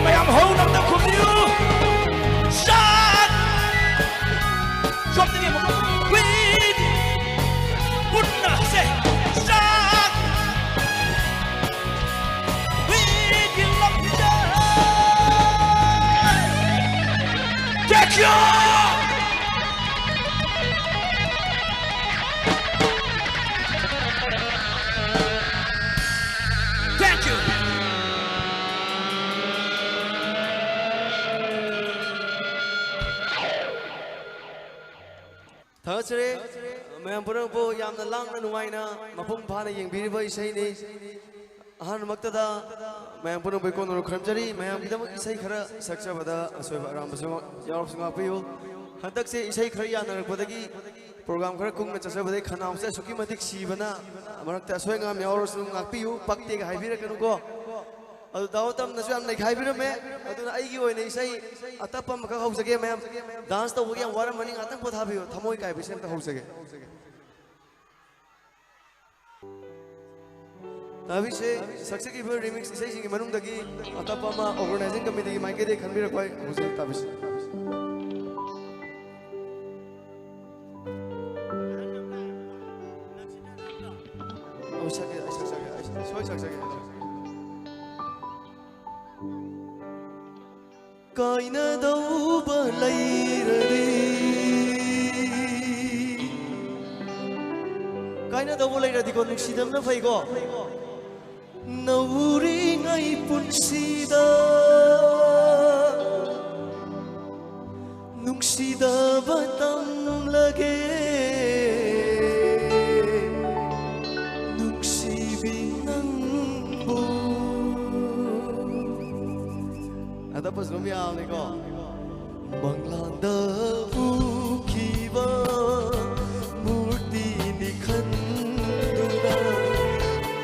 ꯃꯌꯥꯝ ꯍꯧꯅ ꯑꯝꯇ ꯈꯨꯝꯕꯤꯌꯨ꯫ ꯁ꯭ꯇꯥꯔꯠ! ꯁꯣꯝꯗꯒꯤ ꯑꯃꯨꯛ ꯍꯨꯏ! ꯄꯨꯟꯅ ꯁꯦ! ꯁ꯭ꯇꯥꯔꯠ! ꯍꯨꯏꯒꯤ ꯂꯝꯖꯦꯜ! Thank you! Thank you! ꯊꯥꯒꯠꯆꯔꯤ꯫ ꯃꯌꯥꯝ ꯄꯨꯝꯅꯃꯛꯄꯨ ꯌꯥꯝꯅ ꯂꯥꯡꯅ ꯅꯨꯡꯉꯥꯏꯅ ꯃꯄꯨꯡ ꯐꯥꯅ ꯌꯦꯡꯕꯤꯔꯤꯕ ꯏꯁꯩꯅꯤ꯫ ꯑꯍꯥꯟꯕꯃꯛꯇꯗ ꯃꯌꯥꯝ ꯄꯨꯝꯅꯃꯛꯄꯨ ꯏꯀꯣꯟꯗꯨꯅ ꯈꯨꯔꯨꯝꯖꯔꯤ꯫ ꯃꯌꯥꯝꯒꯤꯗꯃꯛ ꯏꯁꯩ ꯈꯔ ꯁꯛꯆꯕꯗ ꯑꯁꯣꯏꯕ ꯑꯔꯥꯟꯕꯁꯨ ꯌꯥꯎꯔꯕꯁꯨ ꯉꯥꯛꯄꯤꯌꯨ꯫ ꯍꯟꯗꯛꯁꯦ ꯏꯁꯩ ꯈꯔ ꯌꯥꯅꯔꯛꯄꯗꯒꯤ program ꯈꯔ ꯀꯨꯡꯅ ꯆꯠꯆꯕꯗꯒꯤ ꯈꯅꯥꯎꯁꯦ ꯑꯁꯨꯛꯀꯤ ꯃꯇꯤꯛ ꯁꯤꯕꯅ ꯃꯔꯛꯇ ꯑꯁꯣꯏ ꯑꯉꯥꯝ ꯌꯥꯎꯔꯁꯨ ꯉꯥꯛꯄꯤꯌꯨ, ꯄꯛꯇꯦꯒ ꯍꯥꯏꯕꯤꯔꯛꯀꯅꯨꯀꯣ꯫ ꯑꯗꯨ ꯗꯥ ꯎꯇꯝꯅꯁꯨ ꯌꯥꯝ ꯅꯩꯈꯥꯏꯕꯤꯔꯝꯃꯦ꯫ ꯑꯗꯨꯅ ꯑꯩꯒꯤ ꯑꯣꯏꯅ ꯏꯁꯩ ꯑꯇꯞꯄ ꯑꯃꯈꯛ ꯍꯧꯖꯒꯦ꯫ ꯃꯌꯥꯝ dance ꯇꯧꯕꯒꯤ ꯌꯥꯝ ꯋꯥꯔꯝꯃꯅꯤ, ꯉꯥꯛꯇꯪ ꯄꯣꯊꯥꯕꯤꯌꯨ꯫ ꯊꯃꯣꯏ ꯀꯥꯏꯕ ꯏꯁꯩ ꯑꯝꯇ ꯍꯧꯖꯒꯦ꯫ ꯇꯥꯕꯤꯁꯦ, ꯁꯛꯆꯈꯤꯕ remix ꯏꯁꯩꯁꯤꯡꯒꯤ ꯃꯅꯨꯡꯗꯒꯤ ꯑꯇꯞꯄ ꯑꯃ organizing committeeꯒꯤ ꯃꯥꯏꯀꯩꯗꯒꯤ ꯈꯟꯕꯤꯔꯛꯄ ꯑꯩ ꯍꯧꯖꯤꯛ ꯇꯥꯕꯤꯁꯦ꯫ ꯑꯣ, ꯁꯛꯀꯦ, ꯑꯩ ꯁꯛꯆꯒꯦ, ꯑꯩ ꯁꯣꯏ ꯁꯛꯆꯒꯦ꯫ ꯀꯥꯏꯅꯗꯧꯕ ꯂꯩꯔꯗꯤ, ꯀꯥꯏꯅꯗꯧꯕ ꯂꯩꯔꯗꯤꯀꯣ, ꯅꯨꯡꯁꯤꯗꯕꯅ ꯐꯩꯀꯣ꯫ ꯅꯧꯔꯤꯉꯩ ꯄꯨꯟꯁꯤꯗ ꯅꯨꯡꯁꯤꯗꯕ ꯇꯝꯂꯒꯦ, ꯅꯨꯡꯁꯤꯕꯤ ꯅꯪꯕꯨ꯫ ꯑꯗ ꯐꯖꯕ ꯃꯌꯥꯝꯅꯤꯀꯣ꯫ ꯃꯪꯂꯥꯟꯗ ꯎꯈꯤꯕ ꯃꯨꯔꯇꯤꯅꯤ ꯈꯟꯗꯨꯅ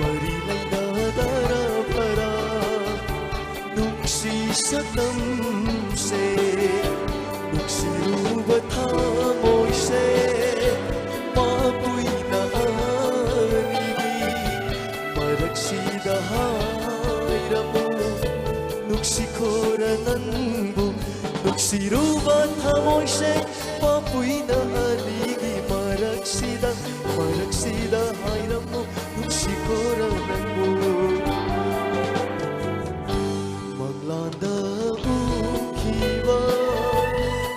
ꯃꯔꯤ ꯂꯩꯅꯗꯔꯕꯔꯥ ꯅꯨꯡꯁꯤ ꯁꯛꯇꯝꯁꯦ, ꯅꯨꯡꯁꯤꯔꯨꯕ ꯊꯃꯣꯏꯁꯦ, ꯃꯄꯨꯏꯅ ꯑꯅꯤꯒꯤ ꯃꯔꯛꯁꯤꯗ ꯍꯥꯏꯔꯝꯃꯨ, ꯅꯨꯡꯁꯤꯈꯣꯔ ꯅꯪꯕꯨ ꯅꯨꯡꯁꯤꯔꯨꯕ ꯊꯃꯣꯏꯁꯦ ꯄꯥꯄꯨꯏꯅ ꯑꯅꯤꯒꯤ ꯃꯔꯛꯁꯤꯗ, ꯃꯔꯛꯁꯤꯗ ꯍꯥꯏꯔꯝꯃꯨ ꯅꯨꯡꯁꯤꯈꯣꯔ ꯅꯪꯕꯨ꯫ ꯃꯪꯂꯥꯟꯗ ꯎꯈꯤꯕ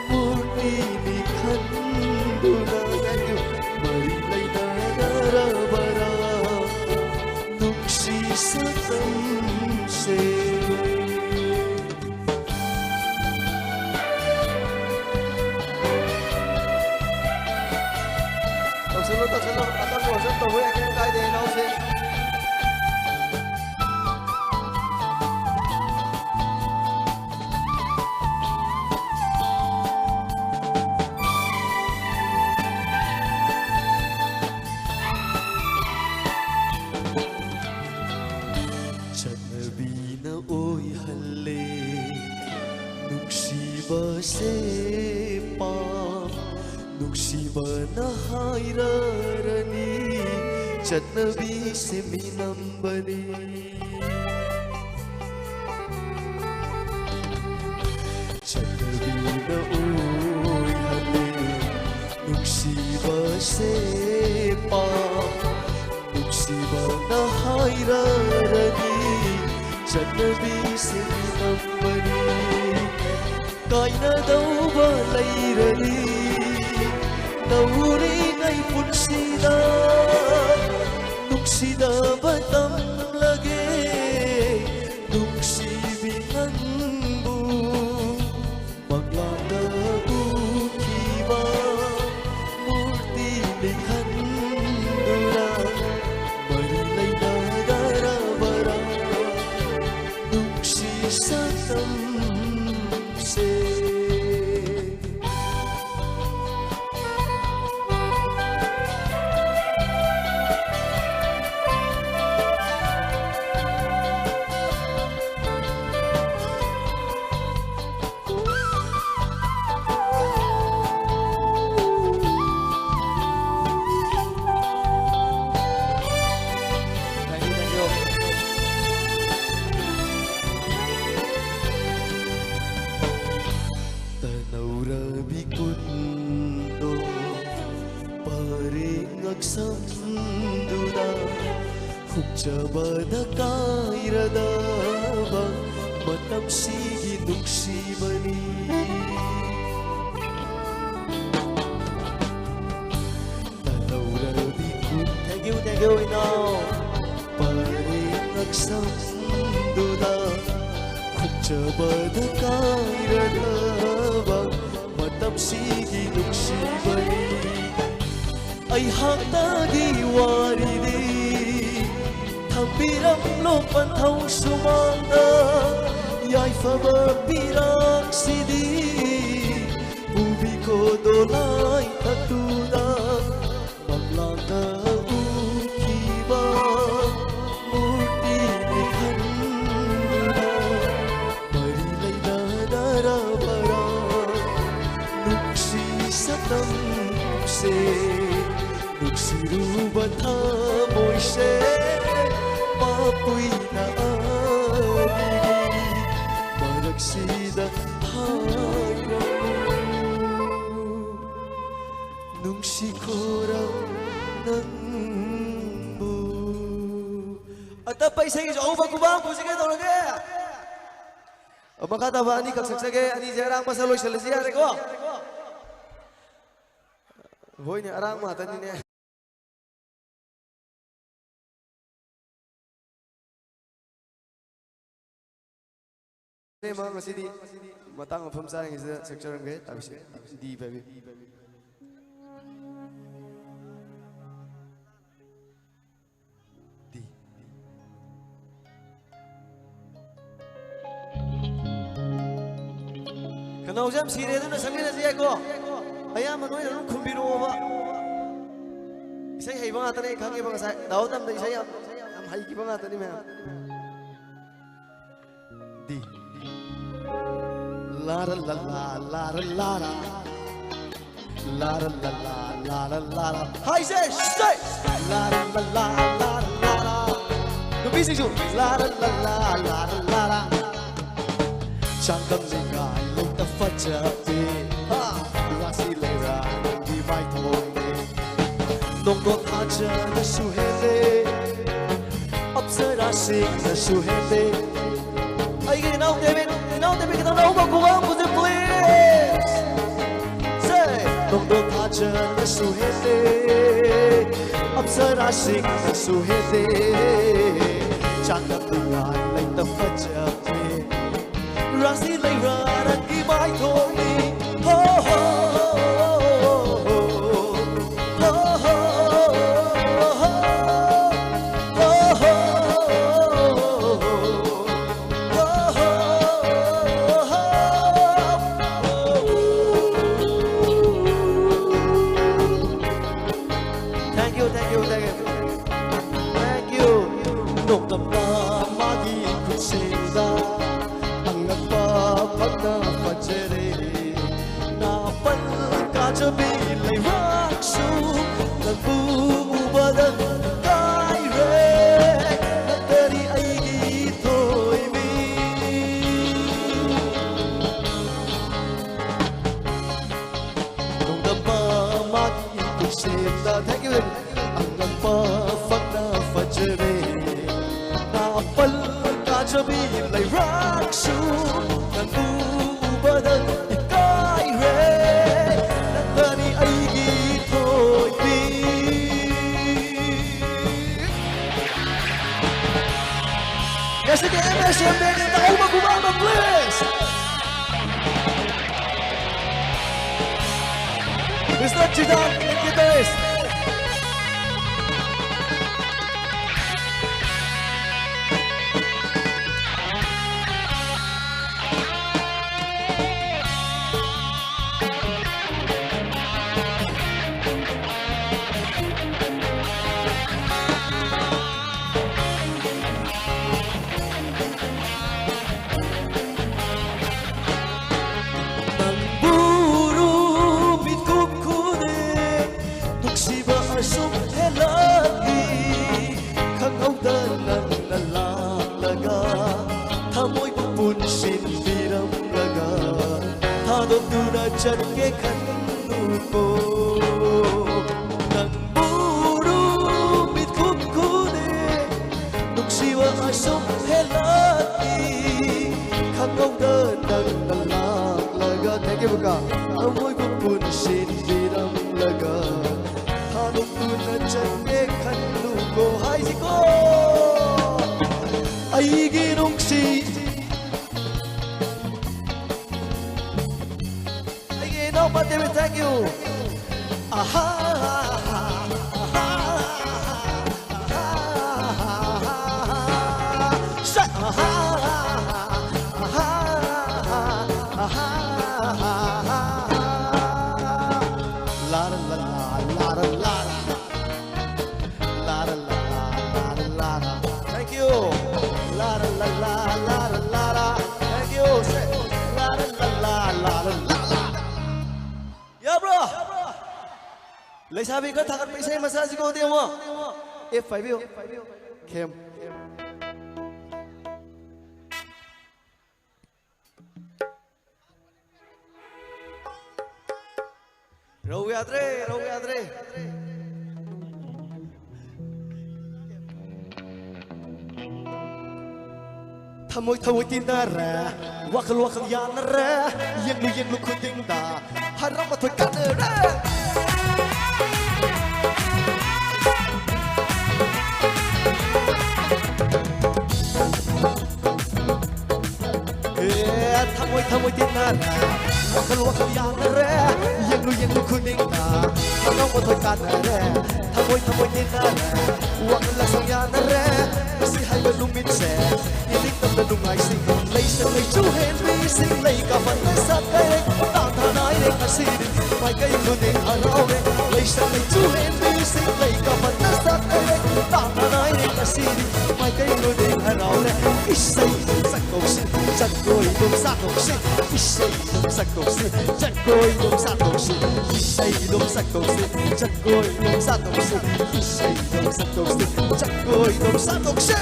ꯃꯨꯔꯇꯤꯅꯤ ꯈꯟꯗꯨꯅ ꯃꯔꯤ ꯂꯩꯅꯔꯕꯔꯥ ꯅꯨꯡꯁꯤ ꯁꯛꯇꯝꯁꯦ꯫ ꯇꯧꯁꯜꯂꯣ, ꯇꯧꯁꯜꯂꯣ꯫ ꯑꯇꯞꯄ ꯑꯣꯔꯗꯔ ꯇꯧꯕ ꯌꯥꯏ, ꯀꯩꯝ ꯀꯥꯏꯗꯦ, ꯏꯅꯥꯎꯁꯦ꯫ ꯆꯠꯅꯕꯤꯅ ꯑꯣꯏꯍꯜꯂꯦ ꯅꯨꯡꯁꯤꯕꯁꯦ ꯄꯥꯞ, ꯅꯨꯡꯁꯤꯕꯅ ꯍꯥꯏꯔꯔꯅꯤ ꯆꯠꯅꯕꯤꯁꯦ ꯃꯤꯅꯝꯕꯅꯤ꯫ ꯆꯠꯅꯕꯤꯅ ꯑꯣꯏꯍꯜꯂꯦ ꯅꯨꯡꯁꯤꯕꯁꯦ ꯄꯥꯞ, ꯅꯨꯡꯁꯤꯕꯅ ꯍꯥꯏꯔꯔꯅꯤ ꯆꯠꯅꯕꯤꯁꯦ ꯃꯤꯅꯝꯕꯅꯤ꯫ ꯀꯥꯏꯅꯗꯧꯕ ꯂꯩꯔꯅꯤ ꯇꯧꯔꯤꯉꯩ ꯄꯨꯟꯁꯤꯗ ꯅꯨꯡꯁꯤꯗꯕ ꯇꯝꯂꯒꯦ ꯅꯨꯡꯁꯤꯕꯤ ꯅꯪꯕꯨ꯫ ꯃꯪꯂꯥꯟꯗ ꯎꯈꯤꯕ ꯃꯨꯔꯇꯤ ꯂꯤꯡꯍꯟꯗꯨꯅ ꯃꯔꯤ ꯂꯩꯅꯗꯔꯕꯔꯥ ꯅꯨꯡꯁꯤ ꯁꯛꯇꯝꯁꯦ꯫ ꯁꯝꯗꯨꯗ ꯍꯨꯛꯆꯕꯗ ꯀꯥꯏꯔꯗꯕ ꯃꯇꯝꯁꯤꯒꯤ ꯅꯨꯡꯁꯤꯕꯅꯤ꯫ ꯇꯜꯍꯧꯔꯗꯤ ꯈꯨꯠ Thank you, thank you, ꯏꯅꯥꯎ꯫ ꯄꯔꯦꯡ ꯉꯛꯁꯝꯗꯨꯗ ꯍꯨꯛꯆꯕꯗ ꯀꯥꯏꯔꯗꯕ ꯃꯇꯝꯁꯤꯒꯤ ꯅꯨꯡꯁꯤꯕꯅꯤ꯫ ꯑꯩꯍꯥꯛꯇꯒꯤ ꯋꯥꯔꯤꯗꯤ ꯊꯝꯕꯤꯔꯝꯂꯣ ꯄꯟꯊꯧ ꯁꯨꯃꯥꯡꯗ꯫ ꯌꯥꯏꯐꯕ ꯄꯤꯔꯥꯡꯁꯤꯗꯤ ꯄꯨꯕꯤꯈꯣ ꯗꯣꯂꯥꯏ ꯇꯠꯇꯨꯗ꯫ ꯃꯪꯂꯥꯟꯗ ꯎꯈꯤꯕ ꯃꯨꯔꯇꯤꯅꯤ ꯈꯟꯗꯨꯅ ꯃꯔꯤ ꯂꯩꯅꯗꯔꯕꯔꯥ ꯅꯨꯡꯁꯤ ꯁꯛꯇꯝꯁꯦ? ꯅꯨꯡꯁꯤꯔꯨꯕ ꯊꯃꯣꯏꯁꯦ ꯃꯄꯨꯏꯅ ꯑꯅꯤꯒꯤ ꯃꯔꯛꯁꯤꯗ ꯍꯥꯏꯔꯝꯃꯨ꯫ ꯅꯨꯡꯁꯤꯈꯣꯔ ꯅꯪꯕꯨ꯫ ꯑꯇꯞꯄ ꯏꯁꯩꯒꯤꯁꯨ ꯑꯍꯧꯕ ꯈꯨꯕꯥꯛ ꯄꯨꯁꯤ ꯀꯩꯗꯧꯔꯒꯦ? ꯃꯈꯥ ꯇꯥꯕ ꯑꯅꯤꯈꯛ ꯁꯛꯆꯒꯦ꯫ ꯑꯅꯤꯁꯦ ꯑꯔꯥꯡꯕ ꯁꯛ ꯂꯣꯏꯁꯤꯜꯂꯁꯤ ꯌꯥꯔꯦꯀꯣ? ꯍꯣꯏꯅꯦ, ꯑꯔꯥꯡꯕ ꯉꯥꯛꯇꯅꯤꯅꯦ꯫ ꯃꯥ ꯉꯁꯤꯗꯤ ꯃꯇꯥꯡ ꯃꯐꯝ ꯆꯥꯔꯤꯉꯩꯁꯤꯗ ꯁꯛꯆꯔꯝꯒꯦ꯫ ꯇꯥꯕꯤꯁꯦ꯫ ꯗꯤ ꯄꯥꯏꯕꯤ꯫ ꯗꯤ꯫ ꯈꯅꯥꯎꯁꯦ ꯌꯥꯝ ꯁꯤꯔꯦ, ꯑꯗꯨꯅ ꯁꯛꯃꯤꯟꯅꯁꯤ ꯌꯥꯏꯀꯣ? ꯑꯌꯥꯝꯕ ꯅꯣꯏꯅ ꯑꯗꯨꯝ ꯈꯨꯝꯕꯤꯔꯛꯑꯣꯕ꯫ ꯏꯁꯩ ꯍꯩꯕ ꯉꯥꯛꯇꯅꯦ ꯑꯩ ꯈꯪꯉꯦꯕ, ꯉꯁꯥꯏ ꯗꯥꯎ ꯇꯝꯗ ꯏꯁꯩ ꯌꯥꯝ, ꯌꯥꯝ ꯍꯩꯈꯤꯕ ꯉꯥꯛꯇꯅꯤ ꯃꯌꯥꯝ꯫ ꯗꯤ꯫ ꯂꯥ ꯔ ꯂ ꯂꯥ, ꯂꯥ ꯔ ꯂꯥ ꯔ꯫ ꯂꯥ ꯔ ꯂ ꯂꯥ, ꯂꯥ ꯔ ꯂꯥ ꯔ꯫ ꯍꯥꯏꯁꯦ, ꯁꯦ! ꯂꯥ ꯔ ꯂ ꯂꯥ, ꯂꯥ ꯔ ꯂꯥ ꯔ꯫ ꯅꯨꯄꯤꯁꯤꯡꯁꯨ ꯂꯥ ꯔ ꯂ ꯂꯥ, ꯂꯥ ꯔ ꯂꯥ ꯔ꯫ ꯆꯥꯡꯗꯝꯅꯤꯡꯉꯥꯏ ꯂꯩꯇ ꯐꯖꯕꯤ꯫ ꯍꯥ! ꯔꯥꯁꯤ ꯂꯩꯔꯥ ꯅꯪꯒꯤ ꯃꯥꯏꯊꯣꯡꯅꯤ꯫ ꯅꯣꯡꯗꯣꯟ ꯊꯥꯖꯅꯁꯨ ꯍꯦꯜꯂꯦ, ꯑꯞꯁꯔꯥꯁꯤꯡꯅꯁꯨ ꯍꯦꯜꯂꯦ꯫ ꯑꯩꯒꯤ ꯏꯅꯥꯎ ꯗꯦꯕꯤꯠ, ꯏꯅꯥꯎ ꯗꯦꯕꯤꯠ ꯈꯤꯇꯪ ꯂꯧꯕ ꯈꯨꯕꯥꯛ ꯑꯃꯁꯦ, please꯫ Say, ꯅꯣꯡꯗꯣꯟ ꯊꯥꯖꯅꯁꯨ ꯍꯦꯜꯂꯦ, ꯑꯞꯁꯔꯥꯁꯤꯡꯅꯁꯨ ꯍꯦꯜꯂꯦ꯫ ꯆꯥꯡꯗꯝꯅꯤꯡꯉꯥꯏ ꯂꯩꯇ ꯐꯖꯕꯤ꯫ ꯔꯥꯁꯤ ꯂꯩꯔꯥ ꯅꯪꯒꯤ ꯃꯥꯏꯊꯣꯡꯅꯤ꯫ ꯍꯣ, ꯍꯣ, ꯍꯣ, ꯍꯣ, ꯍꯣ꯫ Thank you, thank you, thank you. Thank you. ꯅꯣꯡꯗꯝꯕ ꯃꯥꯒꯤ ꯈꯨꯠꯁꯦꯝꯗ ꯑꯉꯛꯄ ꯐꯪꯅ ꯐꯖꯔꯦ꯫ ꯅꯥꯄꯜ ꯀꯥꯖꯕꯤ ꯂꯩꯔꯥꯛꯁꯨ ꯅꯪꯕꯨ ꯎꯕꯗ ꯀꯥꯏꯔꯦ꯫ ꯅꯪꯇꯅꯤ ꯑꯩꯒꯤ ꯊꯣꯏꯕꯤ꯫ ꯅꯣꯡꯗꯝꯕ ꯃꯥꯒꯤ ꯈꯨꯠꯁꯦꯝꯗ꯫ Thank you, thank you. ꯑꯉꯛꯄ ꯐꯪꯅ ꯐꯖꯔꯦ꯫ ꯅꯥꯄꯜ ꯀꯥꯖꯕꯤ ꯂꯩꯔꯥꯛꯁꯨ ꯅꯪꯕꯨ ꯎꯕꯗ ꯏꯀꯥꯏꯔꯦ꯫ ꯅꯪꯇꯅꯤ ꯑꯩꯒꯤ ꯊꯣꯏꯕꯤ꯫ ꯉꯁꯤꯒꯤ M S M Day ꯒꯤ ꯇꯥꯍꯧꯕ ꯈꯨꯕꯥꯛ ꯑꯃ, please. Mister Jidan, lead guitarist. ꯅꯪꯕꯨ ꯎꯔꯨ ꯃꯤꯠꯀꯨꯞ ꯈꯨꯗꯤꯡ ꯅꯨꯡꯁꯤꯕ ꯑꯁꯨꯝ ꯍꯦꯜꯂꯛꯂꯤ꯫ ꯈꯪꯍꯧꯗ ꯅꯪꯅ ꯂꯥꯛꯂꯒ ꯊꯃꯣꯏꯕꯨ ꯄꯨꯟꯁꯤꯟꯕꯤꯔꯝꯂꯒ ꯊꯥꯗꯣꯛꯇꯨꯅ ꯆꯠꯀꯦ ꯈꯟꯂꯨꯀꯣ꯫ ꯅꯪꯕꯨ ꯅꯪꯅ ꯂꯥꯛꯂꯒ, thank you, ꯕꯨꯀꯥ꯫ ꯑꯃꯣꯏꯕꯨ ꯄꯨꯟꯁꯤꯟꯕꯤꯔꯝꯂꯒ, ꯊꯥꯗꯣꯛꯇꯨꯅ ꯆꯠꯂꯦ ꯈꯜꯂꯨꯀꯣ ꯍꯥꯏꯁꯤꯀꯣ꯫ ꯑꯩꯒꯤ ꯅꯨꯡꯁꯤ, ꯑꯩꯒꯤ ꯏꯅꯥꯎꯄꯥ ꯗꯦꯕꯤꯠ, thank you꯫ ꯑꯍꯥ, ꯑꯍꯥ, ꯑꯍꯥ, ꯑꯍꯥ, ꯑꯍꯥ, ꯑꯍꯥ, ꯑꯍꯥ, ꯑꯍꯥ, ꯑꯍꯥ, ꯑꯍꯥ, ꯑꯍꯥ, ꯑꯍꯥ, ꯑꯍꯥ꯫ ꯂꯥ ꯂꯥ ꯂꯥ, ꯂꯥ ꯂꯥ ꯂꯥ, ꯂꯥ ꯂꯥ ꯂꯥ, ꯂꯥ ꯂꯥ ꯂꯥ꯫ Thank you. ꯂꯥ ꯂꯥ ꯂꯥ, ꯂꯥ ꯂꯥ ꯂꯥ, ꯂꯥ ꯂꯥ ꯂꯥ꯫ Thank you. ꯁꯦ꯫ ꯂꯥ ꯂꯥ ꯂꯥ, ꯂꯥ ꯂꯥ ꯂꯥ, ꯂꯥ ꯂꯥ ꯂꯥ꯫ ꯌꯥꯕ꯭ꯔꯣ? ꯂꯩꯁꯥꯕꯤ ꯈꯔ ꯊꯥꯒꯠꯄ ꯏꯁꯩ ꯃꯆꯥꯁꯤ ꯀꯧꯗꯦ ꯑꯃꯨꯛ꯫ F ꯄꯥꯏꯕꯤꯌꯨ꯫ ꯈꯦꯝ꯫ ꯔꯧ ꯌꯥꯗ꯭ꯔꯦ, ꯔꯧ ꯌꯥꯗ꯭ꯔꯦ꯫ ꯊꯃꯣꯏ ꯊꯃꯣꯏ ꯇꯤꯟꯅꯔꯦ, ꯋꯥꯈꯜ ꯋꯥꯈꯜ ꯌꯥꯅꯔꯦ, ꯌꯦꯡꯂꯨ ꯌꯦꯡꯂꯨ ꯈꯨꯗꯤꯡꯗ ꯍꯔꯥꯎ ꯃꯊꯣꯏ ꯀꯥꯟꯅꯔꯦ꯫ ꯑꯦ, ꯊꯃꯣꯏ ꯊꯃꯣꯏ ꯇꯤꯟꯅꯔꯦ, ꯋꯥꯈꯜ ꯋꯥꯈꯜ ꯌꯥꯅꯔꯦ, ꯌꯦꯡꯂꯨ ꯌꯦꯡꯂꯨ ꯈꯨꯗꯤꯡꯗ ꯍꯔꯥꯎ ꯃꯊꯣꯏ ꯀꯥꯟꯅꯔꯦ꯫ ꯊꯃꯣꯏ ꯊꯃꯣꯏ ꯇꯤꯟꯅꯔꯦ, ꯋꯥꯈꯜ ꯂꯧꯁꯪ ꯌꯥꯅꯔꯦ꯫ ꯉꯁꯤ ꯍꯥꯏꯕ ꯅꯨꯃꯤꯠꯁꯦ ꯏꯅꯤꯡꯇꯝꯅ ꯅꯨꯡꯉꯥꯏꯁꯤ꯫ ꯂꯩꯁꯪ ꯂꯩꯆꯨ ꯍꯦꯟꯕꯤꯁꯤꯡ ꯂꯩ ꯀꯥꯐꯟꯅ ꯁꯥꯠꯀꯔꯦ꯫ ꯇꯥꯟꯊꯥ ꯅꯥꯏꯔꯦ ꯉꯁꯤꯗꯤ ꯃꯥꯏꯀꯩ ꯈꯨꯗꯤꯡ ꯍꯔꯥꯎꯔꯦ꯫ ꯂꯩꯁꯪ ꯂꯩꯆꯨ ꯍꯦꯟꯕꯤꯁꯤꯡ ꯂꯩ ꯀꯥꯐꯟꯅ ꯁꯥꯠꯀꯔꯦ꯫ ꯇꯥꯟꯊꯥ ꯅꯥꯏꯔꯦ ꯉꯁꯤꯗꯤ ꯃꯥꯏꯀꯩ ꯈꯨꯗꯤꯡ ꯍꯔꯥꯎꯔꯦ꯫ ꯏꯁꯩ ꯁꯛꯇꯣꯛꯁꯤ, ꯖꯒꯣꯏ ꯑꯗꯨꯝ ꯁꯥꯊꯣꯛꯁꯤ꯫ ꯏꯁꯩ ꯑꯗꯨꯝ ꯁꯛꯇꯣꯛꯁꯤ, ꯖꯒꯣꯏ ꯑꯗꯨꯝ ꯁꯥꯊꯣꯛꯁꯤ꯫ ꯏꯁꯩ ꯑꯗꯨꯝ ꯁꯛꯇꯣꯛꯁꯤ, ꯖꯒꯣꯏ ꯑꯗꯨꯝ ꯁꯥꯊꯣꯛꯁꯤ꯫ ꯏꯁꯩ ꯑꯗꯨꯝ ꯁꯛꯇꯣꯛꯁꯤ, ꯖꯒꯣꯏ ꯑꯗꯨꯝ ꯁꯥꯊꯣꯛꯁꯤ꯫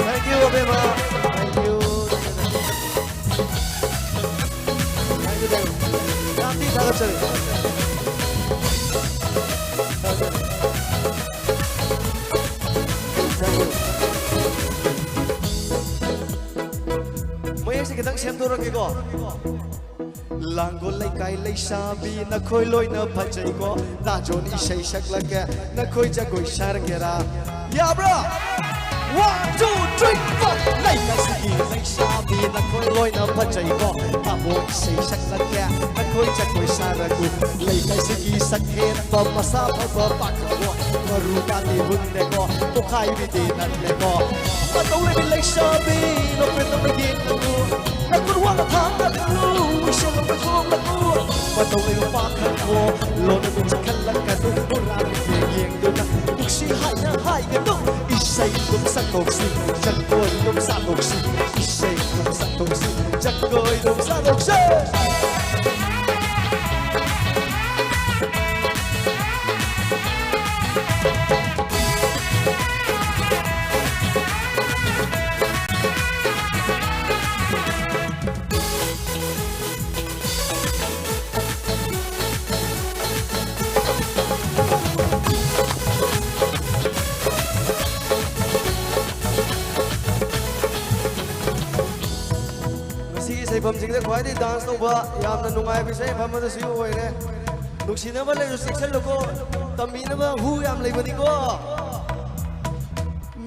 Thank you, ꯑꯕꯦꯝꯃ꯫ Thank you. Thank you, thank you. ꯌꯥꯝ ꯊꯤꯅ ꯊꯥꯒꯠꯆꯔꯤ꯫ ꯊꯥꯒꯠꯆꯔꯤ꯫ Thank you. ꯈꯤꯇꯪ ꯁꯦꯝꯗꯣꯔꯛꯀꯦꯀꯣ꯫ ꯂꯥꯡꯒꯣꯜ ꯂꯩꯀꯥꯏ ꯂꯩꯁꯥꯕꯤ ꯅꯈꯣꯏ ꯂꯣꯏꯅ ꯐꯖꯩꯀꯣ꯫ ꯗꯥ ꯖꯣꯟ ꯏꯁꯩ ꯁꯛꯂꯛꯀꯦ, ꯅꯈꯣꯏ ꯖꯒꯣꯏ ꯁꯥꯔꯒꯦꯔꯥ? ꯌꯥꯕ꯭ꯔꯥ? One, two, three, four. ꯂꯩꯀꯥꯏꯁꯤꯒꯤ ꯂꯩꯁꯥꯕꯤ ꯅꯈꯣꯏ ꯂꯣꯏꯅ ꯐꯖꯩꯀꯣ꯫ ꯇꯥꯃꯣ ꯏꯁꯩ ꯁꯛꯂꯛꯀꯦ, ꯅꯈꯣꯏ ꯖꯒꯣꯏ ꯁꯥꯔꯒꯨ꯫ ꯂꯩꯀꯥꯏꯁꯤꯒꯤ ꯁꯛ ꯍꯦꯟꯕ ꯃꯁꯥ ꯐꯕ ꯄꯥꯈꯪꯕꯨ ꯃꯔꯨ ꯀꯥꯟꯗꯤ ꯍꯨꯟꯗꯦꯀꯣ, ꯄꯣꯈꯥꯏꯕꯤꯗꯤ ꯅꯠꯂꯦꯀꯣ꯫ ꯃꯇꯧ ꯂꯩꯕꯤ ꯂꯩꯁꯥꯕꯤ ꯅꯣꯛꯐꯦꯠ ꯅꯣꯛꯅ ꯌꯦꯡꯒꯅꯨ, ꯅꯈꯨꯠ ꯋꯥꯡꯅ ꯊꯥꯡꯒꯠꯂꯨ, ꯏꯁꯩ ꯂꯧꯕ ꯊꯣꯛꯂꯛꯎ꯫ ꯃꯇꯧ ꯂꯩꯕ ꯄꯥꯈꯪꯕꯨ ꯂꯣꯟꯅ ꯃꯤꯠꯁꯤ ꯈꯜꯂꯛꯀꯅꯨ, ꯍꯨꯔꯥꯟꯕ ꯌꯦꯡꯗꯨꯅ ꯅꯨꯡꯁꯤ ꯍꯥꯏꯅ ꯍꯥꯏꯒꯅꯨ꯫ ꯏꯁꯩ ꯑꯗꯨꯝ ꯁꯛꯇꯣꯛꯁꯤ, ꯖꯒꯣꯏ ꯑꯗꯨꯝ ꯁꯥꯗꯣꯛꯁꯤ, ꯏꯁꯩ ꯑꯗꯨꯝ ꯁꯛꯇꯣꯛꯁꯤ, ꯖꯒꯣꯏ ꯑꯗꯨꯝ ꯁꯥꯗꯣꯛꯁꯤ꯫ ꯉꯁꯤꯒꯤ ꯁꯩꯐꯝꯁꯤꯡꯗ ꯈ꯭ꯋꯥꯏꯗꯒꯤ dance ꯇꯧꯕ ꯌꯥꯝꯅ ꯅꯨꯡꯉꯥꯏꯕ ꯏꯁꯩ ꯃꯐꯝ ꯑꯗꯨꯁꯨ ꯑꯣꯏꯔꯦ꯫ ꯅꯨꯡꯁꯤꯅꯕ ꯂꯩꯔꯁꯨ ꯆꯦꯛꯁꯤꯜꯂꯨꯀꯣ, ꯇꯝꯕꯤꯅꯕ ꯍꯨ ꯌꯥꯝ ꯂꯩꯕꯅꯤꯀꯣ꯫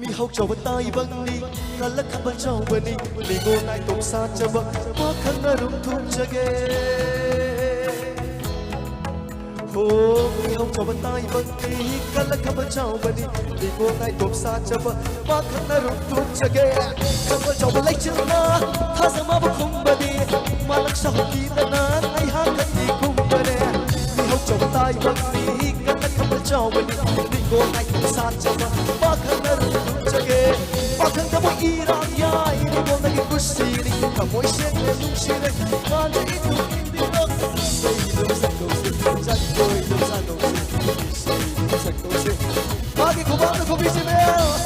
ꯃꯤꯍꯧ ꯆꯥꯎꯕ ꯇꯥꯏꯕꯪꯅꯤ, ꯀꯜꯂꯛꯈꯕ ꯆꯥꯎꯕꯅꯤ, ꯂꯤꯒꯣ ꯅꯥꯏꯇꯣꯝ ꯁꯥꯖꯕ ꯄꯥꯈꯪ ꯑꯔꯨꯝ ꯊꯨꯝꯖꯒꯦ꯫ ꯍꯣ, ꯃꯤꯍꯧ ꯆꯥꯎꯕ ꯇꯥꯏꯕꯪꯅꯤ, ꯀꯜꯂꯛꯈꯕ ꯆꯥꯎꯕꯅꯤ, ꯂꯤꯒꯣ ꯅꯥꯏꯇꯣꯝ ꯁꯥꯖꯕ ꯄꯥꯈꯪ ꯑꯔꯨꯝ ꯊꯨꯝꯖꯒꯦ꯫ ꯆꯥꯎꯕ ꯆꯥꯎꯕ ꯂꯩꯆꯤꯜꯅ ꯊꯥꯖ ꯃꯥꯕꯨ ꯈꯨꯝꯕꯅꯤ, ꯃꯥꯂꯛ ꯁꯍꯨꯀꯤꯗꯅ ꯑꯩꯍꯥꯛ ꯀꯟꯕꯤ ꯀꯨꯝꯕꯅꯦ꯫ ꯃꯤꯍꯧ ꯆꯥꯎꯕ ꯇꯥꯏꯕꯪꯅꯤ, ꯀꯟꯅ ꯈꯝꯕ ꯆꯥꯎꯕꯅꯤ, ꯅꯤꯡꯒꯣꯜ ꯅꯥꯏꯇꯣꯝ ꯁꯥꯖꯕ ꯄꯥꯈꯪ ꯑꯔꯨꯝ ꯊꯨꯝꯖꯒꯦ꯫ ꯄꯥꯈꯪ ꯊꯃꯣꯏ ꯏꯔꯥꯡ ꯌꯥꯏ, ꯅꯤꯡꯒꯣꯜꯅꯒꯤ ꯀꯨꯁꯤꯅꯤ, ꯊꯃꯣꯏ ꯁꯦꯡꯅ ꯅꯨꯡꯁꯤꯔꯦ, ꯃꯥꯅ ꯏꯊꯨꯝ ꯏꯟꯕꯤꯔꯣ꯫ ꯏꯁꯩꯗꯨ ꯁꯛꯇꯣꯛꯁꯤ, ꯖꯒꯣꯏꯗꯨ ꯁꯥꯗꯣꯛꯁꯤ, ꯏꯁꯩꯗꯨ ꯁꯛꯇꯣꯛꯁꯤ꯫ ꯃꯥꯒꯤ ꯈꯨꯕꯥꯛꯇ ꯈꯨꯕꯤꯁꯤ ꯃꯌꯥꯝ꯫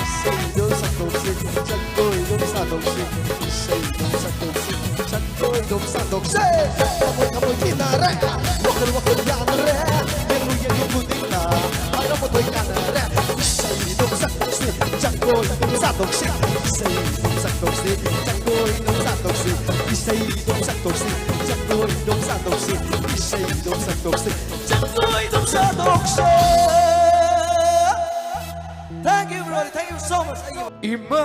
ꯏꯁꯩꯗꯨ ꯁꯛꯇꯣꯛꯁꯤ, ꯖꯒꯣꯏꯗꯨ ꯁꯥꯗꯣꯛꯁꯤ, ꯏꯁꯩꯗꯨ ꯁꯛꯇꯣꯛꯁꯤ, ꯖꯒꯣꯏꯗꯨ ꯁꯥꯗꯣꯛꯁꯤ꯫ ꯊꯃꯣꯏ ꯊꯃꯣꯏ ꯇꯤꯟꯅꯔꯦ, ꯋꯥꯈꯜ ꯋꯥꯈꯜ ꯌꯥꯅꯔꯦ, ꯌꯦꯡꯂꯨ ꯌꯦꯡꯂꯨ ꯈꯨꯗꯤꯡꯅ ꯍꯔꯥꯎꯕ ꯊꯣꯏ ꯀꯥꯟꯅꯔꯦ꯫ ꯏꯁꯩꯗꯨ ꯁꯛꯇꯣꯛꯁꯤ꯫ ꯖꯒꯣꯏ ꯑꯗꯨꯝ ꯁꯥꯗꯣꯛꯁꯤ, ꯏꯁꯩ ꯑꯗꯨꯝ ꯁꯛꯇꯣꯛꯁꯤ, ꯖꯒꯣꯏ ꯑꯗꯨꯝ ꯁꯥꯗꯣꯛꯁꯤ, ꯏꯁꯩ ꯑꯗꯨꯝ ꯁꯛꯇꯣꯛꯁꯤ, ꯖꯒꯣꯏ ꯑꯗꯨꯝ ꯁꯥꯗꯣꯛꯁꯤ, ꯏꯁꯩ ꯑꯗꯨꯝ ꯁꯛꯇꯣꯛꯁꯤ, ꯖꯒꯣꯏ ꯑꯗꯨꯝ ꯁꯥꯗꯣꯛꯁꯤ꯫ Thank you, everybody. Thank you so much. ꯏꯃꯥ꯫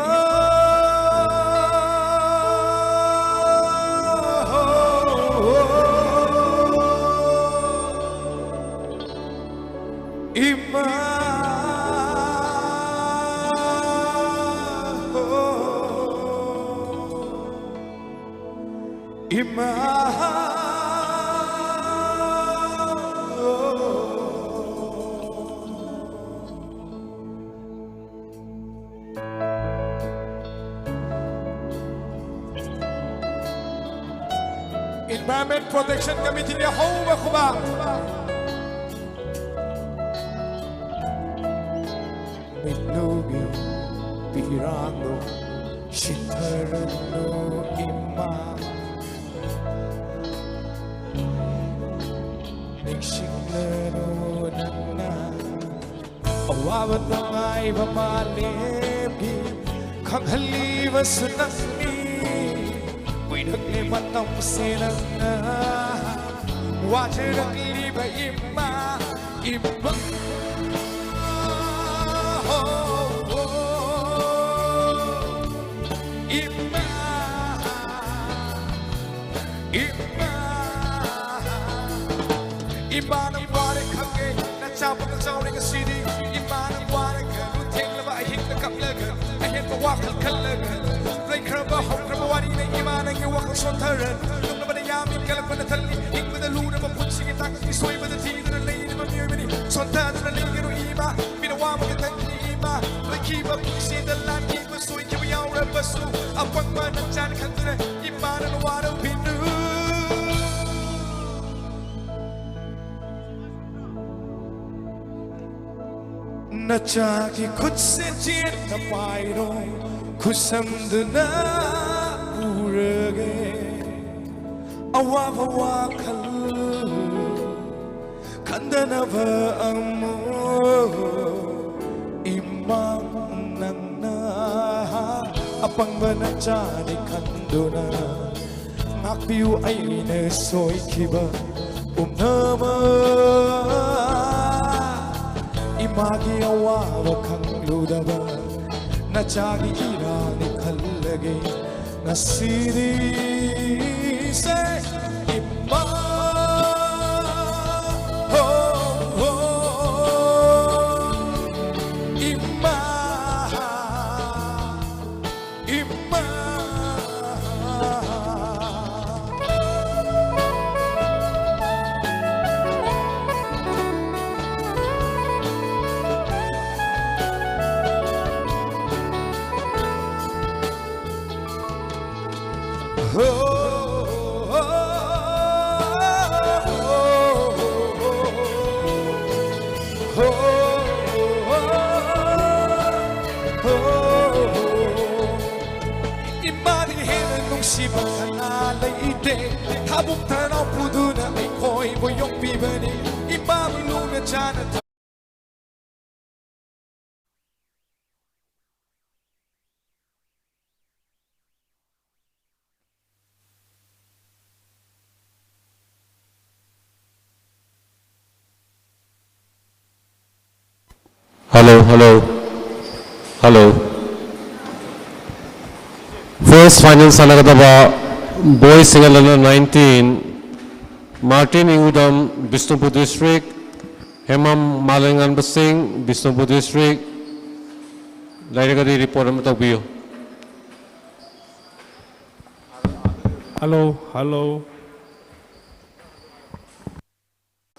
ꯏꯃꯥ꯫ ꯏꯃꯥ꯫ Environment Protection Committee ꯅ ꯍꯧꯕ ꯈꯨꯕꯥꯛ꯫ ꯃꯤꯠꯂꯨꯒꯤ ꯄꯤꯔꯥꯡꯗꯣ ꯁꯤꯊꯔꯅꯨ ꯏꯃꯥ꯫ ꯅꯤꯡꯁꯤꯡꯂꯅꯨ ꯅꯪꯅ ꯑꯋꯥꯕ ꯅꯨꯡꯉꯥꯏꯕ ꯃꯥꯂꯦꯝꯒꯤ ꯈꯪꯍꯜꯂꯤꯕꯁꯨ ꯅꯪꯅꯤ꯫ ꯀꯨꯏꯔꯛꯂꯦ ꯃꯇꯝꯁꯦ ꯅꯪꯅ ꯋꯥꯖꯔꯛꯂꯤꯕ ꯏꯃꯥ, ꯏꯃꯥ꯫ ꯏꯃꯥ, ꯏꯃꯥ, ꯏꯃꯥ ꯅꯪ ꯋꯥꯔꯦ ꯈꯪꯉꯦ, ꯅꯆꯥ ꯄꯣꯛꯅ ꯆꯥꯎꯔꯦ ꯉꯁꯤꯗꯤ꯫ ꯏꯃꯥ ꯅꯪ ꯋꯥꯔꯒ, ꯊꯦꯡꯂꯕ ꯑꯍꯤꯡꯗ ꯀꯞꯂꯒ, ꯑꯍꯦꯟꯕ ꯋꯥꯈꯜ ꯈꯜꯂꯒ, ꯂꯩꯈ꯭ꯔꯕ ꯍꯧꯈ꯭ꯔꯕ ꯋꯥꯔꯤꯅ ꯏꯃꯥ ꯅꯪꯒꯤ ꯋꯥꯈꯜ ꯁꯣꯟꯊꯔꯅꯨ꯫ ꯅꯣꯛꯅꯕꯅ ꯌꯥꯝꯃꯤ, ꯀꯜꯂꯛꯄꯅ ꯊꯜꯂꯤ, ꯍꯤꯡꯕꯗ ꯂꯨꯔꯕ ꯄꯨꯟꯁꯤꯒꯤ ꯇꯥꯡꯀꯛꯀꯤ ꯁꯣꯏꯕꯗ ꯊꯤꯗꯨꯅ ꯂꯩꯔꯤꯕ ꯃꯤꯑꯣꯏꯕꯅꯤ꯫ ꯁꯣꯟꯊꯗꯨꯅ ꯂꯩꯒꯅꯨ ꯏꯃꯥ, ꯃꯤꯅ ꯋꯥꯕꯒꯤ ꯇꯟꯈꯤꯅꯤ ꯏꯃꯥ, ꯂꯣꯏꯈꯤꯕ ꯄꯨꯟꯁꯤꯗ ꯂꯥꯟꯈꯤꯕ ꯁꯣꯏꯈꯤꯕ ꯌꯥꯎꯔꯕꯁꯨ, ꯑꯄꯪꯕ ꯅꯆꯥꯅꯤ ꯈꯟꯗꯨꯅ ꯏꯃꯥ ꯅꯪ ꯋꯥꯔꯧꯕꯤꯅꯨ꯫ ꯅꯆꯥꯒꯤ ꯈꯨꯠꯁꯦ ꯆꯦꯠꯅ ꯄꯥꯏꯔꯣ, ꯈꯨꯠꯁꯝꯗꯨꯅ ꯄꯨꯔꯒꯦ꯫ ꯑꯋꯥꯕ ꯋꯥꯈꯜ ꯈꯟꯗꯅꯕ ꯑꯃꯨꯛ ꯏꯃꯥ꯫ ꯃꯥꯡ ꯅꯪꯅ ꯑꯄꯪꯕ ꯅꯆꯥꯅꯤ ꯈꯟꯗꯨꯅ ꯉꯥꯛꯄꯤꯌꯨ ꯑꯩꯅ ꯁꯣꯏꯈꯤꯕ ꯄꯨꯝꯅꯃꯛ꯫ ꯏꯃꯥꯒꯤ ꯑꯋꯥꯕ ꯈꯪꯂꯨꯗꯕ ꯅꯆꯥꯒꯤ ꯏꯔꯥꯜꯅꯤ ꯈꯜꯂꯒꯦ ꯉꯁꯤꯗꯤ꯫ ꯁꯦ ꯏꯃꯥ, ꯍꯣ, ꯍꯣ, ꯏꯃꯥ, ꯏꯃꯥ꯫ ꯏꯃꯥꯗꯒꯤ ꯍꯦꯟꯅ ꯅꯨꯡꯁꯤꯕ ꯀꯅꯥ ꯂꯩꯇꯦ꯫ ꯊꯥꯕꯨꯡ ꯊꯅꯥꯎ ꯄꯨꯗꯨꯅ ꯑꯩꯈꯣꯏꯕꯨ ꯌꯣꯛꯄꯤꯕꯅꯤ꯫ ꯏꯃꯥꯕꯨ ꯂꯨꯅ ꯆꯥꯅ Hello, hello, hello. First final ꯁꯥꯟꯅꯒꯗꯕ boys single under nineteen, Martin ꯏꯉꯨꯗꯝ, Bishnupur district, ꯍꯦꯃꯝ ꯃꯥꯂꯦꯝꯉꯥꯟꯕ ꯁꯤꯡ, ꯕꯤꯁꯅꯨꯄꯨꯔ district, ꯂꯩꯔꯒꯗꯤ report ꯑꯃ ꯇꯧꯕꯤꯌꯨ꯫ Hello, hello.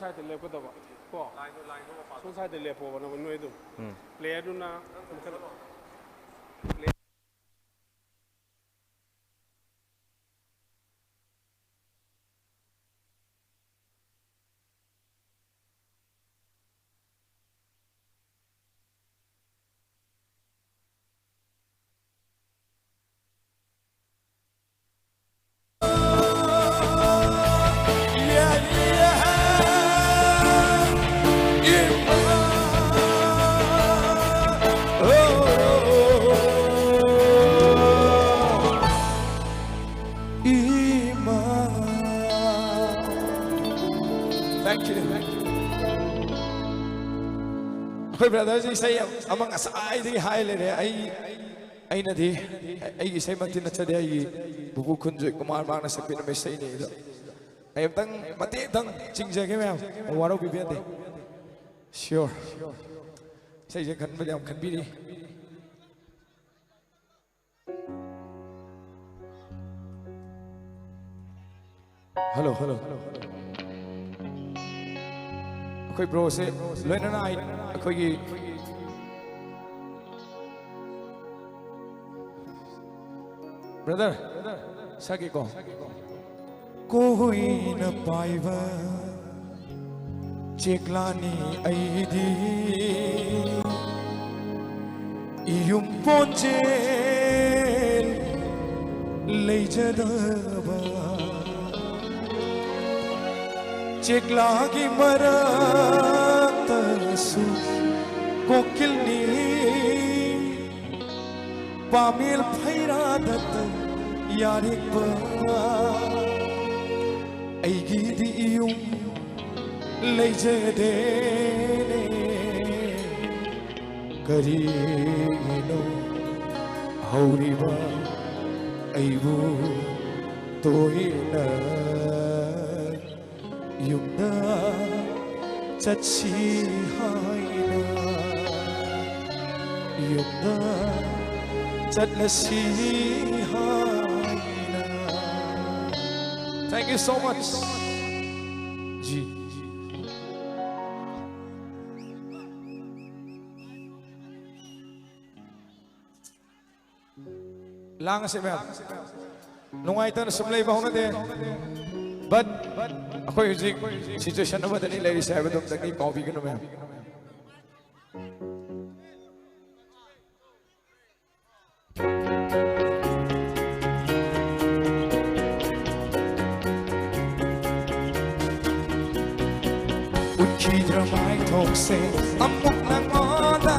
ꯁꯥꯏꯗ ꯂꯦꯞꯀꯗꯕ ꯀꯣ꯫ ꯁꯣꯝ ꯁꯥꯏꯗ ꯂꯦꯞꯄꯣꯕ ꯅꯣꯏ ꯑꯗꯨꯝ꯫ Playerꯗꯨꯅ ꯃꯊꯛ ꯕ꯭ꯔꯗꯔꯁꯦ ꯏꯁꯩ ꯑꯃ ꯉꯁꯥꯏꯗꯒꯤ ꯍꯥꯏ ꯂꯩꯔꯦ꯫ ꯑꯩ ꯑꯩꯅꯗꯤ ꯑꯩꯒꯤ ꯏꯁꯩꯃꯛꯇꯤ ꯅꯠꯆꯗꯦ, ꯑꯩꯒꯤ ꯄꯨꯄꯨ ꯈꯨꯟꯖꯣꯏ ꯀꯨꯃꯥꯔ ꯃꯥꯅ ꯁꯛꯄꯤꯔꯝꯕ ꯏꯁꯩꯅꯤ꯫ ꯑꯗꯣ ꯑꯩ ꯑꯝꯇꯪ ꯃꯇꯦꯛ ꯑꯝꯇꯪ ꯆꯤꯡꯖꯒꯦ ꯃꯌꯥꯝ, ꯋꯥꯔꯧꯕꯤꯕ ꯌꯥꯗꯦ꯫ ꯁꯤꯌꯣꯔ꯫ ꯏꯁꯩꯁꯦ ꯈꯟꯕꯗ ꯌꯥꯝ ꯈꯟꯕꯤꯔꯤ꯫ Hello, hello. ꯑꯩꯈꯣꯏ ꯕ꯭ꯔꯣꯁꯦ ꯂꯣꯏꯅꯅ ꯑꯩ-, ꯑꯩꯈꯣꯏꯒꯤ ꯕ꯭ꯔꯗꯔ, ꯁꯛꯀꯦꯀꯣ꯫ ꯀꯣꯏꯅ ꯄꯥꯏꯕ ꯆꯦꯛꯂꯥꯅꯤ ꯑꯩꯗꯤ, ꯏꯌꯨꯝ ꯄꯣꯟꯖꯦꯜ ꯂꯩꯖꯗꯕ꯫ ꯆꯦꯛꯂꯥꯒꯤ ꯃꯔꯛꯇꯁꯨ ꯀꯣꯀꯤꯜꯅꯤ, ꯄꯥꯃꯦꯜ ꯐꯩꯔꯥꯗꯇ ꯌꯥꯔꯦꯛꯄ꯫ ꯑꯩꯒꯤꯗꯤ ꯏꯌꯨꯝ ꯂꯩꯖꯗꯦꯅꯦ꯫ ꯀꯔꯤꯒꯤꯅꯣ ꯍꯧꯔꯤꯕ ꯑꯩꯕꯨ ꯇꯣꯏꯅ ꯌꯨꯝꯗ ꯆꯠꯁꯤ ꯍꯥꯏꯅ, ꯌꯨꯝꯗ ꯆꯠꯂꯁꯤ ꯍꯥꯏꯅ꯫ Thank you so much. ꯖꯤ꯫ ꯂꯥꯡꯉꯁꯦ ꯃꯌꯥꯝ꯫ ꯅꯨꯡꯉꯥꯏꯇꯅ ꯁꯨꯝ ꯂꯩꯕ ꯍꯧꯅꯗꯦ꯫ But ꯑꯩꯈꯣꯏ ꯍꯧꯖꯤꯛ situation ꯑꯃꯗꯅꯤ ꯂꯩꯔꯤꯁꯦ ꯍꯥꯏꯕꯗꯨꯝꯇꯪꯗꯤ ꯀꯥꯎꯕꯤꯒꯅꯨ ꯃꯌꯥꯝ꯫ ꯎꯠꯈꯤꯗ꯭ꯔ ꯃꯥꯏꯊꯣꯡꯁꯦ ꯑꯃꯨꯛ ꯅꯉꯣꯟꯗ,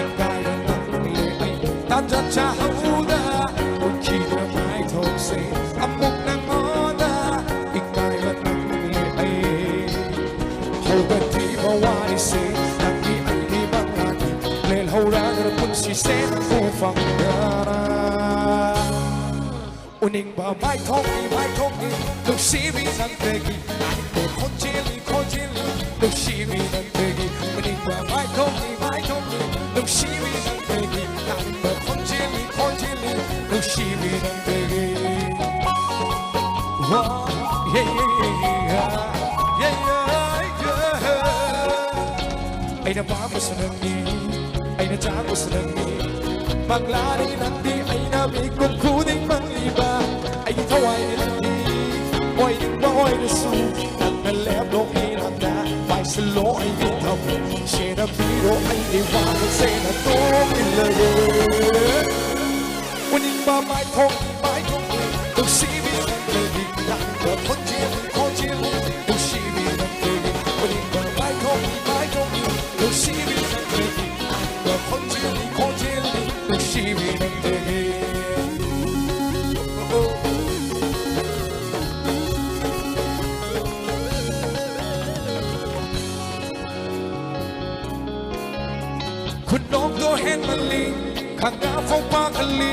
ꯏꯀꯥꯏꯕ ꯅꯪꯂꯦ ꯑꯩ ꯇꯥꯟꯖꯥ ꯆꯥꯍꯧꯗ꯫ ꯎꯠꯈꯤꯗ꯭ꯔ ꯃꯥꯏꯊꯣꯡꯁꯦ ꯑꯃꯨꯛ ꯅꯉꯣꯟꯗ, ꯏꯀꯥꯏꯕ ꯅꯪꯂꯦ ꯑꯩ꯫ ꯍꯧꯒꯠꯇ꯭ꯔꯤꯕ ꯋꯥꯔꯤꯁꯦ ꯅꯪꯒꯤ ꯑꯔꯤꯕ ꯁꯦꯟ ꯄꯨ ꯐꯪꯗꯅ ꯎꯅꯤꯡꯕ ꯃꯥꯏꯊꯣꯡꯅꯤ, ꯃꯥꯏꯊꯣꯡꯅꯤ, ꯅꯨꯡꯁꯤꯕꯤ ꯅꯪꯗꯒꯤ ꯅꯥꯅꯤꯡꯕ ꯈꯣꯟꯖꯦꯜꯅꯤ, ꯈꯣꯟꯖꯦꯜꯅꯤ, ꯅꯨꯡꯁꯤꯕꯤ ꯅꯪꯗꯒꯤ ꯎꯅꯤꯡꯕ ꯃꯥꯏꯊꯣꯡꯅꯤ, ꯃꯥꯏꯊꯣꯡꯅꯤ, ꯅꯨꯡꯁꯤꯕꯤ ꯅꯪꯗꯒꯤ ꯅꯥꯅꯤꯡꯕ ꯈꯣꯟꯖꯦꯜꯅꯤ, ꯈꯣꯟꯖꯦꯜꯅꯤ, ꯅꯨꯡꯁꯤꯕꯤ ꯅꯪꯗꯒꯤ. ꯋꯥ, ꯌꯦ, ꯌꯦ, ꯌꯦ, ꯌꯦ, ꯌꯦ, ꯌꯦ, ꯌꯦ. ꯑꯩꯅ ꯄꯥꯝꯕꯁꯨ ꯅꯪꯅꯤ, ꯑꯩꯅ ꯆꯥꯛꯄꯁꯨ ꯅꯪꯅꯤ. ꯃꯪꯂꯥꯅꯤ ꯅꯪꯗꯤ ꯑꯩꯅ ꯃꯤꯀꯨꯞ ꯈꯨꯗꯤꯡ ꯃꯪꯂꯤꯕ. ꯑꯩꯒꯤ ꯊꯋꯥꯏꯅꯤ ꯅꯪꯗꯤ ꯑꯣꯏꯅꯤꯡꯕ ꯑꯣꯏꯔꯁꯨ ꯅꯪꯅ ꯂꯦꯞꯂꯣ ꯏꯅꯥꯛꯇ. ꯄꯥꯏꯁꯤꯜꯂꯣ ꯑꯩꯒꯤ ꯊꯃꯣꯏ, ꯁꯦꯟꯅꯕꯤꯔꯣ ꯑꯩꯒꯤ ꯋꯥꯈꯜꯁꯦ ꯅꯇꯣꯝ ꯏꯜꯂꯒꯦ. ꯎꯅꯤꯡꯕ ꯃꯥꯏꯊꯣꯡ, ꯃꯥꯏꯊꯣꯡ, ꯅꯨꯡꯁꯤꯕꯤ ꯅꯪꯗꯒꯤ ꯂꯥꯛꯄ ꯈꯣꯟꯖꯦꯜ, ꯈꯣꯟꯖꯦꯜ, ꯅꯨꯡꯁꯤꯕꯤ ꯅꯪꯗꯒꯤ. ꯎꯅꯤꯡꯕ ꯃꯥꯏꯊꯣꯡ, ꯃꯥꯏꯊꯣꯡ, ꯅꯨꯡꯁꯤꯕꯤ ꯅꯪꯗꯒꯤ ꯂꯥꯛꯄ ꯈꯣꯟꯖꯦꯜ, ꯈꯣꯟꯖꯦꯜ, ꯅꯨꯡꯁꯤꯕꯤ ꯅꯪꯗꯒꯤ. ꯈꯨꯅꯣꯛꯇꯣ ꯍꯦꯟꯃꯜꯂꯤ, ꯈꯪꯒꯥꯐꯥꯎ ꯄꯥꯈꯠꯂꯤ.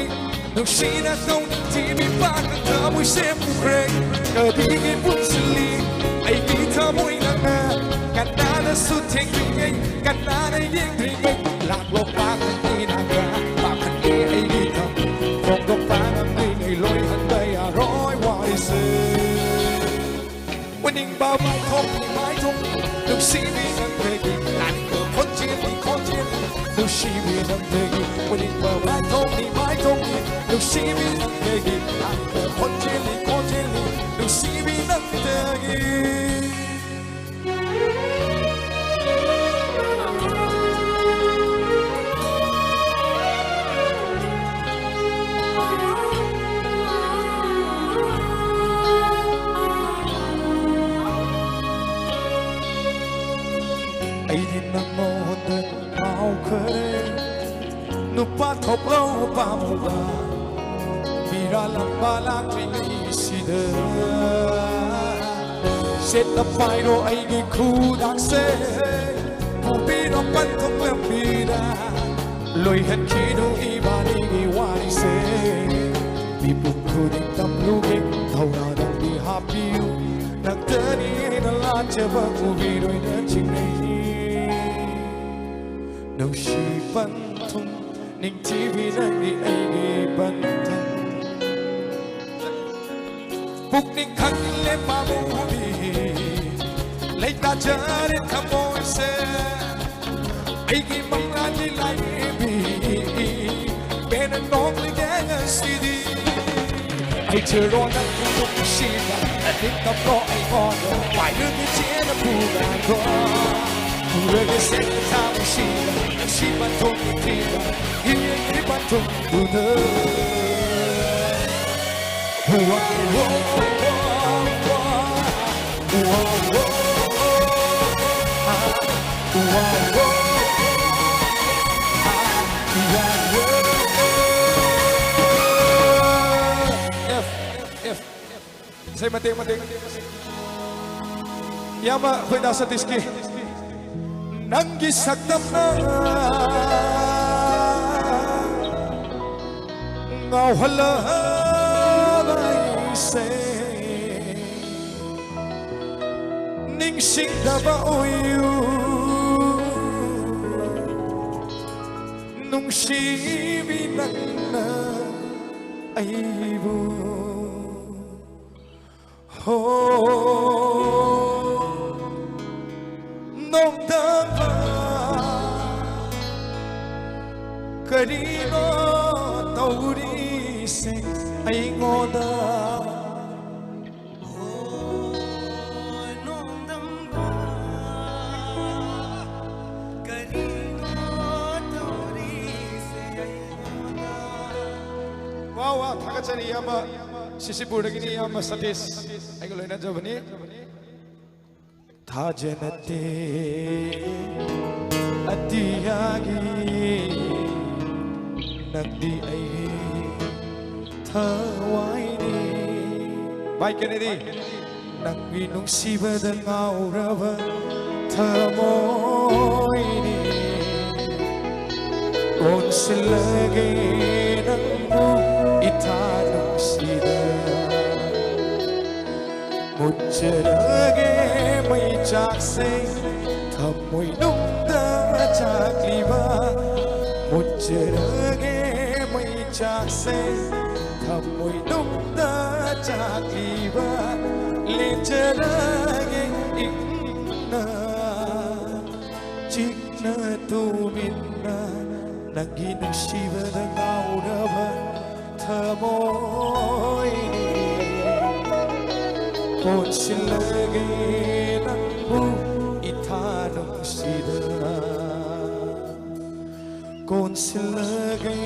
ꯅꯨꯡꯁꯤꯅ ꯇꯧꯅꯤꯡꯊꯤꯕꯤ ꯄꯥꯈꯪ ꯊꯃꯣꯏꯁꯦ ꯄꯨꯈ꯭ꯔꯦ. ꯀꯔꯤꯒꯤ ꯄꯨꯟꯁꯤꯜꯂꯤ ꯑꯩꯒꯤ ꯊꯃꯣꯏ ꯅꯪꯅ? ꯀꯅꯥꯅꯁꯨ ꯊꯦꯡꯗ꯭ꯔꯤꯉꯩ, ꯀꯅꯥꯅ ꯌꯦꯡꯗ꯭ꯔꯤꯉꯩ, ꯂꯥꯛꯂꯣ ꯄꯥꯈꯪ ꯏꯅꯥꯛꯇ. ꯄꯥꯈꯪꯒꯤ ꯑꯩꯒꯤ ꯊꯃꯣꯏ ꯐꯣꯡꯗꯣꯛꯄ ꯉꯝꯗ꯭ꯔꯤꯉꯩ ꯂꯣꯏꯍꯟꯕ ꯌꯥꯔꯣꯏ ꯋꯥꯔꯤꯁꯦ. ꯎꯅꯤꯡꯕ ꯃꯥꯏꯊꯣꯡꯅꯤ, ꯃꯥꯏꯊꯣꯡꯅꯤ, ꯅꯨꯡꯁꯤꯕꯤ ꯅꯪꯗꯒꯤ ꯂꯥꯛꯄ ꯈꯣꯟꯖꯦꯜꯅꯤ, ꯈꯣꯟꯖꯦꯜꯅꯤ, ꯅꯨꯡꯁꯤꯕꯤ ꯅꯪꯗꯒꯤ. ꯎꯅꯤꯡꯕ ꯃꯥꯏꯊꯣꯡꯅꯤ, ꯃꯥꯏꯊꯣꯡꯅꯤ, ꯅꯨꯡꯁꯤꯕꯤ ꯅꯪꯗꯒꯤ ꯂꯥꯛꯄ ꯈꯣꯟꯖꯦꯜꯅꯤ, ꯈꯣꯟꯖꯦꯜꯅꯤ, ꯅꯨꯡꯁꯤꯕꯤ ꯅꯪꯗꯒꯤ. ꯑꯩꯗꯤ ꯅꯪꯉꯣꯟꯗ ꯉꯥꯎꯈ꯭ꯔꯦ. ꯅꯨꯄꯥ ꯊꯣꯛꯂꯣ ꯄꯥꯝꯃꯨꯕ ꯃꯤꯔꯥ ꯂꯝꯕꯥ ꯂꯥꯛꯇ꯭ꯔꯤꯉꯩꯁꯤꯗ. ꯁꯦꯠꯅ ꯄꯥꯏꯔꯣ ꯑꯩꯒꯤ ꯈꯨꯗꯥꯡꯁꯦ, ꯄꯨꯕꯤꯔꯣ ꯄꯟꯊꯨꯡ ꯂꯝꯕꯤꯗ. ꯂꯣꯏꯍꯟꯈꯤꯅꯨ ꯏꯕꯥꯅꯤꯒꯤ ꯋꯥꯔꯤꯁꯦ꯫ ꯃꯤꯄꯨꯝ ꯈꯨꯗꯤꯡ ꯇꯝꯂꯨꯒꯦ ꯊꯧꯅꯥ ꯅꯪꯗꯤ ꯍꯥꯞꯄꯤꯌꯨ꯫ ꯅꯪꯇꯅꯤ ꯑꯩꯅ ꯂꯥꯟꯖꯕ ꯎꯕꯤꯔꯣꯏꯅ ꯆꯤꯡꯅꯩ꯫ ꯅꯨꯡꯁꯤ ꯄꯟꯊꯨꯡ ꯅꯤꯡꯊꯤꯕꯤ ꯅꯪꯗꯤ ꯑꯩꯒꯤ ꯄꯟꯊꯨꯡ꯫ ꯄꯨꯛꯅꯤꯡ ꯈꯪꯂꯦ ꯄꯥꯃꯨꯕꯤ ꯂꯩꯇꯥꯖꯔꯦ ꯊꯃꯣꯏꯁꯦ꯫ ꯑꯩꯒꯤ ꯃꯪꯂꯥꯟꯒꯤ ꯂꯥꯏꯔꯦꯝꯕꯤ ꯄꯦꯟꯅ ꯅꯣꯛꯂꯒꯦ ꯉꯁꯤꯗꯤ꯫ ꯍꯩꯖꯔꯣ ꯅꯪꯕꯨ ꯅꯨꯡꯁꯤꯕ ꯅꯤꯡꯇꯝꯂꯣ ꯑꯩꯉꯣꯟꯗ ꯄꯥꯏꯔꯒ ꯆꯦꯟꯅ ꯄꯨꯔꯒ ꯄꯨꯔꯒ ꯁꯦꯡꯅ ꯊꯥꯕꯁꯤꯗ ꯅꯨꯡꯁꯤ ꯄꯟꯊꯨꯡ ꯊꯤꯕ ꯏꯌꯦꯡꯒꯤ ꯄꯟꯊꯨꯡꯗꯨꯗ꯫ ꯏꯁꯩ ꯃꯇꯦꯛ ꯃꯇꯦꯛ꯫ ꯏꯌꯥꯝꯕ ꯑꯩꯈꯣꯏ ꯗꯥ ꯁꯇꯤꯁꯀꯤ ꯅꯪꯒꯤ ꯁꯛꯇꯝꯅ ꯉꯥꯎꯍꯜꯂꯕ ꯑꯩꯁꯦ ꯅꯤꯡꯁꯤꯡꯗꯕ ꯑꯣꯏꯌꯨ꯫ ꯅꯨꯡꯁꯤꯕꯤ ꯅꯪꯅ ꯑꯩꯕꯨ ꯍꯣ ꯅꯣꯡꯗꯝꯕ ꯀꯔꯤꯅꯣ ꯇꯧꯔꯤꯁꯦ ꯑꯩꯉꯣꯟꯗ꯫ ꯍꯣ ꯅꯣꯡꯗꯝꯕ ꯀꯔꯤꯅꯣ ꯇꯧꯔꯤꯁꯦ ꯑꯩꯉꯣꯟꯗ꯫ ꯋꯥ ꯋꯥ ꯊꯥꯒꯠꯆꯔꯤ ꯏꯌꯥꯝꯕ ꯁꯤꯁꯤꯄꯨꯔꯗꯒꯤꯅꯤ ꯏꯌꯥꯝꯕ ꯁꯇꯤꯁ ꯑꯩꯒ ꯂꯣꯏꯅꯖꯕꯅꯤ꯫ ꯊꯥꯖꯅꯠꯇꯦ ꯑꯇꯤꯌꯥꯒꯤ ꯅꯪꯗꯤ ꯑꯩꯒꯤ ꯊꯋꯥꯏꯅꯤ꯫ ꯚꯥꯏ ꯀꯦꯅꯦꯗꯤ꯫ ꯅꯪꯒꯤ ꯅꯨꯡꯁꯤꯕꯗ ꯉꯥꯎꯔꯕ ꯊꯃꯣꯏꯅꯤ꯫ ꯀꯣꯟꯁꯤꯜꯂꯒꯦ ꯅꯪꯕꯨ ꯏꯊꯥ ꯅꯨꯡꯁꯤꯗ, ꯃꯨꯠꯆꯔꯒꯦ ꯃꯩꯆꯥꯛꯁꯦ ꯊꯃꯣꯏꯅꯨꯡꯗ ꯆꯥꯛꯂꯤꯕ, ꯃꯨꯠꯆꯔꯒꯦ ꯃꯩꯆꯥꯛꯁꯦ ꯊꯃꯣꯏꯅꯨꯡꯗ ꯆꯥꯛꯂꯤꯕ, ꯂꯦꯟꯖꯔꯒꯦ ꯏꯪꯅ ꯆꯤꯛꯅ ꯇꯨꯃꯤꯟꯅ ꯅꯪꯒꯤ ꯅꯨꯡꯁꯤꯕꯗ ꯉꯥꯎꯔꯕ ꯊꯃꯣꯏ, ꯀꯣꯟꯁꯤꯜꯂꯒꯦ ꯅꯪꯕꯨ ꯏꯊꯥ ꯅꯨꯡꯁꯤꯗ, ꯀꯣꯟꯁꯤꯜꯂꯒꯦ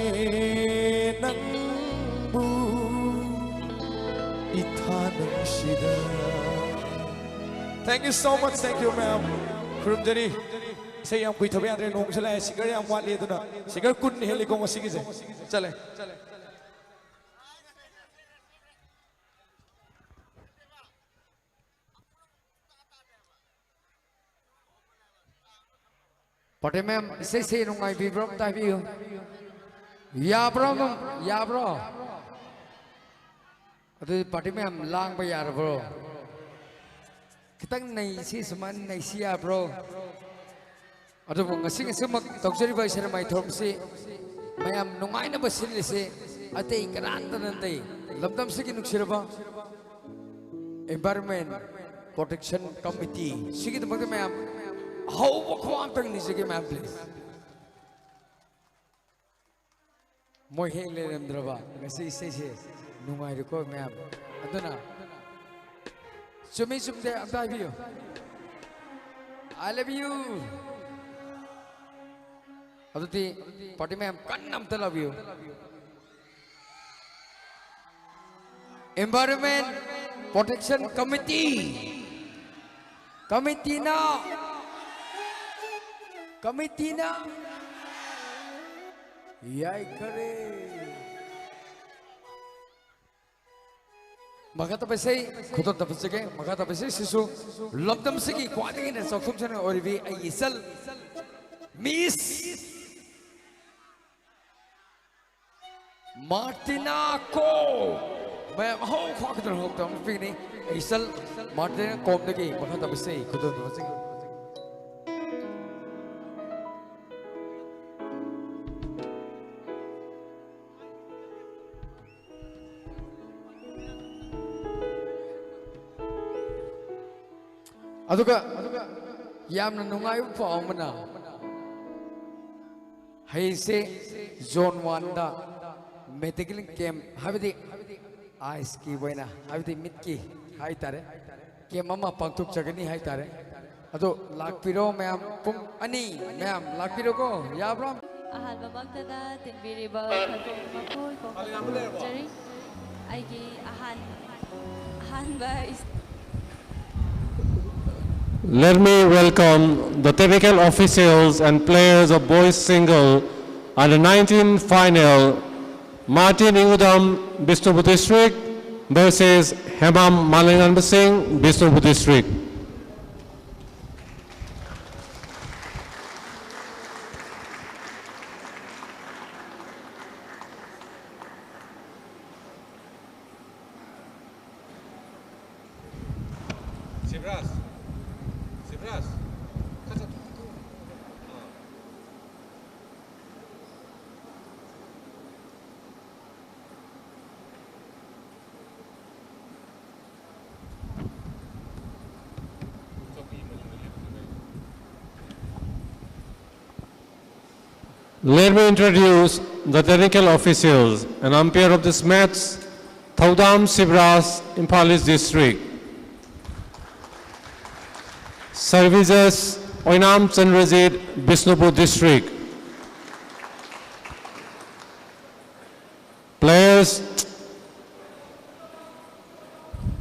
ꯅꯪꯕꯨ ꯏꯊꯥ ꯅꯨꯡꯁꯤꯗ꯫ Thank you so much, thank you, ma'am. ꯈꯨꯔꯨꯝꯖꯔꯤ꯫ ꯏꯁꯩ ꯌꯥꯝ ꯀꯨꯏꯊꯕ ꯌꯥꯗ꯭ꯔꯦ, ꯅꯣꯡꯁꯨ ꯂꯥꯛꯑꯦ, ꯁꯤꯡꯒꯔ ꯌꯥꯝ ꯋꯥꯠꯂꯤ, ꯑꯗꯨꯅ ꯁꯤꯡꯒꯔ ꯀꯨꯟ ꯍꯦꯜꯂꯤꯀꯣ ꯉꯁꯤꯒꯤꯁꯦ꯫ ꯆꯠꯂꯦ꯫ ꯄꯥꯔꯇꯤ ꯃꯌꯥꯝ, ꯏꯁꯩꯁꯦ ꯅꯨꯡꯉꯥꯏꯕꯤꯕ꯭ꯔꯣ? ꯑꯝꯇ ꯍꯥꯏꯕꯤꯌꯨ꯫ ꯌꯥꯕ꯭ꯔꯣ ꯑꯗꯨꯝ? ꯌꯥꯕ꯭ꯔꯣ? ꯑꯗꯨꯗꯤ ꯄꯥꯔꯇꯤ ꯃꯌꯥꯝ ꯂꯥꯡꯕ ꯌꯥꯔꯕ꯭ꯔꯣ? ꯈꯤꯇꯪ ꯅꯩꯁꯤ, ꯁꯨꯃꯥꯏꯅ ꯅꯩꯁꯤ ꯌꯥꯕ꯭ꯔꯣ? ꯑꯗꯨꯕꯨ ꯉꯁꯤ ꯉꯁꯤꯃꯛ ꯇꯧꯖꯔꯤꯕ ꯏꯁꯩ ꯅꯣꯡꯃꯥꯏ ꯊꯧꯔꯝꯁꯤ ꯃꯌꯥꯝ ꯅꯨꯡꯉꯥꯏꯅꯕ ꯁꯤꯜꯂꯤꯁꯤ ꯑꯇꯩ ꯀꯅꯥꯝꯇ ꯅꯠꯇꯦ, ꯂꯝꯗꯝꯁꯤꯒꯤ ꯅꯨꯡꯁꯤꯔꯕ Environment Protection Committee ꯁꯤꯒꯤꯗꯃꯛꯇ ꯃꯌꯥꯝ ꯑꯍꯧꯕ ꯈꯨꯕꯥꯛ ꯑꯝꯇꯪ ꯅꯤꯖꯒꯦ ꯃꯌꯥꯝ, please꯫ ꯃꯣꯏ ꯍꯦꯛ ꯂꯩꯔꯝꯗ꯭ꯔꯕ ꯉꯁꯤ ꯏꯁꯩꯁꯦ ꯅꯨꯡꯉꯥꯏꯔꯣꯏꯀꯣ ꯃꯌꯥꯝ꯫ ꯑꯗꯨꯅ ꯆꯨꯝꯃꯤ ꯆꯨꯝꯗꯦ ꯑꯝꯇ ꯍꯥꯏꯕꯤꯌꯨ꯫ I love you꯫ ꯑꯗꯨꯗꯤ ꯄꯥꯔꯇꯤ ꯃꯌꯥꯝ ꯀꯟꯅ ꯑꯝꯇ ꯂꯥꯎꯕꯤꯌꯨ꯫ Environment Protection Committee, committeeꯅ, committeeꯅ ꯌꯥꯏꯈꯔꯦ꯫ ꯃꯈꯥ ꯇꯥꯕ ꯏꯁꯩ ꯈꯨꯗꯣꯜ ꯇꯝꯖꯒꯦ꯫ ꯃꯈꯥ ꯇꯥꯕ ꯏꯁꯩꯁꯤꯁꯨ ꯂꯝꯗꯝꯁꯤꯒꯤ ꯈ꯭ꯋꯥꯏꯗꯒꯤ ꯍꯦꯟꯅ ꯆꯥꯎꯊꯣꯛꯆꯅꯤꯡꯉꯥꯏ ꯑꯣꯏꯔꯤꯕꯤ ꯑꯩꯒꯤ ꯏꯆꯜ ꯃꯤꯁ Martina Kom꯫ ꯃꯌꯥꯝ ꯑꯍꯧ ꯈ꯭ꯋꯥꯏꯗꯅ ꯍꯧꯔꯛꯇꯕ ꯑꯃ ꯄꯤꯒꯅꯤ꯫ ꯑꯩꯁꯜ ꯃꯥꯔꯇꯤꯅꯥ ꯀꯣꯝꯗꯒꯤ ꯃꯈꯥ ꯇꯥꯕꯤꯁꯤ ꯈꯨꯗꯣꯜ ꯇꯧꯖꯒꯦ꯫ ꯑꯗꯨꯒ ꯌꯥꯝꯅ ꯅꯨꯡꯉꯥꯏꯕ ꯄꯥꯎ ꯑꯃꯅ, ꯍꯌꯦꯡꯁꯦ ꯖꯣꯟ ꯋꯥꯟꯗ ꯃꯦꯗꯤꯀꯦꯜ ꯀꯦꯝꯞ, ꯍꯥꯏꯕꯗꯤ ꯑꯥꯏꯁꯀꯤ ꯑꯣꯏꯅ, ꯍꯥꯏꯕꯗꯤ ꯃꯤꯠꯀꯤ ꯍꯥꯏꯇꯥꯔꯦ, ꯀꯦꯝꯞ ꯑꯃ ꯄꯥꯡꯊꯣꯛꯆꯒꯅꯤ ꯍꯥꯏꯇꯥꯔꯦ꯫ ꯑꯗꯣ ꯂꯥꯛꯄꯤꯔꯣ ꯃꯌꯥꯝ, ꯄꯨꯡ ꯑꯅꯤ꯫ ꯃꯌꯥꯝ ꯂꯥꯛꯄꯤꯔꯣꯀꯣ, ꯌꯥꯕ꯭ꯔꯣ? ꯑꯍꯥꯟꯕꯃꯛꯇꯗ ꯇꯤꯟꯕꯤꯔꯤꯕ ꯈꯣꯏꯄꯨꯝ ꯃꯈꯣꯏ ꯄꯨꯝꯅꯃꯛꯄꯨ ꯈꯨꯔꯨꯝꯖꯔꯤ꯫ ꯑꯩꯒꯤ ꯑꯍꯥꯟ-, ꯑꯍꯥꯟꯕ ꯏꯁ- Let me welcome the technical officials and players of boys single under nineteen final, Martin Ingudam, Bishnupur District, versus Hemam Malenganbasing, Bishnupur District. ꯁꯤꯕ꯭ꯔꯥꯖ, ꯁꯤꯕ꯭ꯔꯥꯖ, ꯈꯔ ꯆꯠꯊꯣꯛ, ꯆꯠꯊꯣꯛ꯫ ꯑꯥ꯫ Let me introduce the technical officials and umpire of this match, Thaudam Sibraj, Imphal East District. Services, Oinam Chandrajit, Bishnupur District. Players,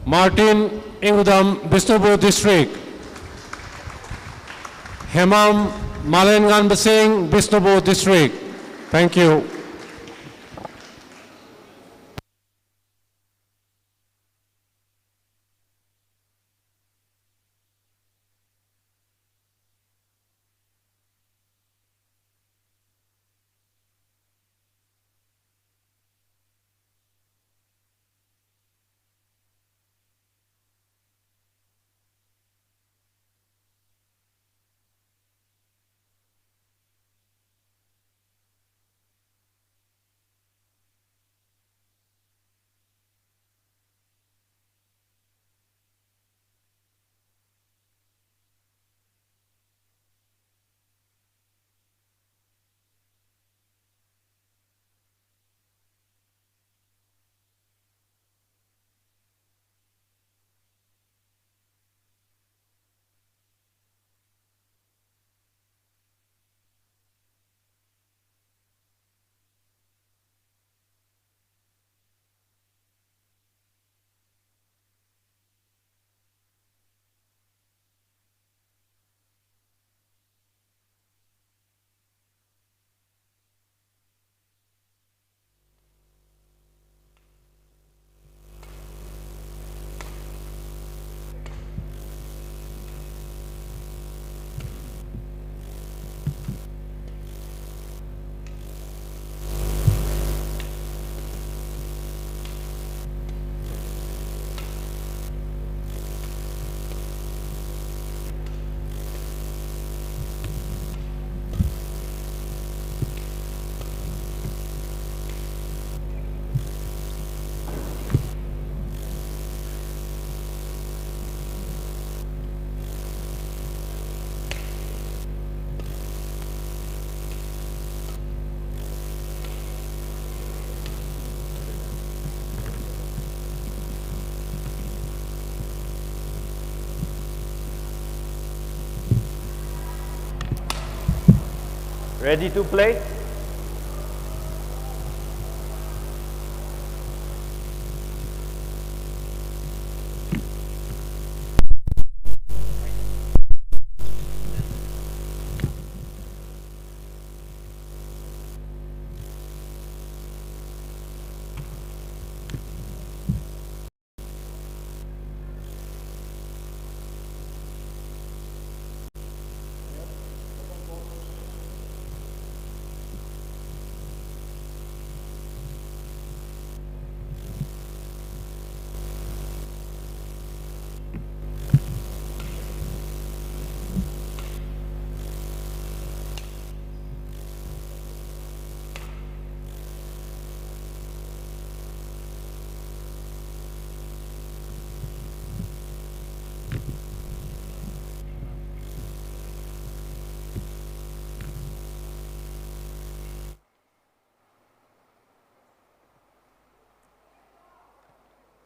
Martin Ingudam, Bishnupur District. Hemam Malenganbasing, Bishnupur District. Thank you. Ready to play?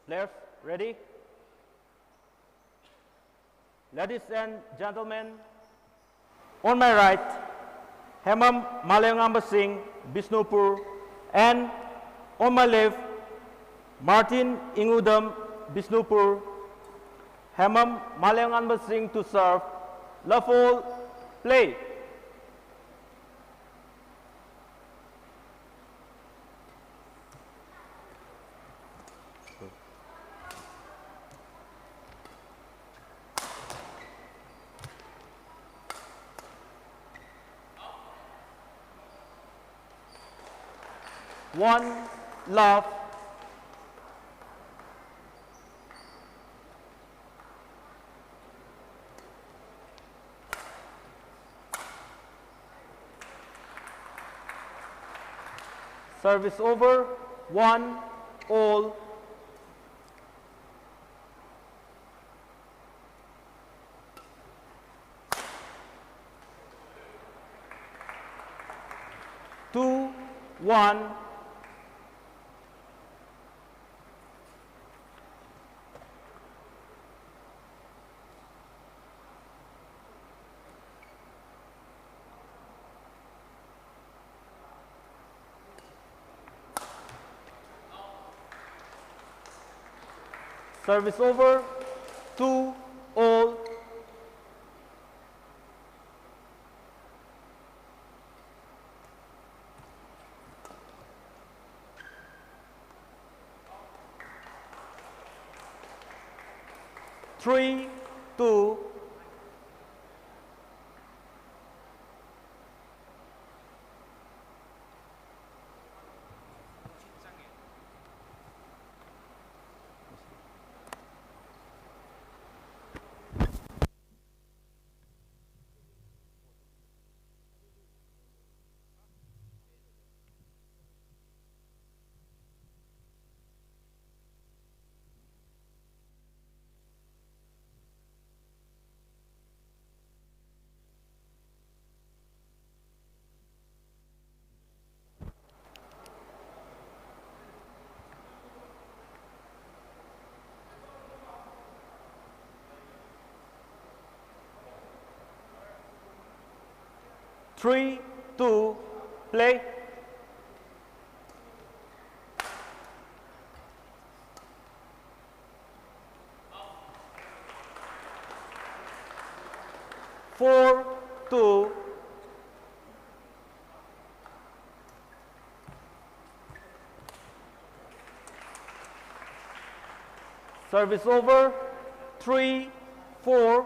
Left, ready? Ladies and gentlemen, on my right, Hemam Malayangamba Singh, Bishnupur, and on my left, Martin Ingudam, Bishnupur. Hemam Malayangamba Singh to serve. Love all, play. One love. Service over, one all. Two one. Service over. Two all. Three two. Three two. Play. Four two. Service over. Three four.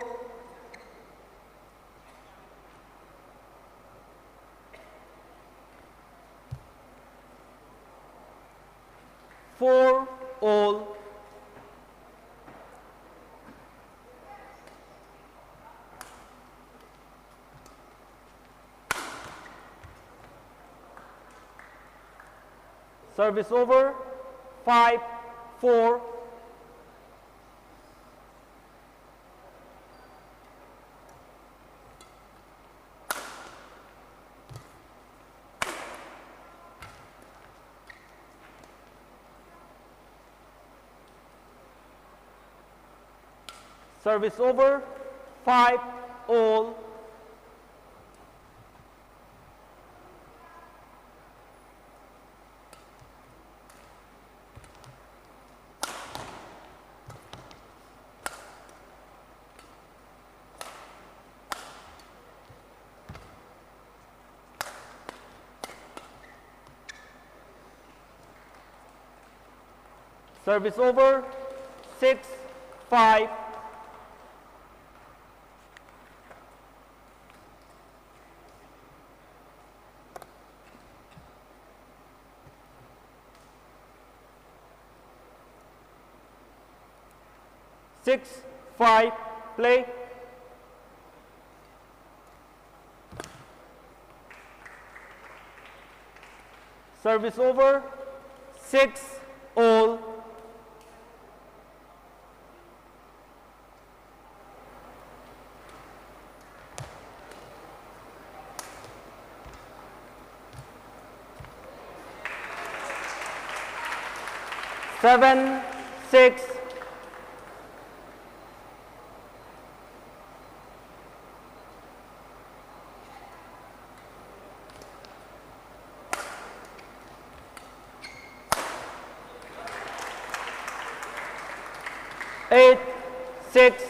Four all. Service over. Five four. Service over. Five all. Service over. Six five. Six five, play. Service over. Six all. Seven six. Eight six.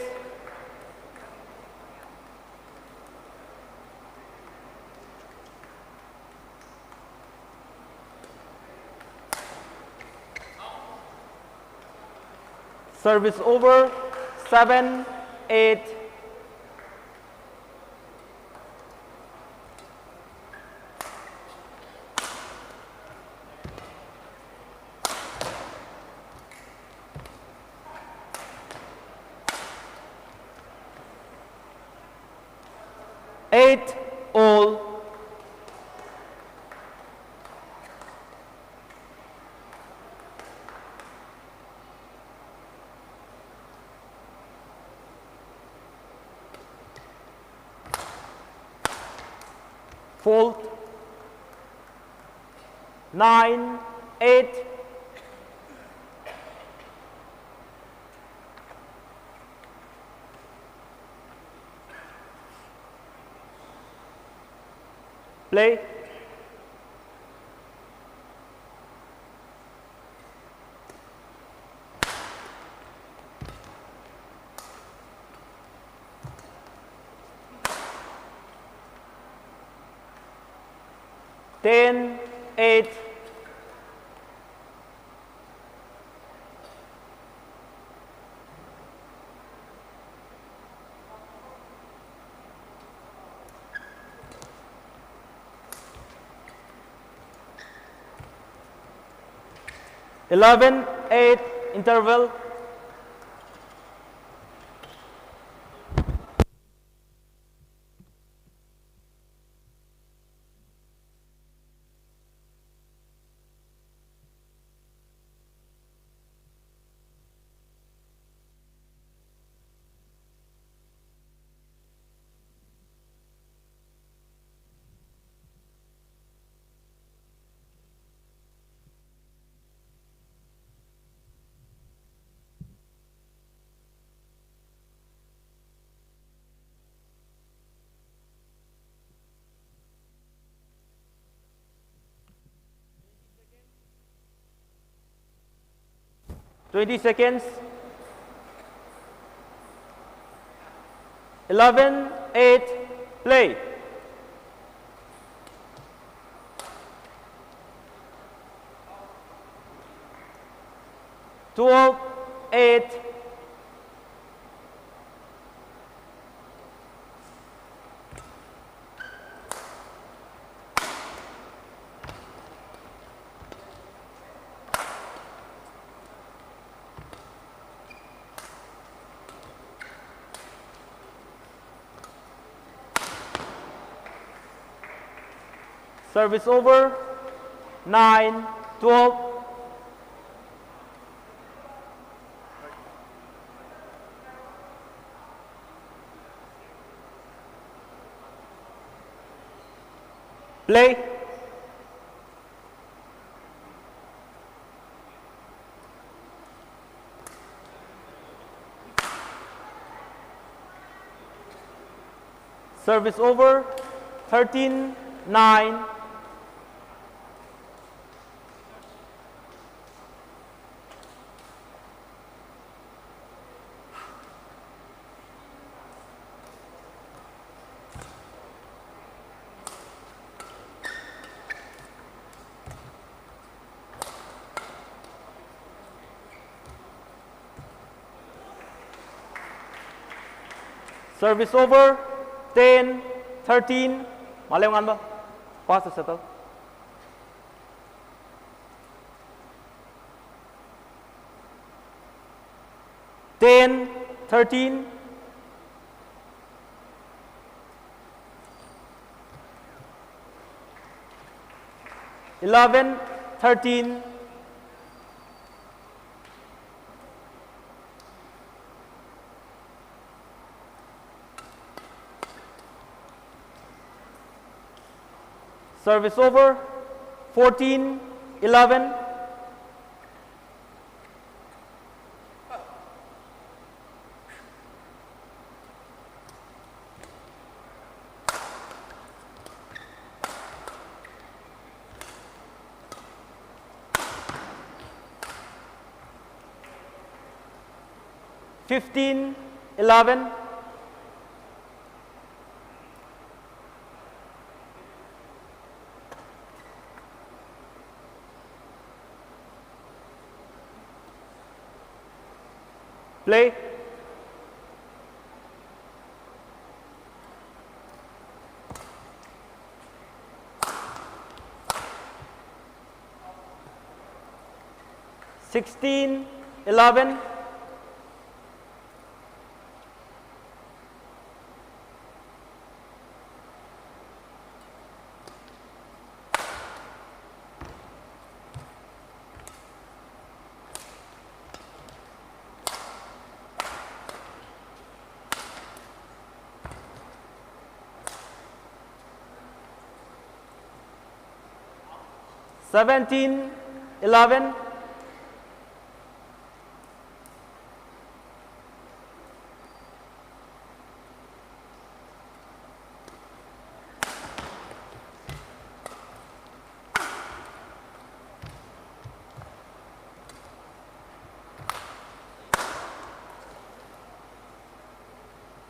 Service over. Seven eight. Eight all. Fault. Nine eight. Play. Ten eight. Eleven eight, interval. Twenty seconds. Eleven eight, play. Twelve eight. Service over. Nine twelve. Play. Service over. Thirteen nine. Service over. Ten thirteen. Malem ngan ba. Pass to settle. ten, thirteen, eleven, thirteen. Service over. Fourteen, eleven. Fifteen, eleven. Play. Sixteen, eleven. Seventeen, eleven.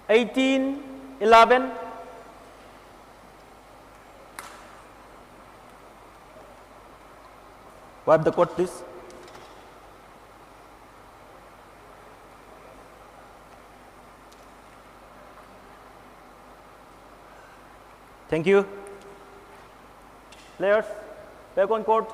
Eighteen, eleven. Wipe the court, please. Thank you. Players, back on court.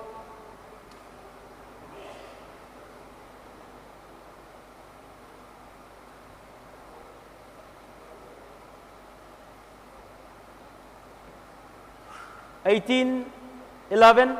eighteen eleven.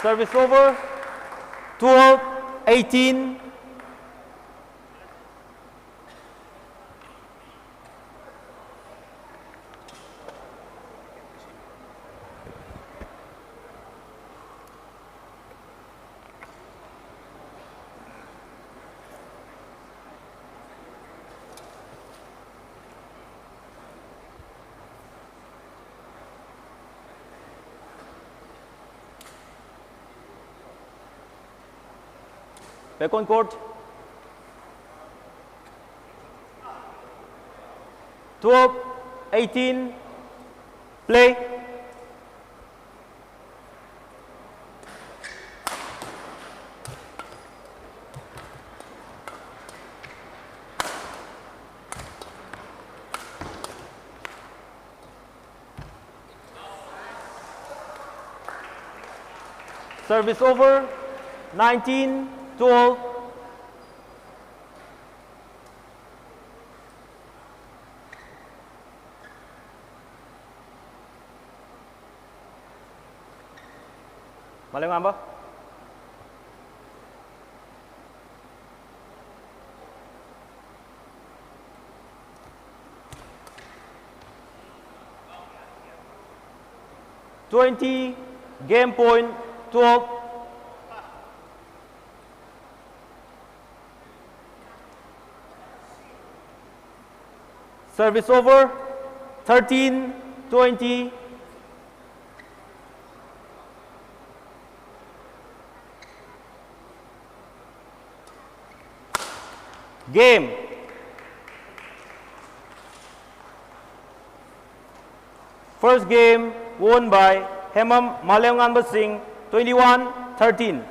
Service over. Twelve eighteen. Back on court. Twelve eighteen. Play. Service over. Nineteen twelve. Malay ngamba? Twenty, game point, twelve. Service over, thirteen twenty. Game. First game won by Hemam Malemnganba Singh, twenty-one thirteen.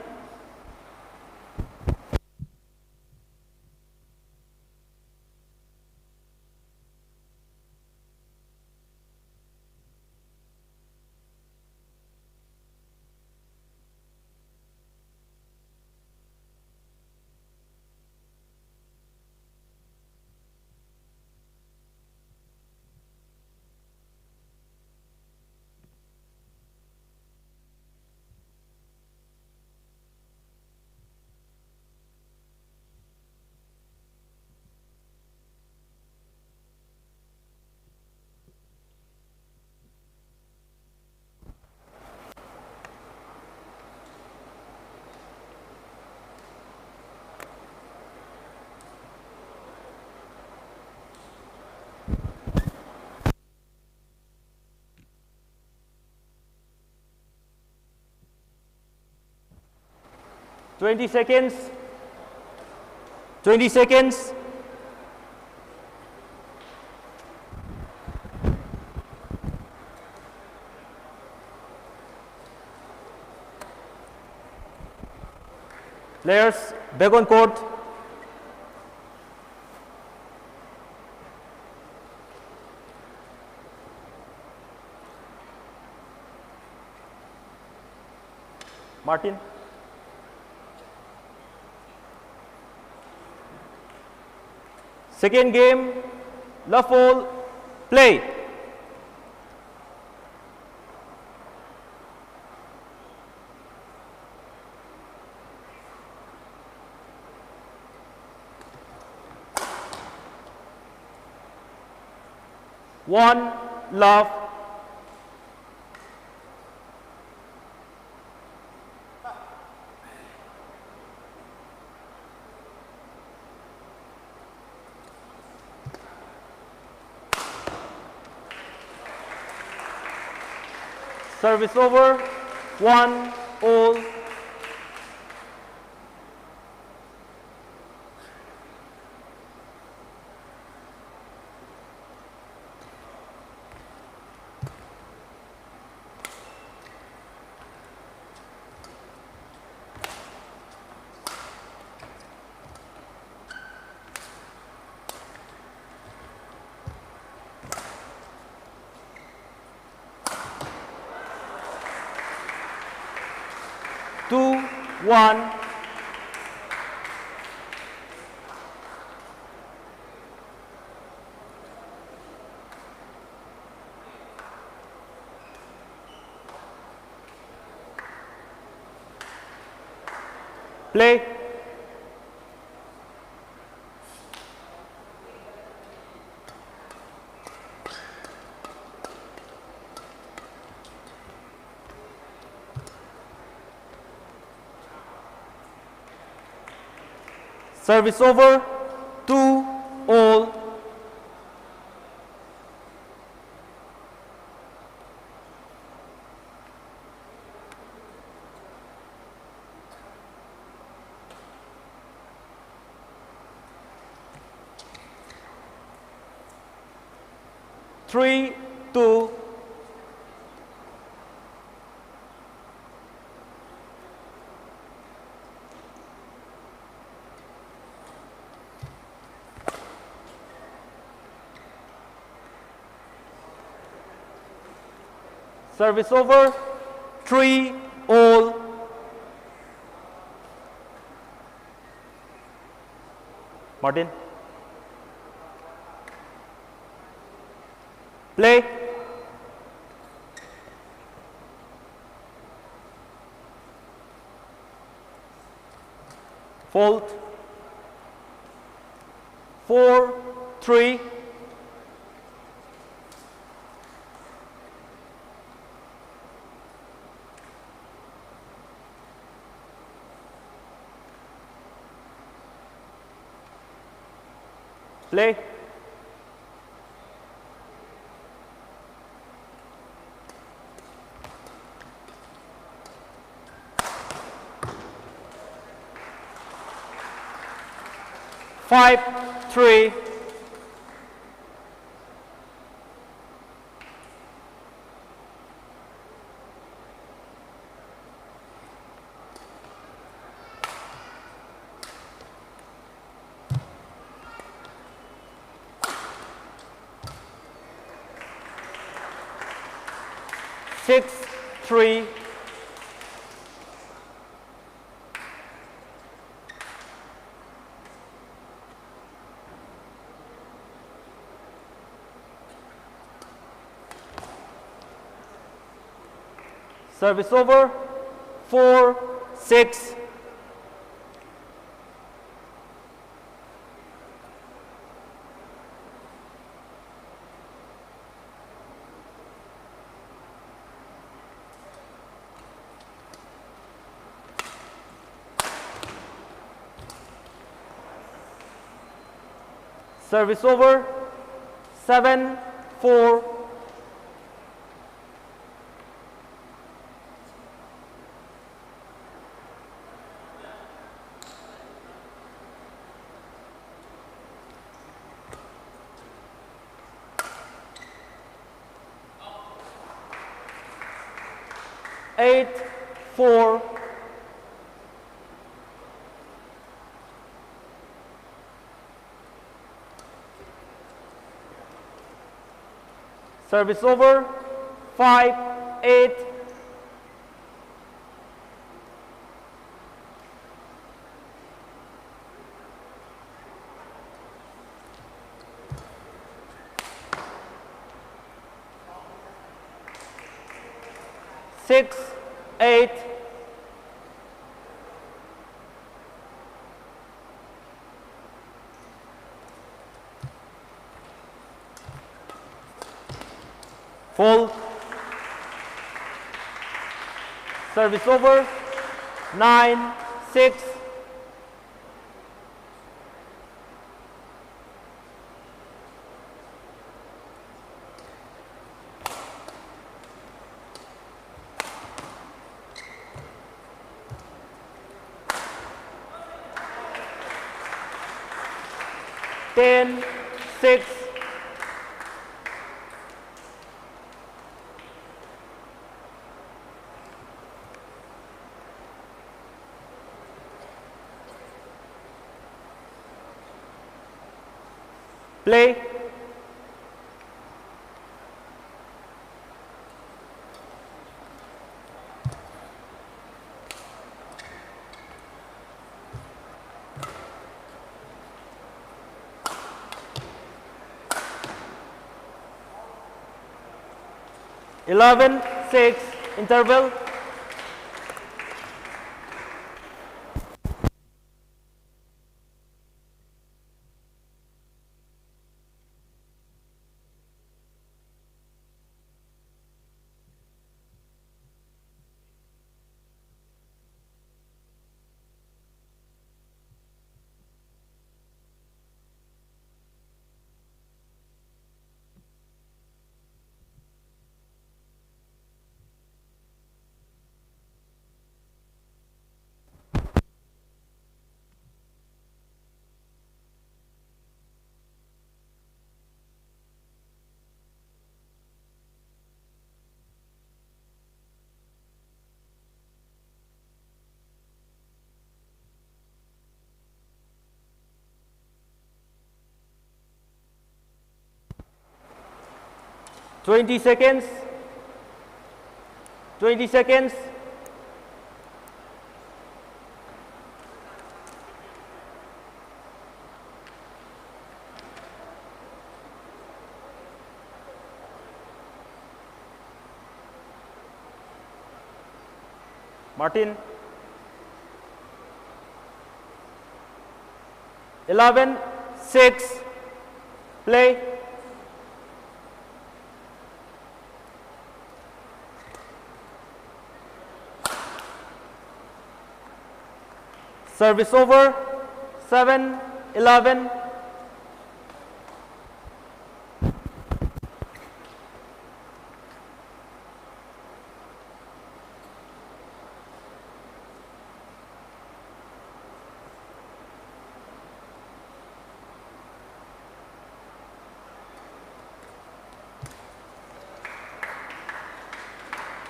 Twenty seconds. Twenty seconds. Players, back on court. Martin. Second game, love ball, play. One love. Service over. One all. Two, one. Play. Service over. Two all. Three, two. Service over. Three all. Martin. Play. Fault. Four, three. Play. Five, three. Six, three. Service over. Four six. Service over. Seven four. Eight four. Service over. Five eight. Six eight. Full. Service over. Nine six. Ten six. Play. Eleven six. Interval. Twenty seconds. Twenty seconds. Martin. Eleven, six, play. Service over. Seven, eleven.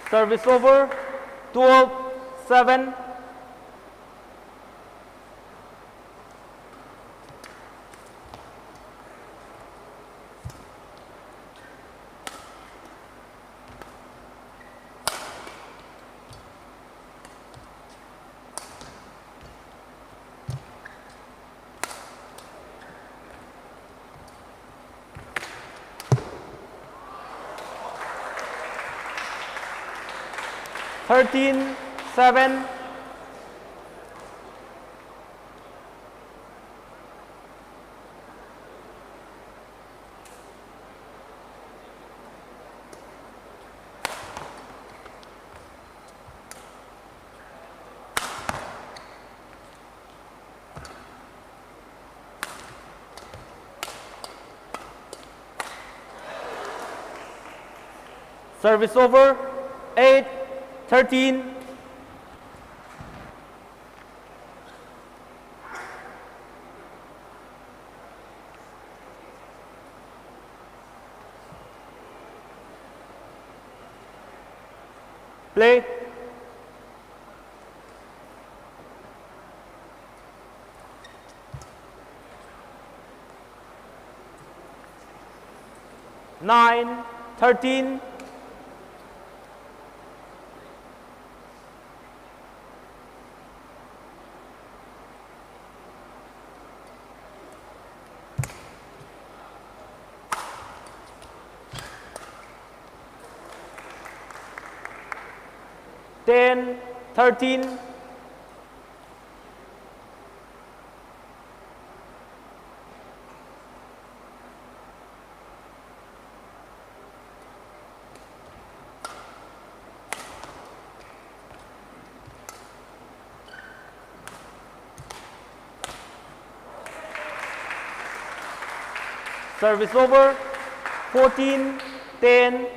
Service over. Twelve, seven. Thirteen seven. Service over, eight thirteen. Play. Nine thirteen. Ten thirteen. Service over, fourteen ten.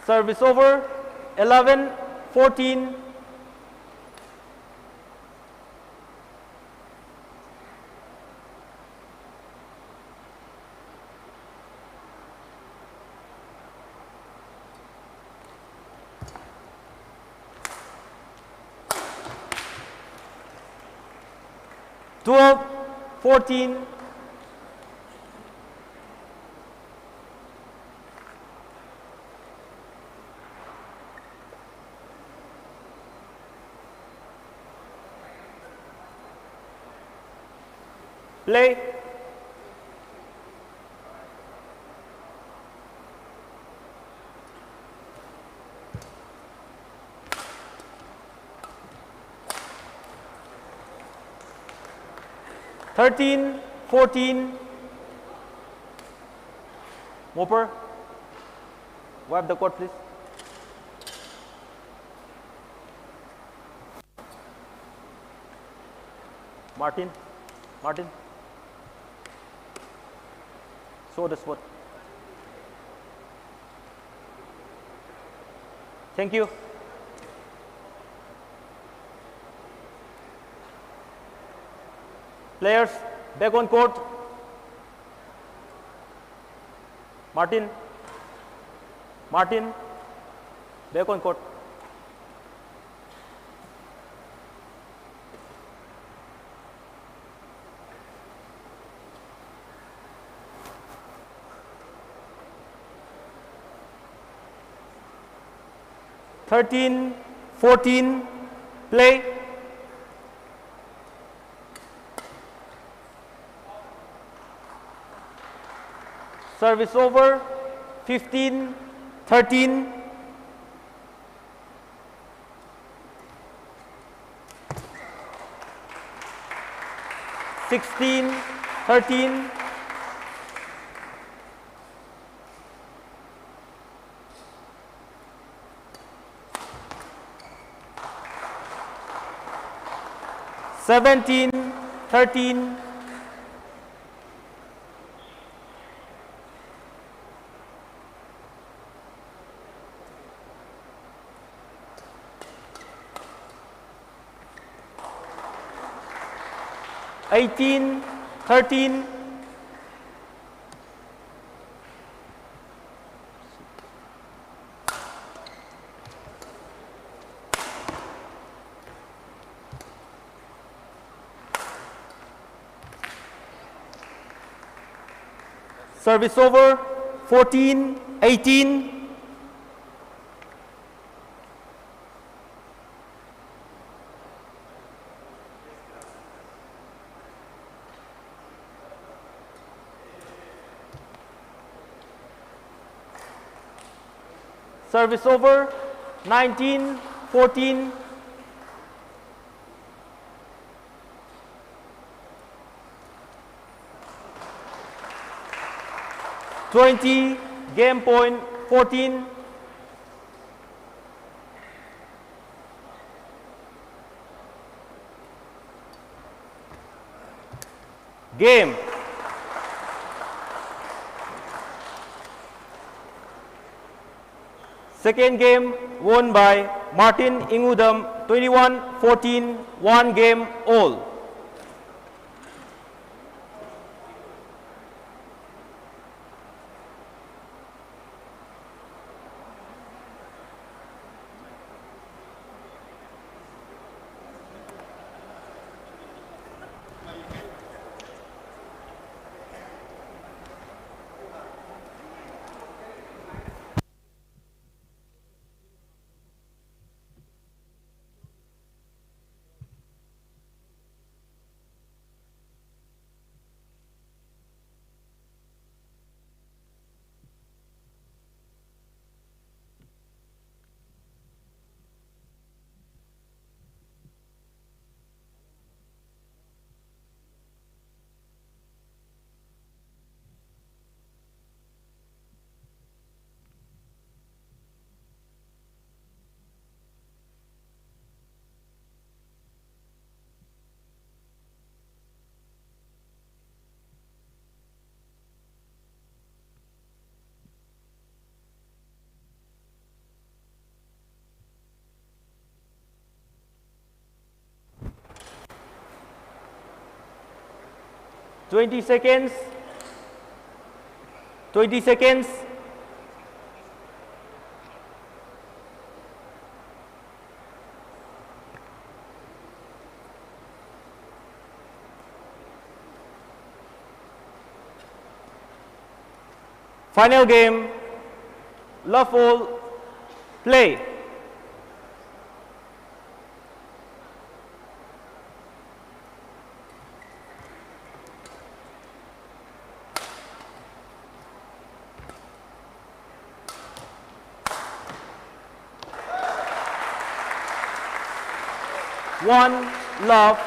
Service over, eleven fourteen. Twelve fourteen. Play. Thirteen, fourteen. Moper, wipe the court, please. Martin, Martin. Show the spot. Thank you. Players, back on court. Martin. Martin. Back on court. Thirteen, fourteen, play. Service over, fifteen, thirteen. Sixteen, thirteen. Seventeen, thirteen. Eighteen, thirteen. Service over, fourteen, eighteen. Service over, nineteen fourteen. Twenty, game point, fourteen. Game. Second game won by Martin Ingudam, twenty-one fourteen, one game all. Twenty seconds. Twenty seconds. Final game, love all, play. One love.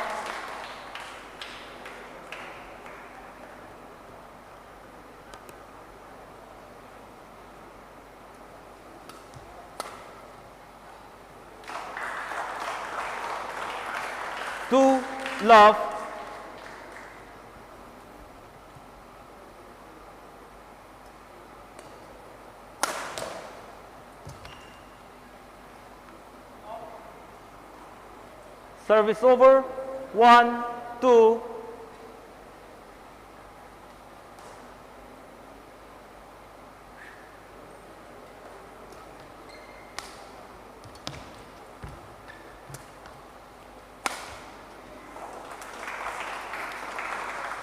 Two love. Service over. One, two.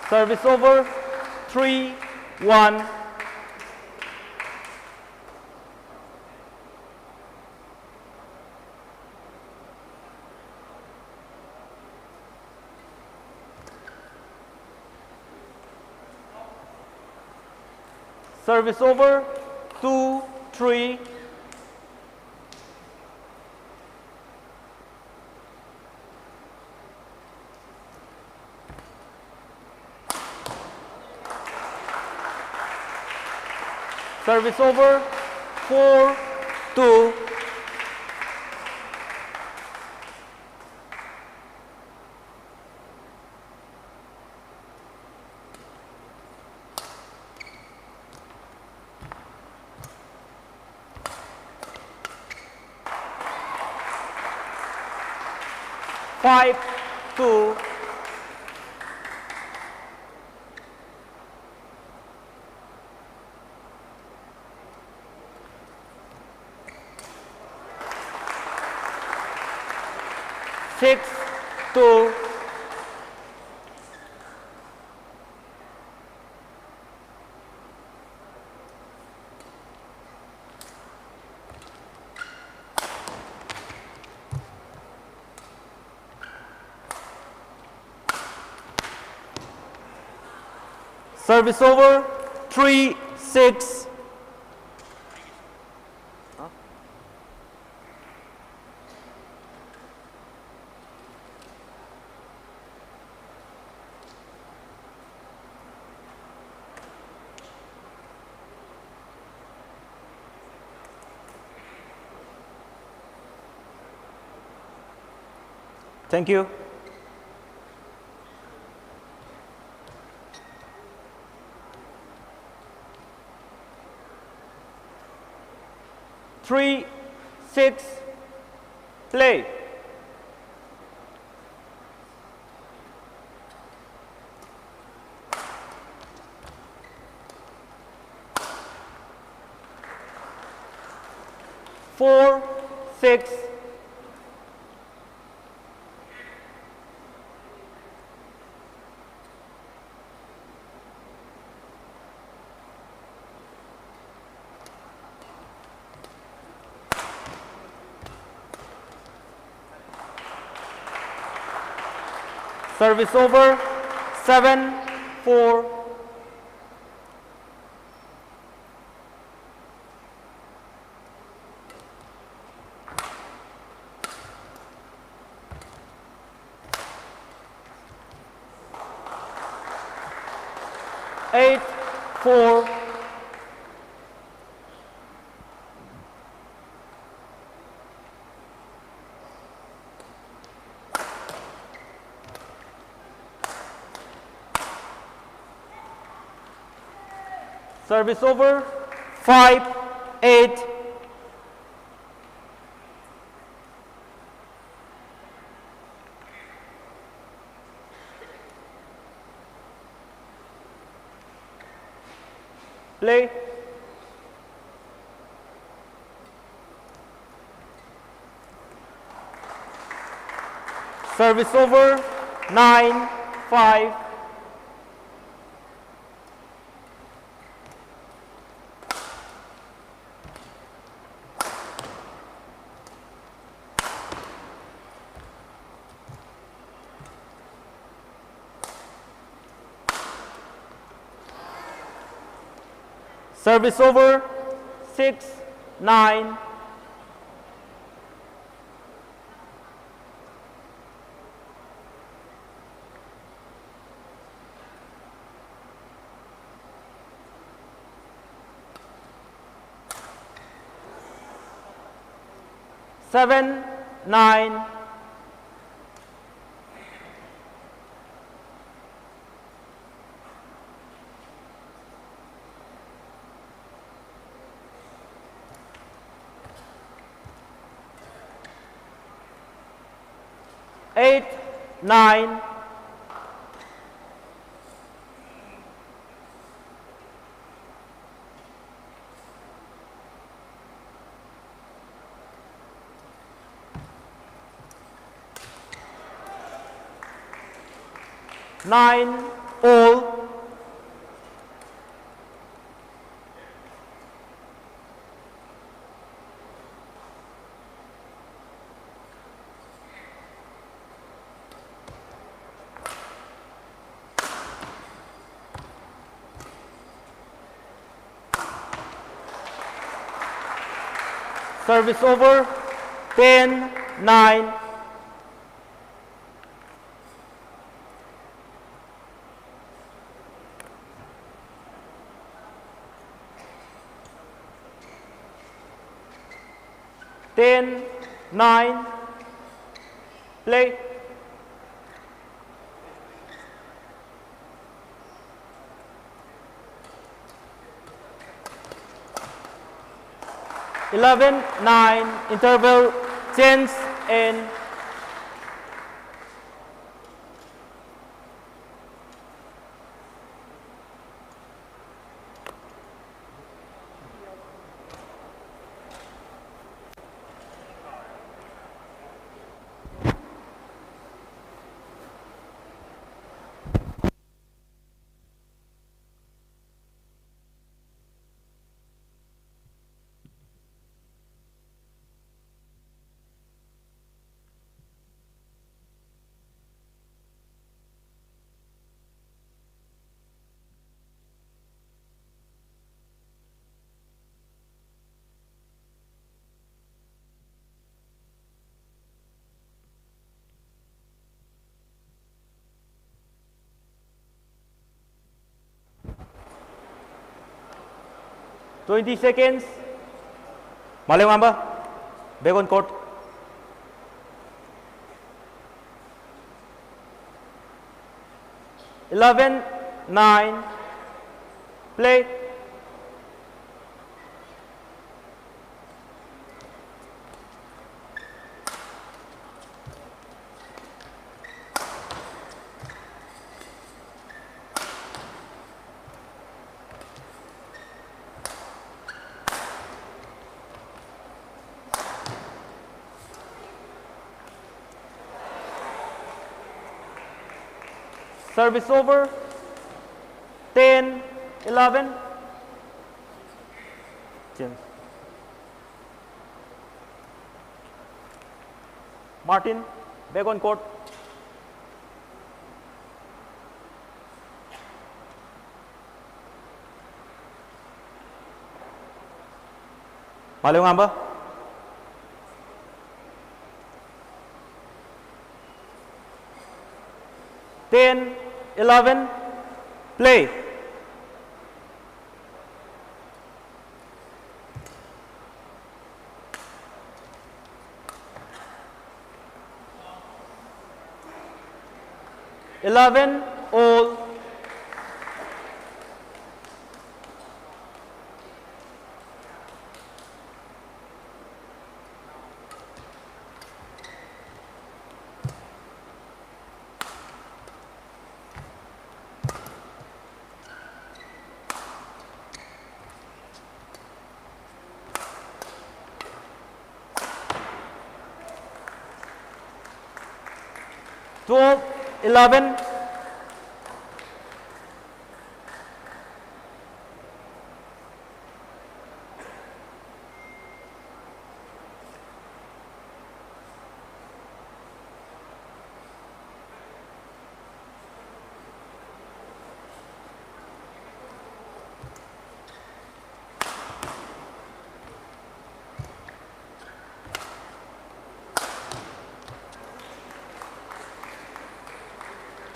Service over. Three, one. Service over. Two, three. Service over. Four, two. Five, two. Six, two. Service over. Three, six. Thank you. Three, six, play. Four, six. Service over, seven four. Eight four. Service over. Five eight. Play. Service over. Nine five. Service over. Six nine. Seven nine. Eight, nine. Nine all. Service over. Ten, nine. Ten, nine, play. Eleven, nine, interval, change and Twenty seconds. Malengamba, back on court. Eleven, nine, play. Service over. Ten eleven. Change. Martin, back on court. Maliu Ngamba. Ten eleven, play. Eleven all. Twelve eleven.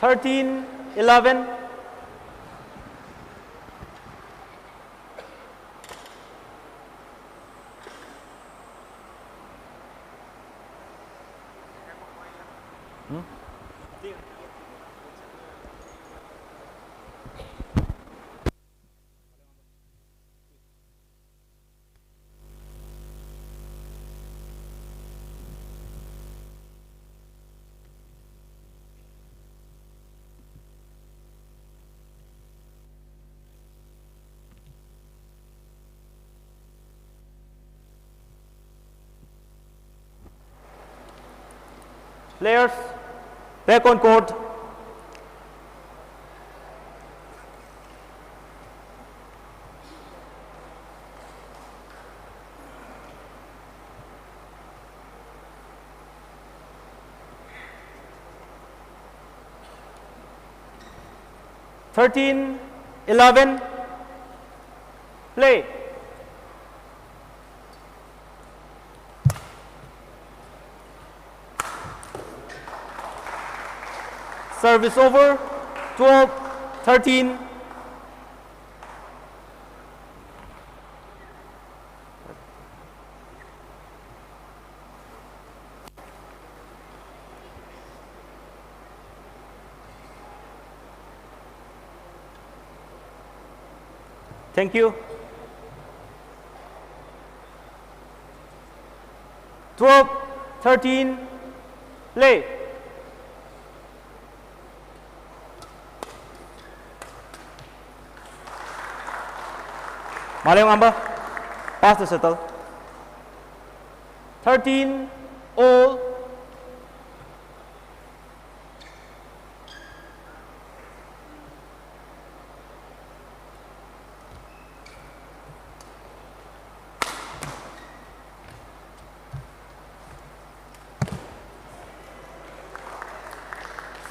Thirteen eleven. Players, back on court. Thirteen, eleven, play. Service over, twelve, thirteen. Thank you. Twelve, thirteen, play. Malay ngamba. Pass to settle. Thirteen all.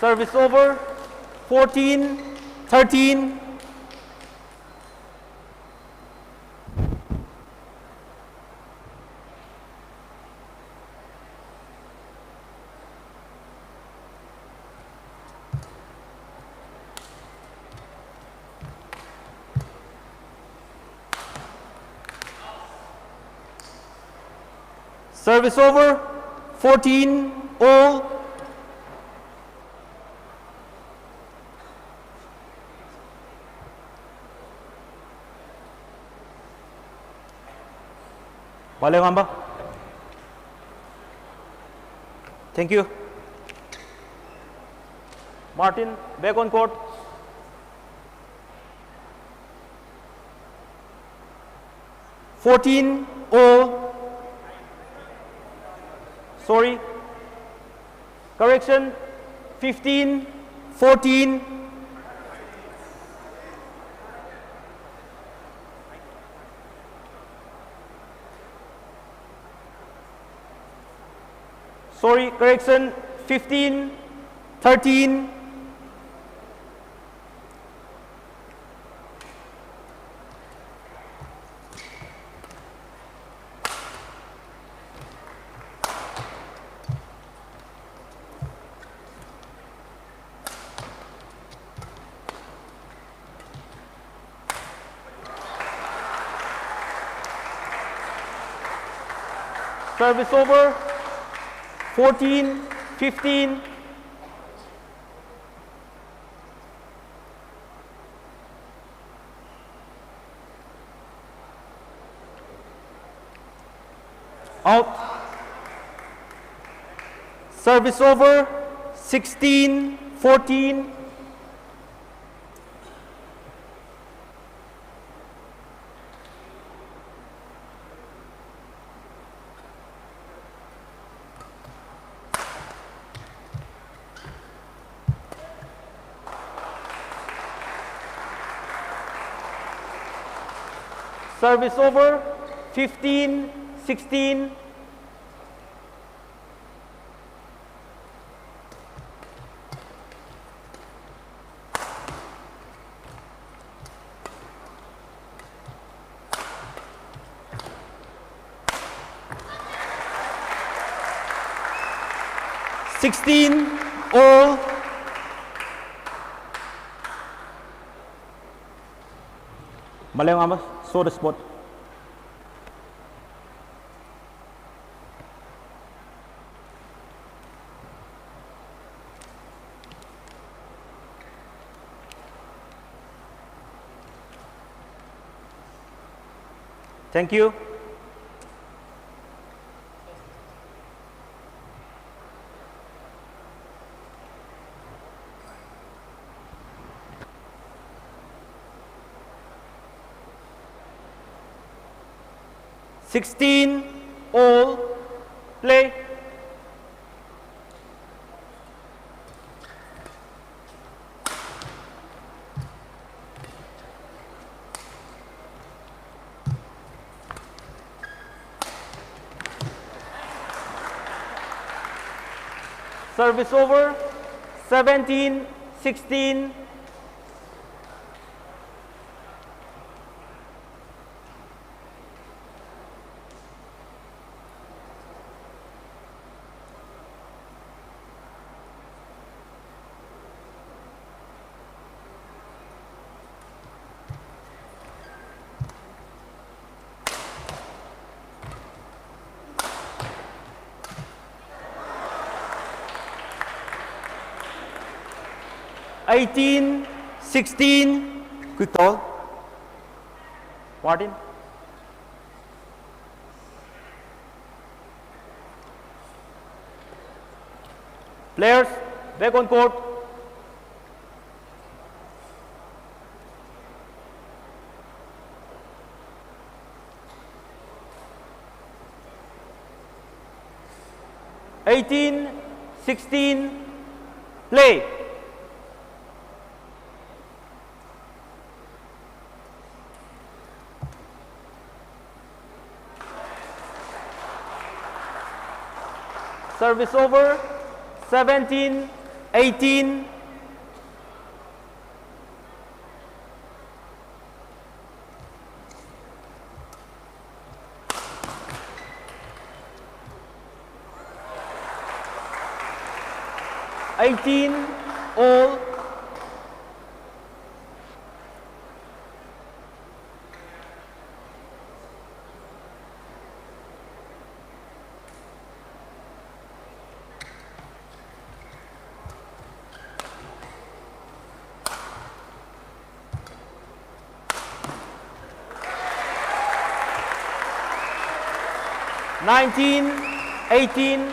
Service over. Fourteen, thirteen. Service over. Fourteen all. Wale Ngamba. Thank you. Martin, back on court. Fourteen all. Sorry. Correction. Fifteen, fourteen. Sorry, correction. Fifteen, thirteen. Service over. Fourteen fifteen. Out. Service over. Sixteen fourteen. Service over. Fifteen sixteen. Sixteen all. Maleng ama, show the spot. Thank you. Sixteen all, play. Service over. Seventeen sixteen. eighteen sixteen. Quick towel. Martin. Players, back on court. Eighteen sixteen, play. Service over, seventeen eighteen. Eighteen all. Nineteen eighteen.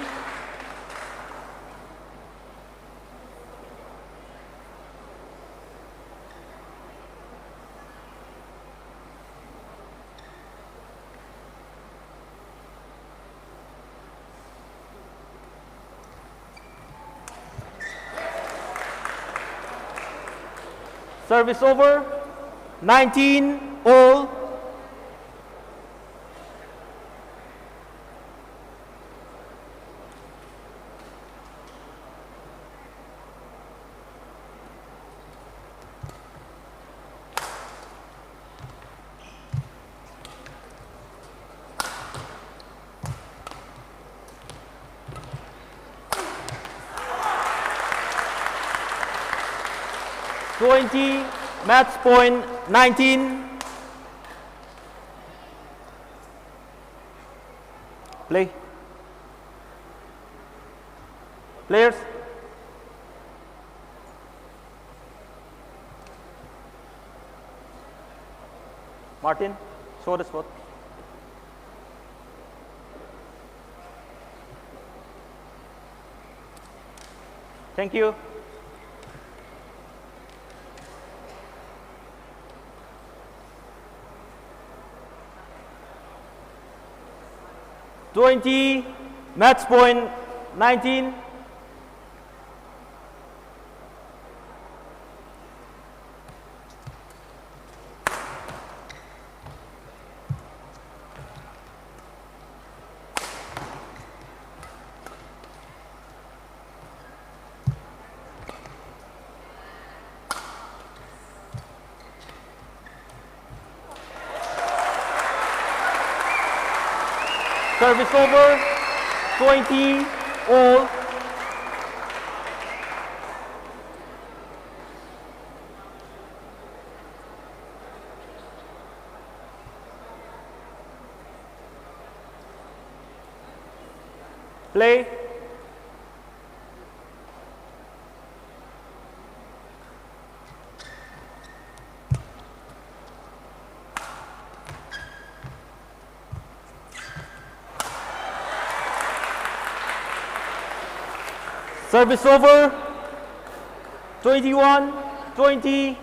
Service over. Nineteen all. Twenty, match point nineteen. Play. Players. Martin, show the spot. Thank you. Twenty, match point nineteen. Service over, twenty all. Play. Service over. Twenty-one twenty.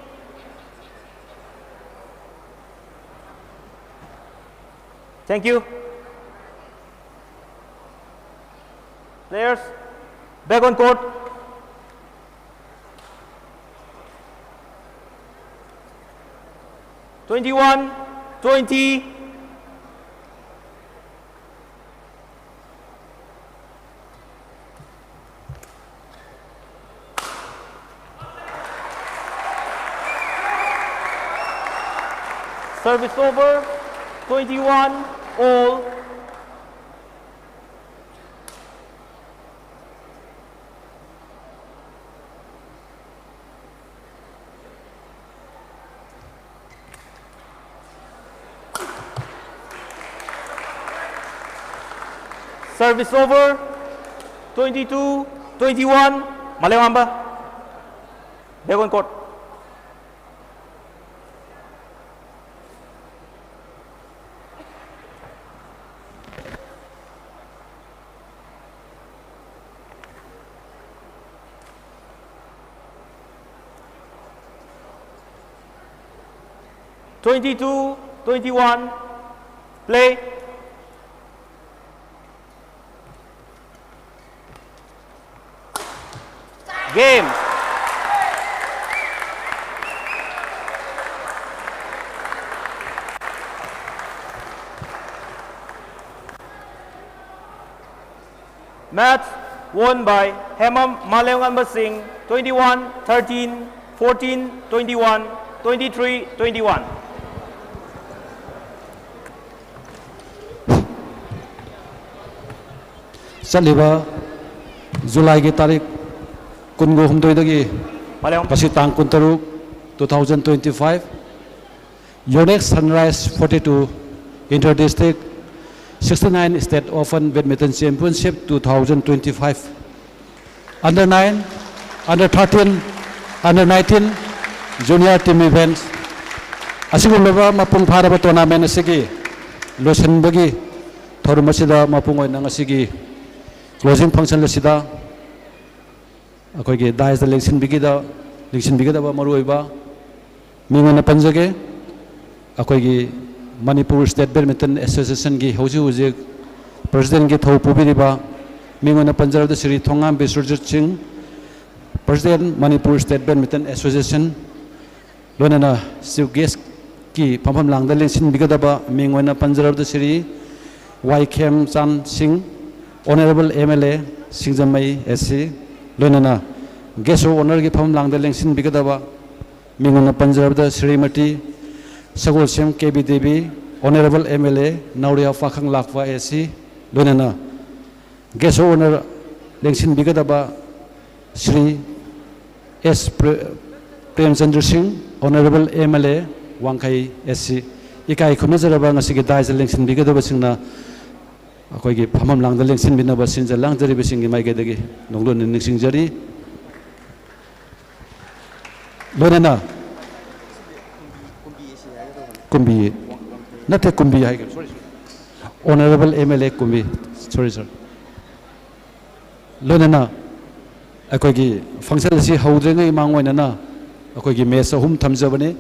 Thank you. Players, back on court. Twenty-one twenty. Service over, twenty-one all. Service over, twenty-two twenty-one, Malewa Hamba. Back on court. Twenty-two twenty-one, play. Game. Match won by Hemam Maleonganba Singh, twenty-one thirteen, fourteen twenty-one, twenty-three twenty-one. ꯆꯠꯂꯤꯕ ꯖꯨꯂꯥꯏꯒꯤ ꯇꯥꯔꯤꯛ ꯀꯨꯟꯒ ꯍꯨꯝꯗꯣꯏꯗꯒꯤ Maleong. ꯉꯁꯤ ꯇꯥꯡ ꯀꯨꯟꯇꯔꯨꯛ, two thousand twenty-five, Yonex Sunrise forty-two Inter District sixty-nine State Open Badminton Championship two thousand twenty-five, Under nine, Under thirteen, Under nineteen Junior Team Events, ꯑꯁꯤꯒꯨꯝꯂꯕ ꯃꯄꯨꯡ ꯐꯥꯔꯕ tournament ꯑꯁꯤꯒꯤ ꯂꯣꯏꯁꯤꯟꯕꯒꯤ ꯊꯧꯔꯝ ꯑꯁꯤꯗ ꯃꯄꯨꯡ ꯑꯣꯏꯅ ꯉꯁꯤꯒꯤ closing function ꯑꯁꯤꯗ ꯑꯩꯈꯣꯏꯒꯤ dais ꯇ ꯂꯦꯡꯁꯤꯟꯕꯤꯒꯗ-, ꯂꯦꯡꯁꯤꯟꯕꯤꯒꯗꯕ ꯃꯔꯨꯑꯣꯏꯕ ꯃꯤꯡ ꯑꯣꯏꯅ ꯄꯟꯖꯒꯦ꯫ ꯑꯩꯈꯣꯏꯒꯤ ꯃꯅꯤꯄꯨꯔ State Badminton Association ꯒꯤ ꯍꯧꯖꯤꯛ ꯍꯧꯖꯤꯛ President ꯀꯤ ꯊꯧ ꯄꯨꯕꯤꯔꯤꯕ, ꯃꯤꯡ ꯑꯣꯏꯅ ꯄꯟꯖꯔꯕꯗ ꯁ꯭ꯔꯤ ꯊꯣꯉꯥꯝ ꯕꯤꯁ꯭ꯋꯖꯤꯠ ꯁꯤꯡ, President Manipur State Badminton Association, ꯂꯣꯏꯅꯅ Chief Guest ꯀꯤ ꯐꯝꯐꯝ ꯂꯥꯡꯗ ꯂꯦꯡꯁꯤꯟꯕꯤꯒꯗꯕ, ꯃꯤꯡ ꯑꯣꯏꯅ ꯄꯟꯖꯔꯕꯗ ꯁ꯭ꯔꯤ ꯋꯥꯏ ꯈꯦꯝꯆꯥꯟ ꯁꯤꯡ, Honourable M L A Singjamei A C, ꯂꯣꯏꯅꯅ Guest of Honour ꯒꯤ ꯐꯝꯐꯝ ꯂꯥꯡꯗ ꯂꯦꯡꯁꯤꯟꯕꯤꯒꯗꯕ, ꯃꯤꯡ ꯑꯣꯏꯅ ꯄꯟꯖꯔꯕꯗ Shrimati Sagolsem K B Devi, Honourable M L A Nauriya Pakhang Lakpa A C, ꯂꯣꯏꯅꯅ Guest of Honour ꯂꯦꯡꯁꯤꯟꯕꯤꯒꯗꯕ ꯁ꯭ꯔꯤ ꯑꯦꯁ ꯄ꯭ꯔꯦ-, Premchandra Singh, Honourable M L A ꯋꯥꯡꯈꯩ A C꯫ ꯏꯀꯥꯏ ꯈꯨꯝꯅꯖꯔꯕ ꯉꯁꯤꯒꯤ dais ꯇ ꯂꯦꯡꯁꯤꯟꯕꯤꯒꯗꯕꯁꯤꯡꯅ ꯑꯩꯈꯣꯏꯒꯤ ꯐꯝꯐꯝ ꯂꯥꯡꯗ ꯂꯦꯡꯁꯤꯟꯕꯤꯅꯕ ꯁꯤꯟꯖ ꯂꯥꯡꯖꯔꯤꯕꯁꯤꯡꯒꯤ ꯃꯥꯏꯀꯩꯗꯒꯤ ꯅꯣꯡꯂꯨꯛꯅ ꯅꯤꯡꯁꯤꯡꯖꯔꯤ꯫ ꯂꯣꯏꯅꯅ ꯀꯨꯝꯕꯤ, ꯅꯠꯇꯦ, ꯀꯨꯝꯕꯤ ꯍꯥꯏꯒꯦ, sorry, sorry, Honourable M L A ꯀꯨꯝꯕꯤ, sorry, sorry꯫ ꯂꯣꯏꯅꯅ ꯑꯩꯈꯣꯏꯒꯤ function ꯑꯁꯤ ꯍꯧꯗ꯭ꯔꯤꯉꯩ ꯃꯥꯡ ꯑꯣꯏꯅꯅ ꯑꯩꯈꯣꯏꯒꯤ match ꯑꯍꯨꯝ ꯊꯝꯖꯕꯅꯤ꯫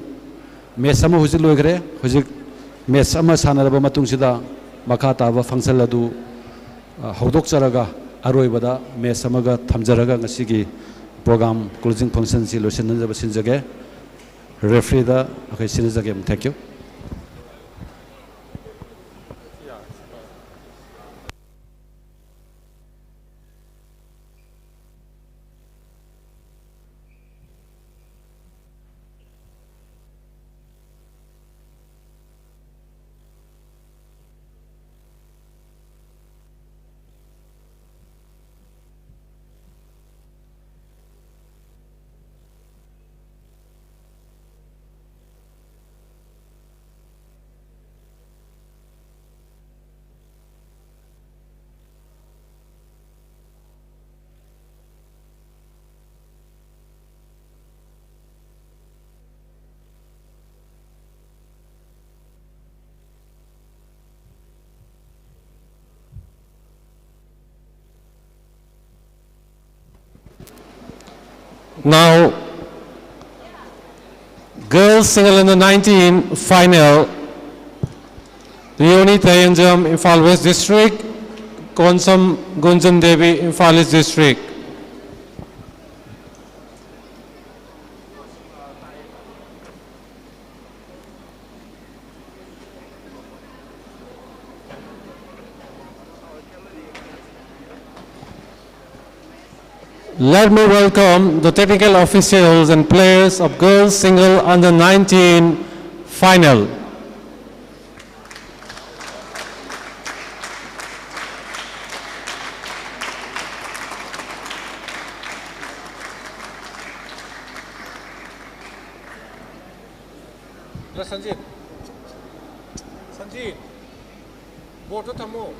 ꯃꯦꯠꯆ ꯑꯃ ꯍꯧꯖꯤꯛ ꯂꯣꯏꯈ꯭ꯔꯦ꯫ ꯍꯧꯖꯤꯛ ꯃꯦꯠꯆ ꯑꯃ ꯁꯥꯟꯅꯔꯕ ꯃꯇꯨꯡꯁꯤꯗ ꯃꯈꯥ ꯇꯥꯕ ꯐꯪꯁꯟ ꯑꯗꯨ, ꯑ, ꯍꯧꯗꯣꯛꯆꯔꯒ, ꯑꯔꯣꯏꯕꯗ ꯃꯦꯠꯆ ꯑꯃꯒ ꯊꯝꯖꯔꯒ ꯉꯁꯤꯒꯤ ꯄ꯭ꯔꯣꯒ꯭ꯔꯥꯝ, ꯀ꯭ꯂꯣꯖꯤꯡ ꯐꯪꯁꯟꯁꯤ ꯂꯣꯏꯁꯤꯟꯅꯖꯕ ꯁꯤꯟꯖꯒꯦ꯫ ꯔꯦꯐ꯭ꯔꯤꯗ ꯑꯩꯈꯣꯏ ꯁꯤꯟꯅꯖꯒꯦ꯫ Thank you꯫ Now, girls single under nineteen final. Leonie Tayanjam, Imphal West District, Konsam Gunjan Devi, Imphal East District. Let me welcome the technical officials and players of girls single under nineteen final. Sanjit, Sanjit, ꯕꯣꯔꯗꯇꯣ ꯊꯝꯃꯣ꯫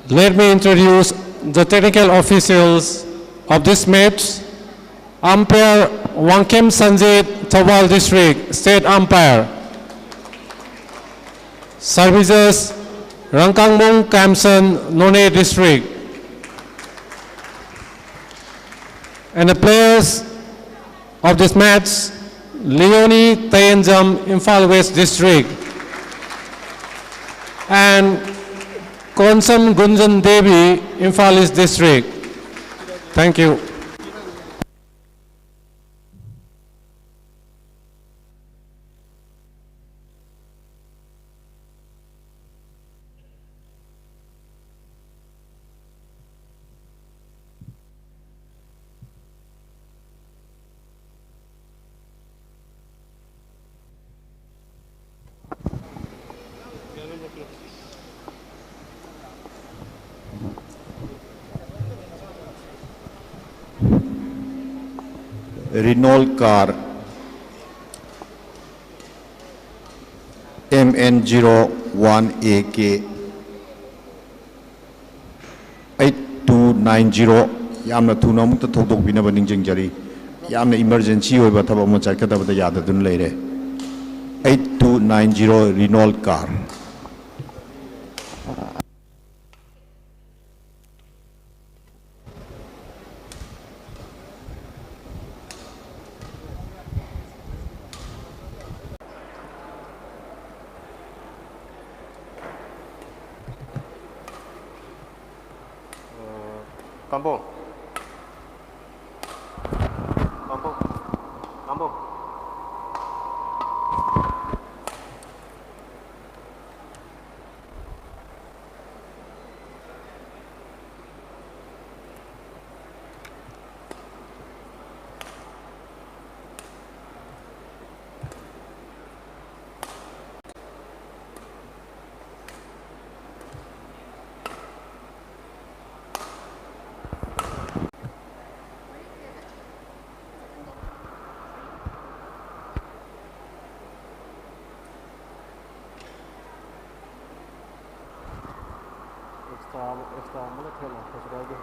Let me introduce the technical officials of this match. Umpire Wangkem Sanjit, Thoubal District, State Umpire. Services, Rangkangmung Kamson, Noney District. And the players of this match, Leonie Tayenjam, Imphal West District, and Konsam Gunjan Devi, Imphal East District. Thank you. Renault car M N zero one A K eight two nine zero, ꯌꯥꯝꯅ ꯊꯨꯅ ꯑꯃꯨꯛꯇ ꯊꯧꯗꯣꯛꯄꯤꯅꯕ ꯅꯤꯡꯁꯤꯡꯖꯔꯤ꯫ ꯌꯥꯝꯅ emergency ꯑꯣꯏꯕ ꯊꯕꯛ ꯑꯃ ꯆꯠꯀꯗꯕꯗ ꯌꯥꯗꯗꯨꯅ ꯂꯩꯔꯦ꯫ Eight two nine zero Renault car꯫ ꯄꯥꯝꯕꯣꯝ꯫ ꯄꯥꯝꯕꯣꯝ꯫ ꯄꯥꯝꯕꯣꯝ꯫ Extra, extra ꯑꯃꯒ ꯊꯦꯠꯂꯣ, ꯀꯩꯁꯨ ꯀꯥꯏꯗꯦ꯫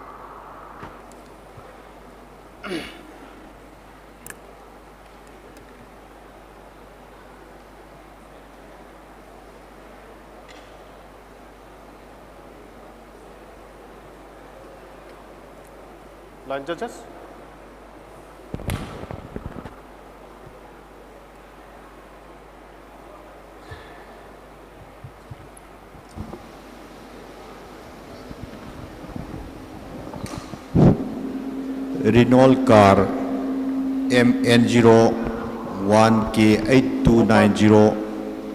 Line judges. Renault car M N zero one K eight two nine zero,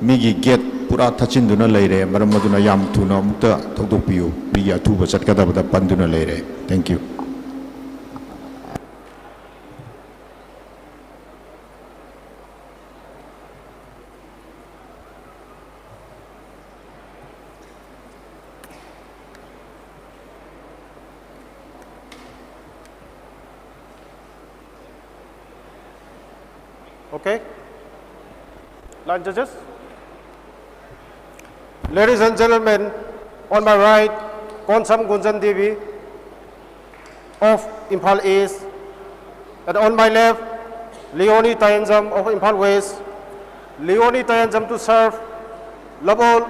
ꯃꯤꯒꯤ gate ꯄꯨꯔꯥ ꯊꯠꯆꯤꯟꯗꯨꯅ ꯂꯩꯔꯦ꯫ ꯃꯔꯝ ꯑꯗꯨꯅ ꯌꯥꯝ ꯊꯨꯅ ꯑꯃꯨꯛꯇ ꯊꯧꯗꯣꯛꯄꯤꯌꯨ꯫ ꯃꯤꯒꯤ ꯑꯊꯨꯕ ꯆꯠꯀꯗꯕꯗ ꯄꯟꯗꯨꯅ ꯂꯩꯔꯦ꯫ Thank you꯫ Okay. Line judges. Ladies and gentlemen, on my right, Konsam Gunjan Devi of Imphal East, and on my left, Leonie Tayanjam of Imphal West. Leonie Tayanjam to serve. Love all.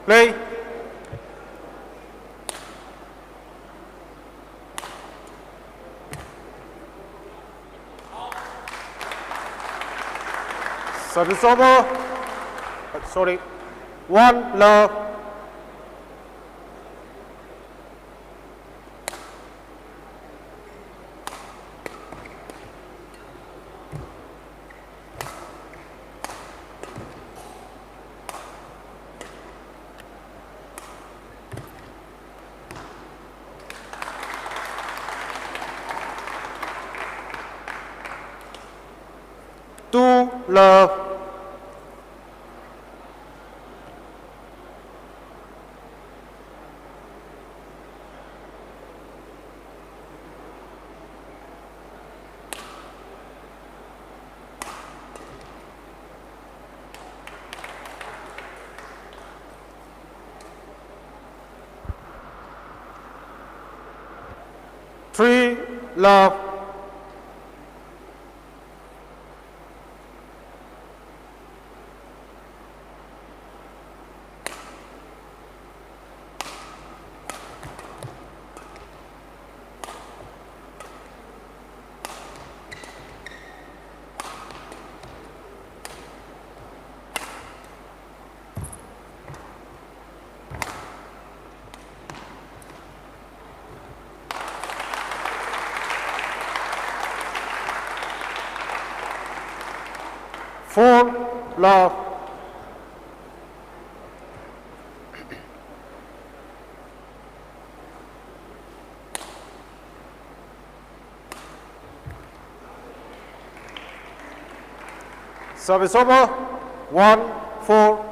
Play. Service over. Sorry. One love. Two love. Three love. Four love. Service over. One four.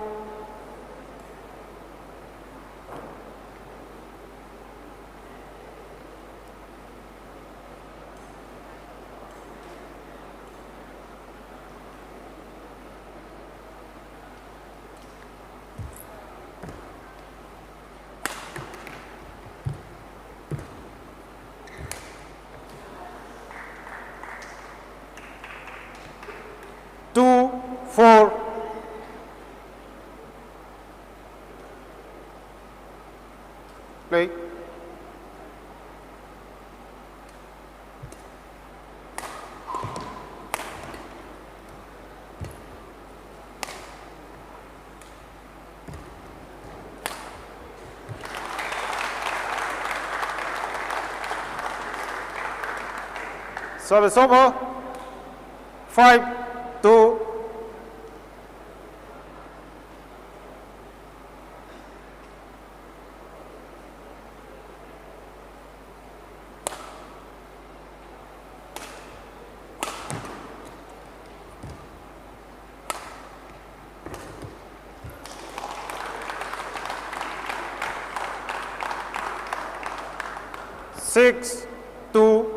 Two four. Play. Service over. Five two. Six two.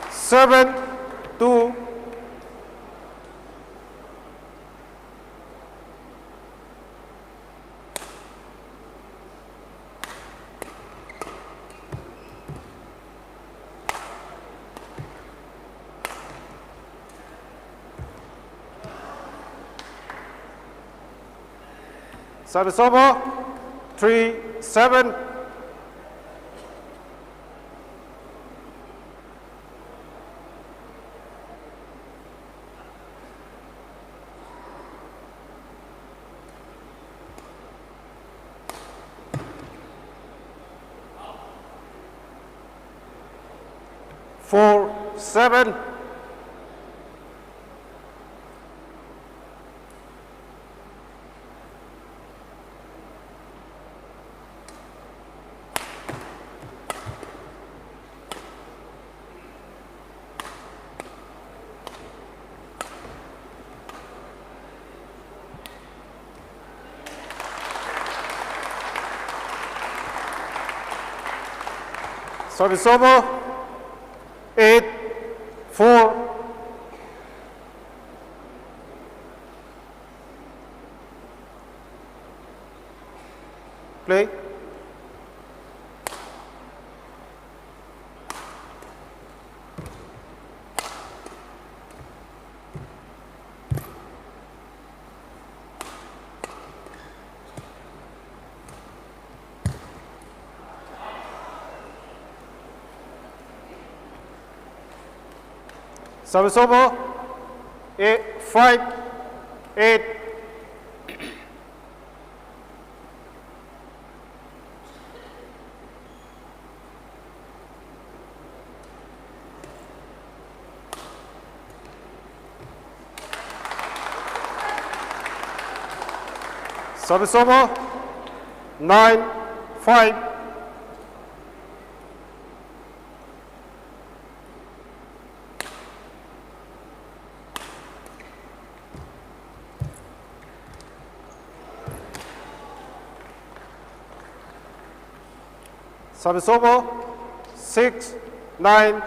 Seven two. Service over. Three seven. Four seven. Service over. Eight four. Play. Service over. Eight, five, eight. Service over. Nine five. Service over. Six nine.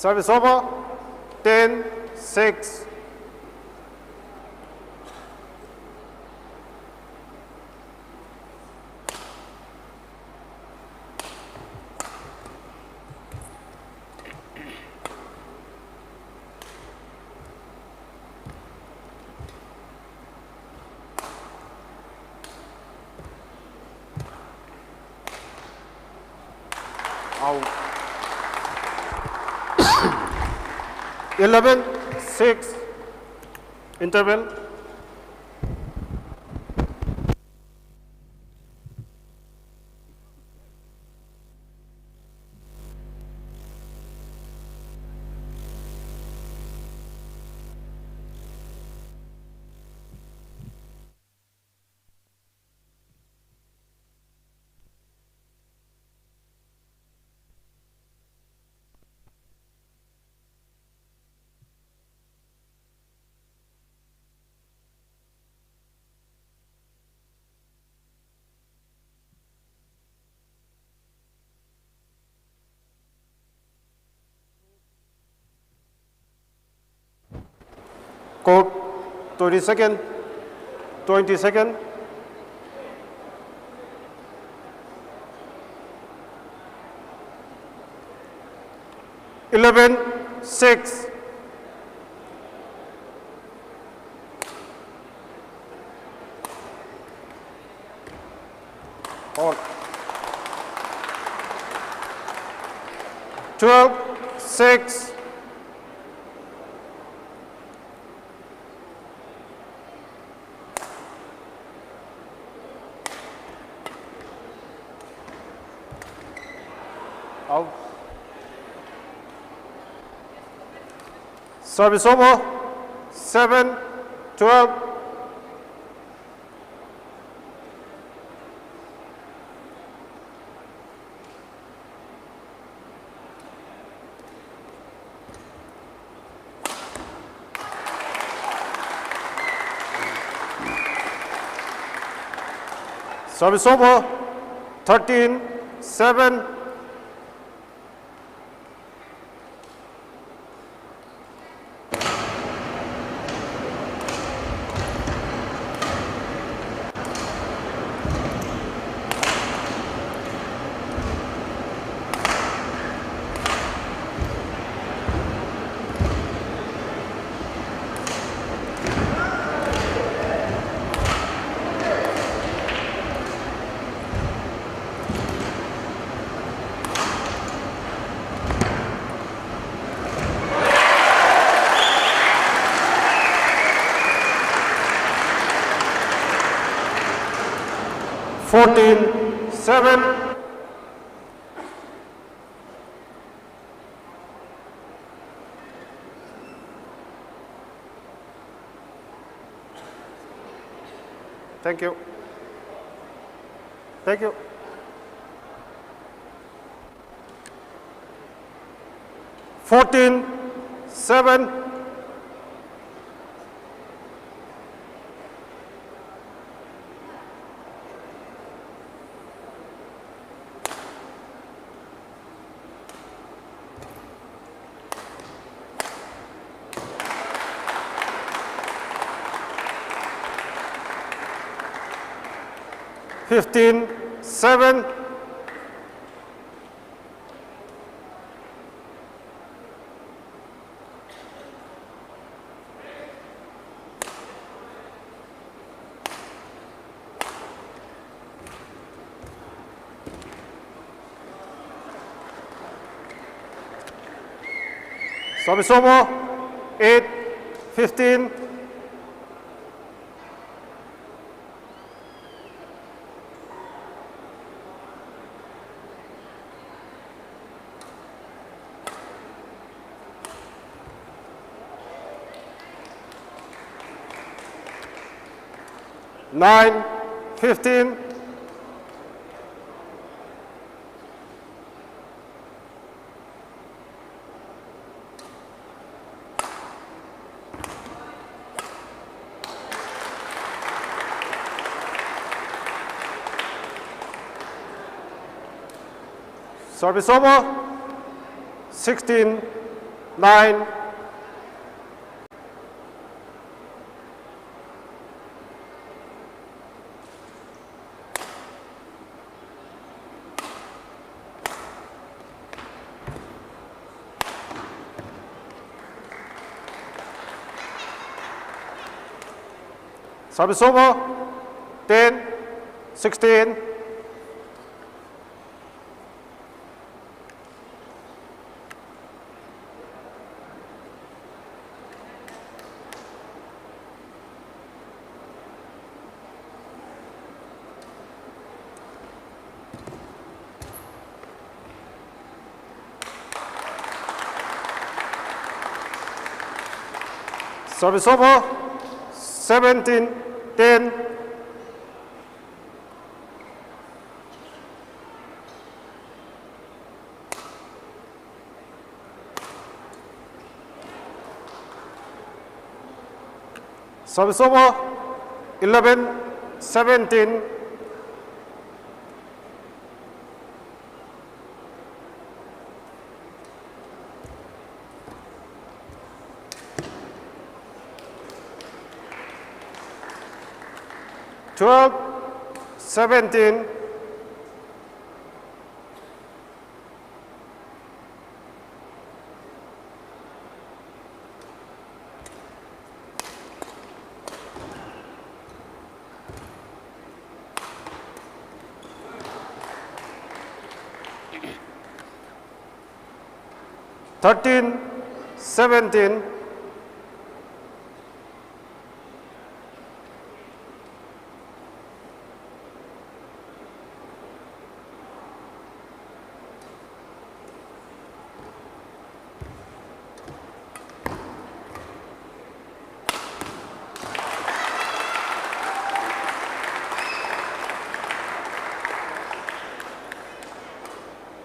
Service over. Ten six. Out. Eleven six. Interval. Court, twenty second, twenty second. Eleven six. All. Twelve six. Out. Service over. Seven twelve. Service over. Thirteen seven. Fourteen seven. Thank you. Thank you. Fourteen seven. Fifteen seven. Service over. Eight fifteen. Nine fifteen. Service over. Sixteen nine. Service over. Ten sixteen. Service over. Seventeen ten. Service over. Eleven seventeen. Twelve seventeen. Thirteen seventeen.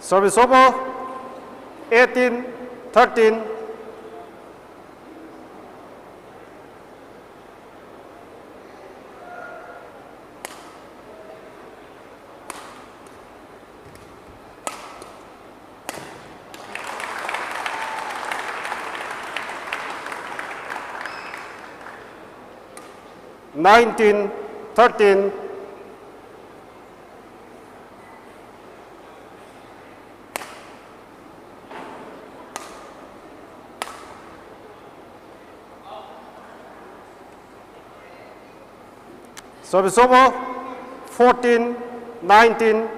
Service over. Eighteen thirteen. Nineteen thirteen. Service over. Fourteen nineteen.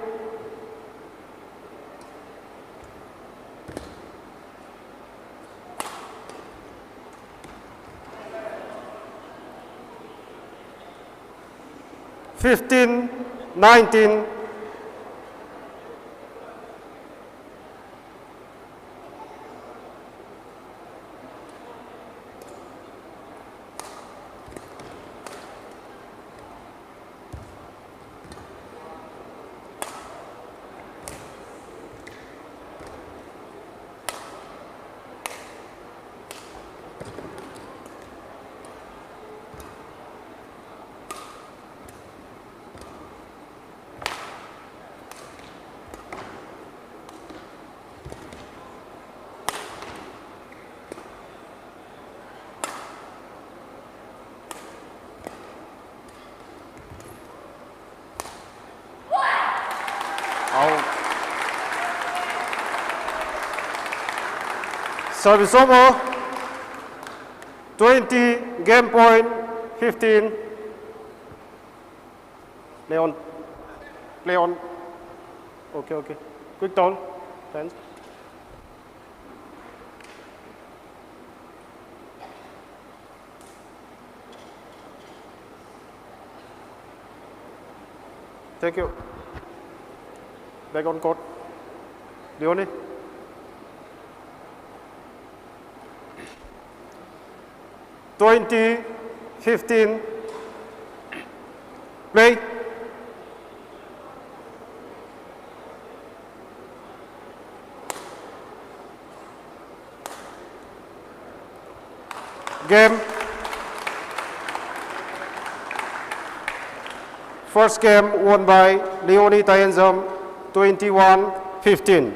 Fifteen nineteen. Out. Service over. Twenty, game point fifteen. Play on. Play on. Okay, okay. Quick down. Thanks. Thank you. Back on court. Leonie. Twenty, fifteen. Play. Game. First game won by Leonie Tayenjam, twenty-one fifteen.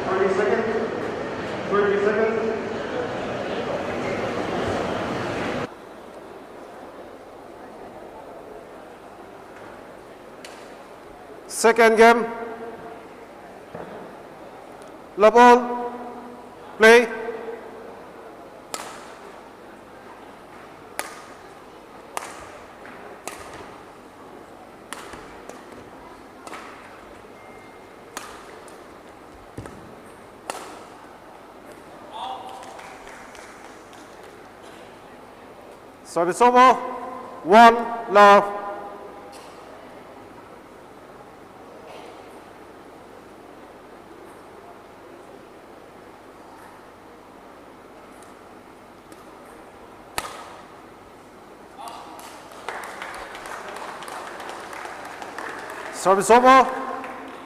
Thirty seconds. Thirty seconds. Second game. Love all. Play. Service over. One love. Service over.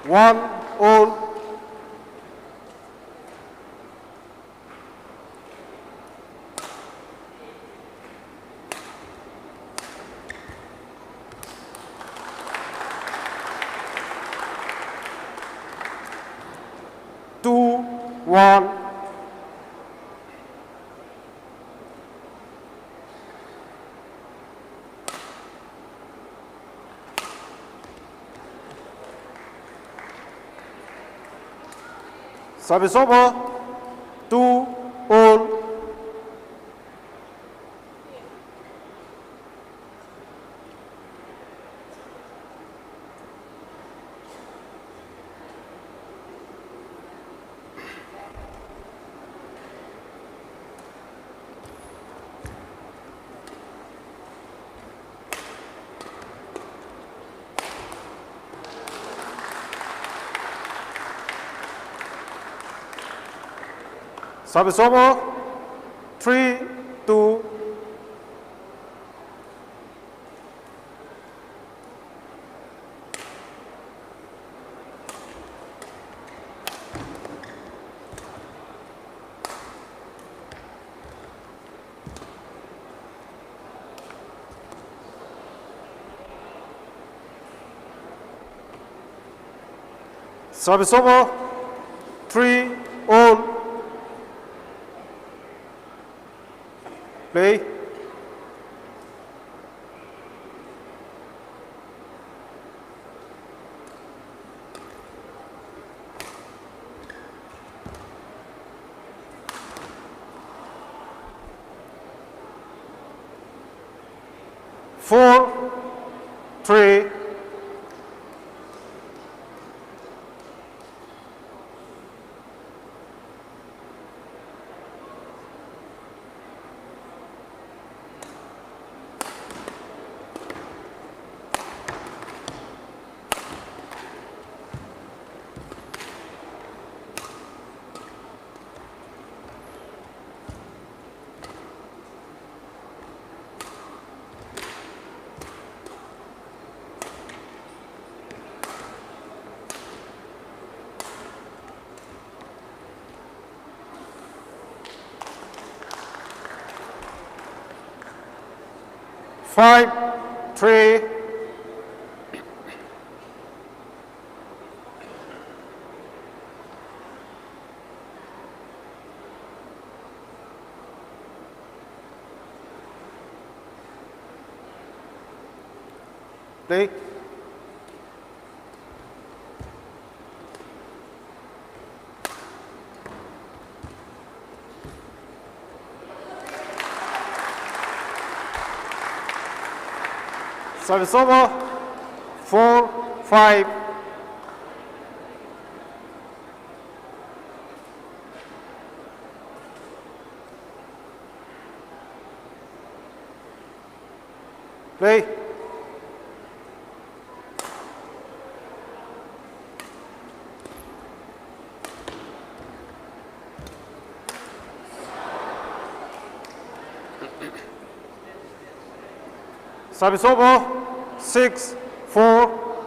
One all. Two one. Service over. Two all. Service over. Three two. Service over. Three all. Play. Four three. Five, three. Play. Service over. Four, five. Play. Service over. Six, four.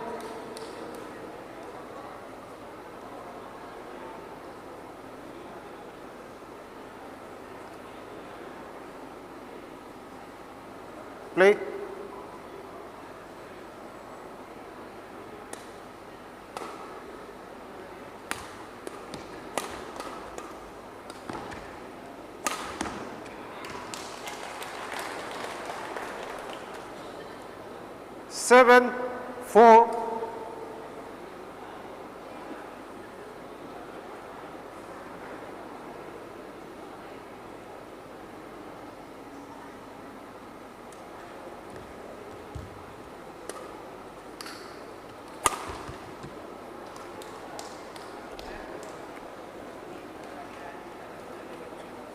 Play. Seven, four.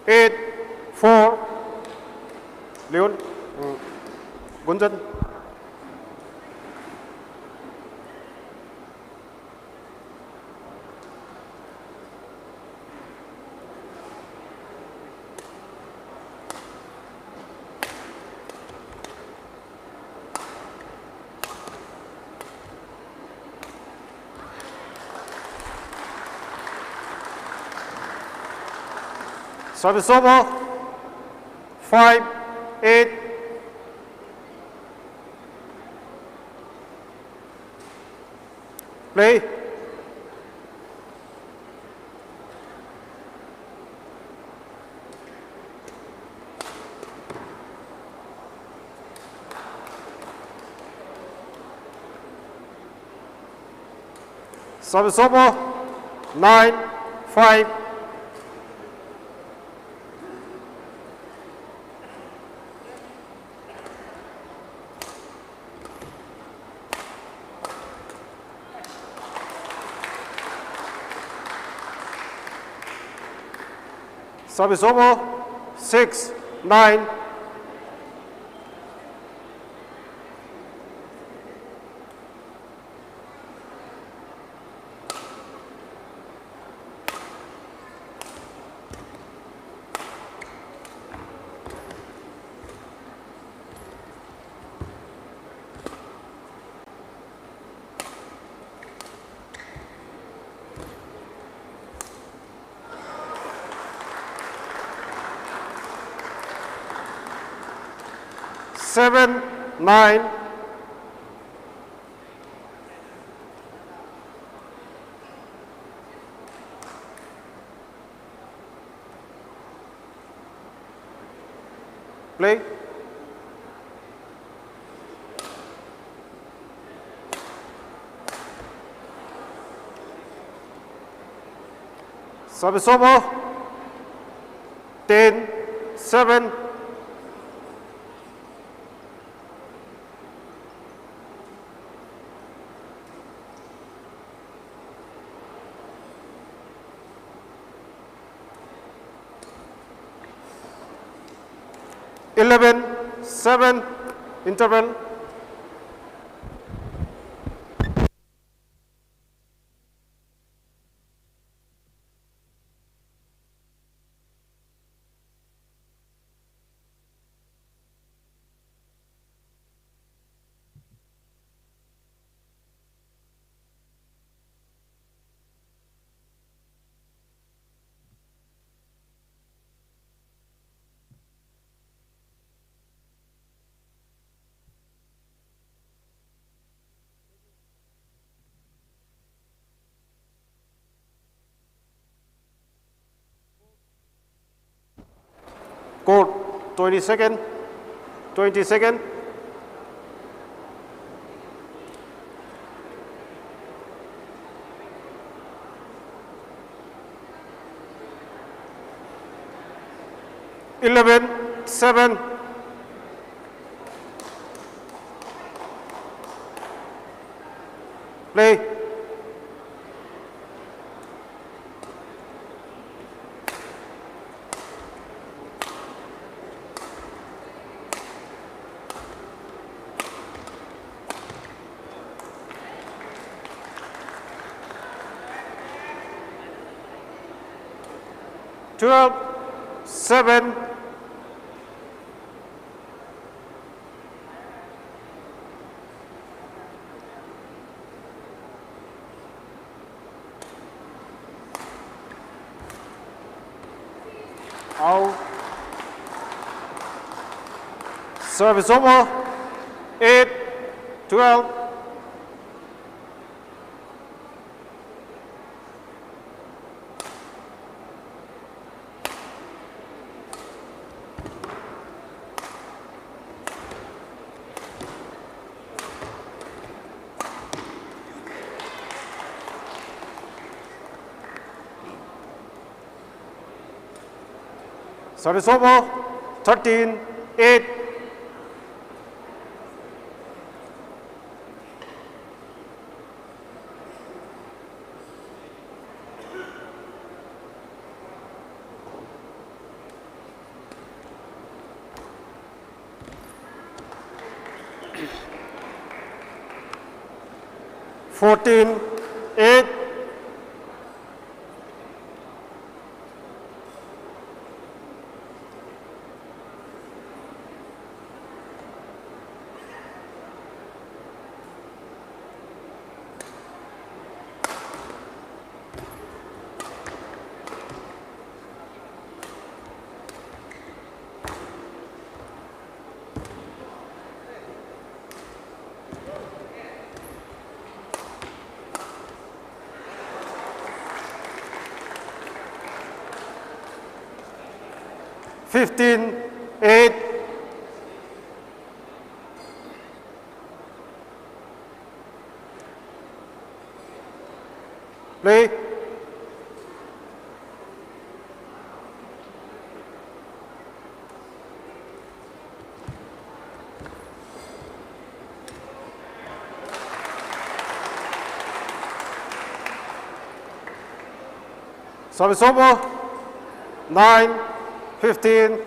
Eight, four. Leon. Mm. Gunjan. Service over. Five, eight. Hey. Service over. Nine five. Service over. Six nine. Seven nine. Play. Service over. Ten seven. Eleven seven, interval. Twenty second. Twenty second. Eleven seven. Play. Twelve seven. Out. Service over. Eight twelve. Service over. Thirteen eight. Fourteen eight. Fifteen Eight. Play. Service over. Nine fifteen.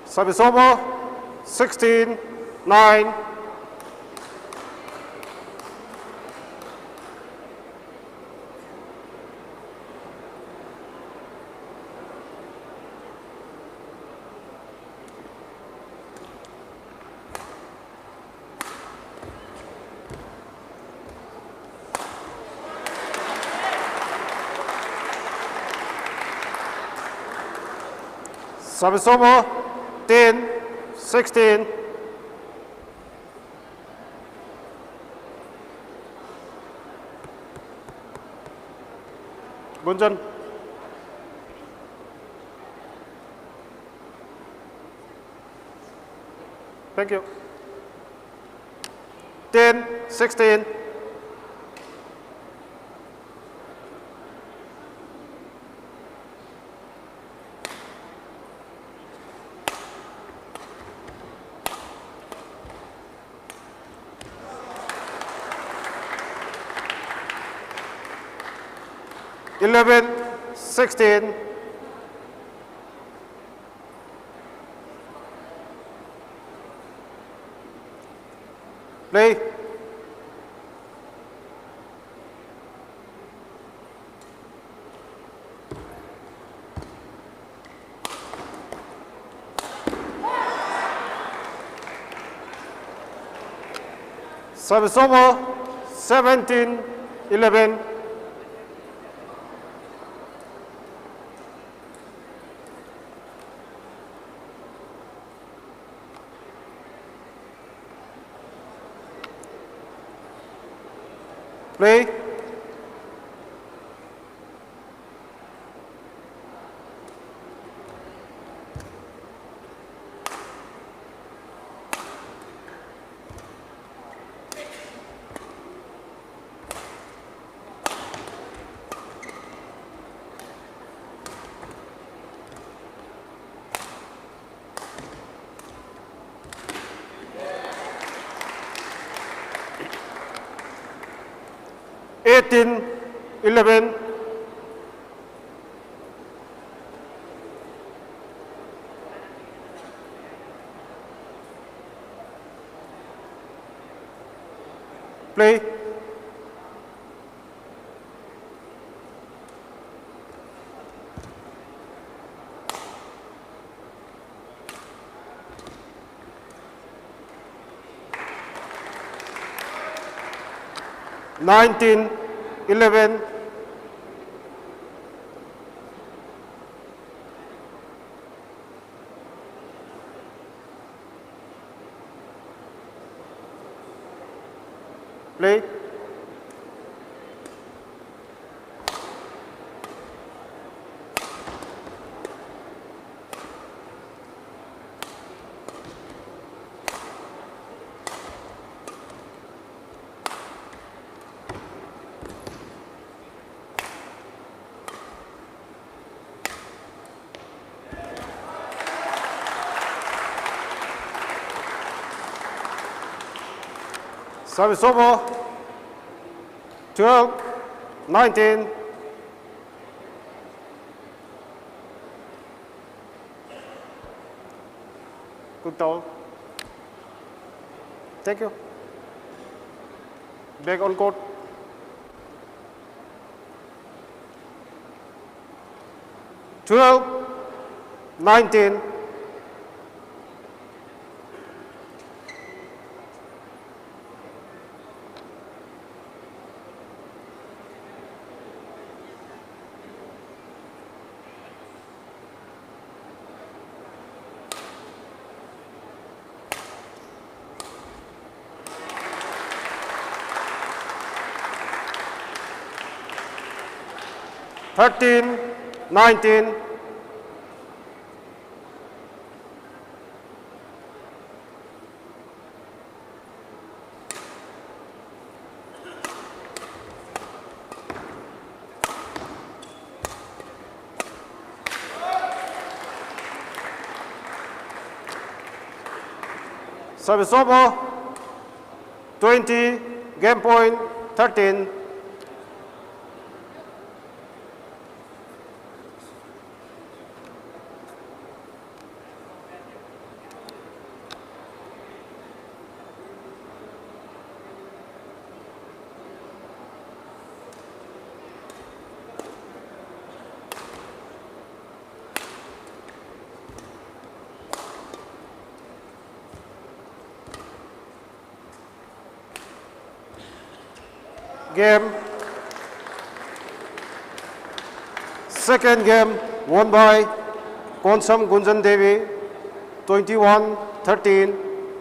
Service over. Sixteen nine. Service over. Ten sixteen. Gunjan. Thank you. Ten sixteen. Eleven sixteen. Play. Service over. Seventeen eleven. Play. Eighteen, eleven. Play. Nineteen, eleven. Play. Service over. Twelve, nineteen. Good down. Thank you. Back on court. Twelve, nineteen. Thirteen nineteen. Service over. Twenty, game point, thirteen. Game. Second game won by Konsam Gunjan Devi, twenty-one thirteen,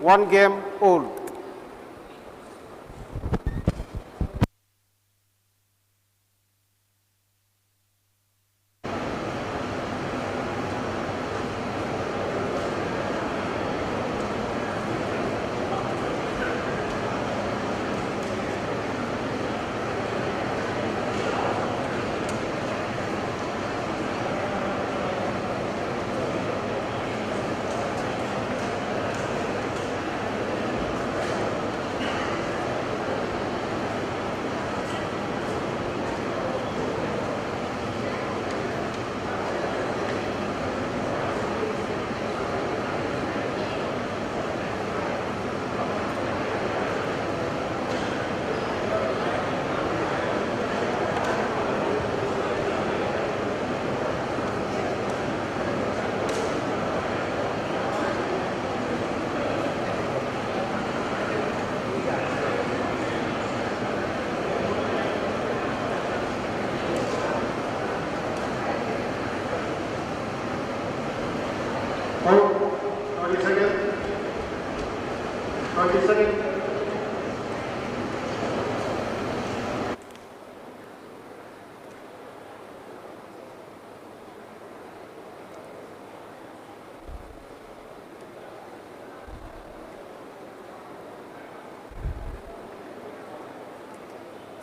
one game all.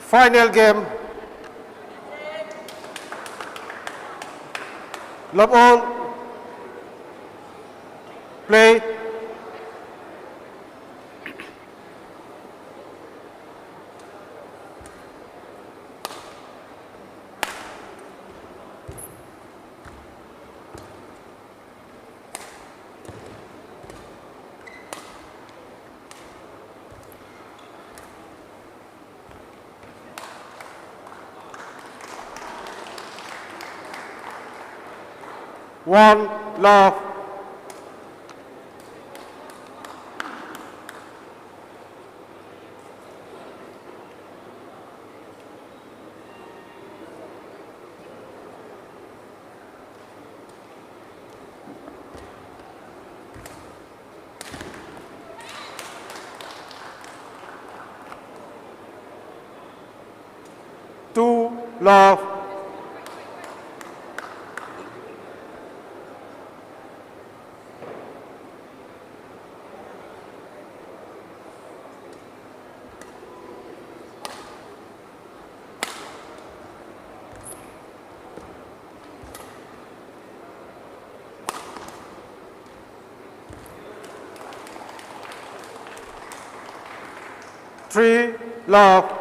Final game. Love all. Play. One love. Two love. Three love.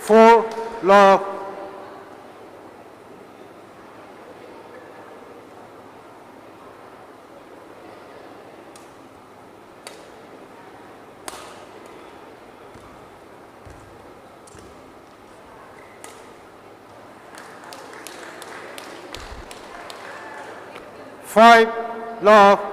Four love. Five love.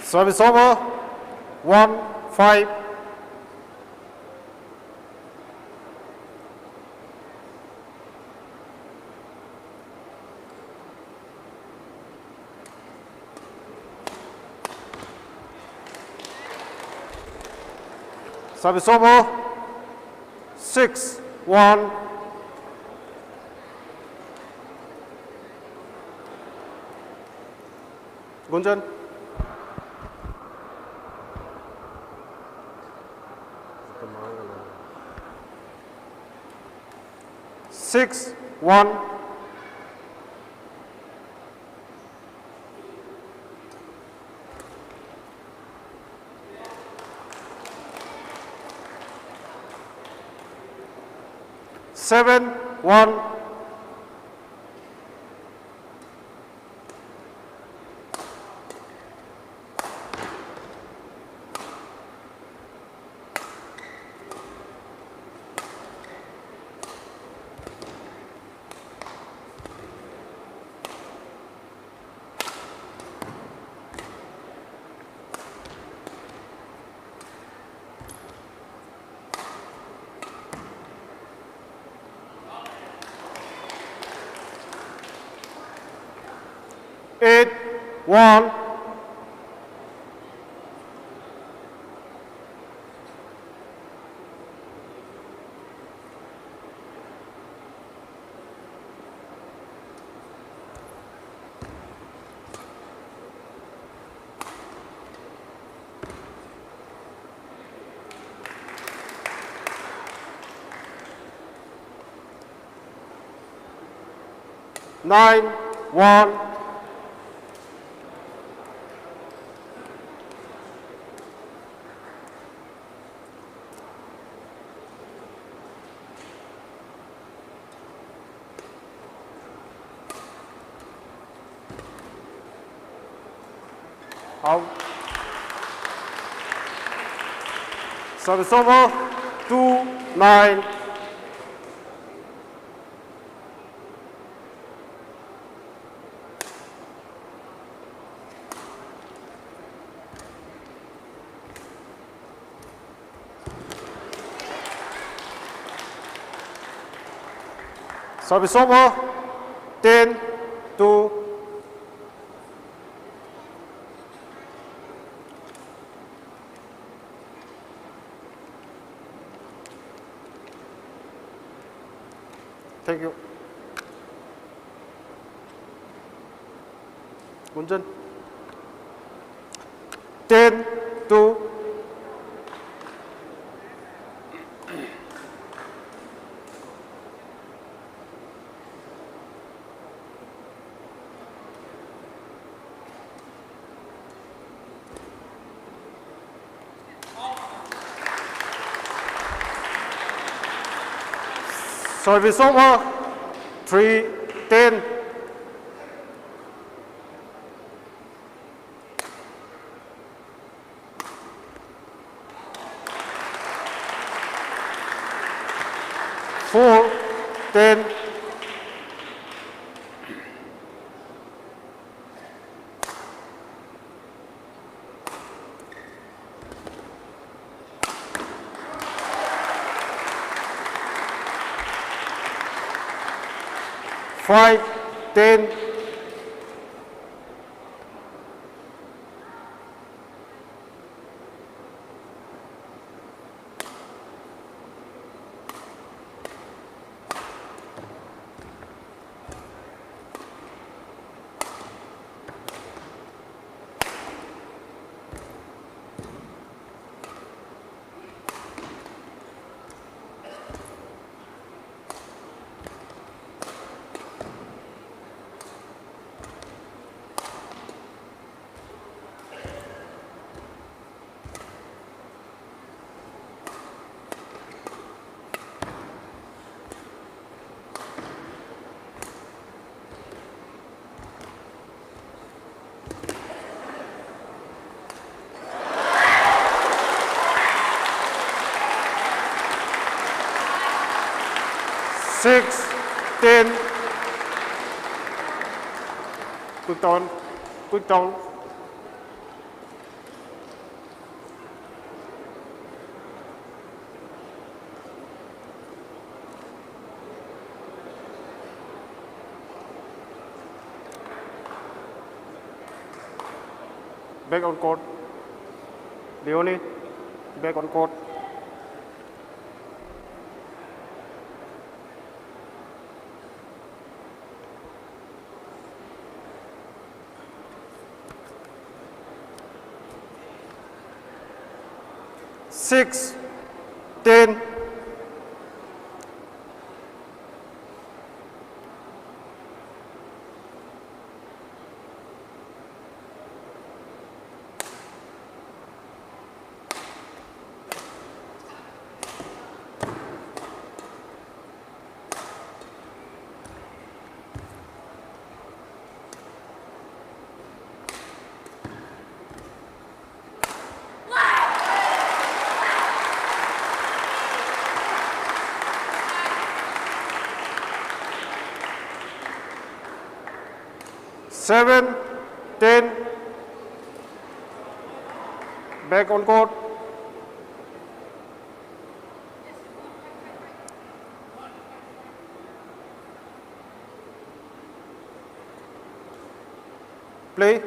Service over. One five. Service over. Six one. Gunjan. Six one. Seven one. Eight one. Nine one. Out. Service over. Two nine. Service over. Ten, two. Thank you. Gunjan. Ten, two. Service over. Three, ten. Four, ten. Five, ten. Six, ten. Quick down. Quick down. Back on court. Leonie, back on court. Six, ten. Seven, ten. Back on court. Play.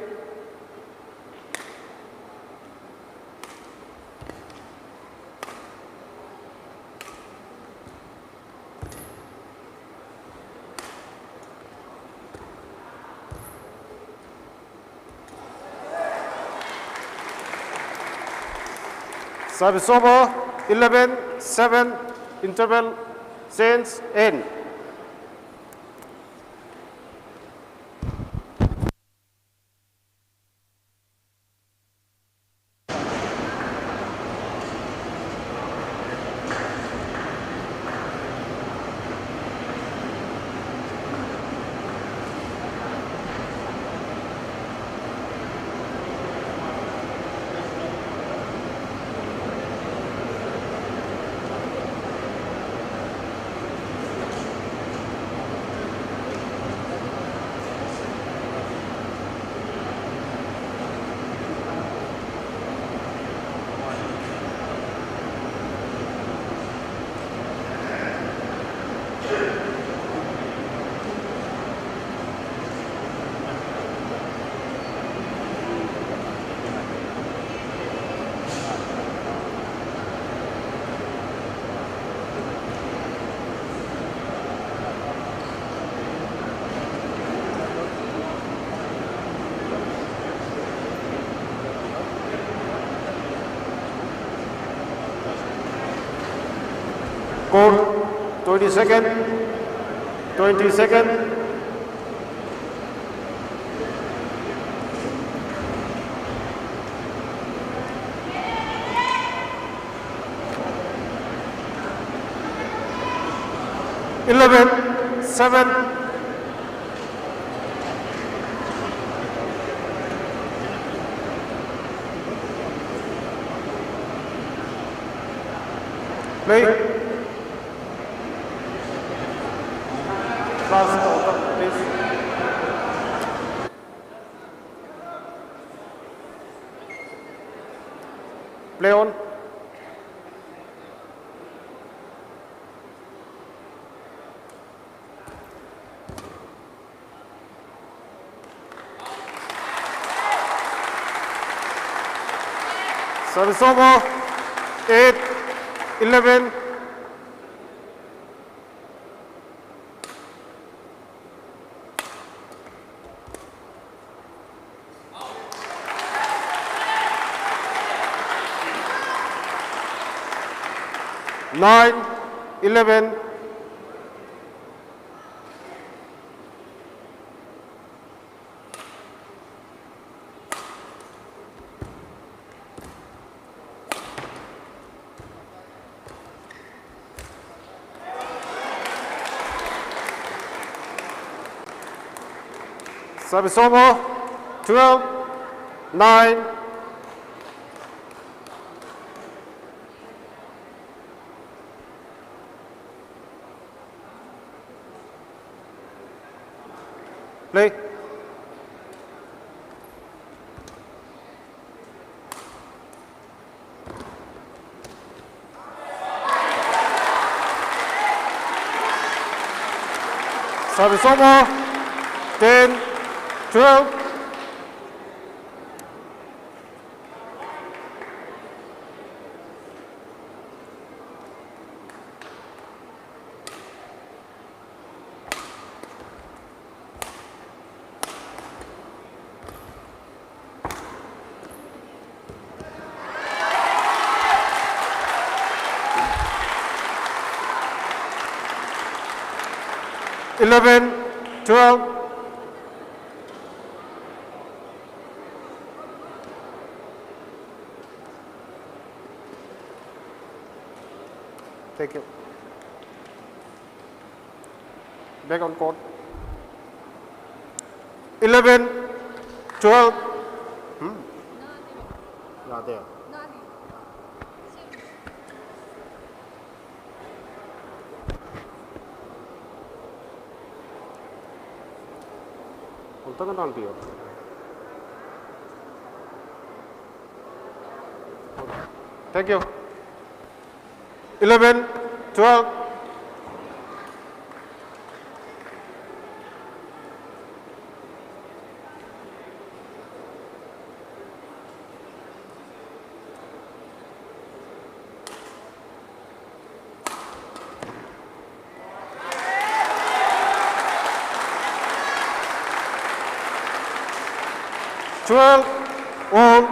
Service over, eleven seven, interval, change, end. Score, twenty second, twenty second. Eleven seven. Play. Last quarter, please. Play on. Service over. Eight eleven. Nine eleven. Service over. Twelve nine. Play. Service over. Ten twelve. Eleven, twelve. Thank you. Back on court. Eleven, twelve. Hmm? Not there. ꯑꯃꯨꯛꯇꯪꯒ ꯅꯥꯟꯕꯤꯌꯣ꯫ Thank you. Eleven, twelve. Twelve all.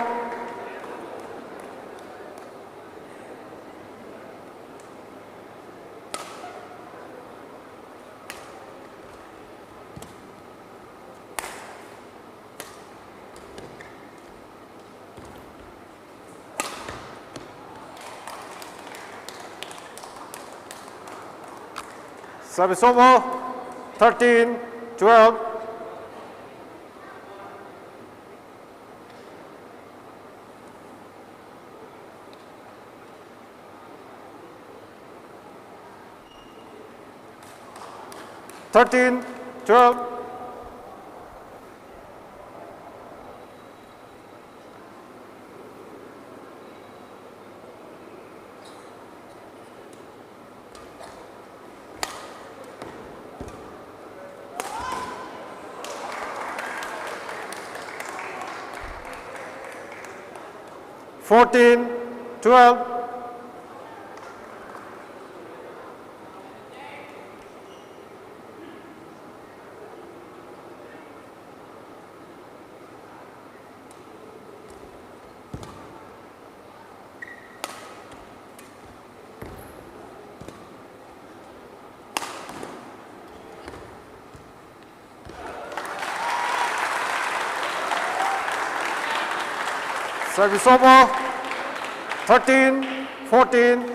Service over. Thirteen, twelve. Thirteen, twelve. Fourteen, twelve. Service over. Thirteen fourteen.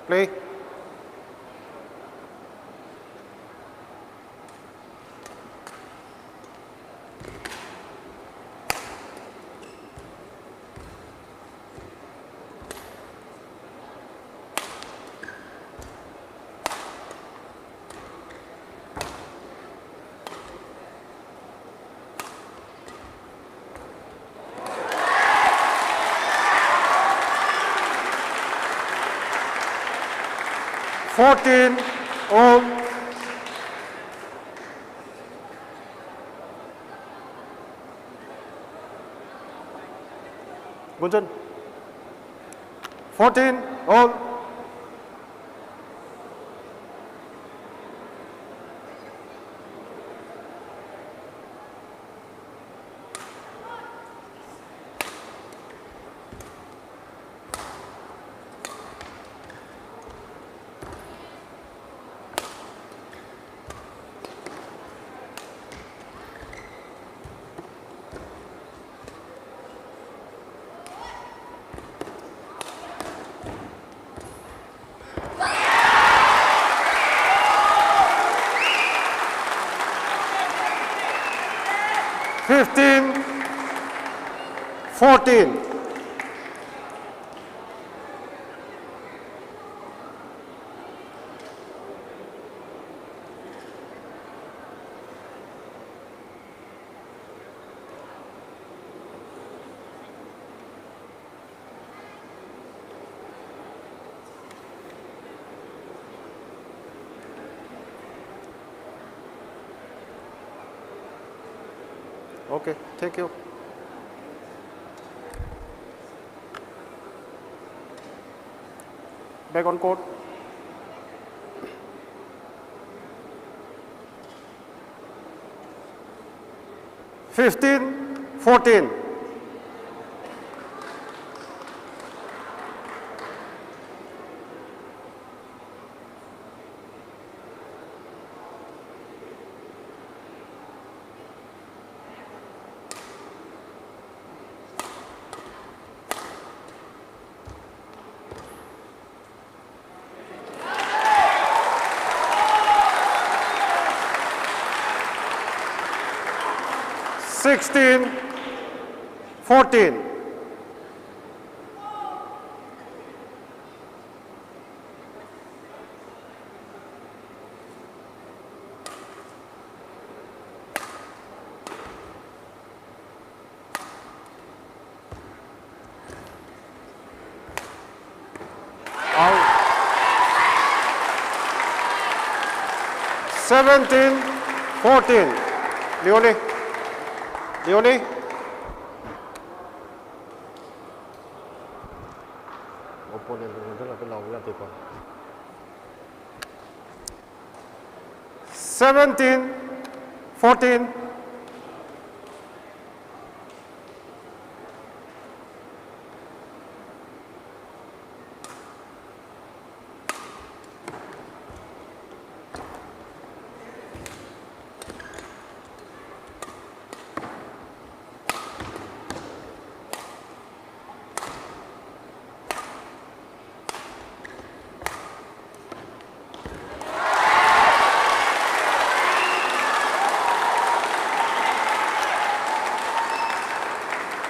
Play. Fourteen all. Gunjan. Fourteen all. Fifteen fourteen. Okay, thank you. Back on court. Fifteen fourteen. Sixteen fourteen. Out. Seventeen fourteen. Leonie. Leonie. Opponent ꯉꯣꯟꯊꯪ ꯍꯥꯏꯐꯦꯠ ꯂꯥꯎꯕ ꯌꯥꯗꯦꯀꯣ꯫ Seventeen fourteen.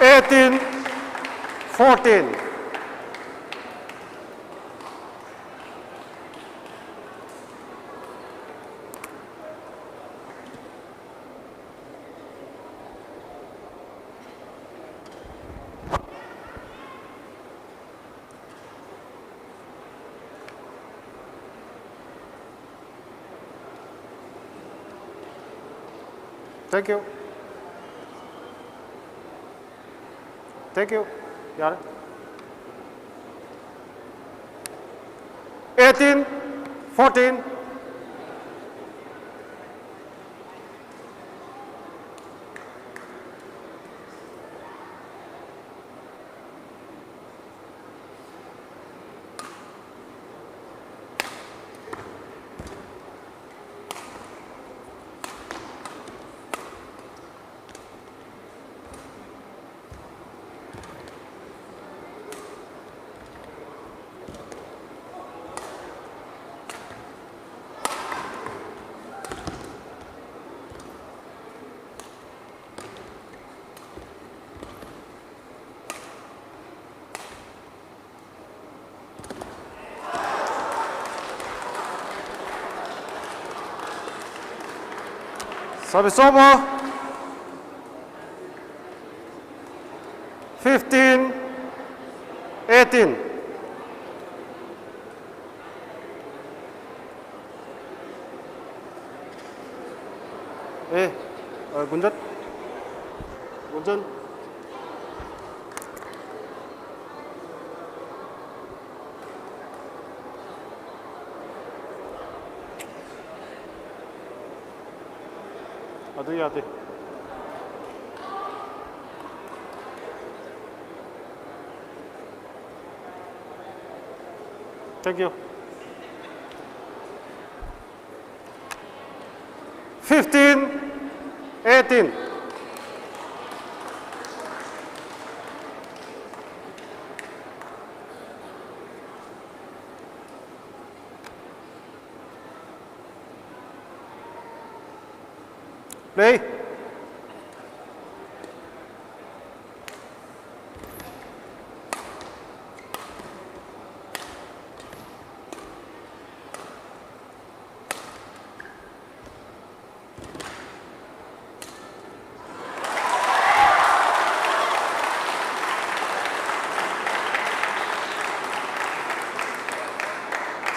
Eighteen fourteen. Thank you. Thank you. ꯌꯥꯔꯦ꯫ Eighteen fourteen. Service over. Fifteen eighteen. ꯑꯦ, ꯑ, ꯒꯨꯟꯖꯟ꯫ ꯒꯨꯟꯖꯟ꯫ ꯑꯗꯨ ꯌꯥꯗꯦ꯫ Thank you. Fifteen eighteen. Play.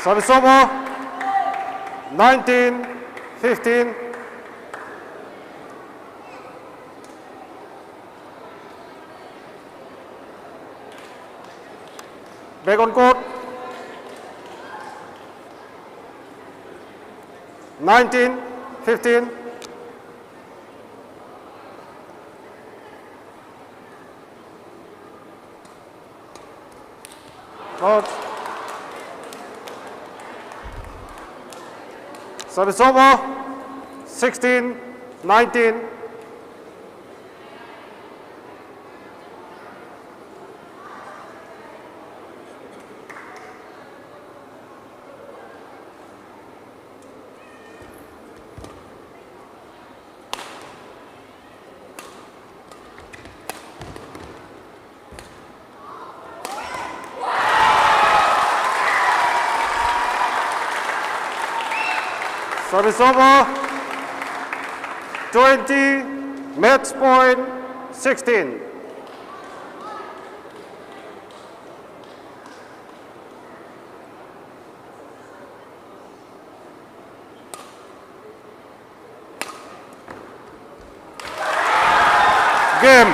Service over. Nineteen fifteen. Back on court. Nineteen fifteen. Out. Service over. Sixteen nineteen. Service over. twenty, match point sixteen. Game.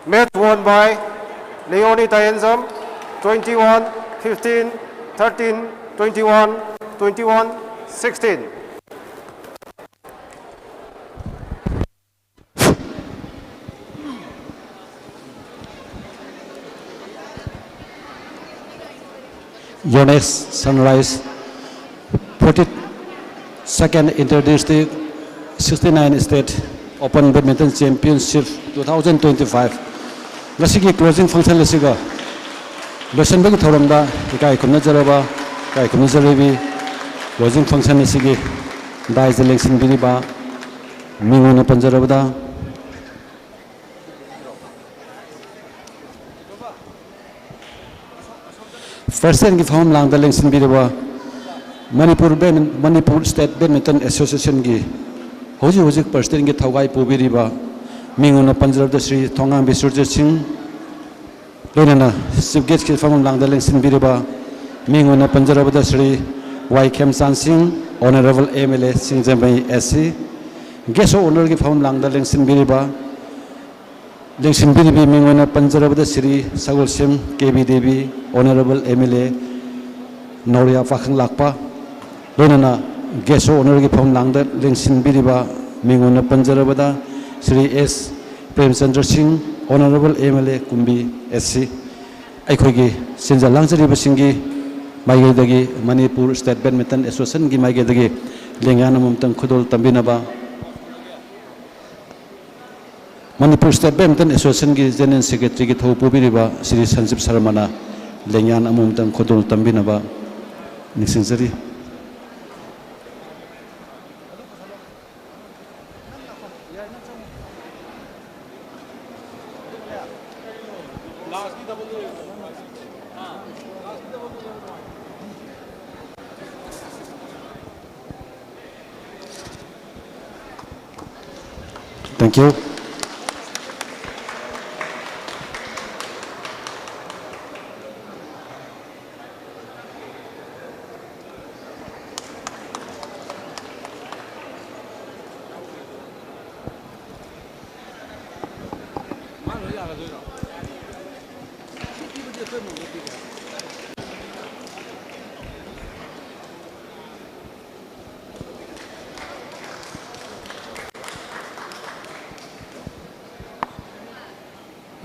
Match won by Leonie Tayenzam, twenty-one fifteen, thirteen twenty-one, twenty-one sixteen. Your next sunrise, forty-second Inter-District sixty-nine State Open Badminton Championship two thousand twenty-five꯫ ꯉꯁꯤꯒꯤ closing function ꯑꯁꯤꯒ ꯂꯣꯏꯁꯤꯟꯕꯒꯤ ꯊꯧꯔꯝꯗ ꯏꯀꯥꯏ ꯈꯨꯝꯅꯖꯔꯕ, ꯏꯀꯥꯏ ꯈꯨꯝꯅꯖꯔꯤꯕꯤ꯫ Closing function ꯑꯁꯤꯒꯤ dais ꯇ ꯂꯦꯡꯁꯤꯟꯕꯤꯔꯤꯕ ꯃꯤꯡ ꯑꯣꯏꯅ ꯄꯟꯖꯔꯕꯗ, president ꯀꯤ ꯐꯝꯐꯝ ꯂꯥꯡꯗ ꯂꯦꯡꯁꯤꯟꯕꯤꯔꯤꯕ Manipur ꯕꯦꯗꯃꯤꯟ-, Manipur State Badminton Association ꯒꯤ ꯍꯧꯖꯤꯛ ꯍꯧꯖꯤꯛ president ꯀꯤ ꯊꯧꯒꯥꯏ ꯄꯨꯕꯤꯔꯤꯕ, ꯃꯤꯡ ꯑꯣꯏꯅ ꯄꯟꯖꯔꯕꯗ ꯁ꯭ꯔꯤ ꯊꯣꯉꯥꯝꯕꯤ ꯁꯨꯔꯖꯤꯠ ꯁꯤꯡ, ꯂꯣꯏꯅꯅ chief guest ꯀꯤ ꯐꯝꯐꯝ ꯂꯥꯡꯗ ꯂꯦꯡꯁꯤꯟꯕꯤꯔꯤꯕ, ꯃꯤꯡ ꯑꯣꯏꯅ ꯄꯟꯖꯔꯕꯗ ꯁ꯭ꯔꯤ ꯋꯥꯏ ꯈꯦꯝꯆꯥꯟ ꯁꯤꯡ, Honourable M L A Singjamei S C, guest of honour ꯒꯤ ꯐꯝꯐꯝ ꯂꯥꯡꯗ ꯂꯦꯡꯁꯤꯟꯕꯤꯔꯤꯕ, ꯂꯦꯡꯁꯤꯟꯕꯤꯔꯤꯕꯤ ꯃꯤꯡ ꯑꯣꯏꯅ ꯄꯟꯖꯔꯕꯗ Shri Sagolsem K B Devi, Honourable M L A Nauriya Pakhang Lakpa, ꯂꯣꯏꯅꯅ guest of honour ꯒꯤ ꯐꯝꯐꯝ ꯂꯥꯡꯗ ꯂꯦꯡꯁꯤꯟꯕꯤꯔꯤꯕ ꯃꯤꯡ ꯑꯣꯏꯅ ꯄꯟꯖꯔꯕꯗ ꯁ꯭ꯔꯤ ꯑꯦꯁ Premchandra Singh, Honourable M L A ꯀꯨꯝꯕꯤ S C, ꯑꯩꯈꯣꯏꯒꯤ ꯁꯤꯟꯖ ꯂꯥꯡꯖꯔꯤꯕꯁꯤꯡꯒꯤ ꯃꯥꯏꯀꯩꯗꯒꯤ, ꯃꯅꯤꯄꯨꯔ State Badminton Association ꯒꯤ ꯃꯥꯏꯀꯩꯗꯒꯤ ꯂꯦꯡꯌꯥꯟ ꯑꯃꯃꯝꯇꯪ ꯈꯨꯗꯣꯜ ꯇꯝꯕꯤꯅꯕ ꯃꯅꯤꯄꯨꯔ State Badminton Association ꯒꯤ General Secretary ꯒꯤ ꯊꯧ ꯄꯨꯕꯤꯔꯤꯕ ꯁ꯭ꯔꯤ ꯁꯟꯖꯤꯞ ꯁꯔꯃꯅ ꯂꯦꯡꯌꯥꯟ ꯑꯃꯃꯝꯇꯪ ꯈꯨꯗꯣꯜ ꯇꯝꯕꯤꯅꯕ ꯅꯤꯡꯁꯤꯡꯖꯔꯤ꯫ Thank you.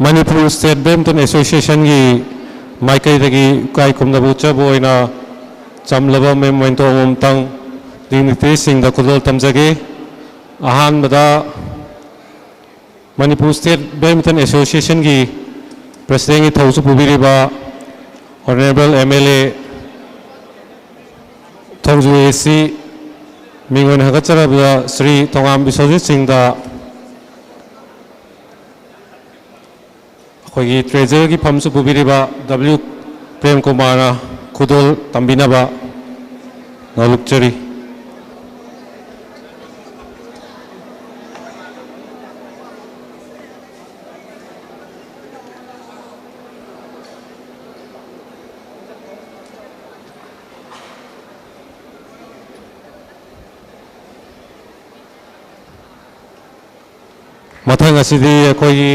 Manipur state badminton ꯑꯦꯁꯣꯁꯤꯌꯦꯁꯟꯒꯤ ꯃꯥꯏꯀꯩꯗꯒꯤ ꯏꯀꯥꯏ ꯈꯨꯝꯅꯕ ꯎꯠꯆꯕ ꯑꯣꯏꯅ ꯆꯝꯂꯕ ꯃꯦꯃꯣꯃꯦꯟꯇꯣ ꯑꯃꯃꯝꯇꯪ ꯗꯤꯒꯅꯤꯇꯔꯤꯁꯤꯡꯗ ꯈꯨꯗꯣꯜ ꯇꯝꯖꯒꯦ꯫ ꯑꯍꯥꯟꯕꯗ ꯃꯅꯤꯄꯨꯔ ꯁ꯭ꯇꯦꯠ ꯕꯦꯗꯃꯤꯟꯇꯟ ꯑꯦꯁꯣꯁꯤꯌꯦꯁꯟꯒꯤ ꯄ꯭ꯔꯁꯤꯗꯦꯟꯒꯤ ꯊꯧꯁꯨ ꯄꯨꯕꯤꯔꯤꯕ honourable M L A Thongju A C ꯃꯤꯡ ꯑꯣꯏꯅ ꯍꯥꯏꯒꯠꯆꯔꯕꯗ ꯁ꯭ꯔꯤ ꯊꯣꯉꯥꯝ ꯕꯤꯁ꯭ꯋꯖꯤꯠ ꯁꯤꯡꯗ ꯑꯩꯈꯣꯏꯒꯤ ꯇ꯭ꯔꯦꯖꯔꯒꯤ ꯐꯝꯁꯨ ꯄꯨꯕꯤꯔꯤꯕ ꯗꯕ꯭ꯂꯤꯎ ꯄ꯭ꯔꯦꯝ ꯀꯨꯃꯥꯔꯅ ꯈꯨꯗꯣꯜ ꯇꯝꯕꯤꯅꯕ ꯅꯣꯜꯂꯨꯛꯆꯔꯤ꯫ ꯃꯊꯪ ꯑꯁꯤꯗꯤ ꯑꯩꯈꯣꯏꯒꯤ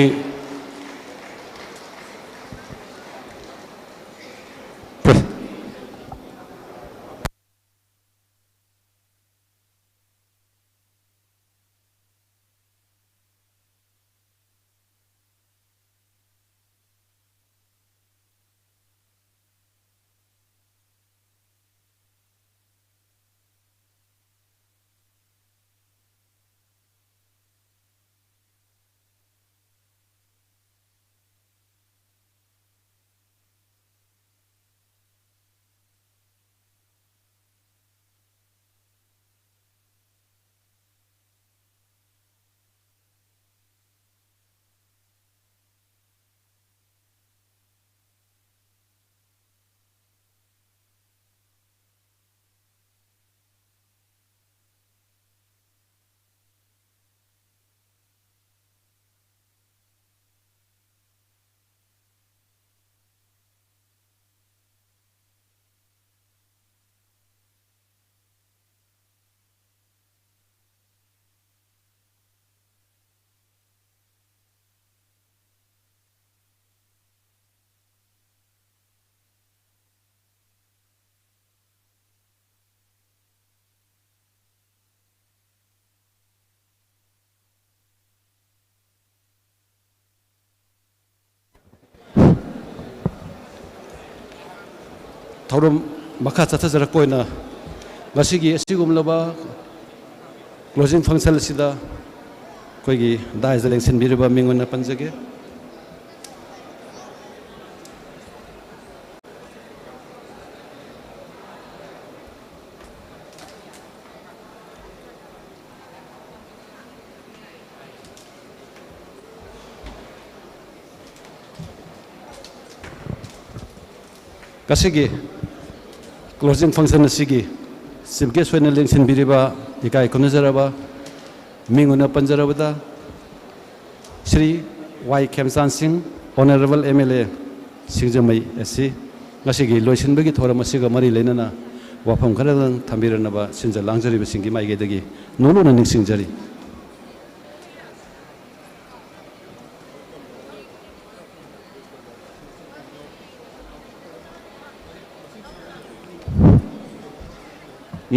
ꯊꯧꯔꯝ ꯃꯈꯥ ꯆꯠꯊꯖꯔꯛꯄ ꯑꯣꯏꯅ ꯉꯁꯤꯒꯤ ꯑꯁꯤꯒꯨꯝꯂꯕ closing function ꯑꯁꯤꯗ ꯑꯩꯈꯣꯏꯒꯤ dais ꯇ ꯂꯦꯡꯁꯤꯟꯕꯤꯔꯤꯕ ꯃꯤꯡ ꯑꯣꯏꯅ ꯄꯟꯖꯒꯦ꯫ ꯉꯁꯤꯒꯤ closing function ꯑꯁꯤꯒꯤ chief guest ꯑꯣꯏꯅ ꯂꯦꯡꯁꯤꯟꯕꯤꯔꯤꯕ ꯏꯀꯥꯏ ꯈꯨꯝꯅꯖꯔꯕ ꯃꯤꯡ ꯑꯣꯏꯅ ꯄꯟꯖꯔꯕꯗ ꯁ꯭ꯔꯤ ꯋꯥꯏ ꯈꯦꯝꯆꯥꯟ ꯁꯤꯡ, Honourable M L A Singjamei A C, ꯉꯁꯤꯒꯤ ꯂꯣꯏꯁꯤꯟꯕꯒꯤ ꯊꯧꯔꯝ ꯑꯁꯤꯒ ꯃꯔꯤ ꯂꯩꯅꯅ ꯋꯥꯐꯝ ꯈꯔꯗꯪ ꯊꯝꯕꯤꯔꯅꯕ ꯁꯤꯟꯖ ꯂꯥꯡꯖꯔꯤꯕꯁꯤꯡꯒꯤ ꯃꯥꯏꯀꯩꯗꯒꯤ ꯅꯣꯂꯨꯛꯅ ꯅꯤꯡꯁꯤꯡꯖꯔꯤ꯫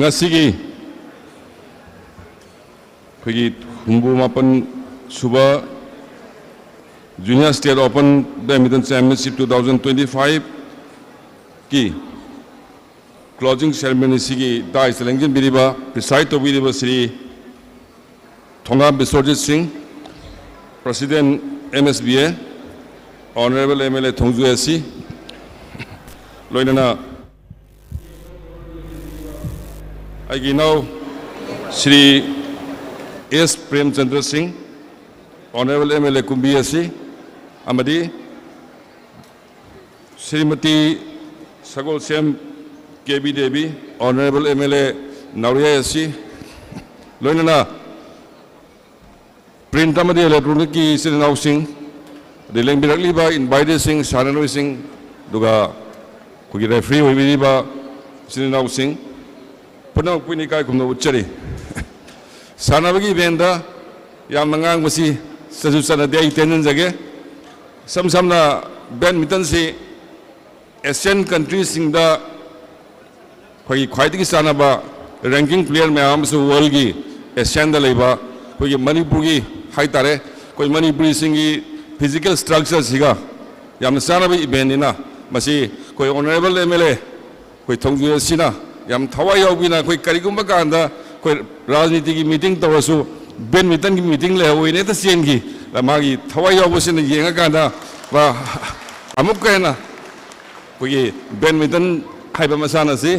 ꯉꯁꯤꯒꯤ ꯑꯩꯈꯣꯏꯒꯤ ꯍꯨꯝꯐꯨ ꯃꯥꯄꯟ ꯁꯨꯕ Junior State Open Badminton Championship two thousand twenty-five ꯀꯤ closing ceremony ꯑꯁꯤꯒꯤ dais ꯇ ꯂꯦꯡꯁꯤꯟꯕꯤꯔꯤꯕ, preside ꯇꯧꯕꯤꯔꯤꯕ ꯁ꯭ꯔꯤ ꯊꯣꯉꯥꯝ ꯕꯤꯁ꯭ꯋꯖꯤꯠ ꯁꯤꯡ, President M S B A, Honourable M L A Thongju A C, ꯂꯣꯏꯅꯅ ꯑꯩꯒꯤ ꯏꯅꯥꯎ ꯁ꯭ꯔꯤ ꯑꯦꯁ Premchandra Singh, Honourable M L A ꯀꯨꯝꯕꯤ A C, ꯑꯃꯗꯤ Shrimati Sagolsem K B Devi, Honourable M L A Nauriya A C, ꯂꯣꯏꯅꯅ print ꯑꯃꯗꯤ electronic ꯀꯤ ꯏꯆꯤꯜ ꯏꯅꯥꯎꯁꯤꯡ, ꯑꯗꯩ ꯂꯦꯡꯕꯤꯔꯛꯂꯤꯕ invitee ꯁꯤꯡ, ꯁꯥꯟꯅꯔꯣꯏꯁꯤꯡ, ꯑꯗꯨꯒ ꯑꯩꯈꯣꯏꯒꯤ referee ꯑꯣꯏꯕꯤꯔꯤꯕ ꯏꯆꯤꯜ ꯏꯅꯥꯎꯁꯤꯡ ꯄꯨꯝꯅꯃꯛꯄꯨ ꯏꯀꯥꯏ ꯈꯨꯝꯅꯕ ꯎꯠꯆꯔꯤ꯫ ꯁꯥꯟꯅꯕꯒꯤ event ꯇ ꯌꯥꯝꯅ ꯉꯥꯡꯕꯁꯤ ꯆꯠꯁꯨ ꯆꯠꯅꯗꯦ, ꯑꯩ ꯇꯦꯟꯖꯟꯖꯒꯦ꯫ ꯏꯁꯝ ꯁꯝꯅ badminton ꯁꯤ Asian country ꯁꯤꯡꯗ ꯑꯩꯈꯣꯏꯒꯤ ꯈ꯭ꯋꯥꯏꯗꯒꯤ ꯆꯥꯟꯅꯕ ranking player ꯃꯌꯥꯝ ꯑꯃꯁꯨ world ꯒꯤ Asian ꯗ ꯂꯩꯕ ꯑꯩꯈꯣꯏꯒꯤ ꯃꯅꯤꯄꯨꯔꯒꯤ ꯍꯥꯏꯇꯥꯔꯦ, ꯑꯩꯈꯣꯏ ꯃꯅꯤꯄꯨꯔꯤꯁꯤꯡꯒꯤ physical structure ꯁꯤꯒ ꯌꯥꯝꯅ ꯆꯥꯟꯅꯕ event ꯅꯤꯅ ꯃꯁꯤ ꯑꯩꯈꯣꯏ Honourable M L A ꯑꯩꯈꯣꯏ ꯊꯣꯡꯖꯣꯏ ꯑꯁꯤꯅ ꯌꯥꯝ ꯊꯋꯥꯏ ꯌꯥꯎꯕꯤꯅ, ꯑꯩꯈꯣꯏ ꯀꯔꯤꯒꯨꯝꯕ ꯀꯥꯟꯗ ꯑꯩꯈꯣꯏ ꯔꯥꯖꯅꯤꯇꯤꯒꯤ ꯃꯤꯇꯤꯡ ꯇꯧꯔꯁꯨ ꯕꯦꯗꯃꯤꯟꯇꯟꯒꯤ ꯃꯤꯇꯤꯡ ꯂꯩꯍꯧꯋꯦꯅ ꯍꯦꯛꯇ ꯆꯦꯟꯈꯤ꯫ ꯃꯥꯒꯤ ꯊꯋꯥꯏ ꯌꯥꯎꯕꯁꯤꯅ ꯌꯦꯡꯉꯀꯥꯟꯗ ꯃꯥ ꯑꯃꯨꯛꯀ ꯍꯦꯟꯅ ꯑꯩꯈꯣꯏꯒꯤ ꯕꯦꯗꯃꯤꯟꯇꯟ ꯍꯥꯏꯕ ꯃꯁꯥꯟꯅ ꯑꯁꯤ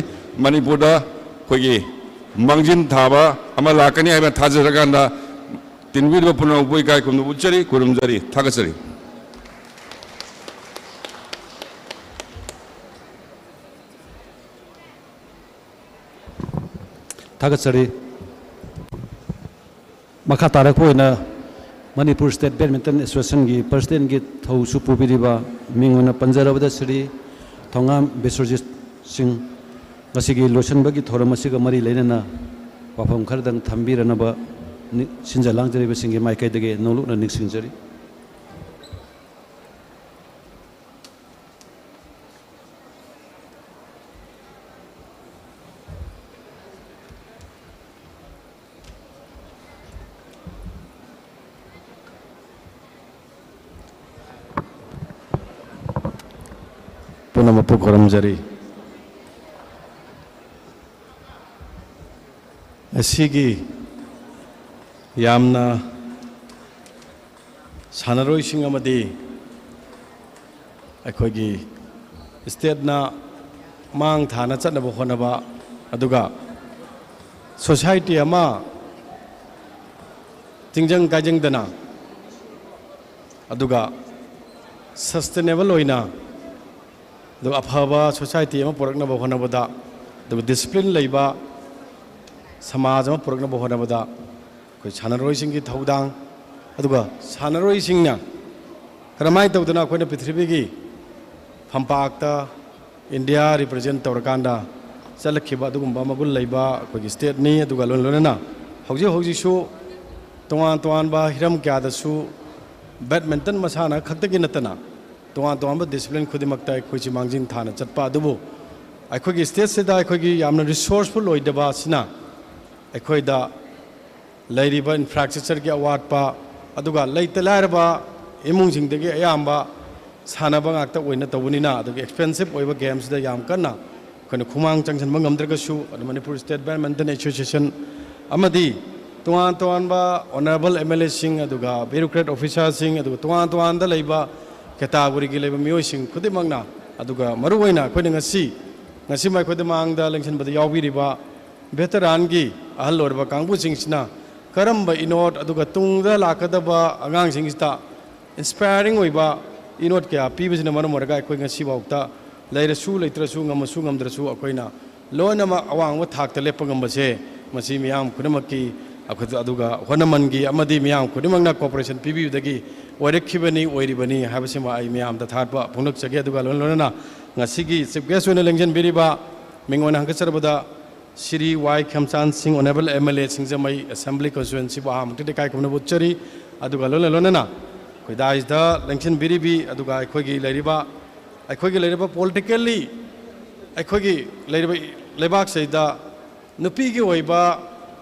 ꯃꯅꯤꯄꯨꯔꯗ ꯑꯩꯈꯣꯏꯒꯤ ꯃꯥꯡꯖꯤꯟ ꯊꯥꯕ ꯑꯃ ꯂꯥꯛꯀꯅꯤ ꯍꯥꯏꯕ ꯊꯥꯖꯔꯀꯥꯟꯗ ꯇꯤꯟꯕꯤꯔꯤꯕ ꯄꯨꯝꯅꯃꯛꯄꯨ ꯏꯀꯥꯏ ꯈꯨꯝꯅꯕ ꯎꯠꯆꯔꯤ, ꯈꯨꯔꯨꯝꯖꯔꯤ, ꯊꯥꯒꯠꯆꯔꯤ꯫ ꯊꯥꯒꯠꯆꯔꯤ꯫ ꯃꯈꯥ ꯇꯥꯔꯛꯄ ꯑꯣꯏꯅ ꯃꯅꯤꯄꯨꯔ ꯁ꯭ꯇꯦꯠ ꯕꯦꯗꯃꯤꯟꯇꯟ ꯑꯦꯁꯣꯁꯤꯌꯦꯁꯟꯒꯤ ꯄ꯭ꯔꯁꯤꯗꯦꯟꯒꯤ ꯊꯧꯁꯨ ꯄꯨꯕꯤꯔꯤꯕ ꯃꯤꯡ ꯑꯣꯏꯅ ꯄꯟꯖꯔꯕꯗ ꯁ꯭ꯔꯤ ꯊꯣꯉꯥꯝ ꯕꯤꯁ꯭ꯋꯖꯤꯠ ꯁꯤꯡ ꯉꯁꯤꯒꯤ ꯂꯣꯏꯁꯤꯟꯕꯒꯤ ꯊꯧꯔꯝ ꯑꯁꯤꯒ ꯃꯔꯤ ꯂꯩꯅꯅ ꯋꯥꯐꯝ ꯈꯔꯗꯪ ꯊꯝꯕꯤꯔꯅꯕ ꯅꯤ-, ꯁꯤꯟꯖ ꯂꯥꯡꯖꯔꯤꯕꯁꯤꯡꯒꯤ ꯃꯥꯏꯀꯩꯗꯒꯤ ꯅꯣꯡꯂꯨꯛꯅ ꯅꯤꯡꯁꯤꯡꯖꯔꯤ꯫ ꯄꯨꯝꯅꯃꯛꯄꯨ ꯈꯨꯔꯨꯝꯖꯔꯤ꯫ ꯑꯁꯤꯒꯤ ꯌꯥꯝꯅ ꯁꯥꯟꯅꯔꯣꯏꯁꯤꯡ ꯑꯃꯗꯤ ꯑꯩꯈꯣꯏꯒꯤ ꯁ꯭ꯇꯦꯠꯅ ꯃꯥꯡ ꯊꯥꯅ ꯆꯠꯅꯕ ꯍꯣꯠꯅꯕ, ꯑꯗꯨꯒ ꯁꯣꯁꯥꯏꯇꯤ ꯑꯃ ꯇꯤꯡꯖꯪ ꯀꯥꯏꯖꯪꯗꯅ, ꯑꯗꯨꯒ ꯁꯁꯇꯦꯅꯦꯕꯜ ꯑꯣꯏꯅ, ꯑꯗꯨꯒ ꯑꯐꯕ ꯁꯣꯁꯥꯏꯇꯤ ꯑꯃ ꯄꯨꯔꯛꯅꯕ ꯍꯣꯠꯅꯕꯗ, ꯑꯗꯨꯒ ꯗꯤꯁꯤꯄ꯭ꯂꯤꯟ ꯂꯩꯕ ꯁꯃꯥꯖ ꯑꯃ ꯄꯨꯔꯛꯅꯕ ꯍꯣꯠꯅꯕꯗ ꯑꯩꯈꯣꯏ ꯁꯥꯟꯅꯔꯣꯏꯁꯤꯡꯒꯤ ꯊꯧꯗꯥꯡ, ꯑꯗꯨꯒ ꯁꯥꯟꯅꯔꯣꯏꯁꯤꯡꯅ ꯀꯔꯝꯍꯥꯏꯅ ꯇꯧꯗꯅ ꯑꯩꯈꯣꯏꯅ ꯄ꯭ꯔꯤꯊꯤꯕꯤꯒꯤ ꯐꯝꯄꯥꯛꯇ ꯏꯟꯗꯤꯌꯥ ꯔꯤꯄ꯭ꯔꯖꯦꯟ ꯇꯧꯔꯀꯥꯟꯗ ꯆꯠꯂꯛꯈꯤꯕ ꯑꯗꯨꯒꯨꯝꯕ ꯃꯒꯨꯟ ꯂꯩꯕ ꯑꯩꯈꯣꯏꯒꯤ ꯁ꯭ꯇꯦꯠꯅꯤ꯫ ꯑꯗꯨꯒ ꯂꯣꯏꯅ ꯂꯣꯏꯅꯅ ꯍꯧꯖꯤꯛ ꯍꯧꯖꯤꯛꯁꯨ ꯇꯣꯉꯥꯟ ꯇꯣꯉꯥꯟꯕ ꯍꯤꯔꯝ ꯀꯌꯥꯗꯁꯨ ꯕꯦꯗꯃꯤꯟꯇꯟ ꯃꯁꯥꯟꯅ ꯈꯛꯇꯒꯤ ꯅꯠꯇꯅ ꯇꯣꯉꯥꯟ ꯇꯣꯉꯥꯟꯕ ꯗꯤꯁꯤꯄ꯭ꯂꯤꯟ ꯈꯨꯗꯤꯡꯃꯛꯇ ꯑꯩꯈꯣꯏꯁꯤ ꯃꯥꯡꯖꯤꯟ ꯊꯥꯅ ꯆꯠꯄ ꯑꯗꯨꯕꯨ ꯑꯩꯈꯣꯏꯒꯤ ꯁ꯭ꯇꯦꯠꯁꯤꯗ ꯑꯩꯈꯣꯏꯒꯤ ꯌꯥꯝꯅ ꯔꯤꯁꯣꯔꯁꯐꯨꯜ ꯑꯣꯏꯗꯕ ꯑꯁꯤꯅ ꯑꯩꯈꯣꯏꯗ ꯂꯩꯔꯤꯕ ꯏꯟꯐ꯭ꯔꯥꯁ꯭ꯇ꯭ꯔꯛꯆꯔꯒꯤ ꯑꯋꯥꯠꯄ, ꯑꯗꯨꯒ ꯂꯩꯇ ꯂꯥꯏꯔꯕ ꯏꯃꯨꯡꯁꯤꯡꯗꯒꯤ ꯑꯌꯥꯝꯕ ꯁꯥꯟꯅꯕ ꯉꯥꯛꯇ ꯑꯣꯏꯅ ꯇꯧꯕꯅꯤꯅ, ꯑꯗꯨꯒ ꯑꯦꯛꯁꯄꯦꯟꯁꯤꯞ ꯑꯣꯏꯕ ꯒꯦꯝꯁꯤꯗ ꯌꯥꯝ ꯀꯟꯅ ꯑꯩꯈꯣꯏꯅ ꯈꯨꯃꯥꯡ ꯆꯪꯁꯤꯟꯕ ꯉꯝꯗ꯭ꯔꯒꯁꯨ, ꯑꯗꯨ ꯃꯅꯤꯄꯨꯔ ꯁ꯭ꯇꯦꯠ ꯕꯦꯠꯃꯤꯟꯇꯟ ꯑꯦꯁꯣꯁꯤꯌꯦꯁꯟ ꯑꯃꯗꯤ ꯇꯣꯉꯥꯟ ꯇꯣꯉꯥꯟꯕ ꯑꯣꯅꯔꯦꯕꯜ ꯑꯦꯝ ꯑꯦꯜ ꯑꯦꯁꯤꯡ, ꯑꯗꯨꯒ ꯕ꯭ꯌꯨꯔꯣꯀ꯭ꯔꯦꯠ ꯑꯣꯐꯤꯁꯥꯔꯁꯤꯡ, ꯑꯗꯨꯒ ꯇꯣꯉꯥꯟ ꯇꯣꯉꯥꯟꯗ ꯂꯩꯕ ꯀꯦꯇꯥꯒꯣꯔꯤꯒꯤ ꯂꯩꯕ ꯃꯤꯑꯣꯏꯁꯤꯡ ꯈꯨꯗꯤꯡꯃꯛꯅ, ꯑꯗꯨꯒ ꯃꯔꯨꯑꯣꯏꯅ ꯑꯩꯈꯣꯏꯅ ꯉꯁꯤ, ꯉꯁꯤ ꯑꯩꯈꯣꯏꯗ ꯃꯥꯡꯗ ꯂꯦꯡꯁꯤꯟꯕꯗ ꯌꯥꯎꯕꯤꯔꯤꯕ ꯚꯦꯇꯔꯥꯟꯒꯤ ꯑꯍꯜ ꯑꯣꯏꯔꯕ ꯀꯥꯡꯕꯨꯁꯤꯡꯁꯤꯅ ꯀꯔꯝꯕ ꯏꯅꯣꯠ, ꯑꯗꯨꯒ ꯇꯨꯡꯗ ꯂꯥꯛꯀꯗꯕ ꯑꯉꯥꯡꯁꯤꯡꯁꯤꯗ ꯏꯟꯁꯄꯥꯏꯔꯤꯡ ꯑꯣꯏꯕ ꯏꯅꯣꯠ ꯀꯌꯥ ꯄꯤꯕꯁꯤꯅ ꯃꯔꯝ ꯑꯣꯏꯔꯒ ꯑꯩꯈꯣꯏ ꯉꯁꯤꯐꯥꯎꯗ ꯂꯩꯔꯁꯨ ꯂꯩꯇ꯭ꯔꯁꯨ, ꯉꯝꯃꯁꯨ ꯉꯝꯗ꯭ꯔꯁꯨ, ꯑꯩꯈꯣꯏꯅ ꯂꯣꯏꯅꯃꯛ ꯑꯋꯥꯡꯕ ꯊꯥꯛꯇ ꯂꯦꯞꯄ ꯉꯝꯕꯁꯦ, ꯃꯁꯤ ꯃꯤꯌꯥꯝ ꯈꯨꯗꯤꯡꯃꯛꯀꯤ, ꯑꯗꯨꯒ ꯍꯣꯠꯅꯃꯟꯒꯤ ꯑꯃꯗꯤ ꯃꯤꯌꯥꯝ ꯈꯨꯗꯤꯡꯃꯛꯅ ꯀꯣꯑꯣꯄꯔꯦꯁꯟ ꯄꯤꯕꯤꯕꯗꯒꯤ ꯑꯣꯏꯔꯛꯈꯤꯕꯅꯤ, ꯑꯣꯏꯔꯤꯕꯅꯤ ꯍꯥꯏꯕꯁꯤꯃ ꯑꯩ ꯃꯤꯌꯥꯝꯗ ꯊꯥꯒꯠꯄ ꯐꯣꯡꯗꯣꯛꯆꯒꯦ꯫ ꯑꯗꯨꯒ ꯂꯣꯏꯅ ꯂꯣꯏꯅꯅ ꯉꯁꯤꯒꯤ ꯆꯤꯐ ꯒꯦꯁ ꯑꯣꯏꯅ ꯂꯦꯡꯁꯤꯟꯕꯤꯔꯤꯕ ꯃꯤꯡ ꯑꯣꯏꯅ ꯍꯪꯒꯠꯆꯔꯕꯗ Shri Y Khemchand Singh, honourable M L A Singjamei assembly ꯀꯟꯁꯇꯤꯇ꯭ꯋꯦꯟꯁꯤꯕꯨ ꯑꯍꯥꯟꯕ ꯃꯛꯇꯗ ꯏꯀꯥꯏ ꯈꯨꯝꯅꯕ ꯎꯠꯆꯔꯤ꯫ ꯑꯗꯨꯒ ꯂꯣꯏꯅ ꯂꯣꯏꯅꯅ ꯑꯩꯈꯣꯏ ꯗꯥꯏꯁꯇ ꯂꯦꯡꯁꯤꯟꯕꯤꯔꯤꯕꯤ, ꯑꯗꯨꯒ ꯑꯩꯈꯣꯏꯒꯤ ꯂꯩꯔꯤꯕ, ꯑꯩꯈꯣꯏꯒꯤ ꯂꯩꯔꯤꯕ ꯄꯣꯂꯤꯇꯤꯀꯦꯜꯂꯤ, ꯑꯩꯈꯣꯏꯒꯤ ꯂꯩꯔꯤꯕ ꯂꯩꯕꯥꯛꯁꯤꯗ ꯅꯨꯄꯤꯒꯤ ꯑꯣꯏꯕ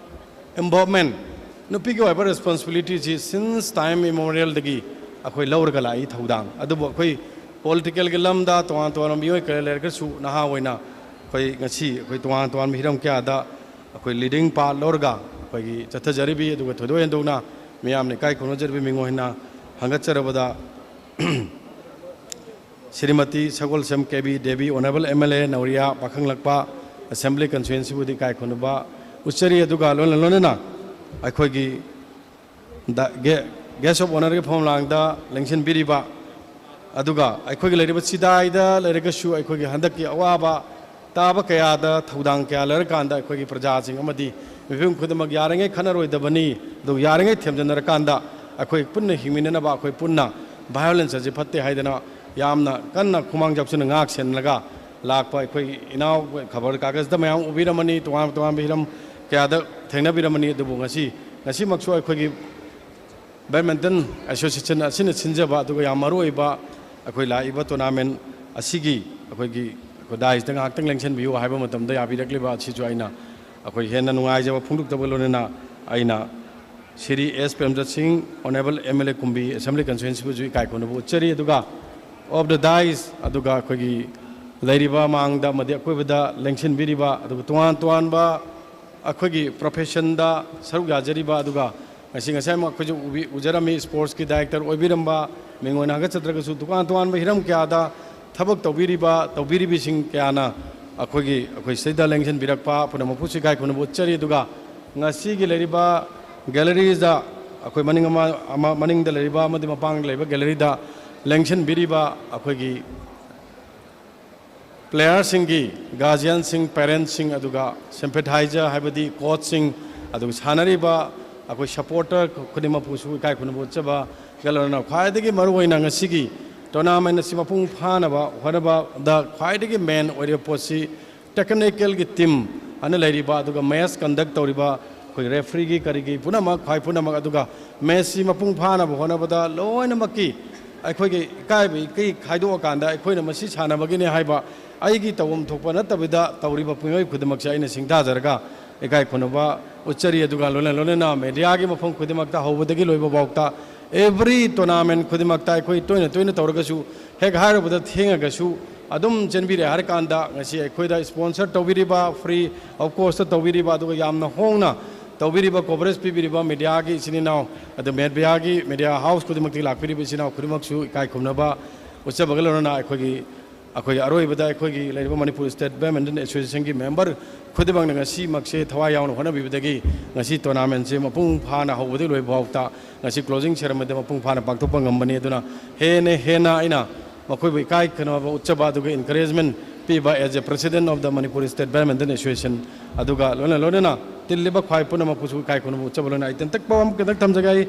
ꯏꯟꯚꯣꯜꯞꯃꯦꯟ, ꯅꯨꯄꯤꯒꯤ ꯑꯣꯏꯕ ꯔꯦꯁꯄꯣꯟꯁꯤꯕꯤꯂꯤꯇꯤꯁꯤ ꯁꯤꯟꯁ ꯇꯥꯏꯝ ꯏꯃꯣꯔꯤꯌꯦꯜꯗꯒꯤ ꯑꯩꯈꯣꯏ ꯂꯧꯔꯒ ꯂꯥꯛꯏ ꯊꯧꯗꯥꯡ꯫ ꯑꯗꯨꯕꯨ ꯑꯩꯈꯣꯏ ꯄꯣꯂꯤꯇꯤꯀꯦꯜꯒꯤ ꯂꯝꯗ ꯇꯣꯉꯥꯟ ꯇꯣꯉꯥꯟꯕ ꯃꯤꯑꯣꯏ ꯀꯌꯥ ꯂꯩꯔꯒꯁꯨ, ꯅꯍꯥ ꯑꯣꯏꯅ ꯑꯩꯈꯣꯏ ꯉꯁꯤ ꯑꯩꯈꯣꯏ ꯇꯣꯉꯥꯟ ꯇꯣꯉꯥꯟꯕ ꯍꯤꯔꯝ ꯀꯌꯥꯗ ꯑꯩꯈꯣꯏ ꯂꯤꯗꯤꯡ ꯄꯥꯔꯠ ꯂꯧꯔꯒ ꯑꯩꯈꯣꯏꯒꯤ ꯆꯠꯊꯖꯔꯤꯕꯤ꯫ ꯑꯗꯨꯒ ꯊꯣꯏꯗꯣꯛ ꯍꯦꯟꯗꯣꯛꯅ ꯃꯤꯌꯥꯝꯅ ꯏꯀꯥꯏ ꯈꯨꯝꯅꯖꯔꯤꯕ ꯃꯤꯡ ꯑꯣꯏꯅ ꯍꯪꯒꯠꯆꯔꯕꯗ Shrimati Sagolsem K B Devi, honourable M L A Nauriya ꯄꯥꯈꯪꯂꯛꯄ ꯑꯦꯁꯦꯝꯕ꯭ꯂꯤ ꯀꯟꯁꯇꯤꯇ꯭ꯋꯦꯟꯁꯤꯕꯨꯗꯤ ꯏꯀꯥꯏ ꯈꯨꯝꯅꯕ ꯎꯠꯆꯔꯤ꯫ ꯑꯗꯨꯒ ꯂꯣꯏꯅ ꯂꯣꯏꯅꯅ ꯑꯩꯈꯣꯏꯒꯤ ꯗ-, ꯒꯦ-, ꯒꯦꯁ ꯑꯣꯐ ꯑꯣꯅꯔꯒꯤ ꯐꯝꯂꯥꯡꯗ ꯂꯦꯡꯁꯤꯟꯕꯤꯔꯤꯕ, ꯑꯗꯨꯒ ꯑꯩꯈꯣꯏꯒꯤ ꯂꯩꯔꯤꯕ ꯆꯤꯗꯥꯏꯗ ꯂꯩꯔꯒꯁꯨ ꯑꯩꯈꯣꯏꯒꯤ ꯍꯟꯗꯛꯀꯤ ꯑꯋꯥꯕ ꯇꯥꯕ ꯀꯌꯥꯗ ꯊꯧꯗꯥꯡ ꯀꯌꯥ ꯂꯩꯔꯀꯥꯟꯗ ꯑꯩꯈꯣꯏꯒꯤ ꯄ꯭ꯔꯖꯥꯁꯤꯡ ꯑꯃꯗꯤ ꯃꯤꯄꯨꯝ ꯈꯨꯗꯤꯡꯃꯛ ꯌꯥꯔꯤꯉꯩ ꯈꯠꯅꯔꯣꯏꯗꯕꯅꯤ, ꯑꯗꯨꯒ ꯌꯥꯔꯤꯉꯩ ꯊꯦꯝꯖꯤꯟꯅꯔꯀꯥꯟꯗ ꯑꯩꯈꯣꯏ ꯄꯨꯟꯅ ꯍꯤꯡꯃꯤꯟꯅꯅꯕ, ꯑꯩꯈꯣꯏ ꯄꯨꯟꯅ ꯚꯥꯏꯑꯣꯂꯦꯟꯁ ꯑꯁꯤ ꯐꯠꯇꯦ ꯍꯥꯏꯗꯅ ꯌꯥꯝꯅ ꯀꯟꯅ ꯈꯨꯃꯥꯡ ꯆꯥꯎꯁꯤꯟꯅ ꯉꯥꯛ ꯁꯦꯟꯅꯔꯒ ꯂꯥꯛꯄ ꯑꯩꯈꯣꯏ ꯏꯅꯥꯎ ꯈꯕꯔ ꯀꯥꯒꯖꯗ ꯃꯌꯥꯝ ꯎꯕꯤꯔꯝꯃꯅꯤ, ꯇꯣꯉꯥꯟ ꯇꯣꯉꯥꯟꯕ ꯍꯤꯔꯝ ꯀꯌꯥꯗ ꯊꯦꯡꯅꯕꯤꯔꯝꯃꯅꯤ꯫ ꯑꯗꯨꯕꯨ ꯉꯁꯤ, ꯉꯁꯤꯃꯛꯁꯨ ꯑꯩꯈꯣꯏꯒꯤ ꯕꯦꯗꯃꯤꯟꯇꯟ ꯑꯦꯁꯣꯁꯤꯌꯦꯁꯟ ꯑꯁꯤꯅ ꯁꯤꯟꯖꯕ, ꯑꯗꯨꯒ ꯌꯥꯝ ꯃꯔꯨꯑꯣꯏꯕ ꯑꯩꯈꯣꯏ ꯂꯥꯛꯏꯕ ꯇꯣꯔꯅꯥꯃꯦꯟ ꯑꯁꯤꯒꯤ ꯑꯩꯈꯣꯏꯒꯤ, ꯑꯩꯈꯣꯏ ꯗꯥꯏꯁꯇ ꯉꯥꯏꯍꯥꯛꯇꯪ ꯂꯦꯡꯁꯤꯟꯕꯤꯌꯨ ꯍꯥꯏꯕ ꯃꯇꯝꯗ ꯌꯥꯕꯤꯔꯛꯂꯤꯕ ꯑꯁꯤꯁꯨ ꯑꯩꯅ ꯑꯩꯈꯣꯏ ꯍꯦꯟꯅ ꯅꯨꯡꯉꯥꯏꯖꯕ ꯐꯣꯡꯗꯣꯛꯇꯕꯒ ꯂꯣꯏꯅꯅ ꯑꯩꯅ Shri S Premjit Singh, honourable M L A Kumbi assembly ꯀꯟꯁꯇꯤꯇ꯭ꯋꯦꯟꯁꯤꯕꯨꯁꯨ ꯏꯀꯥꯏ ꯈꯨꯝꯅꯕ ꯎꯠꯆꯔꯤ꯫ ꯑꯗꯨꯒ ꯑꯣꯐ ꯗ ꯗꯥꯏꯁ, ꯑꯗꯨꯒ ꯑꯩꯈꯣꯏꯒꯤ ꯂꯩꯔꯤꯕ ꯃꯥꯡꯗ ꯑꯃꯗꯤ ꯑꯀꯣꯏꯕꯗ ꯂꯦꯡꯁꯤꯟꯕꯤꯔꯤꯕ, ꯑꯗꯨꯒ ꯇꯣꯉꯥꯟ ꯇꯣꯉꯥꯟꯕ ꯑꯩꯈꯣꯏꯒꯤ professionꯗ ꯁꯔꯨꯛ ꯌꯥꯖꯔꯤꯕ, ꯑꯗꯨꯒ ꯉꯁꯤ ꯉꯁꯥꯏꯃꯛ ꯑꯩꯈꯣꯏꯁꯨ ꯎꯕꯤ-, ꯎꯖꯔꯝꯃꯤ, sportsꯀꯤ director ꯑꯣꯏꯕꯤꯔꯝꯕ, ꯃꯤꯡ ꯑꯣꯏꯅ ꯍꯥꯏꯒꯠꯆꯗ꯭ꯔꯒꯁꯨ ꯇꯣꯉꯥꯟ ꯇꯣꯉꯥꯟꯕ ꯍꯤꯔꯝ ꯀꯌꯥꯗ ꯊꯕꯛ ꯇꯧꯕꯤꯔꯤꯕ, ꯇꯧꯕꯤꯔꯤꯕꯁꯤꯡ ꯀꯌꯥꯅ ꯑꯩꯈꯣꯏꯒꯤ, ꯑꯩꯈꯣꯏ ꯁꯤꯗ ꯂꯦꯡꯁꯤꯟꯕꯤꯔꯛꯄ ꯄꯨꯝꯅꯃꯛꯄꯨꯁꯨ ꯏꯀꯥꯏ ꯈꯨꯝꯅꯕ ꯎꯠꯆꯔꯤ꯫ ꯑꯗꯨꯒ ꯉꯁꯤꯒꯤ ꯂꯩꯔꯤꯕ galleryꯗ ꯑꯩꯈꯣꯏ ꯃꯅꯤꯡ ꯑꯃ, ꯑꯃ, ꯃꯅꯤꯡꯗ ꯂꯩꯔꯤꯕ ꯑꯃꯗꯤ ꯃꯄꯥꯡꯗ ꯂꯩꯕ galleryꯗ ꯂꯦꯡꯁꯤꯟꯕꯤꯔꯤꯕ ꯑꯩꯈꯣꯏꯒꯤ playerꯁꯤꯡꯒꯤ guardianꯁꯤꯡ, parentsꯁꯤꯡ, ꯑꯗꯨꯒ sympathizer ꯍꯥꯏꯕꯗꯤ coachꯁꯤꯡ, ꯑꯗꯨꯒ ꯁꯥꯟꯅꯔꯤꯕ ꯑꯩꯈꯣꯏ supporter ꯈꯨꯗꯤꯡꯃꯛꯄꯨꯁꯨ ꯏꯀꯥꯏ ꯈꯨꯝꯅꯕ ꯎꯠꯆꯕꯒ ꯂꯣꯏꯅꯅ ꯈ꯭ꯋꯥꯏꯗꯒꯤ ꯃꯔꯨꯑꯣꯏꯅ ꯉꯁꯤꯒꯤ tournament ꯑꯁꯤ ꯃꯄꯨꯡ ꯐꯥꯅꯕ ꯍꯣꯠꯅꯕꯗ ꯈ꯭ꯋꯥꯏꯗꯒꯤ main ꯑꯣꯏꯔꯤꯕ ꯄꯣꯠꯁꯤ technicalꯒꯤ team ꯑꯅ ꯂꯩꯔꯤꯕ, ꯑꯗꯨꯒ match conduct ꯇꯧꯔꯤꯕ ꯑꯩꯈꯣꯏ refereeꯒꯤ ꯀꯔꯤꯒꯤ ꯄꯨꯝꯅꯃꯛ, ꯈ꯭ꯋꯥꯏ ꯄꯨꯝꯅꯃꯛ, ꯑꯗꯨꯒ matchꯁꯤ ꯃꯄꯨꯡ ꯐꯥꯅꯕ ꯍꯣꯠꯅꯕꯗ ꯂꯣꯏꯅꯃꯛꯀꯤ ꯑꯩꯈꯣꯏꯒꯤ ꯏꯀꯥꯏꯕ ꯏꯀꯩ ꯈꯥꯏꯗꯣꯛꯑꯀꯥꯟꯗ ꯑꯩꯈꯣꯏꯅ ꯃꯁꯤ ꯁꯥꯟꯅꯕꯒꯤꯅꯤ ꯍꯥꯏꯕ ꯑꯩꯒꯤ ꯇꯧꯐꯝ ꯊꯣꯛꯄ ꯅꯠꯇꯕꯤꯗ ꯇꯧꯔꯤꯕ ꯃꯤꯑꯣꯏ ꯈꯨꯗꯤꯡꯃꯛꯁꯦ ꯑꯩꯅ ꯁꯤꯡꯊꯥꯖꯔꯒ ꯏꯀꯥꯏ ꯈꯨꯝꯅꯕ ꯎꯠꯆꯔꯤ꯫ ꯑꯗꯨꯒ ꯂꯣꯏꯅ ꯂꯣꯏꯅꯅ mediaꯒꯤ ꯃꯐꯝ ꯈꯨꯗꯤꯡꯃꯛꯇ ꯍꯧꯕꯗꯒꯤ ꯂꯣꯏꯕ ꯐꯥꯎꯗ every tournament ꯈꯨꯗꯤꯡꯃꯛꯇ ꯑꯩꯈꯣꯏ ꯇꯣꯏꯅ ꯇꯣꯏꯅ ꯇꯧꯔꯒꯁꯨ, ꯍꯦꯛ ꯍꯥꯏꯔꯨꯕꯗ ꯊꯦꯡꯉꯒꯁꯨ ꯑꯗꯨꯝ ꯆꯦꯟꯕꯤꯔꯦ ꯍꯥꯏꯔꯀꯥꯟꯗ ꯉꯁꯤ ꯑꯩꯈꯣꯏꯗ sponsor ꯇꯧꯕꯤꯔꯤꯕ, free of cost ꯇꯧꯕꯤꯔꯤꯕ, ꯑꯗꯨꯒ ꯌꯥꯝꯅ ꯍꯣꯡꯅ ꯇꯧꯕꯤꯔꯤꯕ, coverage ꯄꯤꯕꯤꯔꯤꯕ mediaꯒꯤ ꯏꯆꯤꯟ ꯏꯅꯥꯎ, ꯑꯗꯨ mediaꯒꯤ media house ꯈꯨꯗꯤꯡꯃꯛꯇꯒꯤ ꯂꯥꯛꯄꯤꯔꯤꯕ ꯏꯆꯤꯟ ꯏꯅꯥꯎ ꯈꯨꯗꯤꯡꯃꯛꯁꯨ ꯏꯀꯥꯏ ꯈꯨꯝꯅꯕ ꯎꯠꯆꯕꯒ ꯂꯣꯏꯅꯅ ꯑꯩꯈꯣꯏꯒꯤ, ꯑꯩꯈꯣꯏꯒꯤ ꯑꯔꯣꯏꯕꯗ ꯑꯩꯈꯣꯏꯒꯤ ꯂꯩꯔꯤꯕ ꯃꯅꯤꯄꯨꯔ State Badminton Associationꯒꯤ member ꯈꯨꯗꯤꯡꯃꯛꯅ ꯉꯁꯤꯃꯛꯁꯦ ꯊꯋꯥꯏ ꯌꯥꯎꯅ ꯍꯣꯠꯅꯕꯤꯕꯗꯒꯤ ꯉꯁꯤ tournamentꯁꯦ ꯃꯄꯨꯡ ꯐꯥꯅ ꯍꯧꯕꯗꯒꯤ ꯂꯣꯏꯕ ꯐꯥꯎꯗ ꯉꯁꯤ closing ceremonyꯗ ꯃꯄꯨꯡ ꯐꯥꯅ ꯄꯥꯡꯊꯣꯛꯄ ꯉꯝꯕꯅꯤ꯫ ꯑꯗꯨꯅ ꯍꯦꯟꯅ ꯍꯦꯟꯅ ꯑꯩꯅ ꯃꯈꯣꯏꯕꯨ ꯏꯀꯥꯏ ꯈꯨꯝꯅꯕ ꯎꯠꯆꯕ ꯑꯗꯨꯒ encouragement ꯄꯤꯕ as a president of the Manipur State Badminton Association, ꯑꯗꯨꯒ ꯂꯣꯏꯅ ꯂꯣꯏꯅꯅ ꯇꯤꯜꯂꯤꯕ ꯈ꯭ꯋꯥꯏ ꯄꯨꯝꯅꯃꯛꯄꯨꯁꯨ ꯏꯀꯥꯏ ꯈꯨꯝꯅꯕ ꯎꯠꯆꯕ ꯂꯣꯏꯅ ꯑꯩ ꯇꯦꯟꯇꯛꯄ ꯑꯃ ꯈꯤꯇꯪ ꯊꯝꯖꯒꯦ꯫ ꯑꯩ,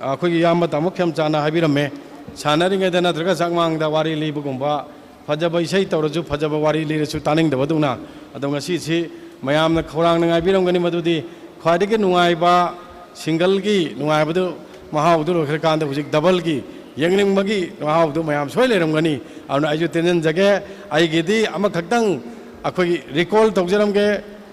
ꯑꯩꯈꯣꯏꯒꯤ ꯏꯌꯥꯝꯕ ꯇꯥꯃꯣ ꯈꯦꯝꯆꯥꯅ ꯍꯥꯏꯕꯤꯔꯝꯃꯦ, ꯁꯥꯟꯅꯔꯤꯉꯩꯗ ꯅꯠꯇ꯭ꯔꯒ ꯆꯥꯛꯃꯥꯡꯗ ꯋꯥꯔꯤ ꯂꯤꯕꯒꯨꯝꯕ, ꯐꯖꯕ ꯏꯁꯩ ꯇꯧꯔꯁꯨ, ꯐꯖꯕ ꯋꯥꯔꯤ ꯂꯤꯔꯁꯨ ꯇꯥꯅꯤꯡꯗꯕꯗꯧꯅ꯫ ꯑꯗꯣ ꯉꯁꯤꯁꯤ ꯃꯌꯥꯝꯅ ꯈꯧꯔꯥꯡꯅ ꯉꯥꯏꯕꯤꯔꯝꯒꯅꯤ, ꯃꯗꯨꯗꯤ ꯈ꯭ꯋꯥꯏꯗꯒꯤ ꯅꯨꯡꯉꯥꯏꯕ singleꯒꯤ ꯅꯨꯡꯉꯥꯏꯕꯗꯨ, ꯃꯍꯥꯎꯗꯨ ꯂꯣꯏꯈ꯭ꯔꯀꯥꯟꯗ ꯍꯧꯖꯤꯛ doubleꯒꯤ ꯌꯦꯡꯅꯤꯡꯕꯒꯤ ꯃꯍꯥꯎꯗꯨ ꯃꯌꯥꯝ ꯁꯣꯏ ꯂꯩꯔꯝꯒꯅꯤ꯫ ꯑꯗꯨꯅ ꯑꯩꯁꯨ ꯇꯦꯟꯖꯟꯖꯒꯦ, ꯑꯩꯒꯤꯗꯤ ꯑꯃꯈꯛꯇꯪ ꯑꯩꯈꯣꯏꯒꯤ recall ꯇꯧꯖꯔꯝꯒꯦ꯫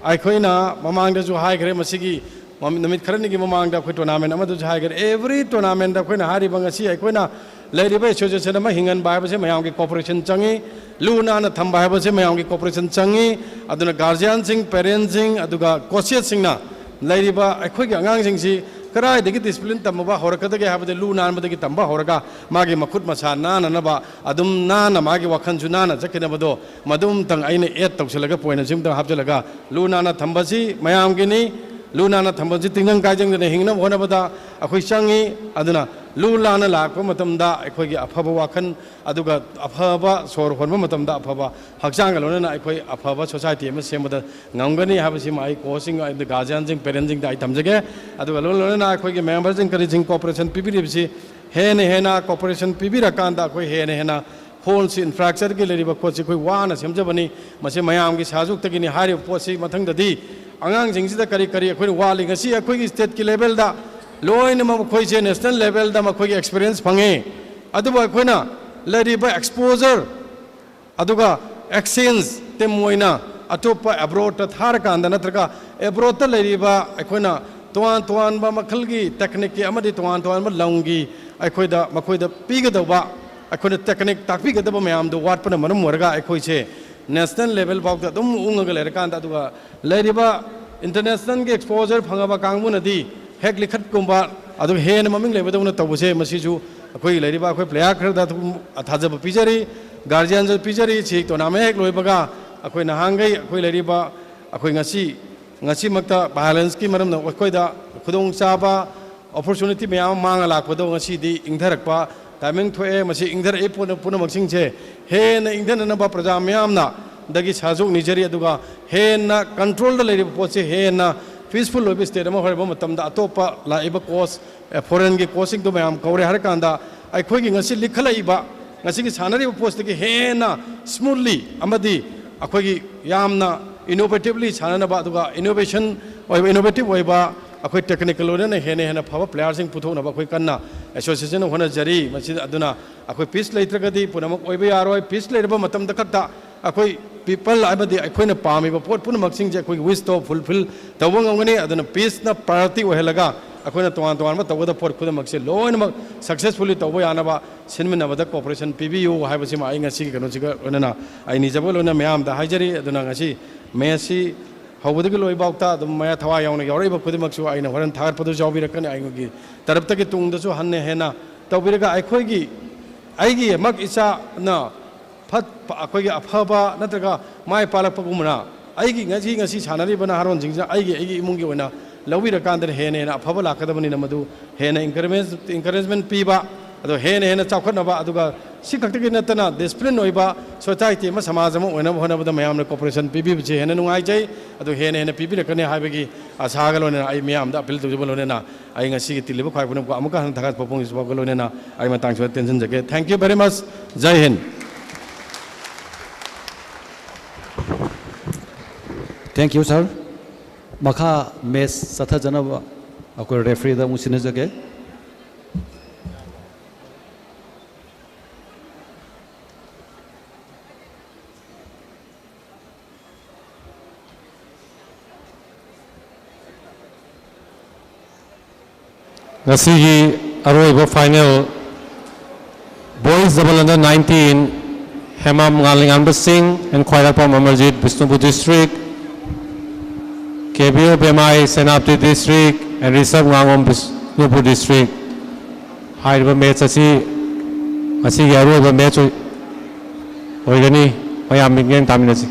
ꯑꯩꯈꯣꯏꯅ ꯃꯃꯥꯡꯗꯁꯨ ꯍꯥꯏꯈ꯭ꯔꯦ, ꯃꯁꯤꯒꯤ ꯃꯝ-, ꯅꯨꯃꯤꯠ ꯈꯔꯅꯤꯒꯤ ꯃꯃꯥꯡꯗ ꯑꯩꯈꯣꯏ tournament ꯑꯃꯗꯁꯨ ꯍꯥꯏꯈ꯭ꯔꯦ, every tournamentꯇ ꯑꯩꯈꯣꯏꯅ ꯍꯥꯏꯔꯤꯕ ꯉꯁꯤ ꯑꯩꯈꯣꯏꯅ ꯂꯩꯔꯤꯕ ꯑꯦꯁꯣꯁꯤꯌꯦꯁꯟ ꯑꯃ ꯍꯤꯡꯍꯟꯕ ꯍꯥꯏꯕꯁꯤ ꯃꯌꯥꯝꯒꯤ ꯀꯣꯑꯣꯄꯔꯦꯁꯟ ꯆꯪꯏ꯫ ꯂꯨ ꯅꯥꯟꯅ ꯊꯝꯕ ꯍꯥꯏꯕꯁꯤ ꯃꯌꯥꯝꯒꯤ ꯀꯣꯑꯣꯄꯔꯦꯁꯟ ꯆꯪꯏ꯫ ꯑꯗꯨꯅ ꯒꯥꯔꯖꯤꯌꯥꯟꯁꯤꯡ, ꯄꯦꯔꯦꯟꯁꯁꯤꯡ, ꯑꯗꯨꯒ ꯀꯣꯆꯦꯁꯁꯤꯡꯅ ꯂꯩꯔꯤꯕ ꯑꯩꯈꯣꯏꯒꯤ ꯑꯉꯥꯡꯁꯤꯡꯁꯤ ꯀꯗꯥꯏꯗꯒꯤ ꯗꯤꯁꯤꯄ꯭ꯂꯤꯟ ꯇꯝꯕ ꯍꯧꯔꯛꯀꯗꯒꯦ ꯍꯥꯏꯕꯗꯤ ꯂꯨ ꯅꯥꯟꯕꯗꯒꯤ ꯇꯝꯕ ꯍꯧꯔꯒ ꯃꯥꯒꯤ ꯃꯈꯨꯠ ꯃꯁꯥ ꯅꯥꯟꯅꯅꯕ, ꯑꯗꯨꯝ ꯅꯥꯟꯅ ꯃꯥꯒꯤ ꯋꯥꯈꯜꯁꯨ ꯅꯥꯟꯅ ꯆꯠꯈꯤꯅꯕꯗꯣ, ꯃꯗꯨꯝꯇꯪ ꯑꯩꯅ ꯑꯦꯗ ꯇꯧꯁꯤꯜꯂꯒ, ꯄꯣꯏꯟꯠ ꯑꯁꯤꯃꯇꯪ ꯍꯥꯞꯆꯤꯜꯂꯒ, ꯂꯨ ꯅꯥꯟꯅ ꯊꯝꯕꯁꯤ ꯃꯌꯥꯝꯒꯤꯅꯤ꯫ ꯂꯨ ꯅꯥꯟꯅ ꯊꯝꯕꯁꯤ ꯇꯤꯡꯖꯪ ꯀꯥꯏꯖꯪꯗꯅ ꯍꯤꯡꯅꯕ ꯍꯣꯠꯅꯕꯗ ꯑꯩꯈꯣꯏ ꯆꯪꯉꯤ꯫ ꯑꯗꯨꯅ ꯂꯨ ꯅꯥꯟꯅ ꯂꯥꯛꯄ ꯃꯇꯝꯗ ꯑꯩꯈꯣꯏꯒꯤ ꯑꯐꯕ ꯋꯥꯈꯜ, ꯑꯗꯨꯒ ꯑꯐꯕ ꯁꯣꯔ ꯍꯣꯟꯕ ꯃꯇꯝꯗ ꯑꯐꯕ ꯍꯛꯆꯥꯡꯒ ꯂꯣꯏꯅꯅ ꯑꯩꯈꯣꯏ ꯑꯐꯕ ꯁꯣꯁꯥꯏꯇꯤ ꯑꯃ ꯁꯦꯝꯕꯗ ꯉꯝꯒꯅꯤ ꯍꯥꯏꯕꯁꯤꯃ ꯑꯩ ꯀꯣꯆꯁꯤꯡ, ꯑꯗꯨ ꯒꯥꯔꯖꯤꯌꯥꯟꯁꯤꯡ, ꯄꯦꯔꯦꯟꯁꯤꯡꯗ ꯑꯩ ꯊꯝꯖꯒꯦ꯫ ꯑꯗꯨꯒ ꯂꯣꯏꯅ ꯂꯣꯏꯅꯅ ꯑꯩꯈꯣꯏꯒꯤ ꯃꯦꯝꯕꯔꯁꯤꯡ ꯀꯔꯤꯁꯤꯡ ꯀꯣꯑꯣꯄꯔꯦꯁꯟ ꯄꯤꯕꯤꯔꯤꯕꯁꯤ ꯍꯦꯟꯅ ꯍꯦꯟꯅ ꯀꯣꯑꯣꯄꯔꯦꯁꯟ ꯄꯤꯕꯤꯔꯀꯥꯟꯗ ꯑꯩꯈꯣꯏ ꯍꯦꯟꯅ ꯍꯦꯟꯅ ꯍꯣꯜꯁꯤ, ꯏꯟꯐ꯭ꯔꯥꯁ꯭ꯇ꯭ꯔꯛꯆꯔꯒꯤ ꯂꯩꯔꯤꯕ ꯄꯣꯠꯁꯤ ꯑꯩꯈꯣꯏ ꯋꯥꯅ ꯁꯦꯝꯖꯕꯅꯤ, ꯃꯁꯤ ꯃꯌꯥꯝꯒꯤ ꯁꯍꯖꯣꯛꯇꯒꯤꯅꯤ꯫ ꯍꯥꯏꯔꯤꯕ ꯄꯣꯠꯁꯤ ꯃꯊꯪꯗꯗꯤ ꯑꯉꯥꯡꯁꯤꯡꯁꯤꯗ ꯀꯔꯤ ꯀꯔꯤ ꯑꯩꯈꯣꯏꯅ ꯋꯥꯠꯂꯤ, ꯉꯁꯤ ꯑꯩꯈꯣꯏꯒꯤ ꯁ꯭ꯇꯦꯠꯀꯤ ꯂꯦꯚꯦꯜꯗ ꯂꯣꯏꯅꯃꯛ ꯃꯈꯣꯏꯁꯦ ꯅꯦꯁꯅꯦꯜ ꯂꯦꯚꯦꯜꯗ ꯃꯈꯣꯏꯒꯤ ꯑꯦꯛꯁꯄꯤꯔꯤꯌꯦꯟꯁ ꯐꯪꯉꯦ꯫ ꯑꯗꯨꯕꯨ ꯑꯩꯈꯣꯏꯅ ꯂꯩꯔꯤꯕ ꯑꯦꯛꯁꯄꯣꯖꯔ ꯑꯗꯨꯒ ꯑꯦꯛꯁꯆꯦꯟꯖ ꯇꯤꯝ ꯑꯣꯏꯅ ꯑꯇꯣꯞꯄ ꯑꯦꯕ꯭ꯔꯣꯗꯇ ꯊꯥꯔꯀꯥꯟꯗ ꯅꯠꯇ꯭ꯔꯒ ꯑꯦꯕ꯭ꯔꯣꯗꯇ ꯂꯩꯔꯤꯕ ꯑꯩꯈꯣꯏꯅ ꯇꯣꯉꯥꯟ ꯇꯣꯉꯥꯟꯕ ꯃꯈꯜꯒꯤ ꯇꯦꯛꯅꯤꯛꯀꯤ ꯑꯃꯗꯤ ꯇꯣꯉꯥꯟ ꯇꯣꯉꯥꯟꯕ ꯂꯝꯒꯤ ꯑꯩꯈꯣꯏꯗ, ꯃꯈꯣꯏꯗ ꯄꯤꯒꯗꯧꯕ, ꯑꯩꯈꯣꯏꯅ ꯇꯦꯛꯅꯤꯛ ꯇꯥꯛꯄꯤꯒꯗꯕ ꯃꯌꯥꯝꯗꯨ ꯋꯥꯠꯄꯅ ꯃꯔꯝ ꯑꯣꯏꯔꯒ ꯑꯩꯈꯣꯏꯁꯦ ꯅꯦꯁꯅꯦꯜ ꯂꯦꯚꯦꯜ ꯐꯥꯎꯗ ꯑꯗꯨꯝ ꯎꯪꯉꯒ ꯂꯩꯔꯀꯥꯟꯗ, ꯑꯗꯨꯒ ꯂꯩꯔꯤꯕ ꯏꯟꯇꯔꯅꯦꯁꯅꯦꯜꯒꯤ ꯑꯦꯛꯁꯄꯣꯖꯔ ꯐꯪꯉꯕ ꯀꯥꯡꯕꯨꯅꯗꯤ ꯍꯦꯛ ꯂꯤꯈꯠꯀꯨꯝꯕ, ꯑꯗꯨꯒ ꯍꯦꯟꯅ ꯃꯃꯤꯡ ꯂꯩꯕꯗꯧꯅ ꯇꯧꯕꯁꯦ, ꯃꯁꯤꯁꯨ ꯑꯩꯈꯣꯏꯒꯤ ꯂꯩꯔꯤꯕ ꯑꯩꯈꯣꯏ ꯄ꯭ꯂꯦꯌꯥꯔ ꯈꯔꯗ ꯑꯗꯨꯝ ꯊꯥꯖꯕ ꯄꯤꯖꯔꯤ, ꯒꯥꯔꯖꯤꯌꯥꯟꯁꯨ ꯄꯤꯖꯔꯤ꯫ ꯁꯤ ꯇꯣꯔꯅꯥꯃꯦꯟ ꯍꯦꯛ ꯂꯣꯏꯕꯒ ꯑꯩꯈꯣꯏ ꯅꯍꯥꯟꯈꯩ ꯑꯩꯈꯣꯏ ꯂꯩꯔꯤꯕ, ꯑꯩꯈꯣꯏ ꯉꯁꯤ, ꯉꯁꯤꯃꯛꯇ ꯚꯥꯏꯑꯣꯂꯦꯟꯁꯀꯤ ꯃꯔꯝꯅ ꯑꯩꯈꯣꯏꯗ ꯈꯨꯗꯣꯡꯆꯥꯕ, ꯑꯣꯄꯣꯔꯆꯨꯅꯤꯇꯤ ꯃꯌꯥꯝ ꯑꯃ ꯃꯥꯡꯉ ꯂꯥꯛꯄꯗꯣ ꯉꯁꯤꯗꯤ ꯏꯪꯊꯔꯛꯄ ꯇꯥꯏꯃꯤꯡ ꯊꯣꯛꯑꯦ꯫ ꯃꯁꯤ ꯏꯪꯊꯔꯛꯏ ꯄꯨꯝꯅ-, ꯄꯨꯝꯅꯃꯛꯁꯤꯡꯁꯦ ꯍꯦꯟꯅ ꯏꯪꯊꯅꯅꯕ ꯄ꯭ꯔꯖꯥ ꯃꯤꯌꯥꯝꯅ ꯗꯒꯤ ꯁꯍꯖꯣꯛ ꯅꯤꯖꯔꯤ, ꯑꯗꯨꯒ ꯍꯦꯟꯅ ꯀꯟꯇ꯭ꯔꯣꯜꯗ ꯂꯩꯔꯤꯕ ꯄꯣꯠꯁꯦ ꯍꯦꯟꯅ ꯄꯤꯁꯐꯨꯜ ꯑꯣꯏꯕ ꯁ꯭ꯇꯦꯠ ꯑꯃ ꯑꯣꯏꯔꯕ ꯃꯇꯝꯗ ꯑꯇꯣꯞꯄ ꯂꯥꯛꯏꯕ ꯀꯣꯆ, ꯑꯦ, ꯐꯣꯔꯦꯟꯒꯤ ꯀꯣꯆꯁꯤꯡꯗꯣ ꯃꯌꯥꯝ ꯀꯧꯔꯦ ꯍꯥꯏꯔꯀꯥꯟꯗ ꯑꯩꯈꯣꯏꯒꯤ ꯉꯁꯤ ꯂꯤꯈꯠꯂꯛꯏꯕ, ꯉꯁꯤꯒꯤ ꯁꯥꯟꯅꯔꯤꯕ ꯄꯣꯠꯁꯤꯗꯒꯤ ꯍꯦꯟꯅ ꯁ꯭ꯃꯨꯠꯂꯤ ꯑꯃꯗꯤ ꯑꯩꯈꯣꯏꯒꯤ ꯌꯥꯝꯅ ꯏꯅꯣꯚꯦꯇꯤꯚꯂꯤ ꯁꯥꯟꯅꯅꯕ, ꯑꯗꯨꯒ ꯏꯅꯣꯚꯦꯁꯟ ꯑꯣꯏꯕ, ꯏꯅꯣꯚꯦꯇꯤꯚ ꯑꯣꯏꯕ, ꯑꯩꯈꯣꯏ ꯇꯦꯛꯅꯤꯀꯦꯜ ꯑꯣꯏꯅ ꯍꯦꯟꯅ ꯍꯦꯟꯅ ꯐꯕ ꯄ꯭ꯂꯦꯌꯥꯔꯁꯤꯡ ꯄꯨꯊꯣꯛꯅꯕ ꯑꯩꯈꯣꯏ ꯀꯟꯅ ꯑꯦꯁꯣꯁꯤꯌꯦꯁꯟꯅ ꯍꯣꯠꯅꯖꯔꯤ꯫ ꯃꯁꯤꯗ ꯑꯗꯨꯅ ꯑꯩꯈꯣꯏ ꯄꯤꯁ ꯂꯩꯇ꯭ꯔꯒꯗꯤ ꯄꯨꯝꯅꯃꯛ ꯑꯣꯏꯕ ꯌꯥꯔꯣꯏ꯫ ꯄꯤꯁ ꯂꯩꯔꯕ ꯃꯇꯝꯗ ꯈꯛꯇ ꯑꯩꯈꯣꯏ ꯄꯤꯄꯜ ꯑꯃꯗꯤ ꯑꯩꯈꯣꯏꯅ ꯄꯥꯝꯃꯤꯕ ꯄꯣꯠ ꯄꯨꯝꯅꯃꯛꯁꯤꯡꯁꯦ ꯑꯩꯈꯣꯏꯒꯤ ꯋꯤꯁꯇꯣ ꯐꯨꯜꯐꯤꯜ ꯇꯧꯕ ꯉꯝꯒꯅꯤ꯫ ꯑꯗꯨꯅ ꯄꯤꯁꯅ ꯄ꯭ꯔꯥꯏꯌꯣꯔꯤꯇꯤ ꯑꯣꯏꯍꯜꯂꯒ ꯑꯩꯈꯣꯏꯅ ꯇꯣꯉꯥꯟ ꯇꯣꯉꯥꯟꯕ ꯇꯧꯒꯗꯕ ꯄꯣꯠ ꯈꯨꯗꯤꯡꯃꯛꯁꯦ ꯂꯣꯏꯅꯃꯛ successfully ꯇꯧꯕ ꯌꯥꯅꯕ ꯁꯤꯟꯃꯤꯟꯅꯕꯗ cooperation ꯄꯤꯕꯤꯌꯨ ꯍꯥꯏꯕꯁꯤꯃ ꯑꯩ ꯉꯁꯤꯒꯤ ꯀꯩꯅꯣꯁꯤꯒ ꯂꯣꯏꯅꯅ ꯑꯩ ꯅꯤꯖꯕ ꯂꯣꯏꯅ ꯃꯌꯥꯝꯗ ꯍꯥꯏꯖꯔꯤ꯫ ꯑꯗꯨꯅ ꯉꯁꯤ match ꯁꯤ ꯍꯧꯕꯗꯒꯤ ꯂꯣꯏꯐꯥꯎꯇ ꯑꯗꯨꯝ ꯃꯌꯥ ꯊꯋꯥꯏ ꯌꯥꯎꯅ ꯌꯥꯎꯔꯛꯏꯕ ꯈꯨꯗꯤꯡꯃꯛꯁꯨ ꯑꯩꯅ ꯍꯣꯔꯦꯟ ꯊꯥꯒꯠꯄꯗꯁꯨ ꯌꯥꯎꯕꯤꯔꯛꯀꯅꯤ꯫ ꯑꯩꯒꯤ ꯇꯔꯞꯇꯒꯤ ꯇꯨꯡꯗꯁꯨ ꯍꯟꯅ ꯍꯦꯟꯅ ꯇꯧꯕꯤꯔꯒ ꯑꯩꯈꯣꯏꯒꯤ, ꯑꯩꯒꯤ ꯃꯛ ꯏꯆꯥꯅ ꯐꯠ-, ꯑꯩꯈꯣꯏꯒꯤ ꯑꯐꯕ ꯅꯠꯇ꯭ꯔꯒ ꯃꯥꯏ ꯄꯥꯛꯂꯛꯄꯒꯨꯝꯕꯅ ꯑꯩꯒꯤ ꯉꯁꯤ, ꯉꯁꯤ ꯁꯥꯟꯅꯔꯤꯕ ꯅꯍꯥꯔꯣꯟꯁꯤꯡꯁꯤꯅ ꯑꯩꯒꯤ, ꯑꯩꯒꯤ ꯏꯃꯨꯡꯒꯤ ꯑꯣꯏꯅ ꯂꯧꯕꯤꯔꯀꯥꯟꯗ ꯍꯦꯟꯅ ꯍꯦꯟꯅ ꯑꯐꯕ ꯂꯥꯛꯀꯗꯕꯅꯤꯅ ꯃꯗꯨ ꯍꯦꯟꯅ encouragement, encouragement ꯄꯤꯕ, ꯑꯗꯣ ꯍꯦꯟꯅ ꯍꯦꯟꯅ ꯆꯥꯎꯈꯠꯅꯕ, ꯑꯗꯨꯒ ꯁꯤ ꯈꯛꯇꯒꯤ ꯅꯠꯇꯅ discipline ꯑꯣꯏꯕ society ꯑꯃ, ꯁꯃꯥꯖ ꯑꯃ ꯑꯣꯏꯅꯕ ꯍꯣꯠꯅꯕꯗ ꯃꯌꯥꯝꯅ cooperation ꯄꯤꯕꯤꯕꯁꯦ ꯍꯦꯟꯅ ꯅꯨꯡꯉꯥꯏꯖꯩ꯫ ꯑꯗꯨ ꯍꯦꯟꯅ ꯍꯦꯟꯅ ꯄꯤꯕꯤꯔꯛꯀꯅꯤ ꯍꯥꯏꯕꯒꯤ ꯑꯁꯥꯒ ꯂꯣꯏꯅꯅ ꯑꯩ ꯃꯌꯥꯝꯗ appeal ꯇꯧꯖꯕ ꯂꯣꯏꯅꯅ ꯑꯩ ꯉꯁꯤꯒꯤ ꯇꯤꯜꯂꯤꯕ ꯈ꯭ꯋꯥꯏ ꯄꯨꯝꯅꯃꯛꯄꯨ ꯑꯃꯨꯛꯀ ꯍꯟꯅ ꯊꯥꯒꯠꯄ ꯐꯣꯡꯗꯣꯛꯄꯒ ꯂꯣꯏꯅꯅ ꯑꯩ ꯃꯇꯥꯡꯁꯤꯗ ꯇꯦꯟꯁꯤꯟꯖꯒꯦ꯫ Thank you very much. Jai Hind. Thank you, sir. ꯃꯈꯥ match ꯆꯠꯊꯖꯅꯕ ꯑꯩꯈꯣꯏ referee ꯗ ꯑꯃꯨꯛ ꯁꯤꯟꯅꯖꯒꯦ꯫ ꯉꯁꯤꯒꯤ ꯑꯔꯣꯏꯕ final, Boys Double Under nineteen, Hemam ꯉꯥꯂꯤꯉꯥꯟꯕ ꯁꯤꯡ and ꯈ꯭ꯋꯥꯏꯔꯥꯛꯄꯝ Amarjeet, Bishnupur District, ꯀꯦꯕꯤꯑꯣ ꯕꯦꯃꯥꯏ, Senapati District, and ꯔꯤꯁꯕ ꯉꯥꯉꯣꯝ, Bishnupur District꯫ ꯍꯥꯏꯔꯤꯕ match ꯑꯁꯤ ꯉꯁꯤꯒꯤ ꯑꯔꯣꯏꯕ match ꯑꯣꯏ-, ꯑꯣꯏꯒꯅꯤ꯫ ꯃꯌꯥꯝ ꯃꯤꯠꯌꯦꯡ ꯇꯥꯃꯤꯟꯅꯁꯤ꯫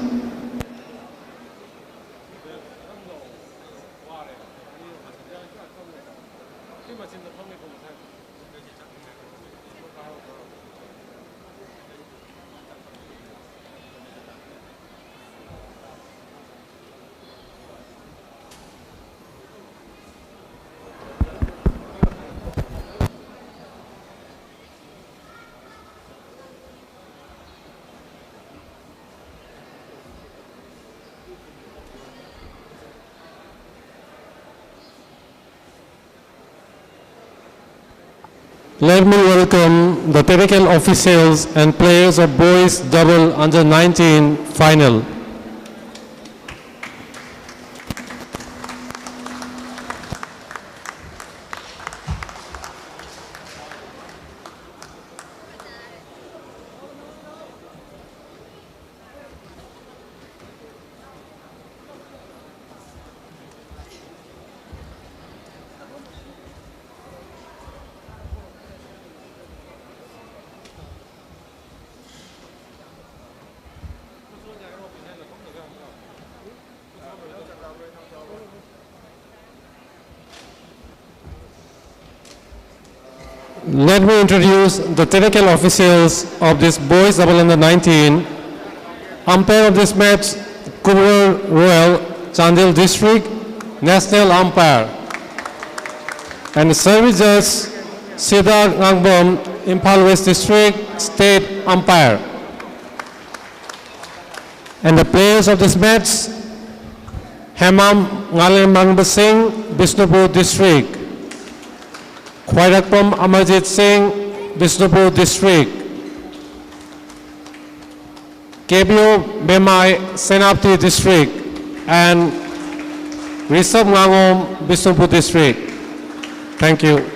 Let me welcome the technical officials and players of boys double under nineteen final. Let me introduce the technical officials of this boys double under nineteen. Umpire of this match, Kubra Royal, Chandel District, National Umpire. And the service judge, Siddharth Ngangbom, Imphal West District, State Umpire. And the players of this match, Hemam Ngalem Mangbasing, Bishnupur District. Khwairakpam Amarjit Singh, Bishnupur District. Kebio Bemai, Senapati District. And Rishabh Ngangom, Bishnupur District. Thank you.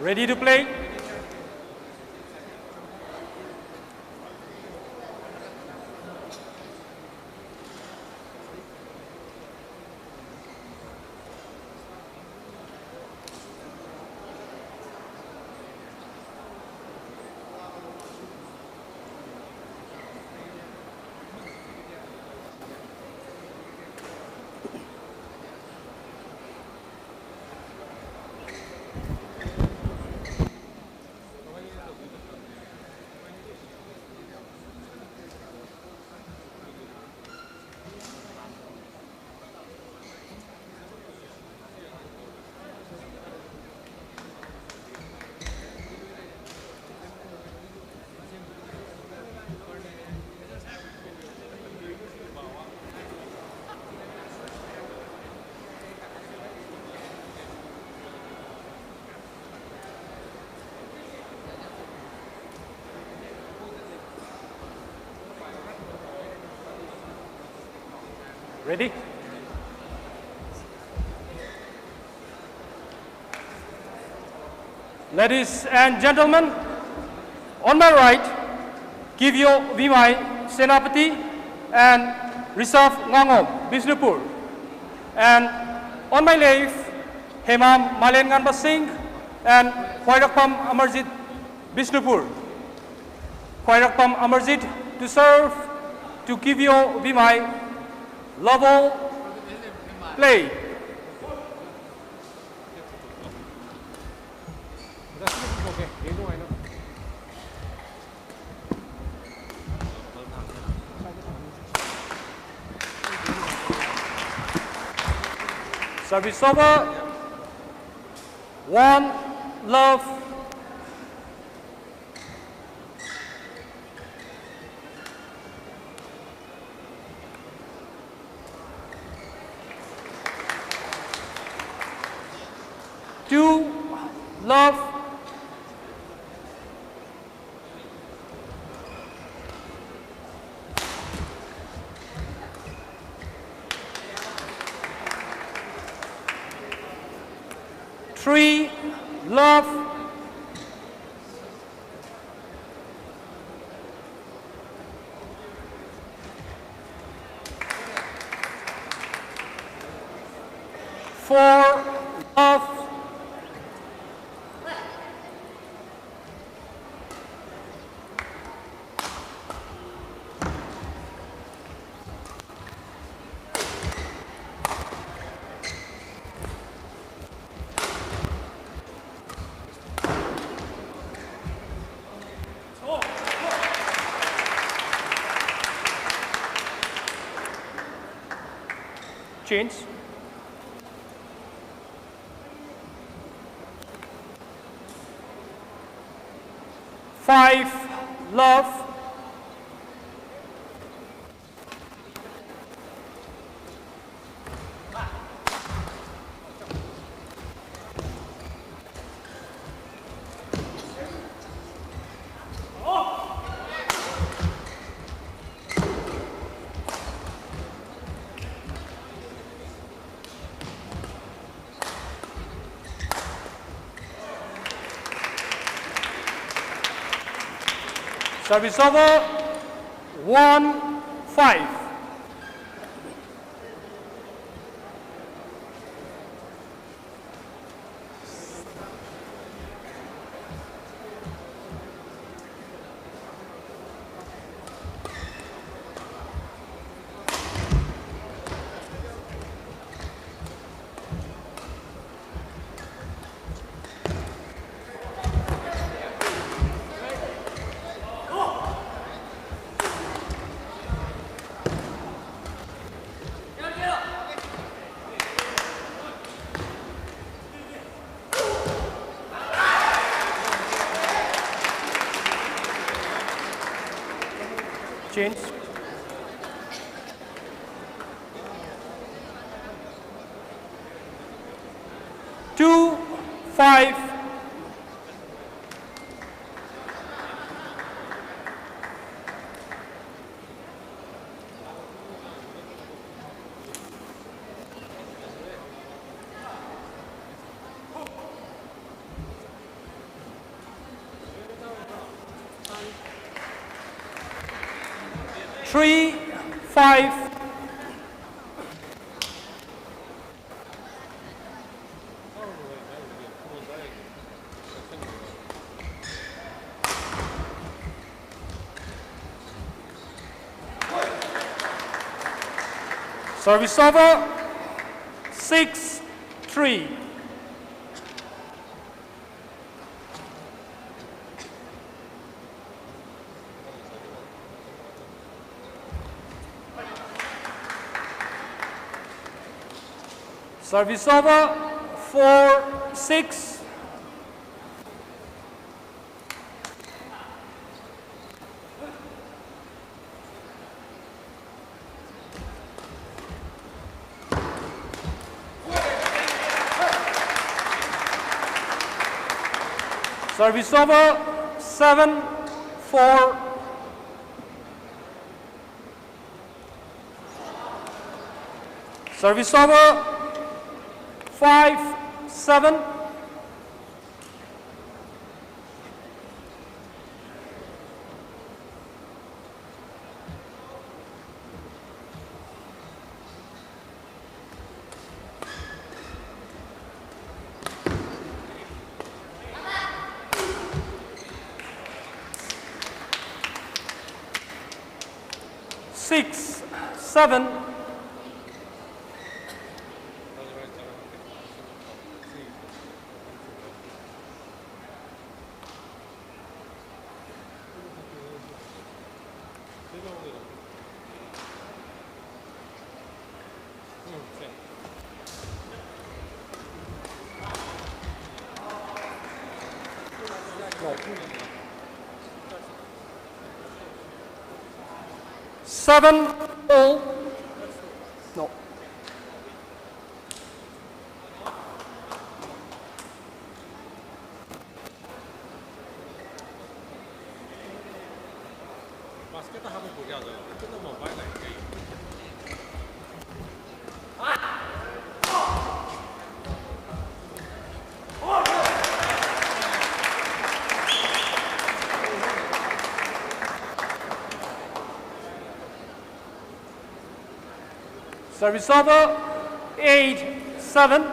Ready to play? Ready? Ladies and gentlemen, on my right, Kivyo Vimai Senapati and Rishabh Ngangom, Bishnupur. And on my left, Hemam Malenganba Singh and Khwairakpam Amarjit, Bishnupur. Khwairakpam Amarjit to serve to Kivyo Vimai. Love all. Play. Service over. One love. Two love. Three love. Four love. Change. Five love. Service over. One five. Change. Two five. Three five. Service over, six three. Service over, four six. Service over, seven four. Service over, five seven. Six seven. Seven all. No. Service over, eight seven.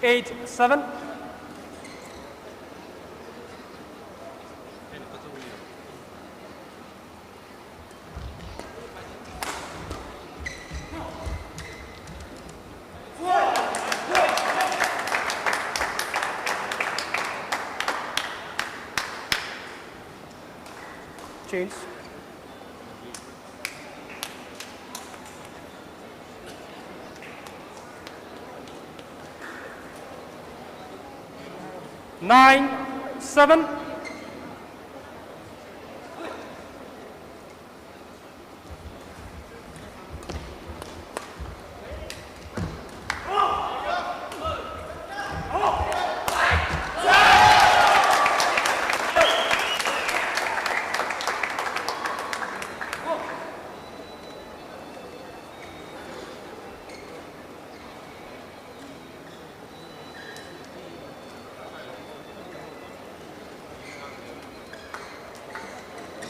Eight seven. Change. Nine, seven.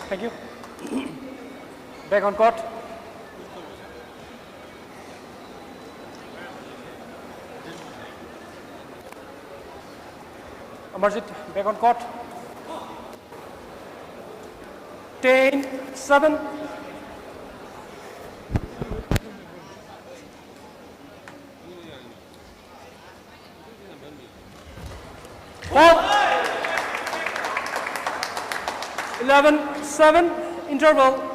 Thank you. Back on court. Amarjit, back on court. Ten seven. Foul. Eleven seven, interval.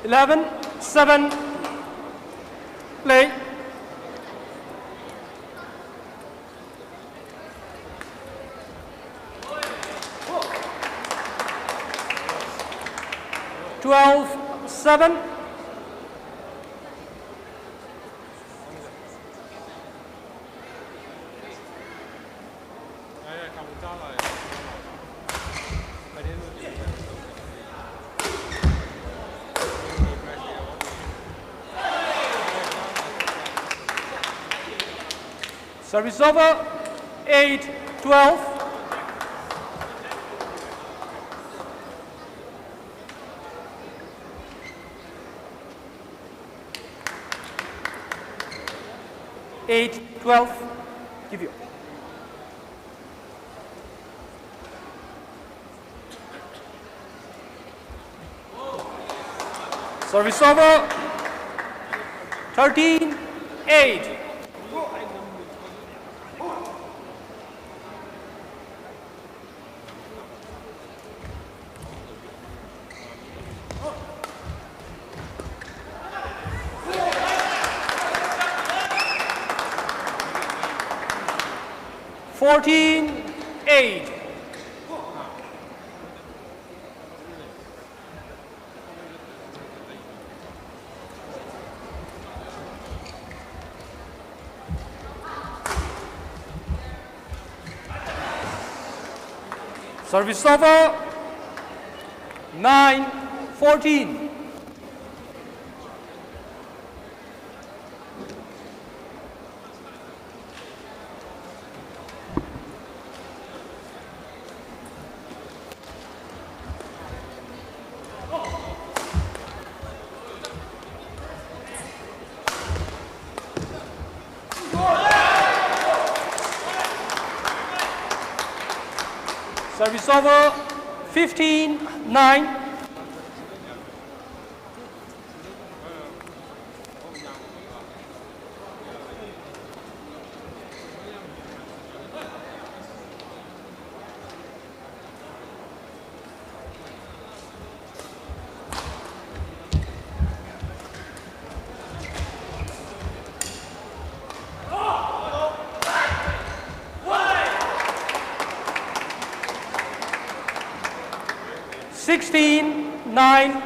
Eleven seven. Play. Twelve seven. Service over. Eight twelve. Eight twelve. Give you. Service over. Thirteen eight. Fourteen eight. Service over. Nine fourteen. Service over. Fifteen nine. Sixteen nine.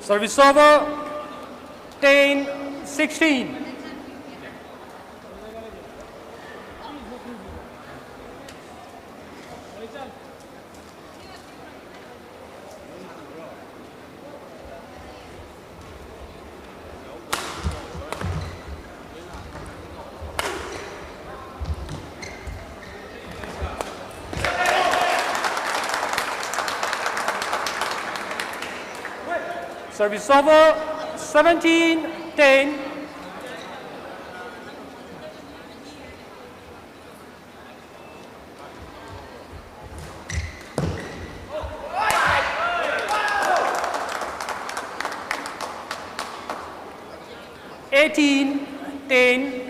Service over. Ten sixteen. Service over, seventeen ten. Eighteen ten.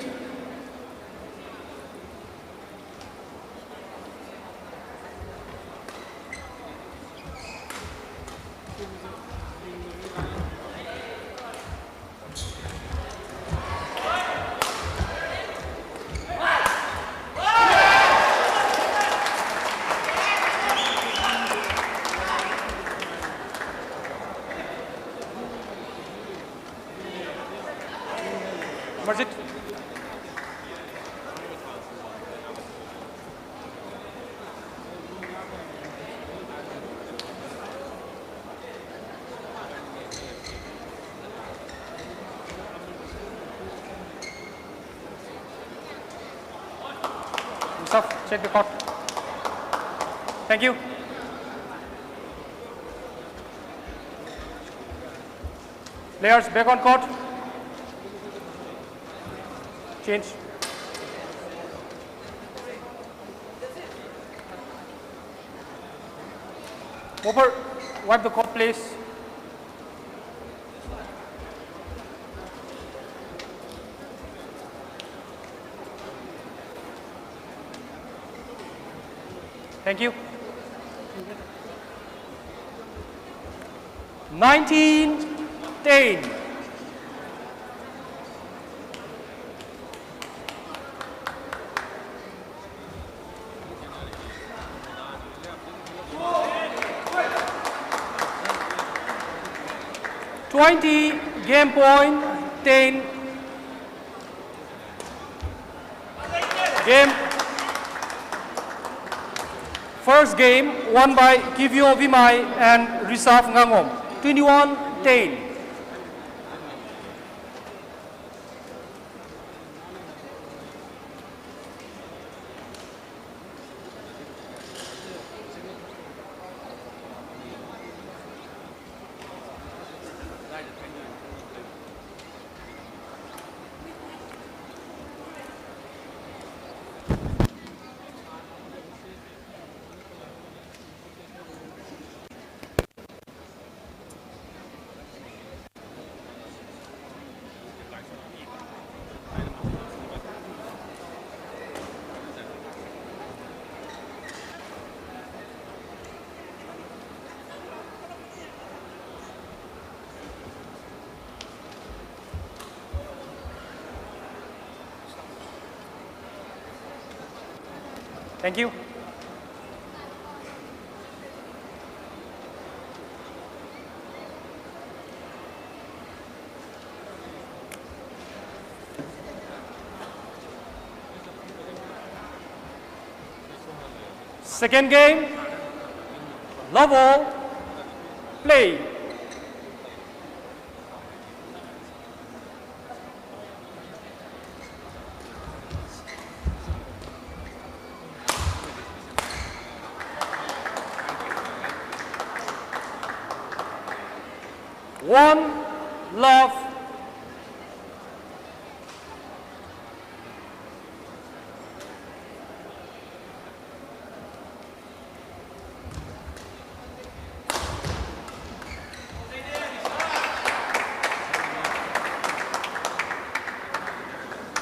Marjit. Yusuf, check the court. Thank you. Players back on court. Change. Over. Wipe the court, please. Thank you. Nineteen ten. Twenty, game point, ten. Game. First game won by Kivio Vimai and Risaf Ngangom. Twenty-one ten. Thank you. Second game, love all, play. One love.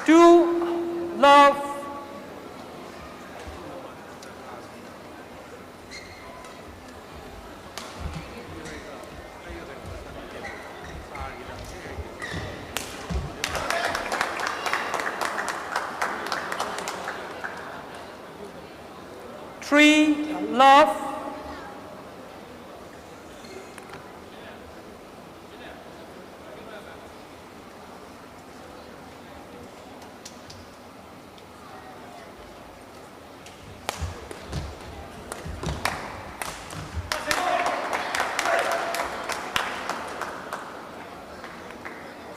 Two love. Three love.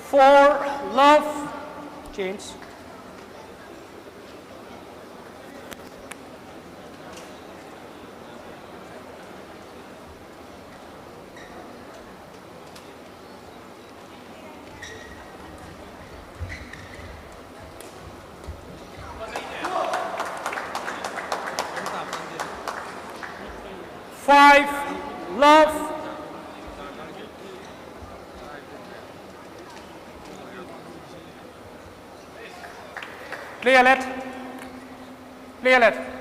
Four love. Change. Five love. Play alert. Play alert.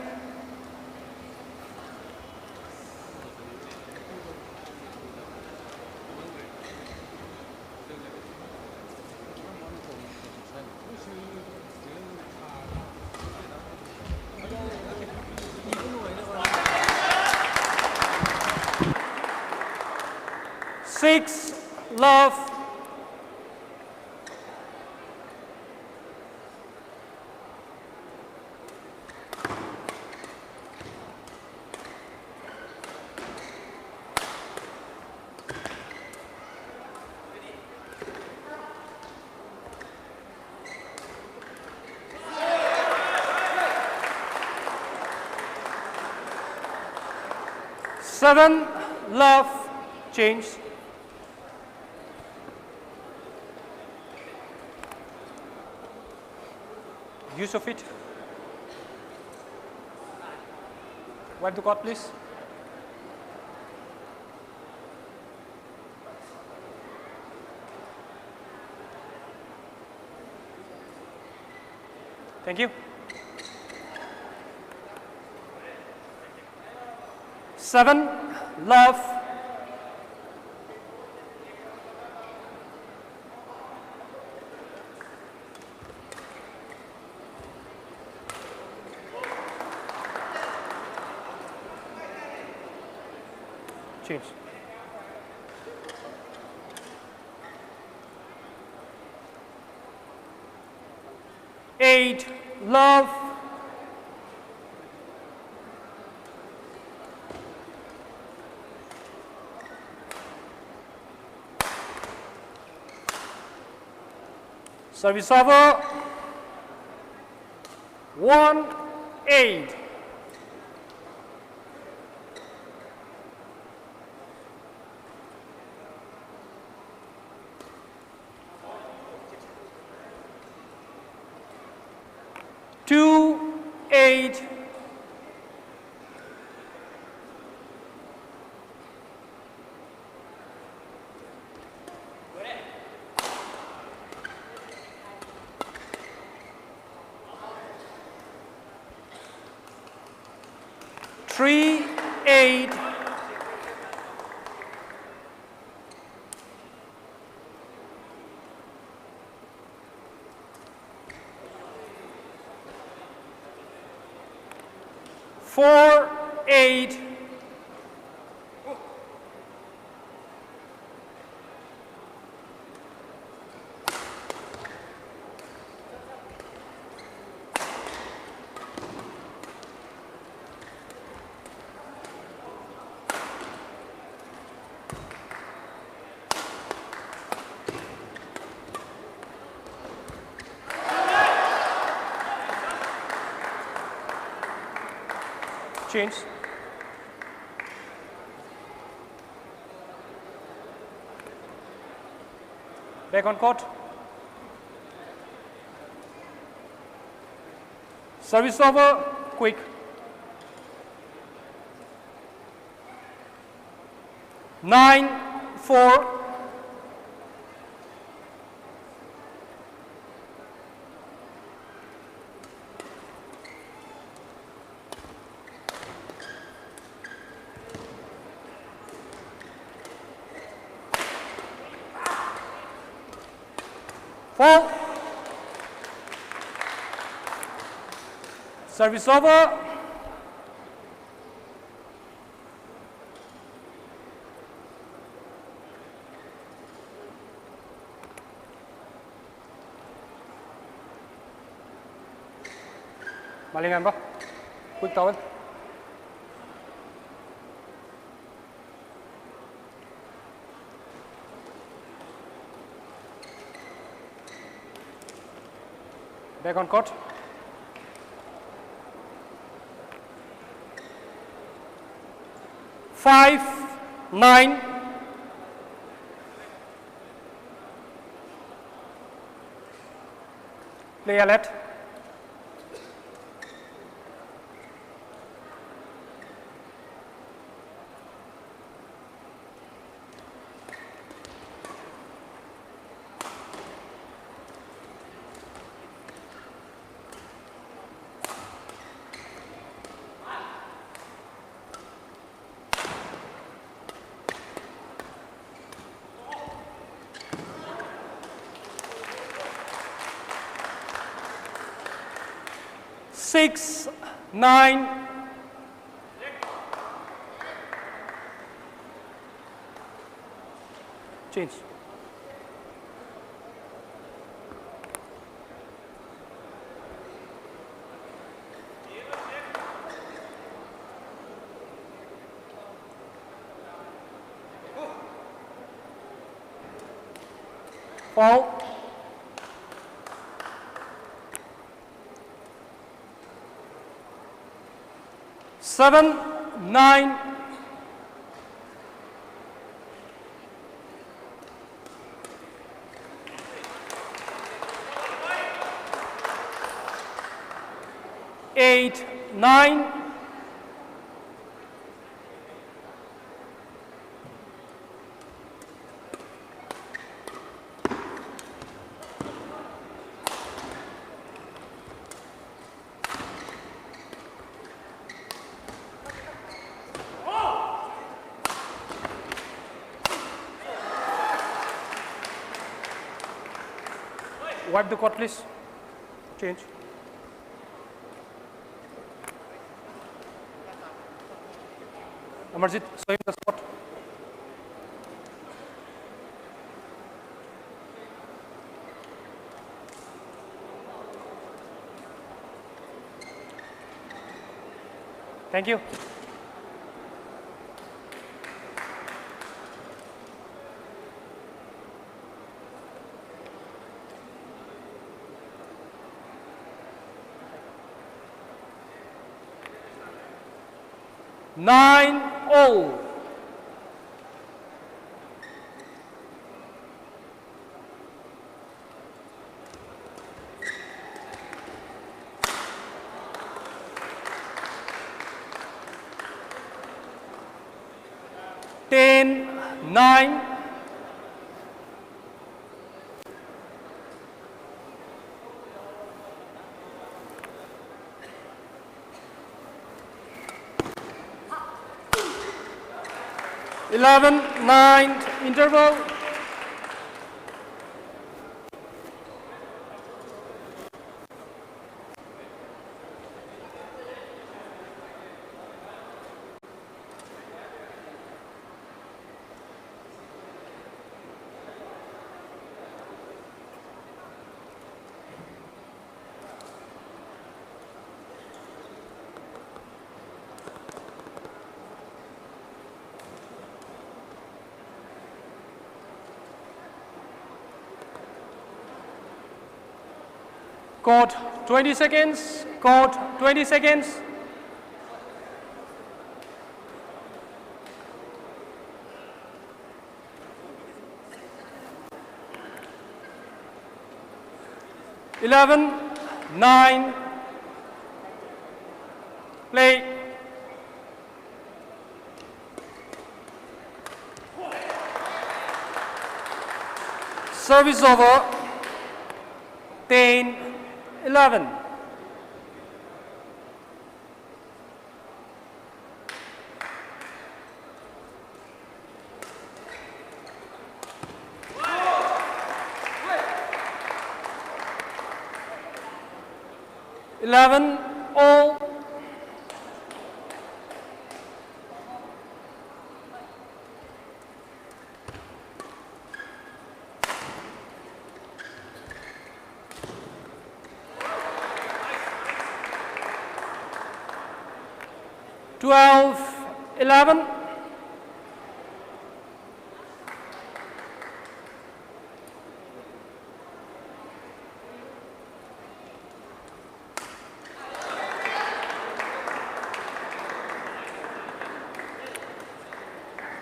Six, love. Seven, love, change. Use of it. Wipe the court, please. Thank you. Seven, love. Change. Eight, love. Service over. One, eight. Two, eight. Three, eight. Four, eight. Change. Back on court. Service over. Quick. Nine four. Foul. Service over. Malingan ba? Quick towel. Back on court. Five nine. Play alert. Six nine. Change. Foul. Seven, nine. Eight, nine. Wipe the court, please. Change. Amarjit, show him the spot. Thank you. Nine all. Ten, nine. Eleven, nine, interval. Court, twenty seconds. Court, twenty seconds. Eleven nine. Play. Service over. Ten eleven. Eleven all. Twelve eleven.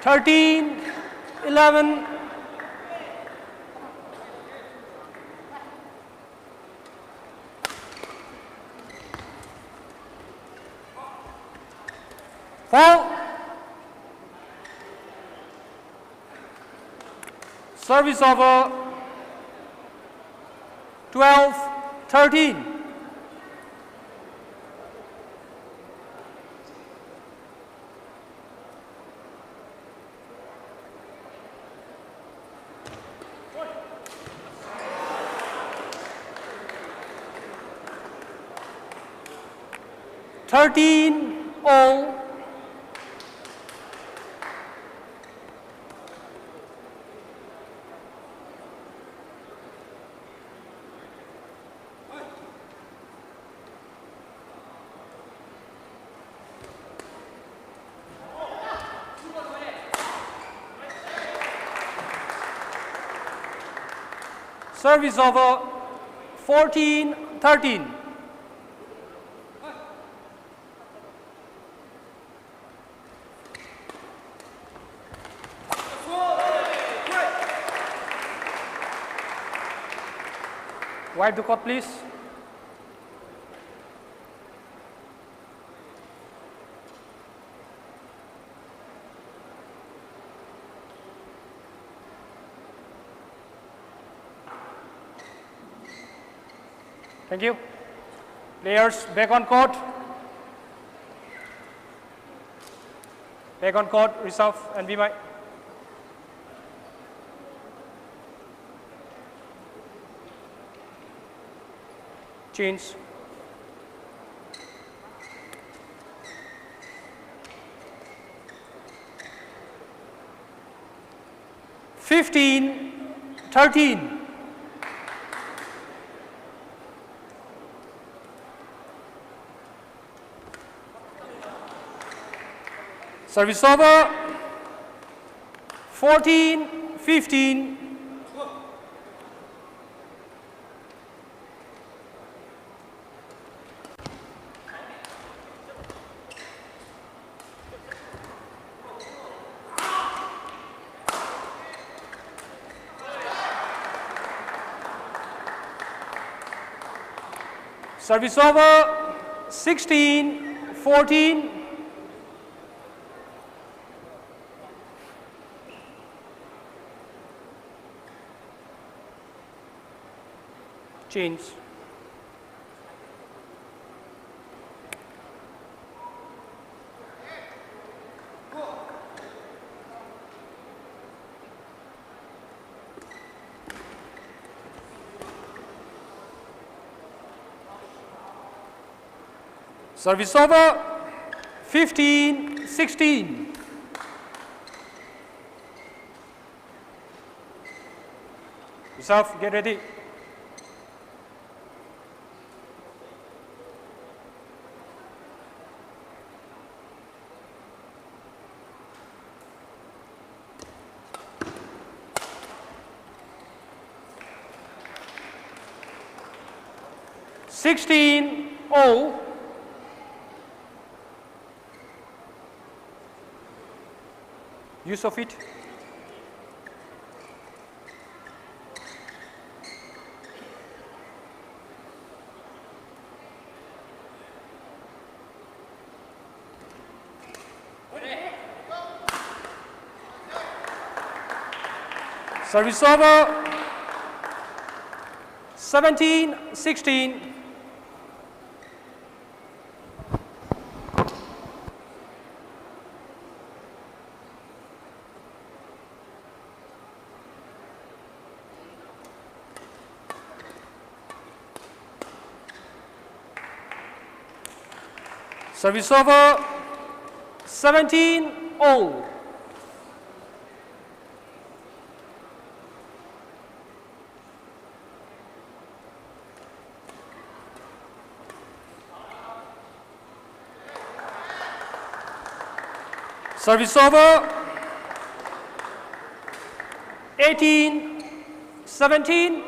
Thirteen eleven. Foul. Service over. Twelve thirteen. Thirteen all. Service over. Fourteen thirteen. Wipe the court, please. Thank you. Players, back on court. Back on court, Rishabh and Bimai. Change. Fifteen thirteen. Service over. Fourteen fifteen. Service over, sixteen fourteen. Change. Service over, fifteen sixteen. Rishabh, get ready. Sixteen all. Use of it. Service over. Seventeen sixteen. Service over. Seventeen all. Service over. Eighteen seventeen.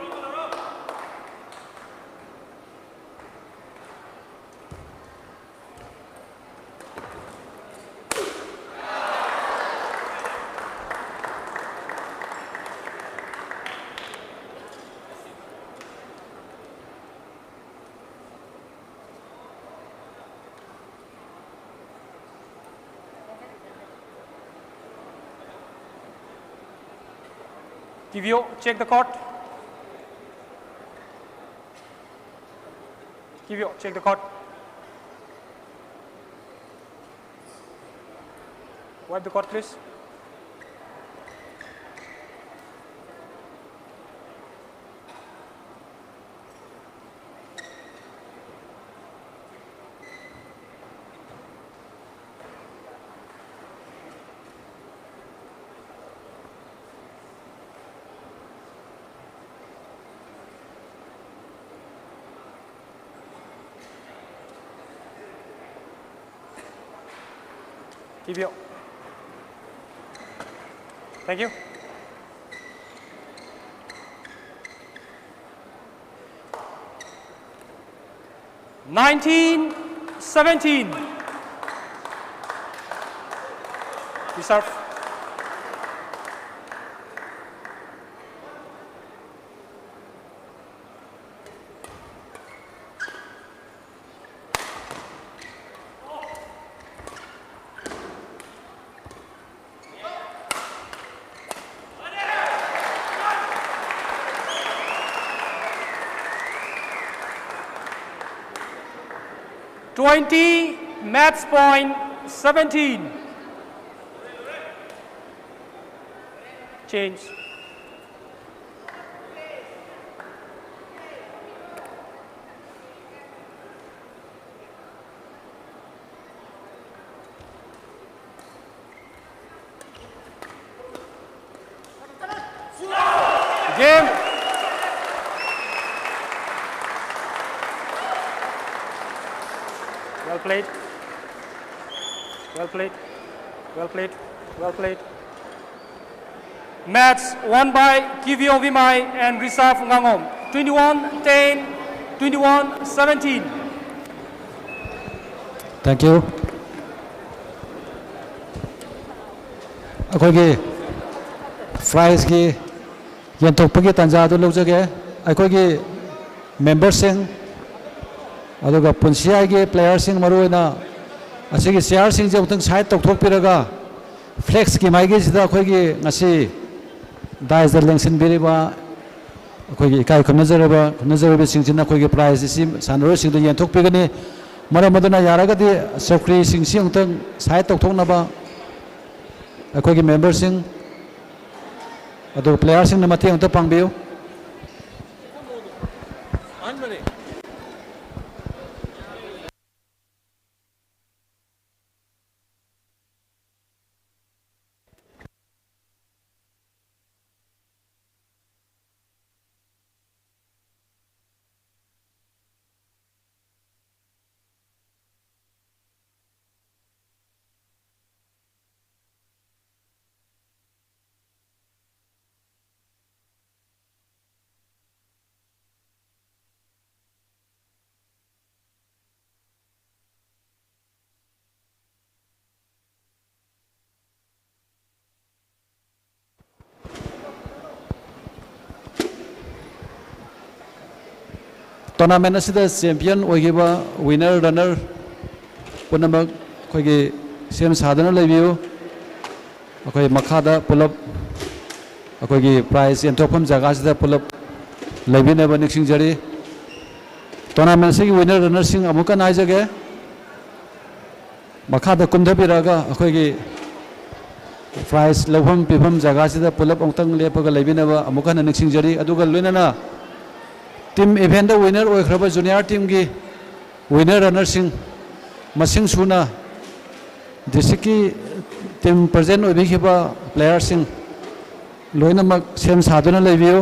T V O, check the court. T V O, check the court. Wipe the court, please. T V O. Thank you. Nineteen seventeen. Reserve. Twenty, match point seventeen. Change. Game. Well played. Well played. Well played. Well played. Match won by Kivio Vimai and Risaf Ngangom. Twenty-one ten, twenty-one seventeen. Thank you. ꯑꯩꯈꯣꯏꯒꯤ prizeꯀꯤ ꯌꯦꯟꯊꯣꯛꯄꯒꯤ ꯇꯥꯟꯖꯥ ꯑꯗꯨ ꯂꯧꯖꯒꯦ꯫ ꯑꯩꯈꯣꯏꯒꯤ memberꯁꯤꯡ ꯑꯗꯨꯒ ꯄꯨꯟꯁꯤꯌꯥꯏꯒꯤ playerꯁꯤꯡ ꯃꯔꯨꯑꯣꯏꯅ ꯑꯁꯤꯒꯤ chairꯁꯤꯡꯁꯦ ꯑꯃꯨꯛꯇꯪ side ꯇꯧꯊꯣꯛꯄꯤꯔꯒ flagꯀꯤ ꯃꯥꯏꯀꯩꯁꯤꯗ ꯑꯩꯈꯣꯏꯒꯤ ꯉꯁꯤ diceꯇ ꯂꯦꯡꯁꯤꯟꯕꯤꯔꯤꯕ ꯑꯩꯈꯣꯏꯒꯤ ꯏꯀꯥꯏ ꯈꯨꯝꯅꯖꯔꯕ ꯈꯨꯝꯅꯖꯔꯤꯕꯁꯤꯡꯁꯤꯅ ꯑꯩꯈꯣꯏꯒꯤ prize ꯑꯁꯤ ꯁꯥꯟꯅꯔꯣꯏꯁꯤꯡꯗ ꯌꯦꯟꯊꯣꯛꯄꯤꯒꯅꯤ꯫ ꯃꯔꯝ ꯑꯗꯨꯅ ꯌꯥꯔꯒꯗꯤ ꯆꯧꯀ꯭ꯔꯤꯁꯤꯡꯁꯤ ꯑꯃꯨꯛꯇꯪ side ꯇꯧꯊꯣꯛꯅꯕ ꯑꯩꯈꯣꯏꯒꯤ memberꯁꯤꯡ ꯑꯗꯨꯒ playerꯁꯤꯡꯅ ꯃꯇꯦꯡ ꯑꯃꯇ ꯄꯥꯡꯕꯤꯌꯨ꯫ Tournament ꯑꯁꯤꯗ champion ꯑꯣꯏꯈꯤꯕ winner runner ꯄꯨꯝꯅꯃꯛ ꯑꯩꯈꯣꯏꯒꯤ ꯁꯦꯝ ꯁꯥꯗꯨꯅ ꯂꯩꯕꯤꯌꯨ꯫ ꯑꯩꯈꯣꯏ ꯃꯈꯥꯗ ꯄꯨꯂꯞ ꯑꯩꯈꯣꯏꯒꯤ prize ꯌꯦꯟꯊꯣꯛꯐꯝ ꯖꯒꯥꯁꯤꯗ ꯄꯨꯂꯞ ꯂꯩꯕꯤꯅꯕ ꯅꯤꯡꯁꯤꯡꯖꯔꯤ꯫ Tournament ꯑꯁꯤꯒꯤ winner runnerꯁꯤꯡ ꯑꯃꯨꯛꯀ ꯍꯟꯅ ꯍꯥꯏꯖꯒꯦ꯫ ꯃꯈꯥꯗ ꯀꯨꯝꯊꯕꯤꯔꯛꯑꯒ ꯑꯩꯈꯣꯏꯒꯤ prize ꯂꯧꯐꯝ ꯄꯤꯐꯝ ꯖꯒꯥꯁꯤꯗ ꯄꯨꯂꯞ ꯑꯃꯨꯛꯇꯪ ꯂꯦꯞꯄꯒ ꯂꯩꯕꯤꯅꯕ ꯑꯃꯨꯛ ꯍꯟꯅ ꯅꯤꯡꯁꯤꯡꯖꯔꯤ꯫ ꯑꯗꯨꯒ ꯂꯣꯏꯅꯅ team event ꯗ winner ꯑꯣꯏꯈ꯭ꯔꯕ junior team ꯒꯤ winner runner ꯁꯤꯡ, ꯃꯁꯤꯡ ꯁꯨꯅ district ꯀꯤ team present ꯑꯣꯏꯕꯤꯈꯤꯕ player ꯁꯤꯡ ꯂꯣꯏꯅꯃꯛ ꯁꯦꯝ ꯁꯥꯗꯨꯅ ꯂꯩꯕꯤꯌꯨ꯫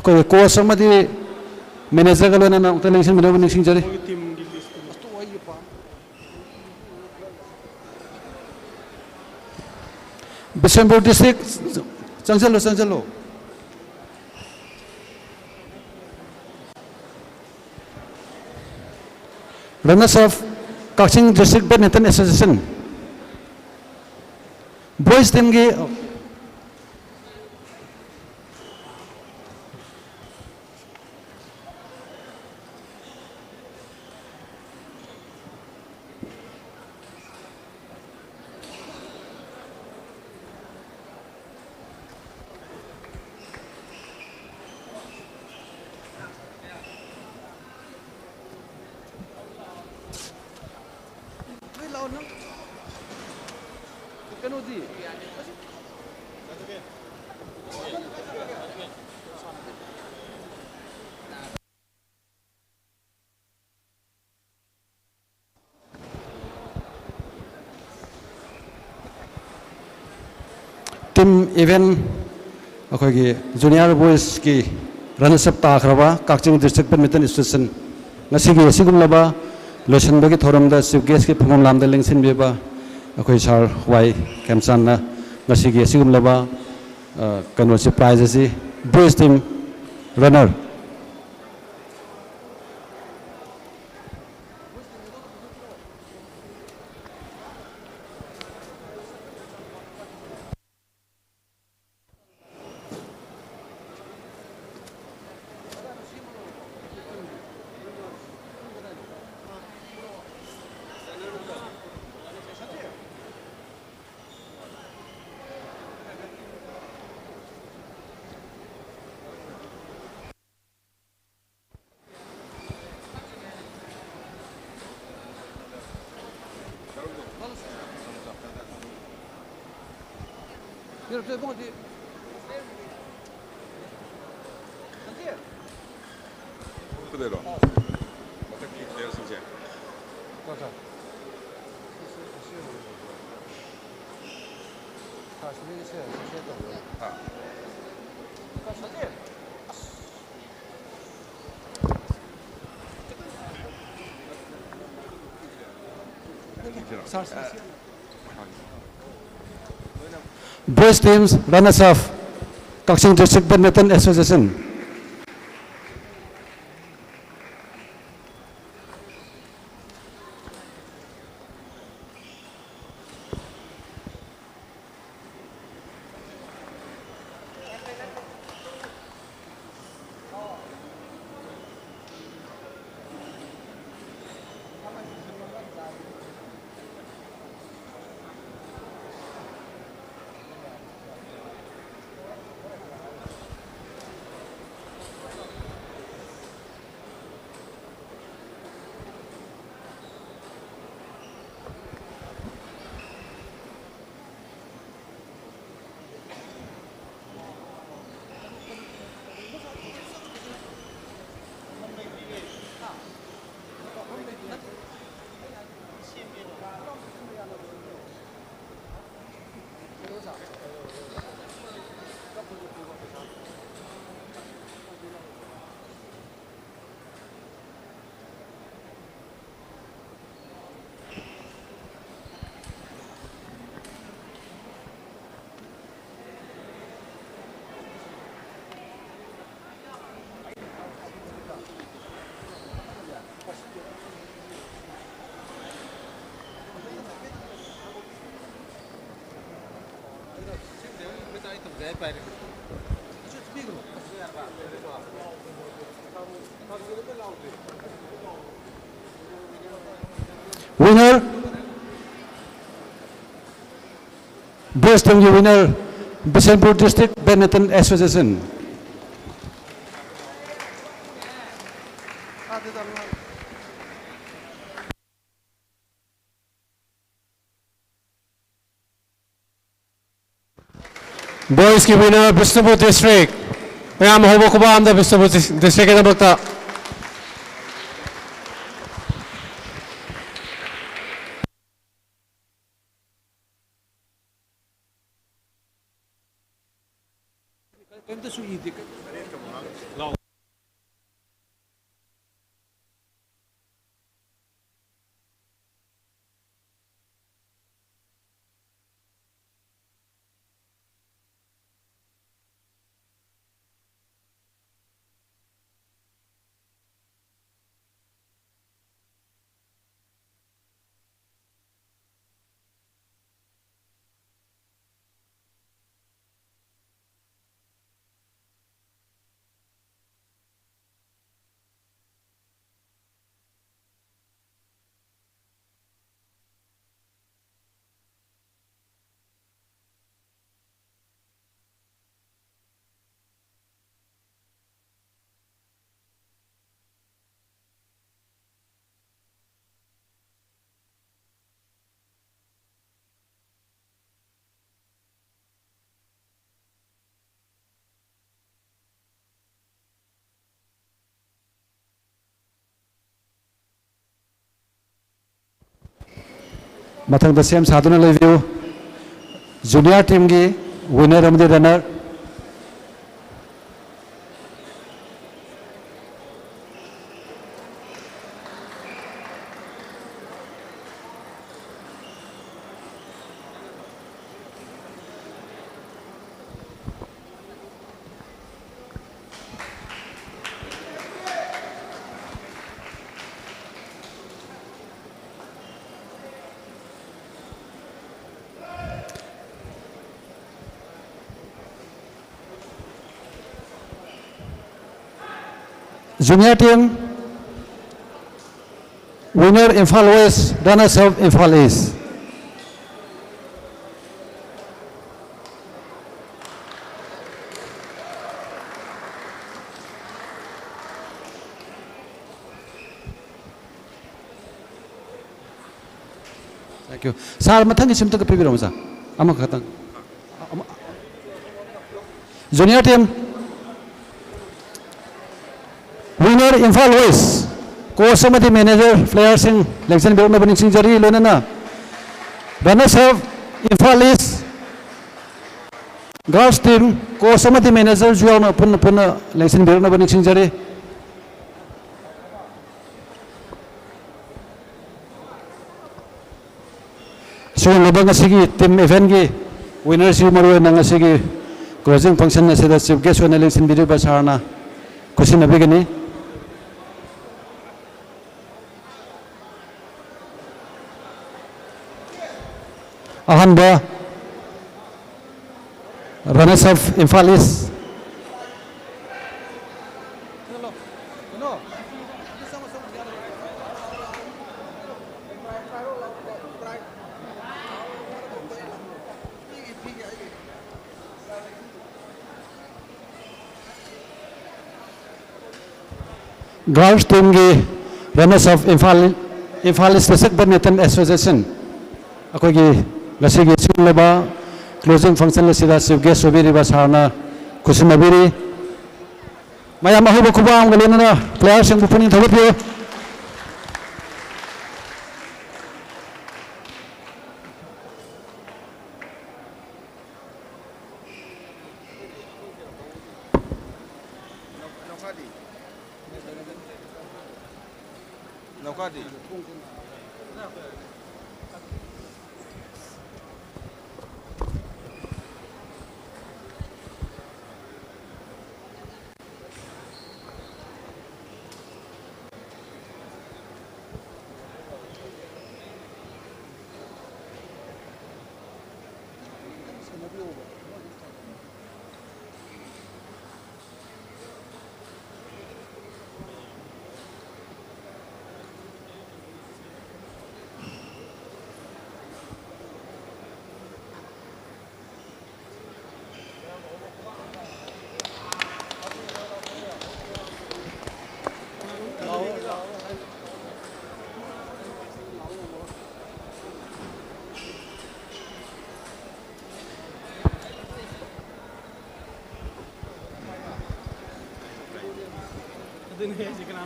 ꯑꯩꯈꯣꯏ ꯀꯣꯆ ꯑꯃꯗꯤ ꯃꯦꯅꯦꯖꯔꯒ ꯂꯣꯏꯅꯅ ꯑꯃꯨꯛꯇ ꯂꯦꯡꯁꯤꯟꯕꯤꯅꯕ ꯅꯤꯡꯁꯤꯡꯖꯔꯤ꯫ ꯕꯤꯁꯦꯝꯄꯨꯔ ꯗꯤꯁꯇ꯭ꯔꯤꯛ, ꯆꯪꯁꯤꯜꯂꯨ, ꯆꯪꯁꯤꯜꯂꯨ꯫ Runners of Kakching district badminton association boys ꯇꯤꯝꯒꯤ ꯀꯩꯅꯣꯗꯤ? Team event, ꯑꯩꯈꯣꯏꯒꯤ ꯖꯨꯅꯤꯌꯔ ꯕꯣꯏꯁꯀꯤ ꯔꯅꯔꯁ ꯑꯞ ꯇꯥꯈ꯭ꯔꯕ ꯀꯛꯆꯤꯡ ꯗꯤꯁꯇ꯭ꯔꯤꯛ ꯕꯦꯗꯃꯤꯟꯇꯟ ꯑꯦꯁꯣꯁꯤꯌꯦꯁꯟ, ꯉꯁꯤꯒꯤ ꯑꯁꯤꯒꯨꯝꯂꯕ ꯂꯣꯏꯁꯤꯟꯕꯒꯤ ꯊꯧꯔꯝꯗ ꯆꯤꯐ ꯒꯦꯁꯀꯤ ꯐꯝꯐꯝ ꯂꯥꯝꯗ ꯂꯦꯡꯁꯤꯟꯕꯤꯕ ꯑꯩꯈꯣꯏ ꯁꯥꯔ ꯋꯥꯏ ꯈꯦꯝꯆꯥꯟꯅ ꯉꯁꯤꯒꯤ ꯑꯁꯤꯒꯨꯝꯂꯕ, ꯑ, ꯀꯩꯅꯣꯁꯤ, ꯄ꯭ꯔꯥꯏꯖ ꯑꯁꯤ ꯕꯣꯏꯁ ꯇꯤꯝ ꯔꯅꯔ ꯀꯗꯩꯔꯣ? ꯃꯊꯛꯀꯤ ꯄ꯭ꯂꯦꯌꯔꯁꯤꯡꯁꯦ꯫ ꯍꯥ꯫ Boys teams runners up, Kakching District Badminton Association. Winner, boys teamꯒꯤ winner, Bishnupur District Badminton Association. Boys ꯀꯤ winner, Bishnupur District꯫ ꯃꯌꯥꯝ ꯍꯧꯕ ꯈꯨꯕꯥꯛ ꯑꯝꯗ Bishnupur District ꯀꯤꯗꯃꯛꯇ꯫ ꯃꯊꯪꯗ ꯁꯦꯝ ꯁꯥꯗꯨꯅ ꯂꯩꯕꯤꯌꯨ꯫ Junior teamꯒꯤ winner ꯑꯃꯗꯤ runner꯫ Junior team, winner Imphal West, runners up Imphal East. Thank you. Sir, ꯃꯊꯪꯒꯤ ꯁꯤꯝꯇꯒ ꯄꯤꯕꯤꯔꯛꯑꯣ, sir꯫ ꯑꯃꯈꯛꯇꯪ꯫ ꯑꯃ-, Junior team, winner Imphal West, coach ꯑꯃꯗꯤ manager, playerꯁꯤꯡ ꯂꯦꯡꯁꯤꯟꯕꯤꯔꯛꯅꯕ ꯅꯤꯡꯁꯤꯡꯖꯔꯤ, ꯂꯣꯏꯅꯅ runners up Imphal East, girls team, coach ꯑꯃꯗꯤ managerꯁꯨ ꯌꯥꯎꯅ ꯄꯨꯟꯅ ꯄꯨꯟꯅ ꯂꯦꯡꯁꯤꯟꯕꯤꯔꯛꯅꯕ ꯅꯤꯡꯁꯤꯡꯖꯔꯤ꯫ ꯁꯤꯒꯨꯝꯂꯕ ꯉꯁꯤꯒꯤ team eventꯀꯤ winnerꯁꯤ, ꯃꯔꯨꯑꯣꯏꯅ ꯉꯁꯤꯒꯤ closing function ꯑꯁꯤꯗ chief guest ꯑꯣꯏꯅ ꯂꯦꯡꯁꯤꯟꯕꯤꯔꯤꯕ sirꯅ ꯈꯨꯠꯁꯤꯟꯅꯕꯤꯒꯅꯤ꯫ ꯑꯍꯥꯟꯕ runners up Imphal East꯫ Girls teamꯒꯤ runners up Imphal, Imphal East District Badminton Association, ꯑꯩꯈꯣꯏꯒꯤ ꯉꯁꯤꯒꯤ ꯁꯤꯒꯨꯝꯂꯕ closing function ꯑꯁꯤꯗ chief guest ꯑꯣꯏꯕꯤꯔꯤꯕ sirꯅ ꯈꯨꯠꯁꯤꯟꯅꯕꯤꯔꯤ꯫ ꯃꯌꯥꯝ ꯑꯍꯧꯕ ꯈꯨꯕꯥꯛ ꯑꯃꯒ ꯂꯣꯏꯅꯅ playerꯁꯤꯡꯕꯨ ꯄꯨꯛꯅꯤꯡ ꯊꯧꯒꯠꯄꯤꯌꯨ꯫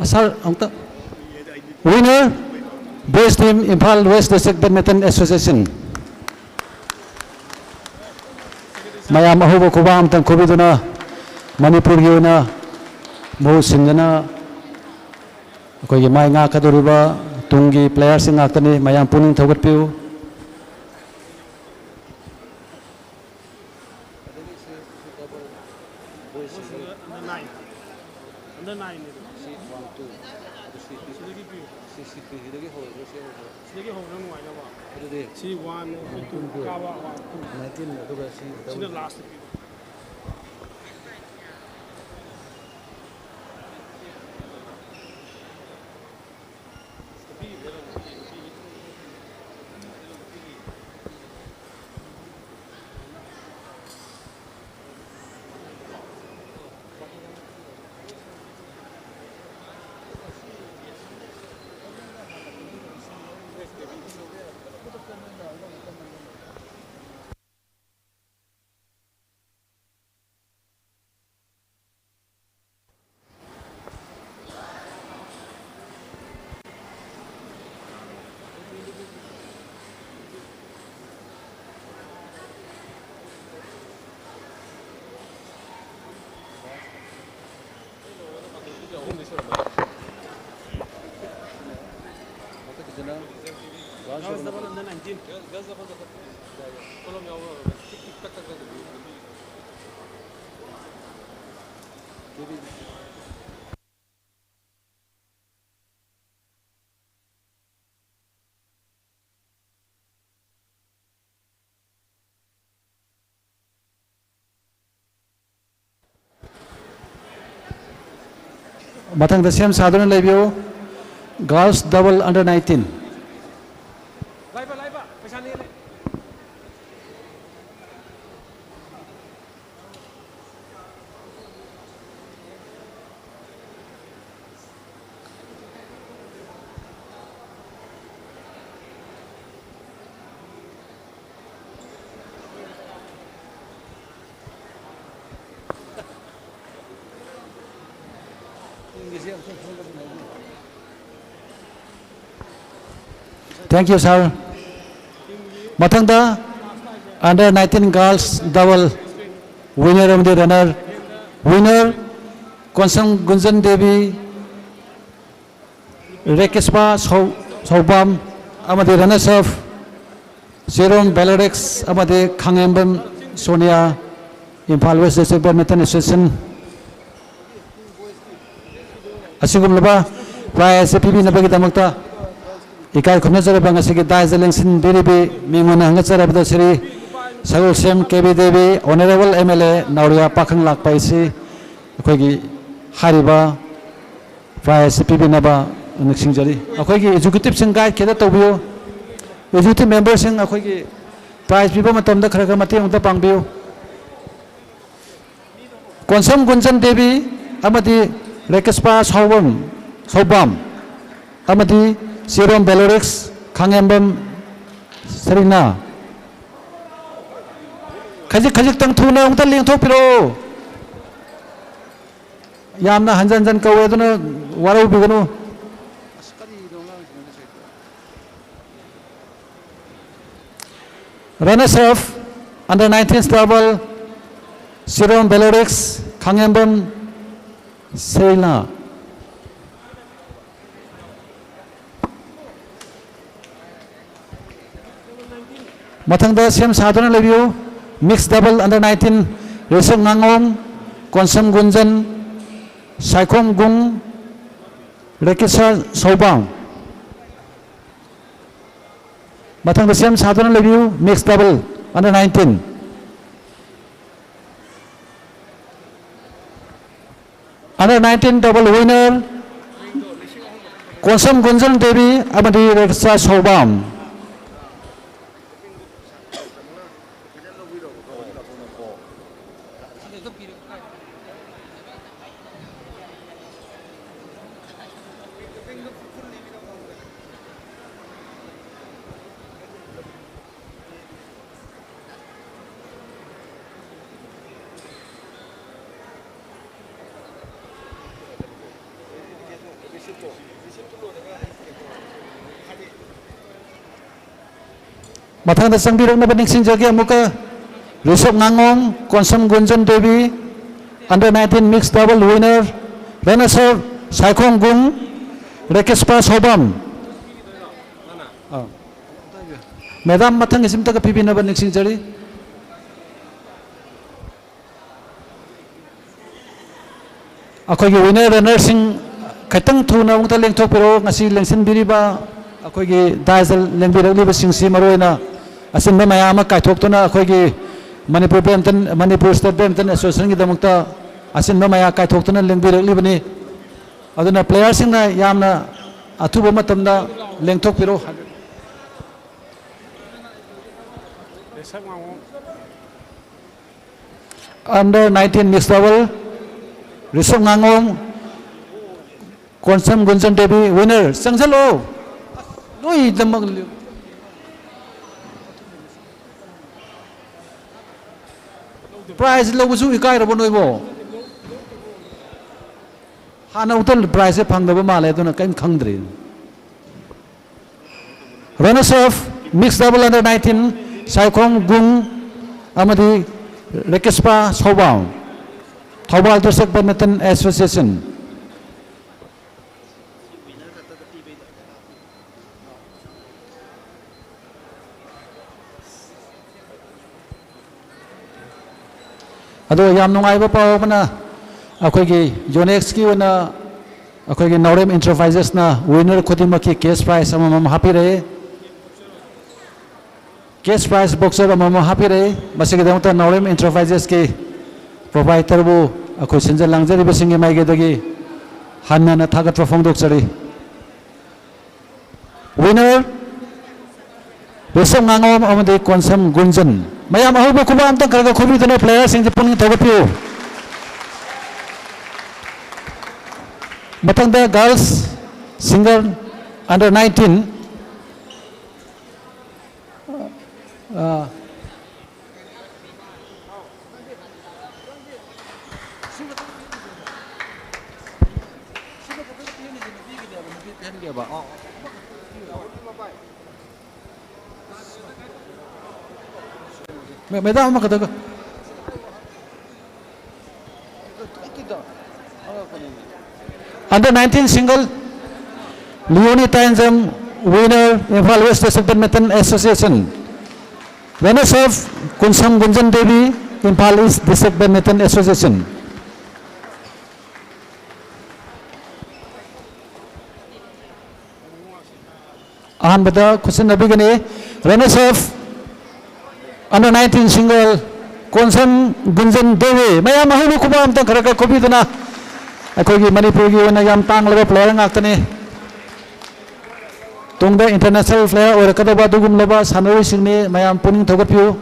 ꯁꯥꯔ, ꯑꯃꯨꯛꯇ꯫ Winner, Best Team, Imphal West District Badminton Association꯫ ꯃꯌꯥꯝ ꯑꯍꯧꯕ ꯈꯨꯕꯥꯛ ꯑꯃꯇꯪ ꯈꯨꯕꯤꯗꯨꯅ ꯃꯅꯤꯄꯨꯔꯒꯤ ꯑꯣꯏꯅ ꯃꯍꯨꯠ ꯁꯤꯟꯗꯨꯅ ꯑꯩꯈꯣꯏꯒꯤ ꯃꯥꯏ ꯉꯥꯛꯀꯗꯧꯔꯤꯕ ꯇꯨꯡꯒꯤ playerꯁꯤꯡ ꯉꯥꯛꯇꯅꯤ꯫ ꯃꯌꯥꯝ ꯄꯨꯛꯅꯤꯡ ꯊꯧꯒꯠꯄꯤꯌꯨ꯫ ꯑꯗꯒꯤ ꯁꯤ, ꯁꯤ double boy single꯫ Under nine꯫ Under nine ꯅꯦ꯫ ꯁꯤ one two꯫ ꯑꯗꯨ ꯁꯤ ꯄꯤꯌꯨ꯫ ꯁꯤꯗꯒꯤ ꯄꯤꯌꯨ꯫ ꯁꯤ, ꯁꯤ ꯄꯤꯌꯨ꯫ ꯁꯤꯗꯒꯤ ꯍꯧꯔꯁꯤ, ꯁꯤ ꯍꯧꯔꯁꯤ꯫ ꯁꯤꯗꯒꯤ ꯍꯧꯕꯅ ꯅꯨꯡꯉꯥꯏꯅꯕ꯫ ꯑꯗꯨꯗꯤ꯫ ꯁꯤ one, two, two꯫ ꯀꯥꯕ one, two꯫ Nineteen ꯑꯗꯨꯒ ꯁꯤ double꯫ ꯁꯤꯅ last ꯄꯤꯌꯨ꯫ ꯃꯊꯪꯗ ꯁꯦꯝ ꯁꯥꯗꯨꯅ ꯂꯩꯕꯤꯌꯨ꯫ Girls double under nineteen꯫ Thank you, sir. ꯃꯊꯪꯗ under nineteen girls double winner ꯑꯃꯗꯤ runner, winner ꯀꯣꯟꯁꯝ ꯒꯨꯟꯖꯟ ꯗꯦꯕꯤ, ꯔꯦꯀꯤꯁꯄꯥ ꯁꯧ-, ꯁꯧꯕꯥꯝ ꯑꯃꯗꯤ runners up ꯆꯦꯔꯣꯝ ꯕꯦꯂꯣꯔꯦꯛꯁ ꯑꯃꯗꯤ Khangembam Sonia, Imphal west district badminton association. ꯑꯁꯤꯒꯨꯝꯂꯕ prize ꯑꯁꯤ ꯄꯤꯕꯤꯅꯕꯒꯤꯗꯃꯛꯇ ꯏꯀꯥꯏ ꯈꯨꯝꯅꯖꯔꯕ ꯉꯁꯤꯒꯤ dais ꯇ ꯂꯦꯡꯁꯤꯟꯕꯤꯔꯤꯕꯤ ꯃꯤꯉꯣꯟꯗ ꯍꯪꯒꯠꯆꯔꯕꯗ Shri Sagolsem K B Devi, honourable M L A Nauriya Pakhang Lakpa ꯑꯁꯤ ꯑꯩꯈꯣꯏꯒꯤ ꯍꯥꯏꯔꯤꯕ prize ꯑꯁꯤ ꯄꯤꯕꯤꯅꯕ ꯅꯤꯡꯁꯤꯡꯖꯔꯤ꯫ ꯑꯩꯈꯣꯏꯒꯤ executive ꯁꯤꯡ guide ꯈꯤꯇ ꯇꯧꯕꯤꯌꯨ꯫ Executive member ꯁꯤꯡ ꯑꯩꯈꯣꯏꯒꯤ prize ꯄꯤꯕ ꯃꯇꯝꯗ ꯈꯔ ꯈꯔ ꯃꯇꯦꯡ ꯑꯃꯇ ꯄꯥꯡꯕꯤꯌꯨ꯫ ꯀꯣꯟꯁꯝ ꯒꯨꯟꯖꯟ ꯗꯦꯕꯤ ꯑꯃꯗꯤ ꯔꯦꯀꯤꯁꯄꯥ ꯁꯥꯎꯕꯝ, ꯁꯧꯕꯥꯝ ꯑꯃꯗꯤ ꯆꯦꯔꯣꯝ ꯕꯦꯂꯣꯔꯤꯛꯁ ꯈꯥꯉꯦꯝꯕꯝ ꯁꯔꯤꯅꯥ꯫ ꯈꯖꯤꯛ ꯈꯖꯤꯛꯇꯪ ꯊꯨꯅ ꯑꯃꯨꯛꯇ ꯂꯦꯡꯊꯣꯛꯄꯤꯔꯛꯑꯣ꯫ ꯌꯥꯝꯅ ꯍꯟꯖꯟ ꯍꯟꯖꯟ ꯀꯧꯋꯦ, ꯑꯗꯨꯅ ꯋꯥꯔꯧꯕꯤꯒꯅꯨ꯫ Runners up under nineteen double, ꯆꯦꯔꯣꯝ ꯕꯦꯂꯣꯔꯤꯛꯁ, ꯈꯥꯉꯦꯝꯕꯝ ꯁꯦꯔꯤꯅꯥ꯫ ꯃꯊꯪꯗ ꯁꯦꯝ ꯁꯥꯗꯨꯅ ꯂꯩꯕꯤꯌꯨ꯫ Mixed double under nineteen, ꯔꯤꯁꯞ ꯉꯥꯉꯣꯝ, ꯀꯣꯟꯁꯝ ꯒꯨꯟꯖꯟ, ꯁꯥꯏꯈꯣꯝ ꯒꯨꯡ, ꯔꯦꯀꯤꯁꯥ ꯁꯧꯕꯥꯝ꯫ ꯃꯊꯪꯗ ꯁꯦꯝ ꯁꯥꯗꯨꯅ ꯂꯩꯕꯤꯌꯨ, mixed double under nineteen꯫ Under nineteen double winner, Konsam Gunjan Devi ꯑꯃꯗꯤ ꯔꯦꯀꯤꯁꯥ ꯁꯧꯕꯥꯝ꯫ ꯃꯊꯪꯗ ꯆꯪꯕꯤꯔꯛꯅꯕ ꯅꯤꯡꯁꯤꯡꯖꯒꯦ꯫ ꯑꯃꯨꯛꯀ ꯔꯤꯁꯞ ꯉꯥꯉꯣꯝ, Konsam Gunjan Devi, under nineteen mixed double winner, runners up, Saikhom Gung, Rekishpa Soubam. ꯑꯥ꯫ ꯃꯦꯗꯥꯝ, ꯃꯊꯪꯒꯤꯁꯤꯝꯇꯒ ꯄꯤꯕꯤꯅꯕ ꯅꯤꯡꯁꯤꯡꯖꯔꯤ꯫ ꯑꯩꯈꯣꯏꯒꯤ winner runnerꯁꯤꯡ ꯈꯤꯇꯪ ꯊꯨꯅ ꯑꯃꯨꯛꯇ ꯂꯦꯡꯊꯣꯛꯄꯤꯔꯛꯑꯣ꯫ ꯉꯁꯤ ꯂꯦꯡꯁꯤꯟꯕꯤꯔꯤꯕ ꯑꯩꯈꯣꯏꯒꯤ dais ꯂꯦꯡꯕꯤꯔꯛꯂꯤꯕꯁꯤꯡꯁꯤ, ꯃꯔꯨꯑꯣꯏꯅ ꯑꯆꯤꯟꯕ ꯃꯌꯥꯝ ꯑꯃ ꯀꯥꯏꯊꯣꯛꯇꯨꯅ ꯑꯩꯈꯣꯏꯒꯤ Manipur badminton, Manipur State Badminton Associationꯒꯤꯗꯃꯛꯇ ꯑꯆꯤꯟꯕ ꯃꯌꯥꯝ ꯀꯥꯏꯊꯣꯛꯇꯨꯅ ꯂꯦꯡꯕꯤꯔꯛꯂꯤꯕꯅꯤ꯫ ꯑꯗꯨꯅ playerꯁꯤꯡꯅ ꯌꯥꯝꯅ ꯑꯊꯨꯕ ꯃꯇꯝꯗ ꯂꯦꯡꯊꯣꯛꯄꯤꯔꯛꯎ꯫ Under nineteen mixed double, ꯔꯤꯁꯞ ꯉꯥꯉꯣꯝ, ꯀꯣꯟꯁꯝ ꯒꯨꯟꯖꯟ ꯗꯦꯕꯤ, winner꯫ ꯆꯪꯁꯜꯂꯣ꯫ ꯂꯣꯏꯅꯃꯛ prize ꯂꯧꯕꯁꯨ ꯏꯀꯥꯏꯔꯕꯣ ꯅꯣꯏꯕꯣ? ꯍꯥꯟꯅ ꯑꯃꯨꯛꯇ prizeꯁꯦ ꯐꯪꯗꯕ ꯃꯥꯜꯂꯦ, ꯑꯗꯨꯅ ꯀꯔꯤꯝ ꯈꯪꯗ꯭ꯔꯤ꯫ Runners up, mixed double under nineteen, Saikhom ꯒꯨꯡ ꯑꯃꯗꯤ ꯔꯦꯀꯤꯁꯄꯥ ꯁꯧꯕꯥꯝ, ꯊꯧꯕꯥꯜ District Badminton Association꯫ ꯑꯗꯣ ꯌꯥꯝ ꯅꯨꯡꯉꯥꯏꯕ ꯄꯥꯎ ꯑꯃꯅ, ꯑꯩꯈꯣꯏꯒꯤ ꯌꯣꯅꯦꯛꯁꯀꯤ ꯑꯣꯏꯅ ꯑꯩꯈꯣꯏꯒꯤ ꯅꯥꯎꯔꯦꯝ ꯏꯟꯇꯔꯄ꯭ꯔꯥꯏꯖꯦꯁꯅ ꯋꯤꯅꯔ ꯈꯨꯗꯤꯡꯃꯛꯀꯤ ꯀꯦꯁ ꯄ꯭ꯔꯥꯏꯖ ꯑꯃꯃꯝ ꯍꯥꯞꯄꯤꯔꯛꯑꯦ꯫ ꯀꯦꯁ ꯄ꯭ꯔꯥꯏꯖ ꯕꯣꯛꯁꯔ ꯑꯃꯃꯝ ꯍꯥꯞꯄꯤꯔꯛꯑꯦ꯫ ꯃꯁꯤꯒꯤꯗꯃꯛꯇ ꯅꯥꯎꯔꯦꯝ ꯏꯟꯇꯔꯄ꯭ꯔꯥꯏꯖꯦꯁꯀꯤ ꯄ꯭ꯔꯣꯄ꯭ꯔꯥꯏꯇꯔꯕꯨ ꯑꯩꯈꯣꯏ ꯁꯤꯟꯖ ꯂꯥꯡꯖꯔꯤꯕꯁꯤꯡꯒꯤ ꯃꯥꯏꯀꯩꯗꯒꯤ ꯍꯟꯅ ꯍꯟꯅ ꯊꯥꯒꯠꯄ ꯐꯣꯡꯗꯣꯛꯆꯔꯤ꯫ ꯋꯤꯅꯔ, ꯔꯦꯁꯝ ꯉꯥꯉꯣꯝ ꯑꯃꯗꯤ ꯀꯣꯟꯁꯝ ꯒꯨꯟꯖꯟ꯫ ꯃꯌꯥꯝ ꯑꯍꯧꯕ ꯈꯨꯕꯥꯛ ꯑꯝꯇꯪ ꯈꯔ ꯈꯔ ꯈꯨꯕꯤꯗꯨꯅ ꯄ꯭ꯂꯦꯌꯔꯁꯤꯡꯁꯦ ꯄꯨꯛꯅꯤꯡ ꯊꯧꯒꯠꯄꯤꯌꯨ꯫ ꯃꯊꯪꯗ ꯒꯥꯔꯜꯁ ꯁꯤꯡꯒꯜ ꯑꯟꯗꯔ ꯅꯥꯏꯟꯇꯤꯟ꯫ ꯑ, ꯃꯦ-, madam ꯑꯃꯈꯛꯇꯒ꯫ Under nineteen single, Leonie Tainjam, winner, Imphal West District Badminton Association. Runners up, Kunsam Gunjan Devi, Imphal East District Badminton Association. ꯑꯍꯥꯟꯕꯗ ꯈꯨꯠꯁꯤꯟꯅꯕꯤꯒꯅꯤ꯫ Runners up, under nineteen single, Konsam ꯒꯨꯟꯖꯟ ꯗꯦꯋꯤ꯫ ꯃꯌꯥꯝ ꯑꯍꯧꯕ ꯈꯨꯕꯥꯛ ꯑꯝꯇꯪ ꯈꯔ ꯈꯔ ꯈꯨꯕꯤꯗꯨꯅ, ꯑꯩꯈꯣꯏꯒꯤ ꯃꯅꯤꯄꯨꯔꯒꯤ ꯑꯣꯏꯅ ꯌꯥꯝ ꯇꯥꯡꯂꯕ player ꯉꯥꯛꯇꯅꯤ꯫ ꯇꯨꯡꯗ international player ꯑꯣꯏꯔꯛꯀꯗꯕ ꯑꯗꯨꯒꯨꯝꯂꯕ ꯁꯥꯟꯅꯔꯣꯏꯁꯤꯡꯅꯤ꯫ ꯃꯌꯥꯝ ꯄꯨꯛꯅꯤꯡ ꯊꯧꯒꯠꯄꯤꯌꯨ꯫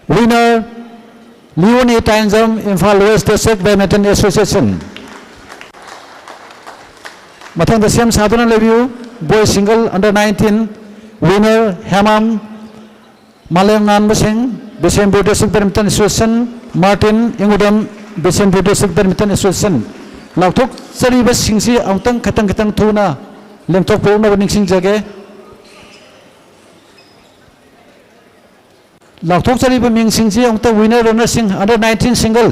Winner, Leonie Tainjam, Imphal West District Badminton Association. ꯃꯊꯪꯗ ꯁꯦꯝ ꯁꯥꯗꯨꯅ ꯂꯩꯕꯤꯌꯨ꯫ Boys single under nineteen, winner, Hemam Malemnganba ꯁꯤꯡ, Bishnupur District Badminton Association, Martin ꯏꯉꯨꯗꯝ, Bishnupur District Badminton Association꯫ ꯂꯥꯎꯊꯣꯛꯆꯔꯤꯕꯁꯤꯡꯁꯤ ꯑꯃꯨꯛꯇꯪ ꯈꯤꯇꯪ ꯈꯤꯇꯪ ꯊꯨꯅ ꯂꯦꯡꯊꯣꯛꯄꯤꯔꯛꯅꯕ ꯅꯤꯡꯁꯤꯡꯖꯒꯦ꯫ ꯂꯥꯎꯊꯣꯛꯆꯔꯤꯕ ꯃꯤꯡꯁꯤꯡꯁꯤ ꯑꯃꯨꯛꯇ winner runnerꯁꯤꯡ under nineteen single,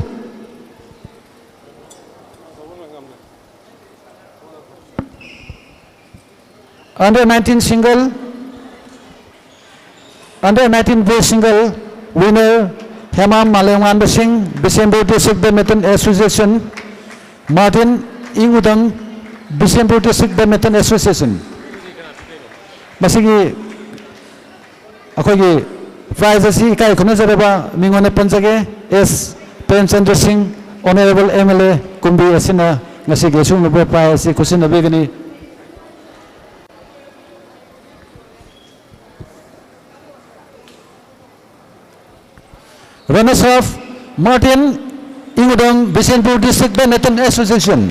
under nineteen single, Under nineteen boys single winner, Hemam Malemnganba Singh, Bishnupur District Badminton Association, Martin Ingudam, Bishnupur District Badminton Association꯫ ꯃꯁꯤꯒꯤ ꯑꯩꯈꯣꯏꯒꯤ prize ꯑꯁꯤ ꯏꯀꯥꯏ ꯈꯨꯝꯅꯖꯔꯕ ꯃꯤꯉꯣꯟꯗ ꯄꯟꯖꯒꯦ, ꯑꯦꯁ Premchandra Singh, Honourable M L A ꯀꯨꯝꯕꯤ ꯑꯁꯤꯅ ꯉꯁꯤꯒꯤ ꯑꯁꯤꯒꯨꯝꯂꯕ prize ꯑꯁꯤ ꯈꯨꯠꯁꯤꯟꯅꯕꯤꯒꯅꯤ꯫ Runners up, Martin ꯏꯉꯨꯗꯪ, Bishnupur District Badminton Association꯫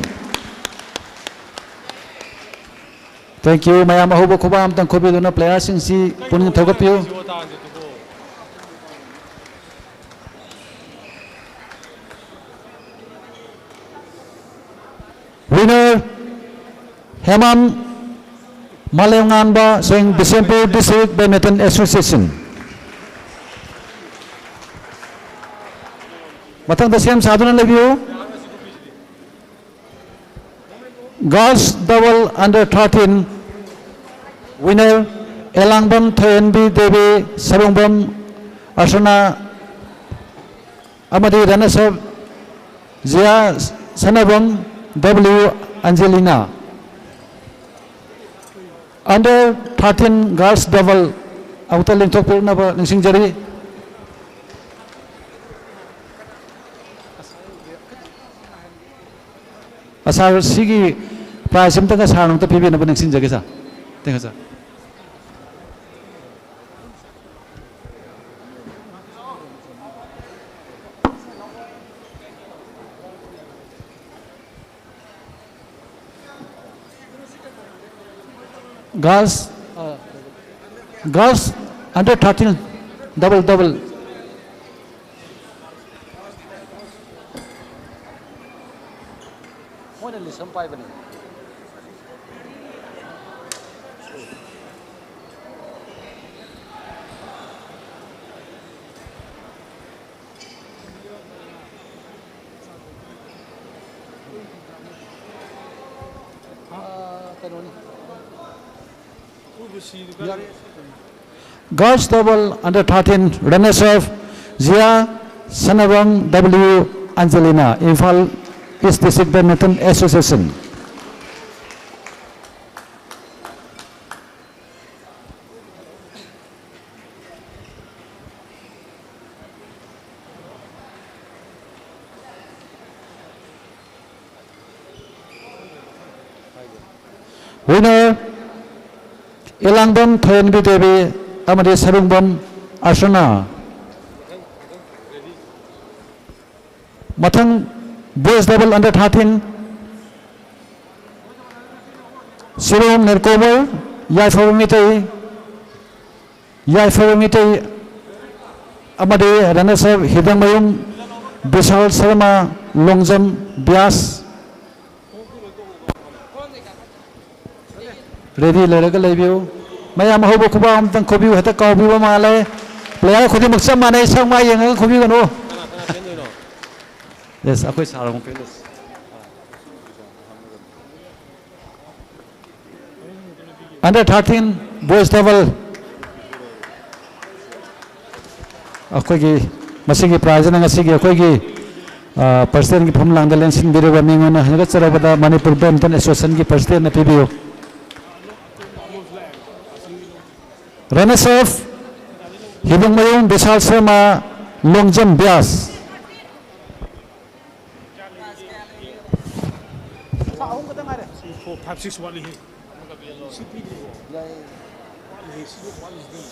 Thank you꯫ ꯃꯌꯥꯝ ꯑꯍꯧꯕ ꯈꯨꯕꯥꯛ ꯑꯃꯇꯪ ꯈꯨꯕꯤꯗꯨꯅ playerꯁꯤꯡꯁꯤ ꯄꯨꯛꯅꯤꯡ ꯊꯧꯒꯠꯄꯤꯌꯨ꯫ Winner, Hemam Malemnganba Singh, Bishnupur District Badminton Association꯫ ꯃꯊꯪꯗ ꯁꯦꯝ ꯁꯥꯗꯨꯅ ꯂꯩꯕꯤꯌꯨ꯫ Girls double under thirteen winner, ꯑꯦꯂꯥꯡꯕꯝ ꯊꯣꯏꯍꯟꯕꯤ ꯗꯦꯕꯤ, ꯁꯔꯨꯡꯕꯝ ꯑꯔꯁꯅꯥ ꯑꯃꯗꯤ runners up ꯖꯤꯌꯥ Sanabam, W ꯑꯟꯖꯦꯂꯤꯅꯥ꯫ Under thirteen girls double ꯑꯃꯨꯛꯇ ꯂꯦꯡꯊꯣꯛꯄꯤꯔꯛꯅꯕ ꯅꯤꯡꯁꯤꯡꯖꯔꯤ꯫ ꯑ, sir, ꯁꯤꯒꯤ prize ꯑꯝꯇꯒ sirꯅ ꯑꯝꯇ ꯄꯤꯕꯤꯅꯕ ꯅꯤꯡꯁꯤꯡꯖꯒꯦ, sir꯫ Thank you, sir꯫ Girls, uh, girls under thirteen double double꯫ ꯃꯣꯏꯅ list ꯑꯃ ꯄꯥꯏꯕꯅꯦ꯫ ꯑꯥ, ꯀꯩꯅꯣꯅꯤ꯫ ꯌꯥꯔꯦ꯫ Girls double under thirteen runners up, Jia Sanabang W Angelina, Imphal East District Badminton Association. Winner, ꯏꯂꯥꯡꯕꯝ ꯊꯣꯏꯍꯟꯕꯤ Devi ꯑꯃꯗꯤ ꯁꯔꯨꯡꯕꯝ ꯑꯔꯆꯅꯥ꯫ ꯃꯊꯪ boys double under thirteen, ꯁꯤꯔꯣꯝ ꯅꯤꯔꯀꯣꯃꯔ, ꯌꯥꯏꯐꯕ ꯃꯤꯇꯩ, ꯌꯥꯏꯐꯕ ꯃꯤꯇꯩ ꯑꯃꯗꯤ runners up ꯍꯤꯗꯪꯃꯌꯨꯝ ꯕꯤꯁꯥꯜ ꯁꯔꯃ, ꯂꯣꯡꯖꯝ ꯕ꯭ꯌꯥꯁ꯫ Ready ꯂꯩꯔꯒ ꯂꯩꯕꯤꯌꯨ꯫ ꯃꯌꯥꯝ ꯑꯍꯧꯕ ꯈꯨꯕꯥꯛ ꯑꯃꯇꯪ ꯈꯨꯕꯤꯌꯨ, ꯍꯦꯛꯇ ꯀꯥꯎꯕꯤꯕ ꯃꯥꯜꯂꯦ꯫ Player ꯈꯨꯗꯤꯡꯃꯛ ꯆꯞ ꯃꯥꯟꯅꯩ, ꯁꯛ ꯃꯥꯏ ꯌꯦꯡꯉꯒ ꯈꯨꯕꯤꯒꯅꯨ꯫ Yes, ꯑꯩꯈꯣꯏ sir ꯑꯃꯨꯛ ꯄꯤꯔꯁꯤ꯫ Under thirteen boys double꯫ ꯑꯩꯈꯣꯏꯒꯤ ꯃꯁꯤꯒꯤ prize ꯑꯁꯤꯅ ꯉꯁꯤꯒꯤ ꯑꯩꯈꯣꯏꯒꯤ, ꯑ, presidentꯀꯤ ꯐꯝꯂꯥꯡꯗ ꯂꯦꯡꯁꯤꯟꯕꯤꯔꯤꯕ ꯃꯤꯉꯣꯟꯗ ꯍꯟꯒꯠꯆꯔꯕꯗ ꯃꯅꯤꯄꯨꯔ badminton associationꯒꯤ presidentꯅ ꯄꯤꯕꯤꯌꯨ꯫ Runners up, ꯍꯤꯕꯨꯡꯃꯌꯨꯝ ꯕꯤꯁꯥꯜ Sharma, Longjam ꯕ꯭ꯌꯥꯁ꯫ Four, five, six ꯋꯥꯠꯂꯤꯍꯦ꯫ ꯁꯤ ꯄꯤꯗ꯭ꯔꯤꯕꯣ? ꯋꯥꯠꯂꯤꯍꯦ, ꯁꯤꯁꯨ ꯋꯥꯠꯂꯤꯁꯤꯗꯤ꯫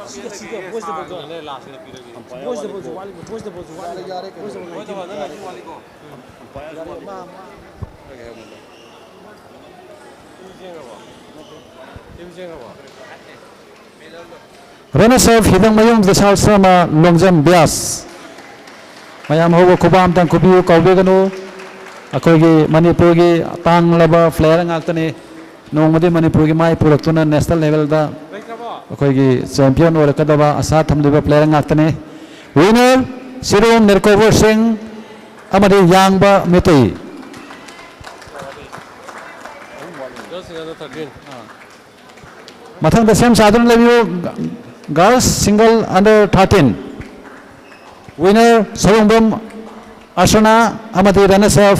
ꯁꯤꯗ, ꯁꯤꯗ, boys doubleꯗꯣ꯫ Boys doubleꯁꯨ ꯋꯥꯠꯂꯤꯕ, boys doubleꯁꯨ ꯋꯥꯠꯂꯤꯕ꯫ Boys double nineteen꯫ ꯌꯥꯔꯦ, ꯃꯥ, ꯃꯥ꯫ Runners up ꯍꯤꯗꯪꯃꯌꯨꯝ ꯕꯤꯁꯥꯜ ꯁꯔꯃ, ꯂꯣꯡꯖꯝ ꯕ꯭ꯌꯥꯁ꯫ ꯃꯌꯥꯝ ꯍꯧꯕ ꯈꯨꯕꯥꯛ ꯑꯝꯇꯪ ꯈꯨꯕꯤꯌꯨ, ꯀꯥꯎꯕꯤꯒꯅꯨ꯫ ꯑꯩꯈꯣꯏꯒꯤ ꯃꯅꯤꯄꯨꯔꯒꯤ ꯇꯥꯡꯂꯕ player ꯉꯥꯛꯇꯅꯤ꯫ ꯅꯣꯡꯃꯗꯤ ꯃꯅꯤꯄꯨꯔꯒꯤ ꯃꯥꯏ ꯄꯨꯔꯛꯇꯨꯅ national levelꯗ ꯑꯩꯈꯣꯏꯒꯤ champion ꯑꯣꯏꯔꯛꯀꯗꯕ ꯑꯁꯥ ꯊꯝꯂꯤꯕ player ꯉꯥꯛꯇꯅꯤ꯫ Winner, ꯁꯤꯔꯣꯝ ꯅꯤꯔꯀꯣꯕꯔ ꯁꯤꯡ ꯑꯃꯗꯤ ꯌꯥꯡꯕ ꯃꯤꯇꯩ꯫ Just another thirteen. ꯃꯊꯪꯗ ꯁꯦꯝ ꯁꯥꯗꯨꯅ ꯂꯩꯕꯤꯌꯨ꯫ Girls single under thirteen winner Sarungbam ꯑꯔꯁꯅꯥ ꯑꯃꯗꯤ runners up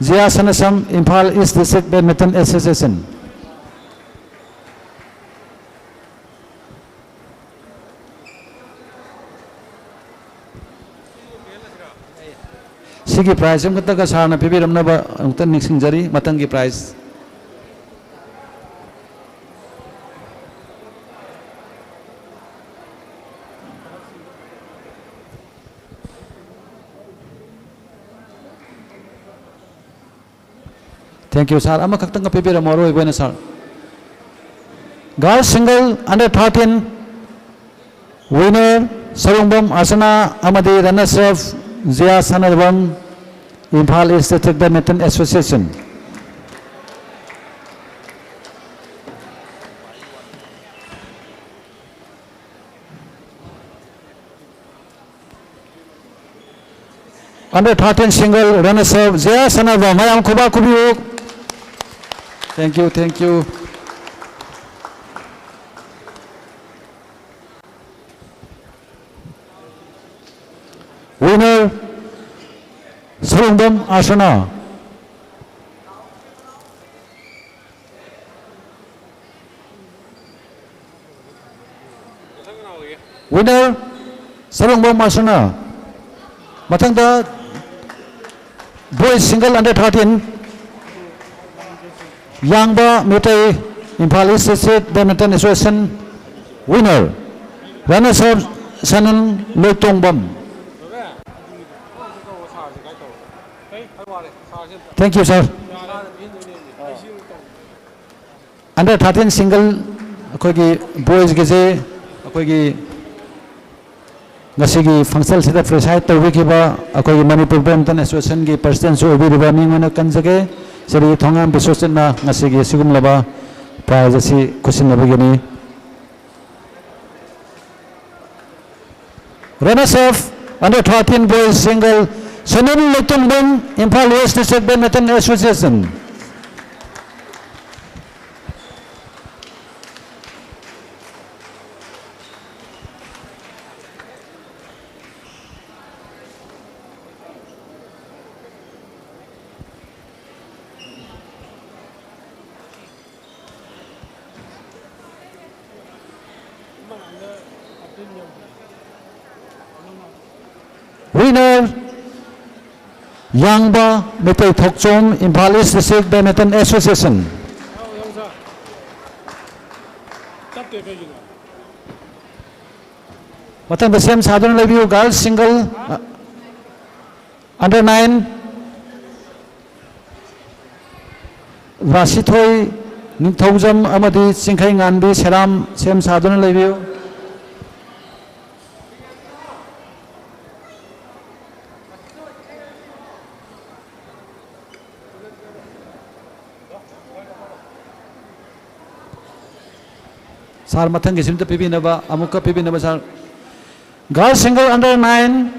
ꯖꯤꯌꯥ ꯁꯅꯥꯖꯝ, Imphal East District Badminton Association꯫ ꯁꯤꯒꯤ prize ꯑꯃꯈꯛꯇꯒ ꯁꯥꯔꯅ ꯄꯤꯕꯤꯔꯝꯅꯕ ꯑꯃꯨꯛꯇ ꯅꯤꯡꯁꯤꯡꯖꯔꯤ꯫ ꯃꯊꯪꯒꯤ prize꯫ Thank you, sir. ꯑꯃꯈꯛꯇꯪꯒ ꯄꯤꯕꯤꯔꯝꯃꯣ, ꯑꯔꯣꯏꯕ ꯑꯣꯏꯅ, sir꯫ Girls single under thirteen winner Sarungbam ꯑꯔꯁꯅꯥ ꯑꯃꯗꯤ runners up ꯖꯤꯌꯥ ꯁꯅꯥꯖꯝ, Imphal East District Badminton Association꯫ Under thirteen single runners up ꯖꯤꯌꯥ ꯁꯅꯥꯖꯝ꯫ ꯃꯌꯥꯝ ꯈꯨꯕꯥꯛ ꯈꯨꯕꯤꯌꯨ꯫ Thank you, thank you꯫ Winner Sarungbam ꯑꯔꯁꯅꯥ꯫ Winner Sarungbam ꯑꯔꯁꯅꯥ꯫ ꯃꯊꯪꯗ boys single under thirteen, ꯌꯥꯡꯕ Meitei, Imphal East District Badminton Association winner, runners up ꯁꯅꯟ Loitongbam. Thank you, sir꯫ Under thirteen single ꯑꯩꯈꯣꯏꯒꯤ boysꯀꯤꯁꯦ ꯑꯩꯈꯣꯏꯒꯤ ꯉꯁꯤꯒꯤ functionꯁꯤꯗ preside ꯇꯧꯕꯤꯈꯤꯕ ꯑꯩꯈꯣꯏꯒꯤ Manipur Badminton Associationꯒꯤ presidentꯁꯨ ꯑꯣꯏꯕꯤꯔꯤꯕ ꯃꯤꯡ ꯑꯣꯏꯅ ꯀꯟꯖꯒꯦ꯫ ꯁ꯭ꯔꯤ ꯊꯣꯉꯥꯝ ꯕꯤꯁ꯭ꯋꯖꯤꯠꯅ ꯉꯁꯤꯒꯤ ꯑꯁꯤꯒꯨꯝꯂꯕ prize ꯑꯁꯤ ꯈꯨꯠꯁꯤꯟꯅꯕꯤꯒꯅꯤ꯫ Runners up under thirteen boys single, ꯁꯅꯟ ꯂꯩꯇꯣꯡꯕꯝ, Imphal West District Badminton Association꯫ ꯌꯥꯡꯕ Meitei ꯊꯣꯛꯆꯣꯝ, Imphal East District Badminton Association꯫ ꯃꯊꯪꯗ ꯁꯦꯝ ꯁꯥꯗꯨꯅ ꯂꯩꯕꯤꯌꯨ꯫ Girls single, under nine, ꯔꯥꯁꯤꯊꯣꯏ ꯅꯤꯡꯊꯧꯖꯝ ꯑꯃꯗꯤ ꯆꯤꯡꯈꯩ ꯉꯥꯟꯕꯤ ꯁꯦꯔꯥꯝ, ꯁꯦꯝ ꯁꯥꯗꯨꯅ ꯂꯩꯕꯤꯌꯨ꯫ Sir, ꯃꯊꯪꯒꯤꯁꯤ ꯑꯝꯇ ꯄꯤꯕꯤꯅꯕ, ꯑꯃꯨꯛꯀ ꯄꯤꯕꯤꯅꯕ, sir꯫ Girls single under nine,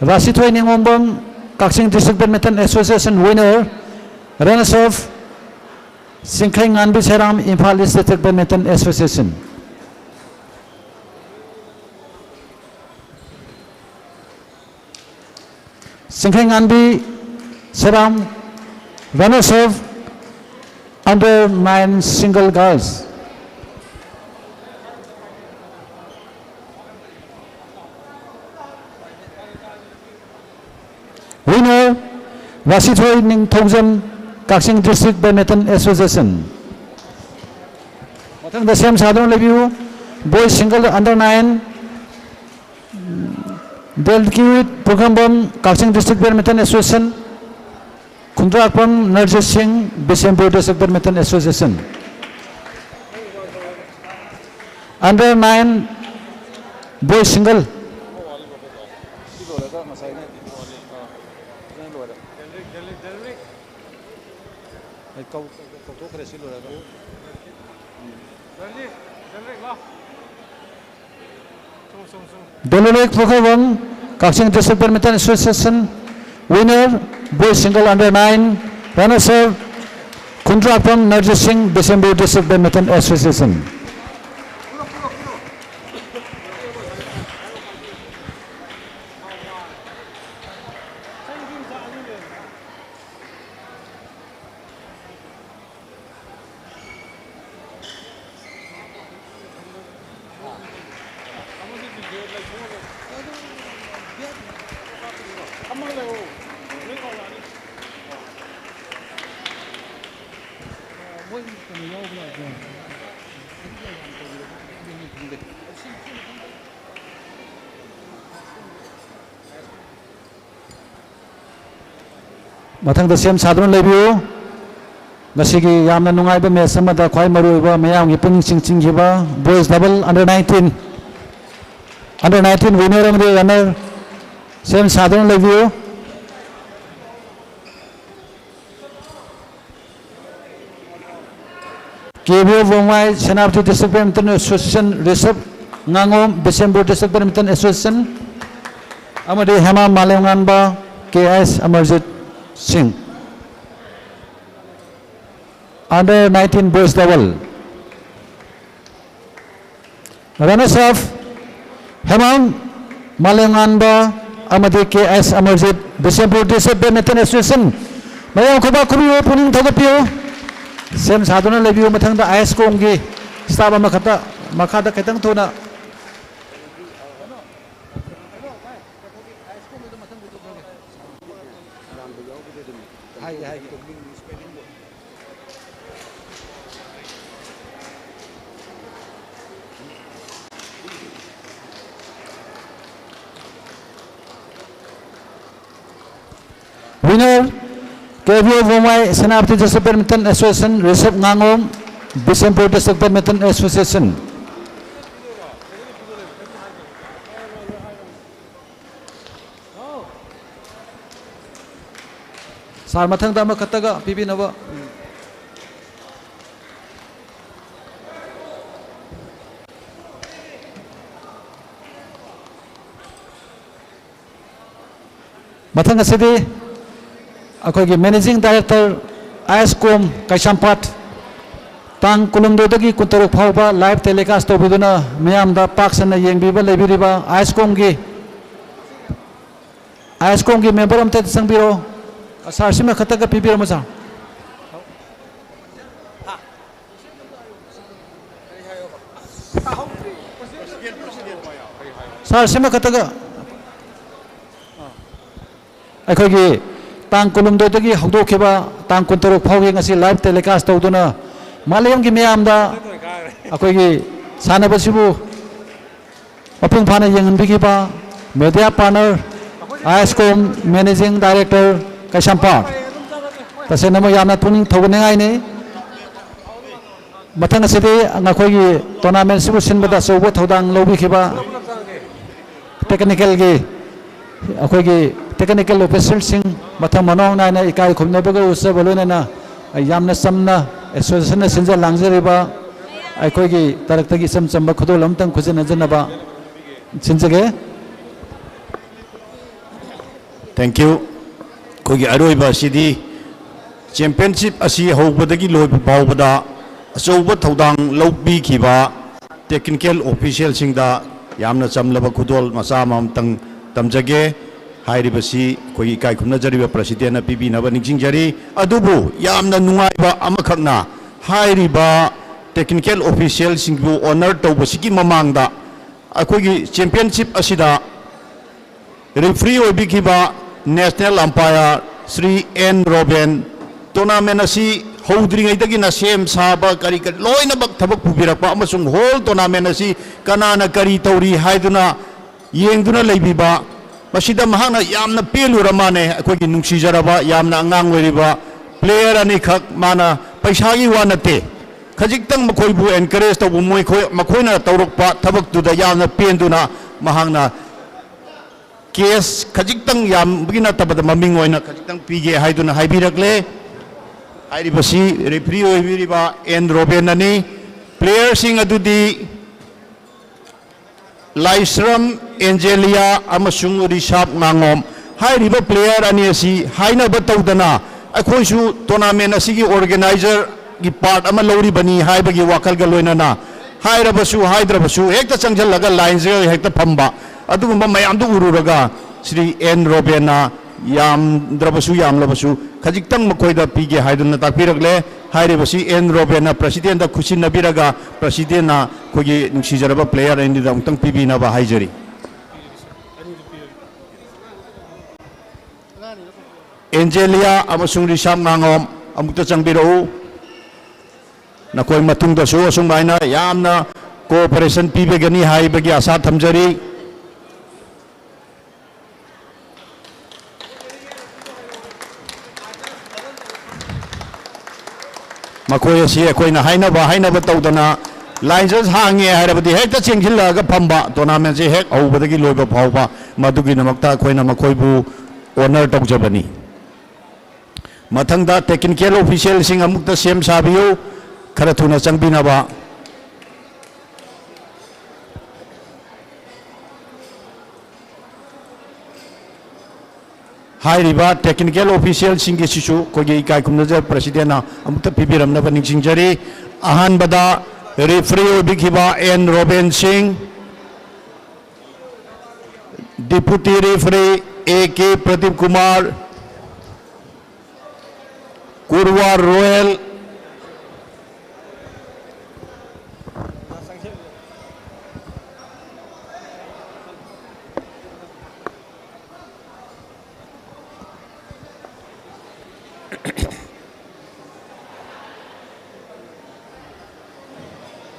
ꯔꯥꯁꯤꯊꯣꯏ ꯅꯤꯉꯣꯝꯕꯝ, ꯀꯛꯆꯤꯡ District Badminton Association winner, runners up, ꯆꯤꯡꯈꯩ ꯉꯥꯟꯕꯤ ꯁꯦꯔꯥꯝ, Imphal East District Badminton Association꯫ ꯆꯤꯡꯈꯩ ꯉꯥꯟꯕꯤ ꯁꯦꯔꯥꯝ, runners up, under nine single girls꯫ Winner, ꯔꯥꯁꯤꯊꯣꯏ ꯅꯤꯡꯊꯧꯖꯝ, ꯀꯛꯆꯤꯡ District Badminton Association꯫ ꯃꯊꯪꯗ ꯁꯦꯝ ꯁꯥꯗꯨꯅ ꯂꯩꯕꯤꯌꯨ꯫ Boys single under nine, ꯗꯦꯜꯀꯤꯋꯤꯠ ꯄꯨꯈ꯭ꯔꯝꯕꯝ, ꯀꯛꯆꯤꯡ District Badminton Association, ꯈꯨꯟꯗ꯭ꯔꯥꯛꯄꯝ ꯅꯔꯖꯤꯠ ꯁꯤꯡ, Bishnupur District Badminton Association꯫ Under nine, boys single꯫ ꯑꯩ ꯀꯧ-, ꯀꯧꯊꯣꯛꯈ꯭ꯔꯦ ꯁꯤ ꯂꯣꯏꯔꯒ꯫ ꯗꯣꯂꯨꯂꯦꯛ ꯄꯨꯈ꯭ꯔꯕꯝ, ꯀꯛꯆꯤꯡ District Badminton Association winner, boys single under nine, runners up, ꯈꯨꯟꯗ꯭ꯔꯥꯛꯄꯝ ꯅꯔꯖꯤꯠ ꯁꯤꯡ, ꯕꯤꯁꯦꯝꯄꯨꯔ District Badminton Association꯫ ꯃꯊꯪꯗ ꯁꯦꯝ ꯁꯥꯗꯨꯅ ꯂꯩꯕꯤꯌꯨ꯫ ꯉꯁꯤꯒꯤ ꯌꯥꯝꯅ ꯅꯨꯡꯉꯥꯏꯕ ꯃꯦꯠꯆ ꯑꯃꯗ ꯈ꯭ꯋꯥꯏ ꯃꯔꯨꯑꯣꯏꯕ ꯃꯌꯥꯝꯒꯤ ꯄꯨꯛꯅꯤꯡ ꯆꯤꯡꯁꯤꯟꯈꯤꯕ boys double under nineteen, under nineteen winner ꯑꯃꯗꯤ runner ꯁꯦꯝ ꯁꯥꯗꯨꯅ ꯂꯩꯕꯤꯌꯨ꯫ ꯀꯦ ꯕꯤ ꯑꯣ ꯕꯣꯡꯃꯥꯏ, Senapati District Badminton Association, ꯔꯤꯁꯞ ꯉꯥꯉꯣꯝ, Bishnupur District Badminton Association, ꯑꯃꯗꯤ ꯍꯦꯃꯥ ꯃꯥꯂꯦꯝꯉꯥꯟꯕ, ꯀꯦ ꯑꯦꯁ ꯑꯃꯔꯖꯤꯠ ꯁꯤꯡ꯫ Under nineteen boys double꯫ Runners up, Hemam ꯃꯥꯂꯦꯝꯉꯥꯟꯕ ꯑꯃꯗꯤ ꯀꯦ ꯑꯦꯁ Amarjeet, Bishnupur District Badminton Association꯫ ꯃꯌꯥꯝ ꯈꯨꯕꯥꯛ ꯈꯨꯕꯤꯌꯨ, ꯄꯨꯛꯅꯤꯡ ꯊꯧꯒꯠꯄꯤꯌꯨ꯫ ꯁꯦꯝ ꯁꯥꯗꯨꯅ ꯂꯩꯕꯤꯌꯨ꯫ ꯃꯊꯪꯗ ꯑꯥꯏ ꯑꯦꯁ ꯀꯣꯝꯒꯤ staff ꯑꯃꯈꯛꯇ ꯃꯈꯥꯗ ꯈꯤꯇꯪ ꯊꯨꯅ꯫ ꯍꯥꯏꯒꯦ, ꯍꯥꯏꯒꯦ꯫ Winner, ꯀꯦ ꯕꯤ ꯑꯣ ꯕꯣꯡꯃꯥꯏ, Senapati District Badminton Association, ꯔꯤꯁꯞ ꯉꯥꯉꯣꯝ, Bishnupur District Badminton Association꯫ ꯁꯥꯔ, ꯃꯊꯪꯗ ꯑꯃꯈꯛꯇꯒ ꯄꯤꯕꯤꯅꯕ꯫ ꯃꯊꯪ ꯑꯁꯤꯗꯤ ꯑꯩꯈꯣꯏꯒꯤ Managing Director, ꯑꯥꯏ ꯑꯦꯁ ꯀꯣꯝ ꯀꯩꯁꯥꯝꯄꯥꯠ, ꯇꯥꯡ ꯀꯨꯟꯍꯨꯝꯗꯣꯏꯗꯒꯤ ꯀꯨꯟꯇꯔꯨꯛ ꯐꯥꯎꯕ live telecast ꯇꯧꯕꯤꯗꯨꯅ ꯃꯤꯌꯥꯝꯗ ꯄꯥꯛ ꯁꯟꯅ ꯌꯦꯡꯕꯤꯕ ꯂꯩꯕꯤꯔꯤꯕ ꯑꯥꯏ ꯑꯦꯁ ꯀꯣꯝꯒꯤ, ꯑꯥꯏ ꯑꯦꯁ ꯀꯣꯝꯒꯤ member ꯑꯝꯇ ꯆꯪꯕꯤꯔꯣ꯫ ꯁꯥꯔ, ꯁꯤꯃ ꯈꯛꯇꯒ ꯄꯤꯕꯤꯔꯝꯃꯣ, ꯁꯥꯔ꯫ ꯁꯥꯔ, ꯁꯤꯃ ꯈꯛꯇꯒ꯫ ꯑꯩꯈꯣꯏꯒꯤ ꯇꯥꯡ ꯀꯨꯟꯍꯨꯝꯗꯣꯏꯗꯒꯤ ꯍꯧꯗꯣꯛꯈꯤꯕ ꯇꯥꯡ ꯀꯨꯟꯇꯔꯨꯛ ꯐꯥꯎꯒꯤ ꯉꯁꯤ live telecast ꯇꯧꯗꯨꯅ ꯃꯥꯂꯦꯝꯒꯤ ꯃꯤꯌꯥꯝꯗ ꯑꯩꯈꯣꯏꯒꯤ ꯁꯥꯟꯅꯕꯁꯤꯕꯨ ꯃꯄꯨꯡ ꯐꯥꯅ ꯌꯦꯡꯍꯟꯕꯤꯈꯤꯕ media partner, ISCOM managing director ꯀꯩꯁꯥꯝꯄꯥꯠ, ꯇꯁꯦꯡꯅꯃꯛ ꯌꯥꯝꯅ ꯄꯨꯛꯅꯤꯡ ꯊꯧꯒꯠꯅꯤꯡꯉꯥꯏꯅꯤ꯫ ꯃꯊꯪ ꯑꯁꯤꯗꯤ ꯅꯈꯣꯏꯒꯤ tournament ꯁꯤꯕꯨ ꯁꯤꯟꯕꯗ ꯑꯆꯧꯕ ꯊꯧꯗꯥꯡ ꯂꯧꯕꯤꯈꯤꯕ technical ꯒꯤ ꯑꯩꯈꯣꯏꯒꯤ technical official ꯁꯤꯡ ꯃꯊꯪ ꯃꯅꯥꯎ ꯅꯥꯏꯅ ꯏꯀꯥꯏ ꯈꯨꯝꯅꯕꯒ ꯎꯠꯆꯕ ꯂꯣꯏꯅꯅ ꯌꯥꯝꯅ ꯆꯝꯅ association ꯅ ꯁꯤꯟꯖ ꯂꯥꯡꯖꯔꯤꯕ ꯑꯩꯈꯣꯏꯒꯤ ꯇꯔꯛꯇꯒꯤ ꯏꯆꯝ ꯆꯝꯕ ꯈꯨꯗꯣꯜ ꯑꯃꯇꯪ ꯈꯨꯖꯟꯅꯖꯅꯕ ꯁꯤꯟꯖꯒꯦ꯫ Thank you꯫ ꯑꯩꯈꯣꯏꯒꯤ ꯑꯔꯣꯏꯕ ꯑꯁꯤꯗꯤ championship ꯑꯁꯤ ꯍꯧꯕꯗꯒꯤ ꯂꯣꯏꯕ ꯐꯥꯎꯕꯗ ꯑꯆꯧꯕ ꯊꯧꯗꯥꯡ ꯂꯧꯕꯤꯈꯤꯕ technical official ꯁꯤꯡꯗ ꯌꯥꯝꯅ ꯆꯝꯂꯕ ꯈꯨꯗꯣꯜ ꯃꯆꯥ ꯑꯃꯃꯝꯇꯪ ꯇꯝꯖꯒꯦ꯫ ꯍꯥꯏꯔꯤꯕꯁꯤ ꯑꯩꯈꯣꯏꯒꯤ ꯏꯀꯥꯏ ꯈꯨꯝꯅꯖꯔꯤꯕ president ꯅ ꯄꯤꯕꯤꯅꯕ ꯅꯤꯡꯁꯤꯡꯖꯔꯤ꯫ ꯑꯗꯨꯕꯨ ꯌꯥꯝꯅ ꯅꯨꯡꯉꯥꯏꯕ ꯑꯃꯈꯛꯅ, ꯍꯥꯏꯔꯤꯕ technical official ꯁꯤꯡꯕꯨ honour ꯇꯧꯕꯁꯤꯒꯤ ꯃꯃꯥꯡꯗ ꯑꯩꯈꯣꯏꯒꯤ championship ꯑꯁꯤꯗ referee ꯑꯣꯏꯕꯤꯈꯤꯕ national umpire Shri N Robin, tournament ꯑꯁꯤ ꯍꯧꯗ꯭ꯔꯤꯉꯩꯗꯒꯤꯅ ꯁꯦꯝ ꯁꯥꯕ ꯀꯔꯤ ꯀꯔꯤ ꯂꯣꯏꯅꯃꯛ ꯊꯕꯛ ꯄꯨꯕꯤꯔꯛꯄ ꯑꯃꯁꯨꯡ whole tournament ꯑꯁꯤ ꯀꯅꯥꯅ ꯀꯔꯤ ꯇꯧꯔꯤ ꯍꯥꯏꯗꯨꯅ ꯌꯦꯡꯗꯨꯅ ꯂꯩꯕꯤꯕ, ꯃꯁꯤꯗ ꯃꯍꯥꯛꯅ ꯌꯥꯝꯅ ꯄꯦꯜꯂꯨꯔ ꯃꯥꯅꯦ꯫ ꯑꯩꯈꯣꯏꯒꯤ ꯅꯨꯡꯁꯤꯖꯔꯕ, ꯌꯥꯝꯅ ꯑꯉꯥꯡ ꯑꯣꯏꯔꯤꯕ player ꯑꯅꯤꯈꯛ, ꯃꯥꯅ ꯄꯩꯁꯥꯒꯤ ꯋꯥ ꯅꯠꯇꯦ, ꯈꯖꯤꯛꯇꯪ ꯃꯈꯣꯏꯕꯨ encourage ꯇꯧꯕ, ꯃꯈꯣꯏ, ꯃꯈꯣꯏꯅ ꯇꯧꯔꯛꯄ ꯊꯕꯛꯇꯨꯗ ꯌꯥꯝꯅ ꯄꯦꯟꯗꯨꯅ ꯃꯍꯥꯛꯅ cash ꯈꯖꯤꯛꯇꯪ, ꯌꯥꯝꯕꯒꯤ ꯅꯠꯇꯕꯗ ꯃꯃꯤꯡ ꯑꯣꯏꯅ ꯈꯖꯤꯛꯇꯪ ꯄꯤꯒꯦ ꯍꯥꯏꯗꯨꯅ ꯍꯥꯏꯕꯤꯔꯛꯂꯦ꯫ ꯍꯥꯏꯔꯤꯕꯁꯤ referee ꯑꯣꯏꯕꯤꯔꯤꯕ ꯑꯦꯟ ꯔꯣꯕꯦꯟ ꯑꯅꯤ꯫ Player ꯁꯤꯡ ꯑꯗꯨꯗꯤ ꯂꯥꯏꯁ꯭ꯔꯝ ꯑꯦꯟꯖꯦꯂꯤꯌꯥ ꯑꯃꯁꯨꯡ ꯔꯤꯁꯥꯞ ꯉꯥꯉꯣꯝ꯫ ꯍꯥꯏꯔꯤꯕ player ꯑꯅꯤ ꯑꯁꯤ ꯍꯥꯏꯅꯕ ꯇꯧꯗꯅ ꯑꯩꯈꯣꯏꯁꯨ tournament ꯑꯁꯤꯒꯤ organizer ꯒꯤ part ꯑꯃ ꯂꯧꯔꯤꯕꯅꯤ ꯍꯥꯏꯕꯒꯤ ꯋꯥꯈꯜꯒ ꯂꯣꯏꯅꯅ ꯍꯥꯏꯔꯕꯁꯨ ꯍꯥꯏꯗ꯭ꯔꯕꯁꯨ ꯍꯦꯛꯇ ꯆꯪꯁꯤꯜꯂꯒ line ꯁꯤꯗ ꯍꯦꯛꯇ ꯐꯝꯕ, ꯑꯗꯨꯒꯨꯝꯕ ꯃꯌꯥꯝꯗꯨ ꯎꯔꯨꯔꯒ ꯁ꯭ꯔꯤ ꯑꯦꯟ ꯔꯣꯕꯦꯟꯅ ꯌꯥꯝꯗ꯭ꯔꯕꯁꯨ ꯌꯥꯝꯂꯕꯁꯨ ꯈꯖꯤꯛꯇꯪ ꯃꯈꯣꯏꯗ ꯄꯤꯒꯦ ꯍꯥꯏꯗꯨꯅ ꯇꯥꯛꯄꯤꯔꯛꯂꯦ꯫ ꯍꯥꯏꯔꯤꯕꯁꯤ ꯑꯦꯟ ꯔꯣꯕꯦꯟꯅ president ꯗ ꯈꯨꯠꯁꯤꯟꯅꯕꯤꯔꯒ president ꯅ ꯑꯩꯈꯣꯏꯒꯤ ꯅꯨꯡꯁꯤꯖꯔꯕ player ꯑꯅꯤꯗ ꯑꯃꯨꯛꯇꯪ ꯄꯤꯕꯤꯅꯕ ꯍꯥꯏꯖꯔꯤ꯫ ꯑꯦꯟꯖꯦꯂꯤꯌꯥ ꯑꯃꯁꯨꯡ ꯔꯤꯁꯥꯝ ꯉꯥꯉꯣꯝ ꯑꯃꯨꯛꯇ ꯆꯪꯕꯤꯔꯛꯎ꯫ ꯅꯈꯣꯏ ꯃꯇꯨꯡꯗꯁꯨ ꯑꯁꯨꯃꯥꯏꯅ ꯌꯥꯝꯅ cooperation ꯄꯤꯕꯤꯒꯅꯤ ꯍꯥꯏꯕꯒꯤ ꯑꯥꯁꯥ ꯊꯝꯖꯔꯤ꯫ ꯃꯈꯣꯏ ꯑꯁꯤ ꯑꯩꯈꯣꯏꯅ ꯍꯥꯏꯅꯕ ꯍꯥꯏꯅꯕ ꯇꯧꯗꯅ line just ꯍꯥꯡꯉꯦ ꯍꯥꯏꯔꯕꯗꯤ ꯍꯦꯛꯇ ꯆꯦꯟꯁꯤꯜꯂꯛꯑꯒ ꯐꯝꯕ, tournamentꯁꯦ ꯍꯦꯛ ꯍꯧꯕꯗꯒꯤ ꯂꯣꯏꯕ ꯐꯥꯎꯕ꯫ ꯃꯗꯨꯒꯤꯗꯃꯛꯇ ꯑꯩꯈꯣꯏꯅ ꯃꯈꯣꯏꯕꯨ honour ꯇꯧꯖꯕꯅꯤ꯫ ꯃꯊꯪꯗ technical officialꯁꯤꯡ ꯑꯃꯨꯛꯇ ꯁꯦꯝ ꯁꯥꯕꯤꯌꯨ, ꯈꯔ ꯊꯨꯅ ꯆꯪꯕꯤꯅꯕ꯫ ꯍꯥꯏꯔꯤꯕ technical officialꯁꯤꯡꯒꯤꯁꯤꯁꯨ ꯑꯩꯈꯣꯏꯒꯤ ꯏꯀꯥꯏ ꯈꯨꯝꯅꯖꯕ presidentꯅ ꯑꯃꯨꯛꯇ ꯄꯤꯕꯤꯔꯝꯅꯕ ꯅꯤꯡꯁꯤꯡꯖꯔꯤ꯫ ꯑꯍꯥꯟꯕꯗ referee ꯑꯣꯏꯕꯤꯈꯤꯕ N Robin Singh, deputy referee A K Pradeep Kumar, Kurwar Royal,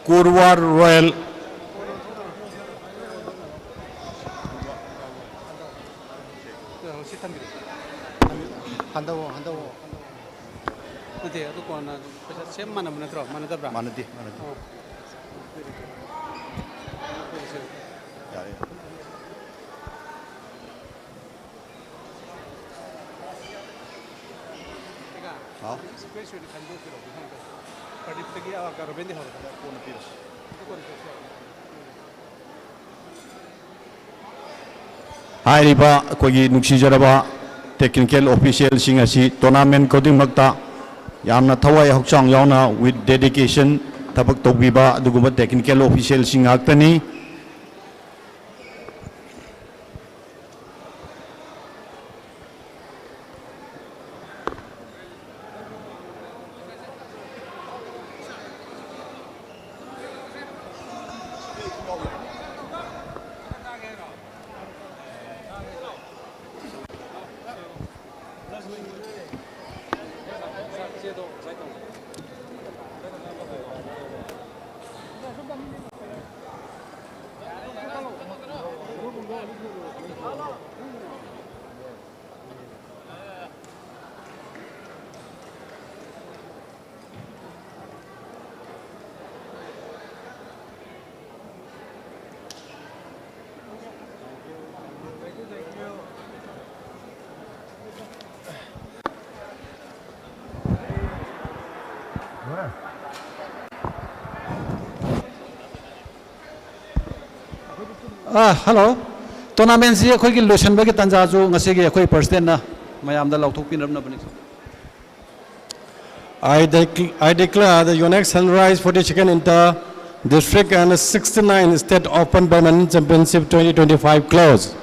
Kurwar Royal. ꯁꯤ ꯊꯝꯕꯤꯔꯣ꯫ ꯍꯟꯗꯧꯑꯣ, ꯍꯟꯗꯧꯑꯣ꯫ ꯅꯠꯇꯦ, ꯑꯗꯨ ꯀꯣꯟꯅ ꯄꯩꯁꯥ same ꯃꯥꯟꯅꯕ ꯅꯠꯇ꯭ꯔꯣ? ꯃꯥꯟꯅꯗꯕ꯭ꯔꯥ? ꯃꯥꯟꯅꯗꯦ, ꯃꯥꯟꯅꯗꯦ꯫ ꯑꯣ꯫ ꯌꯥꯔꯦ, ꯌꯥꯔꯦ꯫ ꯍꯥꯎ꯫ ꯄ꯭ꯔꯗꯤꯞꯇꯒꯤ, ꯑ, ꯔꯣꯕꯤꯟꯗꯤ ꯍꯧꯔꯣ꯫ ꯀꯣꯟꯅ ꯄꯤꯔꯁꯤ꯫ ꯍꯥꯏꯔꯤꯕ ꯑꯩꯈꯣꯏꯒꯤ ꯅꯨꯡꯁꯤꯖꯔꯕ technical officialꯁꯤꯡ ꯑꯁꯤ tournament ꯈꯨꯗꯤꯡꯃꯛꯇ ꯌꯥꯝꯅ ꯊꯋꯥꯏ ꯍꯛꯆꯥꯡ ꯌꯥꯎꯅ with dedication ꯊꯕꯛ ꯇꯧꯕꯤꯕ ꯑꯗꯨꯒꯨꯝꯕ technical officialꯁꯤꯡ ꯉꯥꯛꯇꯅꯤ꯫ ꯑ, ꯍꯜꯂꯣ꯫ ꯇꯣꯔꯅꯥꯃꯦꯟꯁꯤ ꯑꯩꯈꯣꯏꯒꯤ ꯂꯣꯏꯁꯤꯟꯕꯒꯤ ꯇꯥꯟꯖꯥꯁꯨ ꯉꯁꯤꯒꯤ ꯑꯩꯈꯣꯏ ꯄ꯭ꯔꯁꯤꯗꯦꯟꯅ ꯃꯌꯥꯝꯗ ꯂꯥꯎꯊꯣꯛꯄꯤꯅꯕꯅꯤ꯫ I dec-, I declare the UNEX Sunrise forty-second Inter District and sixty-nine State Open Badminton Championship twenty twenty-five closed.